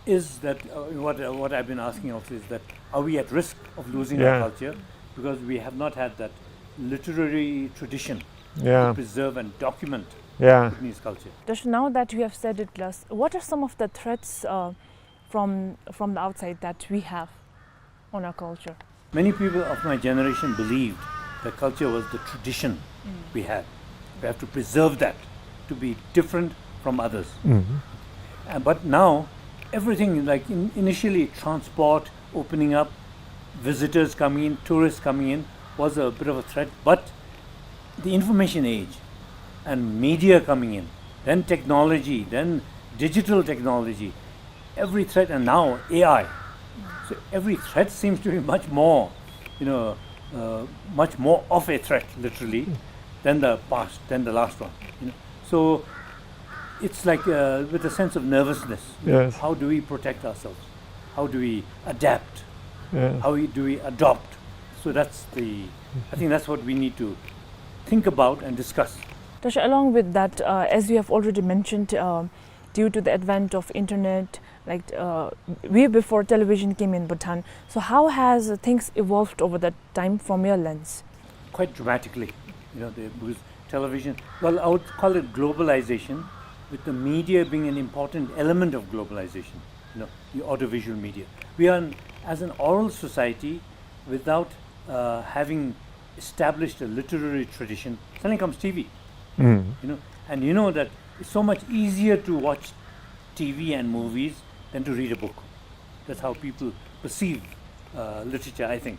is that, uh, what, uh, what I've been asking also is that, are we at risk of losing our culture because we have not had that literary tradition to preserve and document Bhutanese culture? Darshu, now that you have said it, Las, what are some of the threats, uh, from, from the outside that we have on our culture? Many people of my generation believed that culture was the tradition we had. We have to preserve that to be different from others. And, but now, everything, like, in, initially, transport opening up, visitors coming in, tourists coming in, was a bit of a threat. But the information age and media coming in, then technology, then digital technology, every threat, and now A I. So every threat seems to be much more, you know, uh, much more of a threat, literally, than the past, than the last one. You know? So it's like, uh, with a sense of nervousness. How do we protect ourselves? How do we adapt? How we, do we adopt? So that's the, I think that's what we need to think about and discuss. Darshu, along with that, uh, as you have already mentioned, uh, due to the advent of internet, like, uh, way before television came in Bhutan. So how has things evolved over that time from your lens? Quite dramatically, you know, the, because television, well, I would call it globalization, with the media being an important element of globalization, you know, the audiovisual media. We are, an, as an oral society, without, uh, having established a literary tradition, suddenly comes T V. You know, and you know that it's so much easier to watch T V and movies than to read a book. That's how people perceive, uh, literature, I think.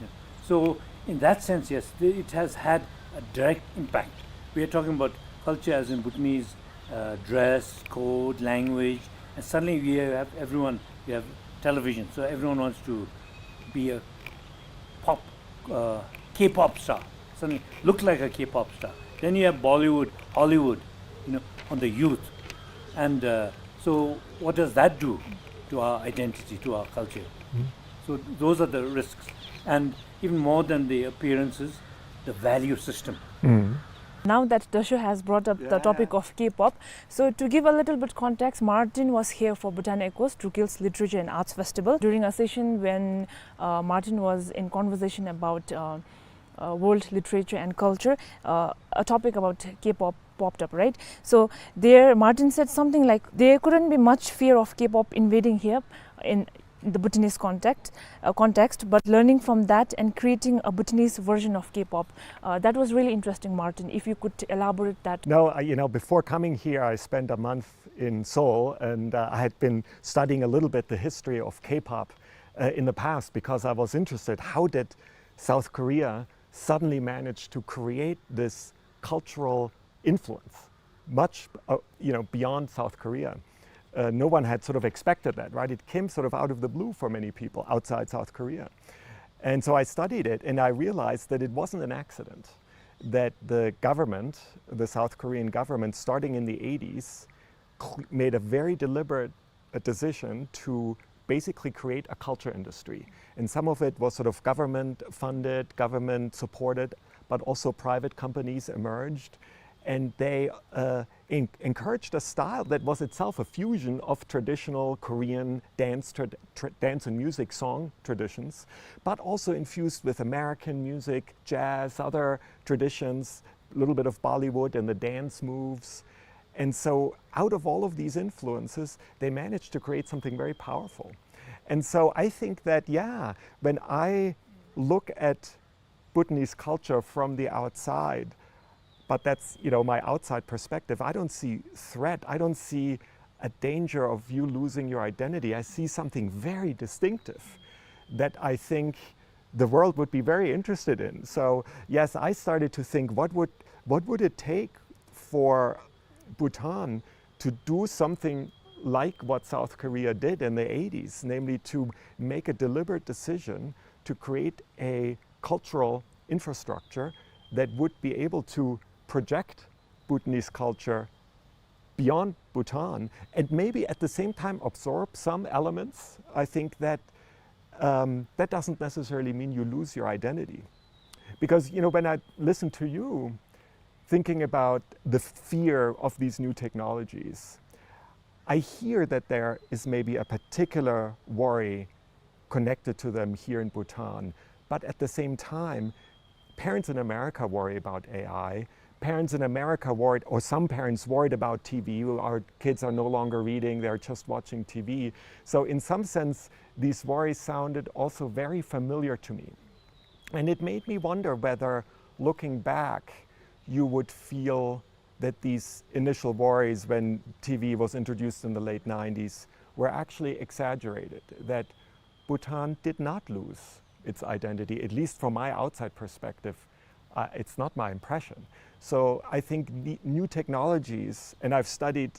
Yeah. So, in that sense, yes, the, it has had a direct impact. We are talking about culture as in Bhutanese, uh, dress, code, language, and suddenly we have everyone, we have television, so everyone wants to be a pop, uh, K-pop star. Suddenly look like a K-pop star. Then you have Bollywood, Hollywood, you know, on the youth. And, uh, so what does that do to our identity, to our culture? So those are the risks. And even more than the appearances, the value system. Now that Darshu has brought up the topic of K-pop, so to give a little bit context, Martin was here for Bhutan Echoes, Drukgyal's Literature and Arts Festival, during a session when, uh, Martin was in conversation about, uh, uh, world literature and culture, uh, a topic about K-pop popped up, right? So there, Martin said something like, "There couldn't be much fear of K-pop invading here in the Bhutanese context, uh, context, but learning from that and creating a Bhutanese version of K-pop." Uh, that was really interesting, Martin. If you could elaborate that. No, I, you know, before coming here, I spent a month in Seoul, and uh, I had been studying a little bit the history of K-pop uh, in the past because I was interested, how did South Korea suddenly manage to create this cultural influence, much uh, you know, beyond South Korea? Uh, no one had sort of expected that, right? It came sort of out of the blue for many people outside South Korea. And so I studied it, and I realized that it wasn't an accident that the government, the South Korean government, starting in the eighties, cl- made a very deliberate uh, decision to basically create a culture industry. And some of it was sort of government funded, government supported, but also private companies emerged. And they uh, en- encouraged a style that was itself a fusion of traditional Korean dance, tra- tra- dance and music song traditions, but also infused with American music, jazz, other traditions, a little bit of Bollywood and the dance moves. And so, out of all of these influences, they managed to create something very powerful. And so, I think that, yeah, when I look at Bhutanese culture from the outside, but that's, you know, my outside perspective, I don't see threat. I don't see a danger of you losing your identity. I see something very distinctive that I think the world would be very interested in. So yes, I started to think, what would, what would it take for Bhutan to do something like what South Korea did in the eighties, namely to make a deliberate decision to create a cultural infrastructure that would be able to project Bhutanese culture beyond Bhutan and maybe at the same time absorb some elements. I think that um, that doesn't necessarily mean you lose your identity. Because, you know, when I listen to you, thinking about the fear of these new technologies, I hear that there is maybe a particular worry connected to them here in Bhutan. But at the same time, parents in America worry about A I. Parents in America worried, or some parents worried about T V. Our kids are no longer reading, they're just watching T V. So in some sense, these worries sounded also very familiar to me. And it made me wonder whether, looking back, you would feel that these initial worries when T V was introduced in the late nineties were actually exaggerated, that Bhutan did not lose its identity, at least from my outside perspective. Uh, it's not my impression. So I think the new technologies, and I've studied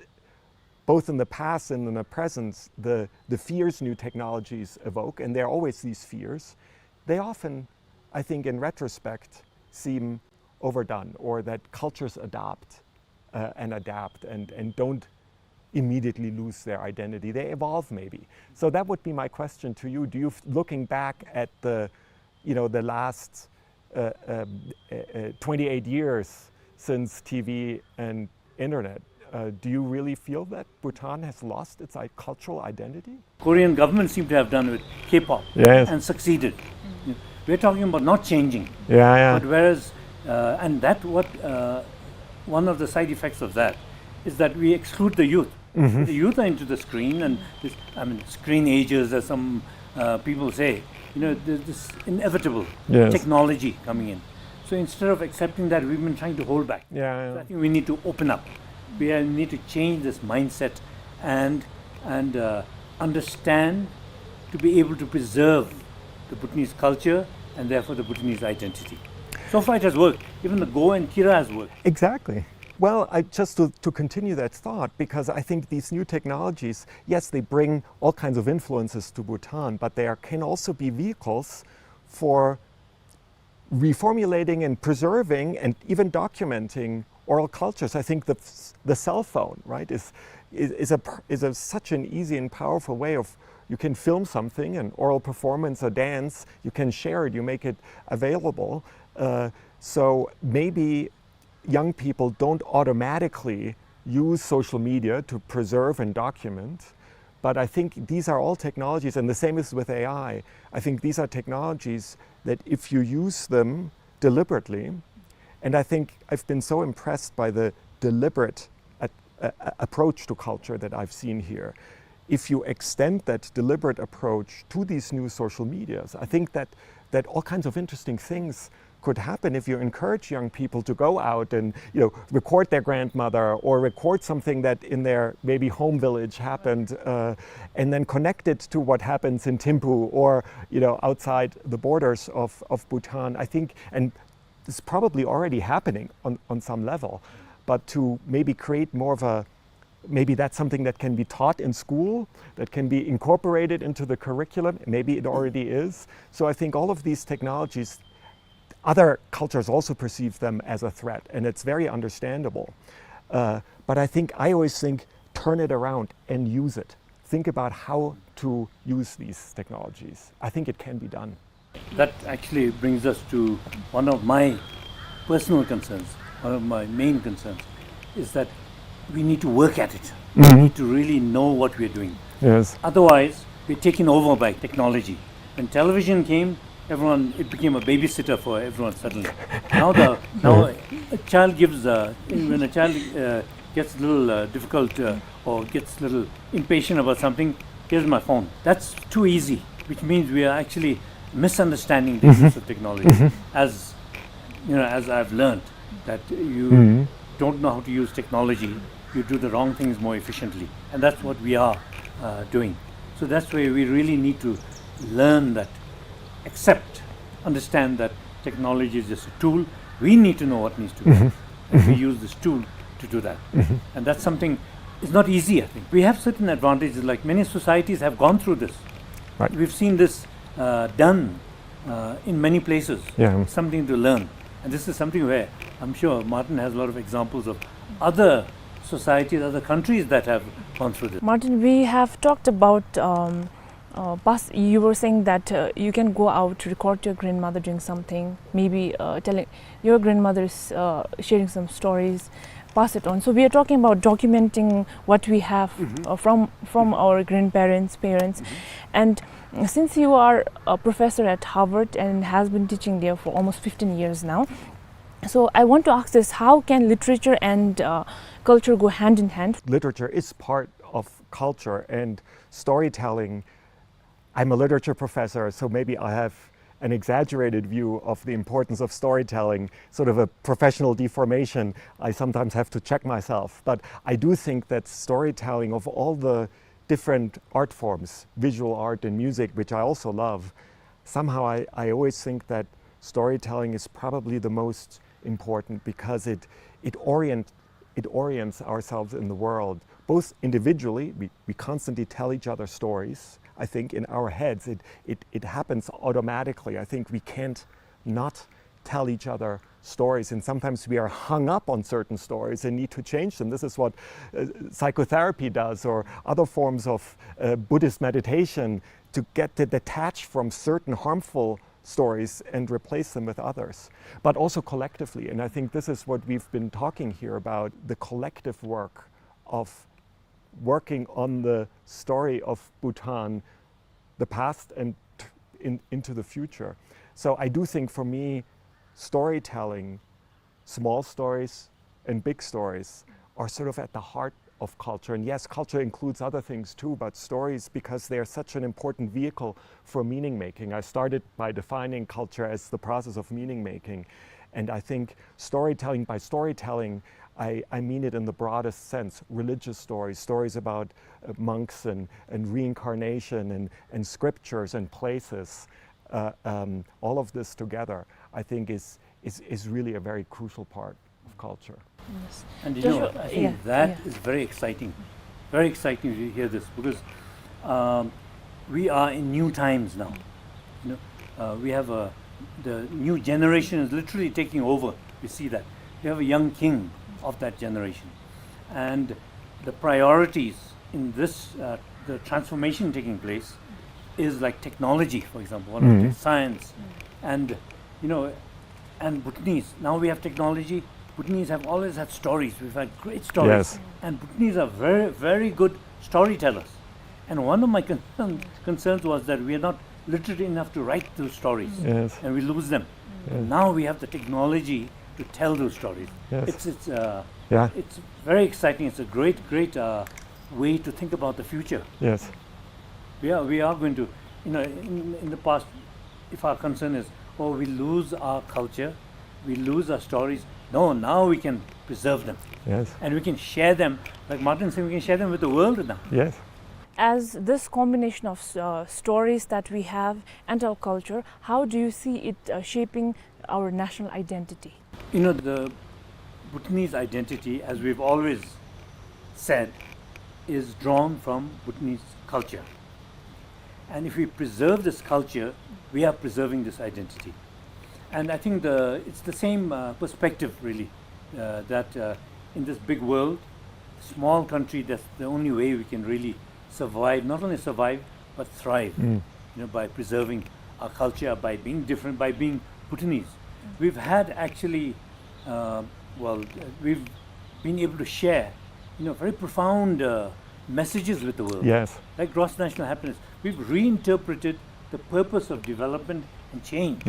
both in the past and in the present, the, the fears new technologies evoke, and there are always these fears, they often, I think, in retrospect, seem overdone, or that cultures adopt uh, and adapt and, and don't immediately lose their identity. They evolve, maybe. So that would be my question to you. Do you, looking back at the, you know, the last uh, uh, uh, twenty-eight years since T V and internet, uh, do you really feel that Bhutan has lost its i- cultural identity? Korean government seem to have done with K-pop Yes. and succeeded. We're talking about not changing. Yeah, yeah. But whereas, uh, and that what uh, one of the side effects of that is that we exclude the youth. The youth are into the screen, and this, I mean, screen ages, as some uh, people say. You know, there's this inevitable Yes. technology coming in. So instead of accepting that, we've been trying to hold back. Yeah, So yeah. I think we need to open up. We uh, need to change this mindset and and uh, understand to be able to preserve the Bhutanese culture and therefore the Bhutanese identity. So far it has worked. Even the Go and Kira has worked. Exactly. Well, I, just to, to continue that thought, because I think these new technologies, yes, they bring all kinds of influences to Bhutan, but they are, can also be vehicles for reformulating and preserving and even documenting oral cultures. I think the, the cell phone, right, is, is, is, a, pr- is a, such an easy and powerful way of, you can film something, an oral performance, a dance, you can share it, you make it available. Uh, so maybe young people don't automatically use social media to preserve and document. But I think these are all technologies, and the same is with A I. I think these are technologies that if you use them deliberately, and I think I've been so impressed by the deliberate a, a, a- approach to culture that I've seen here, if you extend that deliberate approach to these new social medias, I think that, that all kinds of interesting things could happen if you encourage young people to go out and, you know, record their grandmother or record something that in their maybe home village happened, uh, and then connect it to what happens in Thimphu or, you know, outside the borders of, of Bhutan. I think, and it's probably already happening on, on some level, but to maybe create more of a, maybe that's something that can be taught in school, that can be incorporated into the curriculum. Maybe it already is. So I think all of these technologies, other cultures also perceive them as a threat, and it's very understandable. Uh, but I think, I always think, turn it around and use it. Think about how to use these technologies. I think it can be done. That actually brings us to one of my personal concerns, one of my main concerns, is that we need to work at it. We need to really know what we're doing. Yes. Otherwise, we're taken over by technology. When television came, everyone, it became a babysitter for everyone suddenly. Now the, now a child gives, uh, when a child, uh, gets a little, uh, difficult, uh, or gets a little impatient about something, "Here's my phone." That's too easy, which means we are actually misunderstanding the use of technology. As, you know, as I've learned, that you don't know how to use technology, you do the wrong things more efficiently. And that's what we are, uh, doing. So that's why we really need to learn that, accept, understand that technology is just a tool. We need to know what needs to be done. And we use this tool to do that. And that's something, it's not easy, I think. We have certain advantages, like, many societies have gone through this. Right. We've seen this, uh, done, uh, in many places. Yeah. Something to learn. And this is something where I'm sure Martin has a lot of examples of other societies, other countries that have gone through this. Martin, we have talked about, um, uh, past, you were saying that, uh, you can go out, record your grandmother doing something, maybe, uh, telling your grandmother is, uh, sharing some stories, pass it on. So we are talking about documenting what we have, uh, from, from our grandparents, parents. And since you are a professor at Harvard and has been teaching there for almost fifteen years now, so I want to ask this, how can literature and, uh, culture go hand in hand? Literature is part of culture, and storytelling, I'm a literature professor, so maybe I have an exaggerated view of the importance of storytelling, sort of a professional deformation. I sometimes have to check myself. But I do think that storytelling of all the different art forms, visual art and music, which I also love, somehow I, I always think that storytelling is probably the most important because it, it orient, it orients ourselves in the world, both individually, we, we constantly tell each other stories. I think in our heads, it, it, it happens automatically. I think we can't not tell each other stories, and sometimes we are hung up on certain stories and need to change them. This is what, uh, psychotherapy does, or other forms of, uh, Buddhist meditation, to get to detach from certain harmful stories and replace them with others, but also collectively. And I think this is what we've been talking here about, the collective work of working on the story of Bhutan, the past and t-, in, into the future. So I do think for me, storytelling, small stories and big stories, are sort of at the heart of culture. And yes, culture includes other things too, but stories, because they are such an important vehicle for meaning making. I started by defining culture as the process of meaning making. And I think storytelling, by storytelling, I, I mean it in the broadest sense, religious stories, stories about, uh, monks and, and reincarnation and, and scriptures and places. Uh, um, all of this together, I think, is, is, is really a very crucial part of culture. Yes. And you know, Joshua, I think yeah, that yeah. is very exciting. Very exciting to hear this because, um, we are in new times now. You know, uh, we have a, the new generation is literally taking over. We see that. We have a young king of that generation. And the priorities in this, uh, the transformation taking place is like technology, for example, one of the science. And, you know, and Bhutanese, now we have technology. Bhutanese have always had stories. We've had great stories. Yes. And Bhutanese are very, very good storytellers. And one of my concern, concerns was that we are not literate enough to write those stories. Yes. And we lose them. Yes. Now we have the technology to tell those stories. Yes. It's, it's, uh, yeah, it's very exciting. It's a great, great, uh, way to think about the future. Yes. We are, we are going to, you know, in, in the past, if our concern is, "Oh, we lose our culture, we lose our stories," no, now we can preserve them. Yes. And we can share them, like Martin said, we can share them with the world now. Yes. As this combination of, uh, stories that we have and our culture, how do you see it, uh, shaping our national identity? You know, the Bhutanese identity, as we've always said, is drawn from Bhutanese culture. And if we preserve this culture, we are preserving this identity. And I think the, it's the same, uh, perspective, really, uh, that, uh, in this big world, small country, that's the only way we can really survive, not only survive, but thrive, you know, by preserving our culture, by being different, by being Bhutanese. We've had actually, uh, well, uh, we've been able to share, you know, very profound, uh, messages with the world. Yes. Like gross national happiness. We've reinterpreted the purpose of development and change.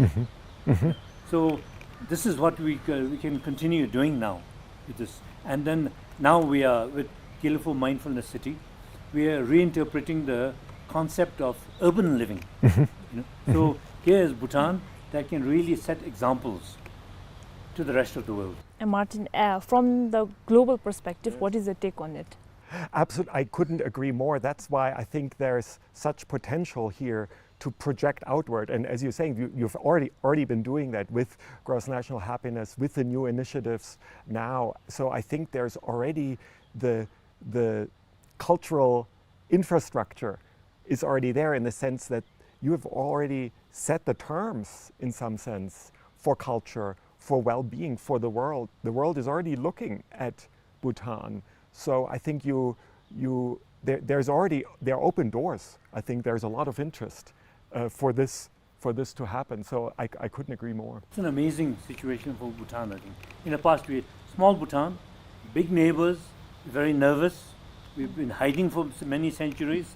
So this is what we ca-, we can continue doing now with this. And then now we are, with Gelephu Mindfulness City, we are reinterpreting the concept of urban living. You know? So here is Bhutan that can really set examples to the rest of the world. And Martin, uh, from the global perspective, what is your take on it? Absolutely, I couldn't agree more. That's why I think there's such potential here to project outward. And as you're saying, you, you've already, already been doing that with Gross National Happiness, with the new initiatives now. So I think there's already the, the cultural infrastructure is already there, in the sense that you have already set the terms, in some sense, for culture, for well-being, for the world. The world is already looking at Bhutan. So I think you, you, there, there's already, there are open doors. I think there's a lot of interest, uh, for this, for this to happen. So I, I couldn't agree more. It's an amazing situation for Bhutan, I think. In the past, we had small Bhutan, big neighbors, very nervous. We've been hiding for s-, many centuries.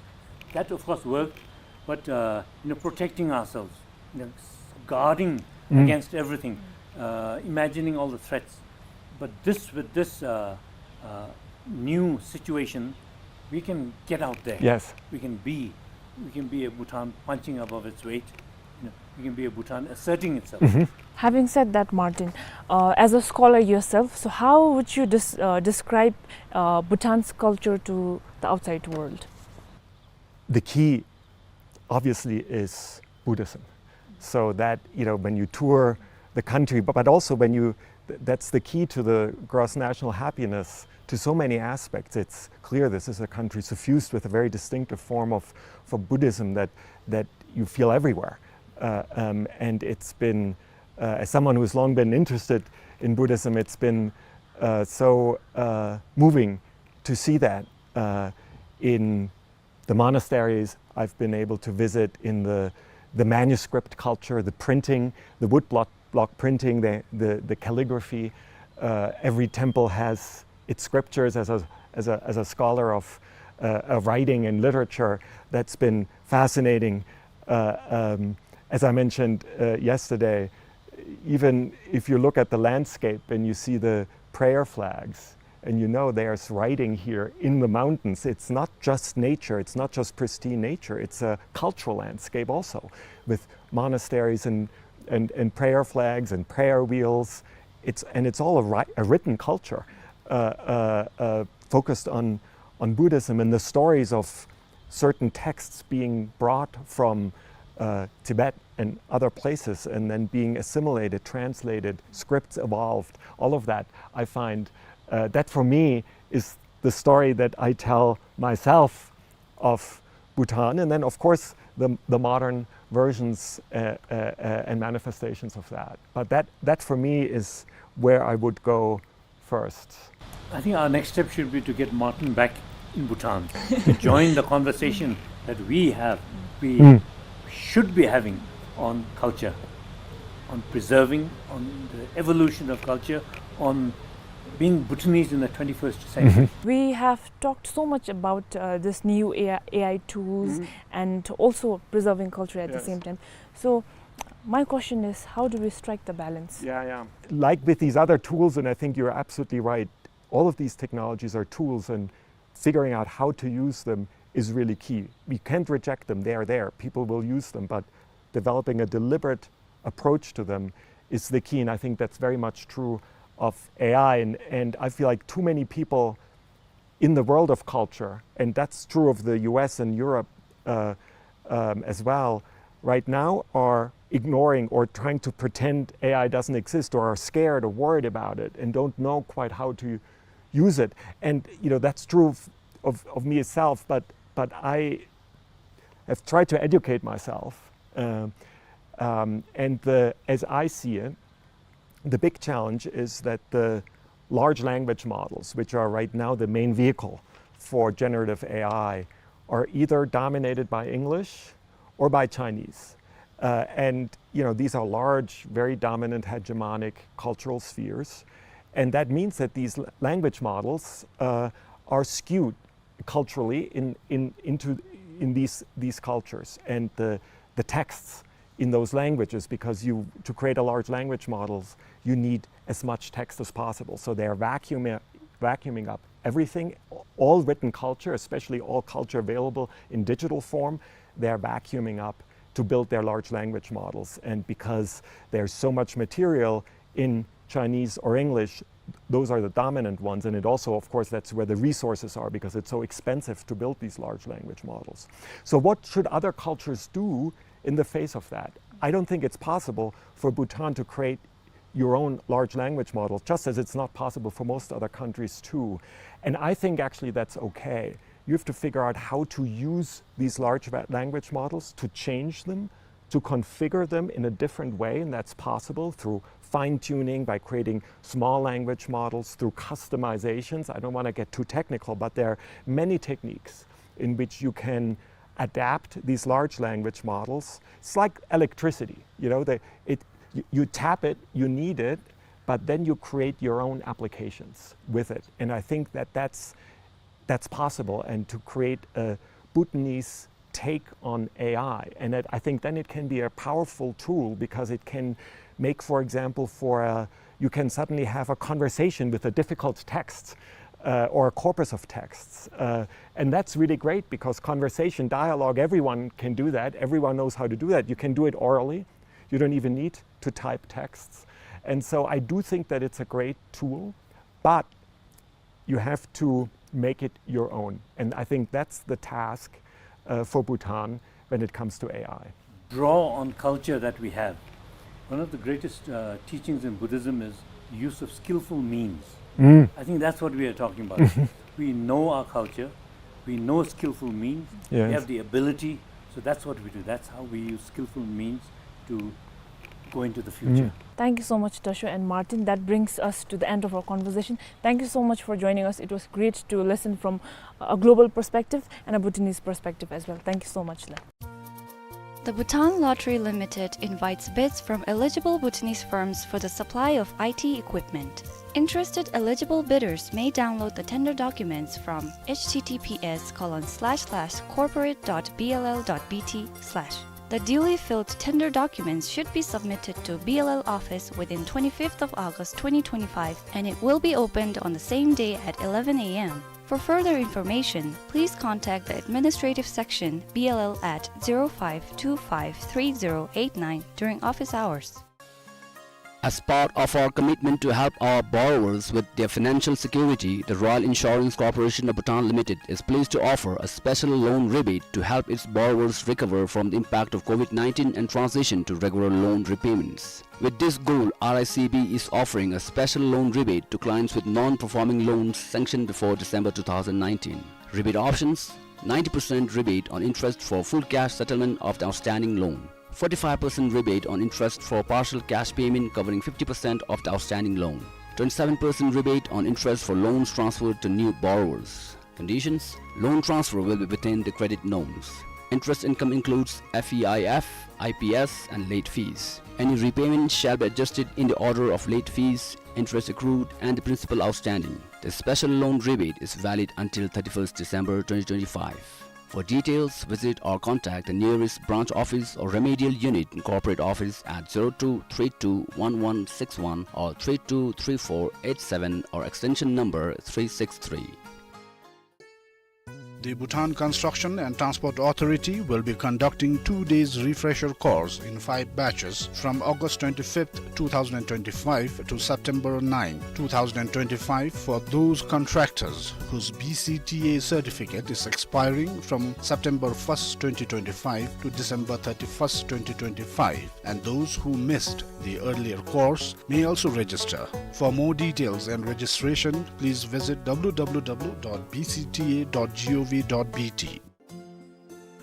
That, of course, worked, but, uh, you know, protecting ourselves, you know, s-, guarding against everything, uh, imagining all the threats. But this, with this, uh, uh, new situation, we can get out there. Yes. We can be, we can be a Bhutan punching above its weight. You know, we can be a Bhutan asserting itself. Having said that, Martin, uh, as a scholar yourself, so how would you des-, uh, describe, uh, Bhutan's culture to the outside world? The key, obviously, is Buddhism. So that, you know, when you tour the country, but, but also when you, th-, that's the key to the gross national happiness to so many aspects. It's clear this is a country suffused with a very distinctive form of, for Buddhism that, that you feel everywhere. Uh, um, and it's been, uh, as someone who's long been interested in Buddhism, it's been, uh, so, uh, moving to see that, uh, in the monasteries I've been able to visit, in the, the manuscript culture, the printing, the wood block, block printing, the, the, the calligraphy. Uh, every temple has its scriptures. As a, as a, as a scholar of, uh, of writing and literature, that's been fascinating. Uh, um, as I mentioned, uh, yesterday, even if you look at the landscape and you see the prayer flags, and you know there's writing here in the mountains. It's not just nature, it's not just pristine nature, it's a cultural landscape also, with monasteries and, and, and prayer flags and prayer wheels. It's, and it's all a, ri-, a written culture, uh, uh, uh, focused on, on Buddhism and the stories of certain texts being brought from, uh, Tibet and other places and then being assimilated, translated, scripts evolved, all of that, I find, uh, that for me is the story that I tell myself of Bhutan, and then, of course, the, the modern versions, uh, uh, uh, and manifestations of that. But that, that for me is where I would go first. I think our next step should be to get Martin back in Bhutan to join the conversation that we have, we should be having on culture, on preserving, on the evolution of culture, on being Bhutanese in the twenty-first century. We have talked so much about, uh, this new A I, A I tools and also preserving culture at the same time. So, My question is, how do we strike the balance? Yeah, yeah. Like with these other tools, and I think you're absolutely right, all of these technologies are tools, and figuring out how to use them is really key. We can't reject them, they are there, people will use them, but developing a deliberate approach to them is the key, and I think that's very much true of A I, and, and I feel like too many people in the world of culture, and that's true of the U S and Europe, uh, um, as well, right now are ignoring or trying to pretend A I doesn't exist, or are scared or worried about it and don't know quite how to use it. And, you know, that's true of, of, of me itself, but, but I have tried to educate myself. Um, um, and the, as I see it, the big challenge is that the large language models, which are right now the main vehicle for generative A I, are either dominated by English or by Chinese. Uh, and, you know, these are large, very dominant, hegemonic cultural spheres. And that means that these l-, language models, uh, are skewed culturally in, in, into, in these, these cultures and the, the texts in those languages, because you, to create a large language models, you need as much text as possible. So they're vacuuming, vacuuming up everything, all written culture, especially all culture available in digital form, they're vacuuming up to build their large language models. And because there's so much material in Chinese or English, those are the dominant ones, and it also, of course, that's where the resources are, because it's so expensive to build these large language models. So what should other cultures do in the face of that? I don't think it's possible for Bhutan to create your own large language model, just as it's not possible for most other countries too. And I think actually that's okay. You have to figure out how to use these large va-, language models, to change them, to configure them in a different way, and that's possible through fine-tuning, by creating small language models, through customizations. I don't wanna get too technical, but there are many techniques in which you can adapt these large language models. It's like electricity, you know, they, it, you, you tap it, you need it, but then you create your own applications with it. And I think that that's, that's possible, and to create a Bhutanese take on A I. And that, I think then it can be a powerful tool, because it can make, for example, for a, you can suddenly have a conversation with a difficult text, uh, or a corpus of texts. Uh, and that's really great, because conversation, dialogue, everyone can do that. Everyone knows how to do that. You can do it orally. You don't even need to type texts. And so I do think that it's a great tool, but you have to make it your own. And I think that's the task, uh, for Bhutan when it comes to A I. Draw on culture that we have. One of the greatest, uh, teachings in Buddhism is use of skillful means. Mm. I think that's what we are talking about. We know our culture, we know skillful means, we, yes, have the ability, so that's what we do. That's how we use skillful means to go into the future. Mm. Thank you so much, Tashö and Martin. That brings us to the end of our conversation. Thank you so much for joining us. It was great to listen from a global perspective and a Bhutanese perspective as well. Thank you so much, le. The Bhutan Lottery Limited invites bids from eligible Bhutanese firms for the supply of I T equipment. Interested eligible bidders may download the tender documents from H T T P S colon slash slash corporate dot B L L dot B T slash. The duly filled tender documents should be submitted to B L L office within twenty-fifth of August twenty twenty-five, and it will be opened on the same day at eleven A M. For further information, please contact the administrative section, B L L, at zero five two five three zero eight nine during office hours. As part of our commitment to help our borrowers with their financial security, the Royal Insurance Corporation of Bhutan Limited is pleased to offer a special loan rebate to help its borrowers recover from the impact of COVID nineteen and transition to regular loan repayments. With this goal, R I C B is offering a special loan rebate to clients with non-performing loans sanctioned before December two thousand nineteen. Rebate options: ninety percent rebate on interest for full cash settlement of the outstanding loan, forty-five percent rebate on interest for partial cash payment covering fifty percent of the outstanding loan, twenty-seven percent rebate on interest for loans transferred to new borrowers. Conditions: loan transfer will be within the credit norms. Interest income includes F E I F, I P S, and late fees. Any repayment shall be adjusted in the order of late fees, interest accrued, and the principal outstanding. The special loan rebate is valid until thirty-first December twenty twenty-five. For details, visit or contact the nearest branch office or remedial unit, corporate office at zero two three two one one six one or three two three four eight seven or extension number three six three. The Bhutan Construction and Transport Authority will be conducting two days refresher course in five batches from August twenty-fifth, two thousand twenty-five to September ninth, two thousand twenty-five for those contractors whose B C T A certificate is expiring from September first, twenty twenty-five to December thirty-first, twenty twenty-five, and those who missed the earlier course may also register. For more details and registration, please visit W W W dot B C T A dot gov dot B T.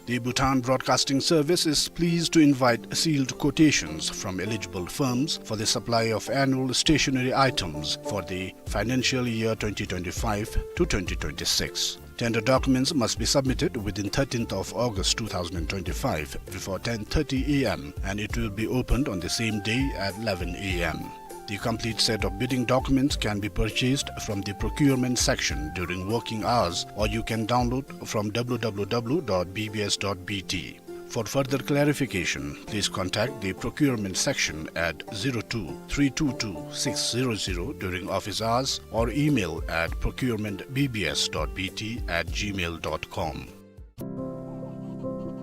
The Bhutan Broadcasting Service is pleased to invite sealed quotations from eligible firms for the supply of annual stationery items for the financial year twenty twenty-five to twenty twenty-six. Tender documents must be submitted within thirteenth of August two thousand twenty-five before ten thirty A M, and it will be opened on the same day at eleven A M. The complete set of bidding documents can be purchased from the procurement section during working hours, or you can download from W W W dot B B S dot B T. For further clarification, please contact the procurement section at zero two three two two six zero zero during office hours or email at procurement B B S dot B T at gmail dot com.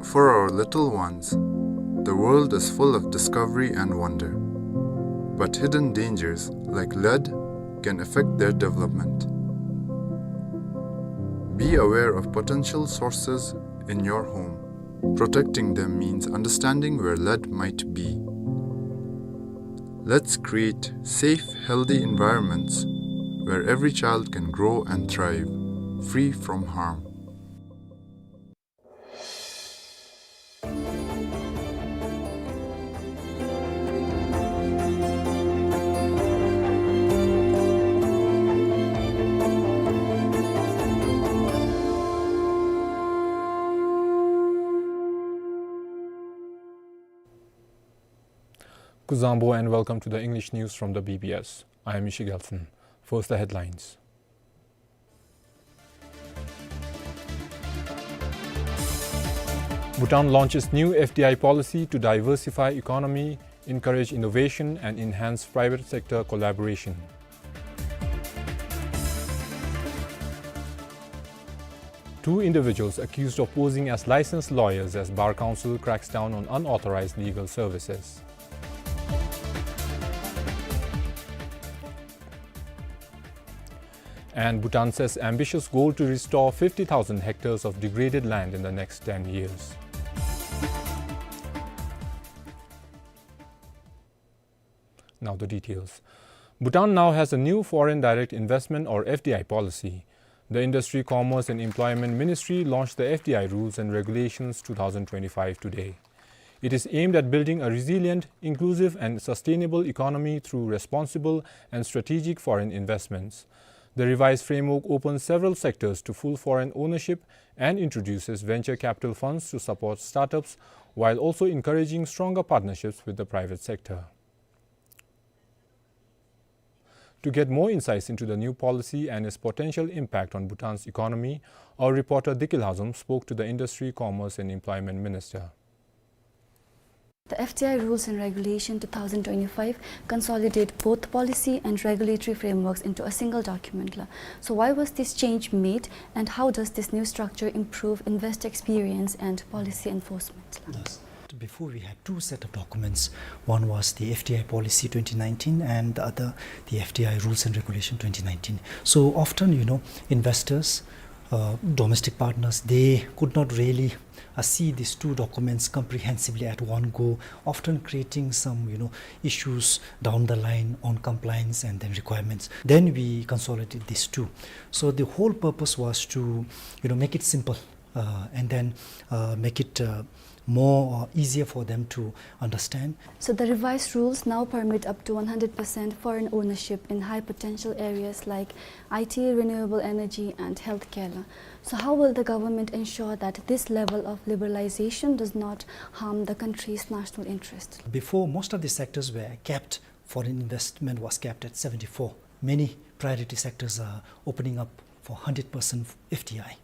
For our little ones, the world is full of discovery and wonder. But hidden dangers, like lead, can affect their development. Be aware of potential sources in your home. Protecting them means understanding where lead might be. Let's create safe, healthy environments where every child can grow and thrive, free from harm. Kuzuzangpo and welcome to the English news from the B B S. I am Ishi Gelson. First, the headlines. Bhutan launches new F D I policy to diversify economy, encourage innovation and enhance private sector collaboration. Two individuals accused of posing as licensed lawyers as Bar Council cracks down on unauthorized legal services. And Bhutan sets ambitious goal to restore fifty thousand hectares of degraded land in the next ten years. Now the details. Bhutan now has a new foreign direct investment or F D I policy. The Industry, Commerce and Employment Ministry launched the F D I Rules and Regulations two thousand twenty-five today. It is aimed at building a resilient, inclusive and sustainable economy through responsible and strategic foreign investments. The revised framework opens several sectors to full foreign ownership and introduces venture capital funds to support startups, while also encouraging stronger partnerships with the private sector. To get more insights into the new policy and its potential impact on Bhutan's economy, our reporter Dikil Hazom spoke to the Industry, Commerce and Employment Minister. The F D I Rules and Regulation two thousand twenty-five consolidate both policy and regulatory frameworks into a single document la. So why was this change made, and how does this new structure improve investor experience and policy enforcement la? Yes. Before we had two set of documents. One was the F D I Policy twenty nineteen and the other the F D I Rules and Regulation twenty nineteen. So often, you know, investors, uh, domestic partners, they could not really, uh, see these two documents comprehensively at one go, often creating some, you know, issues down the line on compliance and then requirements. Then we consolidated these two. So the whole purpose was to, you know, make it simple, uh, and then, uh, make it, uh, more, uh, easier for them to understand. So the revised rules now permit up to one hundred percent foreign ownership in high potential areas like I T, renewable energy and healthcare la. So how will the government ensure that this level of liberalization does not harm the country's national interest? Before, most of the sectors were capped, foreign investment was capped at seventy-four. Many priority sectors are opening up for hundred percent F D I.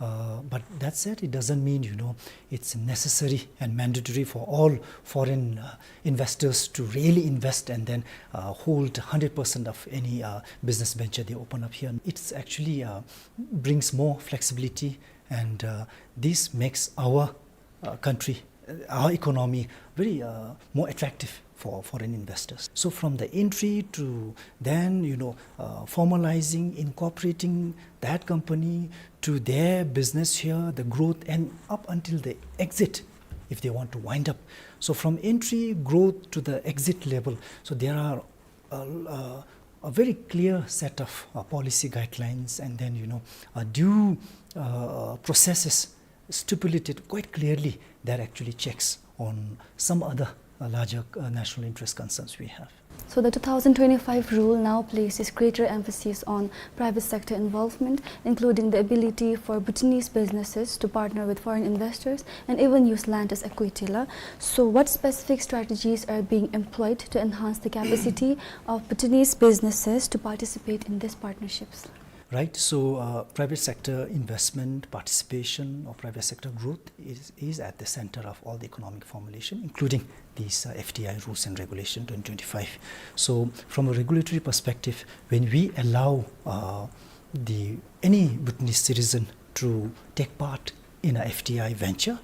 Uh, but that said, it doesn't mean, you know, it's necessary and mandatory for all foreign, uh, investors to really invest and then, uh, hold hundred percent of any, uh, business venture they open up here. It's actually, uh, brings more flexibility, and, uh, this makes our, uh, country, uh, our economy very, uh, more attractive for foreign investors. So from the entry to then, you know, uh, formalizing, incorporating that company, to their business here, the growth, and up until the exit, if they want to wind up. So from entry, growth to the exit level, so there are a, a, a very clear set of, uh, policy guidelines, and then, you know, uh, due, uh, processes stipulated quite clearly that actually checks on some other, uh, larger, uh, national interest concerns we have. So the two thousand twenty-five rule now places greater emphasis on private sector involvement, including the ability for Bhutanese businesses to partner with foreign investors and even use land as equity la. So what specific strategies are being employed to enhance the capacity of Bhutanese businesses to participate in these partnerships? Right, so, uh, private sector investment, participation, or private sector growth is, is at the center of all the economic formulation, including these, uh, F D I rules and regulation twenty twenty-five. So from a regulatory perspective, when we allow, uh, the, any Bhutanese citizen to take part in a F D I venture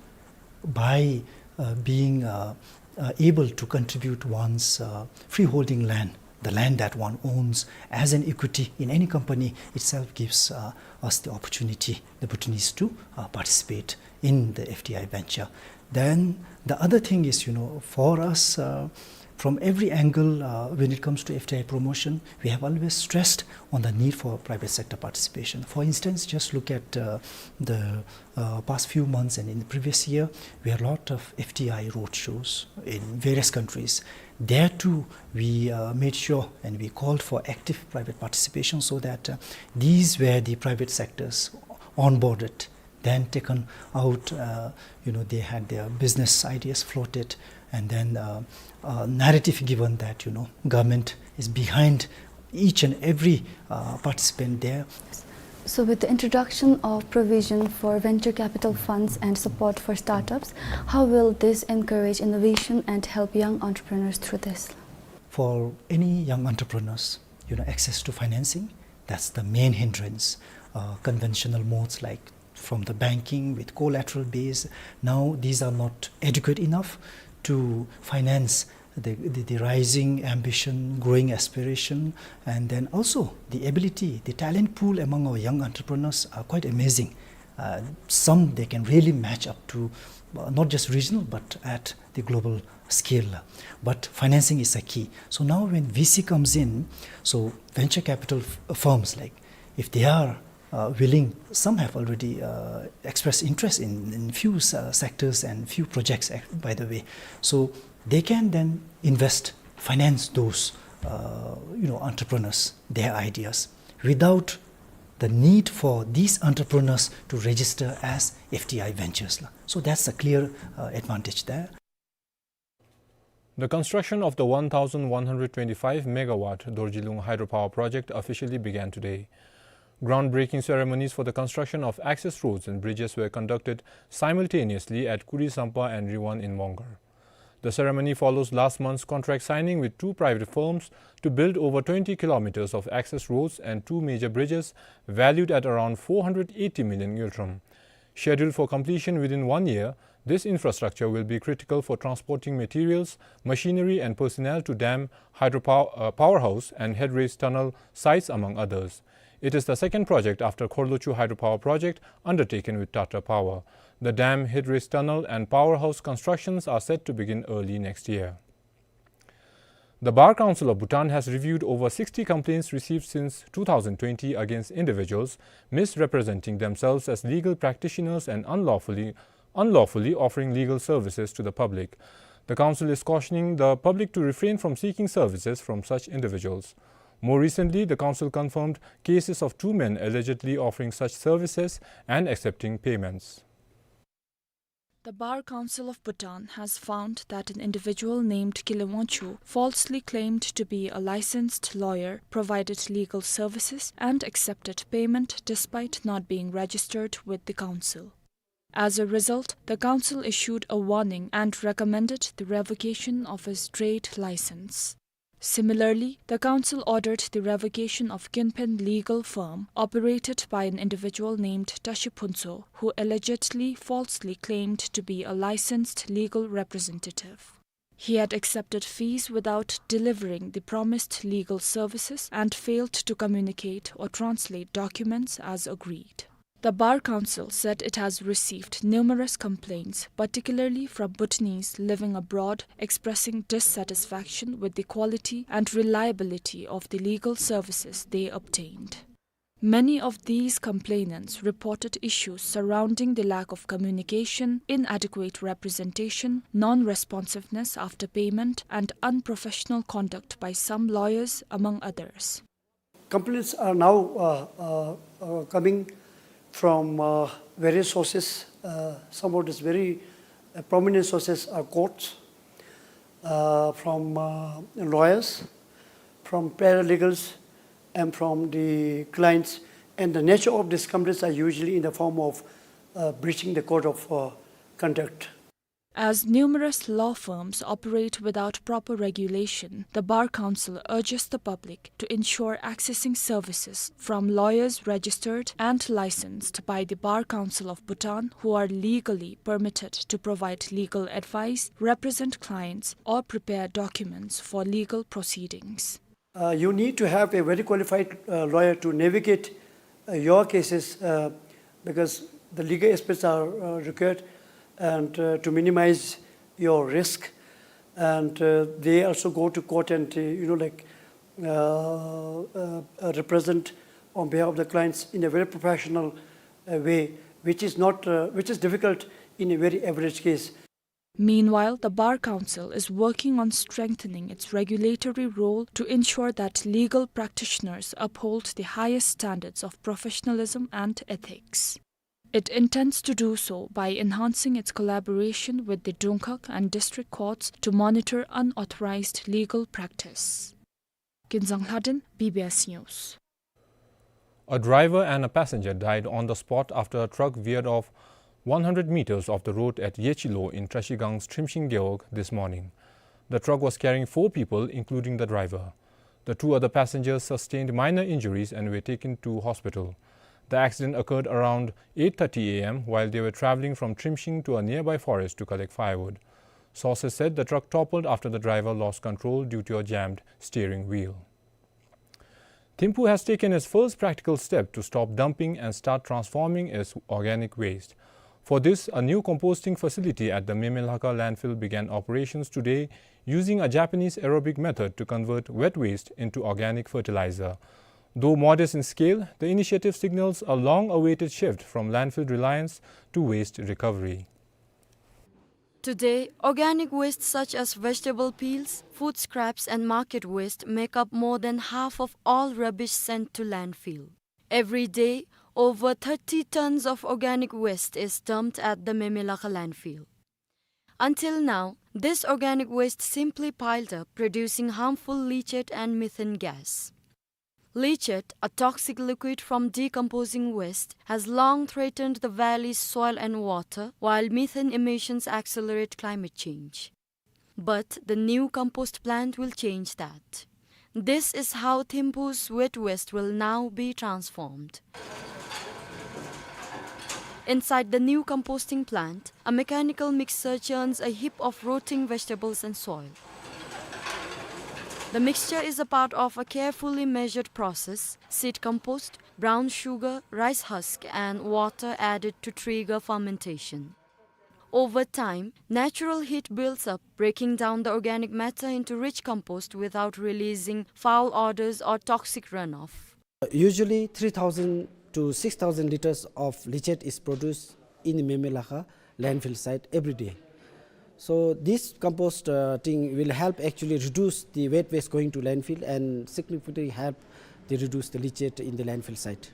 by, uh, being, uh, uh, able to contribute one's, uh, freeholding land, the land that one owns, as an equity in any company itself gives, uh, us the opportunity, the Bhutanese, to, uh, participate in the F D I venture. Then the other thing is, you know, for us, uh, from every angle, uh, when it comes to F D I promotion, we have always stressed on the need for private sector participation. For instance, just look at, uh, the, uh, past few months and in the previous year, we had a lot of F D I roadshows in various countries. There too, we, uh, made sure and we called for active private participation so that, uh, these were the private sectors onboarded, then taken out, uh, you know, they had their business ideas floated, and then, uh, uh, narrative given that, you know, government is behind each and every, uh, participant there. So with the introduction of provision for venture capital funds and support for startups, how will this encourage innovation and help young entrepreneurs through this? For any young entrepreneurs, you know, access to financing, that's the main hindrance. Uh, conventional modes like from the banking with collateral base, now these are not adequate enough to finance the, the, the rising ambition, growing aspiration, and then also the ability, the talent pool among our young entrepreneurs are quite amazing. Uh, some they can really match up to, uh, not just regional, but at the global scale. But financing is a key. So now when V C comes in, so venture capital f-, firms, like, if they are, uh, willing, some have already, uh, expressed interest in, in few, uh, sectors and few projects, ac-, by the way. So they can then invest, finance those, uh, you know, entrepreneurs, their ideas, without the need for these entrepreneurs to register as F D I ventures la. So that's a clear, uh, advantage there. The construction of the one thousand one hundred twenty-five megawatt Dorjilung hydropower project officially began today. Groundbreaking ceremonies for the construction of access roads and bridges were conducted simultaneously at Kurisampa and Riwan in Mongar. The ceremony follows last month's contract signing with two private firms to build over twenty kilometers of access roads and two major bridges valued at around four hundred eighty million ngultrum. Scheduled for completion within one year, this infrastructure will be critical for transporting materials, machinery and personnel to dam, hydropow-, uh, powerhouse and headrace tunnel sites, among others. It is the second project after Khorlochu hydropower project undertaken with Tata Power. The dam, headrace tunnel and powerhouse constructions are set to begin early next year. The Bar Council of Bhutan has reviewed over sixty complaints received since two thousand twenty against individuals misrepresenting themselves as legal practitioners and unlawfully, unlawfully offering legal services to the public. The council is cautioning the public to refrain from seeking services from such individuals. More recently, the council confirmed cases of two men allegedly offering such services and accepting payments. The Bar Council of Bhutan has found that an individual named Kile Wangchuk falsely claimed to be a licensed lawyer, provided legal services, and accepted payment despite not being registered with the council. As a result, the council issued a warning and recommended the revocation of his trade license. Similarly, the council ordered the revocation of Kinpen Legal Firm, operated by an individual named Tashi Phuntsho, who allegedly falsely claimed to be a licensed legal representative. He had accepted fees without delivering the promised legal services and failed to communicate or translate documents as agreed. The Bar Council said it has received numerous complaints, particularly from Bhutanese living abroad, expressing dissatisfaction with the quality and reliability of the legal services they obtained. Many of these complainants reported issues surrounding the lack of communication, inadequate representation, non-responsiveness after payment, and unprofessional conduct by some lawyers, among others. Complaints are now, uh, uh, uh, coming from, uh, various sources. Uh, some of these very, uh, prominent sources are courts, uh, from, uh, lawyers, from paralegals, and from the clients. And the nature of these complaints are usually in the form of, uh, breaching the code of, uh, conduct. As numerous law firms operate without proper regulation, the Bar Council urges the public to ensure accessing services from lawyers registered and licensed by the Bar Council of Bhutan, who are legally permitted to provide legal advice, represent clients, or prepare documents for legal proceedings. Uh, you need to have a very qualified, uh, lawyer to navigate, uh, your cases, uh, because the legal experts are, uh, required, and, uh, to minimize your risk. And, uh, they also go to court and, uh, you know, like, uh, uh, uh, represent on behalf of the clients in a very professional, uh, way, which is not, uh, which is difficult in a very average case. Meanwhile, the Bar Council is working on strengthening its regulatory role to ensure that legal practitioners uphold the highest standards of professionalism and ethics. It intends to do so by enhancing its collaboration with the Dungkhag and district courts to monitor unauthorized legal practice. Kinzang Lhadon, B B S News. A driver and a passenger died on the spot after a truck veered off one hundred meters of the road at Yechilo in Trashigang's Trimshing Gewog this morning. The truck was carrying four people, including the driver. The two other passengers sustained minor injuries and were taken to hospital. The accident occurred around eight thirty A M while they were traveling from Trimshing to a nearby forest to collect firewood. Sources said the truck toppled after the driver lost control due to a jammed steering wheel. Thimphu has taken its first practical step to stop dumping and start transforming its organic waste. For this, a new composting facility at the Memelhakha landfill began operations today, using a Japanese aerobic method to convert wet waste into organic fertilizer. Though modest in scale, the initiative signals a long-awaited shift from landfill reliance to waste recovery. Today, organic waste such as vegetable peels, food scraps, and market waste make up more than half of all rubbish sent to landfill. Every day, over thirty tons of organic waste is dumped at the Memelakha landfill. Until now, this organic waste simply piled up, producing harmful leachate and methane gas. Leachate, a toxic liquid from decomposing waste, has long threatened the valley's soil and water, while methane emissions accelerate climate change. But the new compost plant will change that. This is how Thimphu's wet waste will now be transformed. Inside the new composting plant, a mechanical mixer churns a heap of rotting vegetables and soil. The mixture is a part of a carefully measured process: seed compost, brown sugar, rice husk, and water added to trigger fermentation. Over time, natural heat builds up, breaking down the organic matter into rich compost without releasing foul odors or toxic runoff. Usually three thousand to six thousand liters of leachate is produced in Memelakha landfill site every day. So this compost, uh, thing will help actually reduce the wet waste going to landfill and significantly help the reduce the leachate in the landfill site.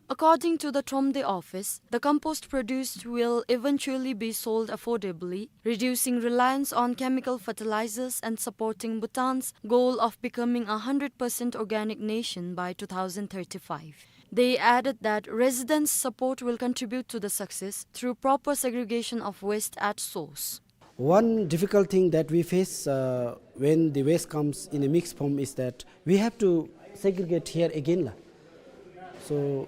According to the Thromde office, the compost produced will eventually be sold affordably, reducing reliance on chemical fertilizers and supporting Bhutan's goal of becoming a hundred percent organic nation by two thousand thirty-five. They added that residents' support will contribute to the success through proper segregation of waste at source. One difficult thing that we face, uh, when the waste comes in a mixed form is that we have to segregate here again, la. So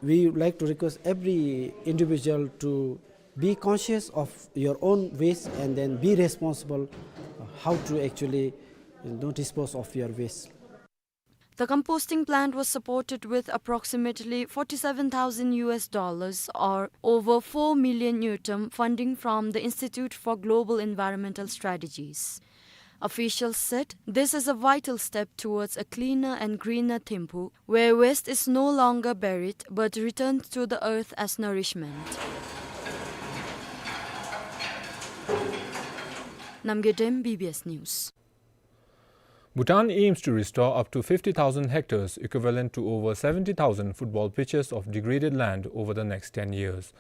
we would like to request every individual to be conscious of your own waste and then be responsible, uh, how to actually, you know, dispose of your waste. The composting plant was supported with approximately forty-seven thousand U S dollars, or over four million ngultrum, funding from the Institute for Global Environmental Strategies. Officials said this is a vital step towards a cleaner and greener Thimphu, where waste is no longer buried but returned to the earth as nourishment. Namgay Dem, B B S News. Bhutan aims to restore up to fifty thousand hectares, equivalent to over seventy thousand football pitches, of degraded land over the next ten years.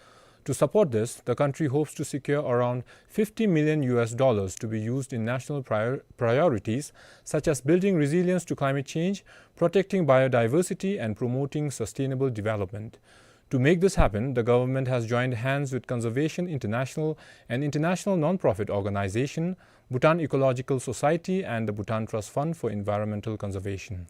To support this, the country hopes to secure around fifty million U S dollars to be used in national prior-, priorities such as building resilience to climate change, protecting biodiversity, and promoting sustainable development. To make this happen, the government has joined hands with Conservation International, an international non-profit organization, Bhutan Ecological Society, and the Bhutan Trust Fund for Environmental Conservation.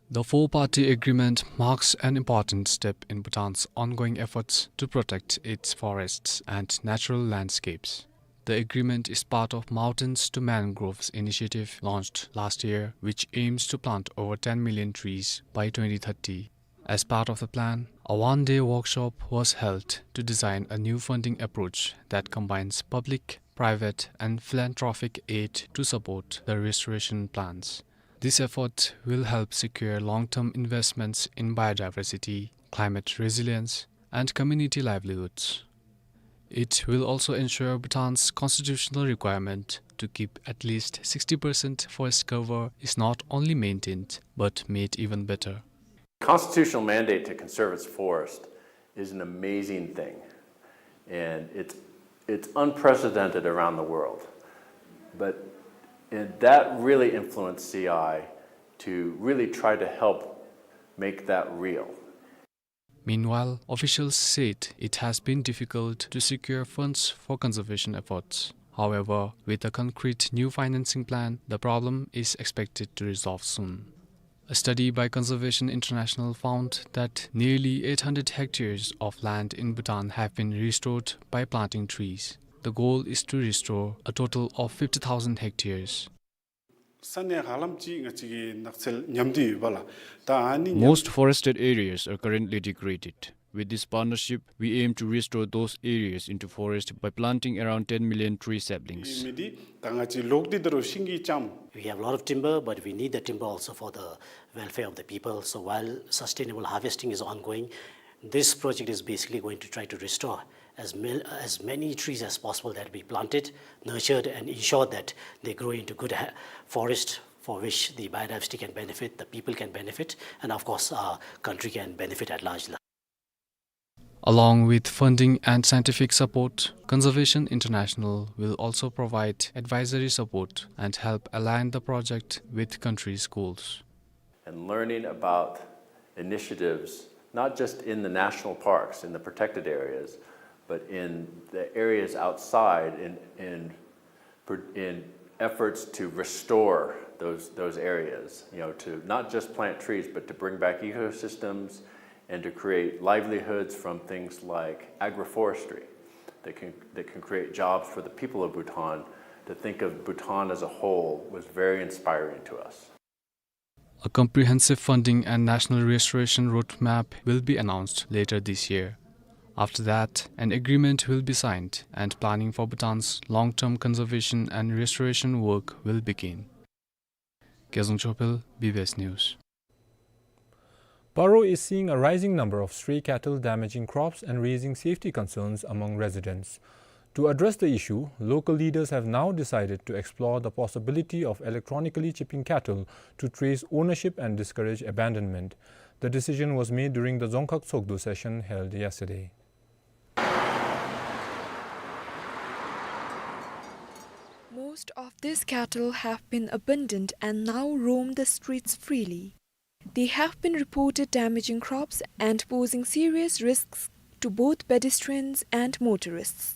The four-party agreement marks an important step in Bhutan's ongoing efforts to protect its forests and natural landscapes. The agreement is part of Mountains to Mangroves initiative launched last year, which aims to plant over ten million trees by twenty thirty. As part of the plan, a one-day workshop was held to design a new funding approach that combines public, private, and philanthropic aid to support the restoration plans. This effort will help secure long-term investments in biodiversity, climate resilience, and community livelihoods. It will also ensure Bhutan's constitutional requirement to keep at least sixty percent forest cover is not only maintained, but made even better. Constitutional mandate to conserve its forest is an amazing thing, and it's, it's unprecedented around the world. But, and that really influenced C I to really try to help make that real. Meanwhile, officials said it has been difficult to secure funds for conservation efforts. However, with a concrete new financing plan, the problem is expected to resolve soon. A study by Conservation International found that nearly eight hundred hectares of land in Bhutan have been restored by planting trees. The goal is to restore a total of fifty thousand hectares. ས་གནས་ཧ་ལམ་ཅིག་ང་བཅས་ཀྱི་ནགས་ཚལ་ཉམས་ཏེ་ཡོདཔ་ལགས། ད་ཨ་ནི་ཉམས། Most forested areas are currently degraded. With this partnership, we aim to restore those areas into forest by planting around ten million tree saplings. མི་འདི་ད་ང་བཅས་ལོག་སྟེ་ད་རུང་ཤིང་གི་ལྕངམ། We have a lot of timber, but we need the timber also for the welfare of the people. So while sustainable harvesting is ongoing, this project is basically going to try to restore as mil-, as many trees as possible that we planted, nurtured, and ensured that they grow into good ha-, forest for which the biodiversity can benefit, the people can benefit, and of course, our country can benefit at large. Along with funding and scientific support, Conservation International will also provide advisory support and help align the project with country's goals. And learning about initiatives, not just in the national parks, in the protected areas, but in the areas outside, in, in pr-, in efforts to restore those, those areas, you know, to not just plant trees, but to bring back ecosystems and to create livelihoods from things like agroforestry that can, that can create jobs for the people of Bhutan. To think of Bhutan as a whole was very inspiring to us. A comprehensive funding and national restoration roadmap will be announced later this year. After that, an agreement will be signed and planning for Bhutan's long-term conservation and restoration work will begin. Gezang Chopel, B B S News. Paro is seeing a rising number of stray cattle damaging crops and raising safety concerns among residents. To address the issue, local leaders have now decided to explore the possibility of electronically chipping cattle to trace ownership and discourage abandonment. The decision was made during the Dzongkhag Tshogdu session held yesterday. Most of these cattle have been abandoned and now roam the streets freely. They have been reported damaging crops and posing serious risks to both pedestrians and motorists.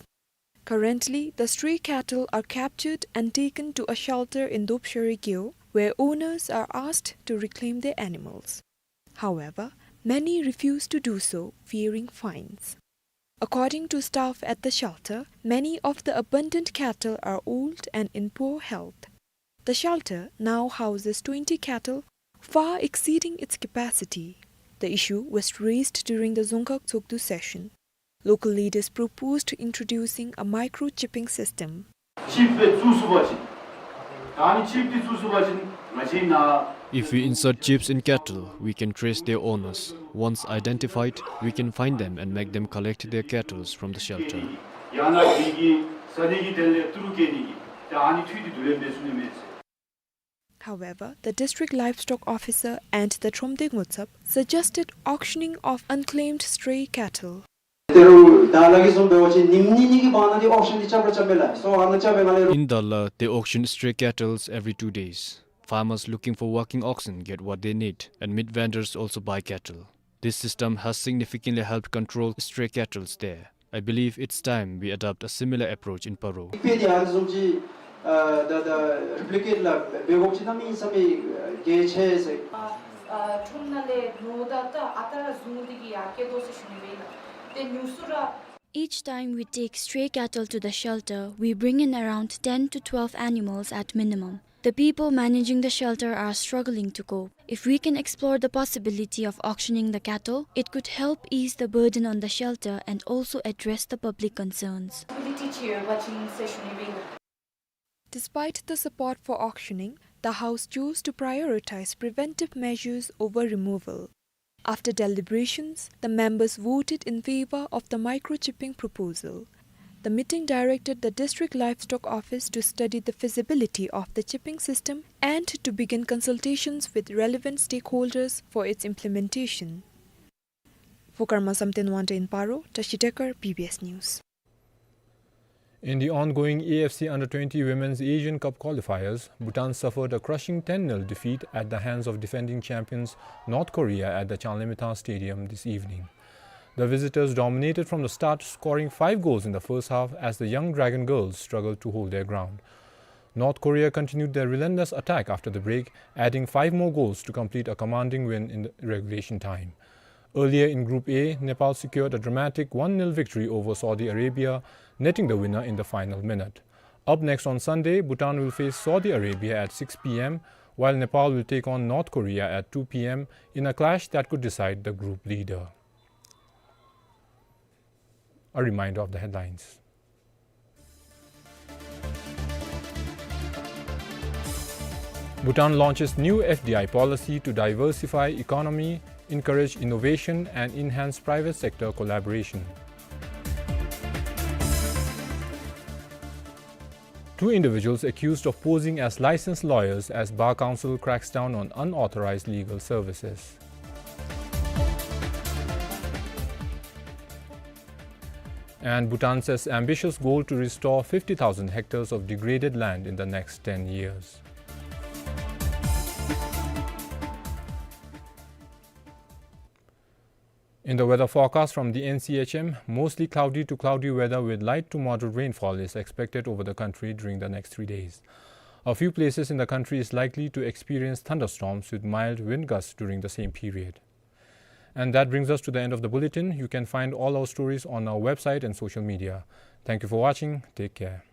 Currently, the stray cattle are captured and taken to a shelter in Dopshari Gyo, where owners are asked to reclaim their animals. However, many refuse to do so, fearing fines. According to staff at the shelter, many of the abandoned cattle are old and in poor health. The shelter now houses twenty cattle, far exceeding its capacity. The issue was raised during the Dzongkhag Tshogdu session. Local leaders proposed introducing a microchipping system. ཅིབ་སྦེ་བཙུགས་ཚུགས་པ་ཅིན་ད་ཨ་ནི་ཅིབ་འདི་བཙུགས་ཚུགས་པ་ཅིན་ང་བཅས་ནཱ། If we insert chips in cattle, we can trace their owners. Once identified, we can find them and make them collect their cattles from the shelter. ཡང་ན་དེ་གི་ས་གནས་ཀྱི་དེ་ལས་ཏི་རུ་སྐྱེལ་ནི་གི་ད་ཨ་ནི་འཐུས་འདི་བསྡུ་ལེན་འབད་ཚུགས་ནི་མས་ཟེར། However, the district livestock officer and the Thromde Ngutsap suggested auctioning of unclaimed stray cattle. ཏེ་རུང་ད་ལྟ་གི་བཟུམ་འབད་བ་ཅིན་ཉིནམ་གཉིས་གཉིས་ཀྱི་བར་ན་འདི་ཨོག་ཤན་འདི་རྐྱབ་ར་རྐྱབ་མས་ལགས། སོ་ཨ་ནཱ་རྐྱབ་པའི་ངང་ལས། In Dalla, they auction stray cattles every two days. Farmers looking for working oxen get what they need, and meat vendors also buy cattle. This system has significantly helped control stray cattles there. I believe it's time we adopt a similar approach in Paro. དཔེ་འདི་ཨ་ནི་བཟུམ་ཅིག་ཨ་ད་ད་རི་པི་ལི་ཀེཊ་ལགས་འབད་དགོཔ་ཅིག་གནམ་མེད་ས་མེད་གལ་ཆེ་ཟེར། ཨ་ཨ་ཁྲོམ་ནང་ལས་ཉོཝ་ད་ད་ཨ་རྟག་ར་བཟུང་སྟེ་གི་ཡར་སྐྱེལ་དོ་ཟེར་ཞུ་ནི་སྦེ་ལགས། ཏེ་ཉུང་སུ་ར། Each time we take stray cattle to the shelter, we bring in around ten to twelve animals at minimum. The people managing the shelter are struggling to cope. If we can explore the possibility of auctioning the cattle, it could help ease the burden on the shelter and also address the public concerns. Despite the support for auctioning, the House chose to prioritize preventive measures over removal. After deliberations, the members voted in favor of the microchipping proposal. The meeting directed the District Livestock Office to study the feasibility of the chipping system and to begin consultations with relevant stakeholders for its implementation. For Karma Samten Wangte in Paro, Tashi Dekar, B B S News. In the ongoing A F C Under twenty Women's Asian Cup qualifiers, Bhutan suffered a crushing ten nil defeat at the hands of defending champions North Korea at the Changlimithang Stadium this evening. The visitors dominated from the start, scoring five goals in the first half as the Young Dragon Girls struggled to hold their ground. North Korea continued their relentless attack after the break, adding five more goals to complete a commanding win in the regulation time. Earlier in Group A, Nepal secured a dramatic one nil victory over Saudi Arabia, netting the winner in the final minute. Up next on Sunday, Bhutan will face Saudi Arabia at six P M, while Nepal will take on North Korea at two P M in a clash that could decide the group leader. A reminder of the headlines. Bhutan launches new F D I policy to diversify economy, encourage innovation and enhance private sector collaboration. Two individuals accused of posing as licensed lawyers as Bar Council cracks down on unauthorized legal services. And Bhutan sets ambitious goal to restore fifty thousand hectares of degraded land in the next ten years. In the weather forecast from the N C H M, mostly cloudy to cloudy weather with light to moderate rainfall is expected over the country during the next three days. A few places in the country is likely to experience thunderstorms with mild wind gusts during the same period. And that brings us to the end of the bulletin. You can find all our stories on our website and social media. Thank you for watching. Take care.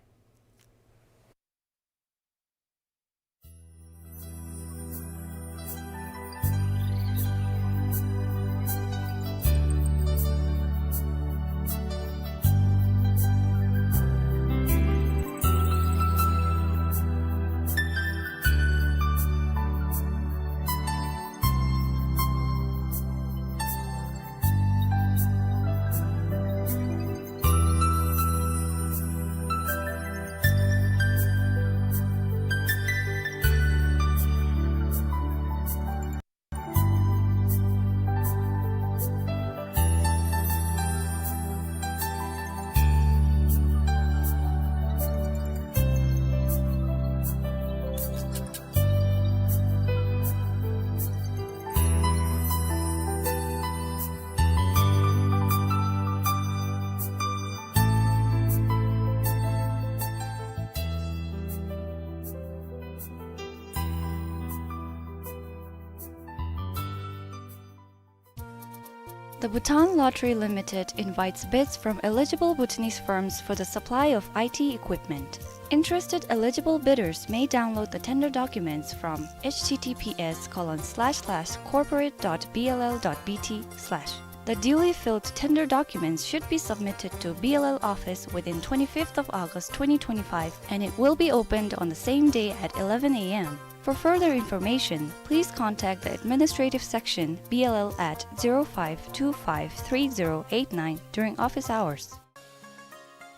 The Bhutan Lottery Limited invites bids from eligible Bhutanese firms for the supply of I T equipment. Interested eligible bidders may download the tender documents from H T T P S colon slash slash corporate dot B L L dot B T slash. The duly filled tender documents should be submitted to B L L office within twenty-fifth of August twenty twenty-five, and it will be opened on the same day at eleven A M. For further information, please contact the administrative section, B L L, at zero five two five three zero eight nine during office hours.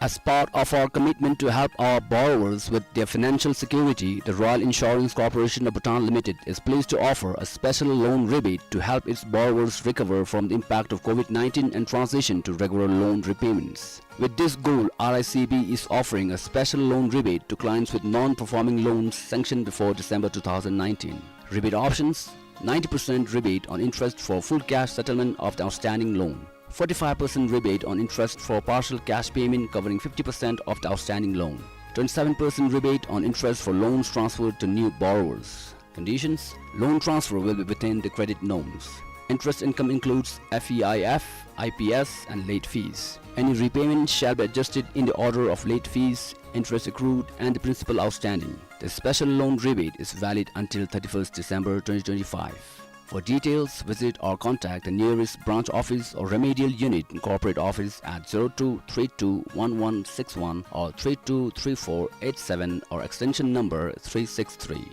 As part of our commitment to help our borrowers with their financial security, the Royal Insurance Corporation of Bhutan Limited is pleased to offer a special loan rebate to help its borrowers recover from the impact of COVID nineteen and transition to regular loan repayments. With this goal, R I C B is offering a special loan rebate to clients with non-performing loans sanctioned before December two thousand nineteen. Rebate options: ninety percent rebate on interest for full cash settlement of the outstanding loan, forty-five percent rebate on interest for partial cash payment covering fifty percent of the outstanding loan, twenty-seven percent rebate on interest for loans transferred to new borrowers. Conditions: loan transfer will be within the credit norms. Interest income includes F E I F, I P S, and late fees. Any repayment shall be adjusted in the order of late fees, interest accrued, and the principal outstanding. The special loan rebate is valid until thirty-first December twenty twenty-five. For details, visit or contact the nearest branch office or remedial unit in corporate office at zero two three two one one six one or three two three four eight seven or extension number three six three.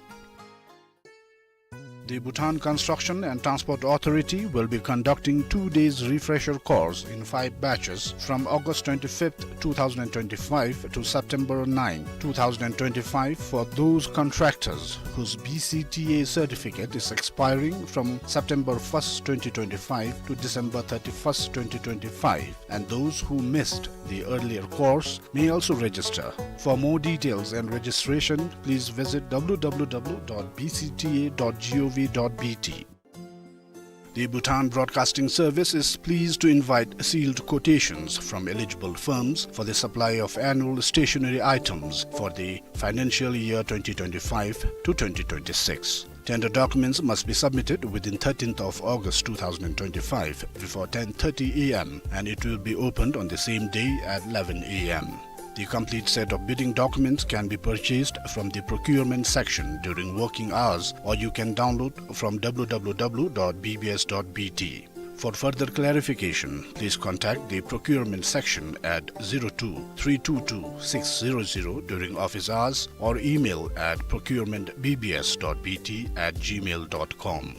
The Bhutan Construction and Transport Authority will be conducting two days refresher course in five batches from August twenty-fifth, two thousand twenty-five to September ninth, two thousand twenty-five for those contractors whose B C T A certificate is expiring from September first, twenty twenty-five to December thirty-first, twenty twenty-five, and those who missed the earlier course may also register. For more details and registration, please visit W W W dot B C T A dot gov dot B T. The Bhutan Broadcasting Service is pleased to invite sealed quotations from eligible firms for the supply of annual stationery items for the financial year twenty twenty-five to twenty twenty-six. Tender documents must be submitted within thirteenth of August two thousand twenty-five before ten thirty A M, and it will be opened on the same day at eleven A M. The complete set of bidding documents can be purchased from the procurement section during working hours, or you can download from W W W dot B B S dot B T. For further clarification, please contact the procurement section at zero two three two two six zero zero during office hours or email at procurement B B S dot B T at gmail dot com.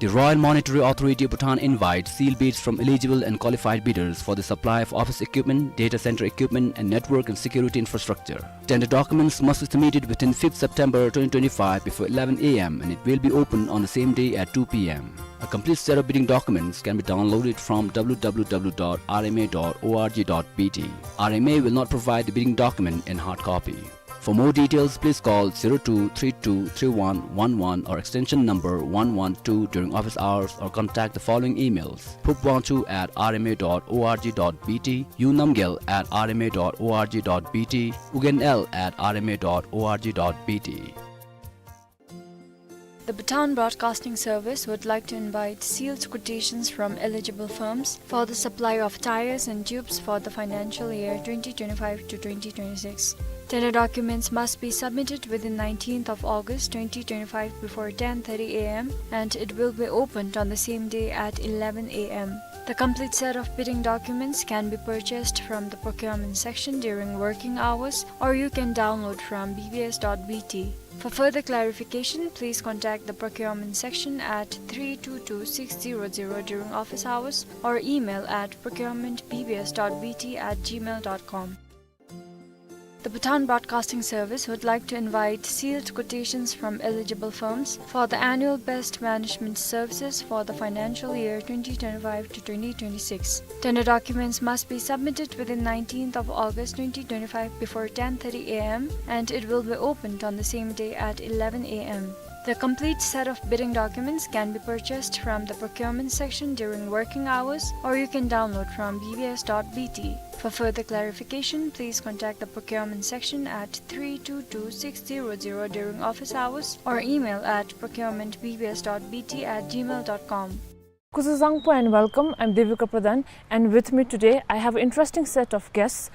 The Royal Monetary Authority of Bhutan invites sealed bids from eligible and qualified bidders for the supply of office equipment, data center equipment, and network and security infrastructure. Tender documents must be submitted within fifth September twenty twenty-five before eleven A M, and it will be open on the same day at two P M. A complete set of bidding documents can be downloaded from W W W dot R M A dot org dot B T. R M A will not provide the bidding document in hard copy. For more details, please call zero two three two three one one one or extension number one one two during office hours, or contact the following emails: phubwangchu at R M A dot org dot B T, unamgyel at R M A dot org dot B T, ugenl at R M A dot org dot B T. The Bhutan Broadcasting Service would like to invite sealed quotations from eligible firms for the supply of tires and tubes for the financial year twenty twenty-five to twenty twenty-six. Tender documents must be submitted within nineteenth of August twenty twenty-five before ten thirty A M, and it will be opened on the same day at eleven A M. The complete set of bidding documents can be purchased from the procurement section during working hours, or you can download from B B S dot B T. For further clarification, please contact the procurement section at three two two six zero zero during office hours or email at procurement B B S dot B T at gmail dot com. The Bhutan Broadcasting Service would like to invite sealed quotations from eligible firms for the annual best management services for the financial year twenty twenty-five to twenty twenty-six. Tender documents must be submitted within nineteenth of August twenty twenty-five before ten thirty A M, and it will be opened on the same day at eleven A M. The complete set of bidding documents can be purchased from the procurement section during working hours, or you can download from B B S dot B T. For further clarification, please contact the procurement section at three two two six zero zero during office hours or email at procurement B B S dot B T at gmail dot com. Kuzuzangpo and welcome. I'm Devika Pradhan, and with me today I have an interesting set of guests,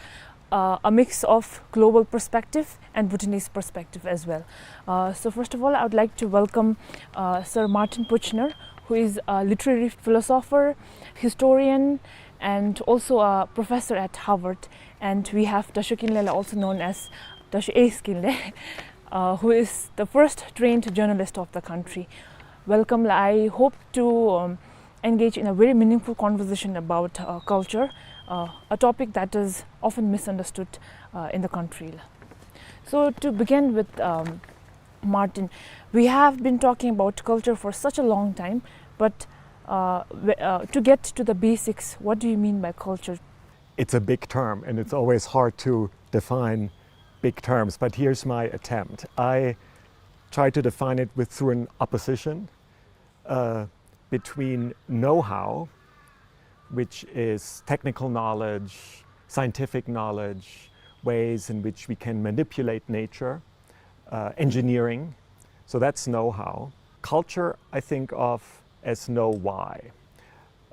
uh, a mix of global perspective and Bhutanese perspective as well. Uh, so first of all, I would like to welcome, uh, Sir Martin Puchner, who is a literary philosopher, historian, and also a professor at Harvard. And we have Dasho Kinley, also known as Dasho Ace Kinley, uh, who is the first trained journalist of the country. Welcome. I hope to, um, engage in a very meaningful conversation about, uh, culture, uh, a topic that is often misunderstood, uh, in the country. So to begin with, um, Martin, we have been talking about culture for such a long time, but, uh, wh-, uh, to get to the basics, what do you mean by culture? It's a big term, and it's always hard to define big terms, but here's my attempt. I try to define it with, through an opposition, uh, between know-how, which is technical knowledge, scientific knowledge, ways in which we can manipulate nature, uh, engineering. So that's know-how. Culture, I think of as know-why.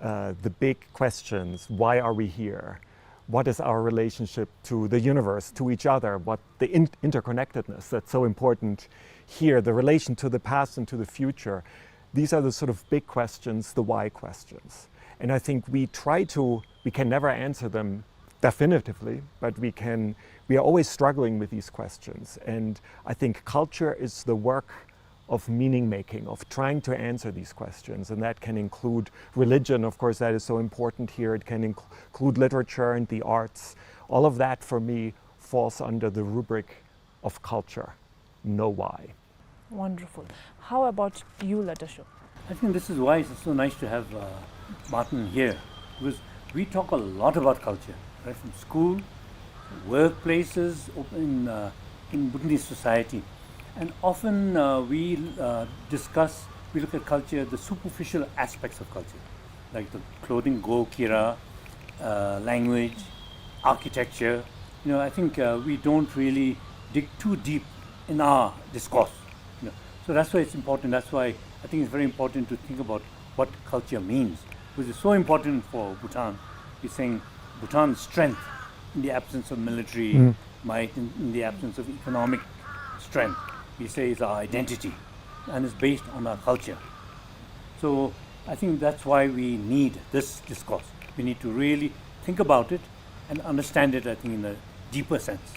Uh, the big questions, why are we here? What is our relationship to the universe, to each other? What the in-, interconnectedness that's so important here, the relation to the past and to the future. These are the sort of big questions, the why questions. And I think we try to, we can never answer them definitively, but we can, we are always struggling with these questions. And I think culture is the work of meaning making, of trying to answer these questions. And that can include religion, of course, that is so important here. It can inc-, include literature and the arts. All of that, for me, falls under the rubric of culture. Know-why. Wonderful. How about you, Ladasho? I think this is why it's so nice to have, uh, Martin here, because we talk a lot about culture, right? From school, workplaces, op-, in, uh, in Bhutanese society. And often, uh, we, uh, discuss, we look at culture, the superficial aspects of culture, like the clothing, go kira, uh, language, architecture. You know, I think, uh, we don't really dig too deep in our discourse. You know, so that's why it's important. That's why I think it's very important to think about what culture means, because it's so important for Bhutan. We're saying Bhutan's strength in the absence of military might, in, in the absence of economic strength, we say, is our identity, and it's based on our culture. So I think that's why we need this discourse. We need to really think about it and understand it, I think, in a deeper sense.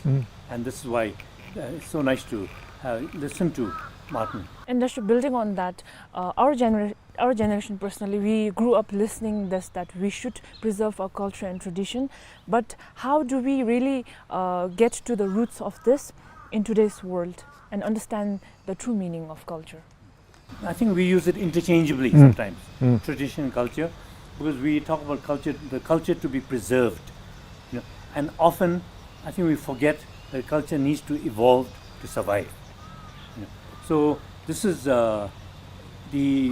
And this is why, uh, it's so nice to, uh, listen to Martin. And just building on that, uh, our genera-, our generation personally, we grew up listening this, that we should preserve our culture and tradition. But how do we really, uh, get to the roots of this in today's world and understand the true meaning of culture? I think we use it interchangeably sometimes, tradition and culture, because we talk about culture, the culture to be preserved. You know, and often, I think we forget that culture needs to evolve to survive. You know, so this is, uh, the,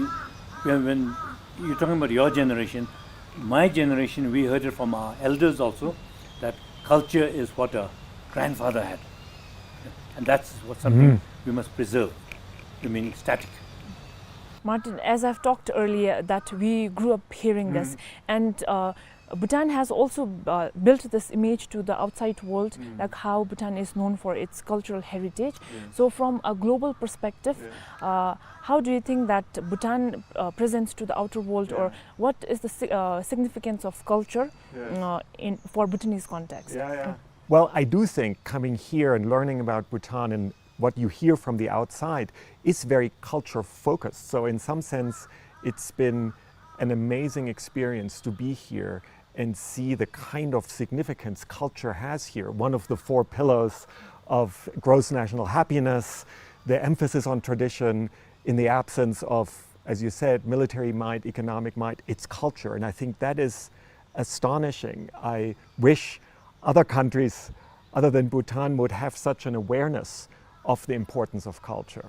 when, when you're talking about your generation, my generation, we heard it from our elders also, that culture is what a grandfather had. And that's what something we must preserve, remaining static. Martin, as I've talked earlier, that we grew up hearing this, and, uh, Bhutan has also, uh, built this image to the outside world, like how Bhutan is known for its cultural heritage. So from a global perspective, uh, how do you think that Bhutan, uh, presents to the outer world, or what is the si-, uh, significance of culture, uh, in, for Bhutanese context? Well, I do think coming here and learning about Bhutan and what you hear from the outside is very culture focused. So in some sense, it's been an amazing experience to be here and see the kind of significance culture has here. One of the four pillars of gross national happiness, the emphasis on tradition in the absence of, as you said, military might, economic might, it's culture. And I think that is astonishing. I wish other countries other than Bhutan would have such an awareness of the importance of culture.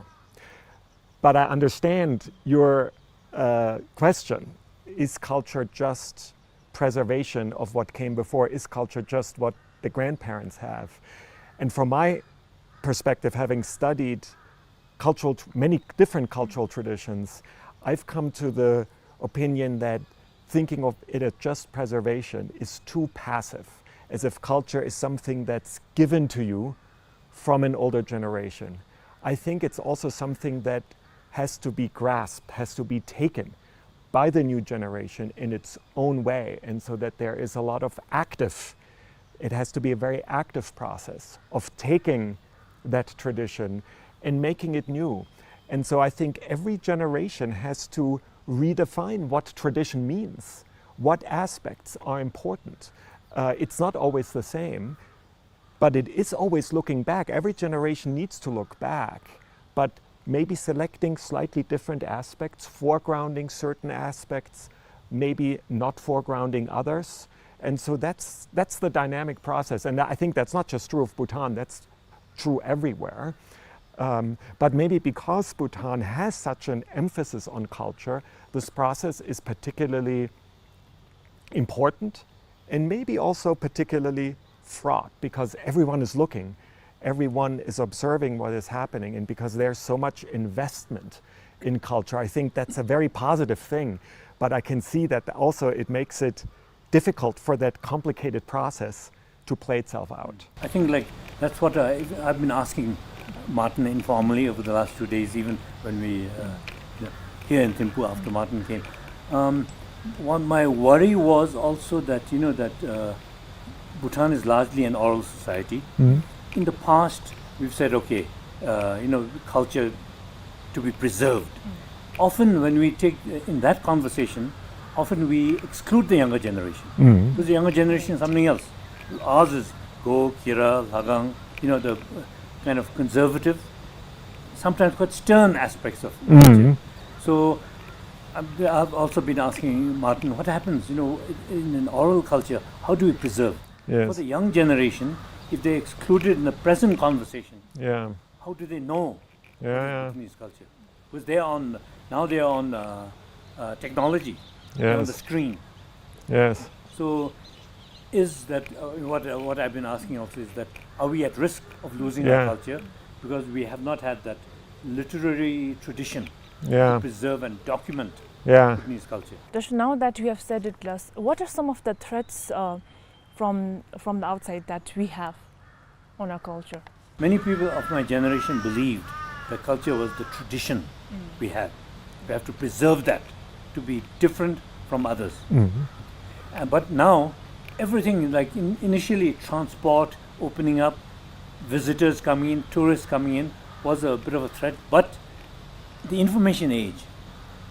But I understand your, uh, question. Is culture just preservation of what came before? Is culture just what the grandparents have? And from my perspective, having studied cultural tr-, many different cultural traditions, I've come to the opinion that thinking of it as just preservation is too passive, as if culture is something that's given to you from an older generation. I think it's also something that has to be grasped, has to be taken by the new generation in its own way, and so that there is a lot of active, it has to be a very active process of taking that tradition and making it new. And so I think every generation has to redefine what tradition means, what aspects are important. Uh, it's not always the same, but it is always looking back. Every generation needs to look back, but maybe selecting slightly different aspects, foregrounding certain aspects, maybe not foregrounding others. And so that's, that's the dynamic process. And I think that's not just true of Bhutan, that's true everywhere. Um, but maybe because Bhutan has such an emphasis on culture, this process is particularly important and maybe also particularly fraught because everyone is looking, everyone is observing what is happening, and because there's so much investment in culture, I think that's a very positive thing. But I can see that also it makes it difficult for that complicated process to play itself out. I think, like, that's what I, I've been asking Martin informally over the last two days, even when we, uh, you know, here in Thimphu after Martin came. Um, one, my worry was also that, you know, that, uh, Bhutan is largely an oral society. In the past, we've said, okay, uh, you know, culture to be preserved. Often when we take, uh, in that conversation, often we exclude the younger generation. Because the younger generation is something else. Ours is Go, Kira, Lhagang, you know, the, uh, kind of conservative, sometimes quite stern aspects of culture. So, um, I've also been asking Martin, what happens, you know, in an oral culture, how do we preserve? For the young generation, if they're excluded in the present conversation, how do they know Bhutanese culture? Because they are on, now they are on, uh, uh, technology, they're on the screen. So is that, uh, what, uh, what I've been asking also is that, are we at risk of losing our culture because we have not had that literary tradition to preserve and document Bhutanese culture? Just now that you have said it, Las, what are some of the threats, uh, from, from the outside that we have on our culture? Many people of my generation believed that culture was the tradition we had. We have to preserve that to be different from others. Uh, but now, everything, like, in, initially, transport opening up, visitors coming in, tourists coming in, was a bit of a threat. But the information age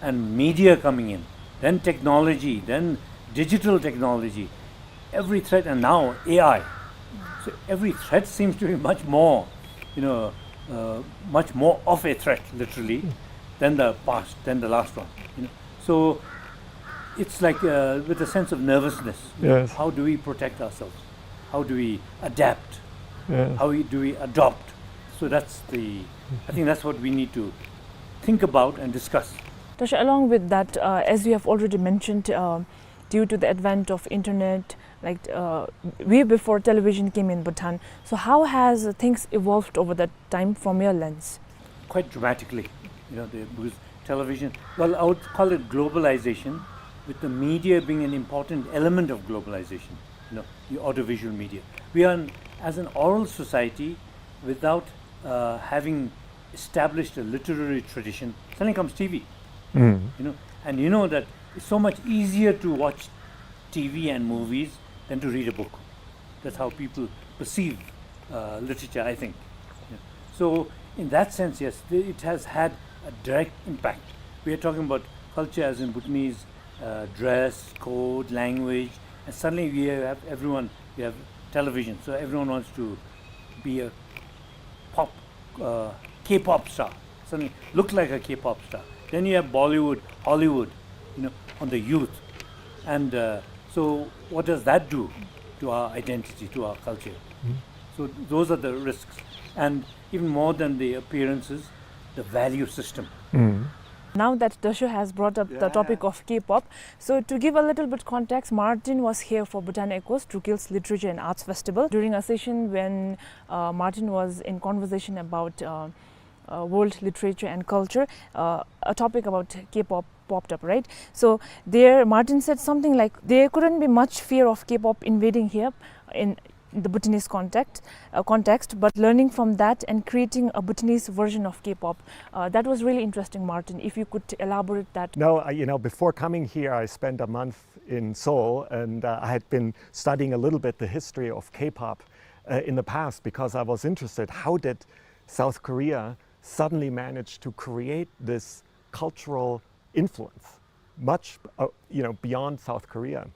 and media coming in, then technology, then digital technology, every threat, and now A I. So every threat seems to be much more, you know, uh, much more of a threat, literally, than the past, than the last one. You know? So it's like, uh, with a sense of nervousness. How do we protect ourselves? How do we adapt? How we, do we adopt? So that's the, I think that's what we need to think about and discuss. Tasha, along with that, uh, as you have already mentioned, uh, due to the advent of internet, like, uh, way before television came in Bhutan. So how has things evolved over that time from your lens? Quite dramatically, you know, the, because television, well, I would call it globalization, with the media being an important element of globalization, you know, the audiovisual media. We are, an, as an oral society, without, uh, having established a literary tradition, suddenly comes T V. You know, and you know that it's so much easier to watch T V and movies than to read a book. That's how people perceive, uh, literature, I think. Yeah. So, in that sense, yes, the, it has had a direct impact. We are talking about culture as in Bhutanese, uh, dress, code, language, and suddenly we have everyone, we have television, so everyone wants to be a pop, uh, K-pop star. Suddenly look like a K-pop star. Then you have Bollywood, Hollywood, you know, on the youth. And, uh, so what does that do to our identity, to our culture? So those are the risks. And even more than the appearances, the value system. Now that Tasha has brought up the topic of K-pop, so to give a little bit context, Martin was here for Bhutan Echoes, Drukgyal's Literature and Arts Festival. During a session when, uh, Martin was in conversation about, uh, uh, world literature and culture, uh, a topic about K-pop popped up, right? So there, Martin said something like, "There couldn't be much fear of K-pop invading here in the Bhutanese context, uh, context, but learning from that and creating a Bhutanese version of K-pop." Uh, that was really interesting, Martin. If you could elaborate that. No, I, you know, before coming here, I spent a month in Seoul, and, uh, I had been studying a little bit the history of K-pop, uh, in the past, because I was interested, how did South Korea suddenly manage to create this cultural influence, much, uh, you know, beyond South Korea?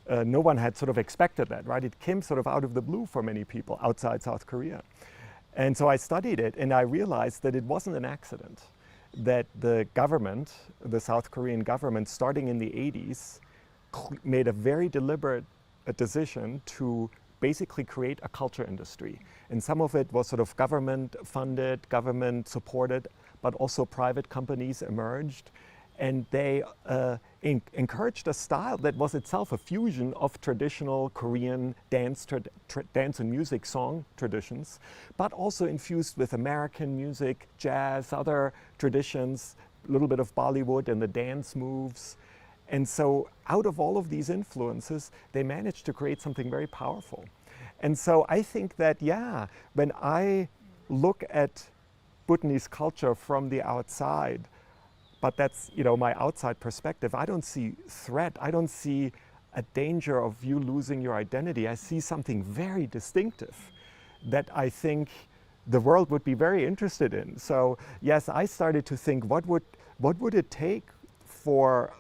Uh, no one had sort of expected that, right? It came sort of out of the blue for many people outside South Korea. And so I studied it, and I realized that it wasn't an accident that the government, the South Korean government, starting in the eighties, cl-, made a very deliberate, uh, decision to basically create a culture industry. And some of it was sort of government funded, government supported, but also private companies emerged. And they, uh, en-, encouraged a style that was itself a fusion of traditional Korean dance, trad-, tra-, dance and music song traditions, but also infused with American music, jazz, other traditions, a little bit of Bollywood and the dance moves. And so out of all of these influences, they managed to create something very powerful. And so I think that, yeah, when I look at Bhutanese culture from the outside, but that's, you know, my outside perspective, I don't see threat. I don't see a danger of you losing your identity. I see something very distinctive that I think the world would be very interested in. So yes, I started to think, what would, what would it take for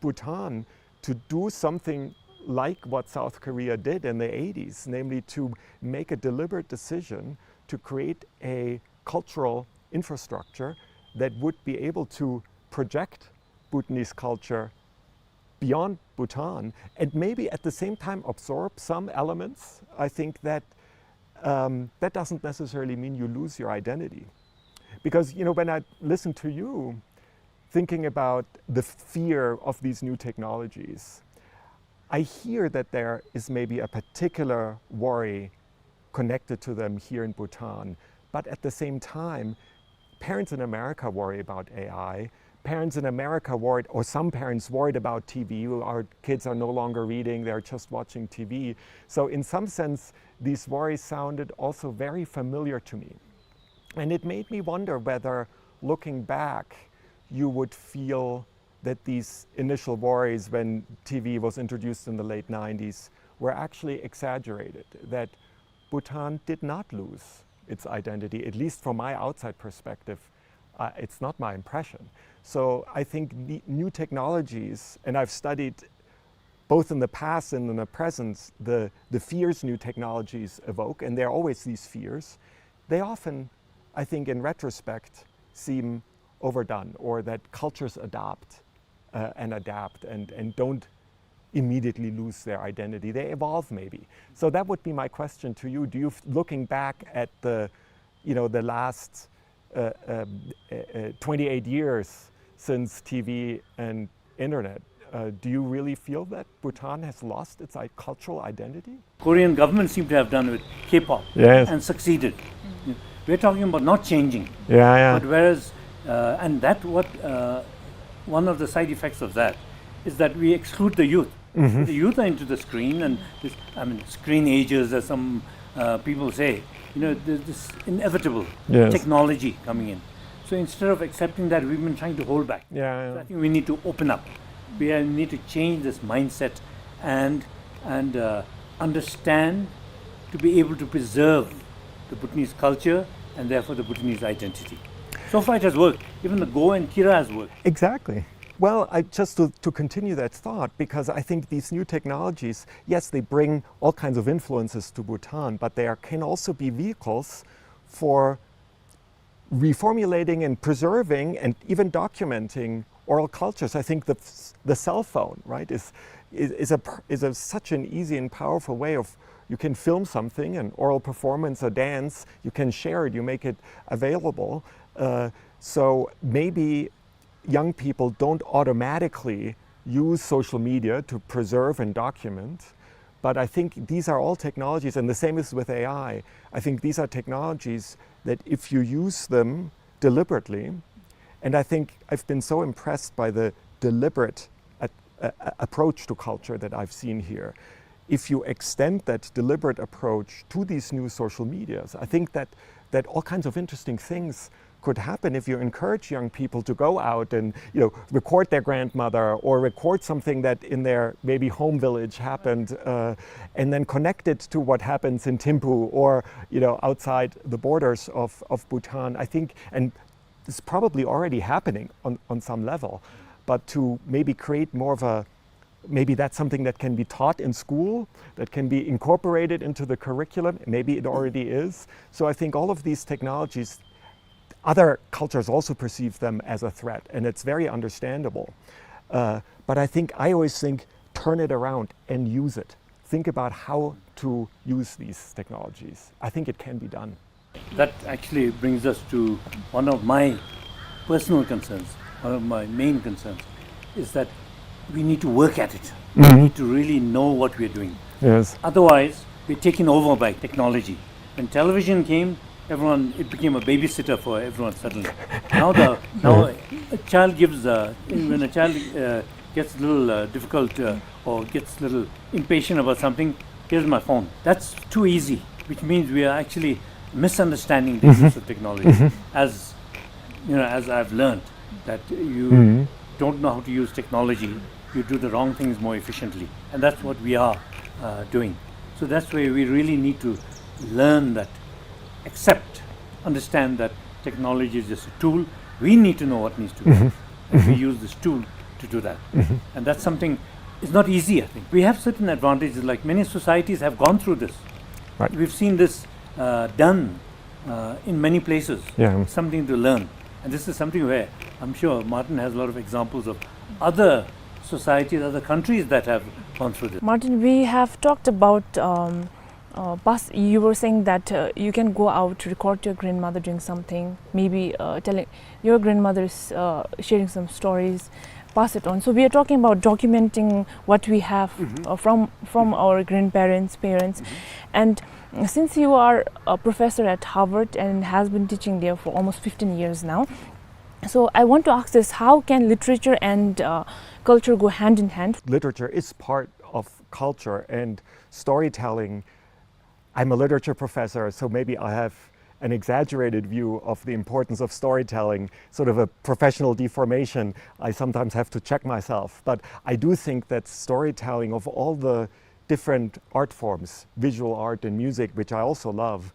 Bhutan to do something like what South Korea did in the eighties, namely to make a deliberate decision to create a cultural infrastructure that would be able to project Bhutanese culture beyond Bhutan, and maybe at the same time absorb some elements. I think that, um, that doesn't necessarily mean you lose your identity. Because, you know, when I listen to you, thinking about the fear of these new technologies, I hear that there is maybe a particular worry connected to them here in Bhutan. But at the same time, parents in America worry about A I. Parents in America worried, or some parents worried about T V. Our kids are no longer reading, they're just watching T V. So in some sense, these worries sounded also very familiar to me. And it made me wonder whether, looking back, you would feel that these initial worries when T V was introduced in the late nineties were actually exaggerated, that Bhutan did not lose its identity, at least from my outside perspective. Uh, it's not my impression. So I think the new technologies, and I've studied both in the past and in the present, the, the fears new technologies evoke, and there are always these fears, they often, I think, in retrospect, seem overdone, or that cultures adopt, uh, and adapt and, and don't immediately lose their identity. They evolve, maybe. So that would be my question to you. Do you, looking back at the, you know, the last, uh, um, uh, uh, twenty-eight years since T V and internet, uh, do you really feel that Bhutan has lost its i-, cultural identity? Korean government seemed to have done with K-pop, yes, and succeeded. We're talking about not changing. Yeah, yeah. But whereas, uh, and that what, uh, one of the side effects of that is that we exclude the youth. Mm-hmm. The youth are into the screen and this, I mean, screen ages, as some, uh, people say. You know, there's this inevitable, yes, technology coming in. So instead of accepting that, we've been trying to hold back. Yeah, yeah. So I think we need to open up. We, uh, need to change this mindset and, and, uh, understand, to be able to preserve the Bhutanese culture and therefore the Bhutanese identity. So far it has worked. Even the Go and Kira has worked. Exactly. Well, I, just to, to continue that thought, because I think these new technologies, yes, they bring all kinds of influences to Bhutan, but they are, can also be vehicles for reformulating and preserving and even documenting oral cultures. I think the, the cell phone, right, is, is, is a, is a, such an easy and powerful way of, you can film something, an oral performance, a dance, you can share it, you make it available. Uh, so maybe young people don't automatically use social media to preserve and document. But I think these are all technologies, and the same is with A I. I think these are technologies that if you use them deliberately. And I think I've been so impressed by the deliberate a-, a-, a-, approach to culture that I've seen here. If you extend that deliberate approach to these new social medias, I think that, that all kinds of interesting things could happen if you encourage young people to go out and, you know, record their grandmother or record something that in their maybe home village happened, uh, and then connect it to what happens in Thimphu or, you know, outside the borders of, of Bhutan. I think, and it's probably already happening on, on some level, but to maybe create more of a, maybe that's something that can be taught in school, that can be incorporated into the curriculum. Maybe it already is. So I think all of these technologies, other cultures also perceive them as a threat, and it's very understandable. Uh, but I think, I always think, turn it around and use it. Think about how to use these technologies. I think it can be done. That actually brings us to one of my personal concerns, one of my main concerns, is that we need to work at it. We need to really know what we're doing. Yes. Otherwise, we're taken over by technology. When television came, everyone, it became a babysitter for everyone suddenly. Now the, now a child gives, uh, when a child, uh, gets a little, uh, difficult, uh, or gets a little impatient about something, "Here's my phone." That's too easy, which means we are actually misunderstanding the use of technology. As, you know, as I've learned, that you don't know how to use technology, you do the wrong things more efficiently. And that's what we are, uh, doing. So that's why we really need to learn that, accept, understand that technology is just a tool. We need to know what needs to be done. And we use this tool to do that. And that's something, it's not easy, I think. We have certain advantages, like, many societies have gone through this. Right. We've seen this, uh, done, uh, in many places. Yeah. Something to learn. And this is something where I'm sure Martin has a lot of examples of other societies, other countries that have gone through this. Martin, we have talked about, um, uh, past, you were saying that, uh, you can go out to record your grandmother doing something, maybe, uh, telling your grandmother is, uh, sharing some stories, pass it on. So we are talking about documenting what we have, uh, from, from our grandparents, parents. And since you are a professor at Harvard and has been teaching there for almost fifteen years now, so I want to ask this, how can literature and, uh, culture go hand in hand? Literature is part of culture, and storytelling, I'm a literature professor, so maybe I have an exaggerated view of the importance of storytelling, sort of a professional deformation. I sometimes have to check myself. But I do think that storytelling of all the different art forms, visual art and music, which I also love,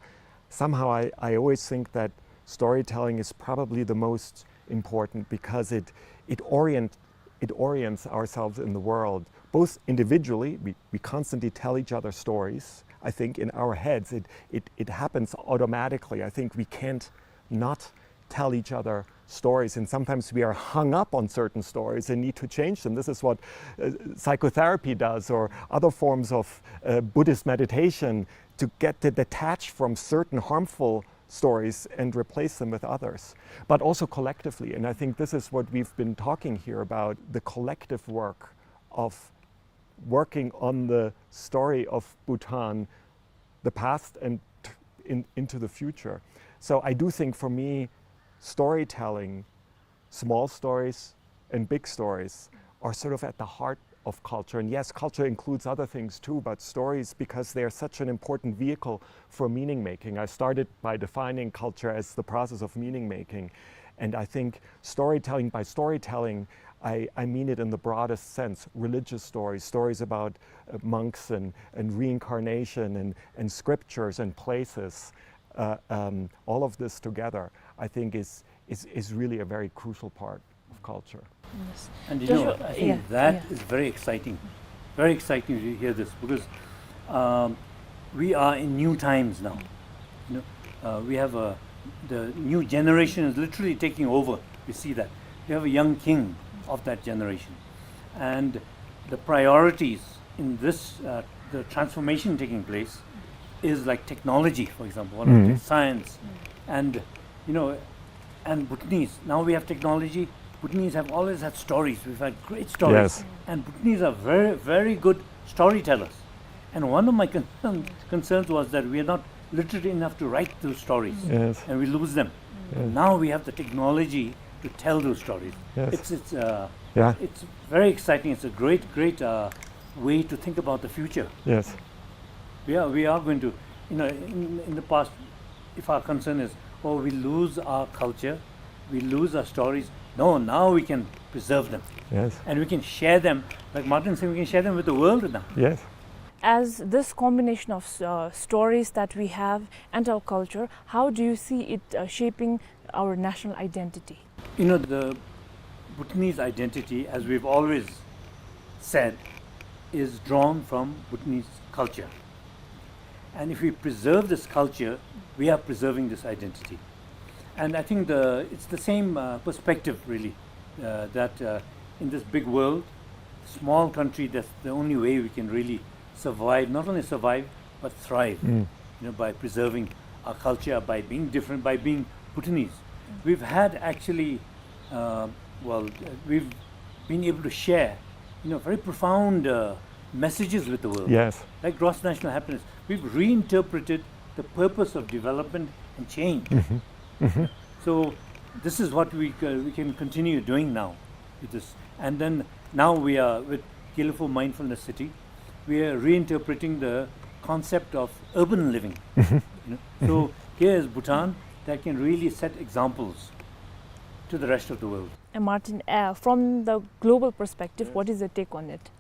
somehow I, I always think that storytelling is probably the most important because it, it orient-, it orients ourselves in the world, both individually, we, we constantly tell each other stories, I think, in our heads. It, it, it happens automatically. I think we can't not tell each other stories, and sometimes we are hung up on certain stories and need to change them. This is what, uh, psychotherapy does, or other forms of, uh, Buddhist meditation, to get to detach from certain harmful stories and replace them with others, but also collectively. And I think this is what we've been talking here about, the collective work of working on the story of Bhutan, the past, and t-, in, into the future. So I do think, for me, storytelling, small stories and big stories, are sort of at the heart of culture. And yes, culture includes other things too, but stories, because they are such an important vehicle for meaning making. I started by defining culture as the process of meaning making. And I think storytelling, by storytelling, I, I mean it in the broadest sense, religious stories, stories about, uh, monks and, and reincarnation and, and scriptures and places. Uh, um, all of this together, I think, is, is, is really a very crucial part of culture. Yes. And you know, Joshua, I think yeah, that yeah. is very exciting. Very exciting to hear this because, um, we are in new times now. You know, uh, we have a, the new generation is literally taking over. We see that. We have a young king of that generation. And the priorities in this, uh, the transformation taking place is like technology, for example, one of the science. And, you know, and Bhutanese, now we have technology. Bhutanese have always had stories. We've had great stories. Yes. And Bhutanese are very, very good storytellers. And one of my concern, concerns was that we are not literate enough to write those stories. Yes. And we lose them. Now we have the technology to tell those stories. Yes. It's, it's, uh, yeah, it's very exciting. It's a great, great, uh, way to think about the future. Yes. We are, we are going to, you know, in, in the past, if our concern is, "Oh, we lose our culture, we lose our stories." No, now we can preserve them. Yes. And we can share them, like Martin said, we can share them with the world now. Yes. As this combination of, uh, stories that we have and our culture, how do you see it, uh, shaping our national identity? You know, the Bhutanese identity, as we've always said, is drawn from Bhutanese culture. And if we preserve this culture, we are preserving this identity. And I think the, it's the same, uh, perspective, really, uh, that, uh, in this big world, small country, that's the only way we can really survive, not only survive, but thrive, you know, by preserving our culture, by being different, by being Bhutanese. We've had actually, uh, well, uh, we've been able to share, you know, very profound, uh, messages with the world. Yes. Like gross national happiness. We've reinterpreted the purpose of development and change. So this is what we ca-, we can continue doing now with this. And then now we are with Gelephu Mindfulness City, we are reinterpreting the concept of urban living. You know? So here is Bhutan that can really set examples to the rest of the world. And Martin, uh, from the global perspective, what is your take on it?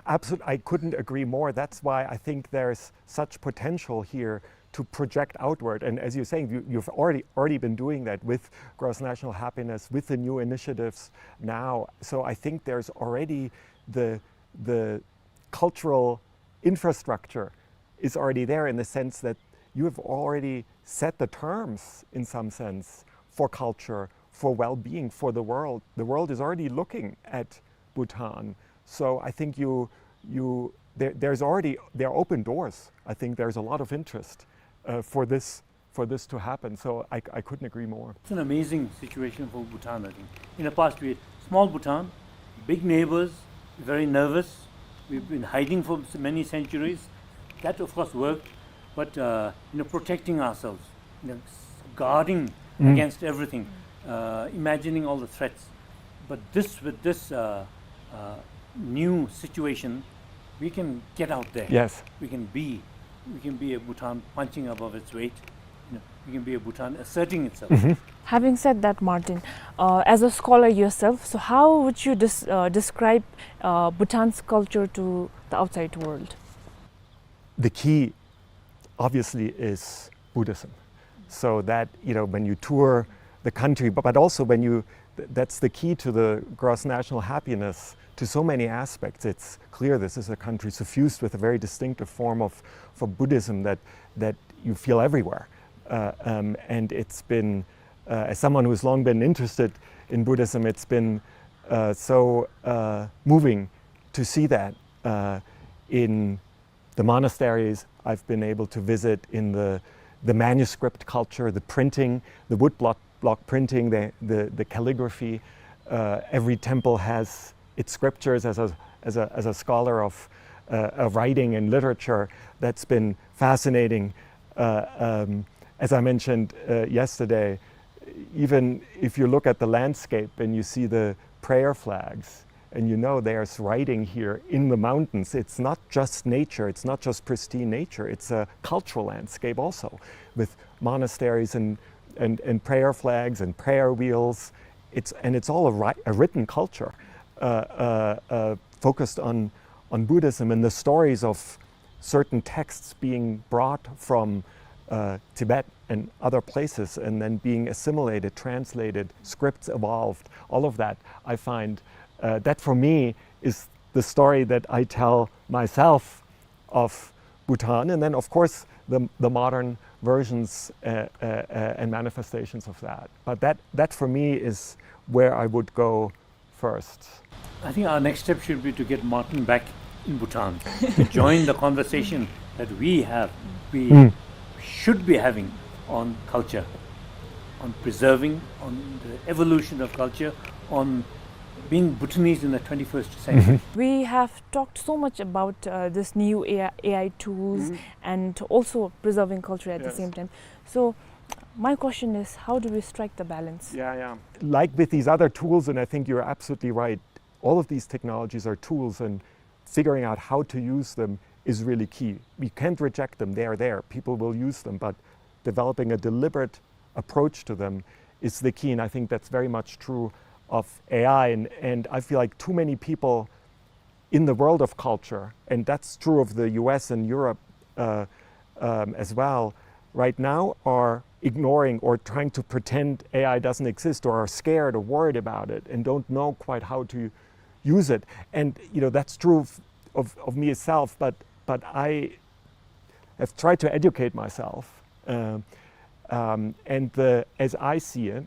Absolutely, I couldn't agree more. That's why I think there's such potential here to project outward. And as you're saying, you, you've already, already been doing that with Gross National Happiness, with the new initiatives now. So I think there's already the, the cultural infrastructure is already there, in the sense that you have already set the terms, in some sense, for culture, for well-being, for the world. The world is already looking at Bhutan. So I think you, you, there, there's already, there are open doors. I think there's a lot of interest, uh, for this, for this to happen. So I, I couldn't agree more. It's an amazing situation for Bhutan, I think. In the past, we had small Bhutan, big neighbors, very nervous. We've been hiding for s-, many centuries. That, of course, worked. But, uh, you know, protecting ourselves, you know, s-, guarding against everything, uh, imagining all the threats. But this, with this, uh, uh, new situation, we can get out there. Yes. We can be, we can be a Bhutan punching above its weight. You know, we can be a Bhutan asserting itself. Having said that, Martin, uh, as a scholar yourself, so how would you des-, uh, describe, uh, Bhutan's culture to the outside world? The key, obviously, is Buddhism. So that, you know, when you tour the country, but, but also when you, th-, that's the key to the gross national happiness to so many aspects. It's clear this is a country suffused with a very distinctive form of, for Buddhism that, that you feel everywhere. Uh, um, and it's been, uh, as someone who's long been interested in Buddhism, it's been, uh, so, uh, moving to see that, uh, in the monasteries I've been able to visit, in the, the manuscript culture, the printing, the wood block, block printing, the, the, the calligraphy. Uh, every temple has its scriptures. As a, as a, as a scholar of, uh, of writing and literature, that's been fascinating. Uh, um, as I mentioned, uh, yesterday, even if you look at the landscape and you see the prayer flags, and you know there's writing here in the mountains. It's not just nature, it's not just pristine nature, it's a cultural landscape also, with monasteries and, and, and prayer flags and prayer wheels. It's, and it's all a, ri-, a written culture, uh, uh, uh, focused on, on Buddhism and the stories of certain texts being brought from, uh, Tibet and other places and then being assimilated, translated, scripts evolved, all of that, I find, uh, that for me is the story that I tell myself of Bhutan, and then, of course, the, the modern versions, uh, uh, uh, and manifestations of that. But that, that for me is where I would go first. I think our next step should be to get Martin back in Bhutan to join the conversation that we have, we should be having on culture, on preserving, on the evolution of culture, on being Bhutanese in the twenty-first century. We have talked so much about, uh, this new A I, A I tools and also preserving culture at the same time. So, My question is, how do we strike the balance? Yeah, yeah. Like with these other tools, and I think you're absolutely right, all of these technologies are tools, and figuring out how to use them is really key. We can't reject them, they are there, people will use them, but developing a deliberate approach to them is the key, and I think that's very much true of A I, and, and I feel like too many people in the world of culture, and that's true of the U S and Europe, uh, um, as well, right now are ignoring or trying to pretend A I doesn't exist or are scared or worried about it and don't know quite how to use it. And, you know, that's true of, of, of me itself, but, but I have tried to educate myself. Uh, um, and the, as I see it,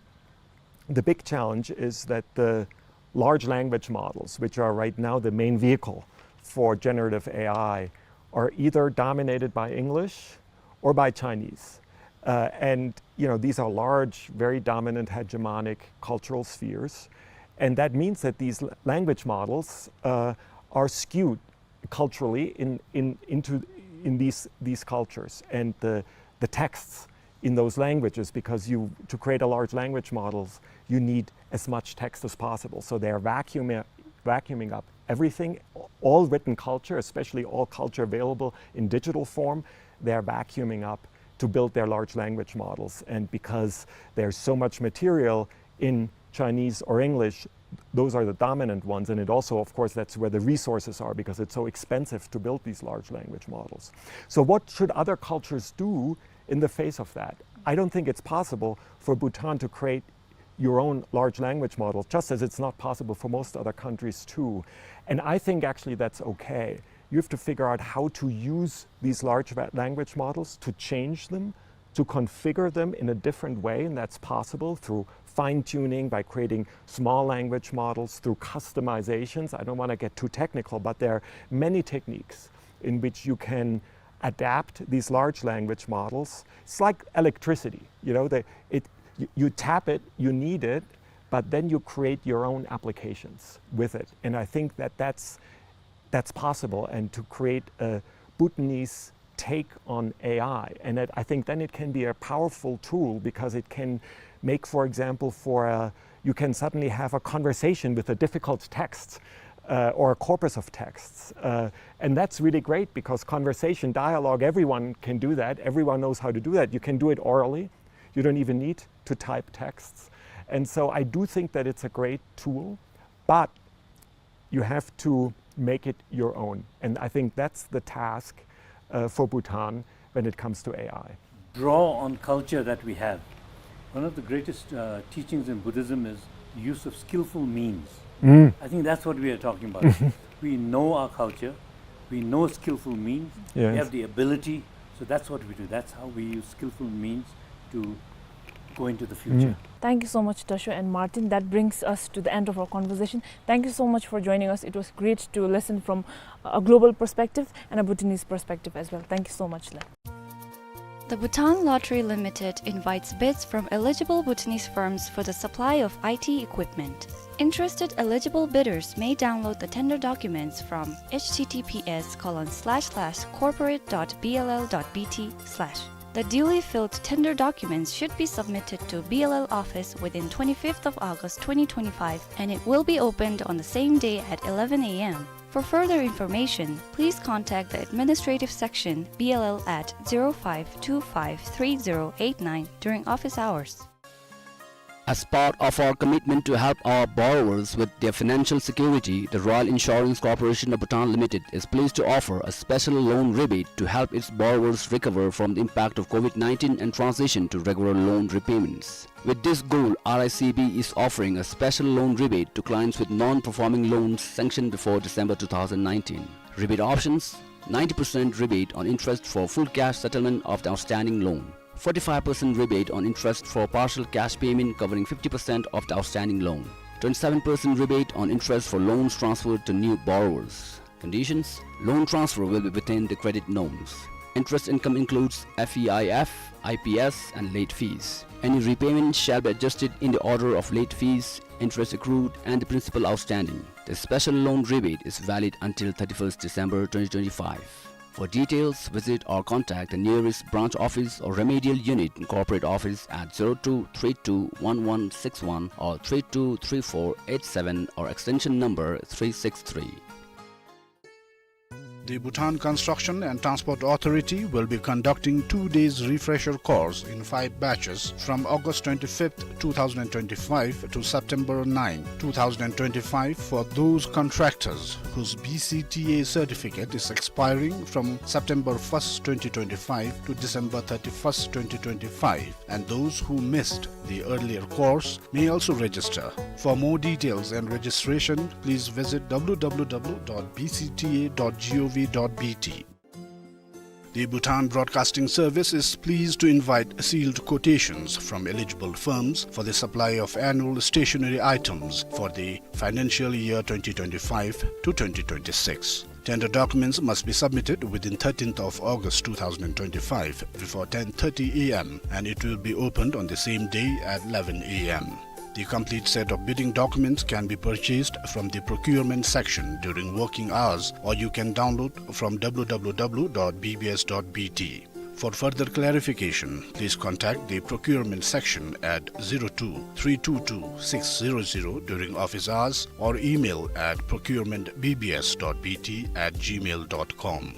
the big challenge is that the large language models, which are right now the main vehicle for generative A I, are either dominated by English or by Chinese. Uh, and, you know, these are large, very dominant, hegemonic cultural spheres. And that means that these l-, language models, uh, are skewed culturally in, in, into, in these, these cultures and the, the texts in those languages, because you, to create a large language models, you need as much text as possible. So they are vacuuming, vacuuming up everything, all written culture, especially all culture available in digital form, they are vacuuming up to build their large language models. And because there's so much material in Chinese or English, those are the dominant ones, and it also, of course, that's where the resources are, because it's so expensive to build these large language models. So what should other cultures do in the face of that? I don't think it's possible for Bhutan to create your own large language model, just as it's not possible for most other countries too. And I think actually that's okay. You have to figure out how to use these large va-, language models, to change them, to configure them in a different way, and that's possible through fine-tuning, by creating small language models, through customizations. I don't wanna get too technical, but there are many techniques in which you can adapt these large language models. It's like electricity, you know, they, it, you, you tap it, you need it, but then you create your own applications with it. And I think that that's, that's possible, and to create a Bhutanese take on A I. And it, I think then it can be a powerful tool, because it can make, for example, for a, you can suddenly have a conversation with a difficult text, uh, or a corpus of texts. Uh, and that's really great, because conversation, dialogue, everyone can do that. Everyone knows how to do that. You can do it orally. You don't even need to type texts. And so I do think that it's a great tool, but you have to make it your own. And I think that's the task, uh, for Bhutan when it comes to A I. Draw on culture that we have. One of the greatest, uh, teachings in Buddhism is use of skillful means. Mm. I think that's what we are talking about. We know our culture, we know skillful means, we, yes, have the ability, so that's what we do. That's how we use skillful means to go into the future. Mm. Thank you so much, Tashö and Martin. That brings us to the end of our conversation. Thank you so much for joining us. It was great to listen from a global perspective and a Bhutanese perspective as well. Thank you so much, le. The Bhutan Lottery Limited invites bids from eligible Bhutanese firms for the supply of I T equipment. Interested eligible bidders may download the tender documents from H T T P S colon slash slash corporate dot B L L dot B T slash. The duly filled tender documents should be submitted to B L L office within twenty-fifth of August twenty twenty-five, and it will be opened on the same day at eleven A M. For further information, please contact the administrative section, B L L, at zero five two five three zero eight nine during office hours. As part of our commitment to help our borrowers with their financial security, the Royal Insurance Corporation of Bhutan Limited is pleased to offer a special loan rebate to help its borrowers recover from the impact of COVID nineteen and transition to regular loan repayments. With this goal, R I C B is offering a special loan rebate to clients with non-performing loans sanctioned before December two thousand nineteen. Rebate options: ninety percent rebate on interest for full cash settlement of the outstanding loan, forty-five percent rebate on interest for partial cash payment covering fifty percent of the outstanding loan, twenty-seven percent rebate on interest for loans transferred to new borrowers. Conditions: loan transfer will be within the credit norms. Interest income includes F E I F, I P S, and late fees. Any repayment shall be adjusted in the order of late fees, interest accrued, and the principal outstanding. The special loan rebate is valid until thirty-first December twenty twenty-five. For details, visit or contact the nearest branch office or remedial unit, corporate office at zero two three two one one six one or three two three four eight seven or extension number three six three. The Bhutan Construction and Transport Authority will be conducting two days refresher course in five batches from August twenty-fifth, two thousand twenty-five to September ninth, two thousand twenty-five for those contractors whose B C T A certificate is expiring from September first, twenty twenty-five to December thirty-first, twenty twenty-five, and those who missed the earlier course may also register. For more details and registration, please visit W W W dot B C T A dot gov dot B T. The Bhutan Broadcasting Service is pleased to invite sealed quotations from eligible firms for the supply of annual stationery items for the financial year twenty twenty-five to twenty twenty-six. Tender documents must be submitted within thirteenth of August two thousand twenty-five before ten thirty A M, and it will be opened on the same day at eleven A M. The complete set of bidding documents can be purchased from the procurement section during working hours, or you can download from W W W dot B B S dot B T. For further clarification, please contact the procurement section at zero two three two two six zero zero during office hours or email at procurement B B S dot B T at gmail dot com.